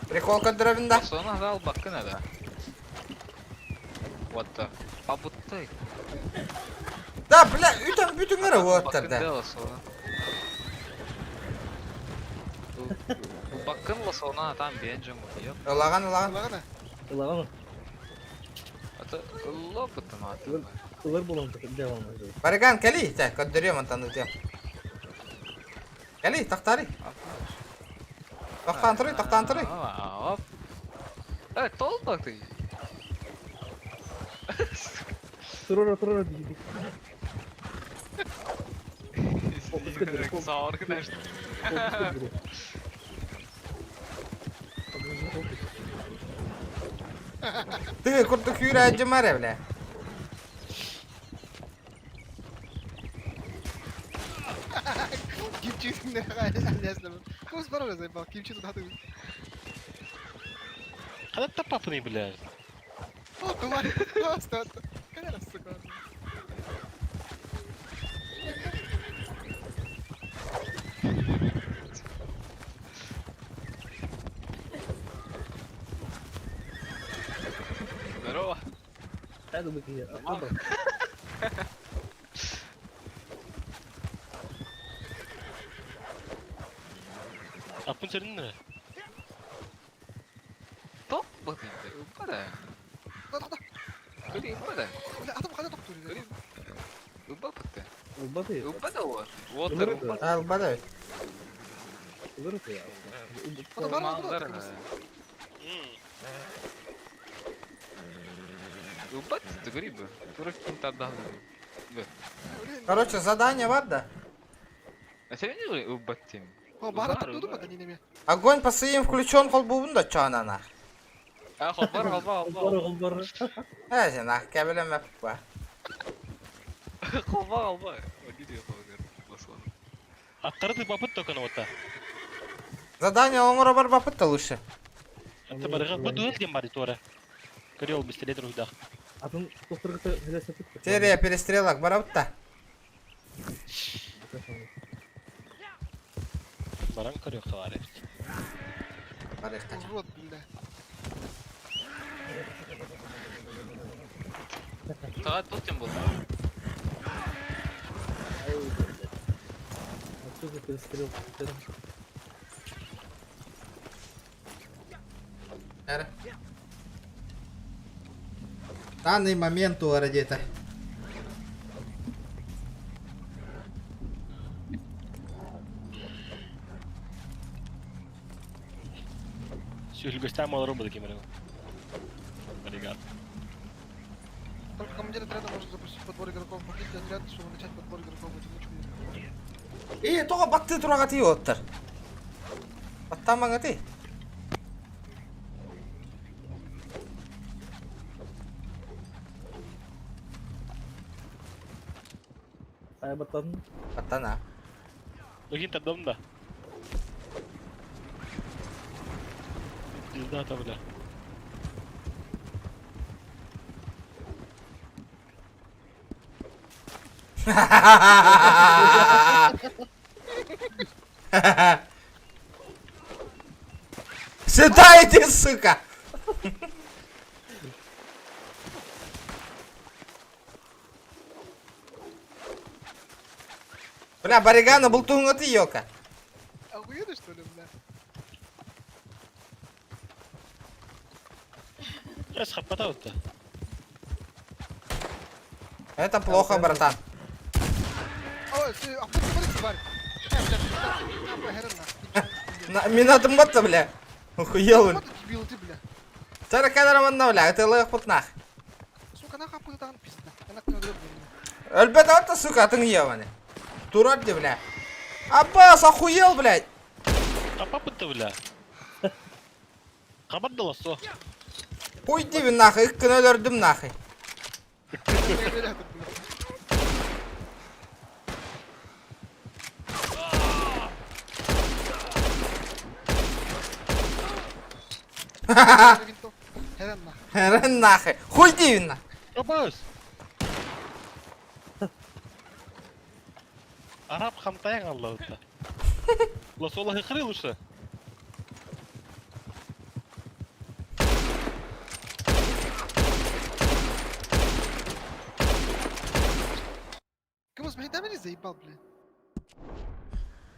Прикол көдөрөбүн да. Сона дал бакын ада. What the? Абуттай. Да, бля, үтөн бүтүн өрө уоттар да. Бакын сона. Бакын лосона там бенджим. Ёп. Ылаган, ылаган. Ылаган. Ата лопытым аты. Ылар болон девам. Бариган кели, та көдөрөм антан үтөм. Кели, тактари. Токтан туры, токтан туры. Оп. Э, толбак ты. Турора турора диди. Саур конечно. Ты курдук юрэ ажымаре, бля. Кимчи не Кыз бар заебал, кимчи туда ты. Када тапапны, бля. О, тумар. Просто. Конечно, сука. Здорово. Я думаю, я. Апын сөрүн Топ бакын. Упада. Кури упада. Атым када токтур. Упапты. Ылбады. Упада вот. Вот упада. Албада. Ылар я. Манзара. Упад, ты грибы. Турок кин Короче, задание бар да. А сен не упаттим. О, бара токтуду ба неме. Огонь по своим включен холбубун да чанана. А, холбар, холбар, холбар. Холбар. Э, сен ах кебелем ба. Холбар, холбар. Одиди холбар. Басон. Аттары ты бапыт токаны ота. Задание оңоро бар бапыт та лучше. Атты барыга бу дуэл дем бар тора. Көрел бистелет руйдах. Атын токтургыта хелесе пит. Серия перестрелок барабыт та. Баран көрөк товары. Барык Урод, бля. Тага тотем был. Отсюда перестрел. Эре. Данный момент у где-то. Сүлгөстә мал робот кемер. Баригат. Только командир отряда может запустить подбор игроков. Покиньте отряд, чтобы начать подбор игроков в одиночку. И тоға батты тураға тии оттар. Баттамаңа ти. Ай баттан. Баттана. Бүгін тардым да. Пиздато, бля. Сюда иди, сука! Бля, Баригана был ты, ёка. Охуели, что ли, бля? Сейчас хапатал-то. Это плохо, братан. Ой, ты, а ты смотри, тварь. Мина бля. Охуел он. Дебил ты, бля. Тара камера манна, бля, это лох путнах. Сука, нахуй путан пизда. Өлбет атта, сука, атын ебаный. Дурак ты, бля. Аббас, охуел, блядь. А папа-то, бля. Хабар дала, со. Хуй тебе нахуй, их өлөрдүм нахуй. Херен нахуй. Хуй тебе нахуй. Аббас! Араб хамтайың Аллахыта. Ласолахы хрыл уша. Кымыз бәйдәмени заебал, бля.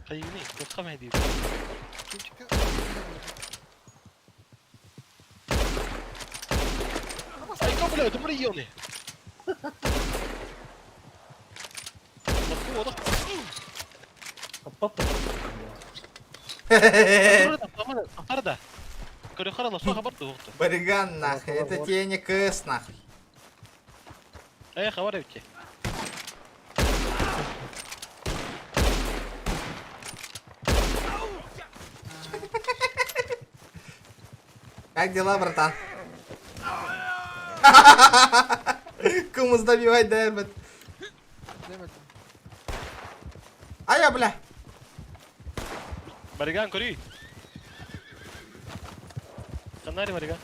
Хайыны, тоққа мәйді. Айка, бля, это мрионы. Бариган нахуй, это тебе не КС нахуй. Эй, хабар өтте. Как дела, братан? Кумус добивай, дэмэт. А я, бля. Бариган, кури. Канари, Бариган.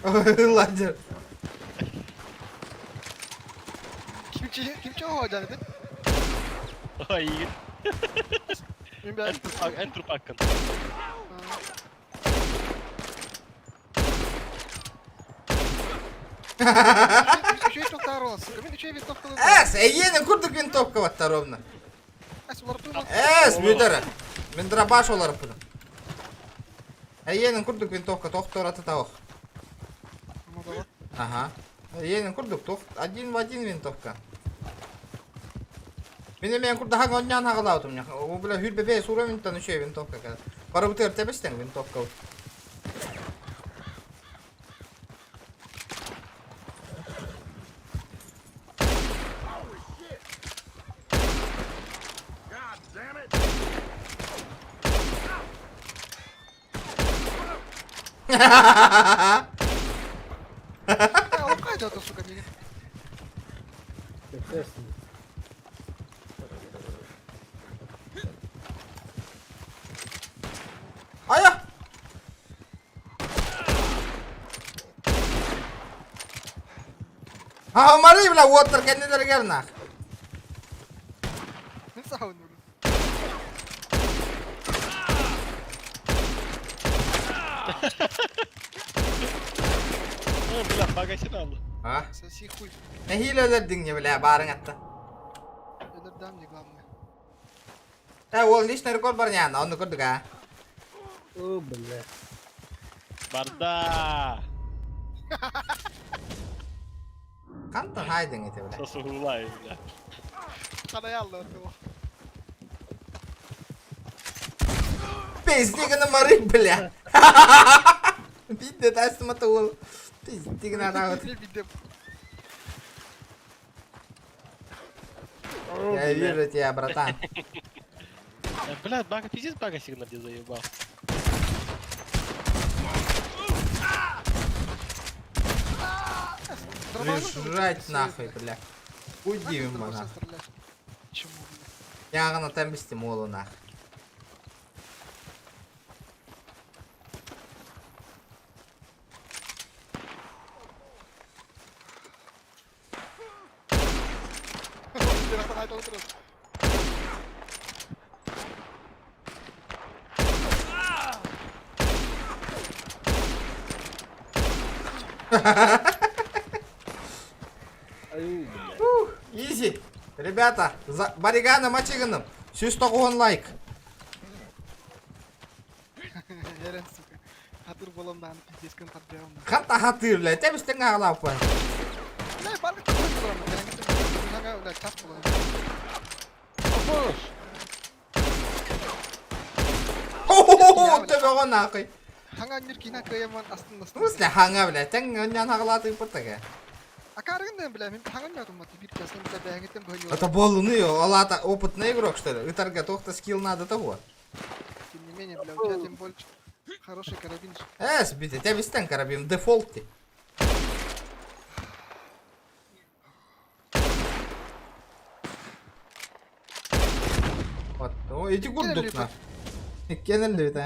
Ладер. Кимчи оға dedi? Ой, Эн трупаккан. Эс, эйені курдук винтовка ватта ровно. Эс, мүдәрі. Мен дробаш олар бұны. Эйенин курдук винтовка тохтор аты тауық. Ага. Эйенин курдук тох один в один винтовка. Мен мен курда хага оннян хагалаутум. О бля хүрбе бе сура винтан еще винтовка. Барыбытыр тебестен винтовка. Алып қайда сука, неге? Ая! А, Мари, бля, уоттер кеннелер нах. Мен сауын Бля, багасин алды. А? Соси хуй. Нәһил дигне, бля, барың атта. Өлер дам не главное. Э, ол личный рекорд бар няна, оны көрдік, а? О, бля. Барда. Қантан хайдың ете, бля. Сосулай, бля. Қалай алды ол. Пиздигini мары, бля. Бидде тастымата ол. Пиздигini атауыт. Я вижу тебя, братан. Бля, бага, пиздец бага сигнал где заебал. Лежать нахуй, бля. Уйди, нахуй. Чему, Ягына тәмбістім олы нахуй. Изи. Ребята, за Баригана мачыгыным. Сүүс тоҕуһун лайк. Эрэн, сука. Хатыр болом даҕаны пиздецкин тардыам. Хата хатыр, бля, тэбистен аҕалааппын. Бля, барык тахсан турам. Бля, час болом. Хо-хо-хо, төбөҕө нахуй. Хаҥа анньыр киинэ кыайаман астын В смысле хаҥа, бля, тэҥ онньон аҕалаатыыппыт Акаарыгын да, бля, мин хаҥа ньотум биир часым да бэйэҥиттэн быһыньула. Это болуны, алата опытный игрок, что ли? Ытарга тоқта скилл надо того. Тем не менее, бля, у тебя тем больше хороший карабин. Эс, бите, тебистен карабин, дефолт ти. Вот, о, эти курдук на. Кенелли бит,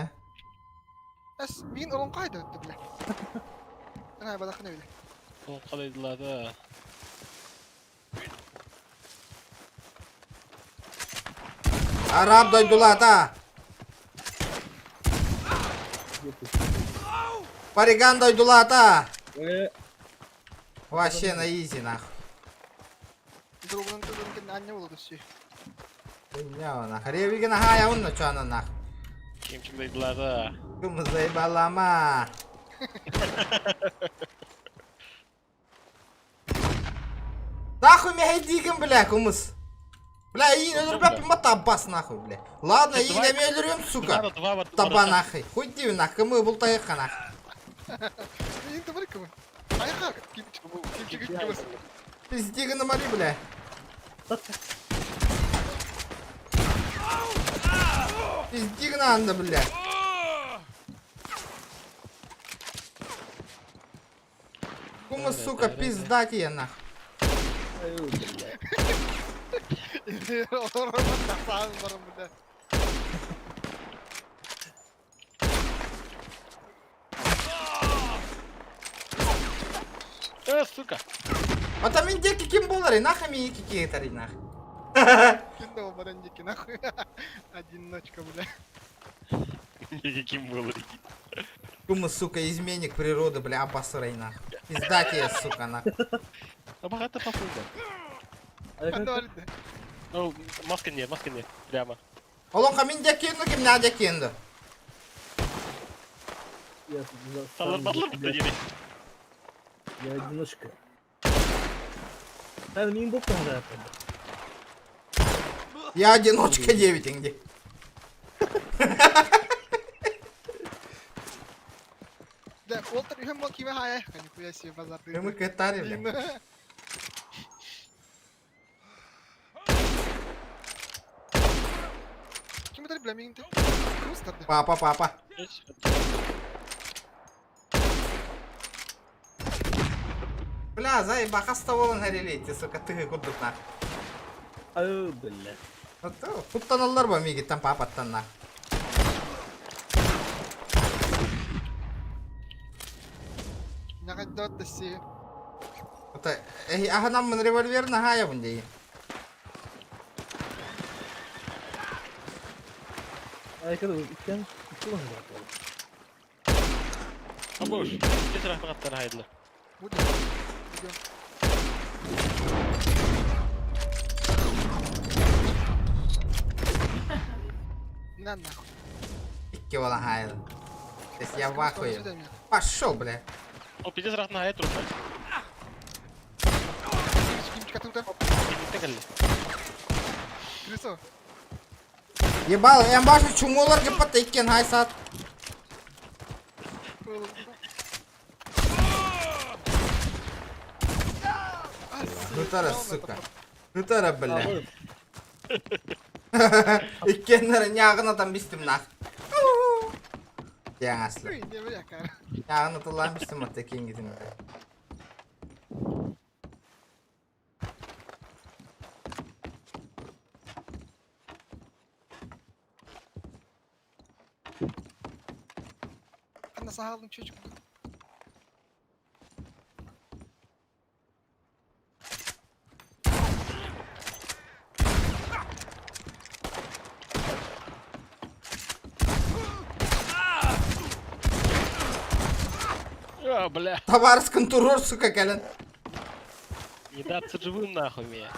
Эс, мин олон қайда өтті, бля. Ана балақына бile. Ол қалайдылады. Араб дойдулата. Париган дойдулата. Вообще на изи, нахуй. Другун другун анне болду сүй. Хуйня нах. Ревиген хая он чана нах. Кимчик дойдулады. Кым заебалама. Нахуй меня дигем, бля, кумыс. Бля, и өлөрбөппүн ба табас нахуй, бля. Ладно, и не өлөрөм, сука. Таба нахуй. Хуй дию нах, кымы бултайык нах. Мин табар кымы. Айха, кимчик, кимчик кымыс. Пиздигін мари, бля. Пиздигін анда, бля. Кумыс, сука, пизда тебе, нах. Бля. Э, сука. А там индеки ким болар, нахуй ми кики тари нах. Ким да баран дики нахуй. Одиночка, бля. Ким был, Кумыс, сука, изменник природы, бля, обосрай нах. Пизда тебе, сука, нах. А богато попуга. Ну, маска не, маска не, прямо. Олон камин декенді, ким на декенді. Салар батлар бітті деді. Я одиночка. Та мин боктан да. Я одиночка 9 тенге. Да, Уолтер үһүн бол киме хая. Нихуя себе базар. Мы катари, бля. Ким өтөр бля миңти? Папа, папа. Бля, заеба хаста болон харилейте, сука, ты курдук нах. Ай, бля. Куттаналлар ба мигиттен папаттан нах. Нагаддот си. Это, эй, ага, нам револьвер на хая вундей. Ай, когда иккен иккен да. Абош, тезірек аттар хайдылы. Будет. Идем. На нахуй. Икки вола хая. То есть я в ахуе. Пошел, бля. О, пиздец рахна хая трупа. Кимчик атыута. Крысо. Ебал, я башу чумолар геппат иккен хай сат. Нутара, сука. Нутара, бля. Иккеннер нягына там бистим нах. Яңаслы. Нягына тылан бистим атта кен гидим. Ана саалдың чөчүк. Чё, бля? Табаарыс контролер, сука, кэлэн. Не даться живым нахуй меня.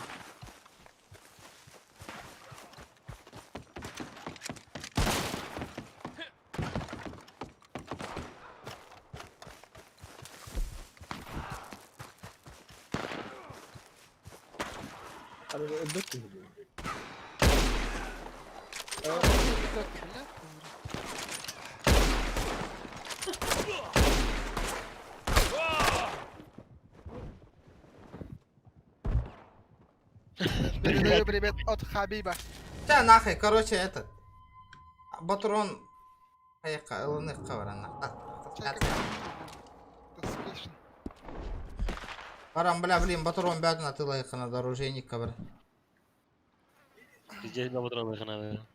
Передаю привет от Хабиба. Да нахуй, короче, этот. Батрон. Хайка, ылынык баран. Баран, бля, блин, батрон бәдін атылайқына оружейникка бар. Пиздец, бля, патроны надо.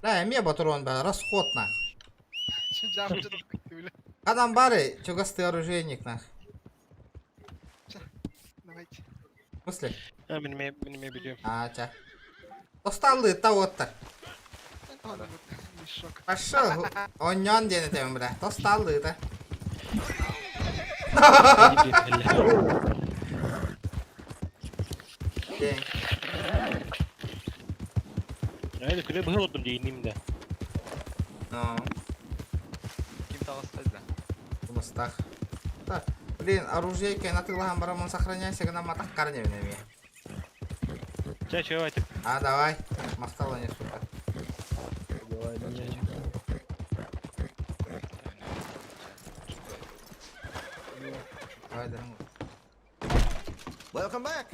Да, эме батрон бә, расход нах. Адам бары, чугасты оружейник нах. Давайте. В смысле? А, меня берем. А, ча. Досталды, та оттар. Пошел, оньон диэн этэмин бля. Тосталды да. Айда күле быһыл отдум дейиним да. Ну. Ким таҕыста да? Мустах. Так, блин, оружейка натылахан барамын сохраняйся гына матах карне эми. Ча, чё, давай А, давай. Махтал не сука. Давай, давай. Давай, дорогой. Welcome back.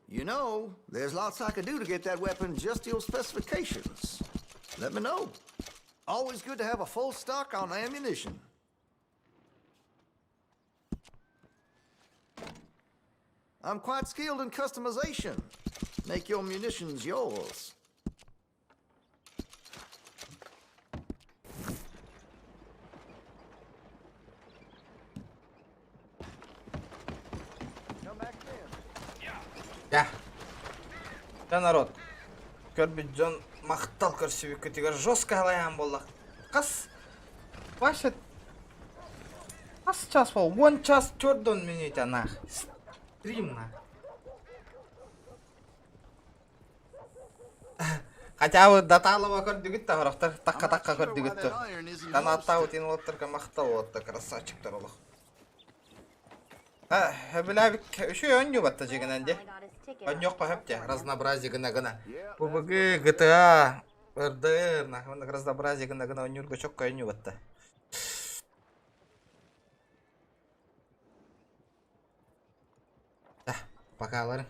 You know, there's lots I could do to get that weapon just to your specifications. Let me know. Always good to have a full stock on ammunition. I'm quite skilled in customization. Make your munitions yours. Я. Я народ. Көрбүт дьон махтал көрсүбүккүтүгэр жестко халайан буолла. Хас Вася хас час бол? 10 час 4 минут нах. Стрим нах. Хотя бы даталова көрдүгүт да хорохтор такка такка көрдүгүт. Канаттаа утин уоттарга махтал уотта красавчиктар олох. А, билабик үшүй өнню батта жегенен де. Өнньок пахып разнообразие гына гына. PUBG, GTA, RDR, нахуй разнообразие гына гына өннюргө чокко өнню батта. Пока, ларым.